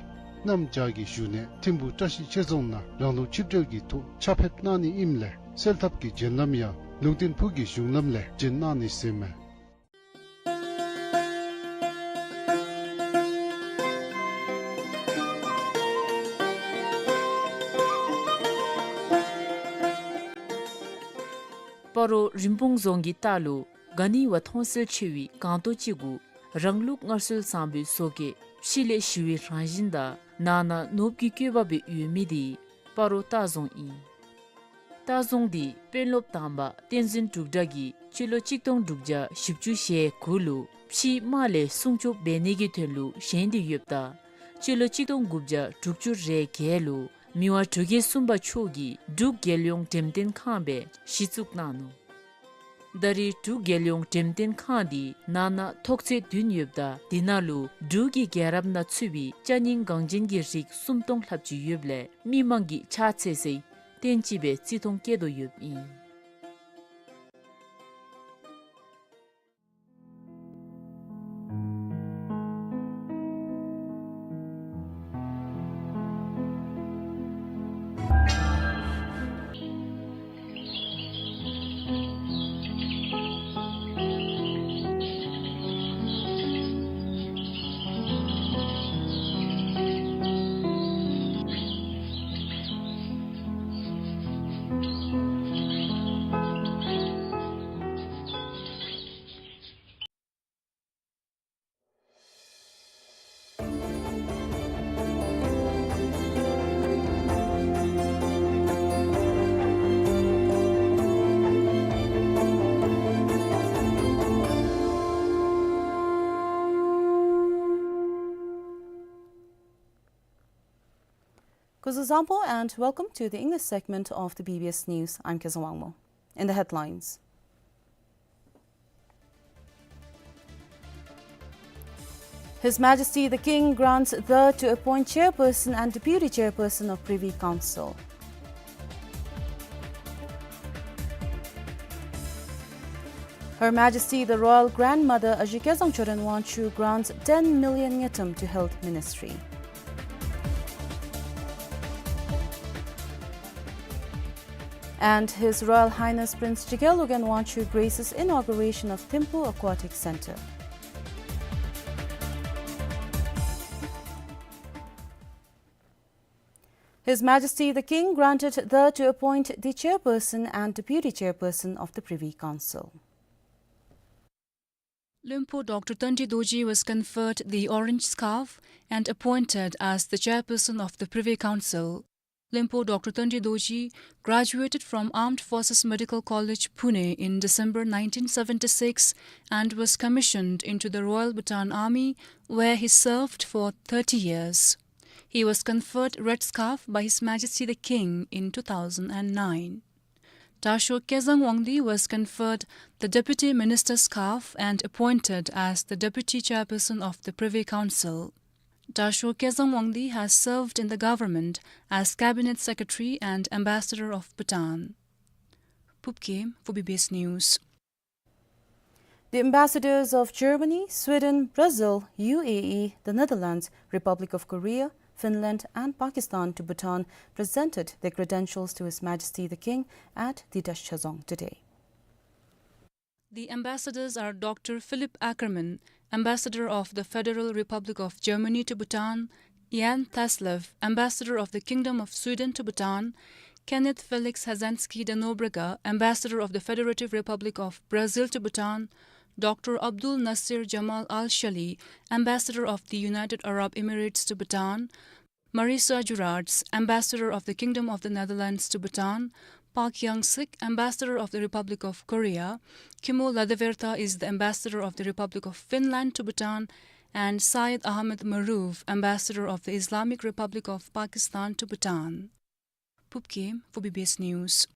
གནམ་བྱཱར་གྱི་བཞུགས་གནས་ཐིམ་ཕུ་བཀྲ་ཤིས་ཆོས་རྫོང་ནང་རང་ལུགས་ཆིབས་གྲལ་གྱི་ཐོག་ཕྱག་ཕེབས་གནང་ནི་ཨིནམ་ལས་གསོལ་ཐབ་ཀྱི་བྱོན་ལམ་ཡང་ ལུང་བསྟན་ཕུག་གི་གཞུང་ལམ་ལས་བྱོན་གནང་ནི་ཟེར་མས། སྤ་རོ་རིན་སྤུངས་རྫོང་གི་ལྟག་ལུ་ག་ནི་བ་མཐོང་གསལ་ཆེ་བའི་སྒང་ཏོ་ཅིག་གུ་རང་ལུགས་སྔར་སྲོལ་བཟང་པོའི་བཟོ་བཀོད་ཕྱི་ལས་ཞི་བའི་རང་བཞིན་དང་ནང་ན་ནོར་བུ་གི་བཀོད་པ་སྦེ་ཡོད་མི་དེ་སྤ་རོ་ལྟ་རྫོང་ཨིན། ལྟ་རྫོང་འདི་དཔོན་སློབ་དང་པ་བསྟན་འཛིན་འབྲུག་གྲགས་ཀྱིས་སྤྱི་ལོ་གཅིག་སྟོང་དྲུག་བརྒྱ་བཞི་བཅུ་ཞེ་དགུ་ལུ་ཕྱིའི་དམག་ལས་སྲུང་སྐྱོབ་འབད་ནི་གི་དོན་ལུ་བཞེངས་ཏེ་ཡོདཔ་ད་སྤྱི་ལོ་གཅིག་སྟོང་དགུ་བརྒྱ་དྲུག་ཅུ་རེ་བརྒྱད་ལུ་མི་དབང་འབྲུག་རྒྱལ་གསུམ་པ་མཆོག་གིས་འབྲུག་རྒྱལ་ཡོངས་འགྲེམས་སྟོན་ཁང་སྦེ་གཞི་བཙུགས་གནང་ནུག། ད་རེས་འབྲུག་རྒྱལ་ཡོངས་འགྲེམས་སྟོན་ཁང་འདི་ནང་ན་ཐོག་ཚད་བདུན་ཡོདཔ་ད་དེ་ནང་ལུ་འབྲུག་གི་རྒྱལ་རབས་ནང་ཚུད་པའི་ཅ་རྙིང་འགངས་ཅན་གྱི་རིགས་སུམ་སྟོང་ལྷགཔ་ཅིག་ཡོདཔ་ལས་མི་མང་གིས་ཕྱག་འཚལ་སའི་རྟེན་ཅིག་སྦེ་བརྩི་མཐོང་བསྐྱེད་དོ་ཡོདཔ་ཨིན། Kuzuzangpo and welcome to the English segment of the B B S News. I'm Kezang Wangmo. In the headlines. His Majesty the King grants the to appoint chairperson and deputy chairperson of Privy Council. Her Majesty the Royal Grandmother Ajih Kezang Choden Wangchuck grants ten million ngultrum to Health Ministry. And His Royal Highness Prince Chikelu Khogyen Wangchuck graces inauguration of Thimphu Aquatic Centre. His Majesty the King granted the to appoint the chairperson and deputy chairperson of the Privy Council. Luenpo Doctor Tandi Dorji was conferred the orange scarf and appointed as the chairperson of the Privy Council. Luenpo Doctor Tandi Dorji graduated from Armed Forces Medical College, Pune in December nineteen seventy-six and was commissioned into the Royal Bhutan Army, where he served for thirty years. He was conferred red scarf by His Majesty the King in two thousand and nine. Dasho Kezang Wangdi was conferred the Deputy Minister's scarf and appointed as the Deputy Chairperson of the Privy Council. Dasho Kezang Wangdi has served in the government as Cabinet Secretary and Ambassador of Bhutan. Pupkem for B B S News. The ambassadors of Germany, Sweden, Brazil, U A E, the Netherlands, Republic of Korea, Finland and Pakistan to Bhutan presented their credentials to His Majesty the King at the Dashezong today. The ambassadors are Doctor Philipp Ackermann, Ambassador of the Federal Republic of Germany to Bhutan, Jan Thasleff, Ambassador of the Kingdom of Sweden to Bhutan, Kenneth Felix Hazansky de Nobrega, Ambassador of the Federative Republic of Brazil to Bhutan, Doctor Abdul Nasir Jamal Al Shali, Ambassador of the United Arab Emirates to Bhutan, Marisa Gerards, Ambassador of the Kingdom of the Netherlands to Bhutan, Park Young-sik, Ambassador of the Republic of Korea, Kimmo Latvavirta is the Ambassador of the Republic of Finland to Bhutan, and Syed Ahmed Maruf, Ambassador of the Islamic Republic of Pakistan to Bhutan. Pupkem for B B S News.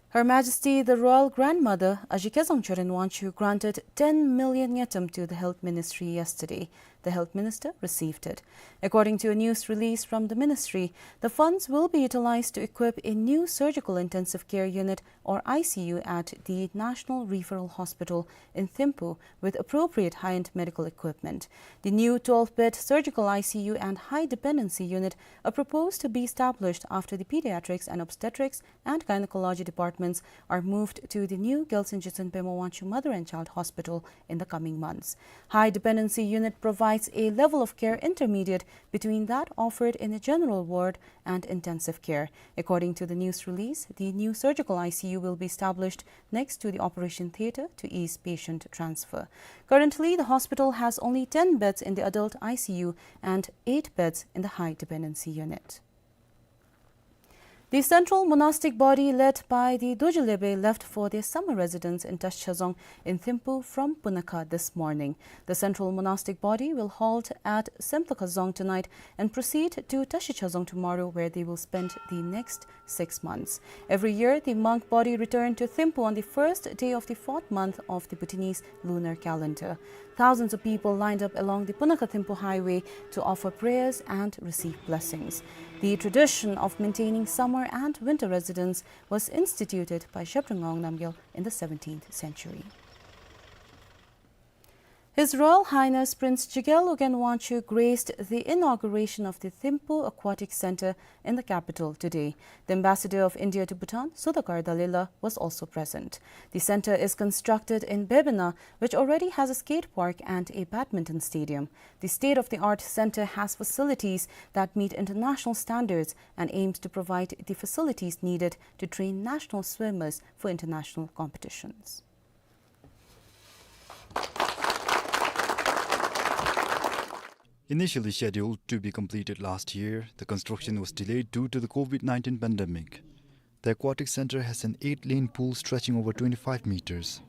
Her Majesty the Royal Grandmother Ajih Kezang Choden Wangchuck granted ten million ngultrum to the Health Ministry yesterday. The health minister received it. According to a news release from the ministry, the funds will be utilized to equip a new surgical intensive care unit, or I C U, at the National Referral Hospital in Thimphu with appropriate high-end medical equipment. The new twelve-bed surgical I C U and high dependency unit are proposed to be established after the pediatrics and obstetrics and gynecology departments are moved to the new Gyaltsuen Jitsun Pema Wangchuck Mother and Child Hospital in the coming months. High dependency unit provides a level of care intermediate between that offered in a general ward and intensive care. According to the news release, the new surgical I C U will be established next to the operation theatre to ease patient transfer. Currently, the hospital has only ten beds in the adult I C U and eight beds in the high dependency unit. The central monastic body led by the Dorji Lepe left for their summer residence in Tashi Chazong in Thimphu from Punakha this morning. The central monastic body will halt at Semtakha Dzong tonight and proceed to Tashi Chazong tomorrow, where they will spend the next six months. Every year, the monk body return to Thimphu on the first day of the fourth month of the Bhutanese lunar calendar. Thousands of people lined up along the Punakha-Thimphu highway to offer prayers and receive blessings. The tradition of maintaining summer and winter residence was instituted by Zhabdrung Ngawang Namgyal in the seventeenth century. His Royal Highness Prince Jigyal Ugyen Wangchuck graced the inauguration of the Thimphu Aquatic Centre in the capital today. The Ambassador of India to Bhutan, Sudhakar Dalila, was also present. The centre is constructed in Bebena, which already has a skate park and a badminton stadium. The state-of-the-art centre has facilities that meet international standards and aims to provide the facilities needed to train national swimmers for international competitions. Initially scheduled to be completed last year, the construction was delayed due to the COVID nineteen pandemic. The aquatic center has an eight-lane pool stretching over twenty-five meters.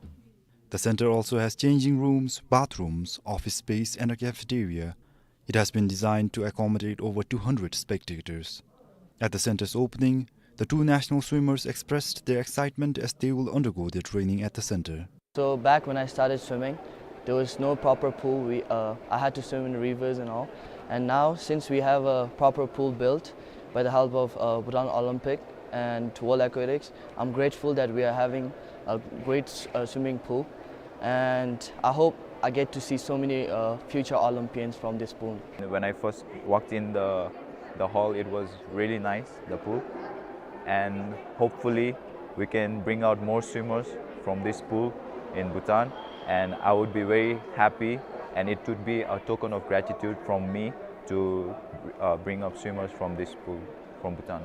The center also has changing rooms, bathrooms, office space, and a cafeteria. It has been designed to accommodate over two hundred spectators. At the center's opening, the two national swimmers expressed their excitement as they will undergo their training at the center. So back when I started swimming, there was no proper pool. We, uh, I had to swim in rivers and all. And now, since we have a proper pool built by the help of, uh, Bhutan Olympic and World Aquatics, I'm grateful that we are having a great, uh, swimming pool. And I hope I get to see so many, uh, future Olympians from this pool. When I first walked in the, the hall, it was really nice, the pool. And hopefully, we can bring out more swimmers from this pool in Bhutan. And I would be very happy, and it would be a token of gratitude from me to, uh, bring up swimmers from this pool, from Bhutan.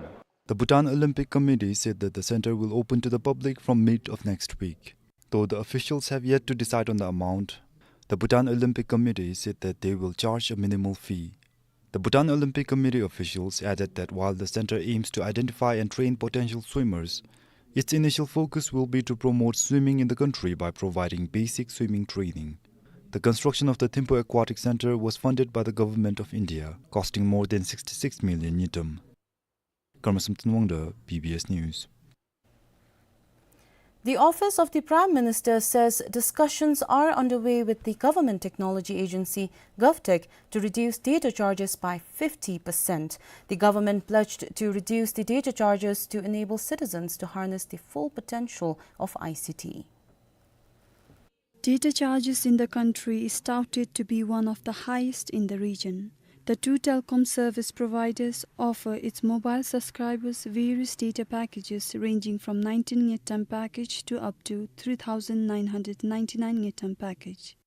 The Bhutan Olympic Committee said that the center will open to the public from mid of next week. Though the officials have yet to decide on the amount, the Bhutan Olympic Committee said that they will charge a minimal fee. The Bhutan Olympic Committee officials added that while the center aims to identify and train potential swimmers, its initial focus will be to promote swimming in the country by providing basic swimming training. The construction of the Thimphu Aquatic Center was funded by the Government of India, costing more than sixty-six million ngultrum. Karma Samten Wangda, B B S News. The Office of the Prime Minister says discussions are underway with the Government Technology Agency, GovTech, to reduce data charges by fifty percent. The government pledged to reduce the data charges to enable citizens to harness the full potential of I C T. Data charges in the country is touted to be one of the highest in the region. The two telecom service providers offer its mobile subscribers various data packages ranging from nineteen ngultrum package to up to three thousand nine hundred ninety-nine ngultrum package.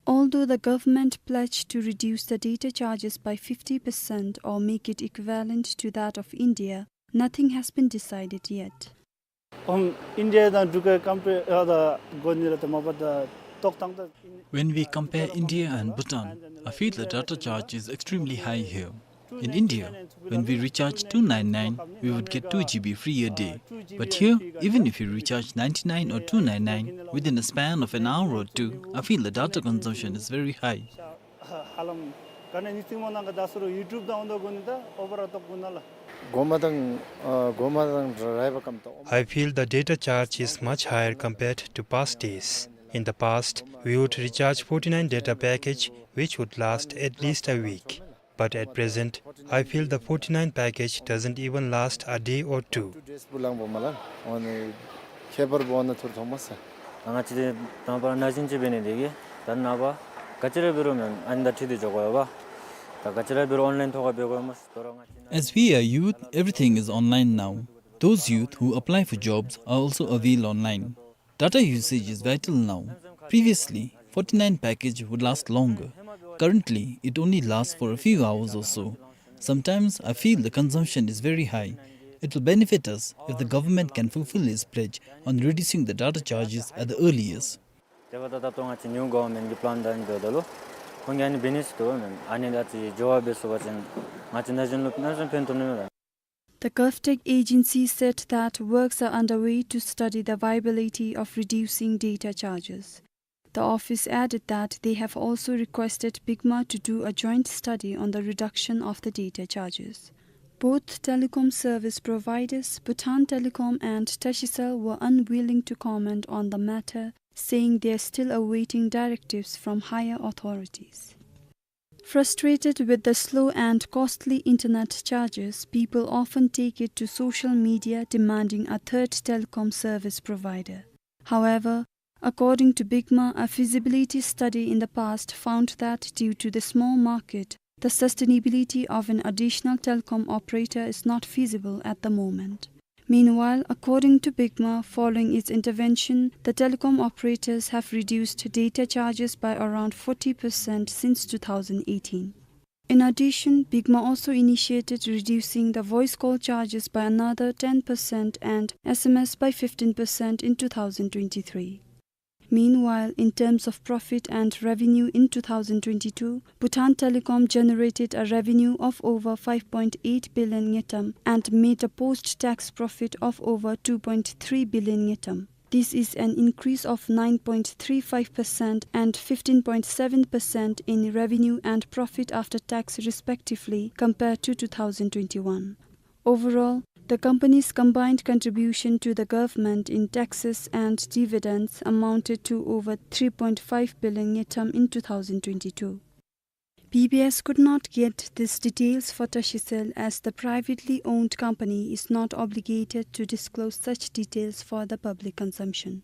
Although the government pledged to reduce the data charges by fifty percent or make it equivalent to that of India, nothing has been decided yet. ཨོམ་ཨིན་ཌི་ཡ་དང་འབྲུག་གི་ཀམ་པེར་ཡ་ད་གོ་ནི་ར་ད་མ་པ་ད་ཏོག་ཏང་ད། When we compare India and Bhutan, I feel the data charge is extremely high here. In India, when we recharge two nine nine, we would get two G B free a day. But here, even if we recharge ninety-nine or two nine nine, within a span of an hour or two, I feel the data consumption is very high. ཧ་ལམ་ག་ནི་ནི་ཚིག་མོ་ནང་གི་ད་སུ་རུ་ཡུ་ཊུབ་དང་འོ་ད་གོ་ནི་ད་ཨོ་བར་ཏོག་གོ་ན་ལ། གོ་མ་དང་ཨ་གོ་མ་དང་ར་ཡ་བ་ཀམ་ཏོ། I feel the data charge is much higher compared to past days. In the past, we would recharge forty-nine data package, which would last at least a week. But at present, I feel the forty-nine package doesn't even last a day or two. Two days པུ་ལང་པ་མ་ལ། ཨོ་ནི་ཁྱད་པར་བོ་ནི་ཐུར་ཐོང་མ་ས། ང་བཅས་དང་པ་ན་ཞིན་ཅི་འབད་ནི་དེ་གིས་ད་ན་བ་ག་ཅི་ར་འབད་རུང་མེན་ཨ་ནི་ད་ཁྲིད་དེ་འགྱོ་དགོ་ཡ་བ། ད་ག་ཅི་ར་འབད་རུང་ཨོན་ལའིན་ཐོག་ཁར་འབད་དགོ་མ་ས། ད་རུང་ང་བཅས་ན། As we are youth, everything is online now. Those youth who apply for jobs are also avail online. Data usage is vital now. Previously, forty-nine package would last longer. Currently, it only lasts for a few hours or so. Sometimes I feel the consumption is very high. It will benefit us if the government can fulfill its pledge on reducing the data charges at the earliest. དེ་འབདཝ་ད་ད་ལྟོ་ང་བཅས་new government གི་plan ད་ཨིན་འགྱོཝ་ད་ལུ་ཁོང་གིས་ཨ་ནི་འབད་ནི་ཟེར་དོ་མེན་ཨ་ནི་ད་ཅི་འགྱོ་བ་འབད་ཚུགས་པ་ཅིན་ང་བཅས་ན་ཞིན་ལུ་ན་ཞིན་ཕན་ཐོགས་ནི་མས་ལགས། The GovTech agency said that works are underway to study the viability of reducing data charges. The office added that they have also requested BIGMA to do a joint study on the reduction of the data charges. Both telecom service providers, Bhutan Telecom and Tashicel, were unwilling to comment on the matter, saying they are still awaiting directives from higher authorities. Frustrated with the slow and costly internet charges, people often take it to social media demanding a third telecom service provider. However, according to BIGMA, a feasibility study in the past found that due to the small market, the sustainability of an additional telecom operator is not feasible at the moment. Meanwhile, according to BIGMA, following its intervention, the telecom operators have reduced data charges by around forty percent since two thousand eighteen. In addition, BIGMA also initiated reducing the voice call charges by another ten percent and S M S by fifteen percent in two thousand twenty-three. Meanwhile, in terms of profit and revenue in two thousand twenty-two, Bhutan Telecom generated a revenue of over five point eight billion ngultrum and made a post-tax profit of over two point three billion ngultrum. This is an increase of nine point three five percent and fifteen point seven percent in revenue and profit after tax respectively compared to two thousand twenty-one. Overall, the company's combined contribution to the government in taxes and dividends amounted to over three point five billion ngultrum in two thousand twenty-two. B B S could not get these details for Tashicel as the privately owned company is not obligated to disclose such details for the public consumption.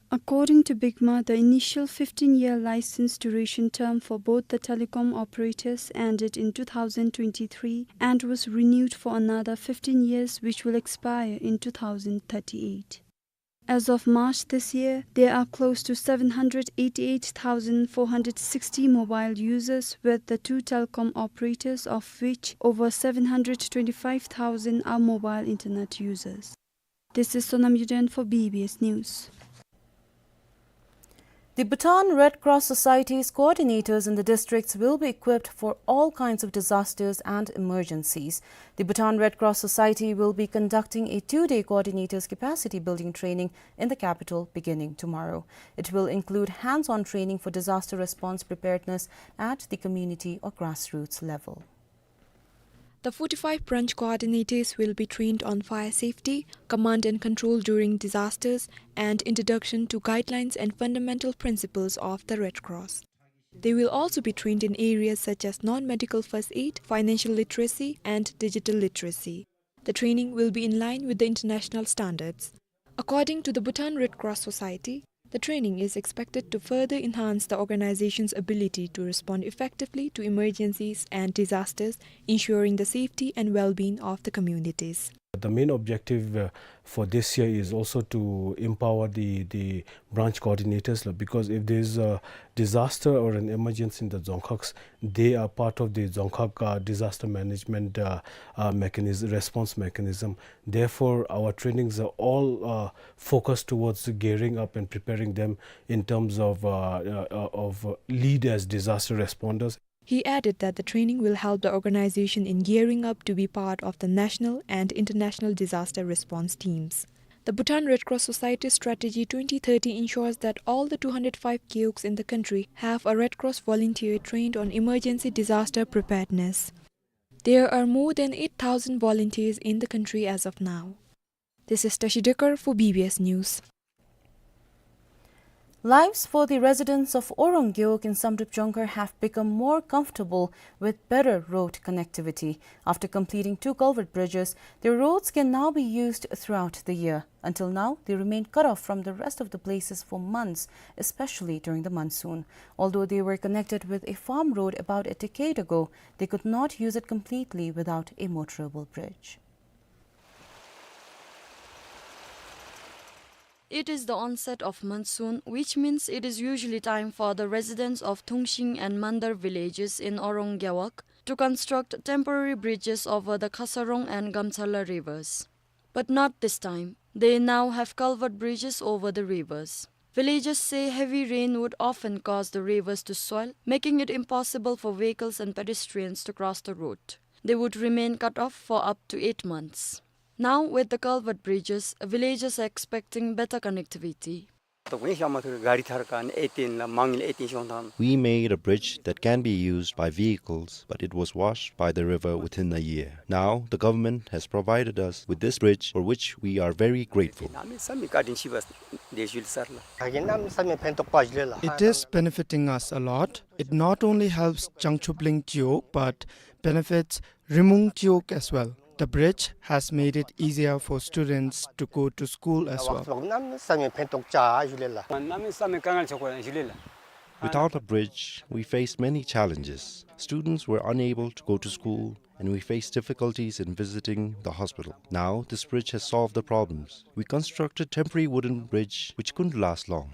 According to BIGMA, the initial fifteen-year license duration term for both the telecom operators ended in two thousand twenty-three and was renewed for another fifteen years, which will expire in two thousand thirty-eight. As of March this year, there are close to seven hundred eighty-eight thousand four hundred sixty mobile users with the two telecom operators, of which over seven hundred twenty-five thousand are mobile internet users. This is Sonam Yuden for B B S News. The Bhutan Red Cross Society's coordinators in the districts will be equipped for all kinds of disasters and emergencies. The Bhutan Red Cross Society will be conducting a two-day coordinators capacity building training in the capital beginning tomorrow. It will include hands-on training for disaster response preparedness at the community or grassroots level. The forty-five branch coordinators will be trained on fire safety, command and control during disasters, and introduction to guidelines and fundamental principles of the Red Cross. They will also be trained in areas such as non-medical first aid, financial literacy, and digital literacy. The training will be in line with the international standards. According to the Bhutan Red Cross Society, the training is expected to further enhance the organization's ability to respond effectively to emergencies and disasters, ensuring the safety and well-being of the communities. The main objective, uh, for this year is also to empower the, the branch coordinators, like, because if there is a disaster or an emergency in the dzongkhags, they are part of the dzongkhag, uh, disaster management, uh, uh, mechanism, response mechanism. Therefore, our trainings are all, uh, focused towards gearing up and preparing them in terms of, uh, uh, uh, of, uh, lead as disaster responders. He added that the training will help the organization in gearing up to be part of the national and international disaster response teams. The Bhutan Red Cross Society Strategy twenty thirty ensures that all the two hundred five gewogs in the country have a Red Cross volunteer trained on emergency disaster preparedness. There are more than eight thousand volunteers in the country as of now. This is Tashi Dekar for B B S News. Lives for the residents of Orong Gewog in Samdrup Jongkhar have become more comfortable with better road connectivity. After completing two culvert bridges, their roads can now be used throughout the year. Until now, they remained cut off from the rest of the places for months, especially during the monsoon. Although they were connected with a farm road about a decade ago, they could not use it completely without a motorable bridge. It is the onset of monsoon, which means it is usually time for the residents of Thungshing and Mandar villages in Orong Gewog to construct temporary bridges over the Khasarong and Gamchala rivers. But not this time. They now have culvert bridges over the rivers. Villagers say heavy rain would often cause the rivers to swell, making it impossible for vehicles and pedestrians to cross the road. They would remain cut off for up to eight months. Now, with the culvert bridges, villagers are expecting better connectivity. We made a bridge that can be used by vehicles, but it was washed by the river within a year. Now, the government has provided us with this bridge, for which we are very grateful. It is benefiting us a lot. It not only helps Jangchupling Chiwog, but benefits Rimung Chiwog as well. The bridge has made it easier for students to go to school as well. Without a bridge, we faced many challenges. Students were unable to go to school, and we faced difficulties in visiting the hospital. Now, this bridge has solved the problems. We constructed temporary wooden bridge, which couldn't last long.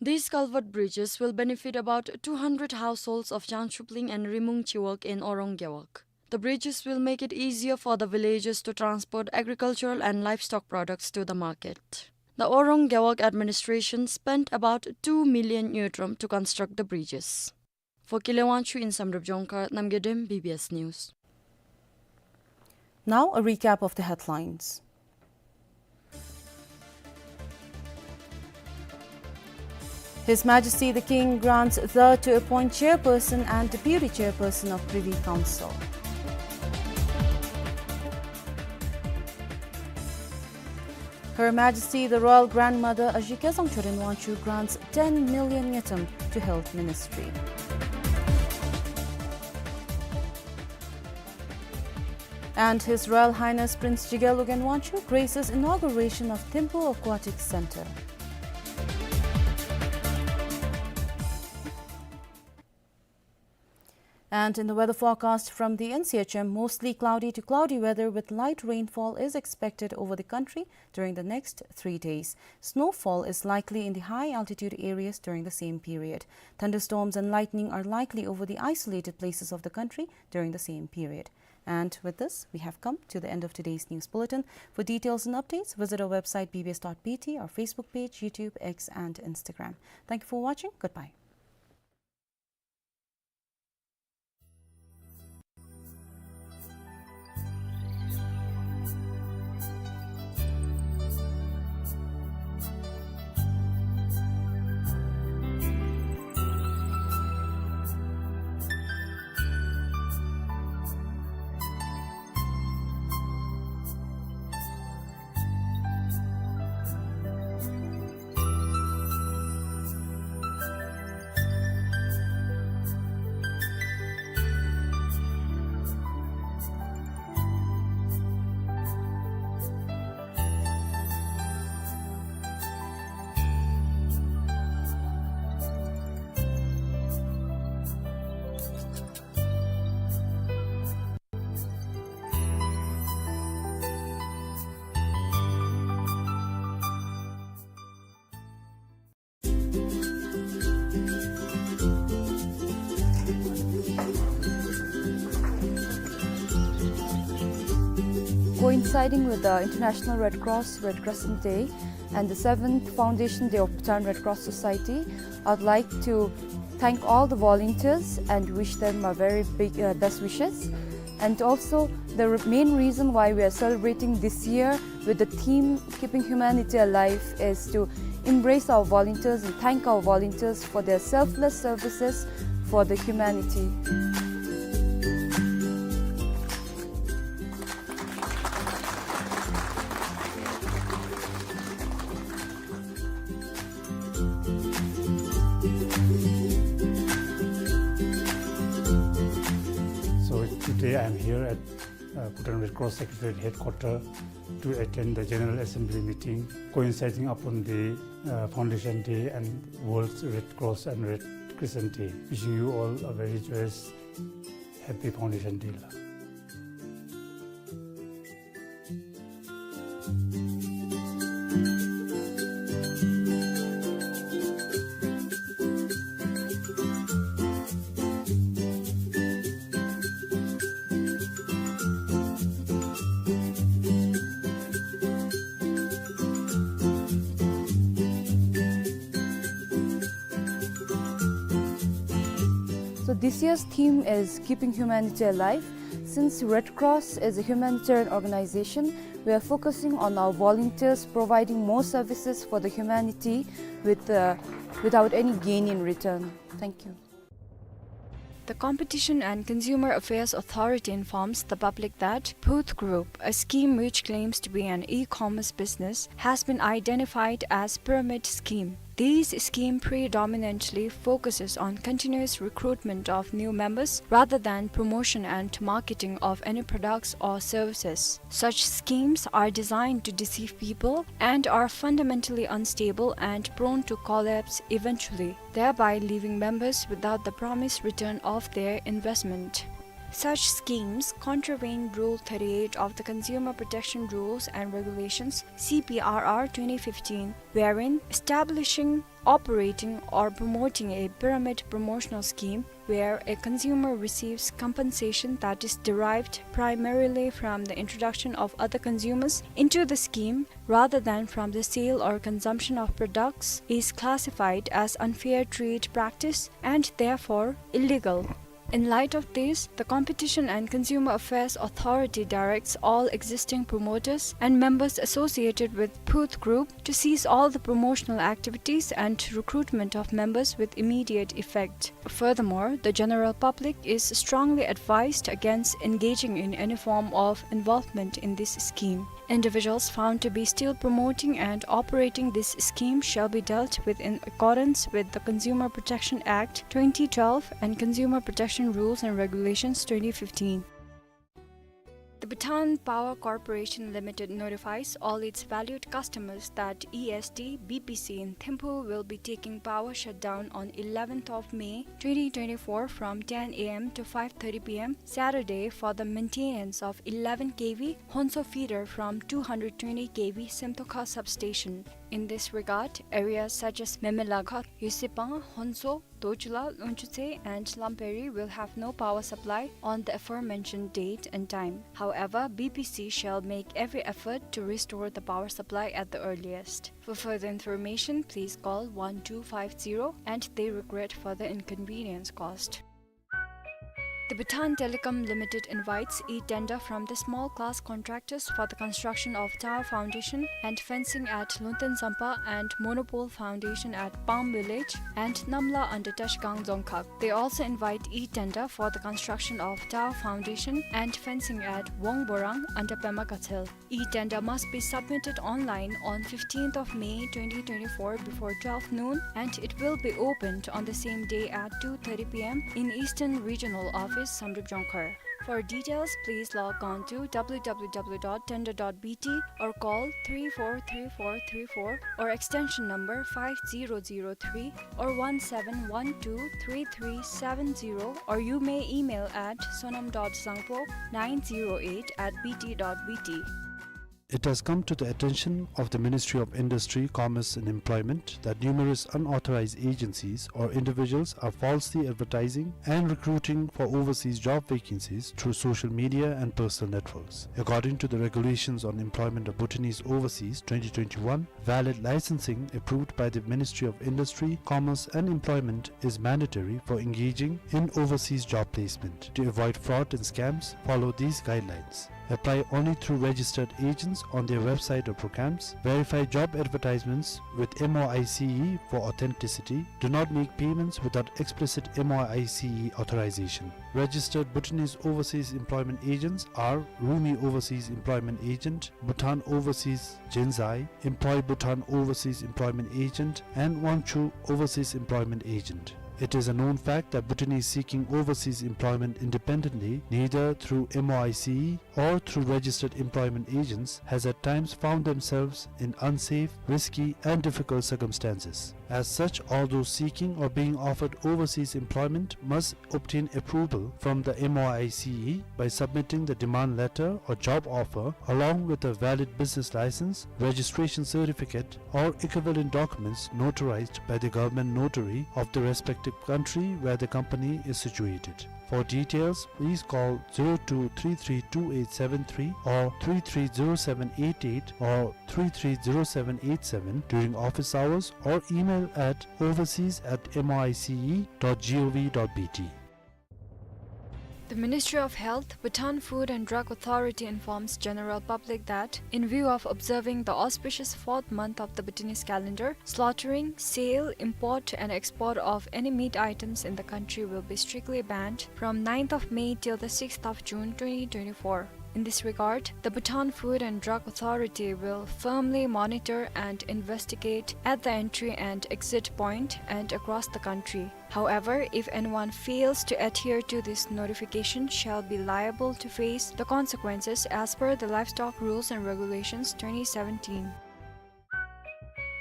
These culvert bridges will benefit about two hundred households of Jangchupling and Rimung Chiwog in Orong Gewog. The bridges will make it easier for the villagers to transport agricultural and livestock products to the market. The Orong Gewog administration spent about two million ngultrum to construct the bridges. For Kile Wangchuk in Samdrup Jongkhar, Namgay Dem, B B S News. Now, a recap of the headlines. His Majesty the King grants Zar to appoint chairperson and deputy chairperson of Privy Council. Her Majesty the Royal Grandmother Aji Kezang Choden Wangchuk grants ten million ngultrum to Health Ministry. And His Royal Highness Prince Jigel Ugyen Wangchuk graces inauguration of Thimphu Aquatic Centre. And in the weather forecast from the N C H M, mostly cloudy to cloudy weather with light rainfall is expected over the country during the next three days. Snowfall is likely in the high altitude areas during the same period. Thunderstorms and lightning are likely over the isolated places of the country during the same period. And with this, we have come to the end of today's news bulletin. For details and updates, visit our website B B S dot B T, our Facebook page, YouTube, X, and Instagram. Thank you for watching. Goodbye. Coinciding with the International Red Cross Red Crescent Day and the seventh Foundation Day of Bhutan Red Cross Society, I'd like to thank all the volunteers and wish them a very big, uh, best wishes. And also, the re-, main reason why we are celebrating this year with the theme Keeping Humanity Alive is to embrace our volunteers and thank our volunteers for their selfless services for the humanity. Today I am here at, uh, Bhutan Red Cross Secretariat headquarters to attend the General Assembly meeting coinciding upon the, uh, Foundation Day and World Red Cross and Red Crescent Day. Wishing you all a very joyous, happy Foundation Day la. So this year's theme is Keeping Humanity Alive. Since Red Cross is a humanitarian organization, we are focusing on our volunteers providing more services for the humanity with, uh, without any gain in return. Thank you. The Competition and Consumer Affairs Authority informs the public that Phuth Group, a scheme which claims to be an e-commerce business, has been identified as pyramid scheme. This scheme predominantly focuses on continuous recruitment of new members rather than promotion and marketing of any products or services. Such schemes are designed to deceive people and are fundamentally unstable and prone to collapse eventually, thereby leaving members without the promised return of their investment. Such schemes contravene Rule thirty-eight of the Consumer Protection Rules and Regulations, C P R R twenty fifteen, wherein establishing, operating, or promoting a pyramid promotional scheme where a consumer receives compensation that is derived primarily from the introduction of other consumers into the scheme rather than from the sale or consumption of products is classified as unfair trade practice and therefore illegal. In light of this, the Competition and Consumer Affairs Authority directs all existing promoters and members associated with Phuth Group to cease all the promotional activities and recruitment of members with immediate effect. Furthermore, the general public is strongly advised against engaging in any form of involvement in this scheme. Individuals found to be still promoting and operating this scheme shall be dealt with in accordance with the Consumer Protection Act twenty twelve and Consumer Protection Rules and Regulations twenty fifteen. The Bhutan Power Corporation Limited notifies all its valued customers that E S D B P C in Thimphu will be taking power shutdown on eleventh of May twenty twenty-four from ten A M to five thirty P M Saturday for the maintenance of eleven K V Honso feeder from two hundred twenty K V Semtokha substation. In this regard, areas such as Memelakha, Yusipang, Honso, Dochula, Longchutse and Lamperi will have no power supply on the aforementioned date and time. However, B P C shall make every effort to restore the power supply at the earliest. For further information, please call one two five zero and they regret for the inconvenience caused. The Bhutan Telecom Limited invites e-tender from the small class contractors for the construction of tower foundation and fencing at Lungten Zampa and monopole foundation at Palm Village and Namla under Trashigang Dzongkhag. They also invite e-tender for the construction of tower foundation and fencing at Wongborang under Pema Gatshel. E-tender must be submitted online on fifteenth of May twenty twenty-four before twelve noon, and it will be opened on the same day at two thirty P M in Eastern Regional Office, Samdrup Jongkhar. For details, please log on to W W W dot tender dot B T or call three four three four three four or extension number five zero zero three or one seven one two three three seven zero, or you may email at sonam dot zangpo nine zero eight at B T dot B T. It has come to the attention of the Ministry of Industry, Commerce and Employment that numerous unauthorized agencies or individuals are falsely advertising and recruiting for overseas job vacancies through social media and personal networks. According to the Regulations on Employment of Bhutanese Overseas twenty twenty-one, valid licensing approved by the Ministry of Industry, Commerce and Employment is mandatory for engaging in overseas job placement. To avoid fraud and scams, follow these guidelines. Apply only through registered agents on their website or programs. Verify job advertisements with M O I C E for authenticity. Do not make payments without explicit M O I C E authorization. Registered Bhutanese overseas employment agents are Rumi Overseas Employment Agent, Bhutan Overseas Jenzai, Employ Bhutan Overseas Employment Agent, and Wangchuh Overseas Employment Agent. It is a known fact that Bhutanese seeking overseas employment independently, neither through M O I C E or through registered employment agents, has at times found themselves in unsafe, risky, and difficult circumstances. As such, all those seeking or being offered overseas employment must obtain approval from the M O I C E by submitting the demand letter or job offer along with a valid business license, registration certificate, or equivalent documents notarized by the government notary of the respective country where the company is situated. For details, please call zero two three three two eight seven three or three three zero seven eight eight or three three zero seven eight seven during office hours or email at overseas at M O I C E dot G O V dot B T. The Ministry of Health, Bhutan Food and Drug Authority informs general public that, in view of observing the auspicious fourth month of the Bhutanese calendar, slaughtering, sale, import and export of any meat items in the country will be strictly banned from ninth of May till the sixth of June twenty twenty-four. In this regard, the Bhutan Food and Drug Authority will firmly monitor and investigate at the entry and exit point and across the country. However, if anyone fails to adhere to this notification, shall be liable to face the consequences as per the Livestock Rules and Regulations twenty seventeen.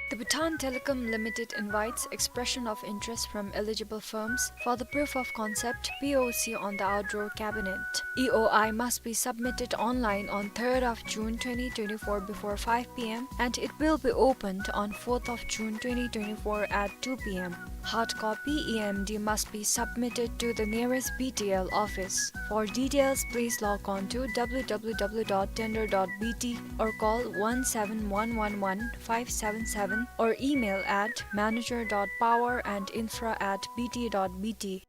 The Bhutan Telecom Limited invites expression of interest from eligible firms for the proof of concept, P O C, on the outdoor cabinet. E O I must be submitted online on third of June twenty twenty-four before five P M, and it will be opened on fourth of June twenty twenty-four at two P M. Hard copy E M D must be submitted to the nearest B T L office. For details, please log on to W W W dot tender dot B T or call one seven one one one five seven seven or email at manager dot power and infra at B T dot B T.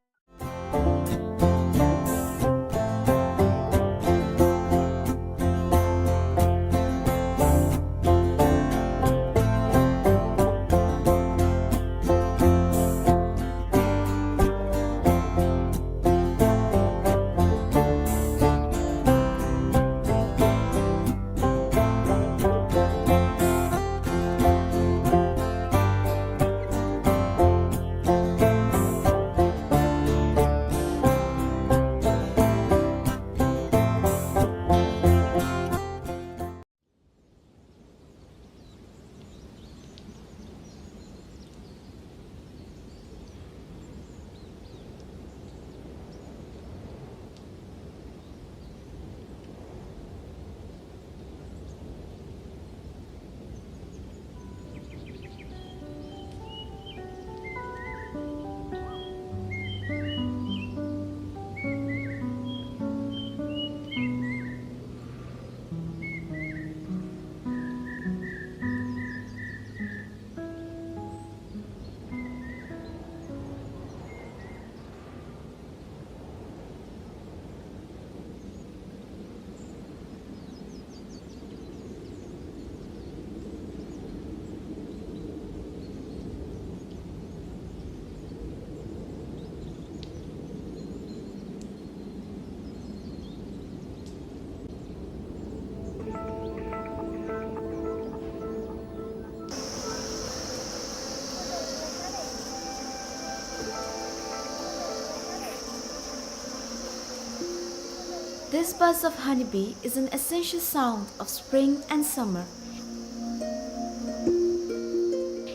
This buzz of honeybee is an essential sound of spring and summer.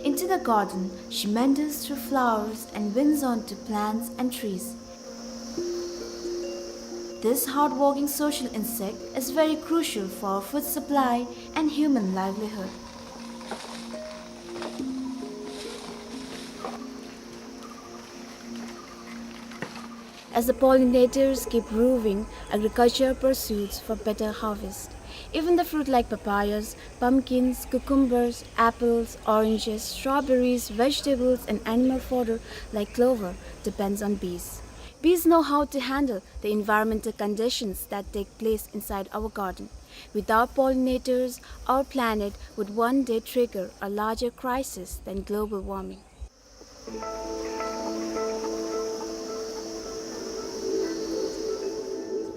Into the garden, she meanders through flowers and winds on to plants and trees. This hard-working social insect is very crucial for our food supply and human livelihood. As the pollinators keep roving, agriculture pursues for better harvest. Even the fruit like papayas, pumpkins, cucumbers, apples, oranges, strawberries, vegetables, and animal fodder like clover depends on bees. Bees know how to handle the environmental conditions that take place inside our garden. Without pollinators, our planet would one day trigger a larger crisis than global warming.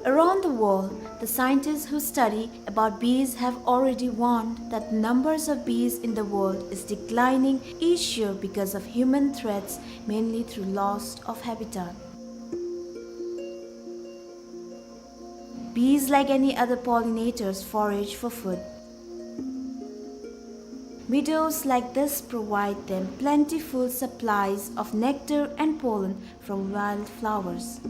Around the world, the scientists who study about bees have already warned that the numbers of bees in the world is declining each year because of human threats, mainly through loss of habitat. Bees, like any other pollinators, forage for food. Meadows like this provide them plentiful supplies of nectar and pollen from wildflowers.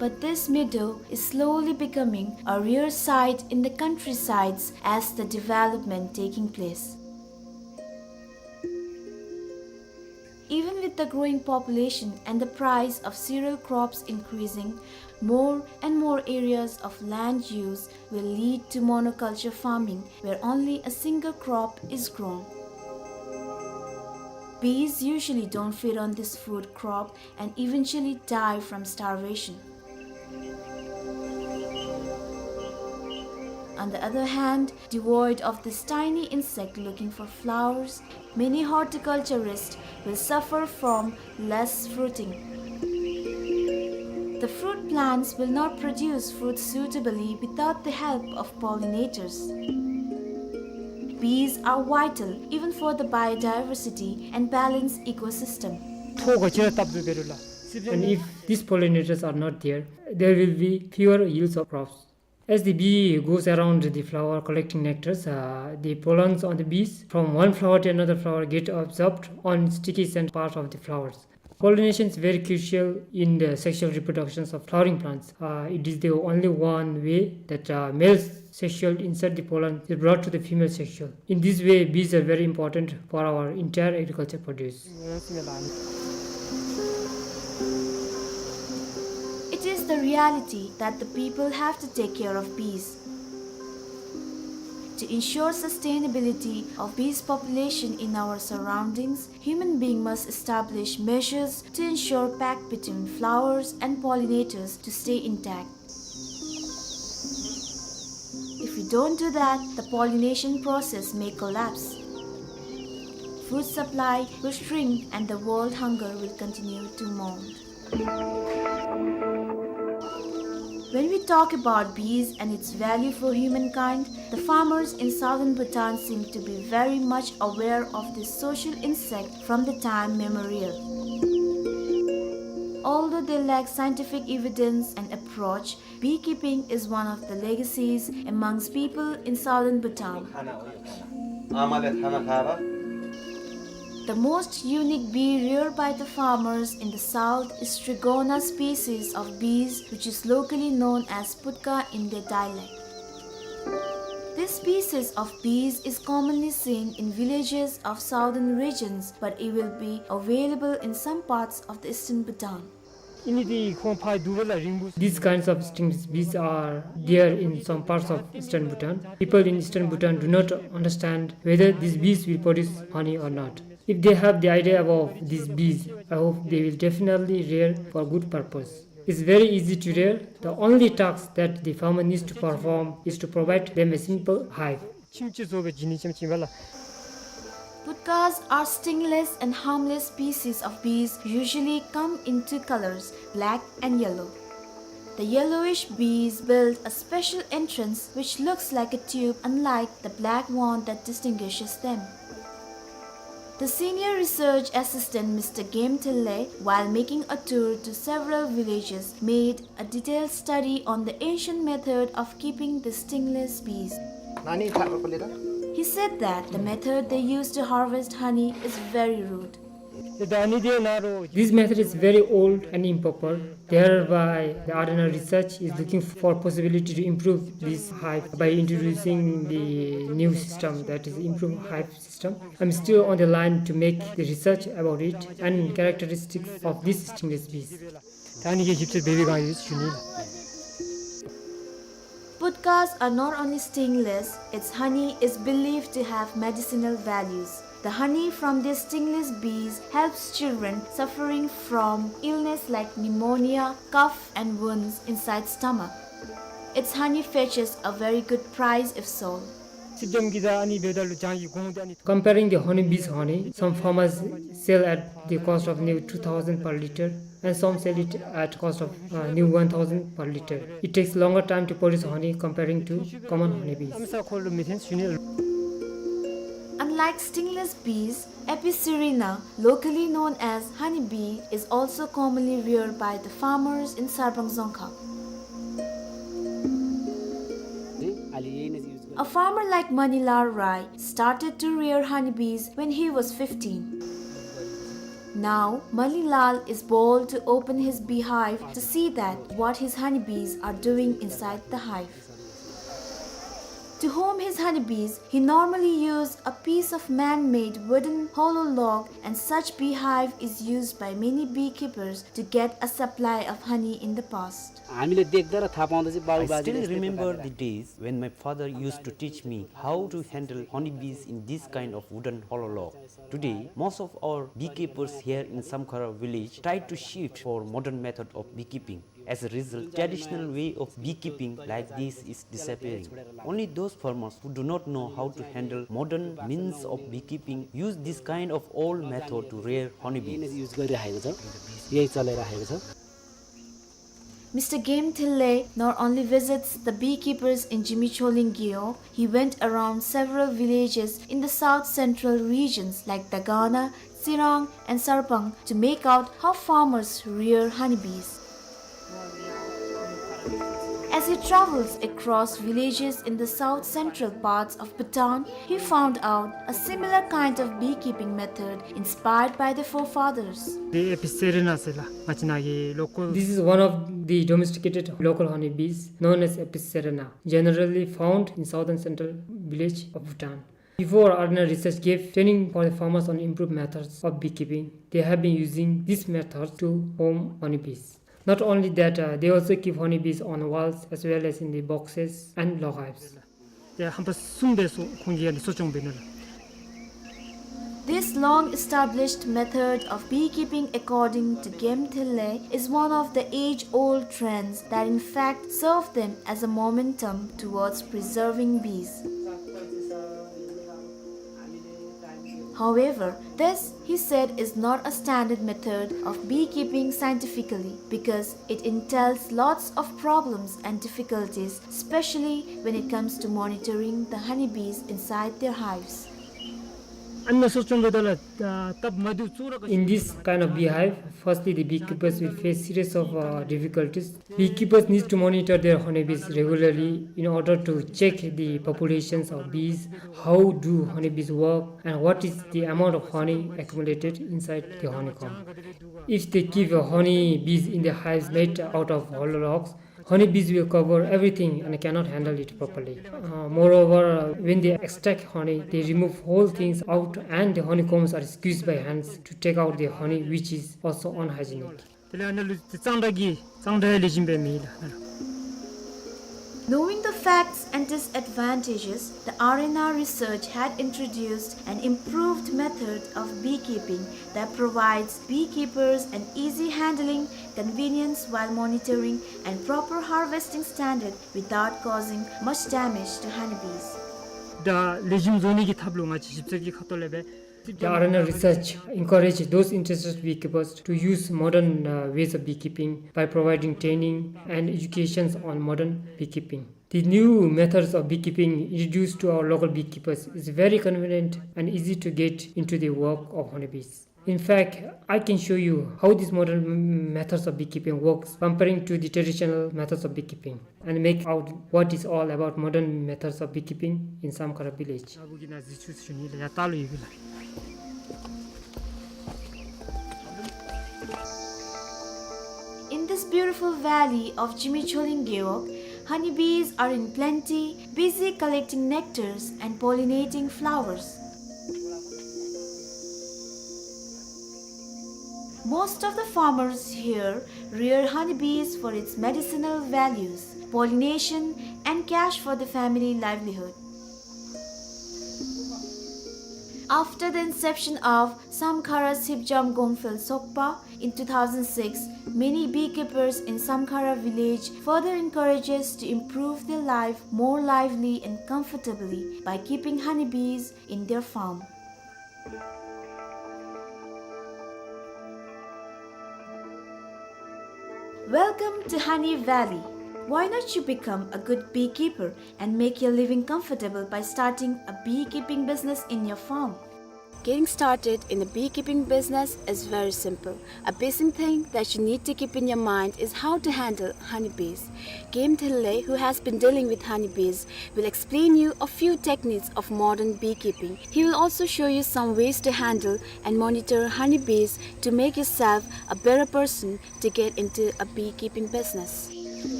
But this meadow is slowly becoming a rare sight in the countrysides as the development taking place. Even with the growing population and the price of cereal crops increasing, more and more areas of land use will lead to monoculture farming, where only a single crop is grown. Bees usually don't feed on this food crop and eventually die from starvation. On the other hand, devoid of this tiny insect looking for flowers, many horticulturists will suffer from less fruiting. The fruit plants will not produce fruit suitably without the help of pollinators. Bees are vital even for the biodiversity and balanced ecosystem. ཐོག་ག་ཅི་ར་བཏབ་དུ་བེ་རུ་ལ། And if these pollinators are not there, there will be fewer yields of crops. As the bee goes around the flower collecting nectars, uh, the pollens on the bees from one flower to another flower get absorbed on sticky scent part of the flowers. Pollination is very crucial in the sexual reproductions of flowering plants. Uh, it is the only one way that, uh, male sexual insert, the pollen, is brought to the female sexual. In this way, bees are very important for our entire agriculture produce. It is the reality that the people have to take care of bees. To ensure sustainability of bees population in our surroundings, human being must establish measures to ensure pact between flowers and pollinators to stay intact. If we don't do that, the pollination process may collapse. Food supply will shrink and the world hunger will continue to mount. When we talk about bees and its value for humankind, the farmers in southern Bhutan seem to be very much aware of this social insect from the time memorial. Although they lack scientific evidence and approach, beekeeping is one of the legacies amongst people in southern Bhutan. The most unique bee reared by the farmers in the south is Trigona species of bees, which is locally known as putka in their dialect. This species of bees is commonly seen in villages of southern regions, but it will be available in some parts of the eastern Bhutan. These kinds of stingless bees are there in some parts of eastern Bhutan. People in eastern Bhutan do not understand whether these bees will produce honey or not. If they have the idea about these bees, I hope they will definitely rear for good purpose. It's very easy to rear. The only task that the farmer needs to perform is to provide them a simple hive. Putkas are stingless and harmless species of bees, usually come in two colors, black and yellow. The yellowish bees build a special entrance which looks like a tube, unlike the black wand that distinguishes them. The senior research assistant, Mister Game Thille, while making a tour to several villages, made a detailed study on the ancient method of keeping the stingless bees. He said that the method they used to harvest honey is very rude. This method is very old and improper. Thereby, the Ardhanar's research is looking for possibility to improve this hive by introducing the new system, that is improved hive system. I'm still on the line to make the research about it and characteristics of these stingless bees. Putkas are not only stingless, its honey is believed to have medicinal values. The honey from these stingless bees helps children suffering from illness like pneumonia, cough and wounds inside stomach. Its honey fetches a very good price if sold. སྲིབ་འཇམ་གྱི་ད་ཨ་ནི་འབདཝ་ད་ལུ་ལྗང་གི་གོང་དེ་ཨ་ནི། Comparing the honeybees honey, some farmers sell at the cost of near two thousand per litre and some sell it at cost of, uh, near one thousand per litre. It takes longer time to produce honey comparing to common honeybees. Unlike stingless bees, Apicerina, locally known as honeybee, is also commonly reared by the farmers in Sarpang Dzongkha. A farmer like Manilal Rai started to rear honeybees when he was fifteen. Now, Manilal is bold to open his beehive to see that what his honeybees are doing inside the hive. To home his honeybees, he normally used a piece of man-made wooden hollow log, and such beehive is used by many beekeepers to get a supply of honey in the past. हामीले देख्दा र थाहा पाउँदा चाहिँ बाबु I बाजेले still यस्तै remember प्रकारले the days when my father used to teach me how to handle honeybees in this kind of wooden hollow log. Today, most of our beekeepers here in Samkhara village try to shift for modern method of beekeeping. As a result, traditional way of beekeeping like this is disappearing. Only those farmers who do not know how to handle modern means of beekeeping use this kind of old method to rear honeybees. यही चलाइराखेको छ। Mister Game Thille not only visits the beekeepers in Jimicholing Gewog, he went around several villages in the south central regions like Dagana, Tsirang and Sarpang to make out how farmers rear honeybees. As he travels across villages in the south central parts of Bhutan, he found out a similar kind of beekeeping method inspired by the forefathers. The Apicerina ཟེར་ལགས། ང་བཅས་ནཱ་གི་local. This is one of the domesticated local honeybees known as Apicerina, generally found in southern central village of Bhutan. Before, Arena Research gave training for the farmers on improved methods of beekeeping. They have been using this method to home honeybees. Not only that, uh, they also keep honeybees on walls as well as in the boxes and log hives. དེ་ཧམ་པ་གསུམ་སྦེ་གསོ་ཁོང་གིས་ཡང་གསོ་སྐྱོང་འབད་ནུག་ལགས། This long-established method of beekeeping, according to Game Thille, is one of the age-old trends that in fact serve them as a momentum towards preserving bees. However, this, he said, is not a standard method of beekeeping scientifically because it entails lots of problems and difficulties, especially when it comes to monitoring the honeybees inside their hives. ཨ་ནི་གསོ་སྐྱོང་འབདཝ་ད་ལུ་ད་སྟབས་མ་བདེཝ་ཚུ་ར། In this kind of beehive, firstly the beekeepers will face series of, uh, difficulties. Beekeepers need to monitor their honeybees regularly in order to check the populations of bees, how do honeybees work, and what is the amount of honey accumulated inside the honeycomb. If they keep honeybees in the hives made out of hollow logs, honeybees will cover everything and cannot handle it properly. Uh, moreover, uh, when they extract honey, they remove whole things out and the honeycombs are squeezed by hands to take out the honey, which is also unhygienic. དེ་ལས་ཨ་ནཱ་ལུ་གཙང་སྦྲ་གི་གཙང་སྦྲ་ལེགས་ཤོམ་སྦེ་མེད་ལགས། Knowing the facts and disadvantages, the Arena Research had introduced an improved method of beekeeping that provides beekeepers an easy handling, convenience while monitoring, and proper harvesting standard without causing much damage to honeybees. ད་ལེགས་ཤོམ་བཟོ་ནི་གི་ཐབས་ལུ་ང་བཅས་ཞིབ་འཚོལ་གྱི་ཁ་ཐུག་ལས་སྦེ། The Arena Research encourage those interested beekeepers to use modern, uh, ways of beekeeping by providing training and educations on modern beekeeping. The new methods of beekeeping introduced to our local beekeepers is very convenient and easy to get into the work of honeybees. In fact, I can show you how these modern m-, methods of beekeeping works comparing to the traditional methods of beekeeping and make out what is all about modern methods of beekeeping in Samkhara village. In this beautiful valley of Jimicholing Gewog, honeybees are in plenty, busy collecting nectars and pollinating flowers. Most of the farmers here rear honeybees for its medicinal values, pollination, and cash for the family livelihood. After the inception of Samkhara Sipjam Gongphel Sokpa in two thousand six, many beekeepers in Samkhara village further encourages to improve their life more lively and comfortably by keeping honeybees in their farm. Welcome to Honey Valley. Why not you become a good beekeeper and make your living comfortable by starting a beekeeping business in your farm? Getting started in the beekeeping business is very simple. A basic thing that you need to keep in your mind is how to handle honeybees. Game Thille, who has been dealing with honeybees, will explain you a few techniques of modern beekeeping. He will also show you some ways to handle and monitor honeybees to make yourself a better person to get into a beekeeping business.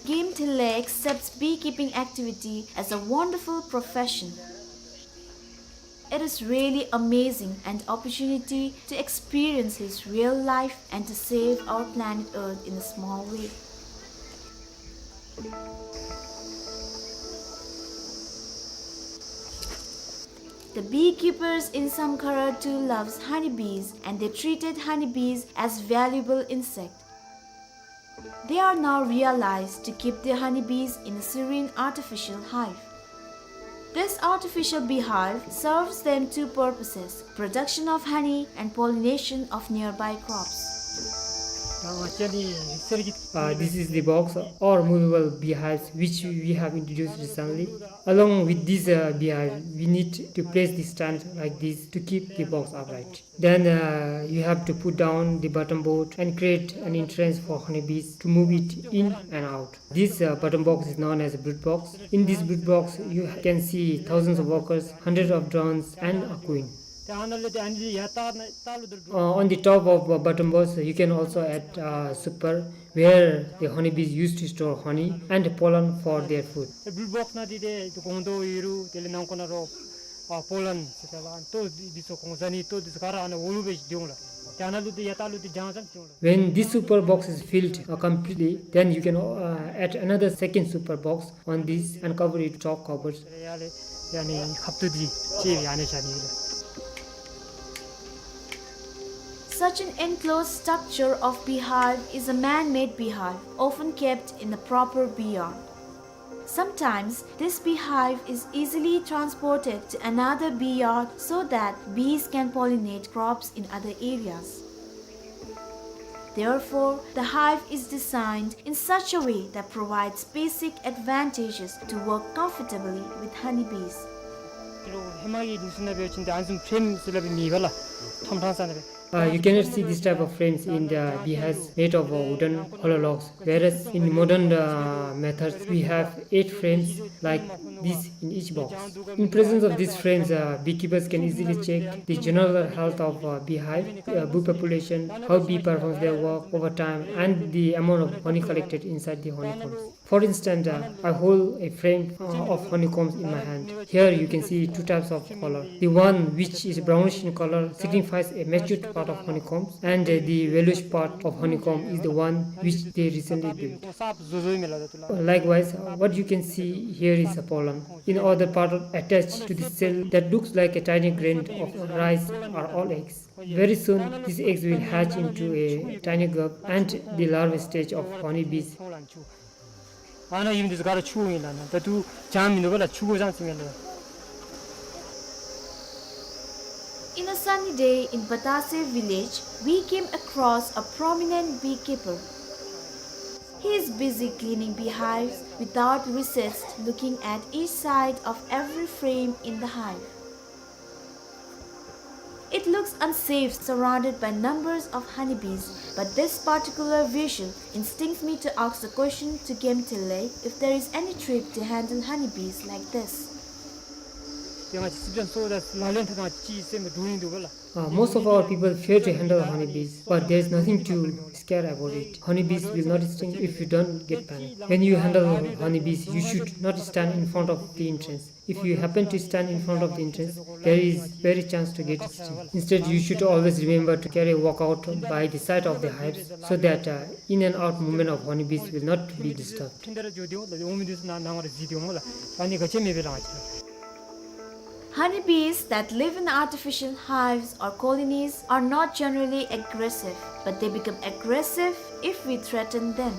Game Thille accepts beekeeping activity as a wonderful profession. It is really amazing an opportunity to experience his real life and to save our planet Earth in a small way. The beekeepers in Samkhara too loves honeybees, and they treated honeybees as valuable insect. They are now realized to keep their honeybees in a serene artificial hive. This artificial beehive serves them two purposes, production of honey and pollination of nearby crops. Uh, this is the box or movable beehives which we have introduced recently. Along with this, uh, beehive, we need to place the stand like this to keep the box upright. Then, uh, you have to put down the bottom board and create an entrance for honeybees to move it in and out. This, uh, bottom box is known as a brood box. In this brood box, you can see thousands of workers, hundreds of drones, and a queen. Uh, on the top of, uh, bottom box, you can also add, uh, super, where the honeybees used to store honey and pollen for their food. ཨེ་བུལ་བོགས་ནང་འདི་ཏེ་ཏེ་གོང་དོ་ཡོད་རུང་དེ་ལས་ནང་ཁོ་ན་རོ་ཨ་པོ་ལན་ཟེར་ཏེ་ལ་ཏོ་འདི་ཚུ་གོང་ཟ་ནི་ཏོ་འདི་ཚུ་ག་ར་ཨ་ནི་འོ་ལུ་སྦེ་འདི་འོང་ལགས། ཏེ་ཨ་ནཱ་ལུ་ཏེ་ཡར་ལྟག་ལུ་ཏེ་བརྒྱངས་ཙམ་འདི་འོང་ལགས། When this super box is filled, uh, completely, then you can, uh, add another second super box on this and cover it top covers. ཡ་ལས་ཡ་ནི་ཁབ་ཏུ་འདི་ཅིག་ཡ་ནི་བཞག་ནི་ཡོད་ལགས། Such an enclosed structure of beehive is a man-made beehive, often kept in a proper bee yard. Sometimes, this beehive is easily transported to another bee yard so that bees can pollinate crops in other areas. Therefore, the hive is designed in such a way that provides basic advantages to work comfortably with honeybees. ཧེ་མ་གི་ནི་སུ་ན་བེ་ཅིན་ཏེ་ཨ་ནི་བཟུམ་ཕྲེམ་ཟེར་སླབ་མེད་པ་ལགས། ཐོམ་ཕྲང་ས་ན་བེ། Uh, you cannot see this type of frames in the beehives made of, uh, wooden hollow logs, whereas in modern, uh, methods we have eight frames like this in each box. In presence of these frames, uh, beekeepers can easily check the general health of, uh, beehive, uh, bee population, how bee performs their work over time, and the amount of honey collected inside the honeycombs. For instance, uh, I hold a frame, uh, of honeycombs in my hand. Here you can see two types of color. The one which is brownish in color signifies a matured part of honeycombs, and, uh, the yellowish part of honeycomb is the one which they recently built. Likewise, uh, what you can see here is a pollen. In other part attached to the cell that looks like a tiny grain of rice are all eggs. Very soon, these eggs will hatch into a tiny grub and the larva stage of honeybees. ཨ་ནཱ་ཡུམ་འདི་ཚུ་ག་ར་ཕྱུ་གུ་ཨིན་ལགས། ད་ལྟོ་བྱང་མི་འདུག་པ་ལགས། ཕྱུ་གུ་བྱང་ཅི་མེད་ལགས། In a sunny day in Batase village, we came across a prominent beekeeper. He is busy cleaning beehives without recess, looking at each side of every frame in the hive. It looks unsafe, surrounded by numbers of honeybees, but this particular visual instincts me to ask the question to Game Thille if there is any trick to handle honeybees like this. ཏེ་ང་བཅས་སི་པན་སོ་ད་ལ་ལན་ཐ་ང་ཅི་སེམས་འདུག་ཨིན་འདུག་པ་ལགས། Uh, most of our people fear to handle honeybees, but there is nothing to scare about it. Honeybees will not sting if you don't get panic. When you handle honeybees, you should not stand in front of the entrance. If you happen to stand in front of the entrance, there is very chance to get stung. Instead, you should always remember to carry a walkout by the side of the hives so that, uh, in and out movement of honeybees will not be disturbed. ཕིན་ད་ར་འགྱོ་དེ་འོང་ལགས། འོང་མི་འདི་ཚུ་ནང་ནང་ང་ར་འཛུལ་དེ་འོང་ལགས། ཨ་ནི་ག་ཅི་མེད་པའི་ལང་ཅི། Honeybees that live in artificial hives or colonies are not generally aggressive, but they become aggressive if we threaten them.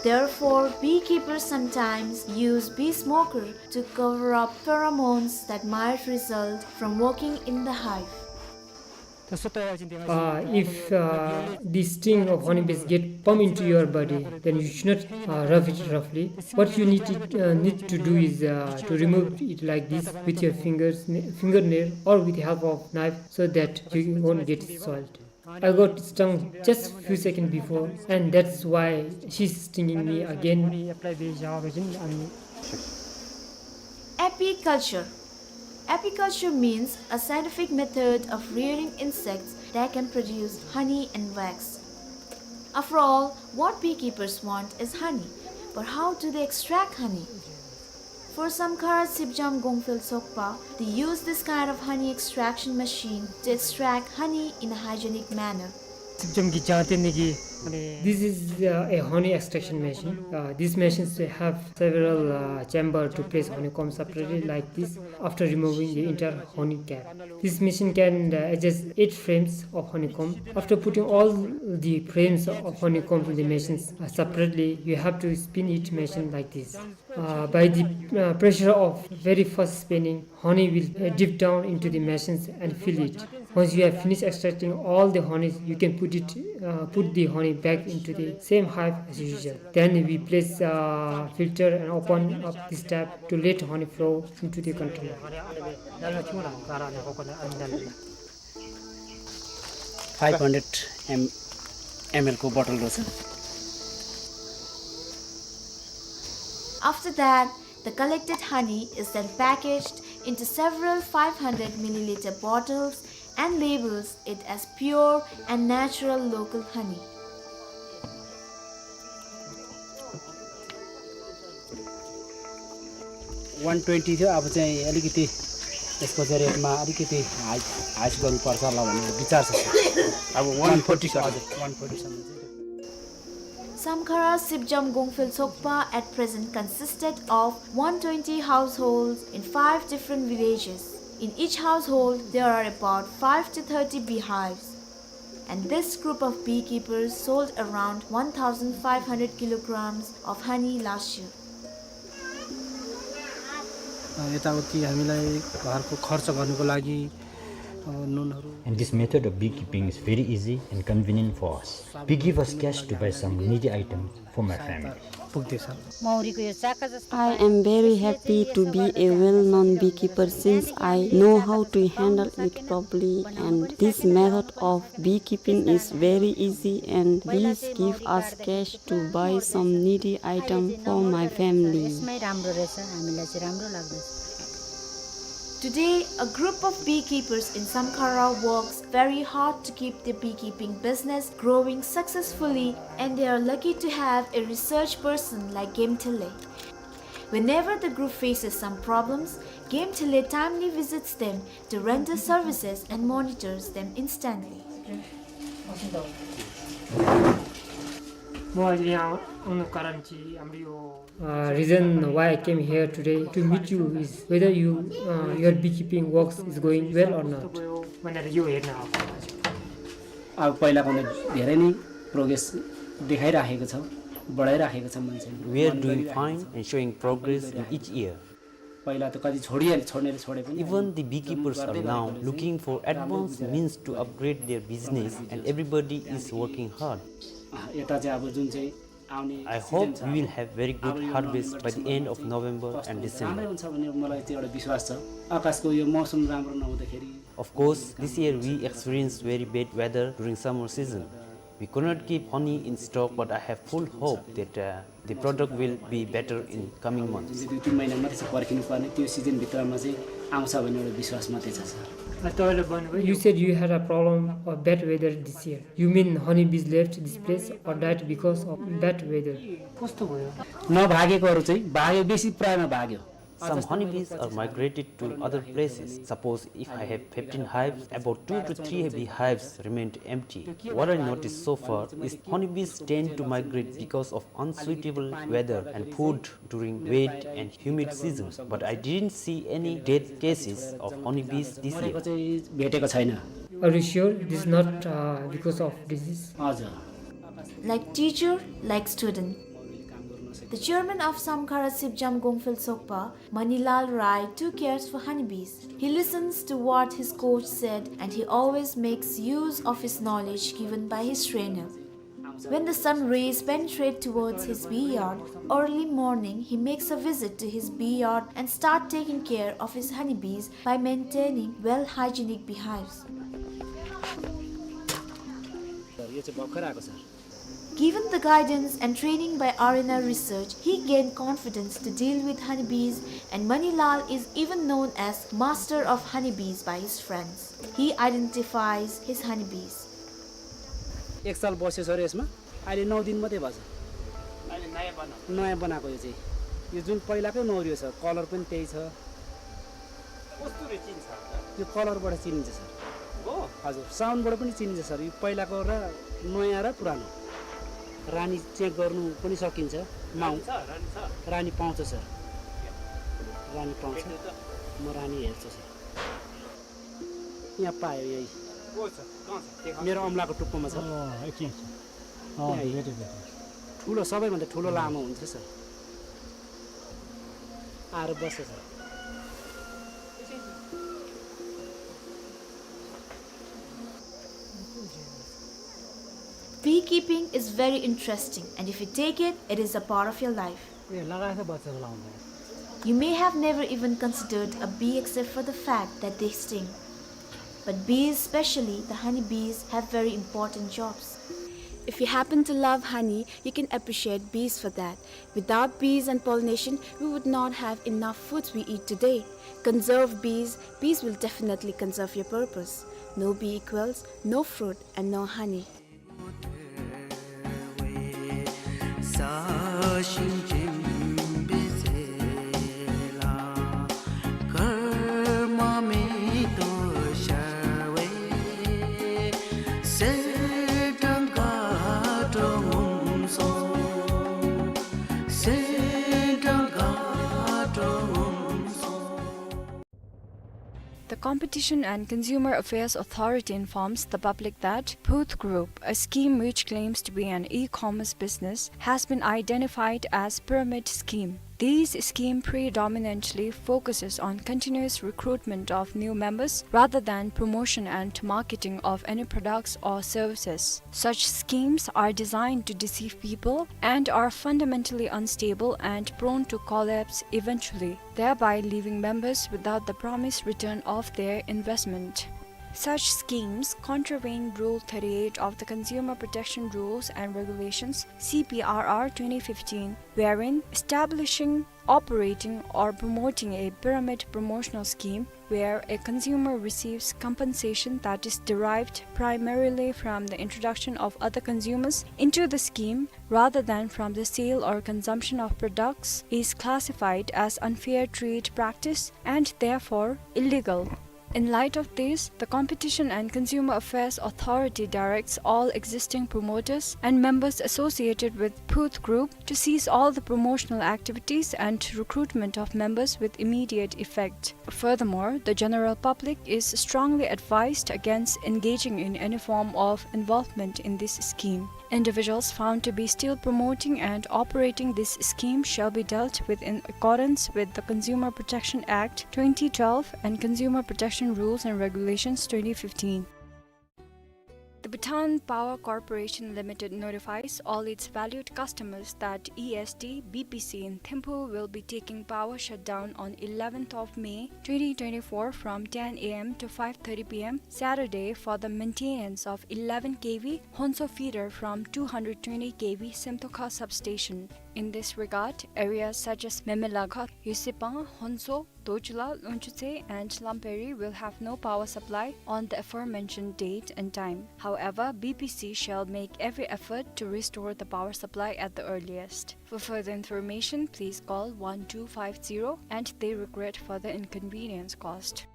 Therefore, beekeepers sometimes use bee smoker to cover up pheromones that might result from working in the hive. Uh, if uh, the sting of honeybees get pump into your body, then you should not uh, rub it roughly. What you need to, uh, need to do is uh, to remove it like this with your fingers, fingernail, or with the help of knife, so that you won't get soiled. I got stung just few seconds before, and that's why she's stinging me again. Apiculture. Apiculture means a scientific method of rearing insects that can produce honey and wax. After all, what beekeepers want is honey. But how do they extract honey? For Samkhara Sipjam Gongphel Sokpa, they use this kind of honey extraction machine to extract honey in a hygienic manner. Sipjam ki jante niki, mane, this is uh, a honey extraction machine. Uh, these machines have several uh, chamber to place honeycomb separately like this after removing the entire honey cap. This machine can uh, adjust eight frames of honeycomb. After putting all the frames of honeycomb in the machines uh, separately, you have to spin each machine like this. Uh, by the uh, pressure of very fast spinning, honey will uh, dip down into the machines and fill it. Once you have finished extracting all the honey, you can put it, uh, put the honey back into the same hive as usual. Then we place uh, filter and open up this tap to let honey flow into the container. Five hundred M L को बोतल रहेछ। After that, the collected honey is then packaged into several five hundred milliliter bottles and labels it as pure and natural local honey. One twenty थियो, अब चाहिँ अलिकति यसको चाहिँ रेटमा अलिकति हाई, हाई गर्नुपर्छ होला भन्ने विचार छ, सर। अब one forty, सर। हजुर, one forty सम्म चाहिँ। Samkhara Sipjam Gongphel Sokpa at present consisted of one twenty households in five different villages. In each household, there are about five to thirty beehives. And this group of beekeepers sold around one thousand five hundred kilograms of honey last year. अ, यताउति हामीलाई घरको खर्च गर्नको लागि, अ, नुनहरू। And this method of beekeeping is very easy and convenient for us. We give us cash to buy some needy items for my family. पुग्दैछ। मौरीको यो चाका जस्तो I am very happy to be a well-known beekeeper since I know how to handle it properly, and this method of beekeeping is very easy and this give us cash to buy some needy item for my family. यसमै राम्रो रहेछ, हामीलाई चाहिँ राम्रो लाग्दछ। Today, a group of beekeepers in Samkhara works very hard to keep the beekeeping business growing successfully, and they are lucky to have a research person like Gemthele. Whenever the group faces some problems, Gemthele timely visits them to render services and monitors them instantly. म अहिले यहाँ आउनुको कारण चाहिँ हाम्रो यो Uh, reason why I came here today to meet you is whether you, uh, your beekeeping works is going well or not. अब पहिलाभन्दा धेरै नै प्रोग्रेस देखाइराखेको छ, बढाइराखेको छ मान्छेले। We are doing fine and showing progress in each year. पहिला त कति छोडिहाले, छोड्नेले छोडे पनि। Even the beekeepers are now looking for advanced means to upgrade their business and everybody is working hard. यता चाहिँ अब जुन चाहिँ I hope we will have very good harvest by the end of November and December. Of course, this year we experienced very bad weather during summer season. We could not keep honey in stock, but I have full hope that uh, the product will be better in coming months. You said you had a problem of bad weather this year. You mean honeybees left this place or died because of bad weather? नभागेकोहरू चाहिँ भाग्यो, बेसी प्रायमा भाग्यो। Some honeybees are migrated to other places. Suppose if I have fifteen hives, about two to three beehives remained empty. What I noticed so far is honeybees tend to migrate because of unsuitable weather and food during wet and humid seasons, but I didn't see any death cases of honeybees this year. Are you sure this is not, uh, because of disease? Like teacher, like student. The chairman of Samkhara Sipjam Gongphel Sokpa, Manilal Rai, too cares for honeybees. He listens to what his coach said and he always makes use of his knowledge given by his trainer. When the sun rays penetrate towards his bee yard, early morning he makes a visit to his bee yard and start taking care of his honeybees by maintaining well hygienic beehives. यो चाहिँ भर्खर आएको छ। Given the guidance and training by R N R Research, he gained confidence to deal with honeybees, and Manilal is even known as master of honeybees by his friends. He identifies his honeybees. एक साल बस्यो सर यसमा, अहिले नौ दिन मात्रै भएको छ। अहिले नयाँ बनाएको। नयाँ बनाएको यो चाहिँ। यो जुन पहिलाकै मौरी हो सर, कलर पनि त्यही छ। कस्तुरी चिन्छ? यो कलरबाट चिनिन्छ सर। हो? हजुर, साउन्डबाट पनि चिनिन्छ सर। यो पहिलाको र नयाँ र पुरानो। रानी चेक गर्नु पनि सकिन्छ। माउ-, रानी छ, रानी छ। रानी पाउँछ सर। रानी पाउँछ। भेट्नु त। म रानी हेर्छु सर। यहाँ पायो यही। को छ? कहाँ छ? देखाउनु। मेरो औँलाको टुप्पोमा छ। अँ, एकछिन, एकछिन। अँ, यहाँ। भेटेँ, भेटेँ। ठुलो, सबैभन्दा ठुलो लामो हुन्छ सर। आएर बस्छ sir. Beekeeping is very interesting, and if you take it, it is a part of your life. ए, लगाएछ बच्चा लाउँदा। You may have never even considered a bee except for the fact that they sting. But bees, especially the honey bees, have very important jobs. If you happen to love honey, you can appreciate bees for that. Without bees and pollination, we would not have enough foods we eat today. Conserve bees, bees will definitely conserve your purpose. No bee equals no fruit and no honey. The Competition and Consumer Affairs Authority informs the public that Phuth Group, a scheme which claims to be an e-commerce business, has been identified as pyramid scheme. This scheme predominantly focuses on continuous recruitment of new members rather than promotion and marketing of any products or services. Such schemes are designed to deceive people and are fundamentally unstable and prone to collapse eventually, thereby leaving members without the promised return of their investment. Such schemes contravene Rule thirty-eight of the Consumer Protection Rules and Regulations, C P R R twenty fifteen, wherein establishing, operating, or promoting a pyramid promotional scheme where a consumer receives compensation that is derived primarily from the introduction of other consumers into the scheme rather than from the sale or consumption of products is classified as unfair trade practice and therefore illegal. In light of this, the Competition and Consumer Affairs Authority directs all existing promoters and members associated with Phuth Group to cease all the promotional activities and recruitment of members with immediate effect. Furthermore, the general public is strongly advised against engaging in any form of involvement in this scheme. Individuals found to be still promoting and operating this scheme shall be dealt with in accordance with the Consumer Protection Act twenty twelve and Consumer Protection Rules and Regulations twenty fifteen. The Bhutan Power Corporation Limited notifies all its valued customers that E S D B P C in Thimphu will be taking power shutdown on eleventh of May twenty twenty-four from ten A M to five thirty P M Saturday for the maintenance of eleven K V Honso feeder from two hundred twenty K V Semtokha substation. In this regard, areas such as Memelakha, Yusipang, Honso, Dojula, Longchutse, and Lamperi will have no power supply on the aforementioned date and time. However, B P C shall make every effort to restore the power supply at the earliest. For further information, please call one two five zero, and they regret for the inconvenience caused.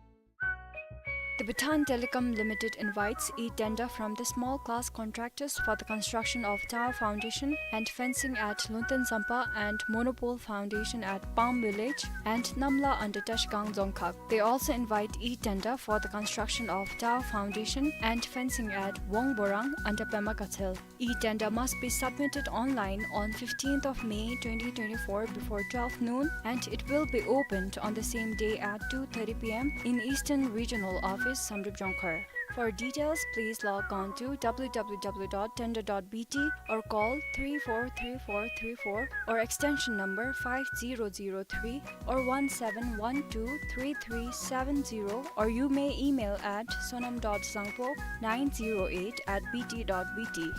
The Bhutan Telecom Limited invites e-tender from the small class contractors for the construction of tower foundation and fencing at Lungten Zampa and monopole foundation at Palm Village and Namla under Tashkang Dzongkhag. They also invite e-tender for the construction of tower foundation and fencing at Wongborang under Pema Gatshel. E-tender must be submitted online on fifteenth of May twenty twenty-four before twelve noon, and it will be opened on the same day at two thirty P M in Eastern Regional Office, Samdrup Jongkhar. For details, please log on to W W W dot tender dot B T or call three four three four three four or extension number five zero zero three or one seven one two three three seven zero, or you may email at sonam dot zangpo nine zero eight at B T dot B T.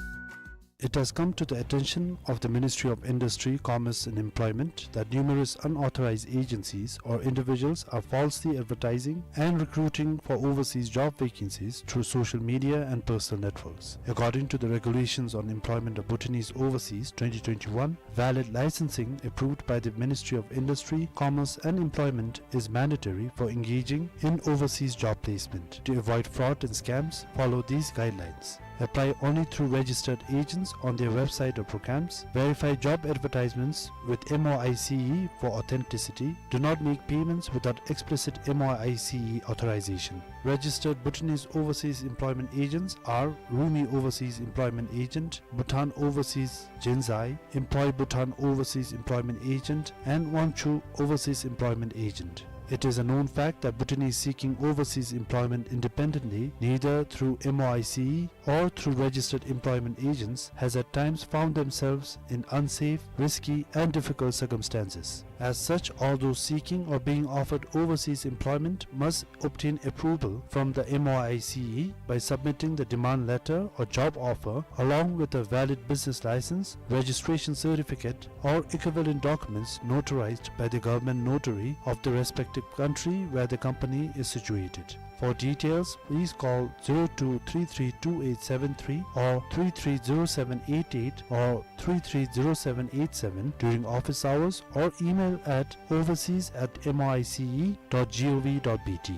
It has come to the attention of the Ministry of Industry, Commerce and Employment that numerous unauthorized agencies or individuals are falsely advertising and recruiting for overseas job vacancies through social media and personal networks. According to the Regulations on Employment of Bhutanese Overseas twenty twenty-one, valid licensing approved by the Ministry of Industry, Commerce and Employment is mandatory for engaging in overseas job placement. To avoid fraud and scams, follow these guidelines. Apply only through registered agents on their website or programs. Verify job advertisements with M O I C E for authenticity. Do not make payments without explicit M O I C E authorization. Registered Bhutanese overseas employment agents are Rumi Overseas Employment Agent, Bhutan Overseas Jenzai, Employ Bhutan Overseas Employment Agent, and Wangchu Overseas Employment Agent. It is a known fact that Bhutanese seeking overseas employment independently, neither through M O I C E or through registered employment agents, has at times found themselves in unsafe, risky, and difficult circumstances. As such, all those seeking or being offered overseas employment must obtain approval from the M O I C E by submitting the demand letter or job offer along with a valid business license, registration certificate, or equivalent documents notarized by the government notary of the respective country where the company is situated. For details, please call zero two three three two eight seven three or three three zero seven eight eight or three three zero seven eight seven during office hours or email at overseas at M O I C E dot G O V dot B T.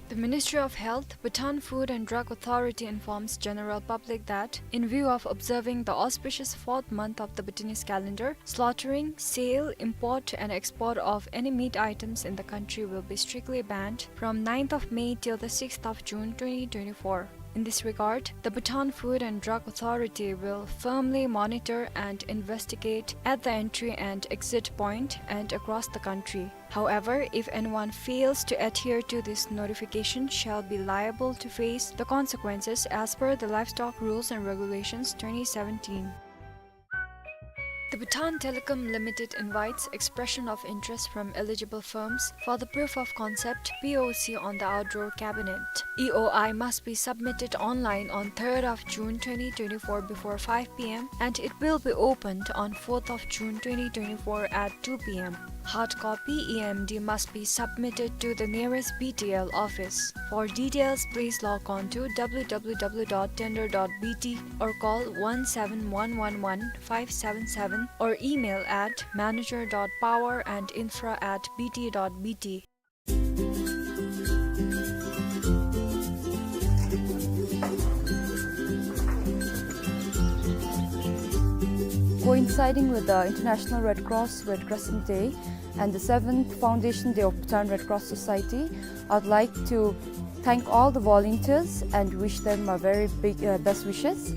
The Ministry of Health, Bhutan Food and Drug Authority informs general public that, in view of observing the auspicious fourth month of the Bhutanese calendar, slaughtering, sale, import and export of any meat items in the country will be strictly banned from ninth of May till the sixth of June twenty twenty-four. In this regard, the Bhutan Food and Drug Authority will firmly monitor and investigate at the entry and exit point and across the country. However, if anyone fails to adhere to this notification, shall be liable to face the consequences as per the Livestock Rules and Regulations twenty seventeen. The Bhutan Telecom Limited invites expression of interest from eligible firms for the proof of concept, P O C, on the outdoor cabinet. E O I must be submitted online on third of June twenty twenty-four before five P M, and it will be opened on fourth of June twenty twenty-four at two P M. Hard copy E M D must be submitted to the nearest B T L office. For details, please log on to W W W dot tender dot B T or call one seven one one one five seven seven or email at manager dot power and infra at B T dot B T. Coinciding with the International Red Cross Red Crescent Day and the seventh Foundation Day of Bhutan Red Cross Society, I'd like to thank all the volunteers and wish them a very big, uh, best wishes.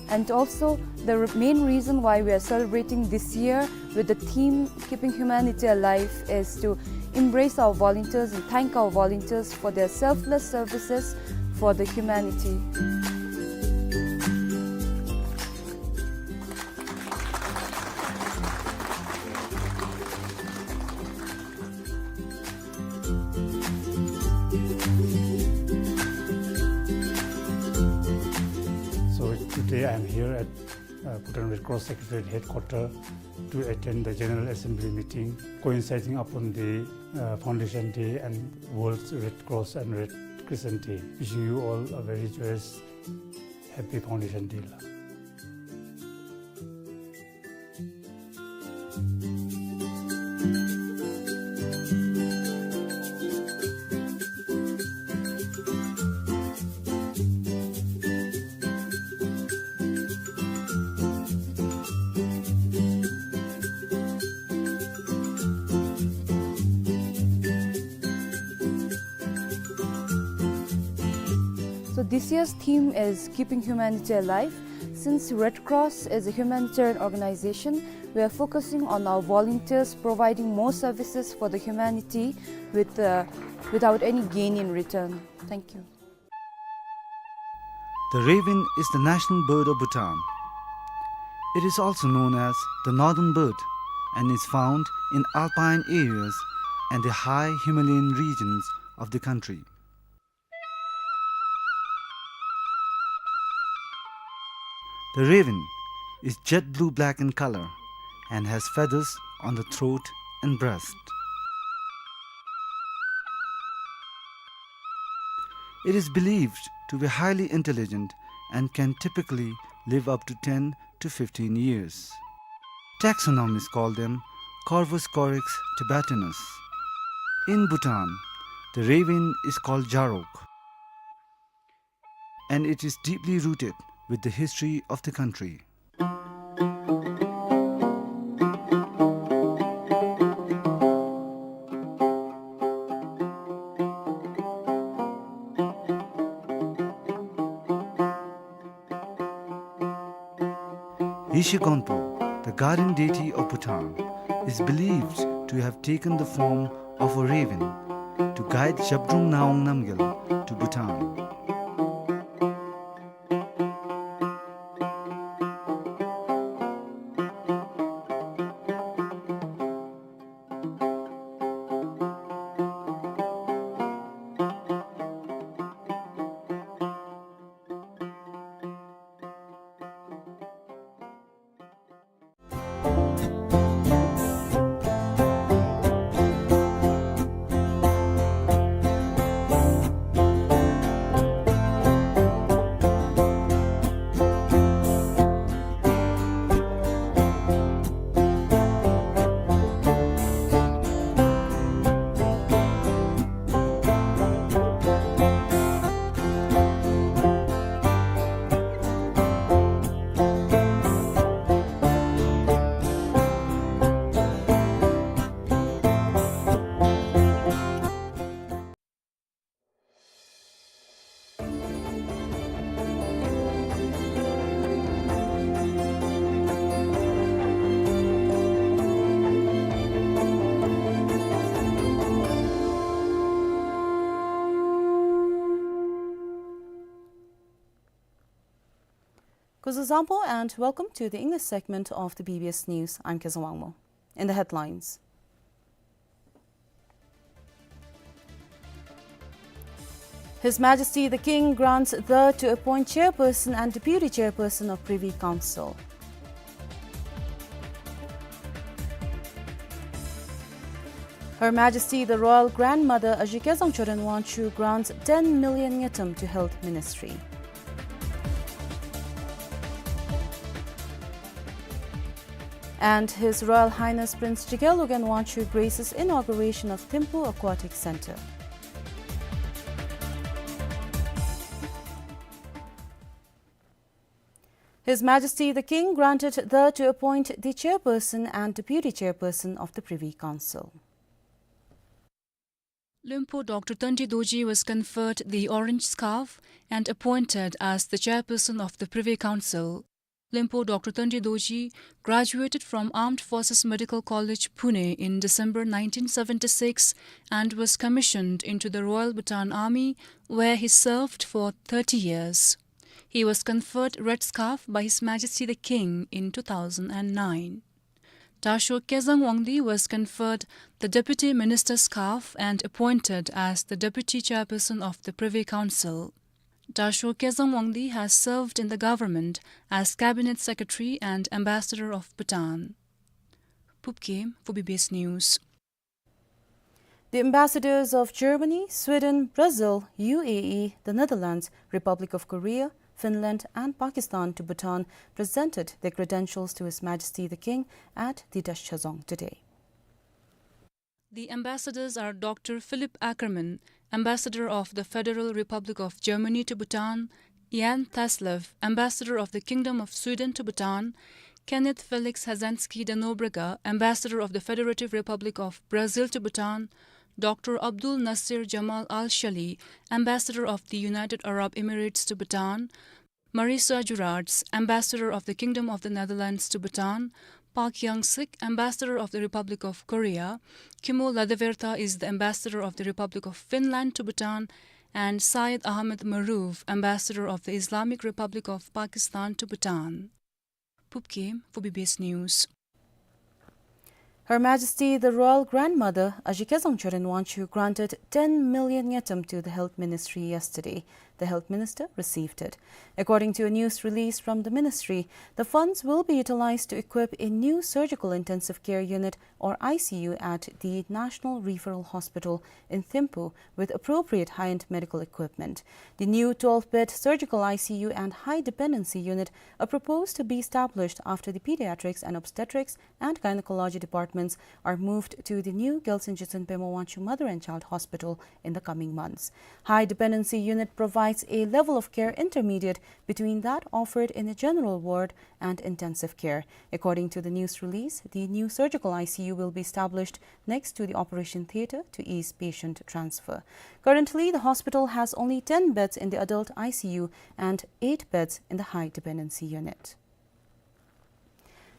And also, the re-, main reason why we are celebrating this year with the theme Keeping Humanity Alive is to embrace our volunteers and thank our volunteers for their selfless services for the humanity. So today I'm here at uh, Bhutan Red Cross Secretariat headquarter to attend the General Assembly meeting coinciding upon the, uh, Foundation Day and World Red Cross and Red Crescent Day. Wishing you all a very joyous, happy Foundation Day la. So this year's theme is Keeping Humanity Alive. Since Red Cross is a humanitarian organization, we are focusing on our volunteers providing more services for the humanity with, uh, without any gain in return. Thank you. The raven is the national bird of Bhutan. It is also known as the northern bird and is found in alpine areas and the high Himalayan regions of the country. The raven is jet blue black in color and has feathers on the throat and breast. It is believed to be highly intelligent and can typically live up to ten to fifteen years. Taxonomists call them Corvus corax tibetanus. In Bhutan, the raven is called jarok, and it is deeply rooted with the history of the country. Yeshe Gonpo, the guardian deity of Bhutan, is believed to have taken the form of a raven to guide Zhabdrung Ngawang Namgyal to Bhutan. Kuzuzangpo and welcome to the English segment of the B B S News. I'm Kezang Wangmo. In the headlines, His Majesty the King grants the to appoint chairperson and deputy chairperson of Privy Council. Her Majesty the Royal Grandmother Azhikeytsang Choden Wangchuck grants ten million ngultrum to Health Ministry. And His Royal Highness Prince Chikhelogon Wangchuck graces inauguration of Thimphu Aquatic Centre. His Majesty the King granted the to appoint the chairperson and deputy chairperson of the Privy Council. Lwmpo Doctor Tandi Dorji was conferred the orange scarf and appointed as the chairperson of the Privy Council. Lwmpo Doctor Tandi Dorji graduated from Armed Forces Medical College, Pune in December nineteen seventy-six and was commissioned into the Royal Bhutan Army, where he served for thirty years. He was conferred red scarf by His Majesty the King in two thousand and nine. Tasho Kezang Wangdi was conferred the Deputy Minister scarf and appointed as the Deputy Chairperson of the Privy Council. Dasho Kezang Wangdi has served in the government as Cabinet Secretary and Ambassador of Bhutan. Phubkem for B B S News. The ambassadors of Germany, Sweden, Brazil, U A E, the Netherlands, Republic of Korea, Finland, and Pakistan to Bhutan presented their credentials to His Majesty the King at the Tashechazong today. The ambassadors are Doctor Philipp Ackermann, Ambassador of the Federal Republic of Germany to Bhutan, Jan Thasleff, Ambassador of the Kingdom of Sweden to Bhutan, Kenneth Felix Hazansky de Nobrega, Ambassador of the Federative Republic of Brazil to Bhutan, Doctor Abdul Nasir Jamal Al Shali, Ambassador of the United Arab Emirates to Bhutan, Marisa Gerards, Ambassador of the Kingdom of the Netherlands to Bhutan, Park Young-sik, Ambassador of the Republic of Korea, Kimmo Latvavirta is the Ambassador of the Republic of Finland to Bhutan, and Syed Ahmed Maruf, Ambassador of the Islamic Republic of Pakistan to Bhutan. Phubkem for B B S News. Her Majesty the Royal Grandmother, Ashi Kezang Choden Wangchuck, granted ten million ngultrum to the Health Ministry yesterday. The Health Minister received it. According to a news release from the ministry, the funds will be utilized to equip a new surgical intensive care unit, or I C U, at the National Referral Hospital in Thimphu with appropriate high-end medical equipment. The new twelve-bed surgical I C U and high dependency unit are proposed to be established after the pediatrics and obstetrics and gynecology departments are moved to the new Gyaltsuen Jitsun Pema Wangchuck Mother and Child Hospital in the coming months. High dependency unit provides a level of care intermediate between that offered in a general ward and intensive care. According to the news release, the new surgical I C U will be established next to the operation theater to ease patient transfer. Currently, the hospital has only ten beds in the adult I C U and eight beds in the high dependency unit.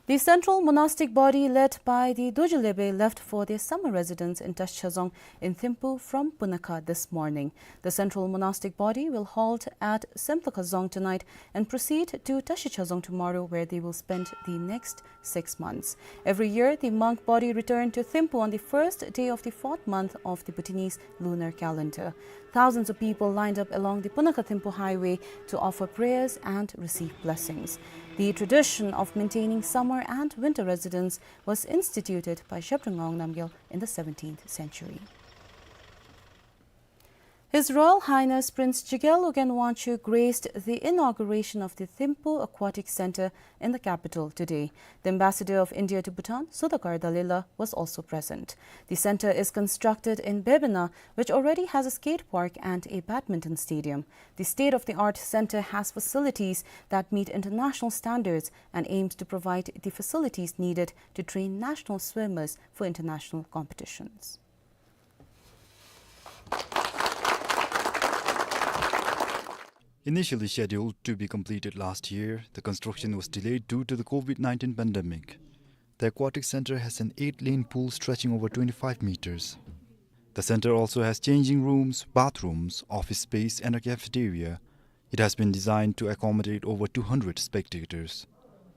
The central monastic body led by the Dorji Lepe left for their summer residence in Tashechazong in Thimphu from Punakha this morning. The central monastic body will halt at Semtokha Dzong tonight and proceed to Tashechazong tomorrow, where they will spend the next six months. Every year, the monk body return to Thimphu on the first day of the fourth month of the Bhutanese lunar calendar. Thousands of people lined up along the Punakha Thimphu highway to offer prayers and receive blessings. The tradition of maintaining summer and winter residence was instituted by Zhabdrung Ngawang Namgyal in the seventeenth century. His Royal Highness Prince Jigel Ugyen Wangchuck graced the inauguration of the Thimphu Aquatic Centre in the capital today. The Ambassador of India to Bhutan, Sudhakar Dallela, was also present. The centre is constructed in Bebena, which already has a skate park and a badminton stadium. The state-of-the-art centre has facilities that meet international standards and aims to provide the facilities needed to train national swimmers for international competitions. Initially scheduled to be completed last year, the construction was delayed due to the COVID nineteen pandemic. The aquatic centre has an eight-lane pool stretching over twenty-five meters. The centre also has changing rooms, bathrooms, office space, and a cafeteria. It has been designed to accommodate over two hundred spectators.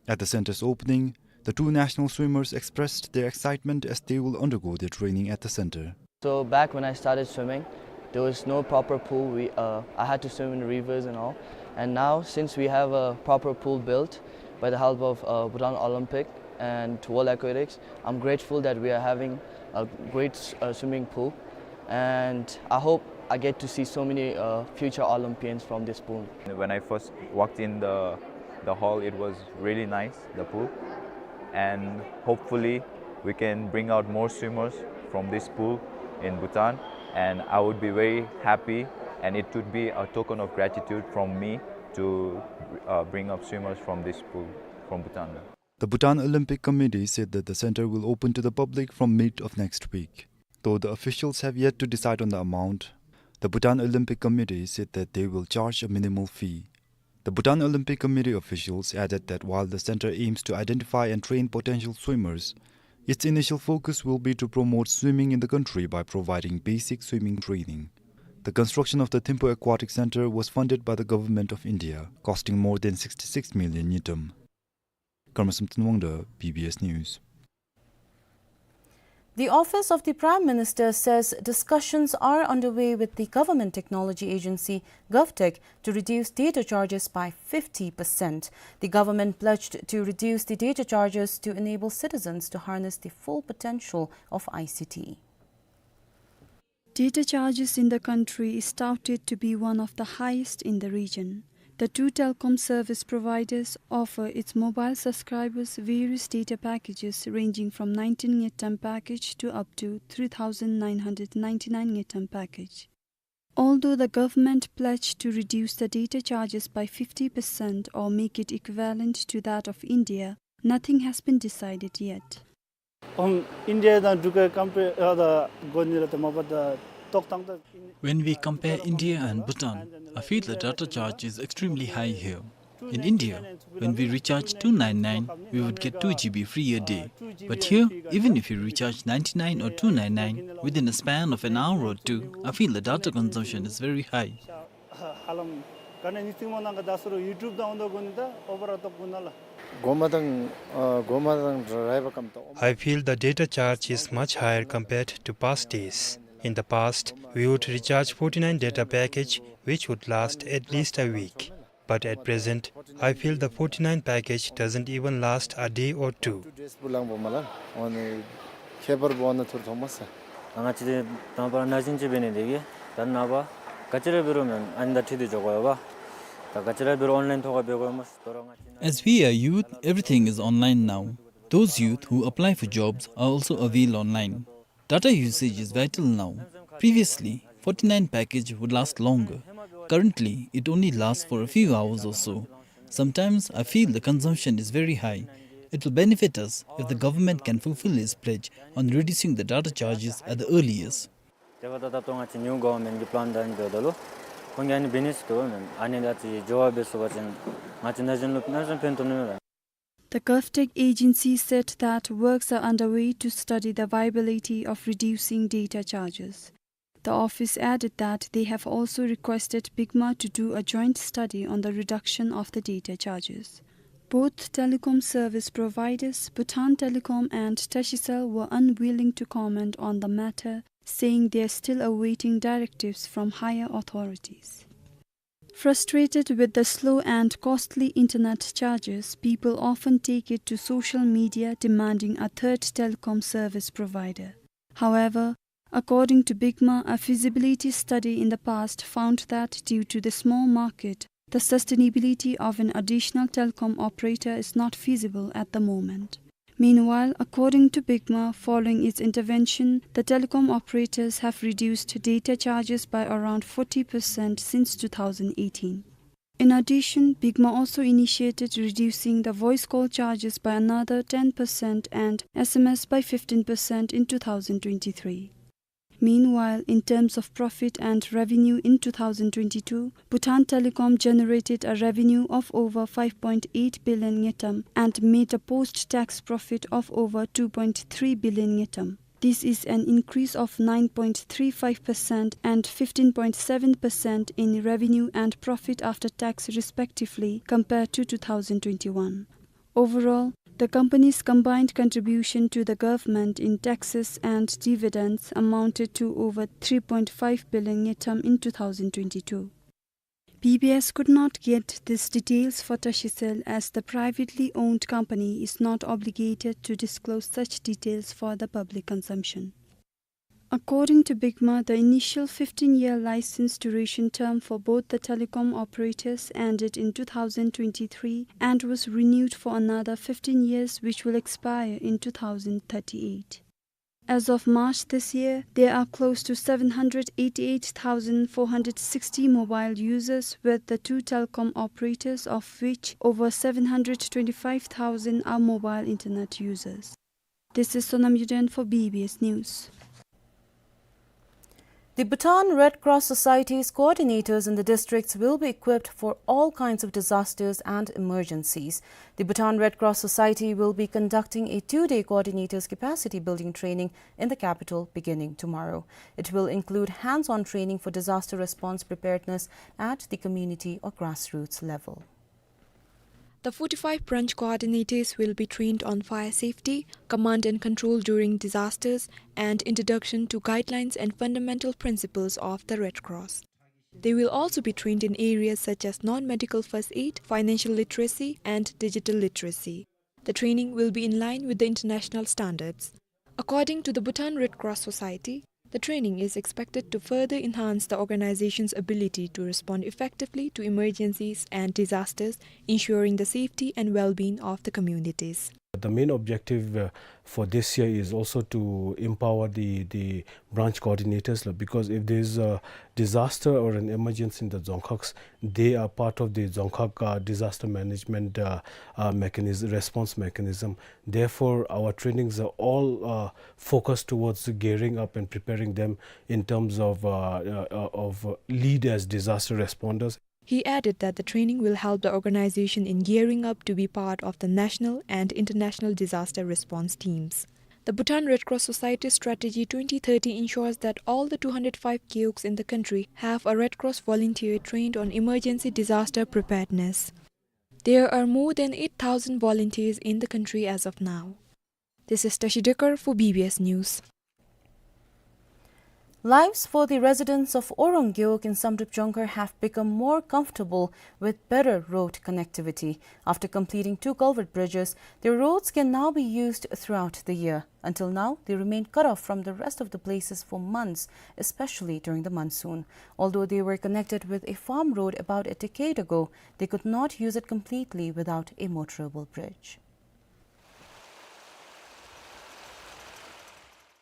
At the centre's opening, the two national swimmers expressed their excitement as they will undergo their training at the centre. So back when I started swimming, there was no proper pool. We, uh, I had to swim in rivers and all. And now, since we have a proper pool built by the help of, uh, Bhutan Olympic and World Aquatics, I'm grateful that we are having a great, uh, swimming pool. And I hope I get to see so many, uh, future Olympians from this pool. When I first walked in the, the hall, it was really nice, the pool. And hopefully, we can bring out more swimmers from this pool in Bhutan. And I would be very happy, and it would be a token of gratitude from me to, uh, bring up swimmers from this pool, from Bhutan. The Bhutan Olympic Committee said that the centre will open to the public from mid of next week. Though the officials have yet to decide on the amount, the Bhutan Olympic Committee said that they will charge a minimal fee. The Bhutan Olympic Committee officials added that while the centre aims to identify and train potential swimmers, its initial focus will be to promote swimming in the country by providing basic swimming training. The construction of the Thimphu Aquatic Centre was funded by the Government of India, costing more than sixty-six million ngultrum. Karmasamten Wangda, B B S News. The Office of the Prime Minister says discussions are underway with the Government Technology Agency, GovTech, to reduce data charges by fifty percent. The government pledged to reduce the data charges to enable citizens to harness the full potential of I C T. Data charges in the country is touted to be one of the highest in the region. The two telecom service providers offer its mobile subscribers various data packages ranging from nineteen ngultrum package to up to three thousand nine hundred ninety-nine ngultrum package. Although the government pledged to reduce the data charges by fifty percent or make it equivalent to that of India, nothing has been decided yet. ཨོམ་ཨིན་ཌི་ཡ་དང་འབྲུག་གི་ཀམ་པེར་ཨ་ད་གོ་ནི་ལ་ད་མ་པ་ད་ཏོག་ཏང་ད། When we compare India and Bhutan, I feel the data charge is extremely high here. In India, when we recharge two nine nine, we would get two G B free a day. But here, even if we recharge ninety-nine or two nine nine, within a span of an hour or two, I feel the data consumption is very high. ཧ་ལམ་ག་ནི་ནི་ཏིང་མོ་ནང་ག་ད་སུ་རུ་ཡུ་ཊུབ་དང་འོ་ད་གོ་ནི་ད་ཨོ་བར་ཏོག་གོ་ན་ལ། གོ་མ་དང་ཨ་གོ་མ་དང་ར་ར་བ་ཀམ་ཏོ། I feel the data charge is much higher compared to past days. In the past, we would recharge forty-nine data package, which would last at least a week. But at present, I feel the forty-nine package doesn't even last a day or two. ཌེ་སི་བུ་ལང་བོ་མ་ལ་ཨོ་ནི་ཁྱད་པར་བོ་ཨ་ན་ཐུར་ཐོང་མ་ས། ང་བཅས་དང་པ་ན་ཞིན་ཅི་བེ་ནི་དེ་གི་ད་ན་བ་ག་ཅི་ར་བེ་རུ་མེན་ཨ་ནི་ད་ཁྲི་དེ་འཇོག་གོ་ཡ་བ། ད་ག་ཅི་ར་བེ་རུ་ཨོན་ལའིན་ཐོག་ག་བེ་གོ་ཡ་མ་ཤི་དོ་ར་ང་བཅས་ན། As we are youth, everything is online now. Those youth who apply for jobs are also avail online. Data usage is vital now. Previously, forty-nine package would last longer. Currently, it only lasts for a few hours or so. Sometimes I feel the consumption is very high. It will benefit us if the government can fulfill its pledge on reducing the data charges at the earliest. དེ་བ་ད་ད་ལྟོ་ང་བཅས་ནིའུ་གོ་ཝར་མེནཊ་གི་པི་ལཱན་དང་འགྱོ་ད་ལོ། ཁོང་གིས་ཨ་ནི་བེ་ནི་སི་ཏོ་མེན་ཨ་ནི་ད་ཅི་འགྱོ་བ་བེ་སོ་བ་ཅིན་ང་བཅས་ན་ཞིན་ལུ་ན་ཞིན་ཕན་ཐོགས་ནི་མེད་ལ། The GovTech agency said that works are underway to study the viability of reducing data charges. The office added that they have also requested BICMA to do a joint study on the reduction of the data charges. Both telecom service providers, Bhutan Telecom and Tashicel, were unwilling to comment on the matter, saying they are still awaiting directives from higher authorities. Frustrated with the slow and costly internet charges, people often take it to social media demanding a third telecom service provider. However, according to BICMA, a feasibility study in the past found that due to the small market, the sustainability of an additional telecom operator is not feasible at the moment. Meanwhile, according to BICMA, following its intervention, the telecom operators have reduced data charges by around forty percent since two thousand eighteen. In addition, BICMA also initiated reducing the voice call charges by another ten percent and S M S by fifteen percent in two thousand twenty-three. Meanwhile, in terms of profit and revenue in two thousand twenty-two, Bhutan Telecom generated a revenue of over five point eight billion ngultrum and made a post-tax profit of over two point three billion ngultrum. This is an increase of nine point three five percent and fifteen point seven percent in revenue and profit after tax respectively compared to two thousand twenty-one. Overall, the company's combined contribution to the government in taxes and dividends amounted to over three point five billion ngultrum in two thousand twenty-two. B B S could not get these details for Tashicel as the privately owned company is not obligated to disclose such details for the public consumption. According to BICMA, the initial fifteen-year license duration term for both the telecom operators ended in two thousand twenty-three and was renewed for another fifteen years, which will expire in two thousand thirty-eight. As of March this year, there are close to seven hundred eighty-eight thousand four hundred sixty mobile users with the two telecom operators, of which over seven hundred twenty-five thousand are mobile internet users. This is Sonam Yuden for B B S News. The Bhutan Red Cross Society's coordinators in the districts will be equipped for all kinds of disasters and emergencies. The Bhutan Red Cross Society will be conducting a two-day coordinators capacity building training in the capital beginning tomorrow. It will include hands-on training for disaster response preparedness at the community or grassroots level. The forty-five branch coordinators will be trained on fire safety, command and control during disasters, and introduction to guidelines and fundamental principles of the Red Cross. They will also be trained in areas such as non-medical first aid, financial literacy, and digital literacy. The training will be in line with the international standards. According to the Bhutan Red Cross Society, the training is expected to further enhance the organization's ability to respond effectively to emergencies and disasters, ensuring the safety and well-being of the communities. The main objective, uh, for this year is also to empower the, the branch coordinators, like, because if there's a disaster or an emergency in the dzongkhags, they are part of the dzongkhag, uh, disaster management, uh, uh, mechanism, response mechanism. Therefore, our trainings are all, uh, focused towards gearing up and preparing them in terms of, uh, uh, uh, of, uh, lead as disaster responders. He added that the training will help the organization in gearing up to be part of the national and international disaster response teams. The Bhutan Red Cross Society Strategy twenty thirty ensures that all the two hundred five gewogs in the country have a Red Cross volunteer trained on emergency disaster preparedness. There are more than eight thousand volunteers in the country as of now. This is Tashi Dekar for B B S News. Lives for the residents of Orong Gewog in Samdrup Jongkhar have become more comfortable with better road connectivity. After completing two culvert bridges, their roads can now be used throughout the year. Until now, they remained cut off from the rest of the places for months, especially during the monsoon. Although they were connected with a farm road about a decade ago, they could not use it completely without a motorable bridge.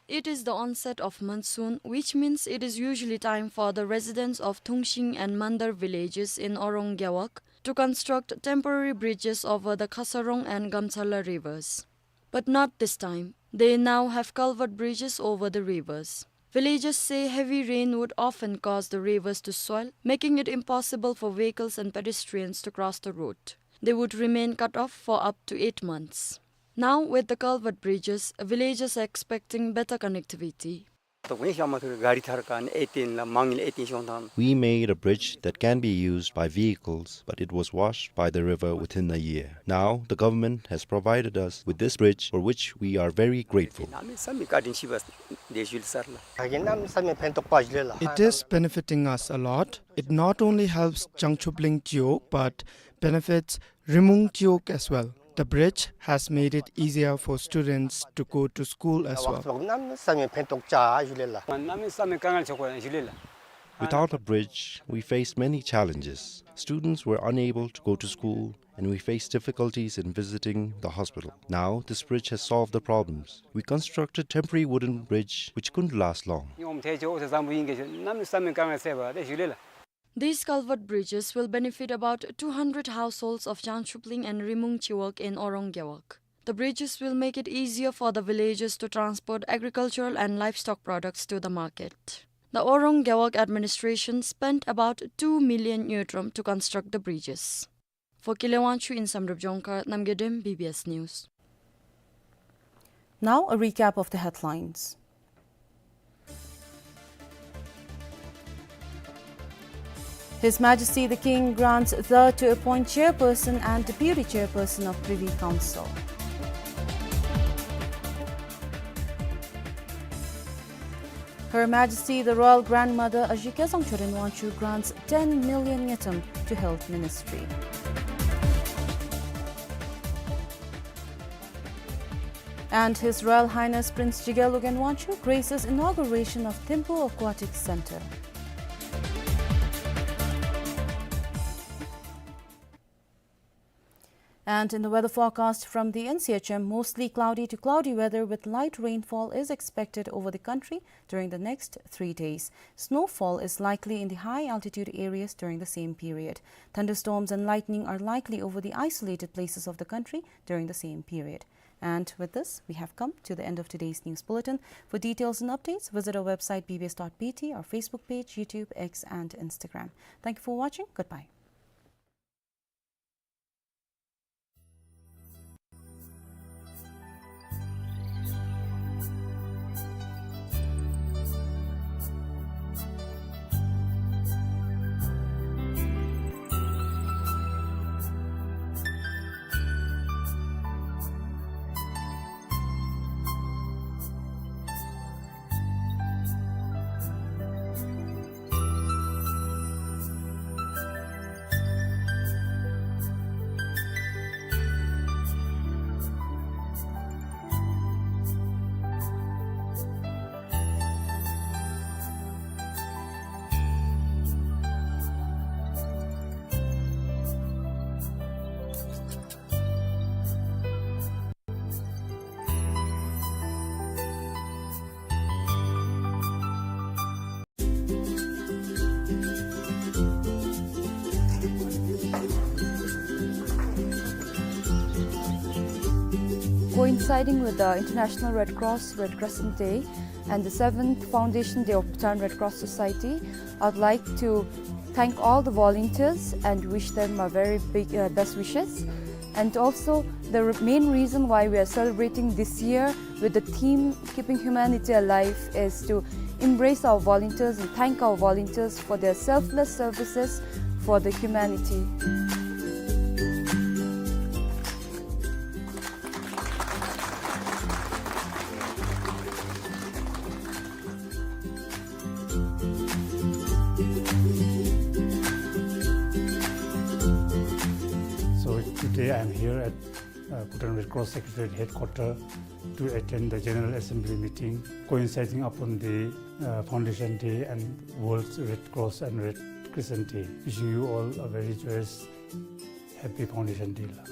It is the onset of monsoon, which means it is usually time for the residents of Thungshing and Mandar villages in Orong Gewog to construct temporary bridges over the Khasarong and Gamchala rivers. But not this time. They now have culvert bridges over the rivers. Villagers say heavy rain would often cause the rivers to swell, making it impossible for vehicles and pedestrians to cross the road. They would remain cut off for up to eight months. Now, with the culvert bridges, villagers are expecting better connectivity. We made a bridge that can be used by vehicles, but it was washed by the river within a year. Now, the government has provided us with this bridge, for which we are very grateful. It is benefiting us a lot. It not only helps Jangchupling Gewog, but benefits Rimung Gewog as well. The bridge has made it easier for students to go to school as well. Without a bridge, we faced many challenges. Students were unable to go to school, and we faced difficulties in visiting the hospital. Now, this bridge has solved the problems. We constructed temporary wooden bridge, which couldn't last long. These culvert bridges will benefit about two hundred households of Jangchupling and Rimung Chiwog in Orong Gewog. The bridges will make it easier for the villagers to transport agricultural and livestock products to the market. The Orong Gewog administration spent about two million ngultrum to construct the bridges. For Kile Wangchuk in Samdrup Jongkhar, Namgay Dem, B B S News. Now, a recap of the headlines. His Majesty the King grants the to appoint chairperson and deputy chairperson of Privy Council. Her Majesty the Royal Grandmother Aji Kezang Choden Wangchuck grants ten million ngultrum to Health Ministry. And His Royal Highness Prince Jigme Lobsang Wangchuck graces inauguration of Thimphu Aquatic Centre. And in the weather forecast from the N C H M, mostly cloudy to cloudy weather with light rainfall is expected over the country during the next three days. Snowfall is likely in the high altitude areas during the same period. Thunderstorms and lightning are likely over the isolated places of the country during the same period. And with this, we have come to the end of today's news bulletin. For details and updates, visit our website B B S dot B T, our Facebook page, YouTube, X, and Instagram. Thank you for watching. Goodbye. Coinciding with the International Red Cross Red Crescent Day and the seventh Foundation Day of Bhutan Red Cross Society, I'd like to thank all the volunteers and wish them a very big, uh, best wishes. And also, the re-, main reason why we are celebrating this year with the theme Keeping Humanity Alive is to embrace our volunteers and thank our volunteers for their selfless services for the humanity. So today I'm here at, uh, Bhutan Red Cross Secretariat headquarters to attend the General Assembly meeting coinciding upon the, uh, Foundation Day and World Red Cross and Red Crescent Day. Wishing you all a very joyous, happy Foundation Day la.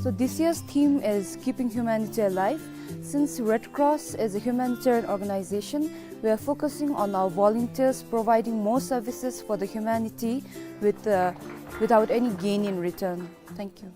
So this year's theme is Keeping Humanity Alive. Since Red Cross is a humanitarian organization, we are focusing on our volunteers providing more services for the humanity with, uh, without any gain in return. Thank you.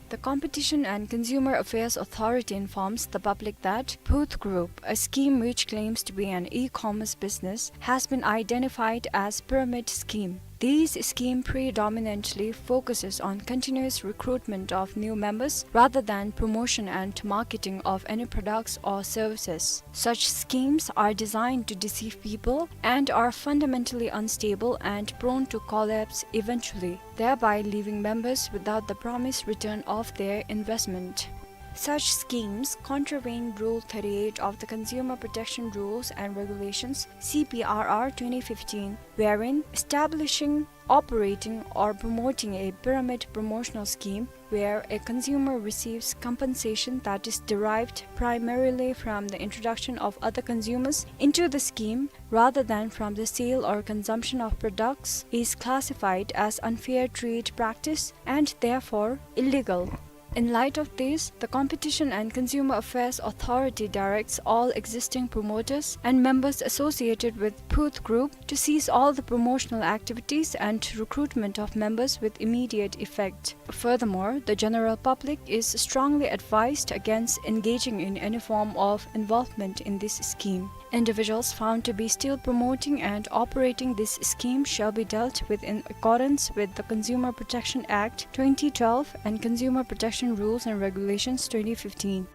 The Competition and Consumer Affairs Authority informs the public that Booth Group, a scheme which claims to be an e-commerce business, has been identified as pyramid scheme. This scheme predominantly focuses on continuous recruitment of new members rather than promotion and marketing of any products or services. Such schemes are designed to deceive people and are fundamentally unstable and prone to collapse eventually, thereby leaving members without the promised return of their investment. Such schemes contravene Rule thirty-eight of the Consumer Protection Rules and Regulations, C P R R twenty fifteen, wherein establishing, operating, or promoting a pyramid promotional scheme where a consumer receives compensation that is derived primarily from the introduction of other consumers into the scheme rather than from the sale or consumption of products is classified as unfair trade practice and therefore illegal. In light of this, the Competition and Consumer Affairs Authority directs all existing promoters and members associated with Booth Group to cease all the promotional activities and recruitment of members with immediate effect. Furthermore, the general public is strongly advised against engaging in any form of involvement in this scheme. Individuals found to be still promoting and operating this scheme shall be dealt with in accordance with the Consumer Protection Act twenty twelve and Consumer Protection Rules and Regulations twenty fifteen.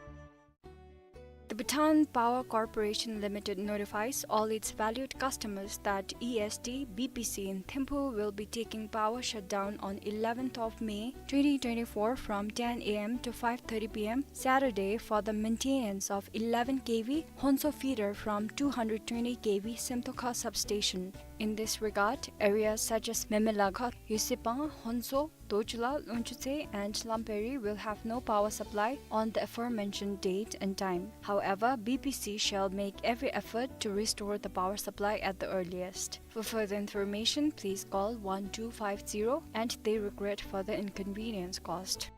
The Bhutan Power Corporation Limited notifies all its valued customers that E S D B P C in Thimphu will be taking power shutdown on eleventh of May twenty twenty-four from ten A M to five thirty P M Saturday for the maintenance of eleven K V Honso feeder from two hundred twenty K V Semtokha substation. In this regard, areas such as Memelakha, Yusipang, Honso, Dochula, Longchutse, and Lamperi will have no power supply on the aforementioned date and time. However, B P C shall make every effort to restore the power supply at the earliest. For further information, please call one two five zero and they regret for the inconvenience caused.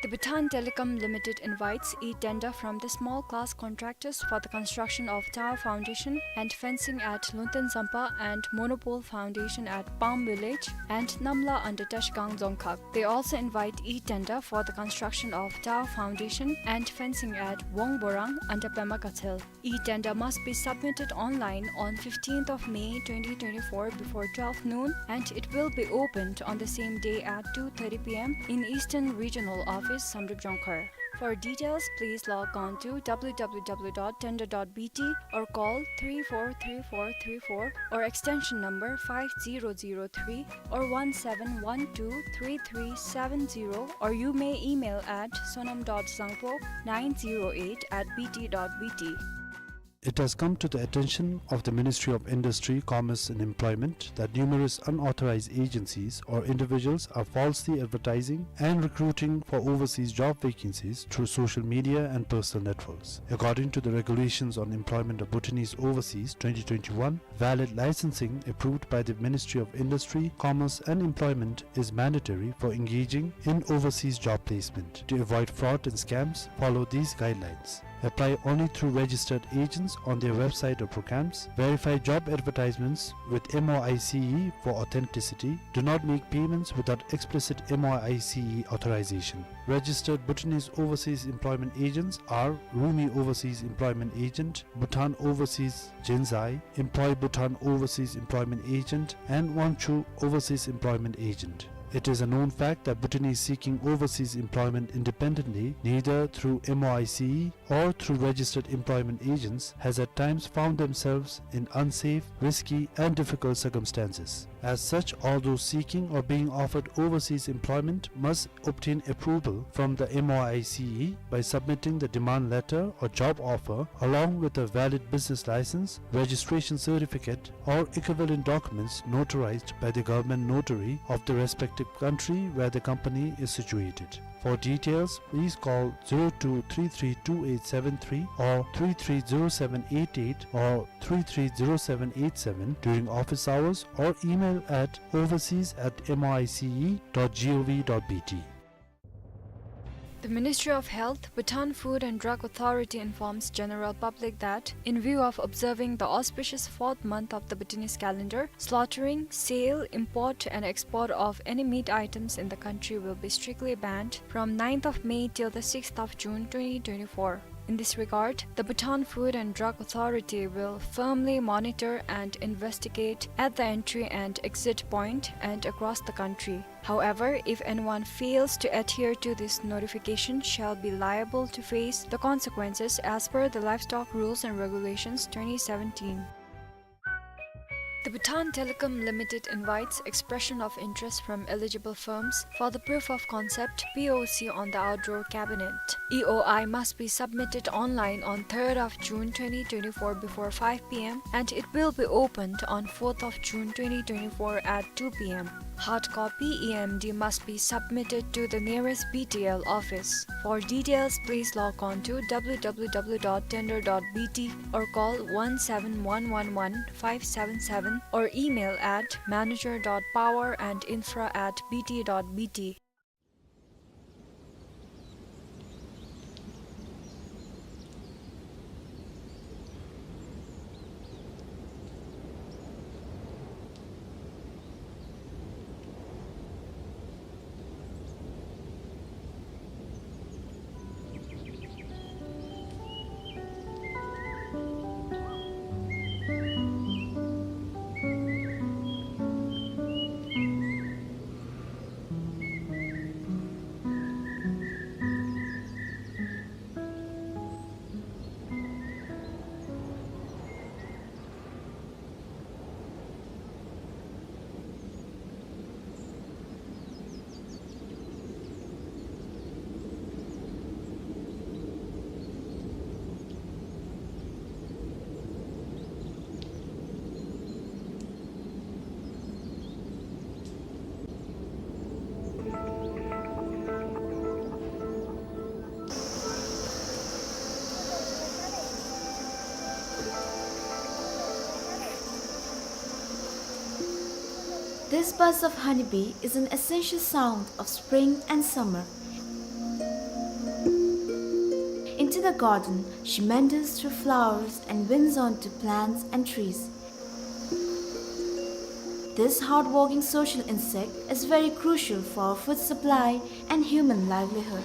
The Bhutan Telecom Limited invites e-tender from the small class contractors for the construction of tower foundation and fencing at Lunten Zampa and monopole foundation at Palm Village and Namla under Tashkang Dzongkhag. They also invite e-tender for the construction of tower foundation and fencing at Wongborang under Pema Gatshel. E-tender must be submitted online on fifteenth of May twenty twenty-four before twelve noon, and it will be opened on the same day at two thirty P M in Eastern Regional Office, Samdrup Jongkhar. For details, please log on to W W W dot tender dot B T or call three four three four three four or extension number five zero zero three or one seven one two three three seven zero, or you may email at sonam dot zangpo nine zero eight at B T dot B T. It has come to the attention of the Ministry of Industry, Commerce and Employment that numerous unauthorized agencies or individuals are falsely advertising and recruiting for overseas job vacancies through social media and personal networks. According to the Regulations on Employment of Bhutanese Overseas twenty twenty-one, valid licensing approved by the Ministry of Industry, Commerce and Employment is mandatory for engaging in overseas job placement. To avoid fraud and scams, follow these guidelines. Apply only through registered agents on their website or programs. Verify job advertisements with M O I C E for authenticity. Do not make payments without explicit M O I C E authorization. Registered Bhutanese overseas employment agents are Rumi Overseas Employment Agent, Bhutan Overseas Jenzai, Employ Bhutan Overseas Employment Agent, and Wangchu Overseas Employment Agent. It is a known fact that Bhutanese seeking overseas employment independently, neither through M O I C E or through registered employment agents, has at times found themselves in unsafe, risky, and difficult circumstances. As such, all those seeking or being offered overseas employment must obtain approval from the M O I C E by submitting the demand letter or job offer along with a valid business license, registration certificate, or equivalent documents notarized by the government notary of the respective country where the company is situated. For details, please call zero two three three two eight seven three or three three zero seven eight eight or three three zero seven eight seven during office hours or email at overseas at M O I C E dot G O V dot B T. The Ministry of Health, Bhutan Food and Drug Authority informs general public that, in view of observing the auspicious fourth month of the Bhutanese calendar, slaughtering, sale, import and export of any meat items in the country will be strictly banned from ninth of May till the sixth of June twenty twenty-four. In this regard, the Bhutan Food and Drug Authority will firmly monitor and investigate at the entry and exit point and across the country. However, if anyone fails to adhere to this notification, shall be liable to face the consequences as per the Livestock Rules and Regulations twenty seventeen. The Bhutan Telecom Limited invites expression of interest from eligible firms for the proof of concept, P O C, on the outdoor cabinet. E O I must be submitted online on third of June twenty twenty-four before five P M, and it will be opened on fourth of June twenty twenty-four at two P M. Hard copy E M D must be submitted to the nearest B T L office. For details, please log on to W W W dot tender dot B T or call one seven one one one five seven seven or email at manager dot power and infra at B T dot B T. This buzz of honeybee is an essential sound of spring and summer. Into the garden, she meanders through flowers and winds onto plants and trees. This hardworking social insect is very crucial for our food supply and human livelihood.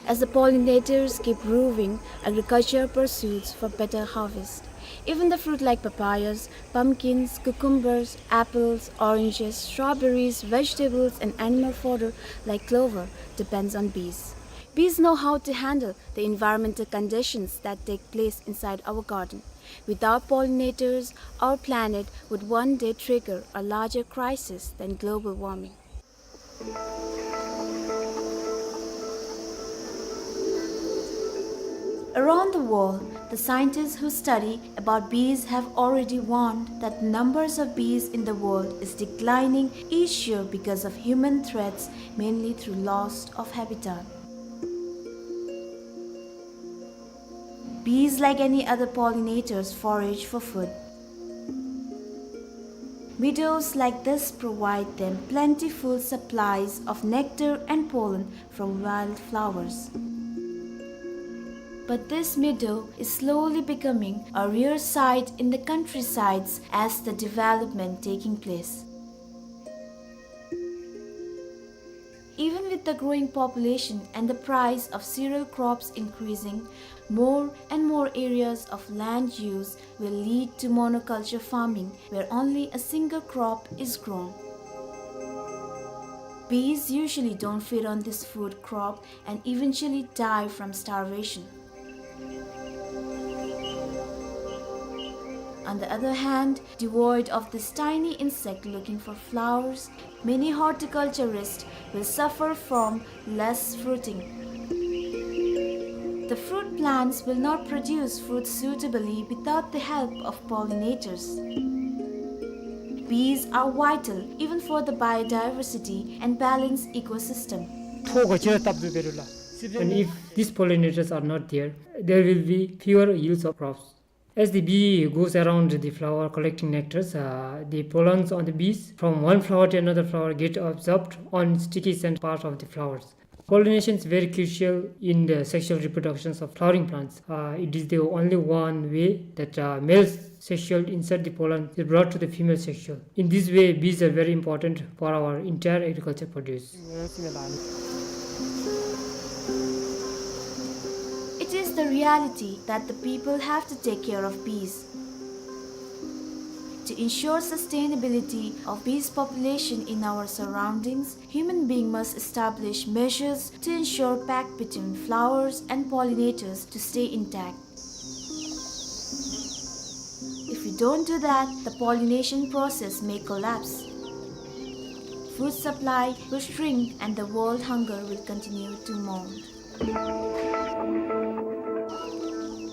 As the pollinators keep roving, agriculture pursues for better harvest. Even the fruit like papayas, pumpkins, cucumbers, apples, oranges, strawberries, vegetables, and animal fodder like clover depends on bees. Bees know how to handle the environmental conditions that take place inside our garden. Without pollinators, our planet would one day trigger a larger crisis than global warming. Around the world, the scientists who study about bees have already warned that the numbers of bees in the world is declining each year because of human threats, mainly through loss of habitat. Bees, like any other pollinators, forage for food. Meadows like this provide them plentiful supplies of nectar and pollen from wildflowers. But this meadow is slowly becoming a rare sight in the countrysides as the development taking place. Even with the growing population and the price of cereal crops increasing, more and more areas of land use will lead to monoculture farming, where only a single crop is grown. Bees usually don't feed on this food crop and eventually die from starvation. On the other hand, devoid of this tiny insect looking for flowers, many horticulturists will suffer from less fruiting. The fruit plants will not produce fruit suitably without the help of pollinators. Bees are vital even for the biodiversity and balanced ecosystem. ཐོག་ག་ཅི་ར་བཏབ་དུ་བེ་རུ་ལ། And if these pollinators are not there, there will be fewer yields of crops. As the bee goes around the flower collecting nectars, uh, the pollens on the bees from one flower to another flower get absorbed on sticky scent part of the flowers. Pollination is very crucial in the sexual reproductions of flowering plants. Uh, it is the only one way that, uh, male sexual insert, the pollen, is brought to the female sexual. In this way, bees are very important for our entire agriculture produce. It is the reality that the people have to take care of bees. To ensure sustainability of bees population in our surroundings, human being must establish measures to ensure pact between flowers and pollinators to stay intact. If we don't do that, the pollination process may collapse. Food supply will shrink and the world hunger will continue to mount.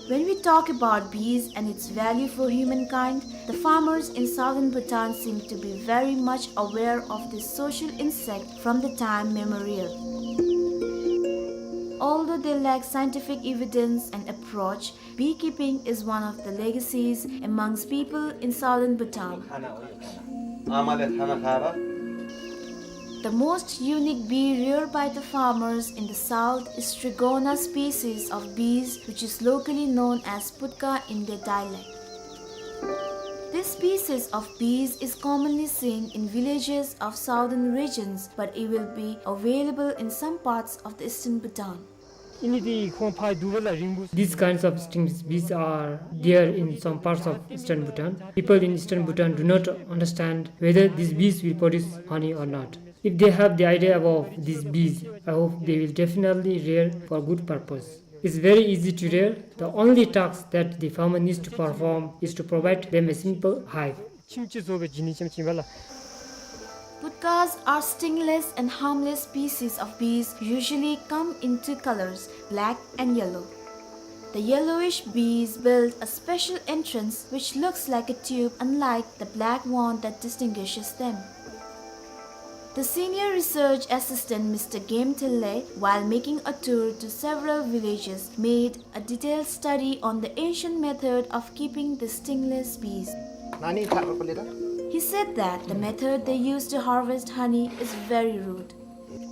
When we talk about bees and its value for humankind, the farmers in southern Bhutan seem to be very much aware of this social insect from the time memorial. Although they lack scientific evidence and approach, beekeeping is one of the legacies amongst people in southern Bhutan. The most unique bee reared by the farmers in the south is Trigona species of bees, which is locally known as putka in their dialect. This species of bees is commonly seen in villages of southern regions, but it will be available in some parts of the eastern Bhutan. These kinds of stingless bees are there in some parts of eastern Bhutan. People in eastern Bhutan do not understand whether these bees will produce honey or not. If they have the idea about these bees, I hope they will definitely rear for good purpose. It's very easy to rear. The only task that the farmer needs to perform is to provide them a simple hive. Putkas are stingless and harmless species of bees, usually come in two colors, black and yellow. The yellowish bees build a special entrance which looks like a tube, unlike the black wand that distinguishes them. The senior research assistant, Mister Game Thille, while making a tour to several villages, made a detailed study on the ancient method of keeping the stingless bees. He said that the method they used to harvest honey is very rude.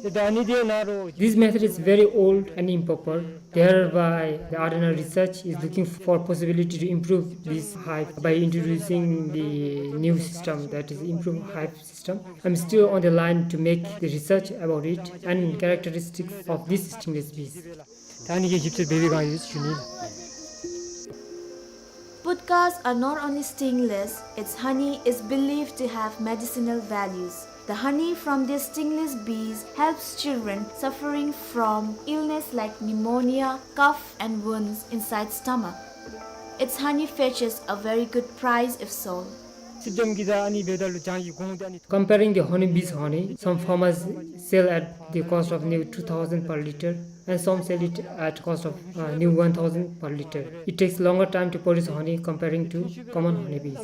This method is very old and improper. Thereby, the Ardhanar's research is looking for possibility to improve this hive by introducing the new system, that is improved hive system. I'm still on the line to make the research about it and characteristics of these stingless bees. Putkas are not only stingless, its honey is believed to have medicinal values. The honey from these stingless bees helps children suffering from illness like pneumonia, cough and wounds inside stomach. Its honey fetches a very good price if sold. Comparing the honeybee's honey, some farmers sell at the cost of near two thousand per litre. and some sell it at cost of, uh, new one thousand per liter. It takes longer time to produce honey comparing to common honeybees.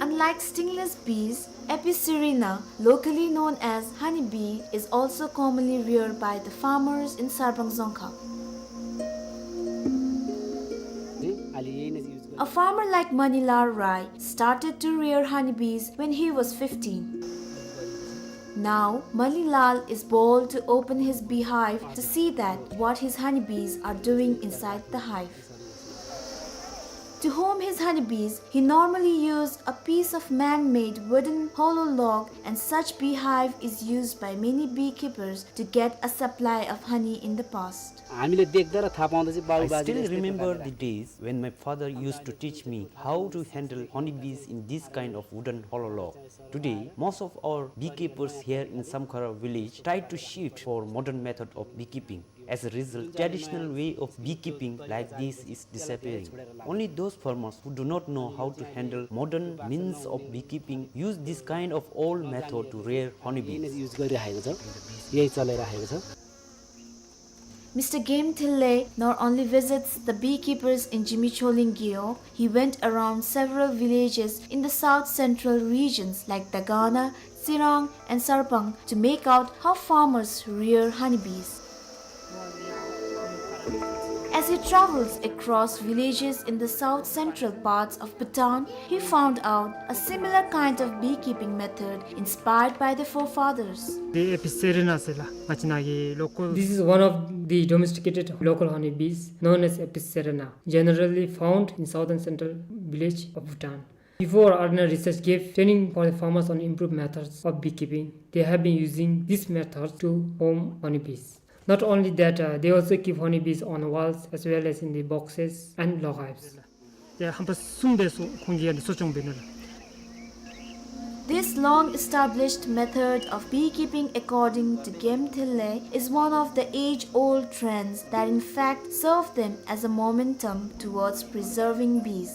Unlike stingless bees, Apicerina, locally known as honeybee, is also commonly reared by the farmers in Sarbang Dzongkha. A farmer like Manilal Rai started to rear honeybees when he was fifteen. Now, Manilal is bold to open his beehive to see that what his honeybees are doing inside the hive. To home his honeybees, he normally used a piece of man-made wooden hollow log, and such beehive is used by many beekeepers to get a supply of honey in the past. हामीले देख्दा र थाहा पाउँदा चाहिँ बाबु I बाजेले still यस्तै remember प्रकारले the days when my father used to teach me how to handle honeybees in this kind of wooden hollow log. Today, most of our beekeepers here in Samkhara village try to shift for modern method of beekeeping. As a result, traditional way of beekeeping like this is disappearing. Only those farmers who do not know how to handle modern means of beekeeping use this kind of old method to rear honeybees. यही युज गरिराखेको छ, यही चलाइराखेको छ। Mister Game Thille not only visits the beekeepers in Jimicholing Gewog, he went around several villages in the south central regions like Dagana, Tsirang, and Sarpang to make out how farmers rear honeybees. As he travels across villages in the south central parts of Bhutan, he found out a similar kind of beekeeping method inspired by the forefathers. The Apicerina ཟེར་ལགས། ང་བཅས་ནཱ་གི་local This is one of the domesticated local honeybees known as Apicerina, generally found in southern central village of Bhutan. Before, Arena Research gave training for the farmers on improved methods of beekeeping. They have been using this method to home honeybees. Not only that, uh, they also keep honeybees on walls as well as in the boxes and log hives. དེ་ཧམ་པ་གསུམ་སྦེ་གསོ་ཁོང་གིས་ཡང་གསོ་སྐྱོང་འབད་ནུག་ལགས། This long-established method of beekeeping, according to Game Thille, is one of the age-old trends that in fact serve them as a momentum towards preserving bees.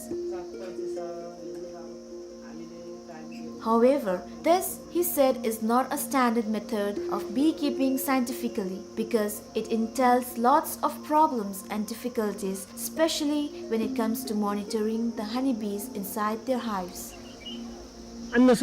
However, this, he said, is not a standard method of beekeeping scientifically because it entails lots of problems and difficulties, especially when it comes to monitoring the honeybees inside their hives. In this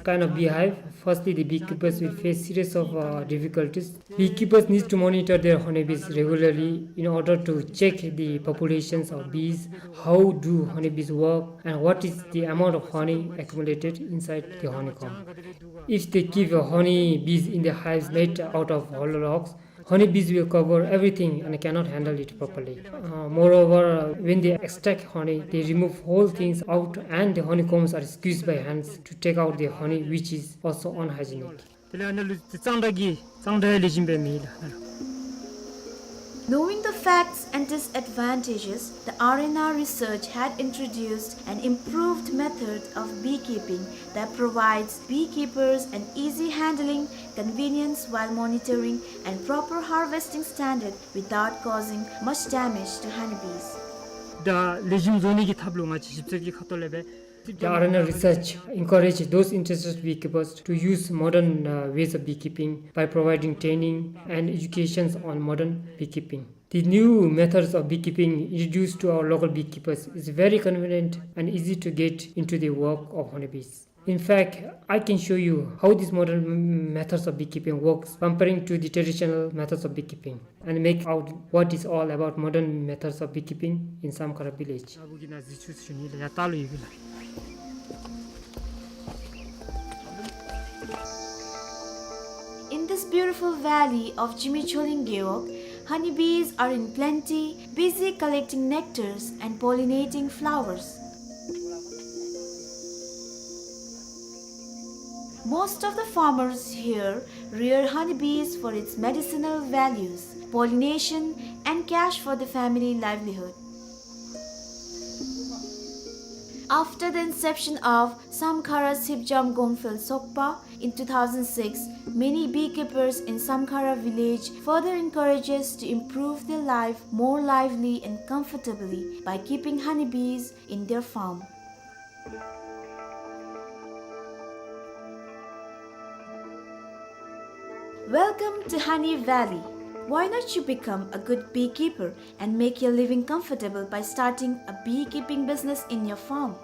kind of beehive, firstly, the beekeepers will face series of, uh, difficulties. Beekeepers need to monitor their honeybees regularly in order to check the populations of bees, how do honeybees work, and what is the amount of honey accumulated inside the honeycomb. If they keep honeybees in the hives made out of hollow logs, honeybees will cover everything and cannot handle it properly. Uh, moreover, when they extract honey, they remove whole things out and the honeycombs are squeezed by hands to take out the honey, which is also unhygienic. དེ་ལས་ཨ་ནཱ་ལུ་གཙང་སྦྲ་གི་གཙང་སྦྲ་ལེགས་ཤོམ་སྦེ་མེད་ལགས། Knowing the facts and disadvantages, the Arena Research had introduced an improved method of beekeeping that provides beekeepers an easy handling, convenience while monitoring, and proper harvesting standard without causing much damage to honeybees. ད་ལེགས་ཤོམ་བཟོ་ནི་གི་ཐབས་ལུ་ང་བཅས་ཞིབ་འཚོལ་གྱི་ཁ་ཐུག་ལས་སྦེ། The Arena Research encourage those interested beekeepers to use modern, uh, ways of beekeeping by providing training and educations on modern beekeeping. The new methods of beekeeping introduced to our local beekeepers is very convenient and easy to get into the work of honeybees. In fact, I can show you how these modern m-, methods of beekeeping works comparing to the traditional methods of beekeeping and make out what is all about modern methods of beekeeping in Samkhara village. In this beautiful valley of Jimicholing Gewog, honeybees are in plenty, busy collecting nectars and pollinating flowers. Most of the farmers here rear honeybees for its medicinal values, pollination, and cash for the family livelihood. After the inception of Samkhara Sipjam Gongphel Sokpa in two thousand six, many beekeepers in Samkhara village further encourages to improve their life more lively and comfortably by keeping honeybees in their farm. Welcome to Honey Valley. Why not you become a good beekeeper and make your living comfortable by starting a beekeeping business in your farm?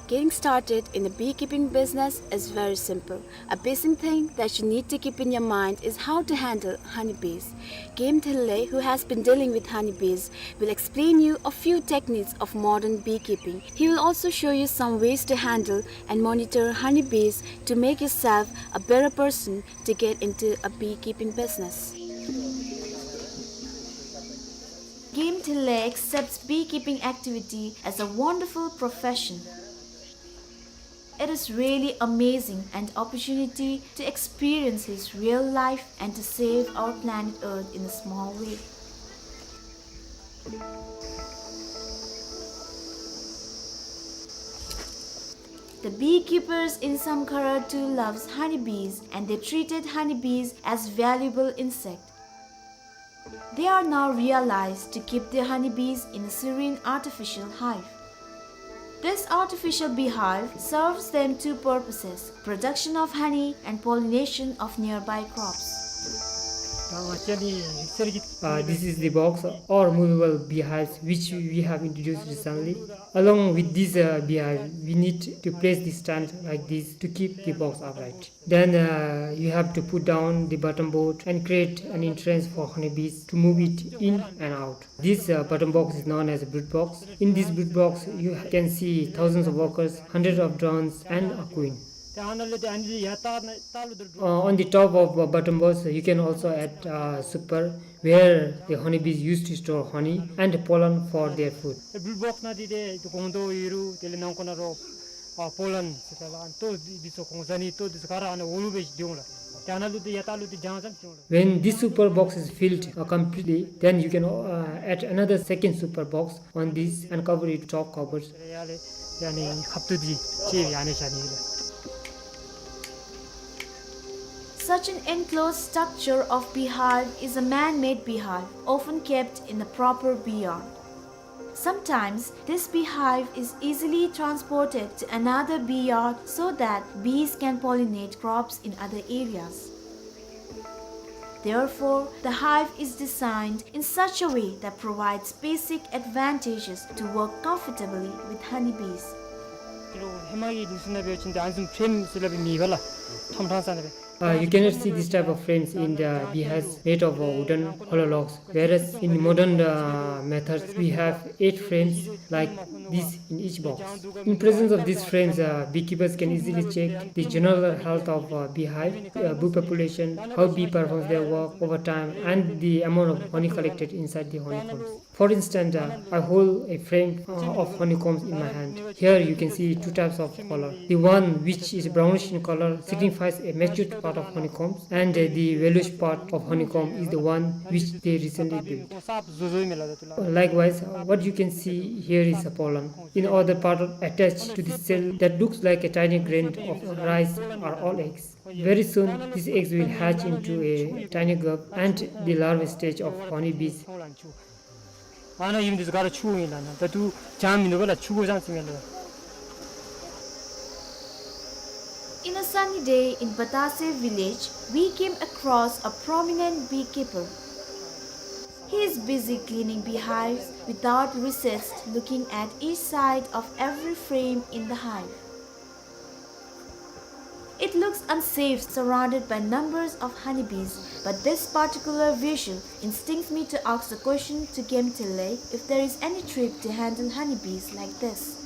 Getting started in the beekeeping business is very simple. A basic thing that you need to keep in your mind is how to handle honeybees. Game Thille, who has been dealing with honeybees, will explain you a few techniques of modern beekeeping. He will also show you some ways to handle and monitor honeybees to make yourself a better person to get into a beekeeping business. Game Thille accepts beekeeping activity as a wonderful profession. It is really amazing an opportunity to experience his real life and to save our planet Earth in a small way. The beekeepers in Samkhara too loves honeybees, and they treated honeybees as valuable insect. They are now realized to keep their honeybees in a serene artificial hive. This artificial beehive serves them two purposes, production of honey and pollination of nearby crops. Uh, this is the box or movable beehives which we have introduced recently. Along with this, uh, beehive, we need to place the stand like this to keep the box upright. Then, uh, you have to put down the bottom board and create an entrance for honeybees to move it in and out. This, uh, bottom box is known as a brood box. In this brood box, you can see thousands of workers, hundreds of drones, and a queen. Uh, on the top of, uh, bottom box, you can also add, uh, super, where the honeybees used to store honey and pollen for their food. ཨེ་བུལ་བོགས་ནང་འདི་ཏེ་ཏེ་སྒོང་རྡོག་ཡོད་རུང་དེ་ལས་ནང་ཁོག་ནང་རོ་ཨ་པོ་ལན་ཟེར་ད་ལགས། ཨ་ལྟོ་འདི་འདི་ཚུ་གོང་ས་ནི་ལྟོ་འདི་ཚུ་ག་ར་ཨ་ནཱ་འོག་ལུ་སྦེ་སྡོད་འོང་ལགས། ཏེ་ཨ་ནཱ་ལུ་ཏེ་ཡར་ལྟག་ལུ་ཏེ་རྒྱང་ཙམ་སྡོད་འོང་ལགས། When this super box is filled, uh, completely, then you can, uh, add another second super box on this and cover it top covers. ཡ་ལས་ཡ་ནི་ཁབ་ཏོ་འདི་ཅིག་ཡ་ནི་བཞག་ནི་ལགས། Such an enclosed structure of beehive is a man-made beehive, often kept in a proper bee yard. Sometimes, this beehive is easily transported to another bee yard so that bees can pollinate crops in other areas. Therefore, the hive is designed in such a way that provides basic advantages to work comfortably with honeybees. Uh, you cannot see this type of frames in the beehives made of, uh, wooden hollow logs, whereas in modern, uh, methods we have eight frames like this in each box. In presence of these frames, uh, beekeepers can easily check the general health of, uh, beehive, uh, bee population, how bee performs their work over time, and the amount of honey collected inside the honeycombs. For instance, uh, I hold a frame, uh, of honeycombs in my hand. Here you can see two types of color. The one which is brownish in color signifies a matured part of honeycombs, and, uh, the yellowish part of honeycomb is the one which they recently built. Likewise, uh, what you can see here is a pollen. In other part attached to the cell that looks like a tiny grain of rice are all eggs. Very soon, these eggs will hatch into a tiny grub and the larva stage of honeybees. ཨ་ནཱ་ཡུམ་འདི་ཚུ་ག་ར་ཕྱུ་གུ་ཨིན་ལགས། ད་ལྟོ་ལྗང་མིན་འདུག་པ་ལགས། ཕྱུ་གུ་ལྗང་ཙམ་ཨིན་ལགས། In a sunny day in Batase village, we came across a prominent beekeeper. He is busy cleaning beehives without recess, looking at each side of every frame in the hive. It looks unsafe, surrounded by numbers of honeybees, but this particular visual instincts me to ask the question to Game Thille if there is any trick to handle honeybees like this.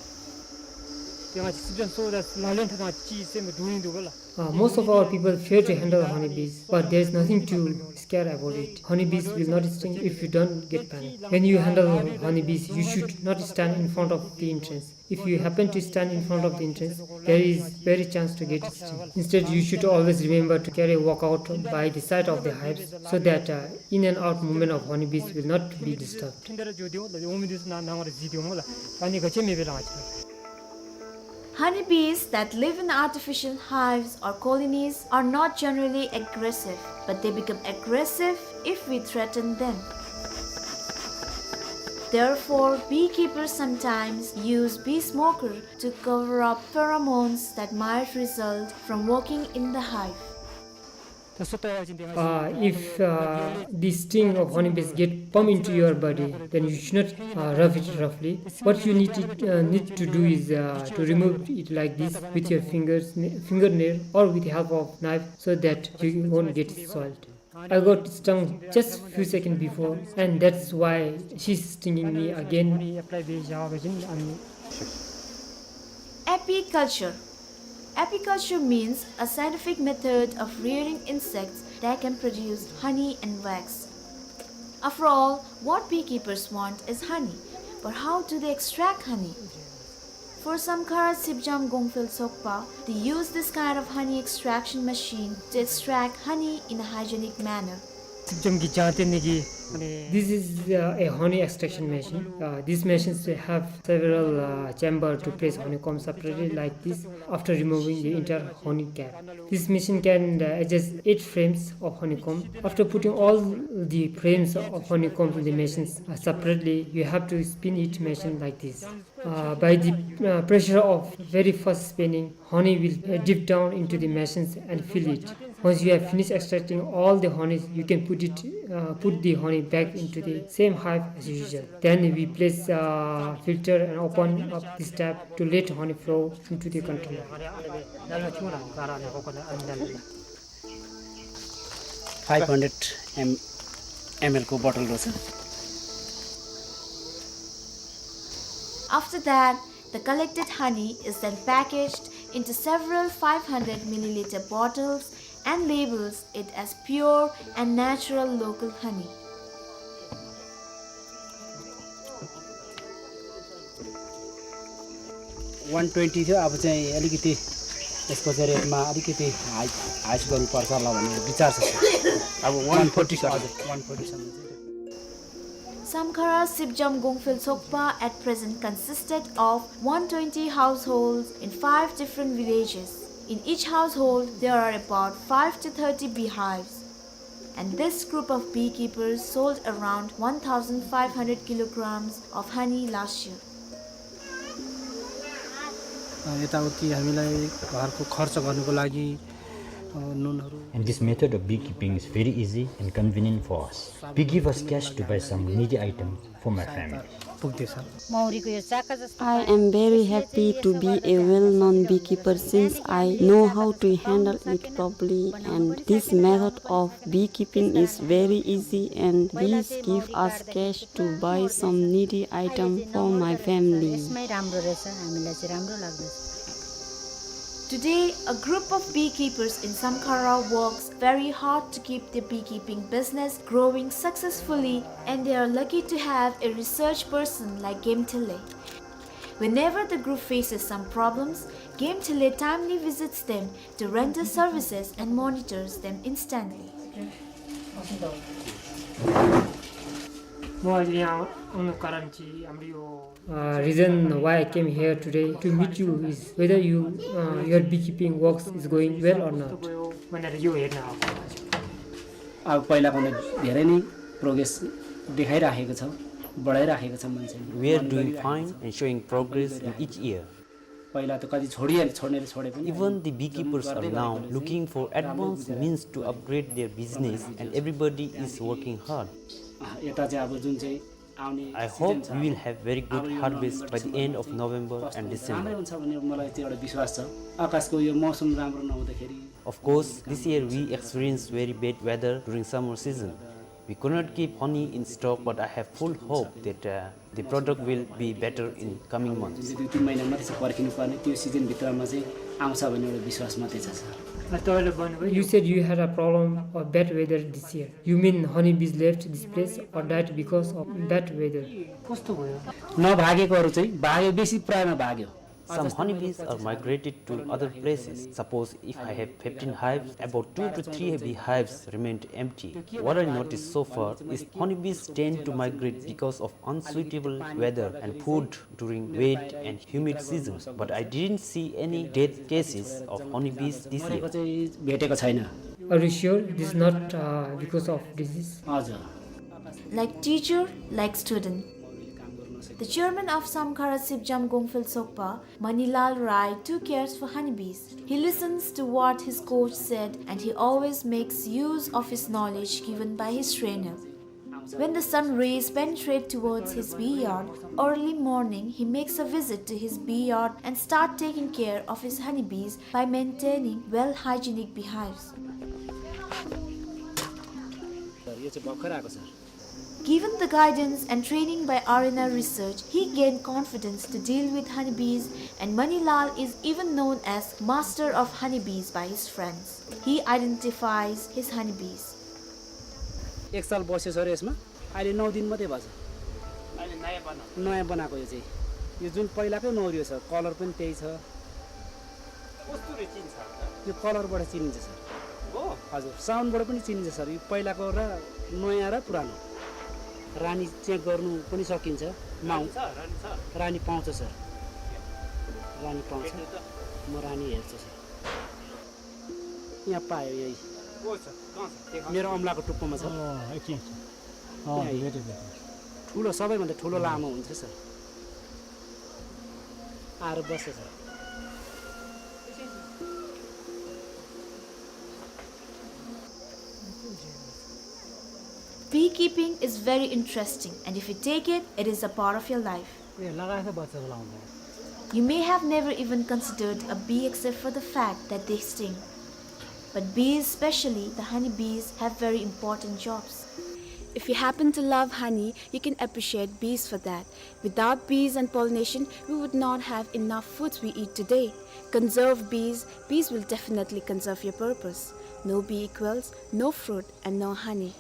Uh, most of our people fear to handle honeybees, but there is nothing to scare about it. Honeybees will not sting if you don't get panic. When you handle honeybees, you should not stand in front of the entrance. If you happen to stand in front of the entrance, there is very chance to get stung. Instead, you should always remember to carry a walkout by the side of the hives so that, uh, in and out movement of honeybees will not be disturbed. Honeybees that live in artificial hives or colonies are not generally aggressive, but they become aggressive if we threaten them. Therefore, beekeepers sometimes use bee smoker to cover up pheromones that might result from working in the hive. Uh, if uh, the sting of honeybees get pump into your body, then you should not uh, rub it roughly. What you need to, uh, need to do is uh, to remove it like this with your fingers, fingernail, or with the help of knife, so that you won't get soiled. I got stung just few seconds before, and that's why she's stinging me again. Apiculture. Apiculture means a scientific method of rearing insects that can produce honey and wax. After all, what beekeepers want is honey. But how do they extract honey? For Samkhara Sipjam Gongphel Sokpa, they use this kind of honey extraction machine to extract honey in a hygienic manner. Sipjam ki jante niki, mane, this is uh, a honey extraction machine. Uh, these machines have several uh, chamber to place honeycomb separately like this after removing the entire honey cap. This machine can uh, adjust eight frames of honeycomb. After putting all the frames of honeycomb in the machines uh, separately, you have to spin each machine like this. Uh, by the uh, pressure of very fast spinning, honey will uh, dip down into the machines and fill it. Once you have finished extracting all the honey, you can put it, uh, put the honey back into the same hive as usual. Then we place a filter and open up this tap to let honey flow into the container. Five hundred M L को बोतल रहेछ। After that, the collected honey is then packaged into several five hundred milliliter bottles and labels it as pure and natural local honey. One twenty थियो, अब चाहिँ अलिकति यसको चाहिँ रेटमा अलिकति हाई, हाई गर्नुपर्छ होला भन्ने विचार छ, सर। अब one forty, सर। हजुर, one forty सम्म चाहिँ। Samkhara Sipjam Gongphel Sokpa at present consisted of one twenty households in five different villages. In each household, there are about five to thirty beehives. And this group of beekeepers sold around one thousand five hundred kilograms of honey last year. अ, यताउति हामीलाई घरको खर्च गर्नको लागि, अ, नुनहरू। And this method of beekeeping is very easy and convenient for us. We give us cash to buy some needy item for my family. पुग्दैछ। मौरीको यो चाका जस्तो I am very happy to be a well-known beekeeper since I know how to handle it properly, and this method of beekeeping is very easy and bees give us cash to buy some needy item for my family. यसमै राम्रो रहेछ, हामीलाई चाहिँ राम्रो लाग्दछ। Today, a group of beekeepers in Samkhara works very hard to keep their beekeeping business growing successfully, and they are lucky to have a research person like Gemthele. Whenever the group faces some problems, Gemthele timely visits them to render services and monitors them instantly. म अहिले यहाँ आउनुको कारण चाहिँ हाम्रो यो Uh, reason why I came here today to meet you is whether you, uh, your beekeeping works is going well or not. अब पहिलाभन्दा धेरै नै प्रोग्रेस देखाइराखेको छ, बढाइराखेको छ मान्छेले। We are doing fine and showing progress in each year. पहिला त कति छोडिहाल्यो, छोड्नेले छोडे पनि। Even the beekeepers are now looking for advanced means to upgrade their business and everybody is working hard. अँ, यता चाहिँ अब जुन चाहिँ I hope we will have very good harvest by the end of November and December. Of course, this year we experienced very bad weather during summer season. We could not keep honey in stock, but I have full hope that, uh, the product will be better in coming months. You said you had a problem of bad weather this year. You mean honeybees left this place or died because of bad weather? नभागेकोहरू चाहिँ भाग्यो, बेसी प्रायमा भाग्यो। Some honeybees are migrated to other places. Suppose if I have fifteen hives, about two to three beehives remained empty. What I noticed so far is honeybees tend to migrate because of unsuitable weather and food during wet and humid season, but I didn't see any death cases of honeybees this year. Are you sure this is not, uh, because of disease? Like teacher, like student. The chairman of Samkhara Sipjam Gongphel Sokpa, Manilal Rai, too cares for honeybees. He listens to what his coach said and he always makes use of his knowledge given by his trainer. When the sun rays penetrate towards his bee yard, early morning he makes a visit to his bee yard and start taking care of his honeybees by maintaining well hygienic beehives. Sir, यो चाहिँ भर्खर आएको, sir. Given the guidance and training by R N R Research, he gained confidence to deal with honeybees, and Manilal is even known as master of honeybees by his friends. He identifies his honeybees. एक साल बस्यो सर यसमा, अहिले नौ दिन मात्रै भएको छ। अहिले नयाँ बनाएको। नयाँ बनाएको यो चाहिँ। यो जुन पहिलाकै मौरी हो सर, कलर पनि त्यही छ। कस्तुरी चिन्छ होला? यो कलरबाट चिनिन्छ सर। हो? हजुर, साउन्डबाट पनि चिनिन्छ सर। यो पहिलाको र नयाँ र पुरानो। रानी चेक गर्नु पनि सकिन्छ। माउ-, रानी छ, रानी छ। रानी पाउँछ सर। रानी पाउँछ। भेट्नु त। म रानी हेर्छु सर। यहाँ पायो यही। को छ? कहाँ छ? देखाउनु। मेरो अमलाको टुप्पोमा छ। अँ, एकछिन, एकछिन। अँ, यहाँ। भेटेँ, भेटेँ। ठुलो, सबैभन्दा ठुलो लामो हुन्छ सर। आएर बस्छ sir. Beekeeping is very interesting, and if you take it, it is a part of your life. ए, लगाएछ बच्चा बोलाउँदा। You may have never even considered a bee except for the fact that they sting. But bees, especially the honeybees, have very important jobs. If you happen to love honey, you can appreciate bees for that. Without bees and pollination, we would not have enough foods we eat today. Conserve bees, bees will definitely conserve your purpose. No bee equals no fruit and no honey.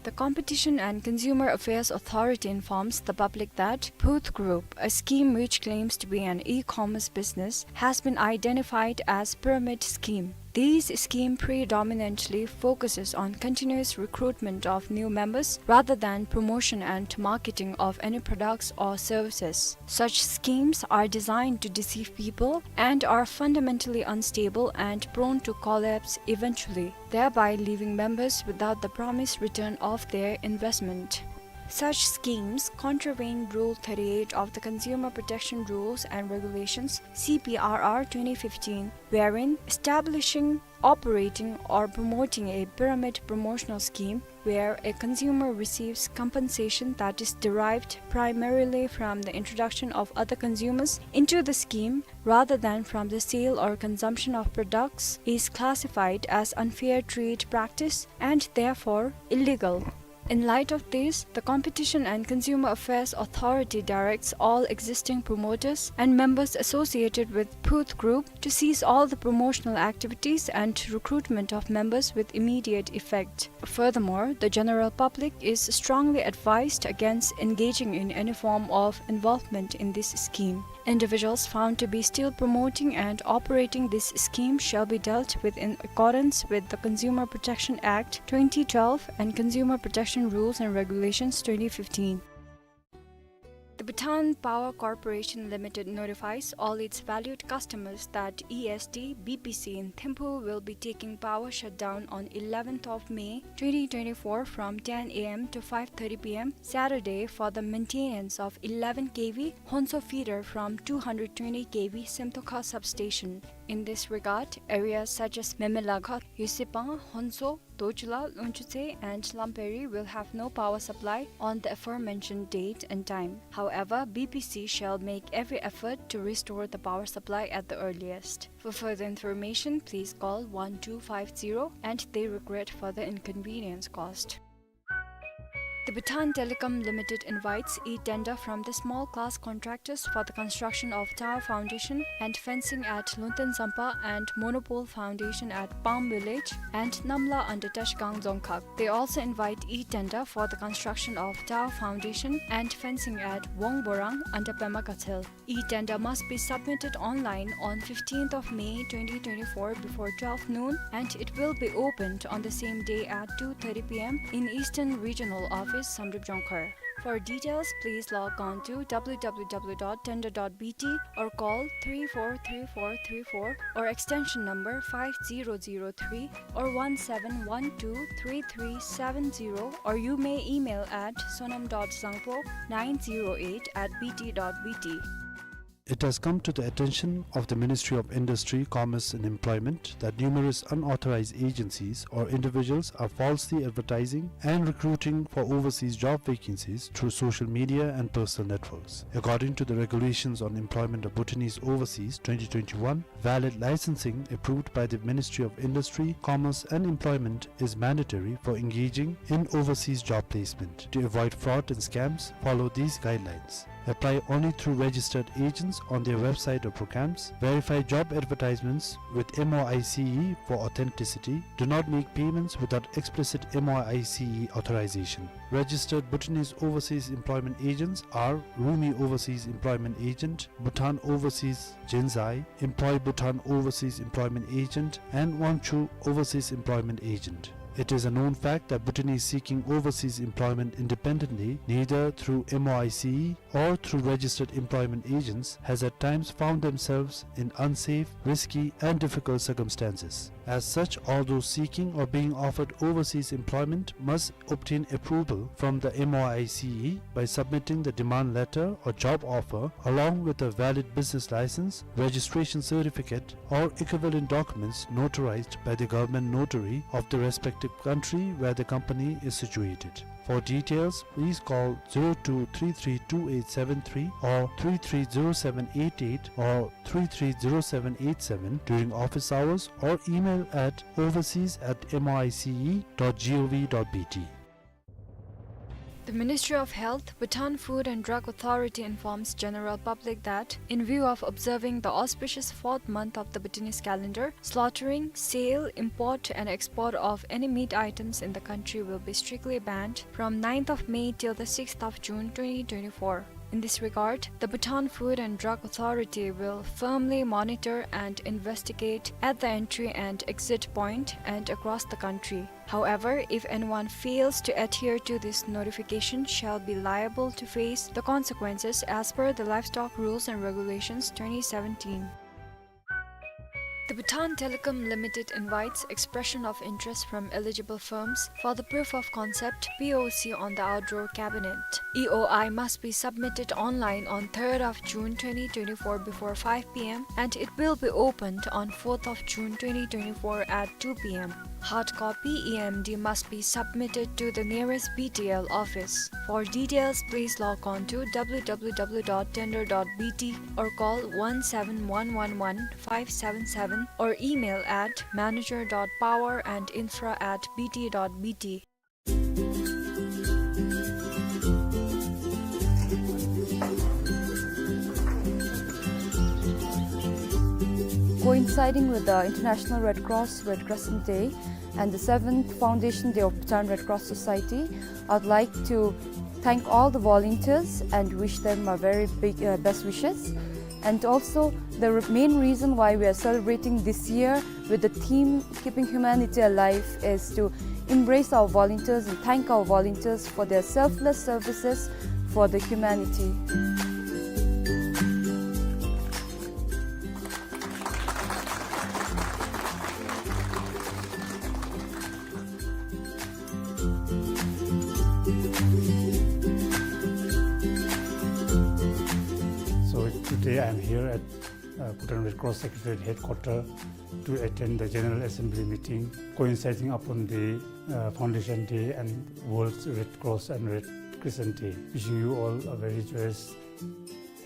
The Competition and Consumer Affairs Authority informs the public that Phuth Group, a scheme which claims to be an e-commerce business, has been identified as pyramid scheme. This scheme predominantly focuses on continuous recruitment of new members rather than promotion and marketing of any products or services. Such schemes are designed to deceive people and are fundamentally unstable and prone to collapse eventually, thereby leaving members without the promised return of their investment. Such schemes contravene Rule thirty-eight of the Consumer Protection Rules and Regulations, C P R R twenty fifteen, wherein establishing, operating, or promoting a pyramid promotional scheme where a consumer receives compensation that is derived primarily from the introduction of other consumers into the scheme rather than from the sale or consumption of products is classified as unfair trade practice and therefore illegal. In light of this, the Competition and Consumer Affairs Authority directs all existing promoters and members associated with Phuth Group to cease all the promotional activities and recruitment of members with immediate effect. Furthermore, the general public is strongly advised against engaging in any form of involvement in this scheme. Individuals found to be still promoting and operating this scheme shall be dealt with in accordance with the Consumer Protection Act twenty twelve and Consumer Protection Rules and Regulations twenty fifteen. The Bhutan Power Corporation Limited notifies all its valued customers that E S D B P C in Thimphu will be taking power shutdown on eleventh of May twenty twenty-four from ten A M to five thirty P M Saturday for the maintenance of eleven K V Honso feeder from two hundred twenty K V Semtokha substation. In this regard, areas such as Memelakha, Yusepang, Honso, Dochula, Longchutse, and Lamperi will have no power supply on the aforementioned date and time. However, B P C shall make every effort to restore the power supply at the earliest. For further information, please call one two five zero, and they regret for the inconvenience caused. The Bhutan Telecom Limited invites e-tender from the small class contractors for the construction of tower foundation and fencing at Lunten Zampa and monopole foundation at Palm Village and Namla under Tashkang Dzongkhag. They also invite e-tender for the construction of tower foundation and fencing at Wongborang under Pema Gatshel. E-tender must be submitted online on fifteenth of May twenty twenty-four before twelve noon, and it will be opened on the same day at two thirty p m in Eastern Regional Office, Samdrup Jongkhar. For details, please log on to w w w dot tender dot b t or call three four three four three four or extension number five zero zero three or one seven one two three three seven zero, or you may email at sonam dot zangpo nine zero eight at b t dot b t. It has come to the attention of the Ministry of Industry, Commerce and Employment that numerous unauthorized agencies or individuals are falsely advertising and recruiting for overseas job vacancies through social media and personal networks. According to the Regulations on Employment of Bhutanese Overseas twenty twenty-one, valid licensing approved by the Ministry of Industry, Commerce and Employment is mandatory for engaging in overseas job placement. To avoid fraud and scams, follow these guidelines. Apply only through registered agents on their website or programs. Verify job advertisements with M O I C E for authenticity. Do not make payments without explicit M O I C E authorization. Registered Bhutanese overseas employment agents are Rumi Overseas Employment Agent, Bhutan Overseas Jenzai, Employ Bhutan Overseas Employment Agent, and Wangchu Overseas Employment Agent. It is a known fact that Bhutanese seeking overseas employment independently, neither through M O I C E or through registered employment agents, has at times found themselves in unsafe, risky, and difficult circumstances. As such, all those seeking or being offered overseas employment must obtain approval from the M O I C E by submitting the demand letter or job offer along with a valid business license, registration certificate, or equivalent documents notarized by the government notary of the respective country where the company is situated. For details, please call zero two three three two eight seven three or three three zero seven eight eight or three three zero seven eight seven during office hours or email at overseas at M O I C E dot gov dot B T. The Ministry of Health, Bhutan Food and Drug Authority informs general public that, in view of observing the auspicious fourth month of the Bhutanese calendar, slaughtering, sale, import and export of any meat items in the country will be strictly banned from ninth of May till the sixth of June twenty twenty-four. In this regard, the Bhutan Food and Drug Authority will firmly monitor and investigate at the entry and exit point and across the country. However, if anyone fails to adhere to this notification, shall be liable to face the consequences as per the Livestock Rules and Regulations twenty seventeen. The Bhutan Telecom Limited invites expression of interest from eligible firms for the proof of concept, P O C, on the outdoor cabinet. E O I must be submitted online on third of June twenty twenty-four before five p m, and it will be opened on fourth of June twenty twenty-four at two p m. Hard copy E M D must be submitted to the nearest B T L office. For details, please log on to w w w dot tender dot b t or call one seven one one one five seven seven or email at manager dot power and infra at b t dot b t. Coinciding with the International Red Cross Red Crescent Day and the seventh Foundation Day of Bhutan Red Cross Society, I'd like to thank all the volunteers and wish them a very big, uh, best wishes. And also, the re-, main reason why we are celebrating this year with the theme Keeping Humanity Alive is to embrace our volunteers and thank our volunteers for their selfless services for the humanity. So today I am here at, uh, Bhutan Red Cross Secretariat headquarters to attend the General Assembly meeting coinciding upon the, uh, Foundation Day and World Red Cross and Red Crescent Day. Wishing you all a very joyous,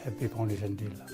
happy Foundation Day la.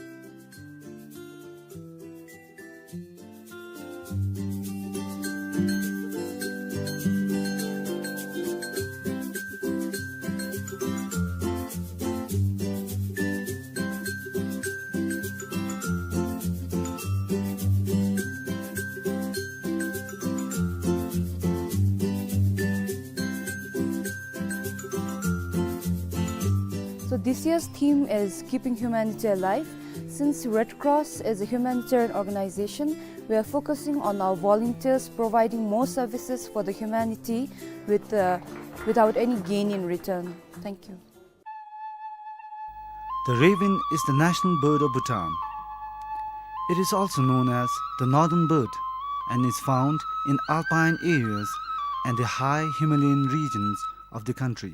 This year's theme is Keeping Humanity Alive. Since Red Cross is a humanitarian organization, we are focusing on our volunteers providing more services for the humanity with, uh, without any gain in return. Thank you. The raven is the national bird of Bhutan. It is also known as the northern bird and is found in alpine areas and the high Himalayan regions of the country.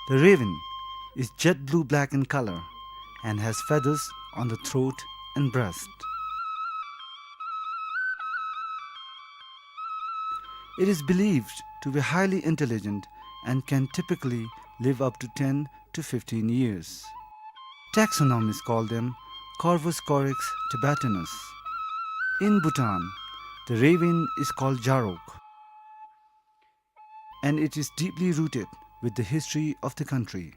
The raven is jet blue-black in color and has feathers on the throat and breast. It is believed to be highly intelligent and can typically live up to ten to fifteen years. Taxonomists call them Corvus corax tibetanus. In Bhutan, the raven is called Jarok, and it is deeply rooted with the history of the country.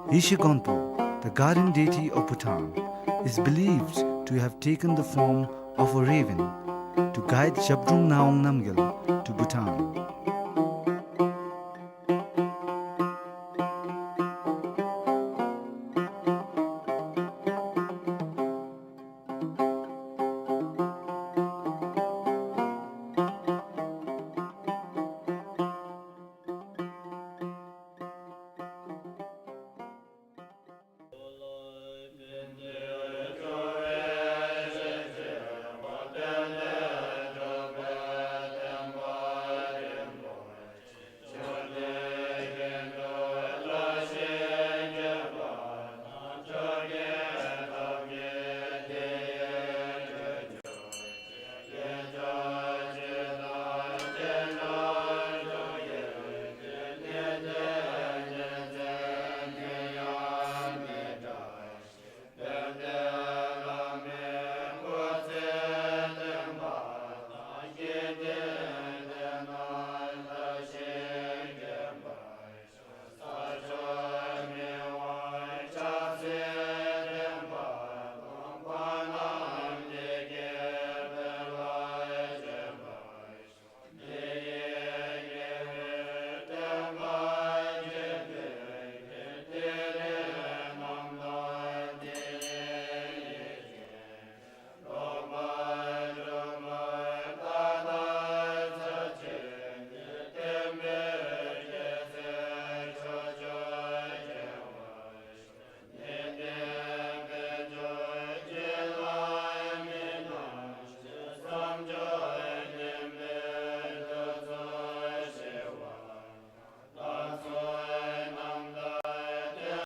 Yeshe Gonpo, the guardian deity of Bhutan, is believed to have taken the form of a raven to guide Zhabdrung Ngawang Namgyal to Bhutan.